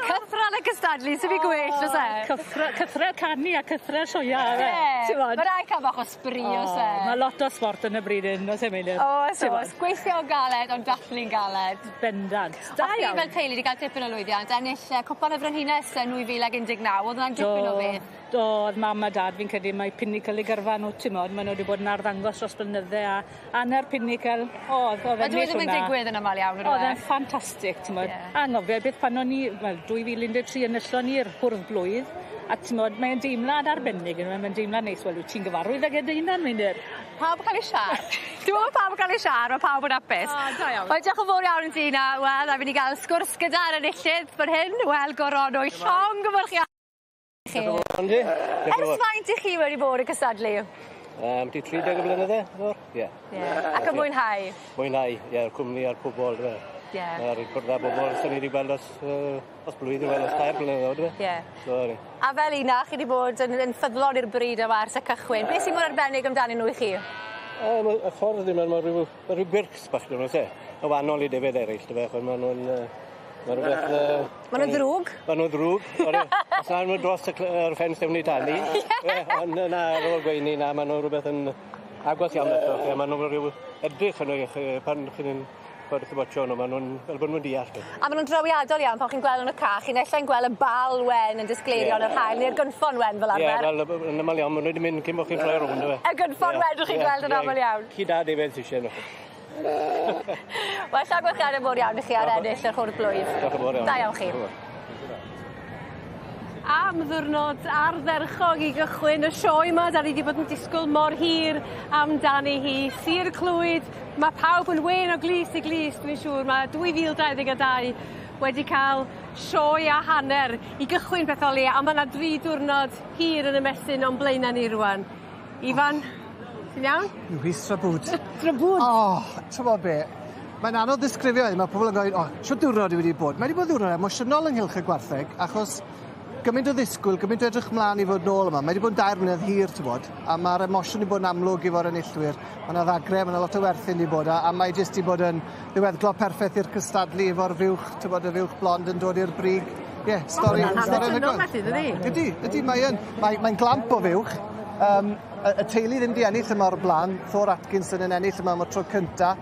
Cythral y cystadlu sy fi gwell, o's e? Cythra cythrel canu a cythrel sioea yfe? Ie. T'mod? Ma' raid ca'l bach o sbri o's e? Ma' lot o sbort yn y bryd 'yn o's e Meilir? Oes o's. Gweithio'n galed ond dathlu'n galed. Bendant. Da iawn. A chi fel teulu 'di ga'l tipyn o lwyddiant ennill yy cwpan y Frenhines yn 2019 o'dd wnna'n dipyn o beth. Do o'dd mam a dad fi'n credu mai pinnacle 'u gyrfa nw t'mod ma' nw 'di bod yn arddangos dros blynydde a anner pinnacle o'dd o'dd ennill hwnna. A dyw e ddim yn digwydd yn amal iawn on'd yw e? O'dd e'n ffantastic t'mod. Ie. Anghofio beth pan o'n i wel 2013 enillon ni'r hwrdd blwydd a t'mod mae e'n deimlad arbennig on'd yw e mae'n deimlad neis wel wyt ti'n gyfarwydd ag e dy hunan Meinir. Pawb yn ca'l eu siâp. Dwi me'wl ma' pawb yn ca'l eu siâp ma' pawb yn apus. O da iawn. Wel diolch yn fowr iawn i ti 'na wel a fy' ni ga'l sgwrs gyda'r enillydd fan hyn wel Goronwy llongyfarchiade i chi. Diolch yn fowr. Ers faint 'ych chi wedi bod yn cystadlu? Yym 'di 30 o blynydde nawr. Ie. Ie. Ac yn mwynhau? Mwynhau ie y cwmni a'r pobol dyfe? Ie. A'r cwrdd â bobol swn i 'di gweld ers yy ers blwyddyn wel ers tair blynedd nawr dyfe? Ie. So ni. A fel un 'na chi 'di bod yn yn ffyddlon i'r bryd yma ers y cychwyn. Beth sy mor arbennig amdanyn nhw i chi? Yym y y ffordd yma ma' ryw ma' ryw quirks bach 'dyn nhw o's e? Yn waanol i defyd eryll dyfe ch'od ma' nw'n yy ma' rwbeth yy... Ma' nw'n ddrwg. Ma' nw'n ddrwg. Odi. Os na n'w dros y cly- yr ffens dewn ni dani. Ie on' yy na ar ôl gweud 'ny na ma' nw rwbeth yn agos iawn ato chi a ma' nw ryw edrych arno i chi pan chi'n yn ch'od chi watsio nw ma' nw'n fel bo' nw'n deall chi. A ma' nw'n drawiadol iawn pan chi'n gweld nw yn y ca chi naill ai'n gweld y bal wen yn disgleirio yn yr haul ne'r gynffon wen fel arfer. Ie wel yy yn amal iawn ma' nw 'di mynd cyn bo' chi'n troi rownd yfe? Y gynffon wen 'dych chi'n gweld yn amal iawn. Ci da defaid sy isie nw. Wel llongyfarchiade mowr iawn i chi ar ennill yr hwrdd blwydd. Diolch yn fowr iawn. Da iawn chi. Am ddiwrnod ardderchog i gychwyn y sioe 'ma 'dan ni 'di bod yn disgwl mor hir amdani hi. Sir Clwyd, ma' pawb yn wên o glust i glust dwi'n siŵr ma' 2022 wedi ca'l sioe a hanner i gychwyn peth o leia a ma' 'na dri diwrnod hir yn ymestyn o'n blaena' ni rŵan. Ifan, ti'n iawn? Rhys Trabwd. Trabwd! O, t'mod be'? Mae'n anodd ddisgrifio 'yn ma' pobol yn gweud o shwt diwrnod yw wedi bod? Mae 'di bod ddiwrnod emosiynol ynghylch y gwartheg achos gymaint o ddisgwyl, gymaint o edrych mlan i fod nôl yma. Mae 'di bod yn dair mlynedd hir t'bod, a ma'r emosiwn 'di bod yn amlwg efo'r enillwyr. Ma' 'na ddagre, ma' 'na lot o werthin 'di bod a a mae jyst 'di bod yn ddiweddglo perffeth i'r cystadlu efo'r fuwch t'bod y fuwch blond yn dod i'r brig. Ie, stori stori anhygoel. felly dydi? Ydi, ydi mae yn. Mae mae'n glamp o fuwch. Yym y y teulu ddim 'di ennill yma o'r bla'n, Thor Atkinson yn ennill yma am y tro cynta.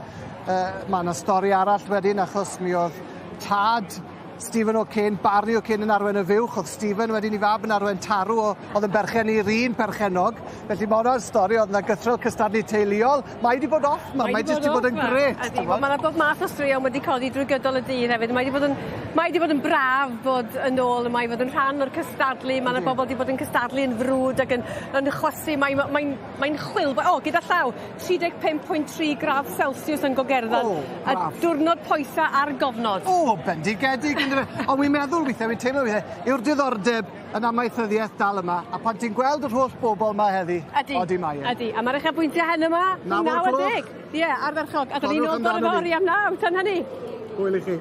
Yy ma' 'na stori arall wedyn achos mi o'dd tad Stephen O'Kane, Barry O'Kane yn arwen y fuwch, o'dd Stephen wedyn 'i fab yn arwen tarw o- o'dd yn berchen i'r un perchennog. Felly ma' wnna'n stori o'dd 'na gythrel cystadlu teuluol. Mae 'di bod off 'ma, mae jyst 'di bod yn grêt. Ydi, wel ma' 'na bob math o straeon wedi codi drwy gydol y dydd hefyd. Mae 'di bod yn mae 'di bod yn braf bod yn ôl yma i fod yn rhan o'r cystadlu. Ma' 'na bobol 'di bod yn cystadlu yn frwd ac yn yn chwysu. Mae ma' mae'n mae'n chwil- o gyda llaw 35.3 gradd Celsius yn Gogerddan. O, braf. Y diwrnod poetha ar gofnod. O, bendigedig yndyfe? Ond wi'n meddwl withe, wi'n teimlo withe, yw'r diddordeb yn amaethyddiaeth dal yma, a pan ti'n gweld yr holl bobl 'ma heddi... Ydi. Odi mae e. Ydi, a ma'r uchafbwyntie heno 'ma, 9 o'r 9 a gloch. deg. Ie, ardderchog. A 'dan ni Cofiwch nôl bore amdano fi. fory am naw, tan hynny. Hwyl i chi.